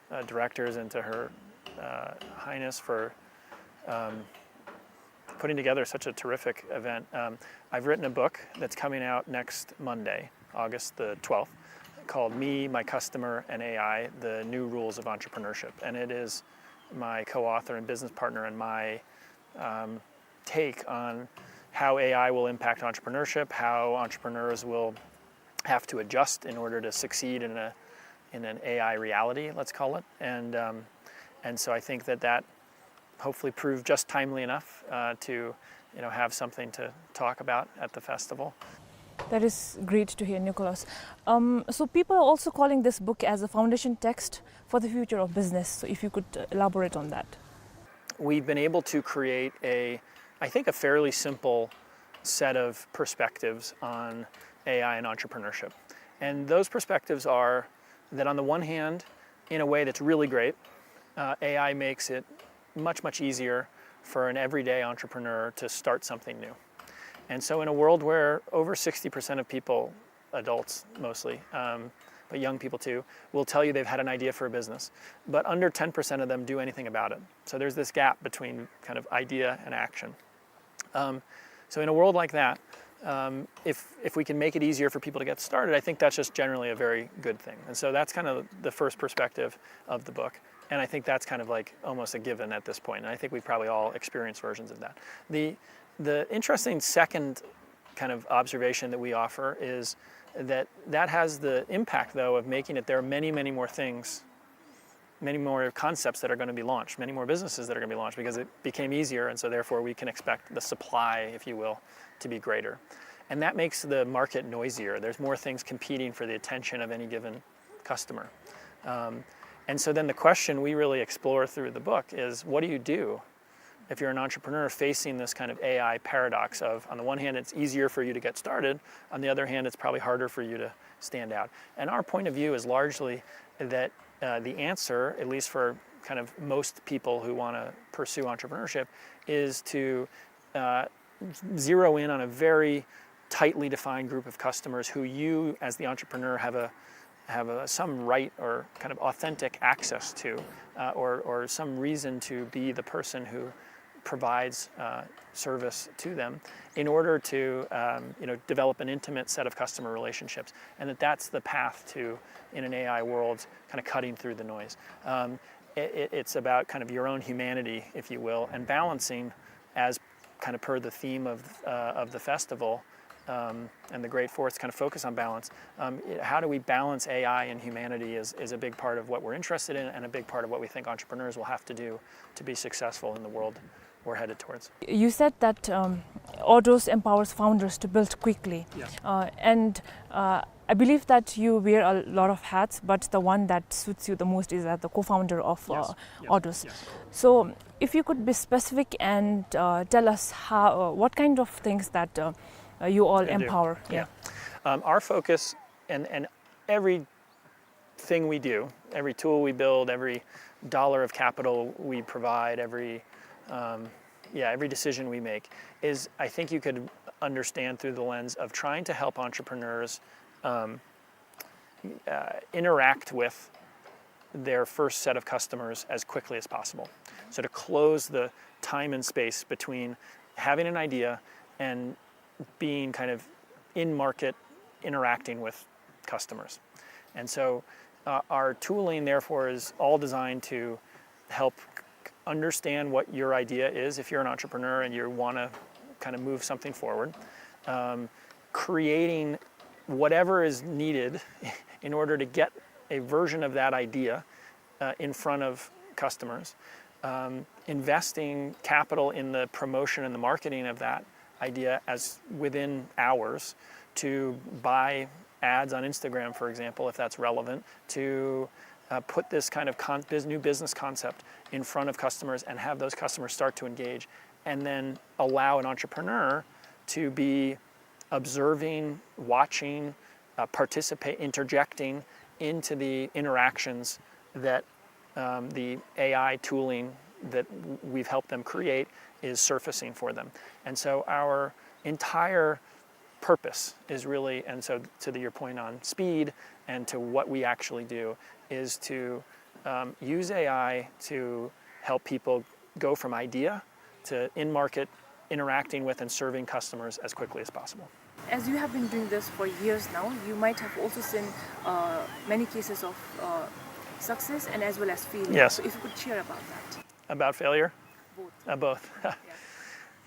uh, directors and to Her, uh, Highness for, um, putting together such a terrific event. Um, I've written a book that's coming out next Monday, August the twelfth, called Me, My Customer, and A I: The New Rules of Entrepreneurship. And it is my co-author and business partner and my, um, take on how A I will impact entrepreneurship, how entrepreneurs will have to adjust in order to succeed in a, in an A I reality, let's call it. And, um, and so I think that that hopefully proved just timely enough, uh, to, you know, have something to talk about at the festival. That is great to hear, Nicholas. Um, so people are also calling this book as a foundation text for the future of business. So if you could, uh, elaborate on that. We've been able to create a, I think, a fairly simple set of perspectives on A I and entrepreneurship. And those perspectives are that, on the one hand, in a way that's really great, uh, A I makes it much, much easier for an everyday entrepreneur to start something new. And so in a world where over sixty percent of people, adults mostly, um, but young people too, will tell you they've had an idea for a business, but under ten percent of them do anything about it. So there's this gap between kind of idea and action. Um, so in a world like that, um, if, if we can make it easier for people to get started, I think that's just generally a very good thing. And so that's kind of the first perspective of the book. And I think that's kind of, like, almost a given at this point. And I think we probably all experience versions of that. The, the interesting second kind of observation that we offer is that that has the impact, though, of making it there are many, many more things, many more concepts that are gonna be launched, many more businesses that are gonna be launched, because it became easier, and so therefore we can expect the supply, if you will, to be greater. And that makes the market noisier. There's more things competing for the attention of any given customer. Um, and so then the question we really explore through the book is, what do you do if you're an entrepreneur facing this kind of A I paradox of, on the one hand, it's easier for you to get started, on the other hand, it's probably harder for you to stand out? And our point of view is largely that, uh, the answer, at least for kind of most people who wanna pursue entrepreneurship, is to, uh, zero in on a very tightly defined group of customers who you, as the entrepreneur, have a, have a, some right or kind of authentic access to, uh, or, or some reason to be the person who provides uh, service to them in order to um, you know, develop an intimate set of customer relationships. And that that's the path to, in an A I world, kind of cutting through the noise. Um, it, it's about kind of your own humanity, if you will, and balancing, as kind of per the theme of, uh, of the festival, um, and the Great Four, it's kind of focus on balance. Um, how do we balance A I and humanity is, is a big part of what we're interested in and a big part of what we think entrepreneurs will have to do to be successful in the world we're headed towards. You said that um, Odooz empowers founders to build quickly. Yes. Uh, and uh, I believe that you wear a lot of hats, but the one that suits you the most is as the co-founder of uh, Yes, yes, Odooz. Yes. So, if you could be specific and uh, tell us how, uh, what kind of things that uh, uh, you all I do. Empower. Yeah. Yeah. Um, our focus and, and everything we do, every tool we build, every dollar of capital we provide, every um, yeah, every decision we make is, I think you could understand through the lens of trying to help entrepreneurs um, uh, interact with their first set of customers as quickly as possible. So to close the time and space between having an idea and being kind of in market, interacting with customers. And so uh, our tooling, therefore, is all designed to help understand what your idea is if you're an entrepreneur and you want to kind of move something forward, um, creating whatever is needed in order to get a version of that idea uh, in front of customers, um, investing capital in the promotion and the marketing of that idea as within hours to buy ads on Instagram, for example, if that's relevant, to uh, put this kind of con- this new business concept in front of customers and have those customers start to engage, and then allow an entrepreneur to be observing, watching, uh, participate, interjecting into the interactions that um, the A I tooling that we've helped them create is surfacing for them. And so our entire purpose is really, and so to the, your point on speed and to what we actually do, is to um, use A I to help people go from idea to in-market interacting with and serving customers as quickly as possible. As you have been doing this for years now, you might have also seen uh, many cases of uh, success and as well as failure. Yes. So if you could share about that. About failure? Both. Uh, both. Yeah.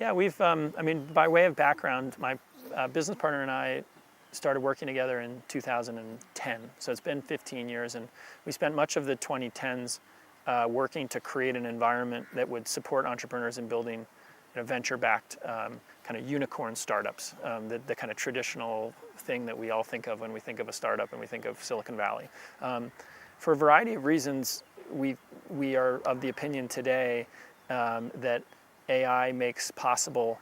Yeah, we've, um, I mean, by way of background, my uh, business partner and I started working together in two thousand ten. So it's been fifteen years, and we spent much of the twenty tens uh, working to create an environment that would support entrepreneurs in building, you know, venture-backed um, kind of unicorn startups, um, the, the kind of traditional thing that we all think of when we think of a startup and we think of Silicon Valley. Um, for a variety of reasons, we, we are of the opinion today um, that A I makes possible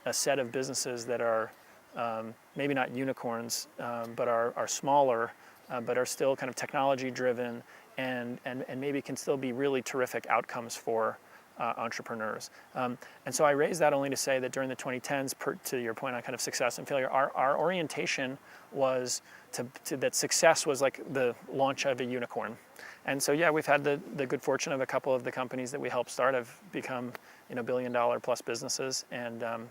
a set of businesses that are um, maybe not unicorns, um, but are, are smaller, uh, but are still kind of technology driven and, and, and maybe can still be really terrific outcomes for uh, entrepreneurs. Um, and so I raise that only to say that during the twenty tens, per, to your point on kind of success and failure, our, our orientation was to, to that success was like the launch of a unicorn. And so, yeah, we've had the, the good fortune of a couple of the companies that we helped start have become, you know, billion dollar plus businesses, and, um,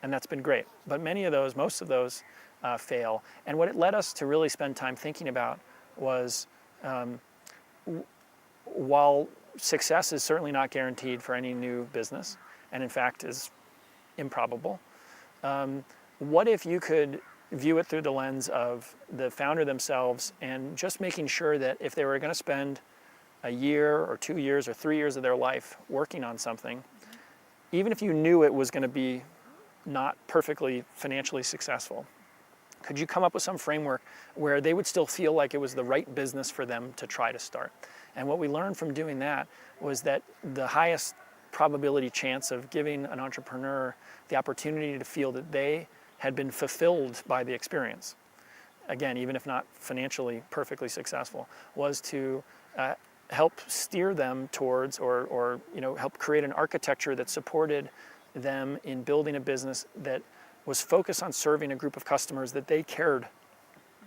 and that's been great. But many of those, most of those, uh, fail. And what it led us to really spend time thinking about was, um, w- while success is certainly not guaranteed for any new business, and in fact is improbable, um, what if you could view it through the lens of the founder themselves and just making sure that if they were going to spend a year or two years or three years of their life working on something, even if you knew it was going to be not perfectly financially successful, could you come up with some framework where they would still feel like it was the right business for them to try to start? And what we learned from doing that was that the highest probability chance of giving an entrepreneur the opportunity to feel that they had been fulfilled by the experience, again, even if not financially perfectly successful, was to uh, help steer them towards or, or you know, help create an architecture that supported them in building a business that was focused on serving a group of customers that they cared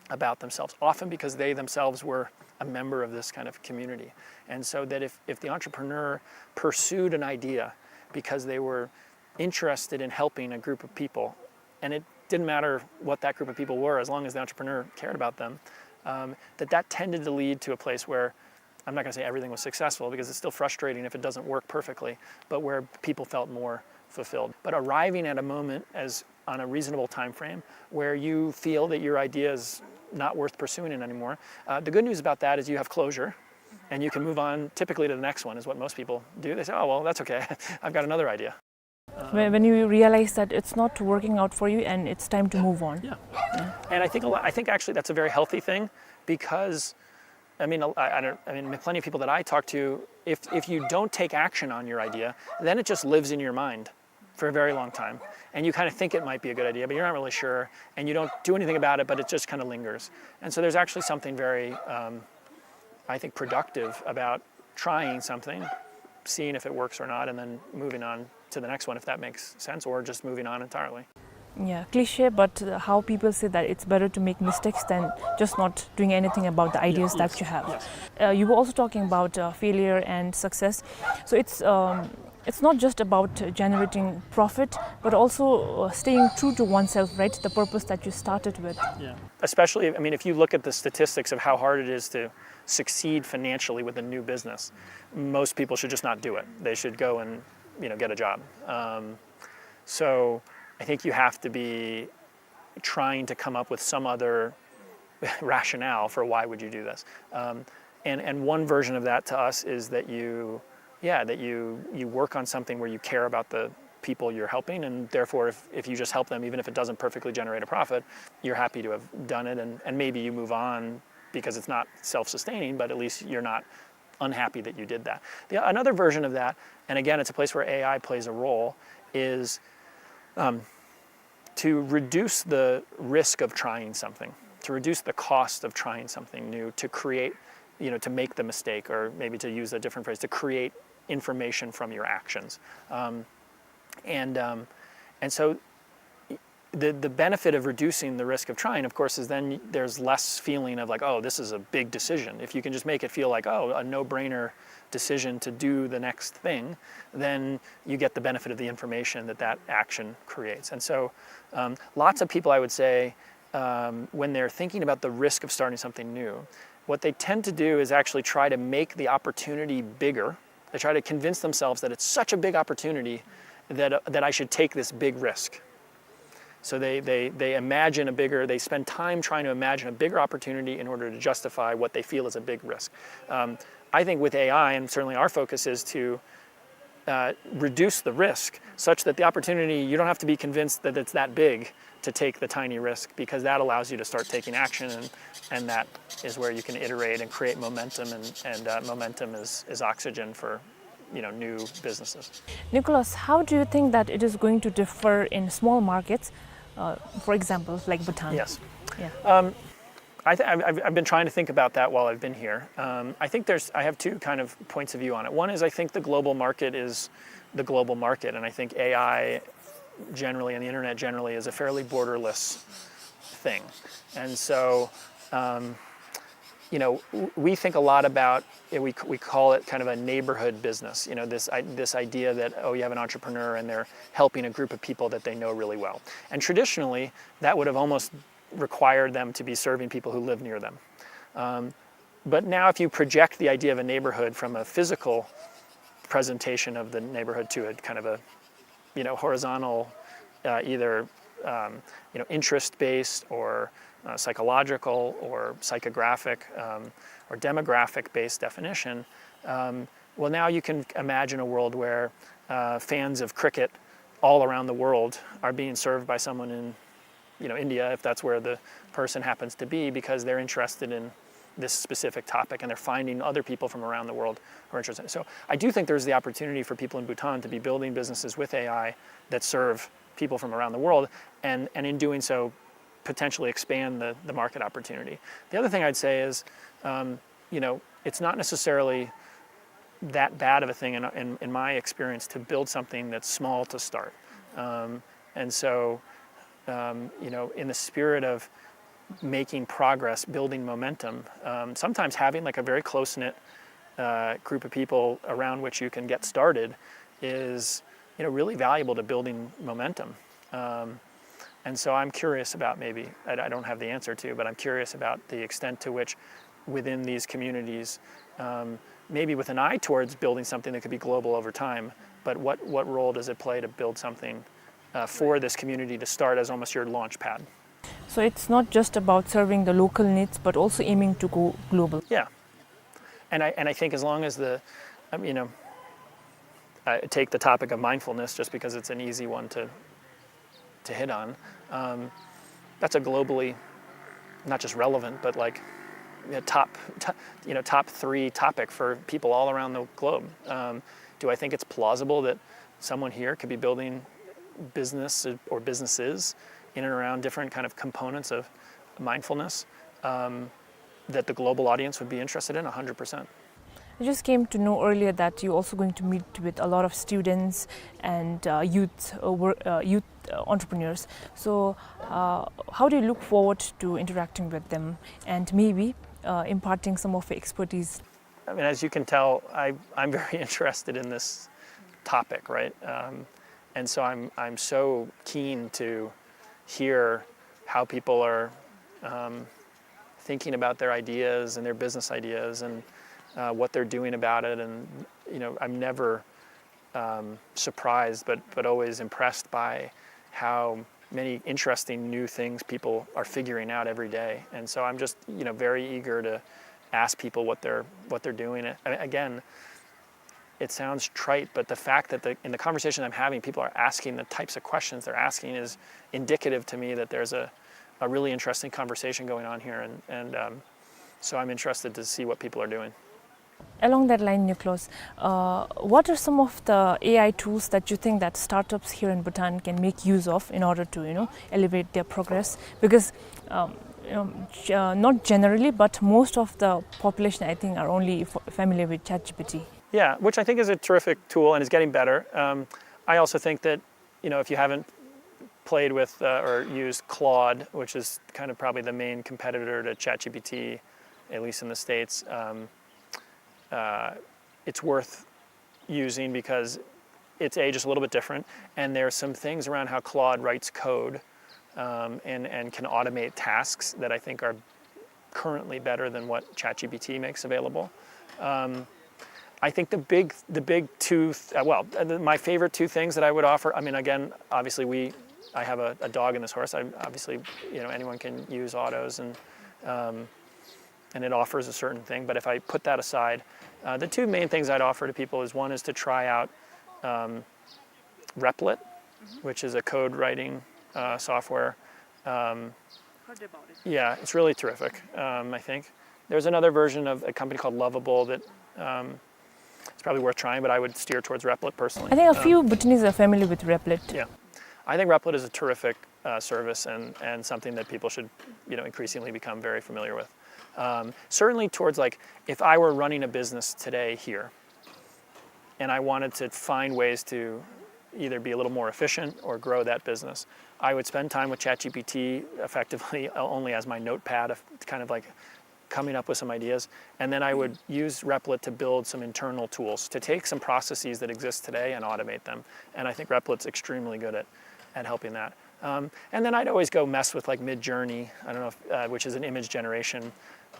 about themselves, often because they themselves were a member of this kind of community. And so that if, if the entrepreneur pursued an idea because they were interested in helping a group of people, and it didn't matter what that group of people were, as long as the entrepreneur cared about them, um, that that tended to lead to a place where, I'm not gonna say everything was successful, because it's still frustrating if it doesn't work perfectly, but where people felt more fulfilled. But arriving at a moment as, on a reasonable time frame, where you feel that your idea is not worth pursuing it anymore. Uh, the good news about that is you have closure, and you can move on typically to the next one, is what most people do. They say, "Oh, well, that's okay. I've got another idea." When, when you realize that it's not working out for you and it's time to move on. Yeah. And I think a lot, I think actually that's a very healthy thing, because, I mean, I, I don't, I mean, plenty of people that I talk to, if, if you don't take action on your idea, then it just lives in your mind for a very long time. And you kind of think it might be a good idea, but you're not really sure, and you don't do anything about it, but it just kind of lingers. And so there's actually something very, um, I think, productive about trying something, seeing if it works or not, and then moving on to the next one if that makes sense, or just moving on entirely. Yeah, cliche, but uh, how people say that it's better to make mistakes than just not doing anything about the ideas Yes, that you have. Yes. Uh, you were also talking about uh, failure and success. So it's um, it's not just about uh, generating profit, but also uh, staying true to oneself, right? The purpose that you started with. Yeah. Especially, I mean, if you look at the statistics of how hard it is to succeed financially with a new business, most people should just not do it. They should go and, you know, get a job. Um, so I think you have to be trying to come up with some other rationale for why would you do this. Um, and, and one version of that to us is that you, yeah, that you, you work on something where you care about the people you're helping, and therefore if, if you just help them, even if it doesn't perfectly generate a profit, you're happy to have done it, and, and maybe you move on because it's not self-sustaining, but at least you're not unhappy that you did that. The, another version of that, and again, it's a place where A I plays a role, is um, to reduce the risk of trying something, to reduce the cost of trying something new, to create, you know, to make the mistake, or maybe to use a different phrase, to create information from your actions. Um, and, um, and so the, the benefit of reducing the risk of trying, of course, is then there's less feeling of like, "Oh, this is a big decision." If you can just make it feel like, "Oh, a no-brainer decision to do the next thing," then you get the benefit of the information that that action creates. And so um, lots of people, I would say, um, when they're thinking about the risk of starting something new, what they tend to do is actually try to make the opportunity bigger. They try to convince themselves that it's such a big opportunity that, uh, that I should take this big risk. So they, they, they imagine a bigger, they spend time trying to imagine a bigger opportunity in order to justify what they feel is a big risk. Um, I think with A I, and certainly our focus is to uh, reduce the risk such that the opportunity, you don't have to be convinced that it's that big to take the tiny risk, because that allows you to start taking action, and, and that is where you can iterate and create momentum, and, and uh, momentum is, is oxygen for, you know, new businesses. Nicholas, how do you think that it is going to differ in small markets, uh, for example, like Bhutan? Yes. Yeah. Um, I th- I've, I've been trying to think about that while I've been here. Um, I think there's, I have two kind of points of view on it. One is I think the global market is the global market, and I think A I generally and the internet generally is a fairly borderless thing. And so, um, you know, w- we think a lot about it, we, c- we call it kind of a neighborhood business. You know, this, I, this idea that, oh, you have an entrepreneur and they're helping a group of people that they know really well. And traditionally, that would have almost required them to be serving people who live near them. Um, but now, if you project the idea of a neighborhood from a physical presentation of the neighborhood to a kind of a, you know, horizontal, uh, either um, you know, interest-based or uh, psychological or psychographic um, or demographic-based definition, um, well, now you can imagine a world where uh, fans of cricket all around the world are being served by someone in, you know, India, if that's where the person happens to be, because they're interested in this specific topic and they're finding other people from around the world who are interested. So I do think there's the opportunity for people in Bhutan to be building businesses with A I that serve people from around the world, and, and in doing so, potentially expand the, the market opportunity. The other thing I'd say is, um, you know, it's not necessarily that bad of a thing in, in, in my experience to build something that's small to start. Um, and so, um, you know, in the spirit of making progress, building momentum, um, sometimes having like a very close-knit uh, group of people around which you can get started is you know, really valuable to building momentum. Um, and so I'm curious about, maybe, I, I don't have the answer to, but I'm curious about the extent to which within these communities, um, maybe with an eye towards building something that could be global over time, but what, what role does it play to build something uh, for this community to start as almost your launch pad? So it's not just about serving the local needs, but also aiming to go global. Yeah. And I, and I think as long as the, um, you know, I take the topic of mindfulness just because it's an easy one to, to hit on. Um, that's a globally, not just relevant, but, like, you know, top, top, you know, top three topic for people all around the globe. Um, do I think it's plausible that someone here could be building business or businesses in and around different kind of components of mindfulness? Um, that the global audience would be interested in, one hundred percent. I just came to know earlier that you're also going to meet with a lot of students and uh, youth, uh, wor- uh, youth uh, entrepreneurs. So, uh, how do you look forward to interacting with them and maybe uh, imparting some of your expertise? I mean, as you can tell, I, I'm very interested in this topic, right? Um, and so I'm, I'm so keen to hear how people are um, thinking about their ideas and their business ideas and uh, what they're doing about it. And, you know, I'm never um, surprised, but, but always impressed by how many interesting new things people are figuring out every day. And so I'm just, you know, very eager to ask people what they're, what they're doing. And again, it sounds trite, but the fact that the, in the conversation I'm having, people are asking the types of questions they're asking is indicative to me that there's a, a really interesting conversation going on here, and, and um, so I'm interested to see what people are doing. Along that line, Nicholas, uh, what are some of the A I tools that you think that startups here in Bhutan can make use of in order to, you know, elevate their progress? Because um, um, g- uh, not generally, but most of the population, I think, are only f- familiar with ChatGPT. Yeah, which I think is a terrific tool and is getting better. Um, I also think that, you know, if you haven't played with uh, or used Claude, which is kind of probably the main competitor to ChatGPT, at least in the States, um, uh, it's worth using because it's, A, just a little bit different, and there are some things around how Claude writes code um, and, and can automate tasks that I think are currently better than what ChatGPT makes available. Um, I think the big, the big two, th- uh, well, uh, the, my favorite two things that I would offer. I mean, again, obviously, we, I have a, a dog in this horse. I obviously, you know, anyone can use autos, and um, and it offers a certain thing. But if I put that aside, uh, the two main things I'd offer to people is, one is to try out um, Replit, which is a code writing uh, software. Um, Heard about it. Yeah, it's really terrific, um, I think. There's another version of a company called Lovable that um, it's probably worth trying, but I would steer towards Replit personally. I think a Um, few Bhutanese are familiar with Replit. Yeah. I think Replit is a terrific uh, service and, and something that people should, you know, increasingly become very familiar with. Um, certainly towards, like, if I were running a business today here and I wanted to find ways to either be a little more efficient or grow that business, I would spend time with ChatGPT effectively only as my notepad, of kind of, like, coming up with some ideas, and then I would use Replit to build some internal tools to take some processes that exist today and automate them. And I think Replit's extremely good at, at helping that. Um, and then I'd always go mess with, like, Midjourney, I don't know, if, uh, which is an image generation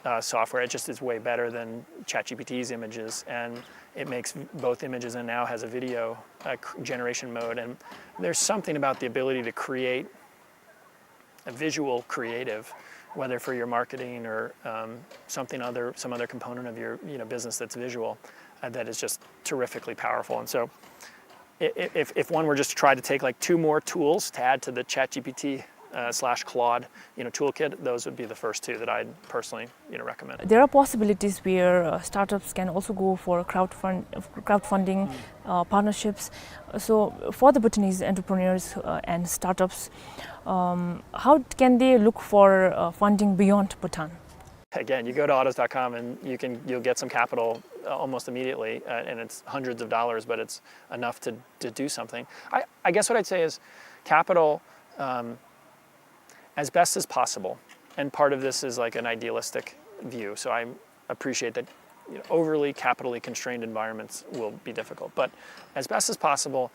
uh, software. It just is way better than ChatGPT's images, and it makes both images and now has a video uh, c- generation mode. And there's something about the ability to create a visual creative, whether for your marketing or um, something other, some other component of your, you know, business that's visual, uh, that is just terrifically powerful. And so, i- i- if, if one were just to try to take, like, two more tools to add to the ChatGPT uh, slash Claude, you know, toolkit, those would be the first two that I'd personally, you know, recommend. There are possibilities where uh, startups can also go for crowdfund, crowdfunding, uh, partnerships. So, for the Bhutanese entrepreneurs uh, and startups, um, how can they look for uh, funding beyond Bhutan? Again, you go to autos dot com and you can, you'll get some capital uh, almost immediately, uh, and it's hundreds of dollars, but it's enough to, to do something. I, I guess what I'd say is, capital, um, as best as possible, and part of this is, like, an idealistic view, so I appreciate that, you know, overly capitally constrained environments will be difficult, but as best as possible,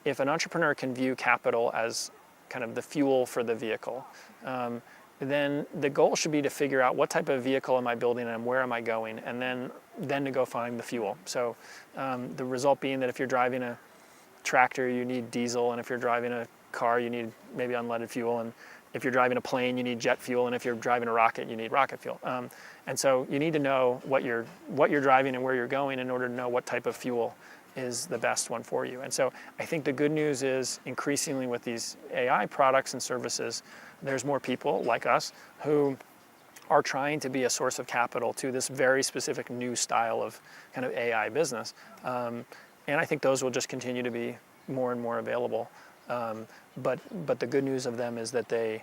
if an entrepreneur can view capital as kind of the fuel for the vehicle, um, then the goal should be to figure out what type of vehicle am I building and where am I going, and then then to go find the fuel. So um, the result being that if you're driving a tractor, you need diesel, and if you're driving a car, you need maybe unleaded fuel, and if you're driving a plane, you need jet fuel, and if you're driving a rocket, you need rocket fuel. Um, and so you need to know what you're what you're driving and where you're going in order to know what type of fuel is the best one for you. And so I think the good news is increasingly with these A I products and services, there's more people like us who are trying to be a source of capital to this very specific new style of kind of A I business. Um, and I think those will just continue to be more and more available. Um, but but the good news of them is that they,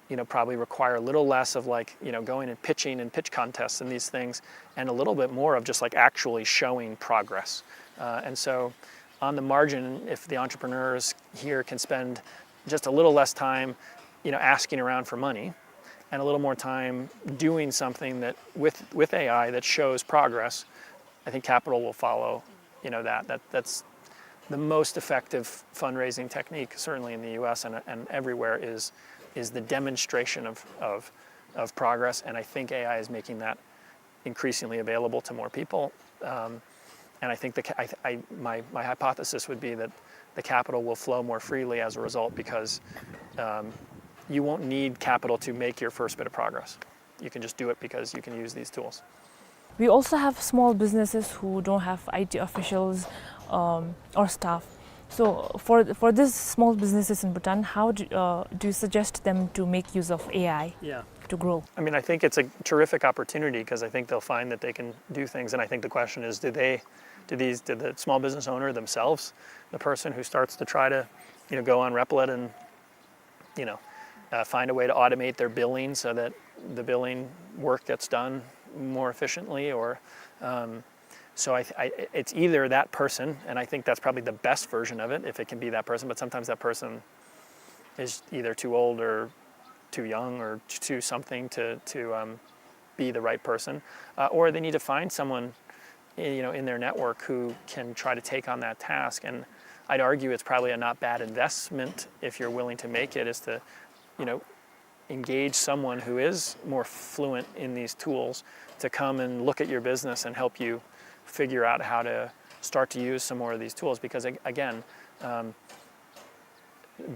you know, probably require a little less of, like, you know, going and pitching and pitch contests and these things, and a little bit more of just, like, actually showing progress. Uh, and so, on the margin, if the entrepreneurs here can spend just a little less time, you know, asking around for money, and a little more time doing something that with with A I that shows progress, I think capital will follow. You know, that that that's the most effective fundraising technique, certainly in the U S and, and everywhere, is is the demonstration of, of, of progress. And I think A I is making that increasingly available to more people. Um, and I think the, I, I, my, my hypothesis would be that the capital will flow more freely as a result, because um, you won't need capital to make your first bit of progress. You can just do it because you can use these tools. We also have small businesses who don't have I T officials um, or staff. So for, for these small businesses in Bhutan, how do, uh, do you suggest them to make use of A I? Yeah. To grow? I mean, I think it's a terrific opportunity because I think they'll find that they can do things. And I think the question is, do they, do these, do the small business owner themselves, the person who starts to try to, you know, go on Replit and, you know, uh, find a way to automate their billing so that the billing work gets done more efficiently, or um, so I, I, it's either that person, and I think that's probably the best version of it if it can be that person. But sometimes that person is either too old or too young or too something to to um, be the right person, uh, or they need to find someone, you know, in their network who can try to take on that task. And I'd argue it's probably a not bad investment if you're willing to make it, is to, you know, engage someone who is more fluent in these tools to come and look at your business and help you figure out how to start to use some more of these tools. Because again, um,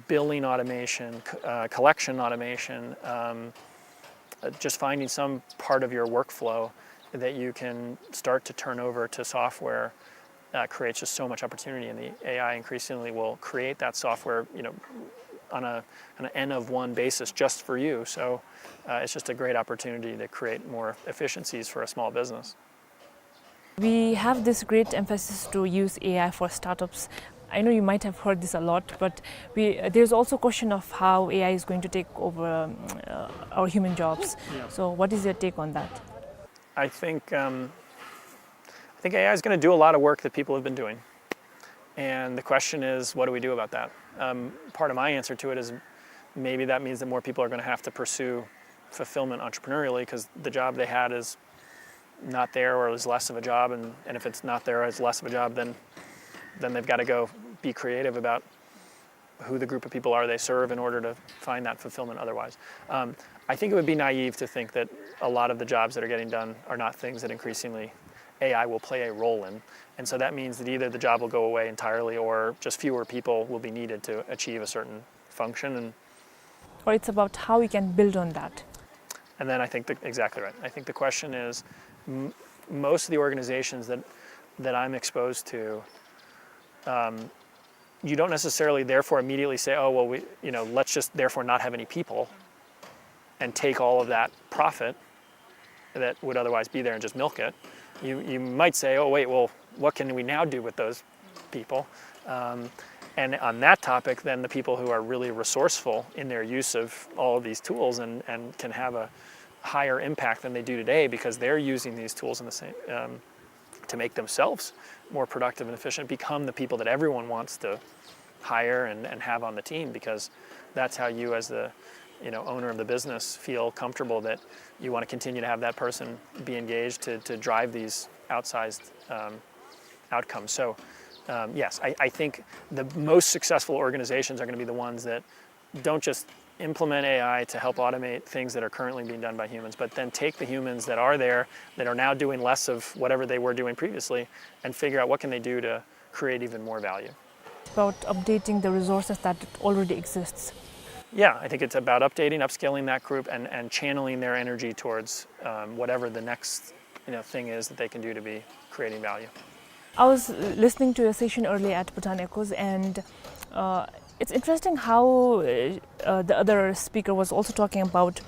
billing automation, uh, collection automation, um, uh, just finding some part of your workflow that you can start to turn over to software uh, creates just so much opportunity. And the A I increasingly will create that software, you know, on a, on an N of one basis just for you. So uh, it's just a great opportunity to create more efficiencies for a small business. We have this great emphasis to use A I for startups. I know you might have heard this a lot, but we, uh, there's also a question of how A I is going to take over um, uh, our human jobs. Yeah. So, what is your take on that? I think um, I think A I is going to do a lot of work that people have been doing, and the question is, what do we do about that? Um, part of my answer to it is maybe that means that more people are going to have to pursue fulfillment entrepreneurially because the job they had is not there or is less of a job, and, and if it's not there or is less of a job, then then they've got to go be creative about who the group of people are they serve in order to find that fulfillment otherwise. Um, I think it would be naive to think that a lot of the jobs that are getting done are not things that increasingly A I will play a role in. And so that means that either the job will go away entirely or just fewer people will be needed to achieve a certain function. And or it's about how we can build on that. And then I think the, exactly right. I think the question is m- most of the organizations that, that I'm exposed to, um, you don't necessarily therefore immediately say, oh, well, we, you know, let's just therefore not have any people and take all of that profit that would otherwise be there and just milk it. You, you might say, oh, wait, well, what can we now do with those people? Um, and on that topic, then the people who are really resourceful in their use of all of these tools and, and can have a higher impact than they do today because they're using these tools in the same, um, to make themselves more productive and efficient, become the people that everyone wants to hire and, and have on the team, because that's how you, as the, you know, owner of the business, feel comfortable that you want to continue to have that person be engaged to, to drive these outsized um, outcomes. So Um, yes, I, I think the most successful organizations are gonna be the ones that don't just implement A I to help automate things that are currently being done by humans, but then take the humans that are there, that are now doing less of whatever they were doing previously, and figure out what can they do to create even more value. About updating the resources that already exists. Yeah, I think it's about updating, upskilling that group, and, and channeling their energy towards um, whatever the next, you know, thing is that they can do to be creating value. I was listening to a session earlier at Bhutan Echoes, and uh, it's interesting how uh, uh, the other speaker was also talking about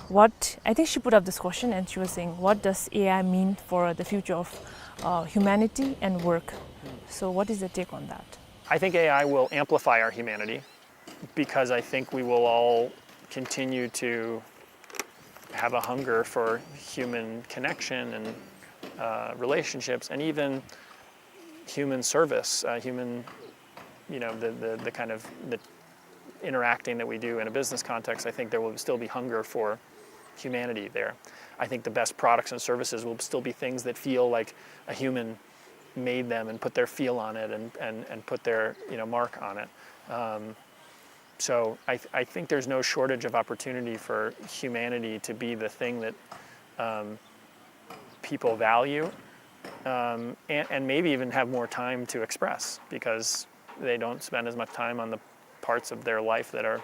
what, I think she put up this question, and she was saying, "What does A I mean for the future of uh, humanity and work?" So, what is your take on that? I think A I will amplify our humanity because I think we will all continue to have a hunger for human connection and uh, relationships and even human service, uh, human, you know, the, the, the kind of the interacting that we do in a business context. I think there will still be hunger for humanity there. I think the best products and services will still be things that feel like a human made them and put their feel on it and, and, and put their, you know, mark on it. Um, so I, th- I think there's no shortage of opportunity for humanity to be the thing that um, people value um, and, and maybe even have more time to express because they don't spend as much time on the parts of their life that are,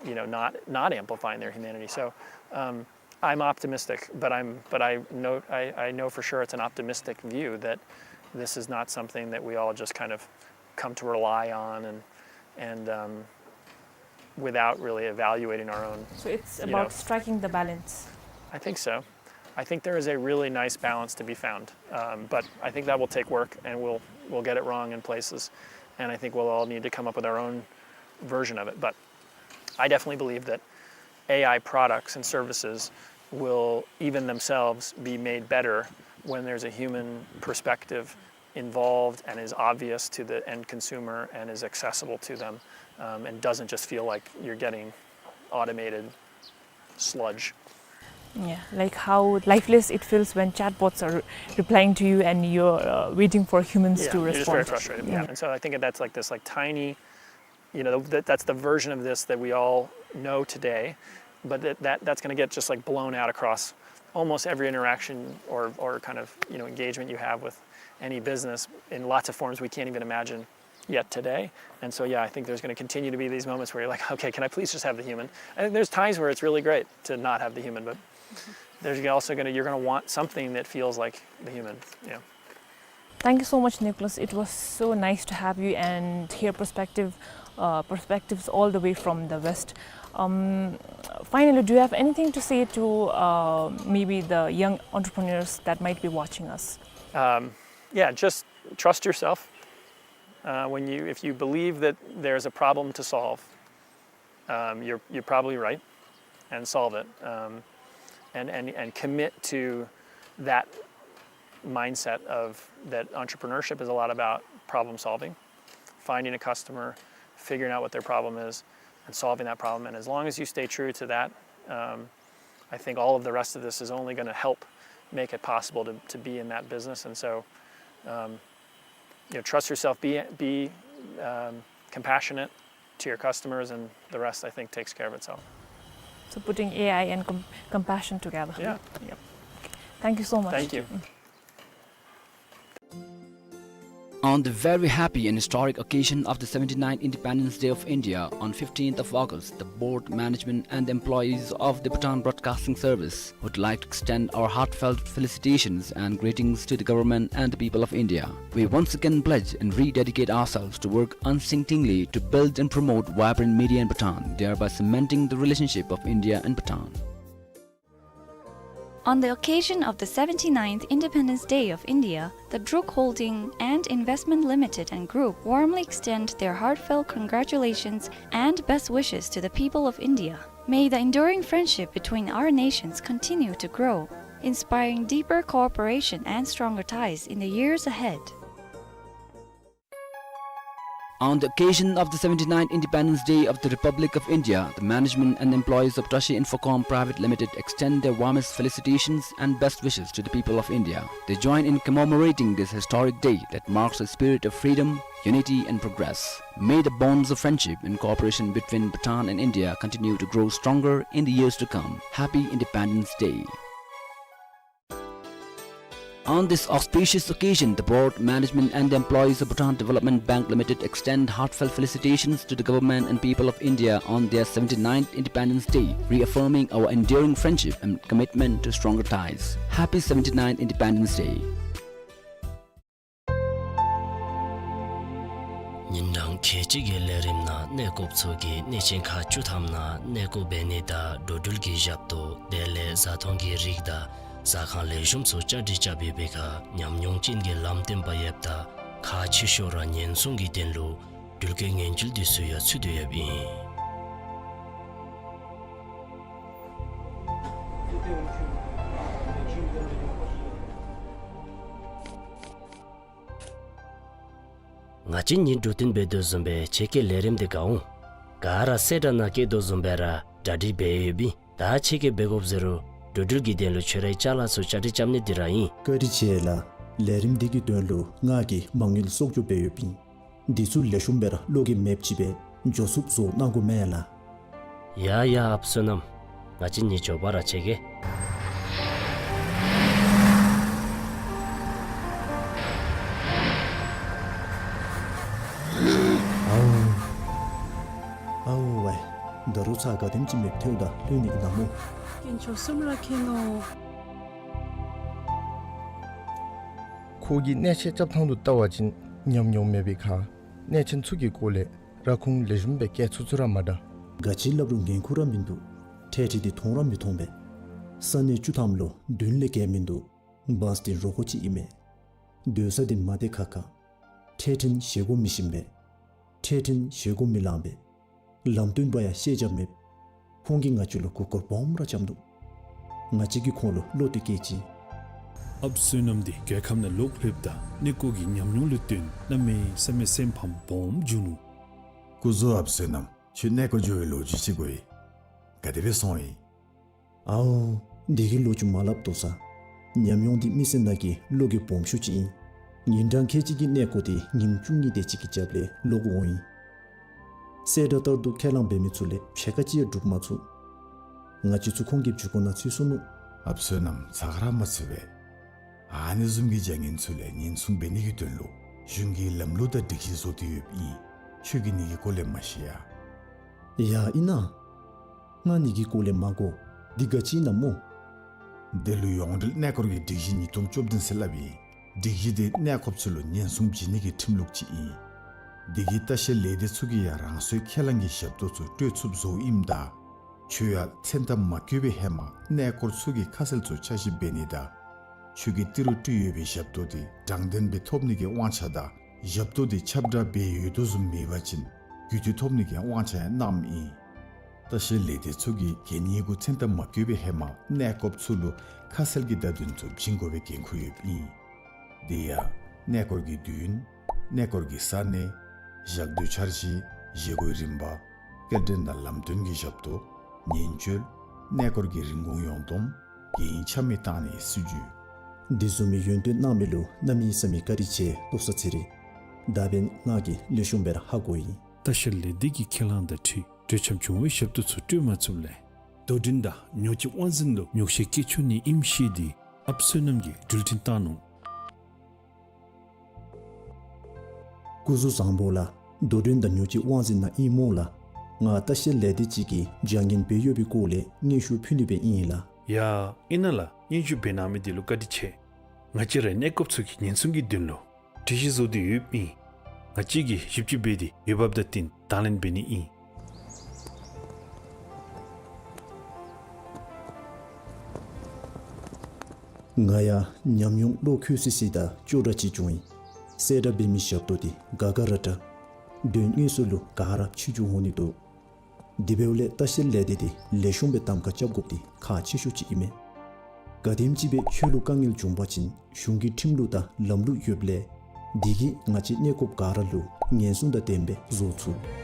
you know, not, not amplifying their humanity. So um, I'm optimistic, but I'm, but I know, I, I know for sure it's an optimistic view that this is not something that we all just kind of come to rely on and, and um, without really evaluating our own. So it's about striking the balance. I think so. I think there is a really nice balance to be found, um, but I think that will take work, and we'll we'll get it wrong in places, and I think we'll all need to come up with our own version of it. But I definitely believe that A I products and services will even themselves be made better when there's a human perspective involved and is obvious to the end consumer and is accessible to them um, and doesn't just feel like you're getting automated sludge. Yeah, like how lifeless it feels when chatbots are replying to you and you're uh, waiting for humans yeah, to respond. You're just very frustrated. Yeah. Yeah. And so I think that's like this like tiny, you know, that, that's the version of this that we all know today, but that, that that's going to get just like blown out across almost every interaction or, or kind of, you know, engagement you have with any business in lots of forms we can't even imagine yet today. And so, yeah, I think there's going to continue to be these moments where you're like, okay, can I please just have the human? And there's times where it's really great to not have the human, but there's also going to, you're going to want something that feels like the human. Yeah. Thank you so much, Nicholas. It was so nice to have you and hear perspective, uh, perspectives all the way from the West. Um, finally, do you have anything to say to uh, maybe the young entrepreneurs that might be watching us? Um, yeah, just trust yourself. Uh, when you, if you believe that there's a problem to solve, um, you're, you're probably right, and solve it, um, and, and, and commit to that mindset of that entrepreneurship is a lot about problem solving, finding a customer, figuring out what their problem is, and solving that problem. And as long as you stay true to that, um, I think all of the rest of this is only going to help make it possible to, to be in that business. And so, um, you know, trust yourself, be, be um, compassionate to your customers, and the rest, I think, takes care of itself. So putting A I and com- compassion together. Yeah. Yep. Thank you so much. Thank you. On the very happy and historic occasion of the seventy-ninth Independence Day of India on fifteenth of August, the board, management and the employees of the Bhutan Broadcasting Service would like to extend our heartfelt felicitations and greetings to the government and the people of India. We once again pledge and rededicate ourselves to work unceasingly to build and promote vibrant media in Bhutan, thereby cementing the relationship of India and Bhutan. On the occasion of the seventy-ninth Independence Day of India, the Druk Holding and Investment Limited and Group warmly extend their heartfelt congratulations and best wishes to the people of India. May the enduring friendship between our nations continue to grow, inspiring deeper cooperation and stronger ties in the years ahead. On the occasion of the seventy-ninth Independence Day of the Republic of India, the management and employees of Tashi Infocom Private Limited extend their warmest felicitations and best wishes to the people of India. They join in commemorating this historic day that marks a spirit of freedom, unity and progress. May the bonds of friendship and cooperation between Bhutan and India continue to grow stronger in the years to come. Happy Independence Day. On this auspicious occasion, the board, management and the employees of Bhutan Development Bank Limited extend heartfelt felicitations to the government and people of India on their seventy-ninth Independence Day, reaffirming our enduring friendship and commitment to stronger ties. Happy seventy-ninth Independence Day. ཉིན་གྲངས་ཁལ་གཅིག་གི་ལས་རིམ་ནང་གནས་སྐོརཔ་ཚུ་གིས་གནས་ཆེན་ཁག་བཅུ་ཐམ་ནང་གནས་སྐོར་འབད་ནི་དང་འགྲོ་འགྲུལ་གྱི་ཞབས་ཏོག་དེ་ལས་བཟའ་འཐུང་གི་རིགས་དང་ཟ་ཁང་ལེགས་ཤོམ་ཚུ་བཅའ་སྒྲིག་རྐྱབ་ཡོད་པའི་ཁར་ཉམས་མྱོང་ཅན་གྱི་ལམ་སྟོན་པ་ཡོདཔ་ད་ཁག་ཆེ་ཤོས་ར་ཉེན་སྲུང་གི་དོན་ལུ་འགྲུལ་སྐྱེལ་མངོན་བྱེད་འདི་ཚུ་ཡང་ཚུད་དེ་ཡོདཔ་ཨིན། ང་བཅས་གཉིས་འགྲོ་དོན་འབད་དོ་བཟུམ་སྦེ་ཁྱེད་ཀྱིས་ལས་རིམ་འདི་ག་འོང་། ག་ར་གསལ་བསྒྲགས་ནང་བཀོད་དོ་བཟུམ་སྦེ་ར་གྲ་སྒྲིག་འབད་ཡོདཔ་ཨིན། ད་ཁྱེད་ཀྱིས་འབད་དགོཔ་ཟེར་རུང་འགྲོ་འགྲུལ་གྱི་དོན་ལུ་ཁྱོད་རའི་ཅ་ལ་ཚུ་བཅའ་སྒྲིག་རྐྱབ་ནི་འདི་ར་ཨིན། བཀའ་དྲིན་ཆེ་ལགས། ལས་རིམ་འདི་གི་དོན་ལུ་ང་གིས་མ་དངུལ་གསོག་འཇོག་འབད་ཡོདཔ་ཨིན། འདི་ཚུ་ལེགས་ཤོམ་སྦེ་ར་བློ་འགྱོད་མེདཔ་ཅིག་སྦེ་འགྱོ་ཚུགསཔ་བཟོ་གནང་དགོ་མེན་ལགས། ཡ་ཡ་ཨཔ་བསོད་ནམས། ང་བཅས་གཉིས་མགྱོགས་པ་ར་ཕྱད་གེ། ཨའུ། ཨའུ་ཝའི། ད་རུང་ཚར་ག་དེམ་ཅིག་མེདཔ་ཐལཝ་ད་ལྷོད་ནི་ཨིན་ན་སྨོ། དཀོན་མཆོག་གསུམ་ར་མཁྱེན་ནོ། ཁོ་གིས་གནས་ཆེན་རྐྱབ་ཐངས་ལུ་བལྟ་བ་ཅིན་ཉམས་མྱོང་མེད་པའི་ཁར་གནས་ཆེན་ཚུ་གི་སྐོར་ལས་ར་ཁུངས་ལེགས་ཤོམ་སྦེ་བཀལ་ཚུགས་ཚུགས་ར་མ་འདྲ། ག་ཅི་སླབ་རུང་འགན་ཁུར་ར་མིན་འདུག། འཕྲལ་འཕྲལ་འདི་མཐོང་ར་མི་མཐོང་པས། ས་གནས་བཅུ་ཐམ་ལུ་མདུན་ལས་བཀལ་མི་འདུག། བཱས་འདི་རོགས་སྐོར་ཅིག་ཨིན་མས། སྡོད་ས་འདི་མ་བདེ་ཁག་ཁ། འཕྲལ་འཕྲལ་བཞེས་སྒོ་མི་ཞིམ་པས། འཕྲལ་འཕྲལ་བཞེས་སྒོ་མི་ལང་པས། ལམ་སྟོན་པ་ཡང་ཤེས་རྒྱ་མེད། ཁོང་གིས་ང་བཅས་ལུ་མགུ་སྐོར་སྦོམ་ར་རྐྱབ་འདུག། ང་བཅས་ཀྱིས་ཁོང་ལུ་བློ་གཏད་བསྐྱེད་ཅི། ཨཔ་བསོད་ནམས་འདི་རྒྱལ་ཁབ་ནང་ལོག་ལྷོདཔ་ད་གནས་སྐོར་གྱི་ཉམས་མྱོང་ལུ་བརྟེན་གནམ་མེད་ས་མེད་སེམས་ཕམ་སྦོམ་བྱུང་ནུག། སྐུ་གཟུགས་ཨཔ་བསོད་ནམས། ཁྱོད་གནས་སྐོར་འགྱོ་བའི་ལོ་རྒྱུས་ཅིག་གོ་ཡི། ག་དེ་སྦེ་སོང་ཡི། ཨའོ། འདི་གི་ལོ་རྒྱུས་མ་སླབ་དོ་ཟ། ཉམས་མྱོང་འདི་མི་སེར་ནང་གི་བློ་འགྱོད་སྦོམ་ཤོས་ཅིག་ཨིན། ཉིན་གྲངས་ཁལ་གཅིག་གི་གནས་སྐོར་འདི་ཉིནམ་བཅུ་གཉིས་དེ་ཅིག་གི་རྒྱབ་ལས་ལོག་འོང་ཡི། གསལ་བསྒྲགས་ལྟར་དུ་ཁས་བླངས་འབད་མི་ཚུ་ལས་ཕྱེད་ཀ་ཅིག་ཡང་སྒྲུབ་མ་ཚུགས། ང་བཅས་ཚུ་ཁོང་གི་མགུ་སྐོར་ནང་ཚུད་སོ་ནུག། ཨཔ་བསོད་ནམས་ཚ་ག་ར་མ་ཚུད་པས། ཨ་ནི་བཟུམ་གྱི་བྱ་ངན་ཚུ་ལས་ཉེན་སྲུང་འབད་ནི་གི་དོན་ལུ་གཞུང་གིས་ལམ་ལུགས་དང་སྒྲིག་གཞི་བཟོ་སྟེ་ཡོདཔ་ཨིན། ཁྱོད་ཀྱིས་ནི་གི་སྐོར་ལས་མ་ཤེས་ཡ། ཡ་ཨིན་ན། ང་ནི་གི་སྐོར་ལས་མ་གོ། འདི་ག་ཅི་ཨིན་ན་སྨོ། འདི་ལུ་ཡོངས་འབྲེལ་གནས་སྐོར་གྱི་སྒྲིག་གཞི་ཉིས་སྟོང་བཅུ་བདུན་ཟེར་སླབ་ཨིན། སྒྲིག་གཞི་འདི་གནས་སྐོརཔ་ཚུ་ལུ་ཉེན་སྲུང་བྱིན་ནི་གི་ཁྲིམས་ལུགས་ཅིག་ཨིན། འདི་གིས་ལྟ་བཤལ་ལས་སྡེ་ཚུ་གིས་ཡང་རང་སོའི་ཁས་བླངས་ཀྱི་ཞབས་ཏོག་ཚུ་སྤྲོད་ཚུགསཔ་བཟོཝ་ཨིནམ་ད། ཁྱོད་ཡང་མཚན་ཐོ་མ་བཀོད་པའི་ཧེ་མ་གནས་སྐོར་ཚུ་གི་ཁ་གསལ་ཚུ་ཆ་ཞིབ་འབད་ནི་དང་། ཁྱོད་ཀྱིས་ཏི་རུ་སྤྲོད་ཡོད་པའི་ཞབས་ཏོག་འདི་དྲང་བདེན་སྦེ་ཐོབ་ནི་གི་དབང་ཆ་དང་ཞབས་ཏོག་འདི་ཁྱབ་བསྒྲགས་འབད་ཡོད་དོ་བཟུམ་མེད་པ་ཅིན་རྒུད་འཐུས་ཐོབ་ནི་གི་དབང་ཆ་ཡང་གནངམ་ཨིན། ལྟ་བཤལ་ལས་སྡེ་ཚུ་གིས་གན་ཡིག་གུ་མཚན་ཐོ་མ་བཀོད་པའི་ཧེ་མ་གནས་སྐོརཔ་ཚུ་ལུ་ཁ་གསལ་གྱི་བརྡ་དོན་ཚུ་བྱིན་དགོ་པའི་འགན་ཁུར་ཡོདཔ་ཨིན། དེ་ཡང་གནས་སྐོར་གྱི་དུས་ཡུན། གནས་སྐོར་གྱི་ས་གནས། ཞག་དུས་འཆར་གཞི། བཞེས་སྒོའི་རིམ་པ། སྐྱེལ་འདྲེན་དང་ལམ་སྟོན་གྱི་ཞབས་ཏོག། ཉེན་བཅོལ། གནས་སྐོར་གྱི་རིན་གོང་ཡོངས་བསྡོམས། གན་ཡིག་ཆ་མེད་བཏང་ནིའི་སྲིད་བྱུས། འདི་བཟུམ་མའི་ཡོན་ཏན་གནང་མི་ལུ་གནམ་མེད་ས་མེད་བཀའ་དྲིན་ཆེ་ལྟོ་ས་ཚེ་རིང་། ད་འབདན་ང་གིས་ལེགས་ཤོམ་སྦེ་ར་ཧ་གོ་ཡི། ལྟ་བཤལ་ལས་སྡེ་གི་ཁས་བླངས་དང་འཁྲིལ་གྲོས་འཆམ་བྱུང་བའི་ཞབས་ཏོག་ཚུ་སྤྲོད་མ་ཚུགསཔ་ལས་རྡོ་སྒྲོན་དང་ཉོག་ཅིག་དབང་འཛིན་ལུ་ཉོག་བཤད་བཀོད་ཆོག་ནི་ཨིནམ་བཤད་དེ་ཨཔ་བསོད་ནམས་ཀྱིས་འགྲུལ་འཕྲིན་བཏང་ནུག། སྐུ་གཟུགས་བཟང་པོ་ལགས། རྡོ་སྒྲོན་དང་ཉོག་ཅིག་དབང་འཛིན་ནཱ་ཨིན་སྨོ་ལགས། ང་ལྟ་བཤལ་ལས་སྡེ་ཅིག་གིས་བྱ་ངན་འབད་ཡོད་པའི་སྐོར་ལས་སྙན་ཞུ་ཕུལ་ནི་སྦེ་ཨིན་ལགས། ཡ་ཨིན་ན་ལགས། སྙན་ཞུ་འབད་གནང་མི་འདི་ལུ་བཀའ་དྲིན་ཆེ། ང་བཅས་རའི་གནས་སྐོརཔ་ཚུ་གི་ཉེན་སྲུང་གི་དོན་ལུ་སྒྲིག་གཞི་བཟོ་སྟེ་ཡོདཔ་ཨིན། ང་བཅས་ཀྱིས་ཞིབ་དཔྱད་འབད་དེ་འོས་འབབ་དང་བསྟུན་དང་ལེན་འབད་ནི་ཨིན། ང་ཡང་ཉམས་མྱོང་བློ་འཁོལ་སི་སི་དང་ཅོག་འདྲ་ཅིག་བྱུང་ཡི། གསལ་བསྒྲགས་འབད་མི་ཞབས་ཏོག་འདི་དགའ་དགའ་ར་དྲག། དོན་དངོས་སུ་ལུ་ག་ར་ཕྱི་འགྱུར་འོང་ནི་འདུག། དེ་འབདཝ་ལས་ལྟ་བཤལ་ལས་སྡེ་འདི་ལེགས་ཤོམ་སྦེ་གདམ་ཁ་རྐྱབ་དགོཔ་འདི་ཁག་ཆེ་ཤོས་ཅིག་ཨིན་མས། ག་དེམ་ཅིག་སྦེ་ཁྱོད་ལུ་དཀའ་ངལ་བྱུང་པ་ཅིན་གཞུང་གི་ཁྲིམས་ལུགས་དང་ལམ་ལུགས་ཡོདཔ་ལས་འདི་གིས་ང་བཅས་གནས་སྐོརཔ་ག་ར་ལུ་ ཉེན་སྲུང་དང་ལྡནམ་སྦེ་བཟོ་ཚུགས།